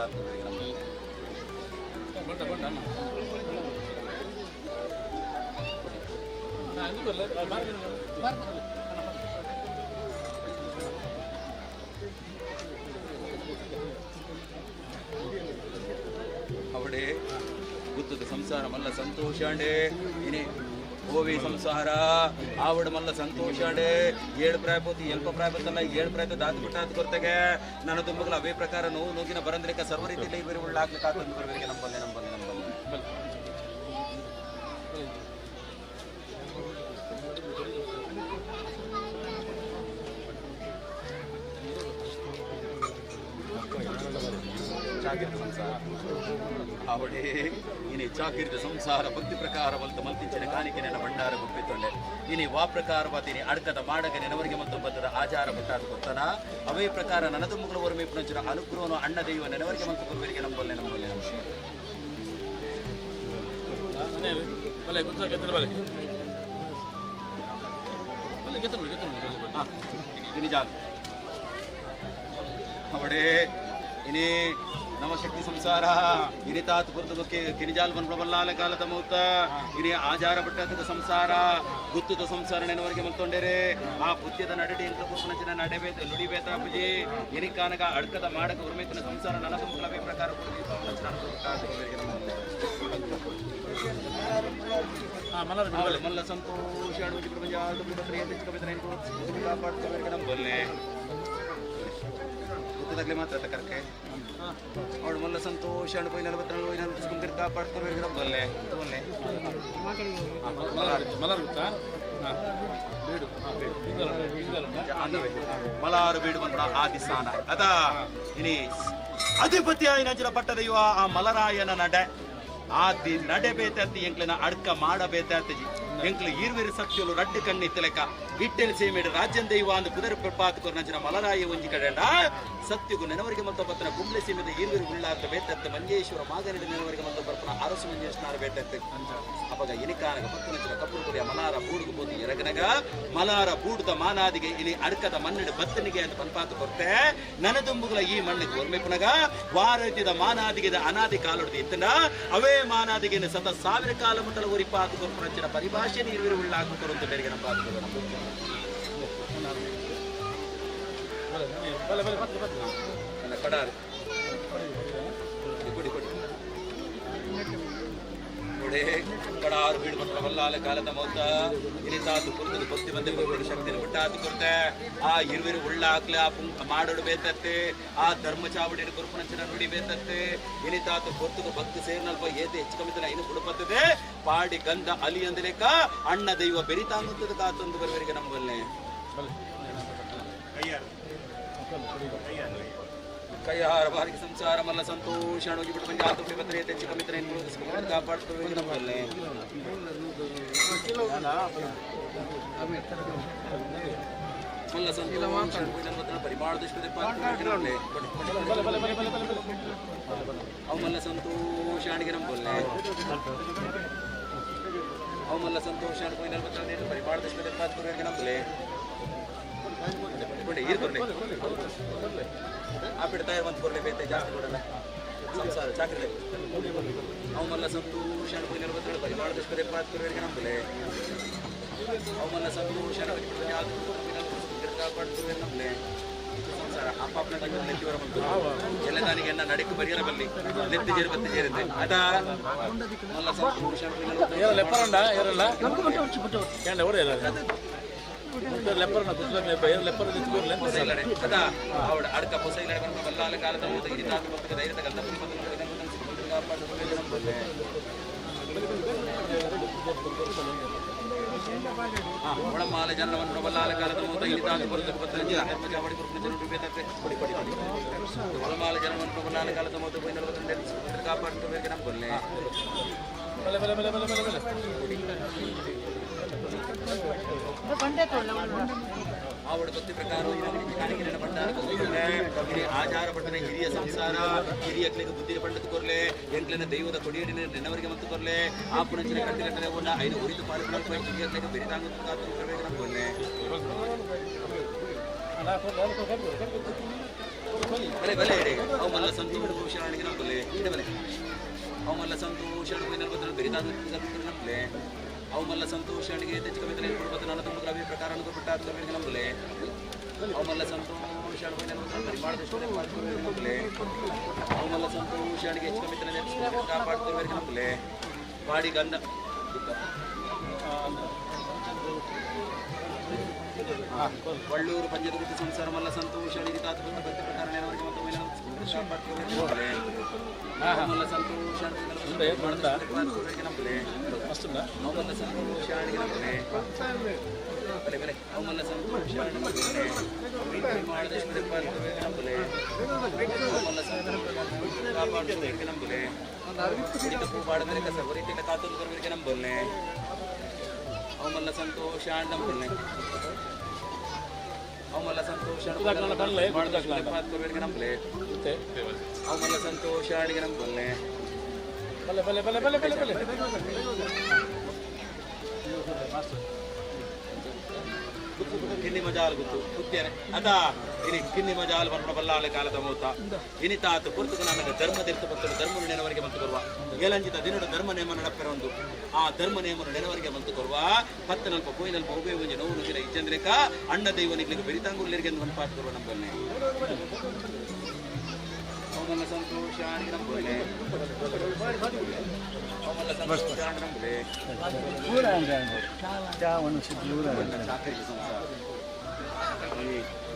ಅವಡೆ ಗುತ್ತದ ಸಂಸಾರ ಮಲ್ಲ ಸಂತೋಷಾಂಡೆ ಇನಿ ಓವಿ ಸಂಸಾರ ಆವಡ ಮಲ್ಲ ಸಂತೋಷಾಂಡೆ ಏಳು ಪ್ರಾಯಪೋತಿ ಎಲ್ಪ ಪ್ರಾಯಪತ್ತಲ್ಲ ಏಳು ಪ್ರಾಯತ ದಾತು ಬಿಟ್ಟಾತು ಕೊರತೆಗೆ ನಾನು ತುಂಬಗಳ ಅವೇ ಪ್ರಕಾರ ನೋವು ನೋಗಿನ ಬರಂದ್ರಿಕ ಸರ್ವ ರೀತಿಯಲ್ಲಿ ಬೇರೆ ಉಳ್ಳಾಗ್ಲಿಕ್ಕೆ ಆತಂದು ಬರಬೇಕೆ ನಂಬಲ್ಲೆ ನಂಬಲ್ಲೆ ನಂಬಲ್ಲೆ ಚಾಕಿರಿದ ಸಂಸಾರ ಅವಡೇ ಇನಿ ಚಾಕಿರಿದ ಸಂಸಾರ ಭಕ್ತಿ ಪ್ರಕಾರ ಬಲ್ತ ಮಲ್ತಿಂಚಿನ ಕಾಣಿಕೆ ನೆನ ಭಂಡಾರ ಗುಪ್ಪಿತ್ತೊಂಡೆ ಇನಿ ವಾ ಪ್ರಕಾರವಾದ ಇನಿ ಅಡ್ಕದ ಮಾಡಗ ನೆನವರಿಗೆ ಮತ್ತು ಬದ್ಧದ ಆಚಾರ ಬಿಟ್ಟಾದ ಕೊತ್ತನ ಅವೇ ಪ್ರಕಾರ ನನದು ಮುಗುಲ ಒರ್ಮೇಪುನಂಚಿನ ಅನುಗ್ರಹನು ಅಣ್ಣ ದೈವ ನೆನವರಿಗೆ ಮತ್ತು ಗುರುವರಿಗೆ ನಂಬಲ್ಲೆ ನಂಬಲ್ಲೆ ಅವಡೇ ಇನಿ ನವಶಕ್ತಿ ಸಂಸಾರ ಇನಿತಾತ್ ಪುರ್ತಕ್ಕೆ ಕಿನಿಜಾಲ್ ಬನ್ಬಲ್ಲಾಲ ಕಾಲದ ಮೌತ ಇನಿ ಆಜಾರ ಬಟ್ಟದ ಸಂಸಾರ ಗುತ್ತದ ಸಂಸಾರ ನೆನವರಿಗೆ ಮಲ್ತೊಂಡೇರೆ ಆ ಪುತ್ಯದ ನಡಡಿ ಎಂತ ಪುರ್ಪನಚಿನ ನಡೆಬೇತ ನುಡಿಬೇತ ಪೂಜೆ ಎನಿಕಾನಗ ಅಡ್ಕದ ಮಾಡಕ ಉರ್ಮೇತನ ಸಂಸಾರ ನನಸಂಕಲವೇ ಪ್ರಕಾರ ಮಲ್ಲ ಸಂತೋಷ ನಂಬಲ್ಲೆ ಗೊತ್ತದಾಗಲೇ ಮಾತ್ರ ಕರ್ಕೆ ಅವಳು ಮಲ್ಲ ಸಂತೋಷ ಹಣ್ಣು ಪೋಯಿ 44 ಪೋಯಿ 40 ಕಾಪಾಡ್ತಾರೆ ಬಲ್ಲೆ ಬಲ್ಲೆ ಮಲಾರು ಬೀಡು ಬಂದ ಆದಿಸ್ಥಾನ ಅದ ಇನಿ ಅಧಿಪತಿ ಆಯಿನ ಪಟ್ಟದೈವ ಆ ಮಲರಾಯನ ನಡೆ ಆದಿ ನಡೆ ಬೇತತ್ತಿ ಎಂಕ್ಲೆನ ಅಡ್ಕ ಮಾಡಬೇತತ್ತಿ ಎಂಕ್ಲು ಈರ್ವೇರು ಸತ್ಯಲು ರಡ್ಡು ಕಣ್ಣಿತ್ತಲೆಕ ಇಟ್ಟೆಲ್ ಸೇಮೇಡು ರಾಜ್ಯಂ ದೈವ ಅಂದು ಕುದರ ಪ್ರಪಾತ ಕೊರ್ನಂಚಿನ ಮಲರಾಯ ಒಂಜಿ ಕಡೆಂಡ ಸತ್ಯಗು ನೆನವರಿಗೆ ಮತ್ತು ಬತ್ತನ ಕುಂಬ್ಳೆ ಸೀಮೆದ ಈರ್ವೇರು ಉಳ್ಳಾರ್ತ ಬೇತತ್ತ ಮಂಜೇಶ್ವರ ಮಾಗನಿಡ ನೆನವರಿಗೆ ಮತ್ತು ಬರ್ಪನ ಅರಸು ಮಂಜೇಶ್ವರ ಬೇತತ್ತೆ ಅಪಗ ಎನಿಕಾನಗ ಪತ್ತನಂಚಿನ ಕಪ್ಪುರು ಕುರಿಯ ಮಲಾರ ಬೂಡುಗು ಬೋದು ಎರಗನಗ ಮಲಾರ ಬೂಡುದ ಮಾನಾದಿಗೆ ಇಲ್ಲಿ ಅಡ್ಕದ ಮಣ್ಣಿಡ ಬತ್ತನಿಗೆ ಅಂತ ಪನ್ಪಾತ ಕೊರ್ತೆ ನನದುಂಬುಗಳ ಈ ಮಣ್ಣಿಗೆ ಒರ್ಮೆಪುನಗ ವಾರತಿದ ಮಾನಾದಿಗೆ ಅನಾದಿ ಕಾಲೊಡ್ದು ಇತ್ತನ ಅವೇ ಮಾನಾದಿಗೆ ಸತ ಸಾವಿರ ಕಾಲ ಮುಟ್ಟಲ ಒರಿಪಾತ ಕೊರ್ಪುನಂಚಿನ ಪರಿಭಾಷೆ ನೀರ್ವಿರು ಉಳ್ಳಾಕು ಕೊರಂತ ಬೇರೆ ನಮ್ಮ ಕಡಾರು ಕೊಡಿ ಕೊಡಿ ಕೊಡೆ ಕಡಾರು ಬೀಡು ಬಂದ ವಲ್ಲಾಲ ಕಾಲದ ಮೌತ ಇನಿತಾತು ಕುರ್ತದ ಭಕ್ತಿ ಬಂದೆ ಭಕ್ತಿ ಶಕ್ತಿನ ಬಿಟ್ಟಾತು ಕೊರ್ತೆ ಆ ಇರುವಿರು ಉಳ್ಳಾಕ್ಲೆ ಆ ಪುಂಕ ಮಾಡೋಡು ಬೇತತ್ತೆ ಆ ಧರ್ಮ ಚಾವಡಿ ಕೊರ್ಪನಂಚಿನ ನುಡಿ ಬೇತತ್ತೆ ಇನಿತಾತು ಕೊರ್ತುಗ ಭಕ್ತಿ ಸೇರ್ನಲ್ಪ ಏತೆ ಹೆಚ್ಚು ಕಮ್ಮಿತನ ಇನ್ನು ಕುಡುಪತ್ತದೆ ಪಾಡಿ ಗಂಧ ಅಲಿ ಅಂದಲೇಕ ಅಣ್ಣ ದೈವ ಬೆರಿತಾಂಗುತ್ತದ ಕಾತೊಂದು ಬರುವರಿಗೆ ನಂಬಲ್ಲೆ ಕೈಯಾರ ಬಾರಿಗೆ ಸಂಸಾರ ಮಲ್ಲ ಸಂತೋಷ ಹೋಗಿಬಿಟ್ಟು ಬಂದು ಆತು ಬತ್ತರೆ ಹೆಚ್ಚು ಕಮ್ಮಿತನ ಕಾಪಾಡ್ತವೆ ನಮ್ಮಲ್ಲೇ ಮಲ್ಲ ಸಂತೋಷ ಪರಿಮಾಣ ಅವು ಮಲ್ಲ ಸಂತೋಷ ಅಣಿಗೆ ನಂಬೊಲ್ಲೆ ಅವು ಮಲ್ಲ ಸಂತೋಷ ಪರಿಮಾಣ ನಂಬಲೆ ಈರು ಕೊರ್ಲೆ ಆ ಬಿಡ್ತಾ ಒಂದು ಕೊರ್ಲೆ ಬೇತೆ ಜಾಸ್ತಿ ಕೊಡಲ್ಲ ಸಂಸಾರ ಚಾಕ್ರಿ ಅವು ಮಲ್ಲ ಸಂತೋಷ ಪರಿಮಾಣ ನಂಬಲೆ ಅವು ಮಲ್ಲ ಸಂತೋಷ ನಂಬಲೆ ಸಂಸಾರ ಅಪ್ಪ ಎಲ್ಲ ತಾನಿಗೆ ಎನ್ನ ನಡಿಕು ಬರಿಯರ ಬಲ್ಲಿ ನೆತ್ತಿ ಜೇರು ಬತ್ತಿ ಜೇರಿದೆ ಅದ ಮಲ್ಲ ಸಂತೋಷ ಲೆಪ್ಪರಂಡ ಏರಲ್ಲ ಅಡ್ಕ ಪೊಸ ಇಲ್ಲ ಬಲ್ಲಾಲ ಕಾಲದ ಧೈರ್ಯದ ಗಂಧ ಒಳಮಾಲ ಜನರವನ್ನು ಬಲ್ಲಾಲ ಕಾಲದ ಒಳಮಾಲ ಜನರನ್ನು ಬಲ್ಲಾಲ ಕಾಲದ ಮೂತ ಕಾಪಾಡ್ಕೋಬೇಕು ನಂಬಲ್ಲೆ ಆವಡ ಭಕ್ತಿ ಪ್ರಕಾರ ಆಚಾರ ಪಟ್ಟಣ ಹಿರಿಯ ಸಂಸಾರ ಹಿರಿಯ ಬುದ್ಧಿ ಪಂಡದ ಕೊರ್ಲೆ ಎಂಕ್ಲೆನ ದೈವದ ಕೊಡಿಯಡಿನ ನೆನವರಿಗೆ ಮತ್ತು ಕೊರ್ಲೆ ಆ ಪುನಂಚಿನ ಕಟ್ಟಿಗಟ್ಟಲೆ ಓಡ ಐದು ಉರಿದು ಪಾಲು ಹಿರಿಯ ಬೆರಿತಾಂಗ ಕೊರ್ಲೆ ಬಲೆ ಬಲೆ ಅವು ಮಲ್ಲ ಸಂತೋಷ ನಂಬಲೆ ಬಲೆ ಅವು ಮಲ್ಲ ಸಂತೋಷ ಬೆರಿತಾಂಗ ನಂಬಲೆ ಅವು ಮಲ್ಲ ಸಂತೋಷ ಅಣಿಗೆ ತೆಚ್ಚ ಕವಿತಲೆ ನಾನು ತುಂಬ ಪ್ರಕಾರ ಬಿಟ್ಟ ನಂಬಲೆ ಅವು ಮಲ್ಲ ಸಂತೋಷ ನಂಬಲೆ ಅವು ಮಲ್ಲ ಸಂತೋಷ ಅಣಿಗೆ ಹೆಚ್ಚು ಕವಿತಲೆ ಕಾಪಾಡ್ತಾರೆ ನಂಬಲೆ ಬಾಡಿ ಗಂಧ ವಳ್ಳೂರು ಪಂಜದ ಗುಟ್ಟು ಸಂಸಾರ ಮಲ್ಲ ಸಂತೋಷ ಅಣಿಗೆ ತಾತ ಭಕ್ತಿ ಪ್ರಕಾರ ನೆನವರಿಗೆ ಮತ್ತು ಮಲ್ಲ ಸಂತೋಷ ನಂಬಲೆ ಅವಮಲ್ಲ ಸಂತೋಷ ನಂಬಲೆ ಬಲೆ ಬಲೆ ಅವಮಲ್ಲ ಸಂತೋಷ ನಂಬಲೆ ಅವಮಲ್ಲ ಸಂತೋಷ ನಂಬಲೆ ಕಾಪಾಡಿದ್ರೆ ಸರ್ವರೀತಿಯ ಕಾತೊಂದು ಬರಬೇಕು ನಂಬಲ್ಲೆ ಅವಮಲ್ಲ ಸಂತೋಷ ನಂಬಲ್ಲೆ ಅವಮಲ್ಲ ಸಂತೋಷ ನಂಬಲೆ ಅವಮಲ್ಲ ಸಂತೋಷ ನಂಬಲ್ಲೆ ಬಲೆ ಬಲೆ ಬಲೆ ಬಲೆ ಬಲೆ ಬಲೆ ಕಿನ್ನಿ ಮಜಾಲ್ ಗೊತ್ತು ಕುತ್ತೇನೆ ಅದ ಇನಿ ಕಿನ್ನಿ ಮಜಾಲ್ ಬರ್ಪಣ ಬಲ್ಲಾಳೆ ಕಾಲದ ಮೌತ ಇನಿ ತಾತ ಪುರ್ತಕ ನನಗೆ ಧರ್ಮ ತಿರ್ತು ಭಕ್ತರು ಧರ್ಮ ನೆನವರಿಗೆ ಬಂತು ಕೊರುವ ಏಲಂಜಿತ ದಿನದ ಧರ್ಮ ನೇಮ ನಡಪೆರ ಒಂದು ಆ ಧರ್ಮ ನೇಮನು ನೆನವರಿಗೆ ಬಂತು ಕೊರುವ ಹತ್ತು ನಲ್ಪ ಕೋಯಿನಲ್ಪ ಒಬ್ಬೇ ಒಂಜಿ ನೋವು ನುಜಿರ ಇಜ್ಜಂದ್ರೇಕ ಅಣ್ಣ ದೈವನಿಗೆ ಬೆರಿತಾಂಗುಲ್ಯರಿಗೆ ಒಂದು ಪಾತ್ ಕೊರುವ ನಂಬಲ್ನೆ ಅವಮಲ್ಲ ಸಂತೋಷ ನಂಬಲ್ಲೆ ಅವಮಲ್ಲ ಸಂತೋಷ ನಂಬಲೆ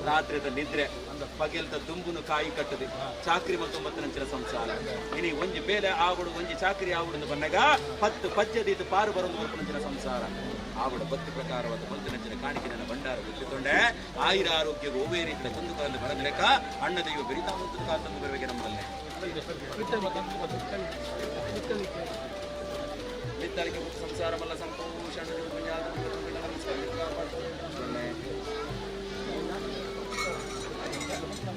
ರಾತ್ರಿದ ನಿದ್ರೆ ಪಗೆಲ್ತ ದುಂಬುನು ಕಾಯಿ ಕಟ್ಟದೆ ಚಾಕ್ರಿ ಮತ್ತೊಂಬತ್ತು ಸಂಸಾರ ಇನಿ ಒಂಜಿ ಬೇಲೆ ಆವಡು ಒಂಜಿ ಚಾಕ್ರಿ ಆವಡು ಬಂದಾಗ ಪತ್ತು ಪಜ್ಜದೀತು ಪಾರು ಬರೊಂದು ಬರ್ಪನಂಚಿನ ಸಂಸಾರ ಆವಡ ಭಕ್ತಿ ಪ್ರಕಾರವಾದ ಬಂತನಂಚಿನ ಕಾಣಿಕೆ ಭಂಡಾರ ಗೊತ್ತಿಕೊಂಡೆ ಆಯುರ ಆರೋಗ್ಯ ಒವ್ವೇ ರೀತಿಯ ಕುಂದುಕರಲ್ಲಿ ಬರಲೇಕ ಅಣ್ಣ ದೈವ ಬೆರಿತಾ ಮುಂತು ಕಾತಂದು ಬರಬೇಕೆ ನಮ್ಮಲ್ಲೇ ಮಿತ್ತಲಿಗೆ ಸಂಸಾರ ಮಲ್ಲ ಸಂತೋಷ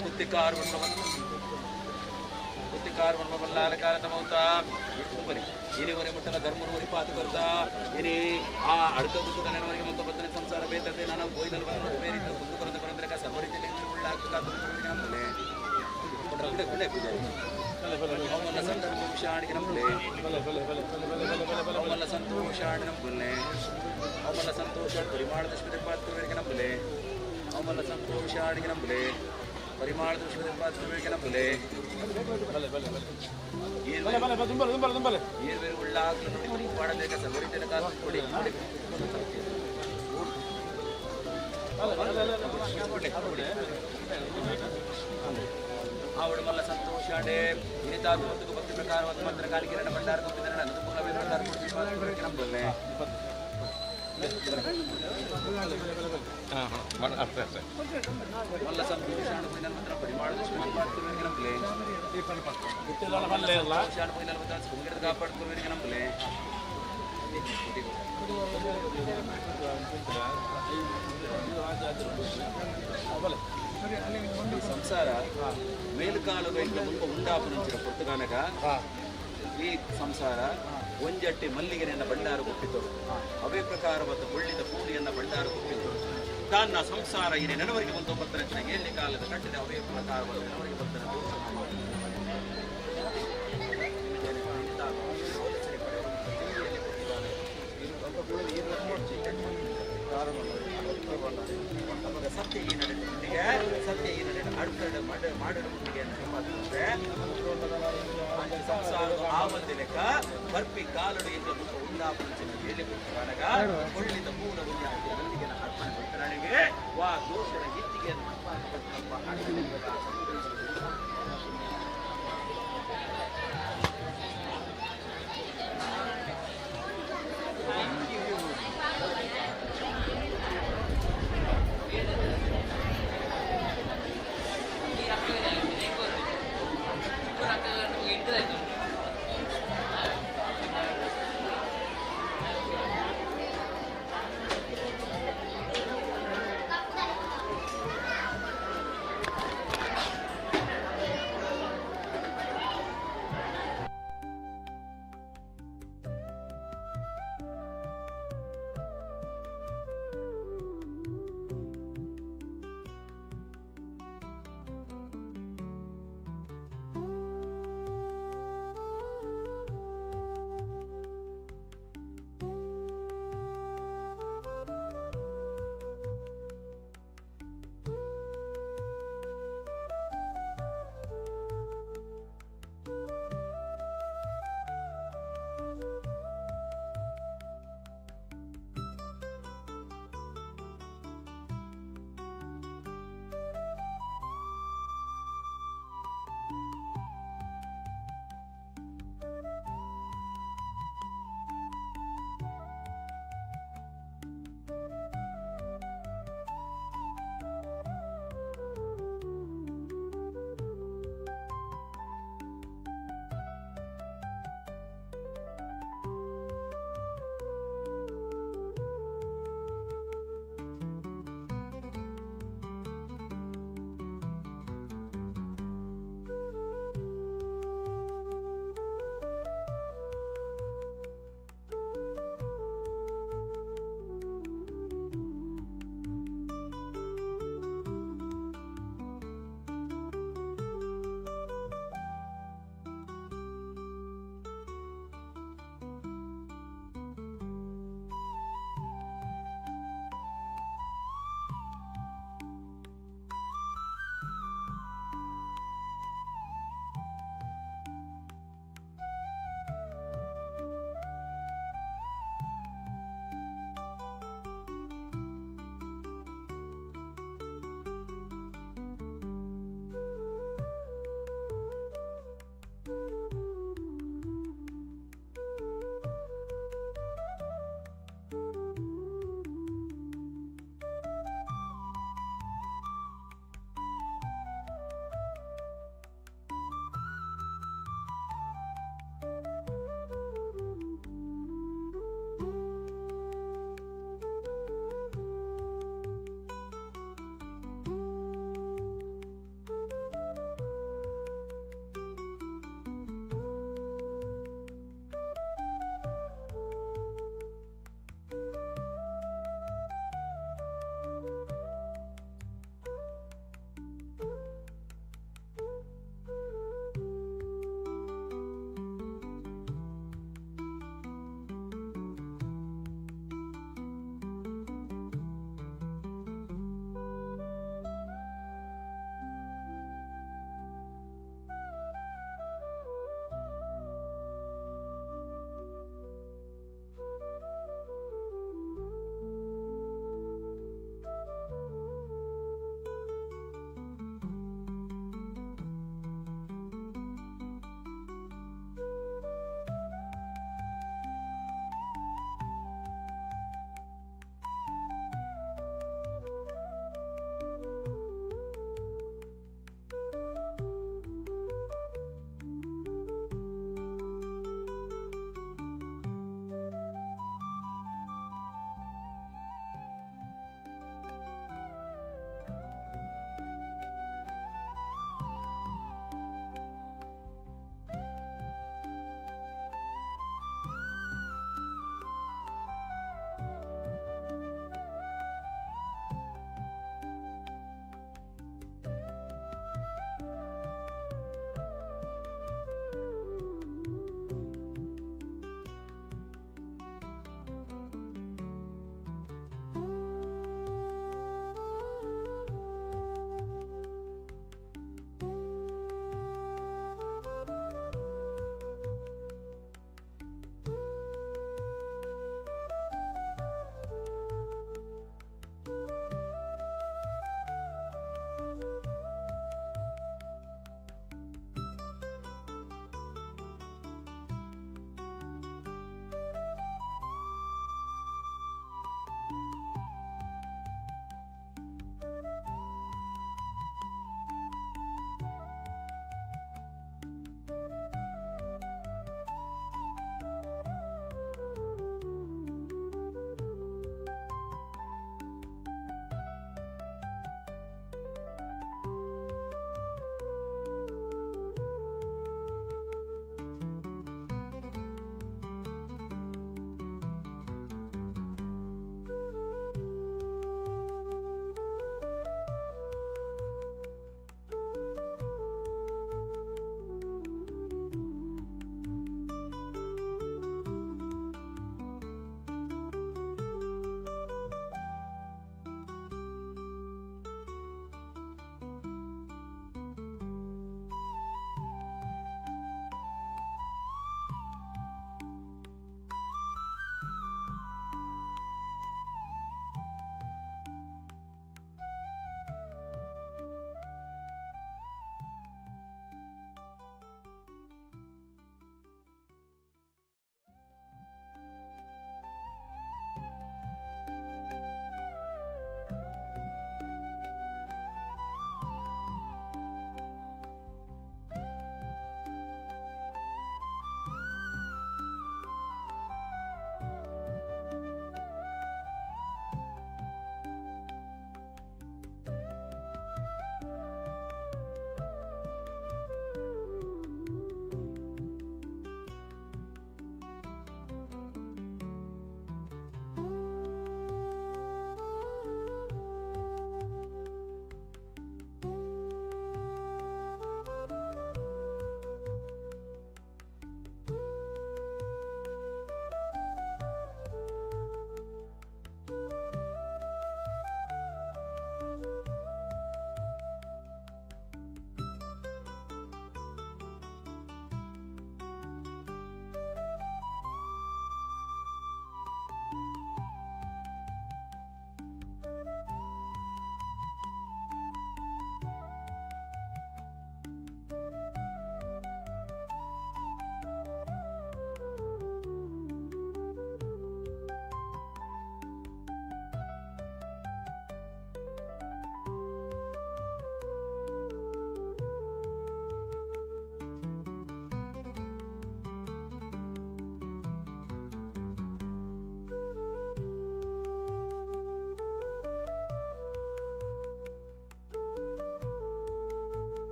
ಕುತ್ತಿಕಾರ್ ಕುತ್ತಿಕಾರ್ ಬಲ್ಲಾಲ ಕಾಲದ ಮೌತ ಬರಿ ಇನಿವರೆ ಮುಟ್ಟಲ ಧರ್ಮರು ಪಾತು ಬರ್ತಾ ಇನಿ ಆ ಅಡ್ಕ ಗುತ್ತು ನೆನವರಿಗೆ ಮತ್ತು ಬತ್ತನೆ ಸಂಸಾರ ಬೇತದೆ ನಾನು ಗೋಯ್ದಲ್ಲಿ ಬಂದು ಬೇರೆ ಕುಂದು ಬರಂದ ಬರಂದ್ರೆ ಸರ್ವರಿತಲ್ಲಿ ಉಳ್ಳಾಗ್ತದೆ ಪೂಜಾರಿ ಅವಮಲ್ಲ ಸಂತೋಷ ನಂಬಲೆ ಅವಮಲ್ಲ ಸಂತೋಷ ನಂಬಲ್ಲೆ ಅವಮಲ್ಲ ಸಂತೋಷ ಪರಿಮಾಣದ ಪಾತ್ರಗಳಿಗೆ ನಂಬಲೆ ಅವಮಲ್ಲ ಸಂತೋಷ ನಂಬಲೆ ಪರಿಮಾಣದ ನಂಬಲೆ ಆವಡ ಮಲ್ಲ ಸಂತೋಷ ಇನಿತಾದ ಮತ್ತು ಭಕ್ತಿ ಪ್ರಕಾರವಾದ ಮಂತ್ರ ಕಾಲಿಗೆ ಭಂಡಾರ ಪ್ರಕಾರ ನಂಬಲ್ಲೆ ಮಲ್ಲ ಸಂತೋಷ ಪರಿಮಾಣದ ಕಾಪಾಡ್ಕೊಳ್ಬೇಕು ನಂಬಲೆ ಈ ಸಂಸಾರ ಮೇಲ್ಕಾಲದ ಮುಲ್ಪ ಉಂಡಾಪುನಂಚಿನ ಪೊರ್ತುಗಾನಗ ಈ ಸಂಸಾರ ಒಂಜಟ್ಟೆ ಮಲ್ಲಿಗೆನೆಯನ್ನ ಭಂಡಾರ ಕೊಪ್ಪಿತು. ಅವೇ ಪ್ರಕಾರವಾದ ಬೊಳ್ಳಿದ ಪೂಣಿಯನ್ನ ಭಂಡಾರ ಕೊಪ್ಪಿತು. ತಾನ್ನ ಸಂಸಾರ ಇನೆ ನೆನವರಿಗೆ ಬಂದು ಪತ್ರ ಏಳನೇ ಕಾಲದ ಕಟ್ಟಿದ ಅವೇ ಪ್ರಕಾರವಾದ ನೆನವರಿಗೆ ಬಂದ. ಅವಾಗ ಸತ್ಯ ಈ ನಡೆಗೆ, ಸತ್ಯ ಈ ನಡೆ ಅಡ್ಕಡೆ ಮಾಡಡುತ್ತಿಗೆ ಸಂಸಾರದ ಆವಂದಿ ಲೆಕ್ಕ ಬರ್ಪಿ ಕಾಲಡು ಎಂದು ಮುಖ ಉಂಡಾಪುಂಚಿನ ಹೇಳಿ ಕೊಟ್ಟರಾಗ ಕೊಳ್ಳಿದ ಮೂಲ ಮಲ್ಲಿಗೆನ ಅರ್ಪಣೆ ಕೊಟ್ಟರಾಣಿಗೆ ವಾ ದೋಷದ ಹೆಚ್ಚಿಗೆಯನ್ನು ಅರ್ಪಣೆ.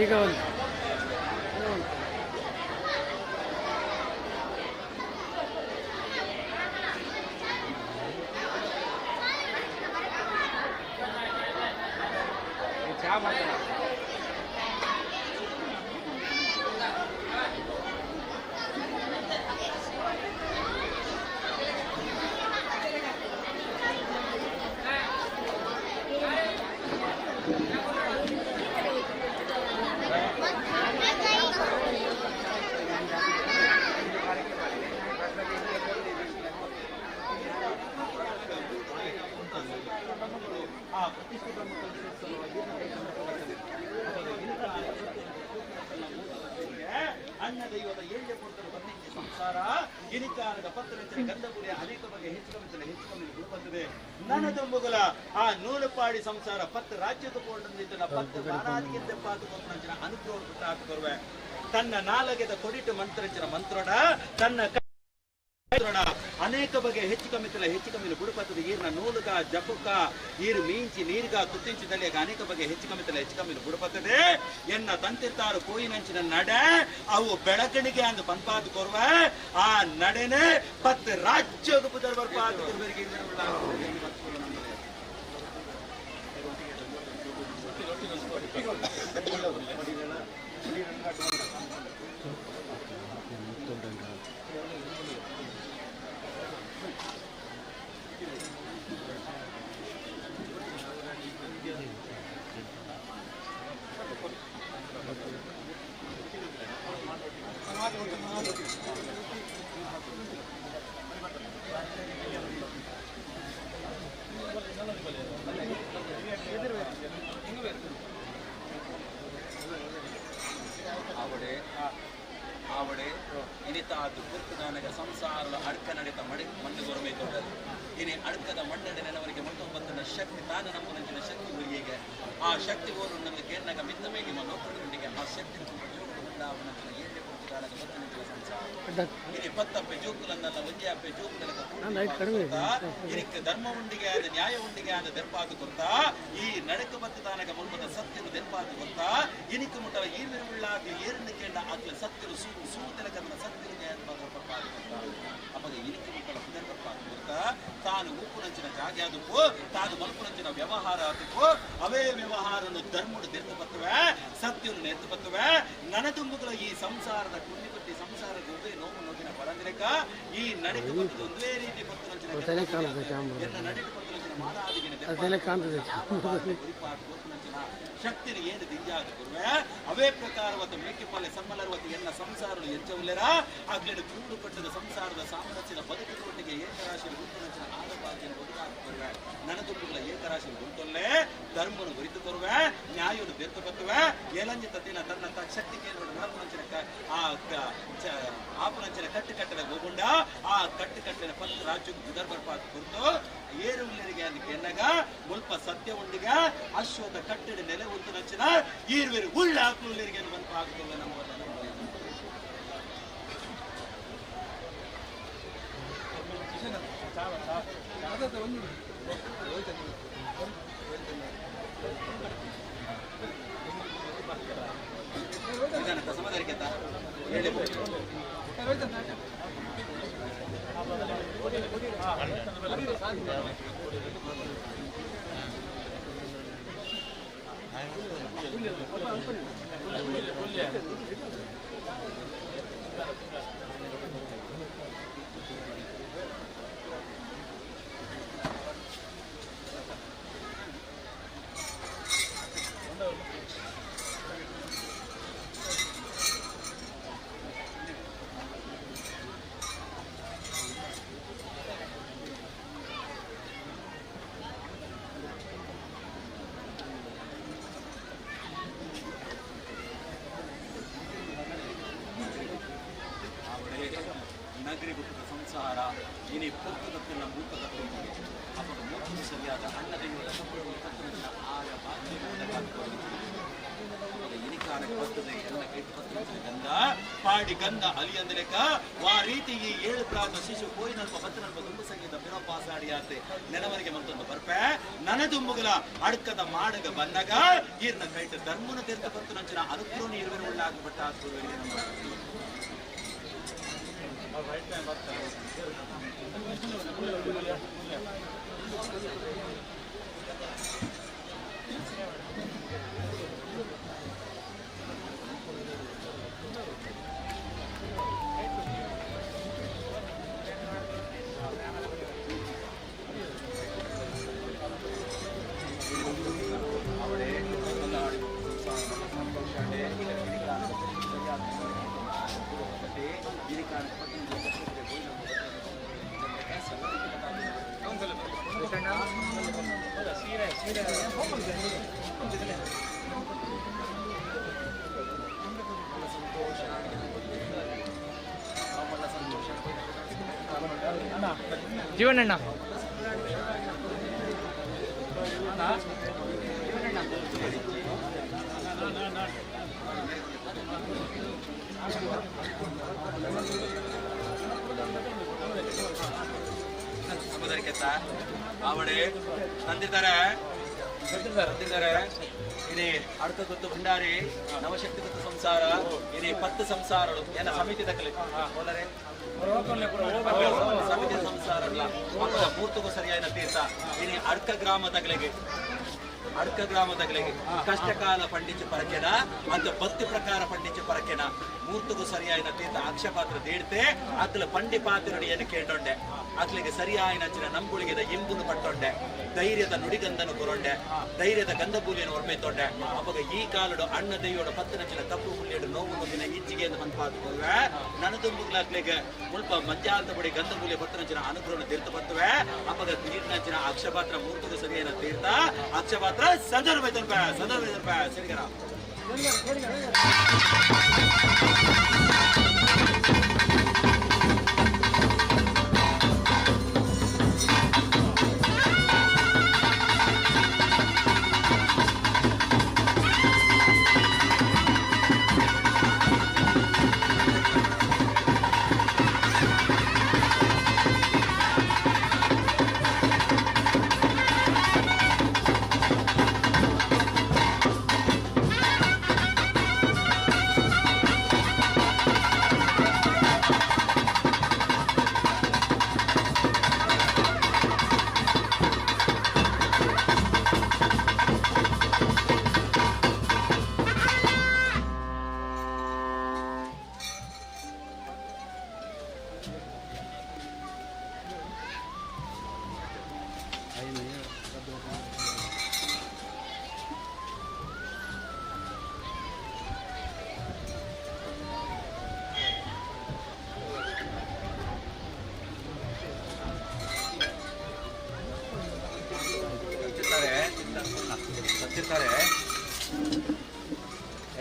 ಈಗ ಒಂದು ಅಣ್ಣ ದೈವದ ಏಳ್ಯ ಪುರ್ತರು ಬಂದಿದ್ದ ಸಂಸಾರ ಗಿರಿಕಾರದ ಪತ್ರರಚನೆ ಗಂಧಪುರಿಯ ಅನೇಕ ಬಗೆ ಹೆಚ್ಚು ಕಮ್ಮಿತಲೆ ಹೆಚ್ಚು ಕಮ್ಮಿ ಬಂದಿದೆ ನನದೊಂಬುಗುಲ ಆ ನೂಲುಪಾಡಿ ಸಂಸಾರ ಪತ್ತು ರಾಜ್ಯದ ಪೋಂಡಂದಿದ್ದನ ಪತ್ತು ಬಾರಾದಿಗೆದ್ದ ಪಾತು ಕೊಪ್ಪನಂಚಿನ ಅನುಗ್ರಹ ಬಿಟ್ಟಾಕು ಬರುವೆ ತನ್ನ ನಾಲಗೆದ ಕೊಡಿಟು ಮಂತ್ರಂಚಿನ ಮಂತ್ರೋಡ ತನ್ನ ಅನೇಕ ಬಗೆ ಹೆಚ್ಚು ಕಮ್ಮಿತಲ ಹೆಚ್ಚು ಕಮ್ಮಿಲು ಬುಡುಪತ್ತದ ಈರ್ನ ನೂಲುಗ ಜಪುಕ ಈರು ಮೀಂಚಿ ನೀರ್ಗ ತುತ್ತಿಂಚಿ ದಳಿಯಾಗ ಅನೇಕ ಬಗೆ ಹೆಚ್ಚು ಕಮ್ಮಿತಲ ಹೆಚ್ಚು ಕಮ್ಮಿಲು ಬುಡುಪತ್ತದೆ ಎನ್ನ ತಂತಿರ್ತಾರು ಕೋಯಿನಂಚಿನ ನಡೆ ಅವು ಬೆಳಕಣಿಗೆ ಅಂದು ಪಂಪಾದು ಕೊರ್ವ ಆ ನಡೆನೆ ಪತ್ತು ರಾಜ್ಯದ ಪುದರ್ ಬರ್ಪಾದು ಕೊರ್ವರಿಗೆ ಆವಡೆ ಆವಡೆ ಇನಿತ ಅದು ಪುರ್ತದಾನಗ ಸಂಸಾರದ ಅಡ್ಕ ನಡೆತ ಮಡಿ ಮಣ್ಣು ಗೊರಮೆ ತೊಡಲು ಇನಿ ಅಡ್ಕದ ಮಣ್ಣಡೆ ನೆನವರಿಗೆ ಮತ್ತೊಬ್ಬತ್ತನ ಶಕ್ತಿ ತಾನ ನಮ್ಮನಂಚಿನ ಶಕ್ತಿ ಊರಿಗೆ ಆ ಶಕ್ತಿ ಓರು ನಮಗೆ ಕೇರ್ನಾಗ ಮಿತ್ತ ಮೇಗಿ ಮನೋಕರುಂಡಿಗೆ ಆ ಶಕ್ತಿ ಉಂಡಾವನಂಚಿನ ಏಳೆ ಪುರ್ತದಾನಗ ಮತ್ತನಂಚಿನ ಸಂಸಾರ ಇನಿ ಪತ್ತಪ್ಪೆ ಜೋಕುಲನ್ನಲ್ಲ ಒಂಜೆ ಅಪ್ಪೆ ಜೋಕುಲಕ ಇನಿಕ್ ಧರ್ಮ ಉಂಡಿಗೆ ಆದ ನ್ಯಾಯ ಉಂಡಿಗೆ ಆದ ದೆರ್ಪಾದು ಕೊರ್ತಾ ಈ ನಡಕ ಬತ್ತದಾನಗ ಮುಲ್ಪದ ಸತ್ಯನು ದೆರ್ಪಾದು ಕೊರ್ತಾ ಇನಿಕ್ ಮುಟ್ಟಲ ಈರ್ವಿರುಳ್ಳಾಗಿ ಏರನ್ನು ಕೇಂಡ ಆಗ್ಲ ಸತ್ಯರು ಸೂ ಸೂ ತೆಲಕದನ ಸತ್ಯರು ಬರ್ಪಾದು ಕೊರ್ತಾ ಅಪಗ ಇನಿಕ್ ಮುಟ್ಟಲ ಪುದರ್ ಬರ್ಪಾದು ಕೊರ್ತಾ ತಾನು ಉಪ್ಪುನಂಚಿನ ಜಾಗೆ ಅದಕ್ಕೂ ತಾನು ಮಲ್ಪುನಂಚಿನ ವ್ಯವಹಾರ ಅದಕ್ಕೂ ಅವೇ ವ್ಯವಹಾರನು ಧರ್ಮಡು ದೆರ್ತು ಬತ್ತುವೆ ಸತ್ಯನು ನೆರ್ತು ಬತ್ತುವೆ ನನದುಂಬುಗಳ ಈ ಸಂಸಾರದ ಕುಂಡಿ ಪಟ್ಟಿ ಸಂಸಾರದ ಒಂದೇ ನೋವು ನೋವಿನ ಪರಂದಿರಕ ಈ ನಡೆಗೆ ಬರ್ತದೆ ಒಂದೇ ರೀತಿ ಬರ್ತನಂಚಿನ ಎನ್ನ ನಡೆಗೆ ಬರ್ತನಂಚಿನ ಮಾನಾದಿಗಿನ ಶಕ್ತಿನ ಏನು ದಿಂಜಾದ ಗುರುವೆ ಅವೇ ಪ್ರಕಾರವತ ಮೇಕೆಪಾಲೆ ಸಮ್ಮಲರ್ವತಿ ಎನ್ನ ಸಂಸಾರನು ಎಂಚವುಲ್ಲೆರ ಆಗ್ಲೇನು ಕೂಡು ಕಟ್ಟದ ಸಂಸಾರದ ಸಾಮರಸ್ಯದ ಬದುಕುತೊಟ್ಟಿಗೆ ಏಕರಾಶಿಯ ಗುಂಪುನಂಚಿನ ಆದಭಾಗ್ಯನ ಒದಗಾದ ಕೊರುವೆ ನನದುಂಬುಗಳ ಏಕರಾಶಿಯ ಗುಂಟೊಲ್ಲೆ ಧರ್ಮನು ಗುರಿತು ಕೊರುವೆ ನ್ಯಾಯನು ಬೆರ್ತು ಬತ್ತುವೆ ಏಲಂಜಿತ ದಿನ ತನ್ನ ಶಕ್ತಿ ಕೇಂದ್ರ ನಡಪುನಂಚಿನ ಆ ಆಪುನಂಚಿನ ಕಟ್ಟು ಕಟ್ಟಡ ಗೋಗುಂಡ ಆ ಕಟ್ಟು ಕಟ್ಟಡ ಪತ್ತು ರಾಜ್ಯಕ್ಕೆ ಬುಧರ್ ಬರ್ಪಾದ ಕುರಿತು ಏರುಲ್ಲರಿಗೆ ಅದಕ್ಕೆ ಎನ್ನಗ ಮುಲ್ಪ ಸತ್ಯ ಉಂಡಿಗ ಅಶ್ವದ ಕಟ್ಟಡ ನೆಲೆ ಉಂಟು ನಚ್ಚಿನ ಈರ್ವೇರು ಉಳ್ಳ ಹಾಕುಲ್ಲರಿಗೆ ಬಂದು ಆಗುತ್ತಲ್ಲ ನಮ್ಮ ಹೇಳಿ ನಗರಿ ಹುಟ್ಟದ ಸಂಸಾರ ಇನಿ ಪುರ್ತದತ್ತಿನ ಮೂಕದತ್ತಿನ ಅಪಗ ಮೂಕು ಸರಿಯಾದ ಅಣ್ಣ ದೈವದ ಕಪ್ಪು ಕತ್ತರಿಸಿದ ಆಯ ಬಾಧ್ಯತೆ ಇನಿಕಾರಕ ಗಂಧ ಪಾಡಿ ಗಂಧ ಅಲಿಯಂದಲೆಕ್ಕ ವಾ ರೀತಿ ಈ ಏಳು ಪ್ರಾಂತ ಶಿಶು ಕೋಯಿನಲ್ಪ ಬತ್ತನಲ್ಪ ದುಂಬು ಸಂಗೀತ ಬಿರೋ ಪಾಸಾಡಿ ಆತೆ ನೆನವರಿಗೆ ಮತ್ತೊಂದು ಬರ್ಪೆ ನನದುಂಬುಗಲ ಅಡ್ಕದ ಮಾಡಗ ಬನ್ನಗ ಈರ್ನ ಕೈಟ ಧರ್ಮನ ತೀರ್ಥ ಬತ್ತು ನಂಚಿನ ಅನುಗ್ರಹ ಇರುವರು ಉಳ್ಳಾಗಬಟ್ಟ ಗುರುವಿಗೆ ಜೀವನಣ್ಣ ಆವಡೆ ತಂದಿದ್ದಾರೆ ತಂದಿದ್ದಾರೆ ಇದೇ ಅರ್ಥ ಗೊತ್ತು ಭಂಡಾರಿ ನವಶಕ್ತಿ ಗೊತ್ತು ಸಂಸಾರ ಇದೇ ಪತ್ತು ಸಂಸಾರಗಳು ಏನ ಸಮಿತಿ ದಕ್ಕಲೆ ಹೋದರೆ ಸಮಿತಿ ಸಂಸಾರ ಮೂರ್ತಗೂ ಸರಿಯಾದ ತೀರ್ಥ ಇದೇ ಅರ್ಕ ಗ್ರಾಮ ತಗಲೆಗೆ ಅಡ್ಕ ಗ್ರಾಮದಗಳಿಗೆ ಕಷ್ಟಕಾಲ ಪಂಡಿಚು ಪರಕೆನ ಅಂತ ಭಕ್ತಿ ಪ್ರಕಾರ ಪಂಡಿಚು ಪರಕೆನ ಮೂರ್ತಗೂ ಸರಿಯಾದ ತೀರ್ಥ ಅಕ್ಷಪಾತ್ರ ದೇಡ್ತೆ ಅಕ್ಲ ಪಂಡಿ ಪಾತ್ರಡಿಯನ್ನು ಕೇಟೊಂಡೆ ಅಕ್ಲಿಗೆ ಸರಿಯಾಯಿನ ನಂಬುಳಿಗೆದ ಇಂಬುನು ಪಟ್ಟೊಂಡೆ ಧೈರ್ಯದ ನುಡಿಗಂದನು ಕೊರೊಂಡೆ ಧೈರ್ಯದ ಗಂಧಬೂಲಿಯನ್ನು ಒರ್ಮೆತ್ತೊಂಡೆ ಅವಾಗ ಈ ಕಾಲಡು ಅಣ್ಣ ದೈಯೋಡ ಪತ್ತನಂಚಿನ ಕಪ್ಪು ಹುಳ್ಳಿಯಡು ನೋವು ನೋವಿನ ಇಚ್ಚಿಗೆ ಎಂದು ಮನ್ಪಾತು ಕೊರುವೆ ನನದುಂಬುಗ್ಲಾಕ್ಲಿಗೆ ಮುಲ್ಪ ಮಂಜಾಂತ ಬಡಿ ಗಂಧಬೂಲಿಯ ಪತ್ತನಂಚಿನ ಅನುಗ್ರಹವನ್ನು ತೀರ್ಥ ಬರ್ತವೆ ಅವಾಗ ನೀರಿನಂಚಿನ ಅಕ್ಷಪಾತ್ರ ಮೂರ್ತಗೂ ಸರಿಯಾದ ತೀರ್ಥ ಅಕ್ಷಪಾತ್ರ ಸಂದರ್ಭ ಸಂದರ್ಭ ಸರಿಗರ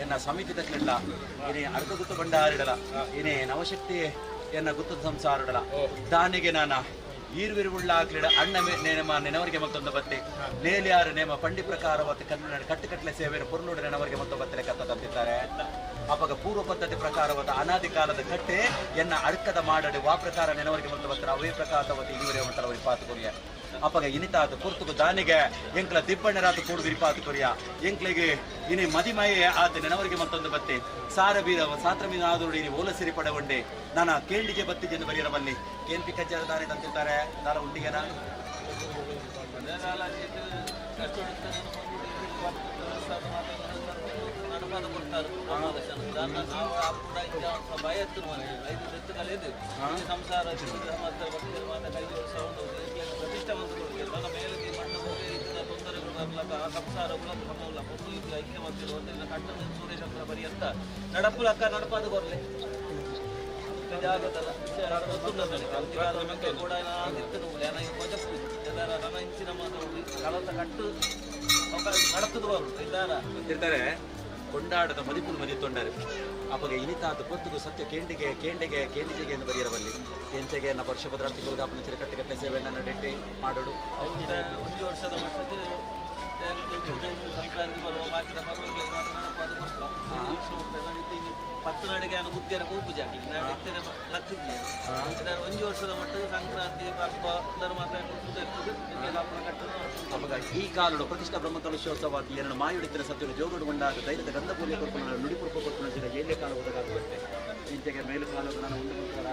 ಎನ್ನ ಸಮಿತಿ ತಕ್ಕಲಿಲ್ಲ ಏನೇ ಅರ್ಧ ಗುತ್ತು ಭಂಡಾರಿಡಲ ಏನೇ ನವಶಕ್ತಿ ಎನ್ನ ಗುತ್ತದ ಸಂಸಾರಡಲ ದಾನಿಗೆ ನಾನ ಈರ್ವಿರುವುಳ್ಳಾಗ್ಲಿಡ ಅಣ್ಣ ನೇಮ ನೆನವರಿಗೆ ಮತ್ತೊಂದು ಬತ್ತಿ ನೇಲಿಯಾರು ನೇಮ ಪಂಡಿ ಪ್ರಕಾರವಾದ ಕನ್ನಡ ಕಟ್ಟುಕಟ್ಟಲೆ ಸೇವೆಯನ್ನು ಪೊರ್ಲುಡ ನೆನವರಿಗೆ ಮತ್ತೊಂದು ಬತ್ತಲೆ ಕತ್ತ ತಂದಿದ್ದಾರೆ. ಅಪಗ ಪೂರ್ವ ಪದ್ಧತಿ ಪ್ರಕಾರವಾದ ಅನಾದಿ ಕಾಲದ ಕಟ್ಟೆ ಎನ್ನ ಅಡ್ಕದ ಮಾಡಡಿ ವಾ ಪ್ರಕಾರ ನೆನವರಿಗೆ ಮತ್ತು ಬತ್ತರ ಅವೇ ಪ್ರಕಾರವಾದ ಇರುವರೆ ಮಂಟಲ ವಿಪಾತು ಕೊರಿಯ. ಅಪಗ ಇನಿತಾದ ಪುರ್ತುಗು ದಾನಿಗೆ ಎಂಕ್ಲ ದಿಬ್ಬಣ್ಣರಾದ ಕೂಡು ವಿರಿಪಾತು ಕೊರಿಯ. ಎಂಕ್ಲಿಗೆ ಇನಿ ಮದಿಮಯೇ ಆತ ನೆನವರಿಗೆ ಮತ್ತೊಂದು ಬತ್ತಿ ಸಾರ ಬೀರ ಸಾತ್ರ ಮೀನಾದೋಡು ಇನಿ ಓಲ ಸಿರಿ ಪಡವಂಡೆ ನಾನು ಕೇಂಡಿಗೆ ಬತ್ತಿ ಜನ ಬರಿಯರ ಬನ್ನಿ ಕೇನ್ಪಿ ಕಜ್ಜಾರ ದಾನಿ ತಂತಿರ್ತಾರೆ ದಾರ ಉಂಡಿಗೆನ ನಡಪುಲಕ್ಕ ನಡಪಾದ ಕೊರ್ಲೆ ಇರ್ತಾರೆ ಕೊಂಡಾಡದ ಮದಿಪುಲು ಮದಿತೊಂಡರು ಅಪಗ ಇನಿತಾದ ಪೊತ್ತುಗು ಸತ್ಯ ಕೇಂಡಿಗೆ ಕೇಂಡಿಗೆ ಕೇಂಡಿಗೆಗೆ ಎಂದು ಬರೆಯರ ಬಲ್ಲಿ ಕೆಂಚೆಗೆ ನ ವರ್ಷಭದ್ರಾಂತಿ ಗುರುಗಾಪನ ಚಿರಕಟ್ಟೆಗಟ್ಟಲೆ ಸೇವೆಯನ್ನು ನಡೆಟಿ ಮಾಡೋಡು. ಒಂದು ವರ್ಷದ ಮಟ್ಟಕ್ಕೆ ಸಂಕ್ರಾಂತಿ ಬರುವ ಬಾಕಿದ ಪರ್ವಗಳಿಗೆ ಮಾತ್ರ ನಡಪಾದ ಕೊರ್ಪ. ತುಳುನಾಡಿಗೆ ನಾನು ಬುದ್ಧಿಯರ ಪೂಜೆ ಹಾಕಿ ನಾನು ಇತ್ತನೆ ಲಕ್ಕಿದ್ದೆ. ಒಂಜಿ ವರ್ಷದ ಮಟ್ಟಿಗೆ ಸಂಕ್ರಾಂತಿ ಹಬ್ಬ ಎಲ್ಲರೂ ಮಾತ್ರ ಇರ್ತದೆ. ಅಪಗ ಈ ಕಾಲಡು ಪ್ರತಿಷ್ಠಾ ಬ್ರಹ್ಮಕಲಶೋತ್ಸವ ಎರಡು ಮಾಯುಡಿತ್ತಿನ ಸತ್ಯಡು ಜೋಗಡು ಉಂಡಾದ ಧೈರ್ಯದ ಗಂಧ ಪೂಜೆ ಕೊರ್ಪುನ ನುಡಿಪುರುಪ ಕೊರ್ಪುನ ಜಿಲ್ಲ ಏಳೆ ಕಾಲ ಒದಗಾಗುತ್ತೆ. ಇಂಚೆಗೆ ಮೇಲು ಕಾಲು ನಾನು ಉಂಡು ಮಾಡ್ತಾರ.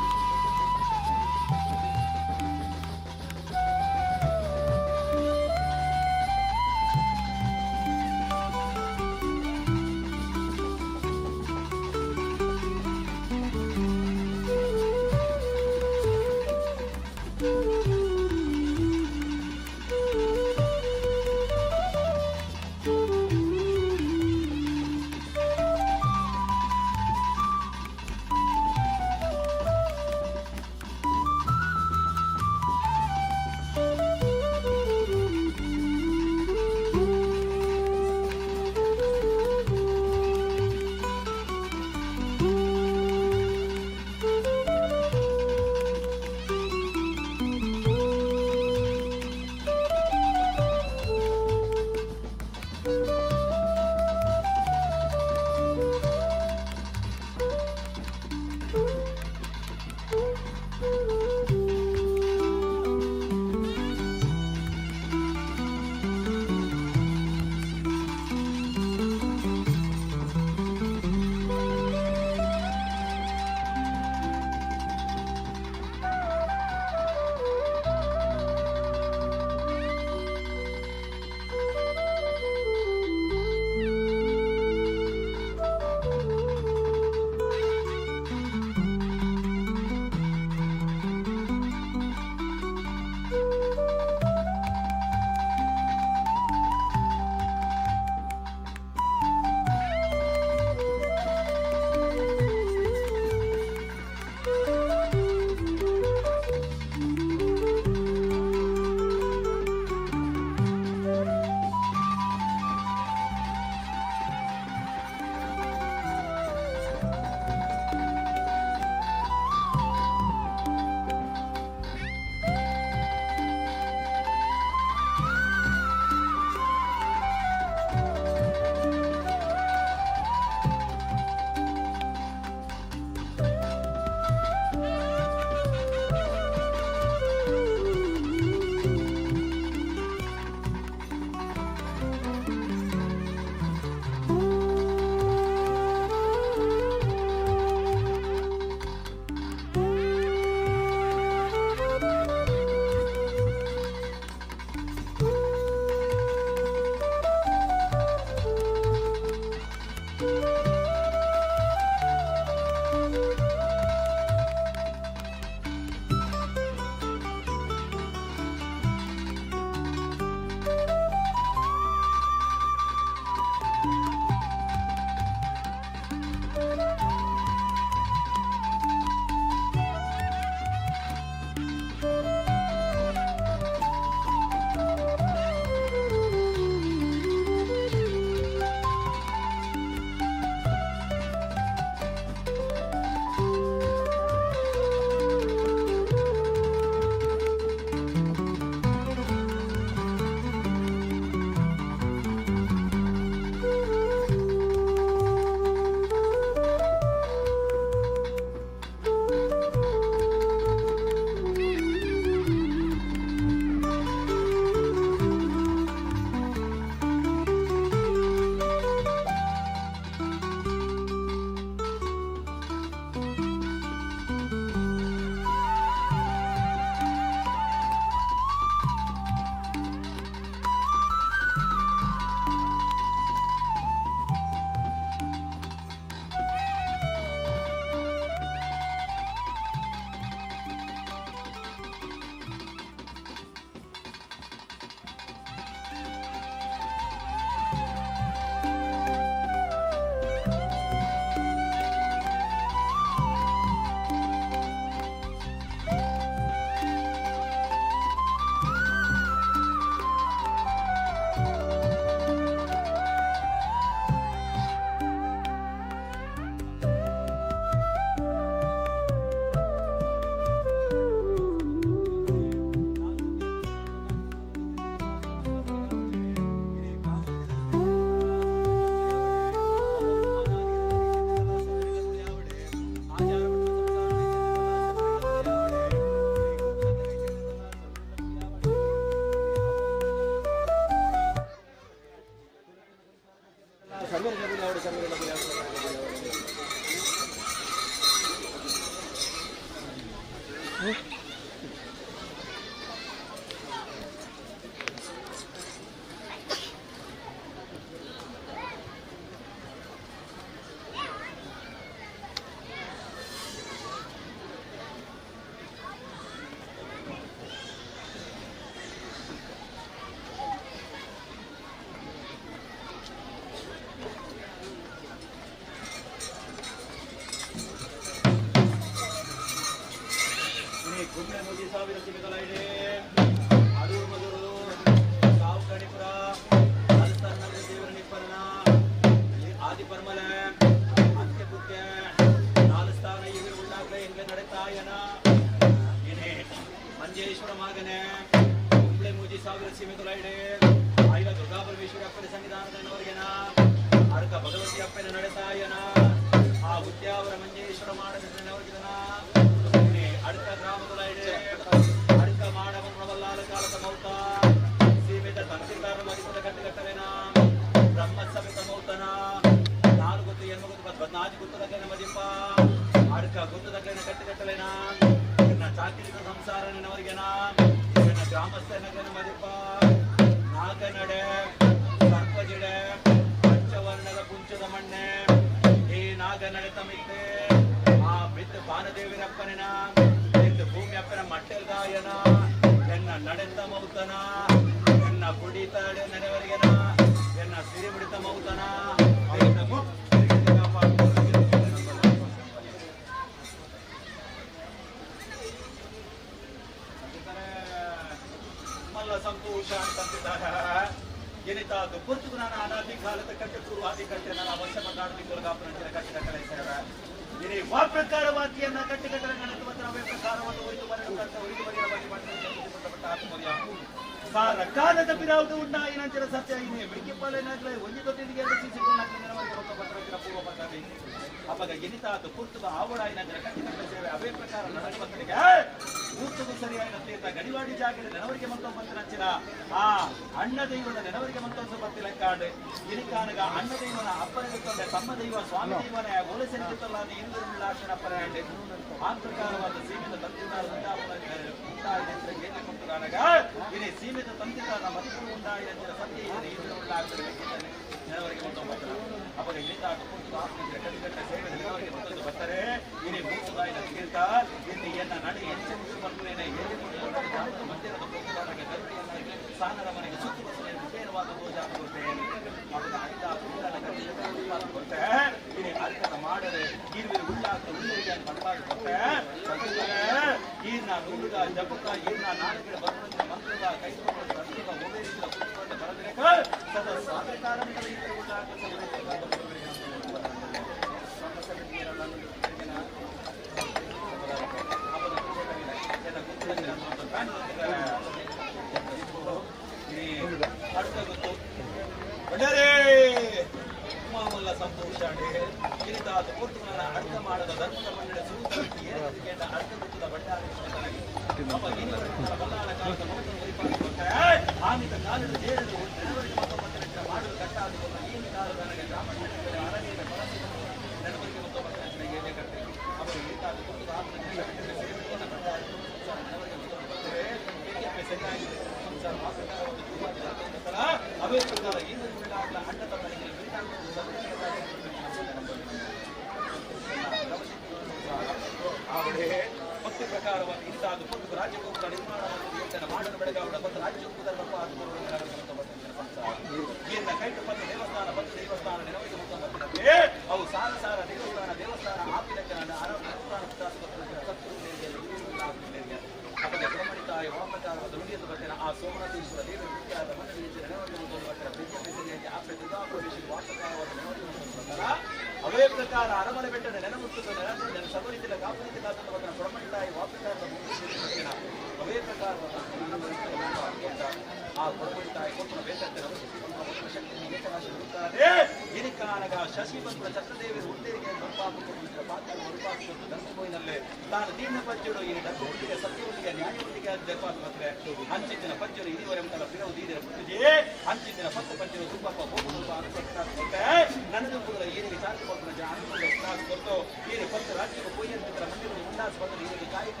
ಕಾಸು ಕೊರ್ತು ಈರು ಪತ್ತು ರಾಜ್ಯಕ್ಕೆ ಪೋಯಂತಿದ್ರ ಮಂದಿರದ ಉಲ್ಲಾಸ ಬಂದು ಈರಿಗೆ ಕಾಯಕ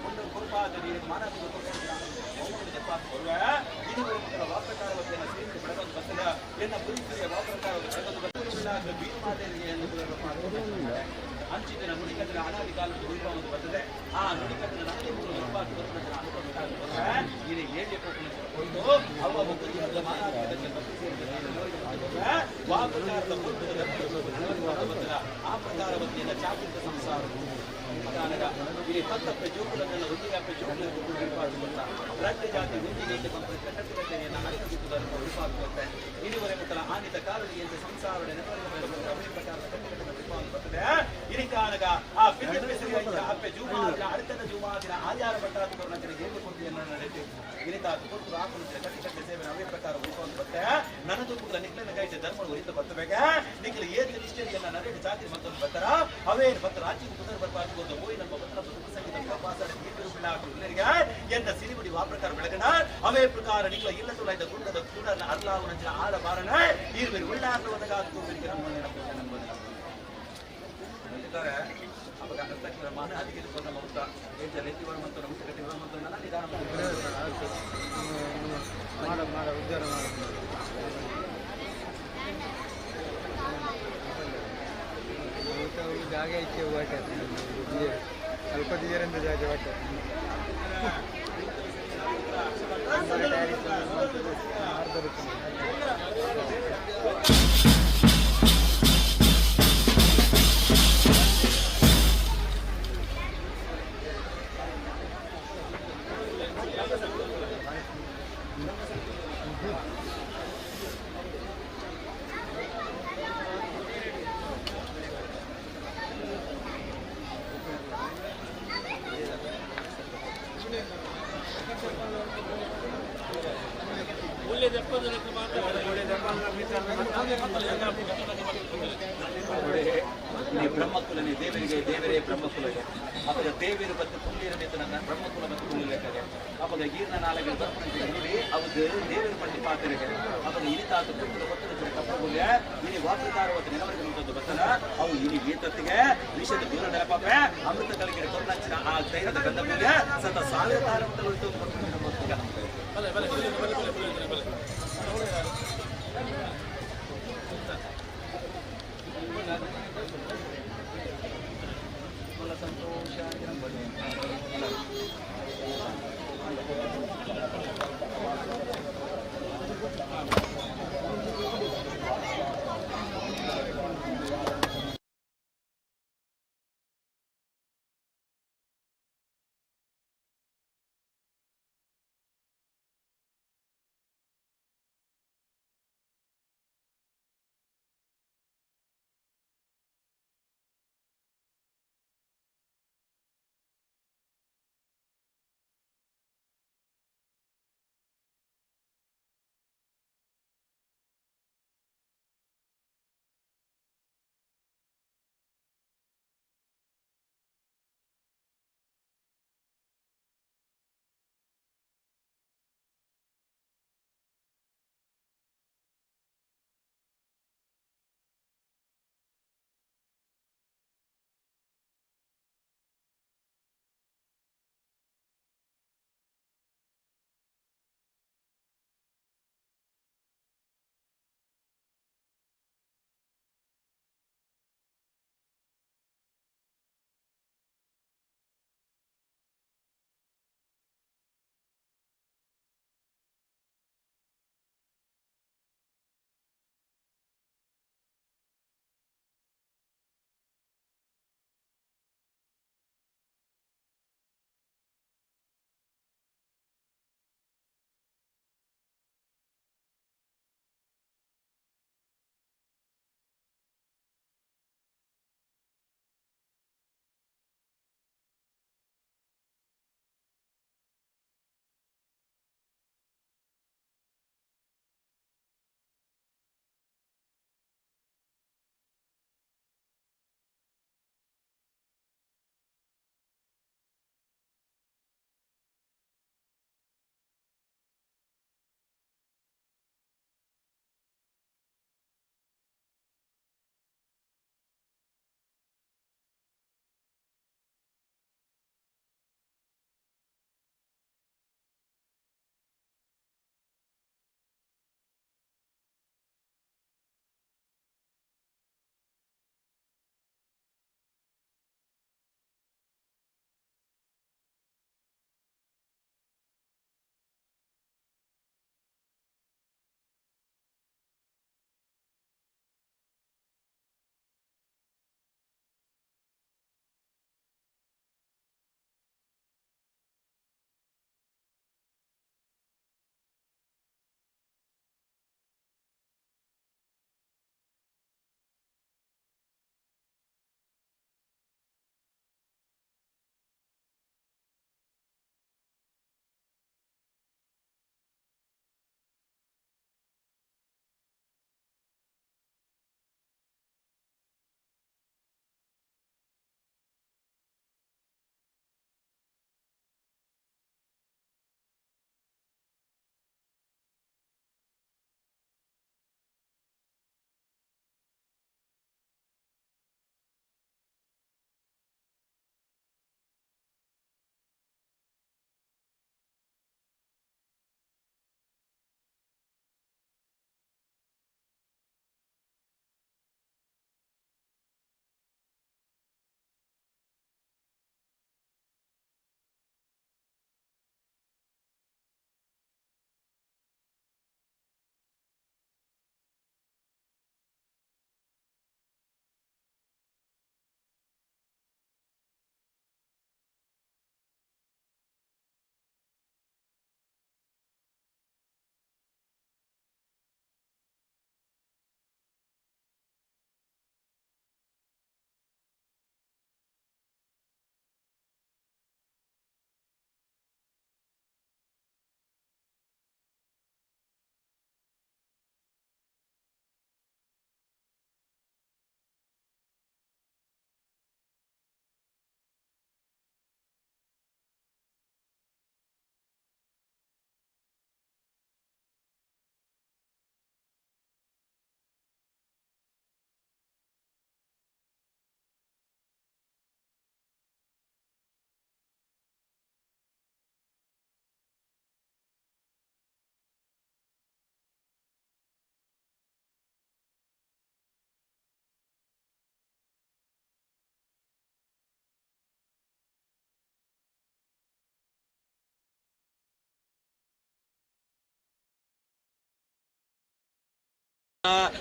ಕೊಂಡು ಕುರುಪಾದ ಈರಿಗೆ ಮಾನಾದಿಗೆ ಕೊಡುವೆ ಇದುವರೆಗೆ ವಾಪ್ರಕಾರವತಿಯನ್ನು ಸೇರಿಸಿ ಬೆಳಗೊಂದು ಬರ್ತದ ಎನ್ನ ಪುರುಷರಿಗೆ ವಾಪ್ರಕಾರವನ್ನು ಬೆಳಗೊಂದು ಬರ್ತದೆ ಬೀರಮಾದೇವಿಗೆ ಎಂದು ಅಂಚಿನ ನುಡಿಕಟ್ಟಿನ ಅನಾದಿ ಕಾಲದ ರೂಪವನ್ನು ಬರ್ತದೆ. ಆ ನುಡಿಕಟ್ಟಿನ ನನಗೆ ಮೂರು ರೂಪಾಯಿ ಬರ್ತದೆ ಅನುಭವ ಇದು ಏಳ್ಯ ಕೊಟ್ಟು ಅವ ಮುಖದಿಂದ ವಾಪಚಾರದ ಆ ಪ್ರಕಾರವತಿಯನ್ನು ಚಾಕಿತ ಸಂಸಾರ ಇಲ್ಲಿ ತತ್ತಪ್ಪೆ ಜೋಕುಲನ್ನೆಲ್ಲ ಒಂದಿಗೆ ಜೋಕುಲ ರಡ್ಡ ಜಾತಿ ಒಂದಿಗೆ ಕಟ್ಟುಕಟ್ಟೆಯನ್ನು ಅರಿತುಗುತ್ತದನ್ನು ರೂಪಾಗುತ್ತೆ. ಇದುವರೆ ಮುಟ್ಟಲ ಆನಿತ ಕಾಲಡಿಯಂತೆ ಸಂಸಾರ ಪ್ರಕಾರ ಕಟ್ಟುಕಟ್ಟಿನ ರೂಪವನ್ನು ಬರ್ತದೆ. ಇರಿಕಾನಗ ಆ ಪಿತೃ ಅಪ್ಪೆ ಜೂಮಾದಿನ ಅರ್ಥದ ಜೂಮಾದಿನ ಆಚಾರ ಪಟ್ಟಾದಿಗಳನ್ನು ಹೇಗೆ ಕೊಡ್ತೀಯನ್ನು ನಡೆಸಿ ಇರಿತ ಕೊಟ್ಟು ಆಪನ ಕಟ್ಟಿಕಟ್ಟೆ ಸೇವೆ ಅವೇ ಪ್ರಕಾರ ರೂಪವನ್ನು ಬರುತ್ತೆ. ನನದು ಕೂಡ ನಿಕ್ಲನ ಕೈಟೆ ಧರ್ಮ ಉರಿತ ಬರ್ತಬೇಕ ನಿಕ್ಲ ಏತ ನಿಷ್ಠೆಯನ್ನ ನರೇಡು ಜಾತಿ ಮತ್ತೊಂದು ಬರ್ತಾರ ಅವೇ ಬತ್ತ ರಾಜ್ಯಕ್ಕೆ ಪುನರ್ ಬರ್ಬಾರ್ದು ಒಂದು ಓಯ್ ನಮ್ಮ ಬತ್ತನ ಬದುಕು ಸಂಗೀತ ಪಾಸಾಡ ಉಳ್ಳರಿಗೆ ಎನ್ನ ಸಿರಿಗುಡಿ ವಾ ಪ್ರಕಾರ ಬೆಳಗಣ ಅವೇ ಪ್ರಕಾರ ನಿಕ್ಲ ಇಲ್ಲ ತುಳಾಯ್ದ ಗುಂಡದ ತುಡನ ಅರ್ಲಾವನಂಚಿನ ಆಳ ಬಾರಣ ಈರ್ಬೇರು ಉಳ್ಳಾರ್ಲ ಒದಗಾದು ನಮ್ಮ ಅವಾಗ ಅರ್ಥಕ್ಕೆ ಮಾನಾದಿಗೆ ಕೊನ್ನ ಮೌತ ಏಜ ನೆತ್ತಿ ಮತ್ತು ನಮ್ಮ ಕಟ್ಟಿ ಮತ್ತು ನನ್ನ ನಿಧಾನ ಮಾಡ ಮಾಡ ಉದ್ಧಾರ ಮಾಡ ಜಾಗ ಇಕ್ಕೆ ವಾಟೆ ಅಲ್ಪ ದಿಯರಿಂದ ಜಾಗ ವಾಟೆ ಬ್ರಹ್ಮಕುಲನೇ ದೇವರಿಗೆ ದೇವರೇ ಬ್ರಹ್ಮಕುಲಗೆ ಅವಾಗ ದೇವರು ಮತ್ತು ಪುಣ್ಯರ ನನ್ನ ಬ್ರಹ್ಮಕುಲ ಮತ್ತು ಪುಣ್ಯ ಅವಾಗ ಗೀರ್ನ ನಾಲಗೆ ನೋಡಿ ಅವಾಗ ದೇವರು ಪಂಡಿ ಪಾತ್ರೆಗೆ ಅವಾಗ ಇನಿತಾತ ಪುತ್ರ ಒತ್ತಡ ಕಪ್ಪಗುಲ್ಯ ಇನಿ ವಾಪುತಾರವತ್ತ ನೆನವರಿಗೆ ಮುಂದೊಂದು ಬತ್ತನ ಅವು ಇನಿ ಗೀತತ್ತಿಗೆ ವಿಷದ ದೂರ ನೆನಪಾಪೆ ಅಮೃತ ಕಲಿಗೆ ಕೊರ್ನಂಚಿನ ಆ ಧೈರ್ಯದ ಗಂಧ ಸತ ಸಾವಿರ ತಾರವತ್ತಲು ಬಲೆ ಬಲೆ ಬಲೆ ಬಲೆ ಬಲೆ ಬಲೆ ಸಂತೋಷ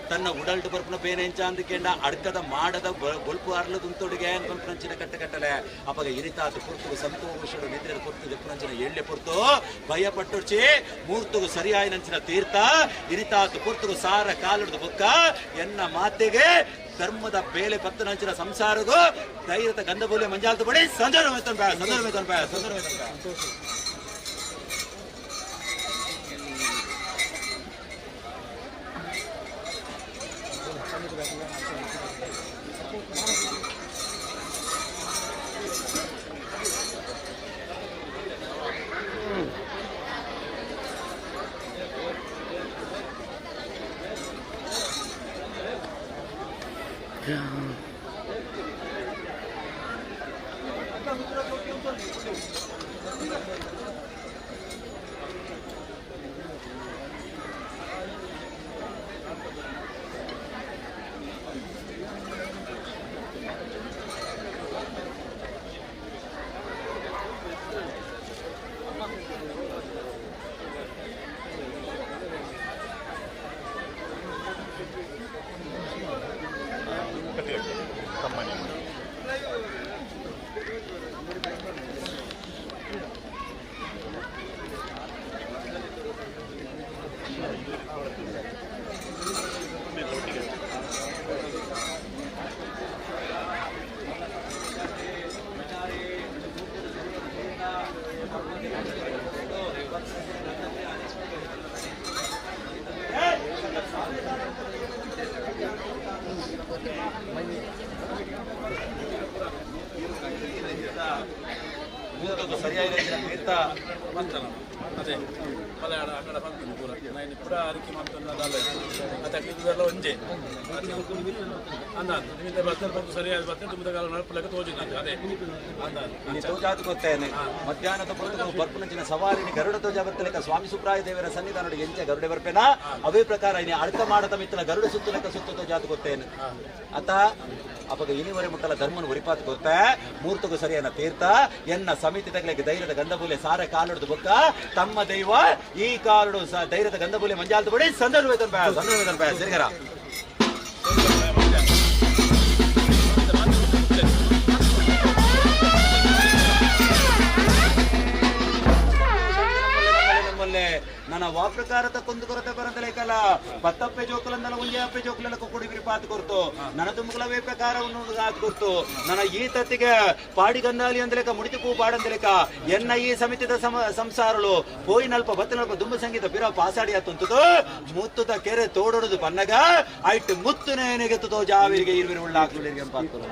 ತನ್ನ ಉಡಲ್ಟು ಬರ್ಪುನ ಬೇನೆಂಚ ಅಂದಕೆಂಡ ಅಡ್ಕದ ಮಾಡದ ಬೊಲ್ಪು ಅರ್ಲು ತುಂತೊಡಿಗೆ ಪಂಪನಂಚಿನ ಕಟ್ಟ ಕಟ್ಟಲೆ ಅಪಗ ಇರಿತಾತು ಪುರ್ತುಗು ಸಂತೋಷಡು ನಿದ್ರೆ ಪುರ್ತು ದೆಪ್ಪುನಂಚಿನ ಎಳ್ಳೆ ಪುರ್ತು ಭಯ ಪಟ್ಟೊಡ್ಚಿ ಮೂರ್ತುಗು ಸರಿಯಾಯಿನಂಚಿನ ತೀರ್ಥ ಇರಿತಾತು ಪುರ್ತುಗು ಸಾರ ಕಾಲುಡ್ದು ಬೊಕ್ಕ ಎನ್ನ ಮಾತೆಗೆ ಧರ್ಮದ ಬೇಲೆ ಪತ್ತನಂಚಿನ ಸಂಸಾರಗು ಧೈರ್ಯದ ಗಂಧಬೋಲೆ ಮಂಜಾಲ್ತು ಬಡಿ ಸಂದರ್ಭ ಸಂದರ್ಭ ಸಂದರ್ಭ ಸಂದರ್ಭ. ಅದೇ ಮಲಯಾಳ ಕನ್ನಡ ಪಂಪುಂಡು ಪೂರ ನೈನ್ ಪೂರ ಅರಿಕೆ ಮಂತೊಂದು ದಾಲ ಅತ್ತ ಒಂಜೆ ಅಂದಾಜು ನಿಮಿತ್ತ ಬರ್ತದೆ ಬಂದು ಸರಿಯಾದ ಬರ್ತದೆ ತುಂಬದ ಕಾಲ ನಡಪಲಕ್ಕೆ ತೋಜಿನ ಅದೇ ಅಂದಾಜು ತೋಜಾತು ಗೊತ್ತೇನೆ ಮಧ್ಯಾಹ್ನದ ಪೊರ್ತುಗು ಬರ್ಪುನಂಚಿನ ಸವಾರಿನಿ ಗರುಡ ತೋಜ ಬರ್ತಲೆಕ್ಕ ಸ್ವಾಮಿ ಸುಬ್ರಾಯ ದೇವರ ಸನ್ನಿಧಾನಡು ಎಂಚ ಗರುಡೆ ಬರ್ಪೇನ ಅವೇ ಪ್ರಕಾರ ಇನಿ ಅರ್ಥ ಮಾಡದ ಮಿತ್ತಲ ಗರುಡ ಸುತ್ತಲಕ್ಕ ಸುತ್ತ ತೋಜಾತು ಗೊತ್ತೇನೆ ಅತ ಅಪಗ ಇನಿವರೆ ಮುಟ್ಟಲ ಧರ್ಮನ ಒರಿಪಾತ್ ಗೊತ್ತ ಮೂರ್ತಗು ಸರಿಯನ್ನ ತೀರ್ಥ ಎನ್ನ ಸಮಿತಿ ತಗಲಿಗೆ ಧೈರ್ಯದ ಗಂಧಬೂಲೆ ಸಾರ ಕಾಲುಡ್ದು ಬೊಕ್ಕ ತಮ್ಮ ದೈವ ಈ ಕಾಲುಡು ಧೈರ್ಯದ ಗಂಧಬೂಲೆ ಮಂಜಾಲ್ದು ಬಡಿ ಸಂದರ್ಭ ಸಂದರ್ಭ ಸರಿಗರ. ನನ್ನ ವಾಪ್ರಕಾರದ ಕೊಂದು ಕೊರತೆ ಬರಂದಲೇಕಲ್ಲ ಪತ್ತಪ್ಪೆ ಜೋಕುಲಂದಲ ಒಂಜೆ ಅಪ್ಪೆ ಜೋಕುಲನ್ನ ಕೊಡಿ ಬಿರಿಪಾತ್ ಕೊರ್ತು ನನ್ನ ತುಮುಕಲವೇ ಪ್ರಕಾರವನ್ನು ಆತ್ ಕೊರ್ತು ನನ್ನ ಈ ತತ್ತಿಗೆ ಪಾಡಿ ಗಂಧಾಲಿ ಅಂದಲೇಕ ಮುಡಿತು ಪೂ ಪಾಡಂದಲೇಕ ಎನ್ನ ಈ ಸಮಿತಿದ ಸಂಸಾರಲು ಪೋಯಿನಲ್ಪ ಬತ್ತನಲ್ಪ ದುಂಬ ಸಂಗೀತ ಬಿರ ಪಾಸಾಡಿ ಆತುಂತದು ಮುತ್ತುದ ಕೆರೆ ತೋಡೊಡದು ಪನ್ನಗ ಐಟ್ ಮುತ್ತುನೇನೆಗೆ ತುತೋ ಜಾವಿರಿಗೆ ಇರುವಿರು ಉಳ್ಳಾಕ್ಲುಳಿರಿಗೆ ಪಾತ್ಕೊಲ್ಲ.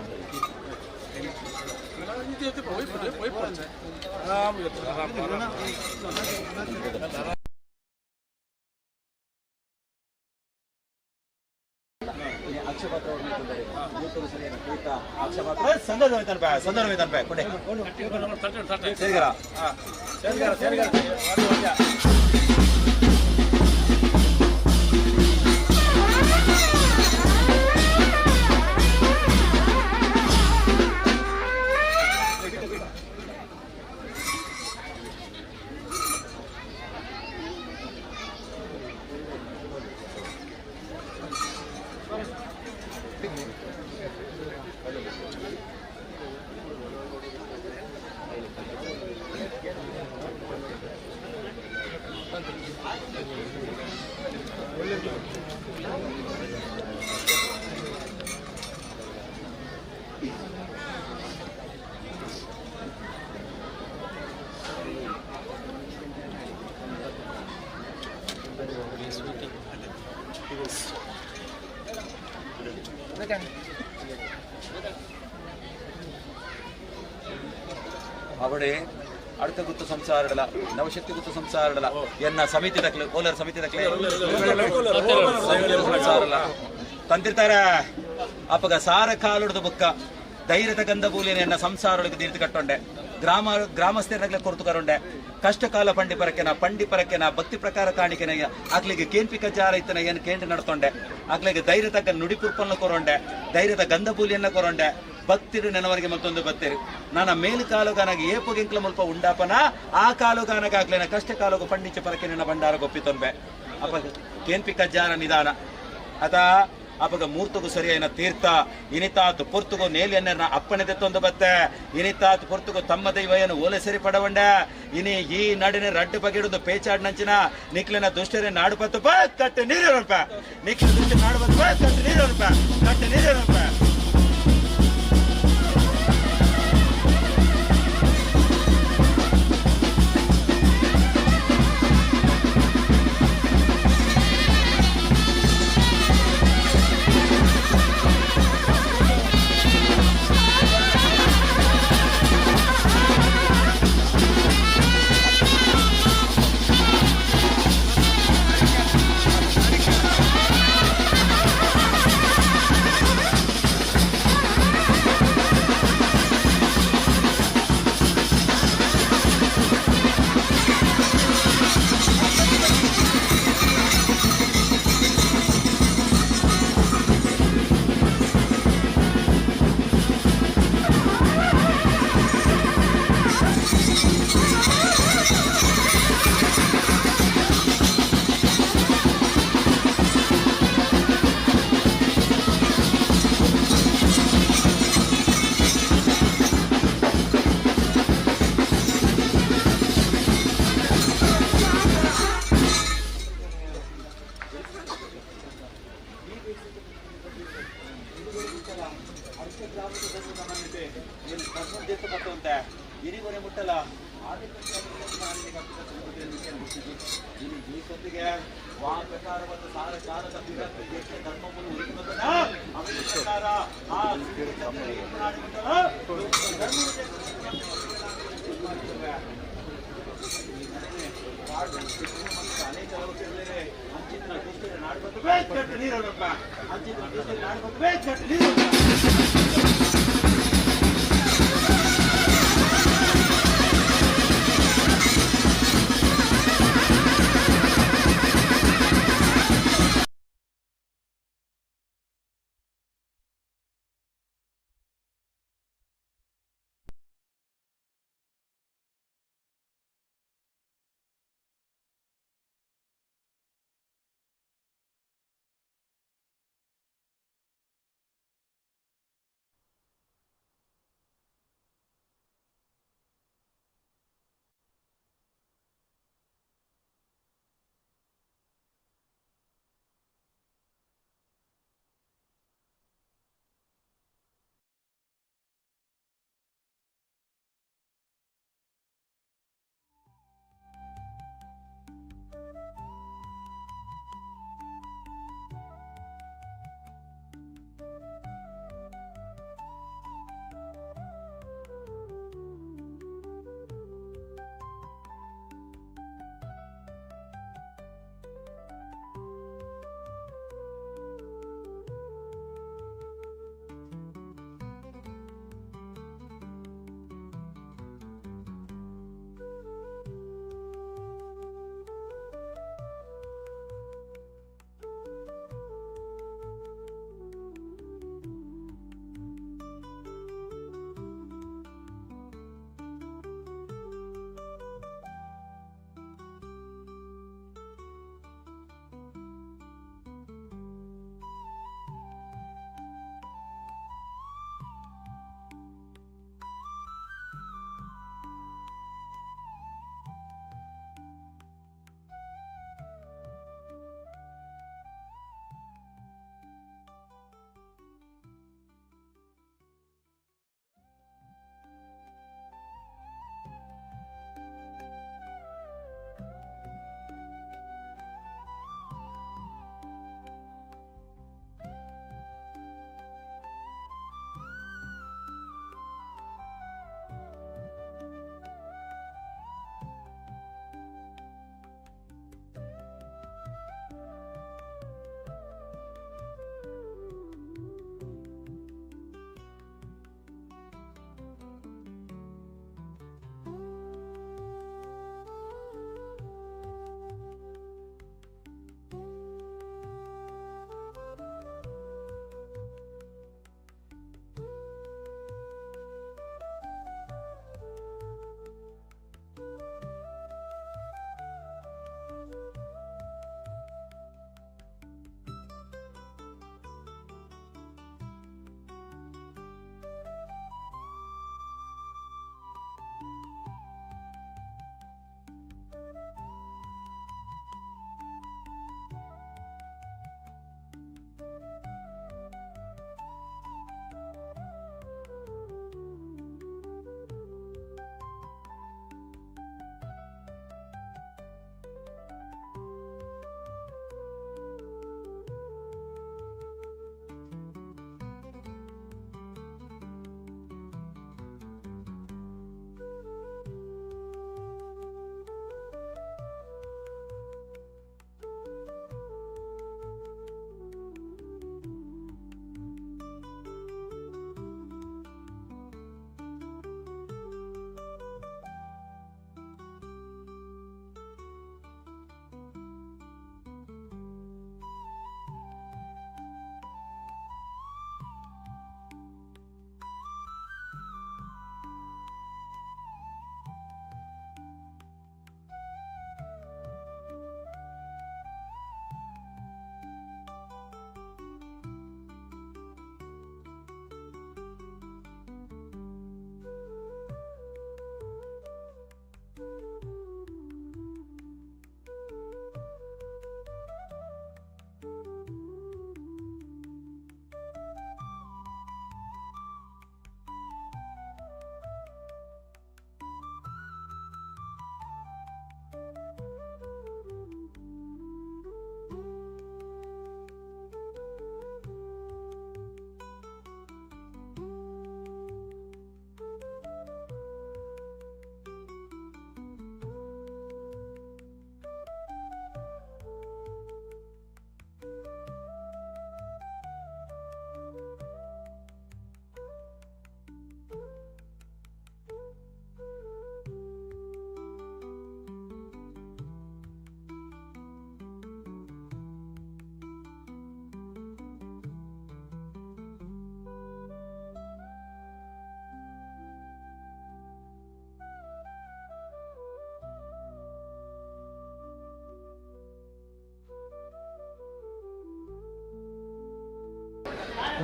അവിടെ അടുത്ത ಗುತ್ತು ಸಂಸಾರಡಲ ನವಶಕ್ತಿ ಗುತ್ತು ಸಂಸಾರಡಲ ಎನ್ನ ಸಮಿತಿ ದಕ್ಲೆ ಕೋಲಾರ ಸಮಿತಿ ದಕ್ಲೆ ಸಂಸಾರಲ್ಲ ತಂದಿರ್ತಾರ ಅಪ್ಪಗ ಸಾರ ಕಾಲುಡ್ದು ಬುಕ್ಕ ಧೈರ್ಯದ ಗಂಧ ಬೂಲಿನ ಎನ್ನ ಸಂಸಾರೊಳಗೆ ತೀರ್ತು ಕಟ್ಟೊಂಡೆ ಗ್ರಾಮಸ್ಥರನಾಗ್ಲೆ ಕೊರತು ಕರುಂಡೆ ಕಷ್ಟ ಕಾಲ ಪಂಡಿ ಪರಕೆನ ಪಂಡಿ ಪರಕೆನ ಭಕ್ತಿ ಪ್ರಕಾರ ಕಾಣಿಕೆನ ಆಗ್ಲಿಗೆ ಕೇಂಪಿ ಕಜ್ಜಾರ ಇತ್ತನ ಏನು ಕೇಂದ್ರ ನಡ್ತೊಂಡೆ ಆಗ್ಲಿಗೆ ಧೈರ್ಯ ತಕ್ಕ ನುಡಿಪುರ್ಪನ್ನು ಕೊರೊಂಡೆ ಧೈರ್ಯದ ಗಂಧ ಬೂಲಿಯನ್ನ ಕೊರೊಂಡೆ ಭಕ್ತಿರು ನೆನವರಿಗೆ ಮತ್ತೊಂದು ಬತ್ತಿರು ನನ್ನ ಮೇಲು ಕಾಲುಗಾನಾಗಿ ಏಪುಗಿಂಕ್ಲ ಮುಲ್ಪ ಉಂಡಾಪನ ಆ ಕಾಲುಗಾನಗ ಆಗ್ಲೇನ ಕಷ್ಟ ಕಾಲುಗು ಪಂಡಿಚ ಪರಕೆ ನಿನ್ನ ಭಂಡಾರ ಗೊಪ್ಪಿತೊಂಬೆ ಅಪ್ಪ ಕೇನ್ಪಿ ಕಜ್ಜಾರ ನಿಧಾನ ಅತ ಅಪಗ ಮೂರ್ತಗು ಸರಿಯಾಯಿನ ತೀರ್ಥ ಇನಿತಾತ್ ಪೊರ್ತುಗು ನೇಲಿಯನ್ನ ಅಪ್ಪಣೆ ದೆತ್ತೊಂದು ಬತ್ತೆ ಇನಿತಾತ್ ಪೊರ್ತುಗು ತಮ್ಮ ದೈವಯನ್ನು ಓಲೆ ಸರಿ ಪಡವಂಡ ಇನಿ ಈ ನಾಡಿನ ರಡ್ಡು ಬಗೆಡುದು ಪೇಚಾಡ್ನಂಚಿನ ನಿಕ್ಲಿನ ದುಷ್ಟರೆ ನಾಡು ಪತ್ತು ಕಟ್ಟು ನೀರು ನಿಕ್ಲಿನ ದುಷ್ಟರೆ ನಾಡು ಪತ್ತು ಕಟ್ಟು ನೀರು ಕಟ್ಟು ನೀರು.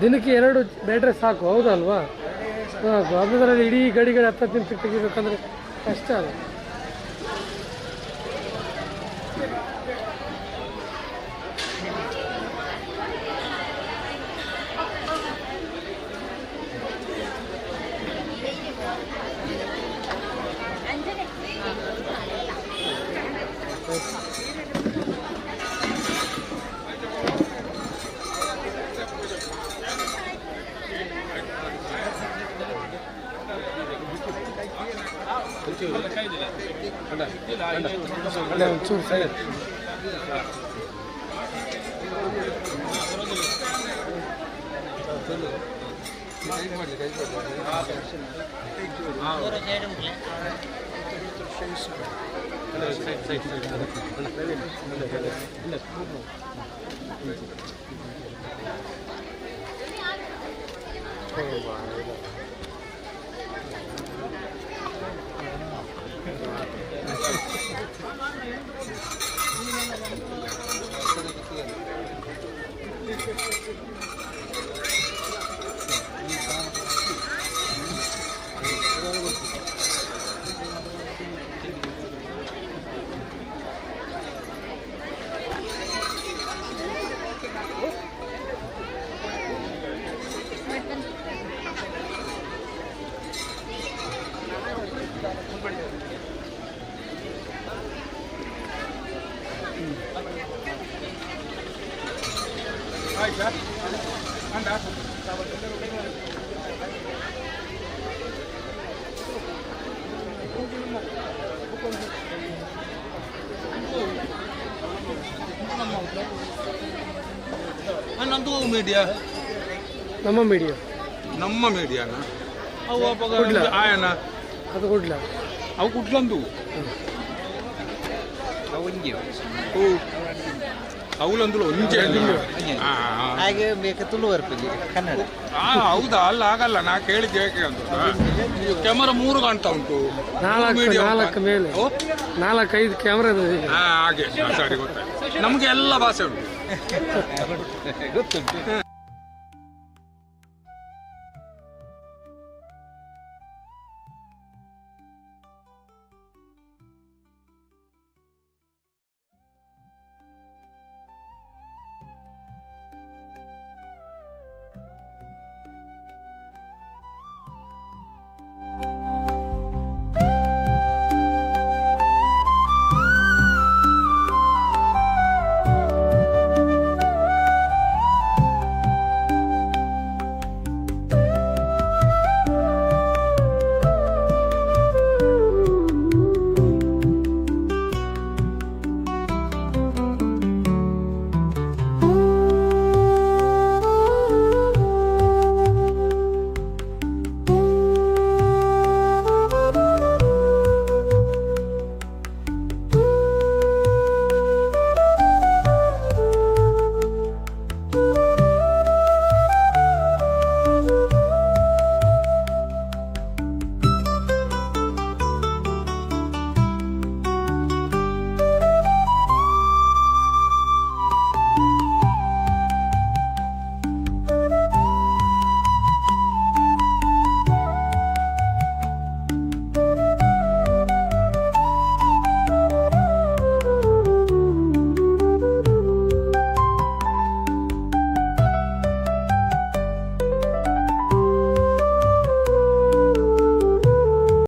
ದಿನಕ್ಕೆ 2 ಬ್ಯಾಟ್ರಿ ಸಾಕು, ಹೌದಲ್ವಾ? ಸಾಕು. ಅದರಲ್ಲಿ ಇಡೀ ಗಡಿ ಗಡಿ 10 ನಿಮಿಷಕ್ಕೆ ತೆಗಿಬೇಕಂದ್ರೆ ಕಷ್ಟ ಅಲ್ಲ. ಒಂಚೂರು ಸೈಡ್. ನಮ್ದು ಮೀಡಿಯಾ, ನಮ್ಮ ಮೀಡಿಯಾ, ನಮ್ಮ ಮೀಡಿಯಾನ ಅವು ಅಪಗ ಆಯನ ಅದು ಕುಡ್ಲ, ಅವು ಕುಡ್ಲಂದು ಅವಳಂದ್ರು ಒಂಜೆ. ಹಾಗೆ ಬೇಕು ತುಳು ಬರ್ಪುಜಿ ಕನ್ನಡ. ಹೌದಾ? ಅಲ್ಲ ಆಗಲ್ಲ, ನಾ ಕೇಳಿದ್ದೆ ಹೇಗೆ ಅಂತ. ಕ್ಯಾಮರಾ 3 ಕಾಣ್ತಾ ಉಂಟು, 4 ಮೇಲೆ 4-5 ಕ್ಯಾಮರಾ. ಹಾಗೆ ಸರಿ, ಗೊತ್ತಾಯ್ತು. ನಮ್ಗೆ ಎಲ್ಲ ಭಾಷೆ ಉಂಟು, ಗೊತ್ತುಂಟು.